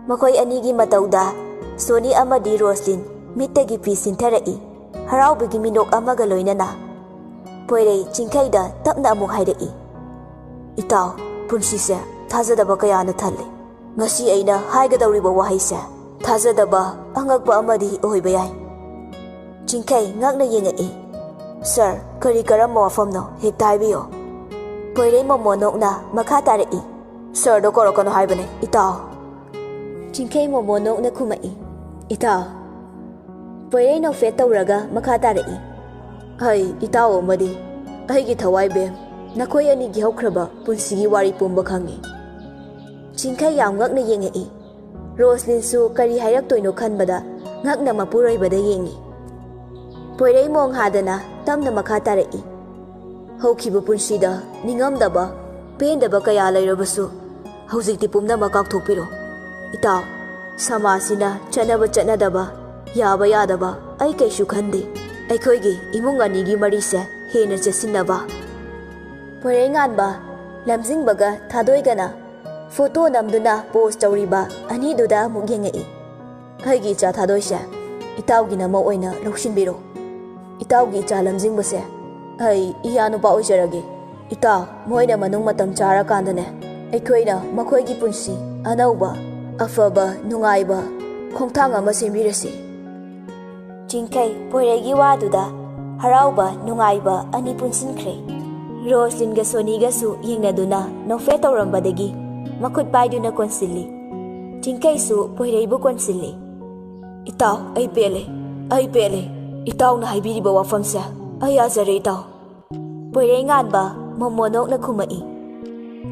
ꯃꯈꯣꯏ ꯑꯅꯤꯒꯤ ꯃꯇꯧꯗ ꯁꯣꯅꯤ ꯑꯃꯗꯤ ꯔꯣꯁꯂꯤꯟ ꯃꯤꯠꯇꯒꯤ ꯄꯤ ꯁꯤꯟꯊꯔꯛꯏ, ꯍꯔꯥꯎꯕꯒꯤ ꯃꯤꯅꯣꯛ ꯑꯃꯒ ꯂꯣꯏꯅꯅ꯫ ꯄꯣꯏꯔꯩ ꯆꯤꯡꯈꯩꯗ ꯇꯞꯅ ꯑꯃꯨꯛ ꯍꯥꯏꯔꯛꯏ, "ꯏꯇꯥꯎ, ꯄꯨꯟꯁꯤꯁꯦ ꯊꯥꯖꯗꯕ ꯀꯌꯥꯅ ꯊꯜꯂꯦ꯫ ꯉꯁꯤ ꯑꯩꯅ ꯍꯥꯏꯒꯗꯧꯔꯤꯕ ꯋꯥꯍꯩꯁꯦ ꯊꯥꯖꯗꯕ, ꯑꯉꯛꯄ ꯑꯃꯗꯤ ꯑꯣꯏꯕ ꯌꯥꯏ꯫" ꯆꯤꯡꯈꯩ ꯉꯛꯅ ꯌꯦꯡꯉꯛꯏ꯫ "ꯁꯥꯔ, ꯀꯔꯤ ꯀꯔꯝꯕ ꯋꯥꯐꯝꯅꯣ? ꯍꯦꯛꯇ ꯍꯥꯏꯕꯤꯌꯣ꯫" ꯄꯣꯏꯔꯩ ꯃꯣꯃꯣ ꯅꯣꯛꯅ ꯃꯈꯥ ꯇꯥꯔꯛꯏ, "ꯁꯥꯔꯗꯣ ꯀꯧꯔꯛꯀꯅꯨ ꯍꯥꯏꯕꯅꯦ, ꯏꯇꯥꯎ꯫" ꯆꯤꯡꯈꯩ ꯃꯣꯃꯣ ꯅꯣꯛꯅ ꯈꯨꯝꯃꯛꯏ, "ꯏꯇꯥꯎ꯫" ꯄꯣꯏꯔꯩ ꯅꯣꯛꯐꯦꯠ ꯇꯧꯔꯒ ꯃꯈꯥ ꯇꯥꯔꯛꯏ, "ꯍꯩ, ꯏꯇꯥꯎ ꯑꯃꯗꯤ ꯑꯩꯒꯤ ꯊꯋꯥꯏ ꯕꯦꯝ, ꯅꯈꯣꯏ ꯑꯅꯤꯒꯤ ꯍꯧꯈ꯭ꯔꯕ ꯄꯨꯟꯁꯤꯒꯤ ꯋꯥꯔꯤ ꯄꯨꯝꯕ ꯈꯪꯉꯤ꯫" ꯆꯤꯡꯈꯩ ꯌꯥꯝ ꯉꯛꯅ ꯌꯦꯡꯉꯛꯏ꯫ ꯔꯣꯁꯂꯤꯟꯁꯨ ꯀꯔꯤ ꯍꯥꯏꯔꯛꯇꯣꯏꯅꯣ ꯈꯟꯕꯗ ꯉꯛꯅ ꯃꯄꯨꯔꯣꯏꯕꯗ ꯌꯦꯡꯉꯤ꯫ ꯄꯣꯏꯔꯩ ꯃꯣꯡ ꯍꯥꯗꯅ ꯇꯞꯅ ꯃꯈꯥ ꯇꯥꯔꯛꯏ, "ꯍꯧꯈꯤꯕ ꯄꯨꯟꯁꯤꯗ ꯅꯤꯡꯉꯝꯗꯕ, ꯄꯦꯟꯗꯕ ꯀꯌꯥ ꯂꯩꯔꯕꯁꯨ, ꯍꯧꯖꯤꯛꯇꯤ ꯄꯨꯝꯅꯃꯛ ꯀꯥꯎꯊꯣꯛꯄꯤꯔꯣ꯫ ꯏꯇꯥꯎ, ꯁꯃꯥꯖꯁꯤꯅ ꯆꯠꯅꯕ ꯆꯠꯅꯗꯕ, ꯌꯥꯕ ꯌꯥꯗꯕ ꯑꯩ ꯀꯩꯁꯨ ꯈꯟꯗꯦ꯫ ꯑꯩꯈꯣꯏꯒꯤ ꯏꯃꯨꯡ ꯑꯅꯤꯒꯤ ꯃꯔꯤꯁꯦ ꯍꯦꯟꯅ ꯆꯦꯠꯁꯤꯟꯅꯕ꯫" ꯄꯣꯏꯔꯩ ꯉꯥꯟꯕ, ꯂꯝꯖꯤꯡꯕꯒ ꯊꯥꯗꯣꯏꯒꯅ ꯐꯣꯇꯣ ꯅꯝꯗꯨꯅ ꯄꯣꯁ ꯇꯧꯔꯤꯕ ꯑꯅꯤꯗꯨꯗ ꯑꯃꯨꯛ ꯌꯦꯡꯉꯛꯏ꯫ "ꯑꯩꯒꯤ ꯏꯆꯥ ꯊꯥꯗꯣꯏꯁꯦ ꯏꯇꯥꯎꯒꯤ ꯅꯃꯧ ꯑꯣꯏꯅ ꯂꯧꯁꯤꯟꯕꯤꯔꯣ꯫ ꯏꯇꯥꯎꯒꯤ ꯏꯆꯥ ꯂꯝꯖꯤꯡꯕꯁꯦ ꯑꯩ ꯏꯌꯥ ꯅꯨꯄꯥ ꯑꯣꯏꯖꯔꯒꯦ꯫ ꯏꯇꯥꯎ, ꯃꯣꯏꯅ ꯃꯅꯨꯡ ꯃꯇꯝ ꯆꯥꯔꯀꯥꯟꯗꯅꯦ, ꯑꯩꯈꯣꯏꯅ ꯃꯈꯣꯏꯒꯤ ꯄꯨꯟꯁꯤ ꯑꯅꯧꯕ, ꯑꯐꯕ, ꯅꯨꯡꯉꯥꯏꯕ ꯈꯣꯡꯊꯥꯡ ꯑꯃ ꯁꯦꯝꯕꯤꯔꯁꯤ꯫" ꯆꯤꯡꯈꯩ ꯄꯣꯏꯔꯩꯒꯤ ꯋꯥꯗꯨꯗ ꯍꯔꯥꯎꯕ, ꯅꯨꯡꯉꯥꯏꯕ ꯑꯅꯤ ꯄꯨꯟꯁꯤꯟꯈ꯭ꯔꯦ꯫ ꯔꯣꯁꯂꯤꯟꯒ ꯁꯣꯅꯤꯒꯁꯨ ꯌꯦꯡꯅꯗꯨꯅ ꯅꯣꯛꯐꯦꯠ ꯇꯧꯔꯝꯕꯗꯒꯤ ꯃꯈꯨꯠ ꯄꯥꯏꯗꯨꯅ ꯀꯣꯟꯁꯤꯜꯂꯤ꯫ ꯆꯤꯡꯈꯩꯁꯨ ꯄꯣꯏꯔꯩꯕꯨ ꯀꯣꯟꯁꯤꯜꯂꯤ꯫ "ꯏꯇꯥꯎ, ꯑꯩ ꯄꯦꯜꯂꯦ, ꯑꯩ ꯄꯦꯜꯂꯦ꯫ ꯏꯇꯥꯎꯅ ꯍꯥꯏꯕꯤꯔꯤꯕ ꯋꯥꯐꯝꯁꯦ ꯑꯩ ꯌꯥꯖꯔꯦ, ꯏꯇꯥꯎ꯫" ꯄꯣꯏꯔꯩ ꯉꯥꯟꯕ ꯃꯣꯃꯣ ꯅꯣꯛꯅ ꯈꯨꯝꯃꯛꯏ꯫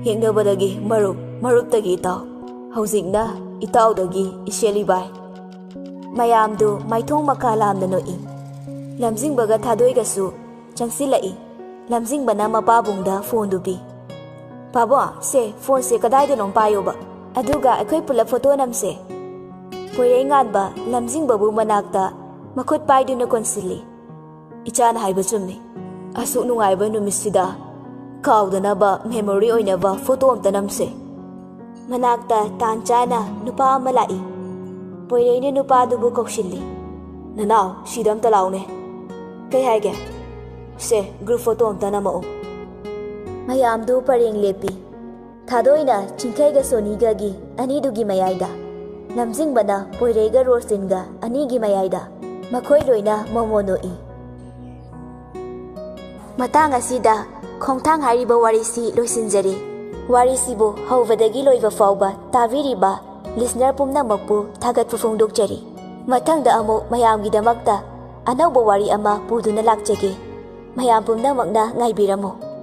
"ꯌꯦꯡꯅꯕꯗꯒꯤ ꯃꯔꯨꯞ, ꯃꯔꯨꯞꯇꯒꯤ ꯏꯇꯥꯎ, ꯍꯧꯖꯤꯛꯅ ꯏꯇꯥꯎꯗꯒꯤ ꯏꯆꯦꯜ ꯏꯕꯥꯏ꯫" ꯃꯌꯥꯝꯗꯨ ꯃꯥꯏꯊꯣꯡ ꯃꯀꯥ ꯂꯥꯝꯅ ꯅꯣꯛꯏ꯫ ꯂꯝꯖꯤꯡꯕꯒ ꯊꯥꯗꯣꯏꯒꯁꯨ ꯆꯪꯁꯤꯜꯂꯛꯏ꯫ ꯂꯝꯖꯤꯡꯕꯅ ꯃꯄꯥꯕꯨꯡꯗ ꯐꯣꯟꯗꯨ ꯄꯤ꯫ "ꯄꯥꯕꯨꯡ, ꯁꯦ, ꯐꯣꯟꯁꯦ ꯀꯗꯥꯏꯗꯅꯣꯝ ꯄꯥꯏꯌꯣꯕ꯫ ꯑꯗꯨꯒ ꯑꯩꯈꯣꯏ ꯄꯨꯂꯞ ꯐꯣꯇꯣ ꯅꯝꯁꯦ꯫ ꯄꯣꯏꯔꯩꯉꯥꯟꯕ ꯂꯝꯖꯤꯡꯕꯕꯨ ꯃꯅꯥꯛꯇ ꯃꯈꯨꯠ ꯄꯥꯏꯗꯨꯅ ꯀꯣꯟꯁꯤꯜꯂꯤ꯫ ꯏꯆꯥꯅ ꯍꯥꯏꯕ ꯆꯨꯝꯃꯤ꯫ ꯑꯁꯨꯛ ꯅꯨꯡꯉꯥꯏꯕ ꯅꯨꯃꯤꯠꯁꯤꯗ ꯀꯥꯎꯗꯅꯕ ꯃꯦꯃꯣꯔꯤ ꯑꯣꯏꯅꯕ ꯐꯣꯇꯣ ꯑꯝꯇ ꯅꯝꯁꯦ꯫ ꯃꯅꯥꯛꯇ ꯇꯥꯟ ꯆꯥꯅ ꯅꯨꯄꯥ ꯑꯃ ꯂꯥꯛꯏ꯫ ꯄꯣꯏꯔꯩꯅ ꯅꯨꯄꯥꯗꯨꯕꯨ ꯀꯧꯁꯤꯜꯂꯤ꯫ "ꯅꯅꯥꯎ, ꯁꯤꯗ ꯑꯝꯇ ꯂꯥꯎꯅꯦ꯫" "ꯀꯩ ꯍꯥꯏꯒꯦ?" "ꯁꯦ, ꯒ꯭ꯔꯨꯞ ꯐꯣꯇꯣ ꯑꯝꯇ ꯅꯝꯃꯛꯎ꯫" ꯃꯌꯥꯝꯗꯨ ꯄꯔꯦꯡ ꯂꯦꯞꯄꯤ꯫ ꯊꯥꯗꯣꯏꯅ ꯆꯤꯡꯈꯩꯒ ꯁꯣꯅꯤꯒꯒꯤ ꯑꯅꯤꯗꯨꯒꯤ ꯃꯌꯥꯏꯗ, ꯂꯝꯖꯤꯡꯕꯅ ꯄꯣꯏꯔꯩꯒ ꯔꯣꯁꯇꯤꯟꯒ ꯑꯅꯤꯒꯤ ꯃꯌꯥꯏꯗ, ꯃꯈꯣꯏ ꯂꯣꯏꯅ ꯃꯃꯣꯟ ꯅꯣꯛꯏ꯫ ꯃꯇꯥꯡ ꯑꯁꯤꯗ ꯈꯣꯡꯊꯥꯡ ꯍꯥꯏꯔꯤꯕ ꯋꯥꯔꯤꯁꯤ ꯂꯣꯏꯁꯤꯟꯖꯔꯦ꯫ ꯋꯥꯔꯤꯁꯤꯕꯨ ꯍꯧꯕꯗꯒꯤ ꯂꯣꯏꯕ ꯐꯥꯎꯕ ꯇꯥꯕꯤꯔꯤꯕ ꯂꯤꯁꯅꯔ ꯄꯨꯝꯅꯃꯛꯄꯨ ꯊꯥꯒꯠꯄ ꯐꯣꯡꯗꯣꯛꯆꯔꯤ꯫ ꯃꯊꯪꯗ ꯑꯃꯨꯛ ꯃꯌꯥꯝꯒꯤꯗꯃꯛꯇ ꯑꯅꯧꯕ ꯋꯥꯔꯤ ꯑꯃ ꯄꯨꯗꯨꯅ ꯂꯥꯛꯆꯒꯦ꯫ ꯃꯌꯥꯝ ꯄꯨꯝꯅꯃꯛꯅ ꯉꯥꯏꯕꯤꯔꯝꯃꯨ꯫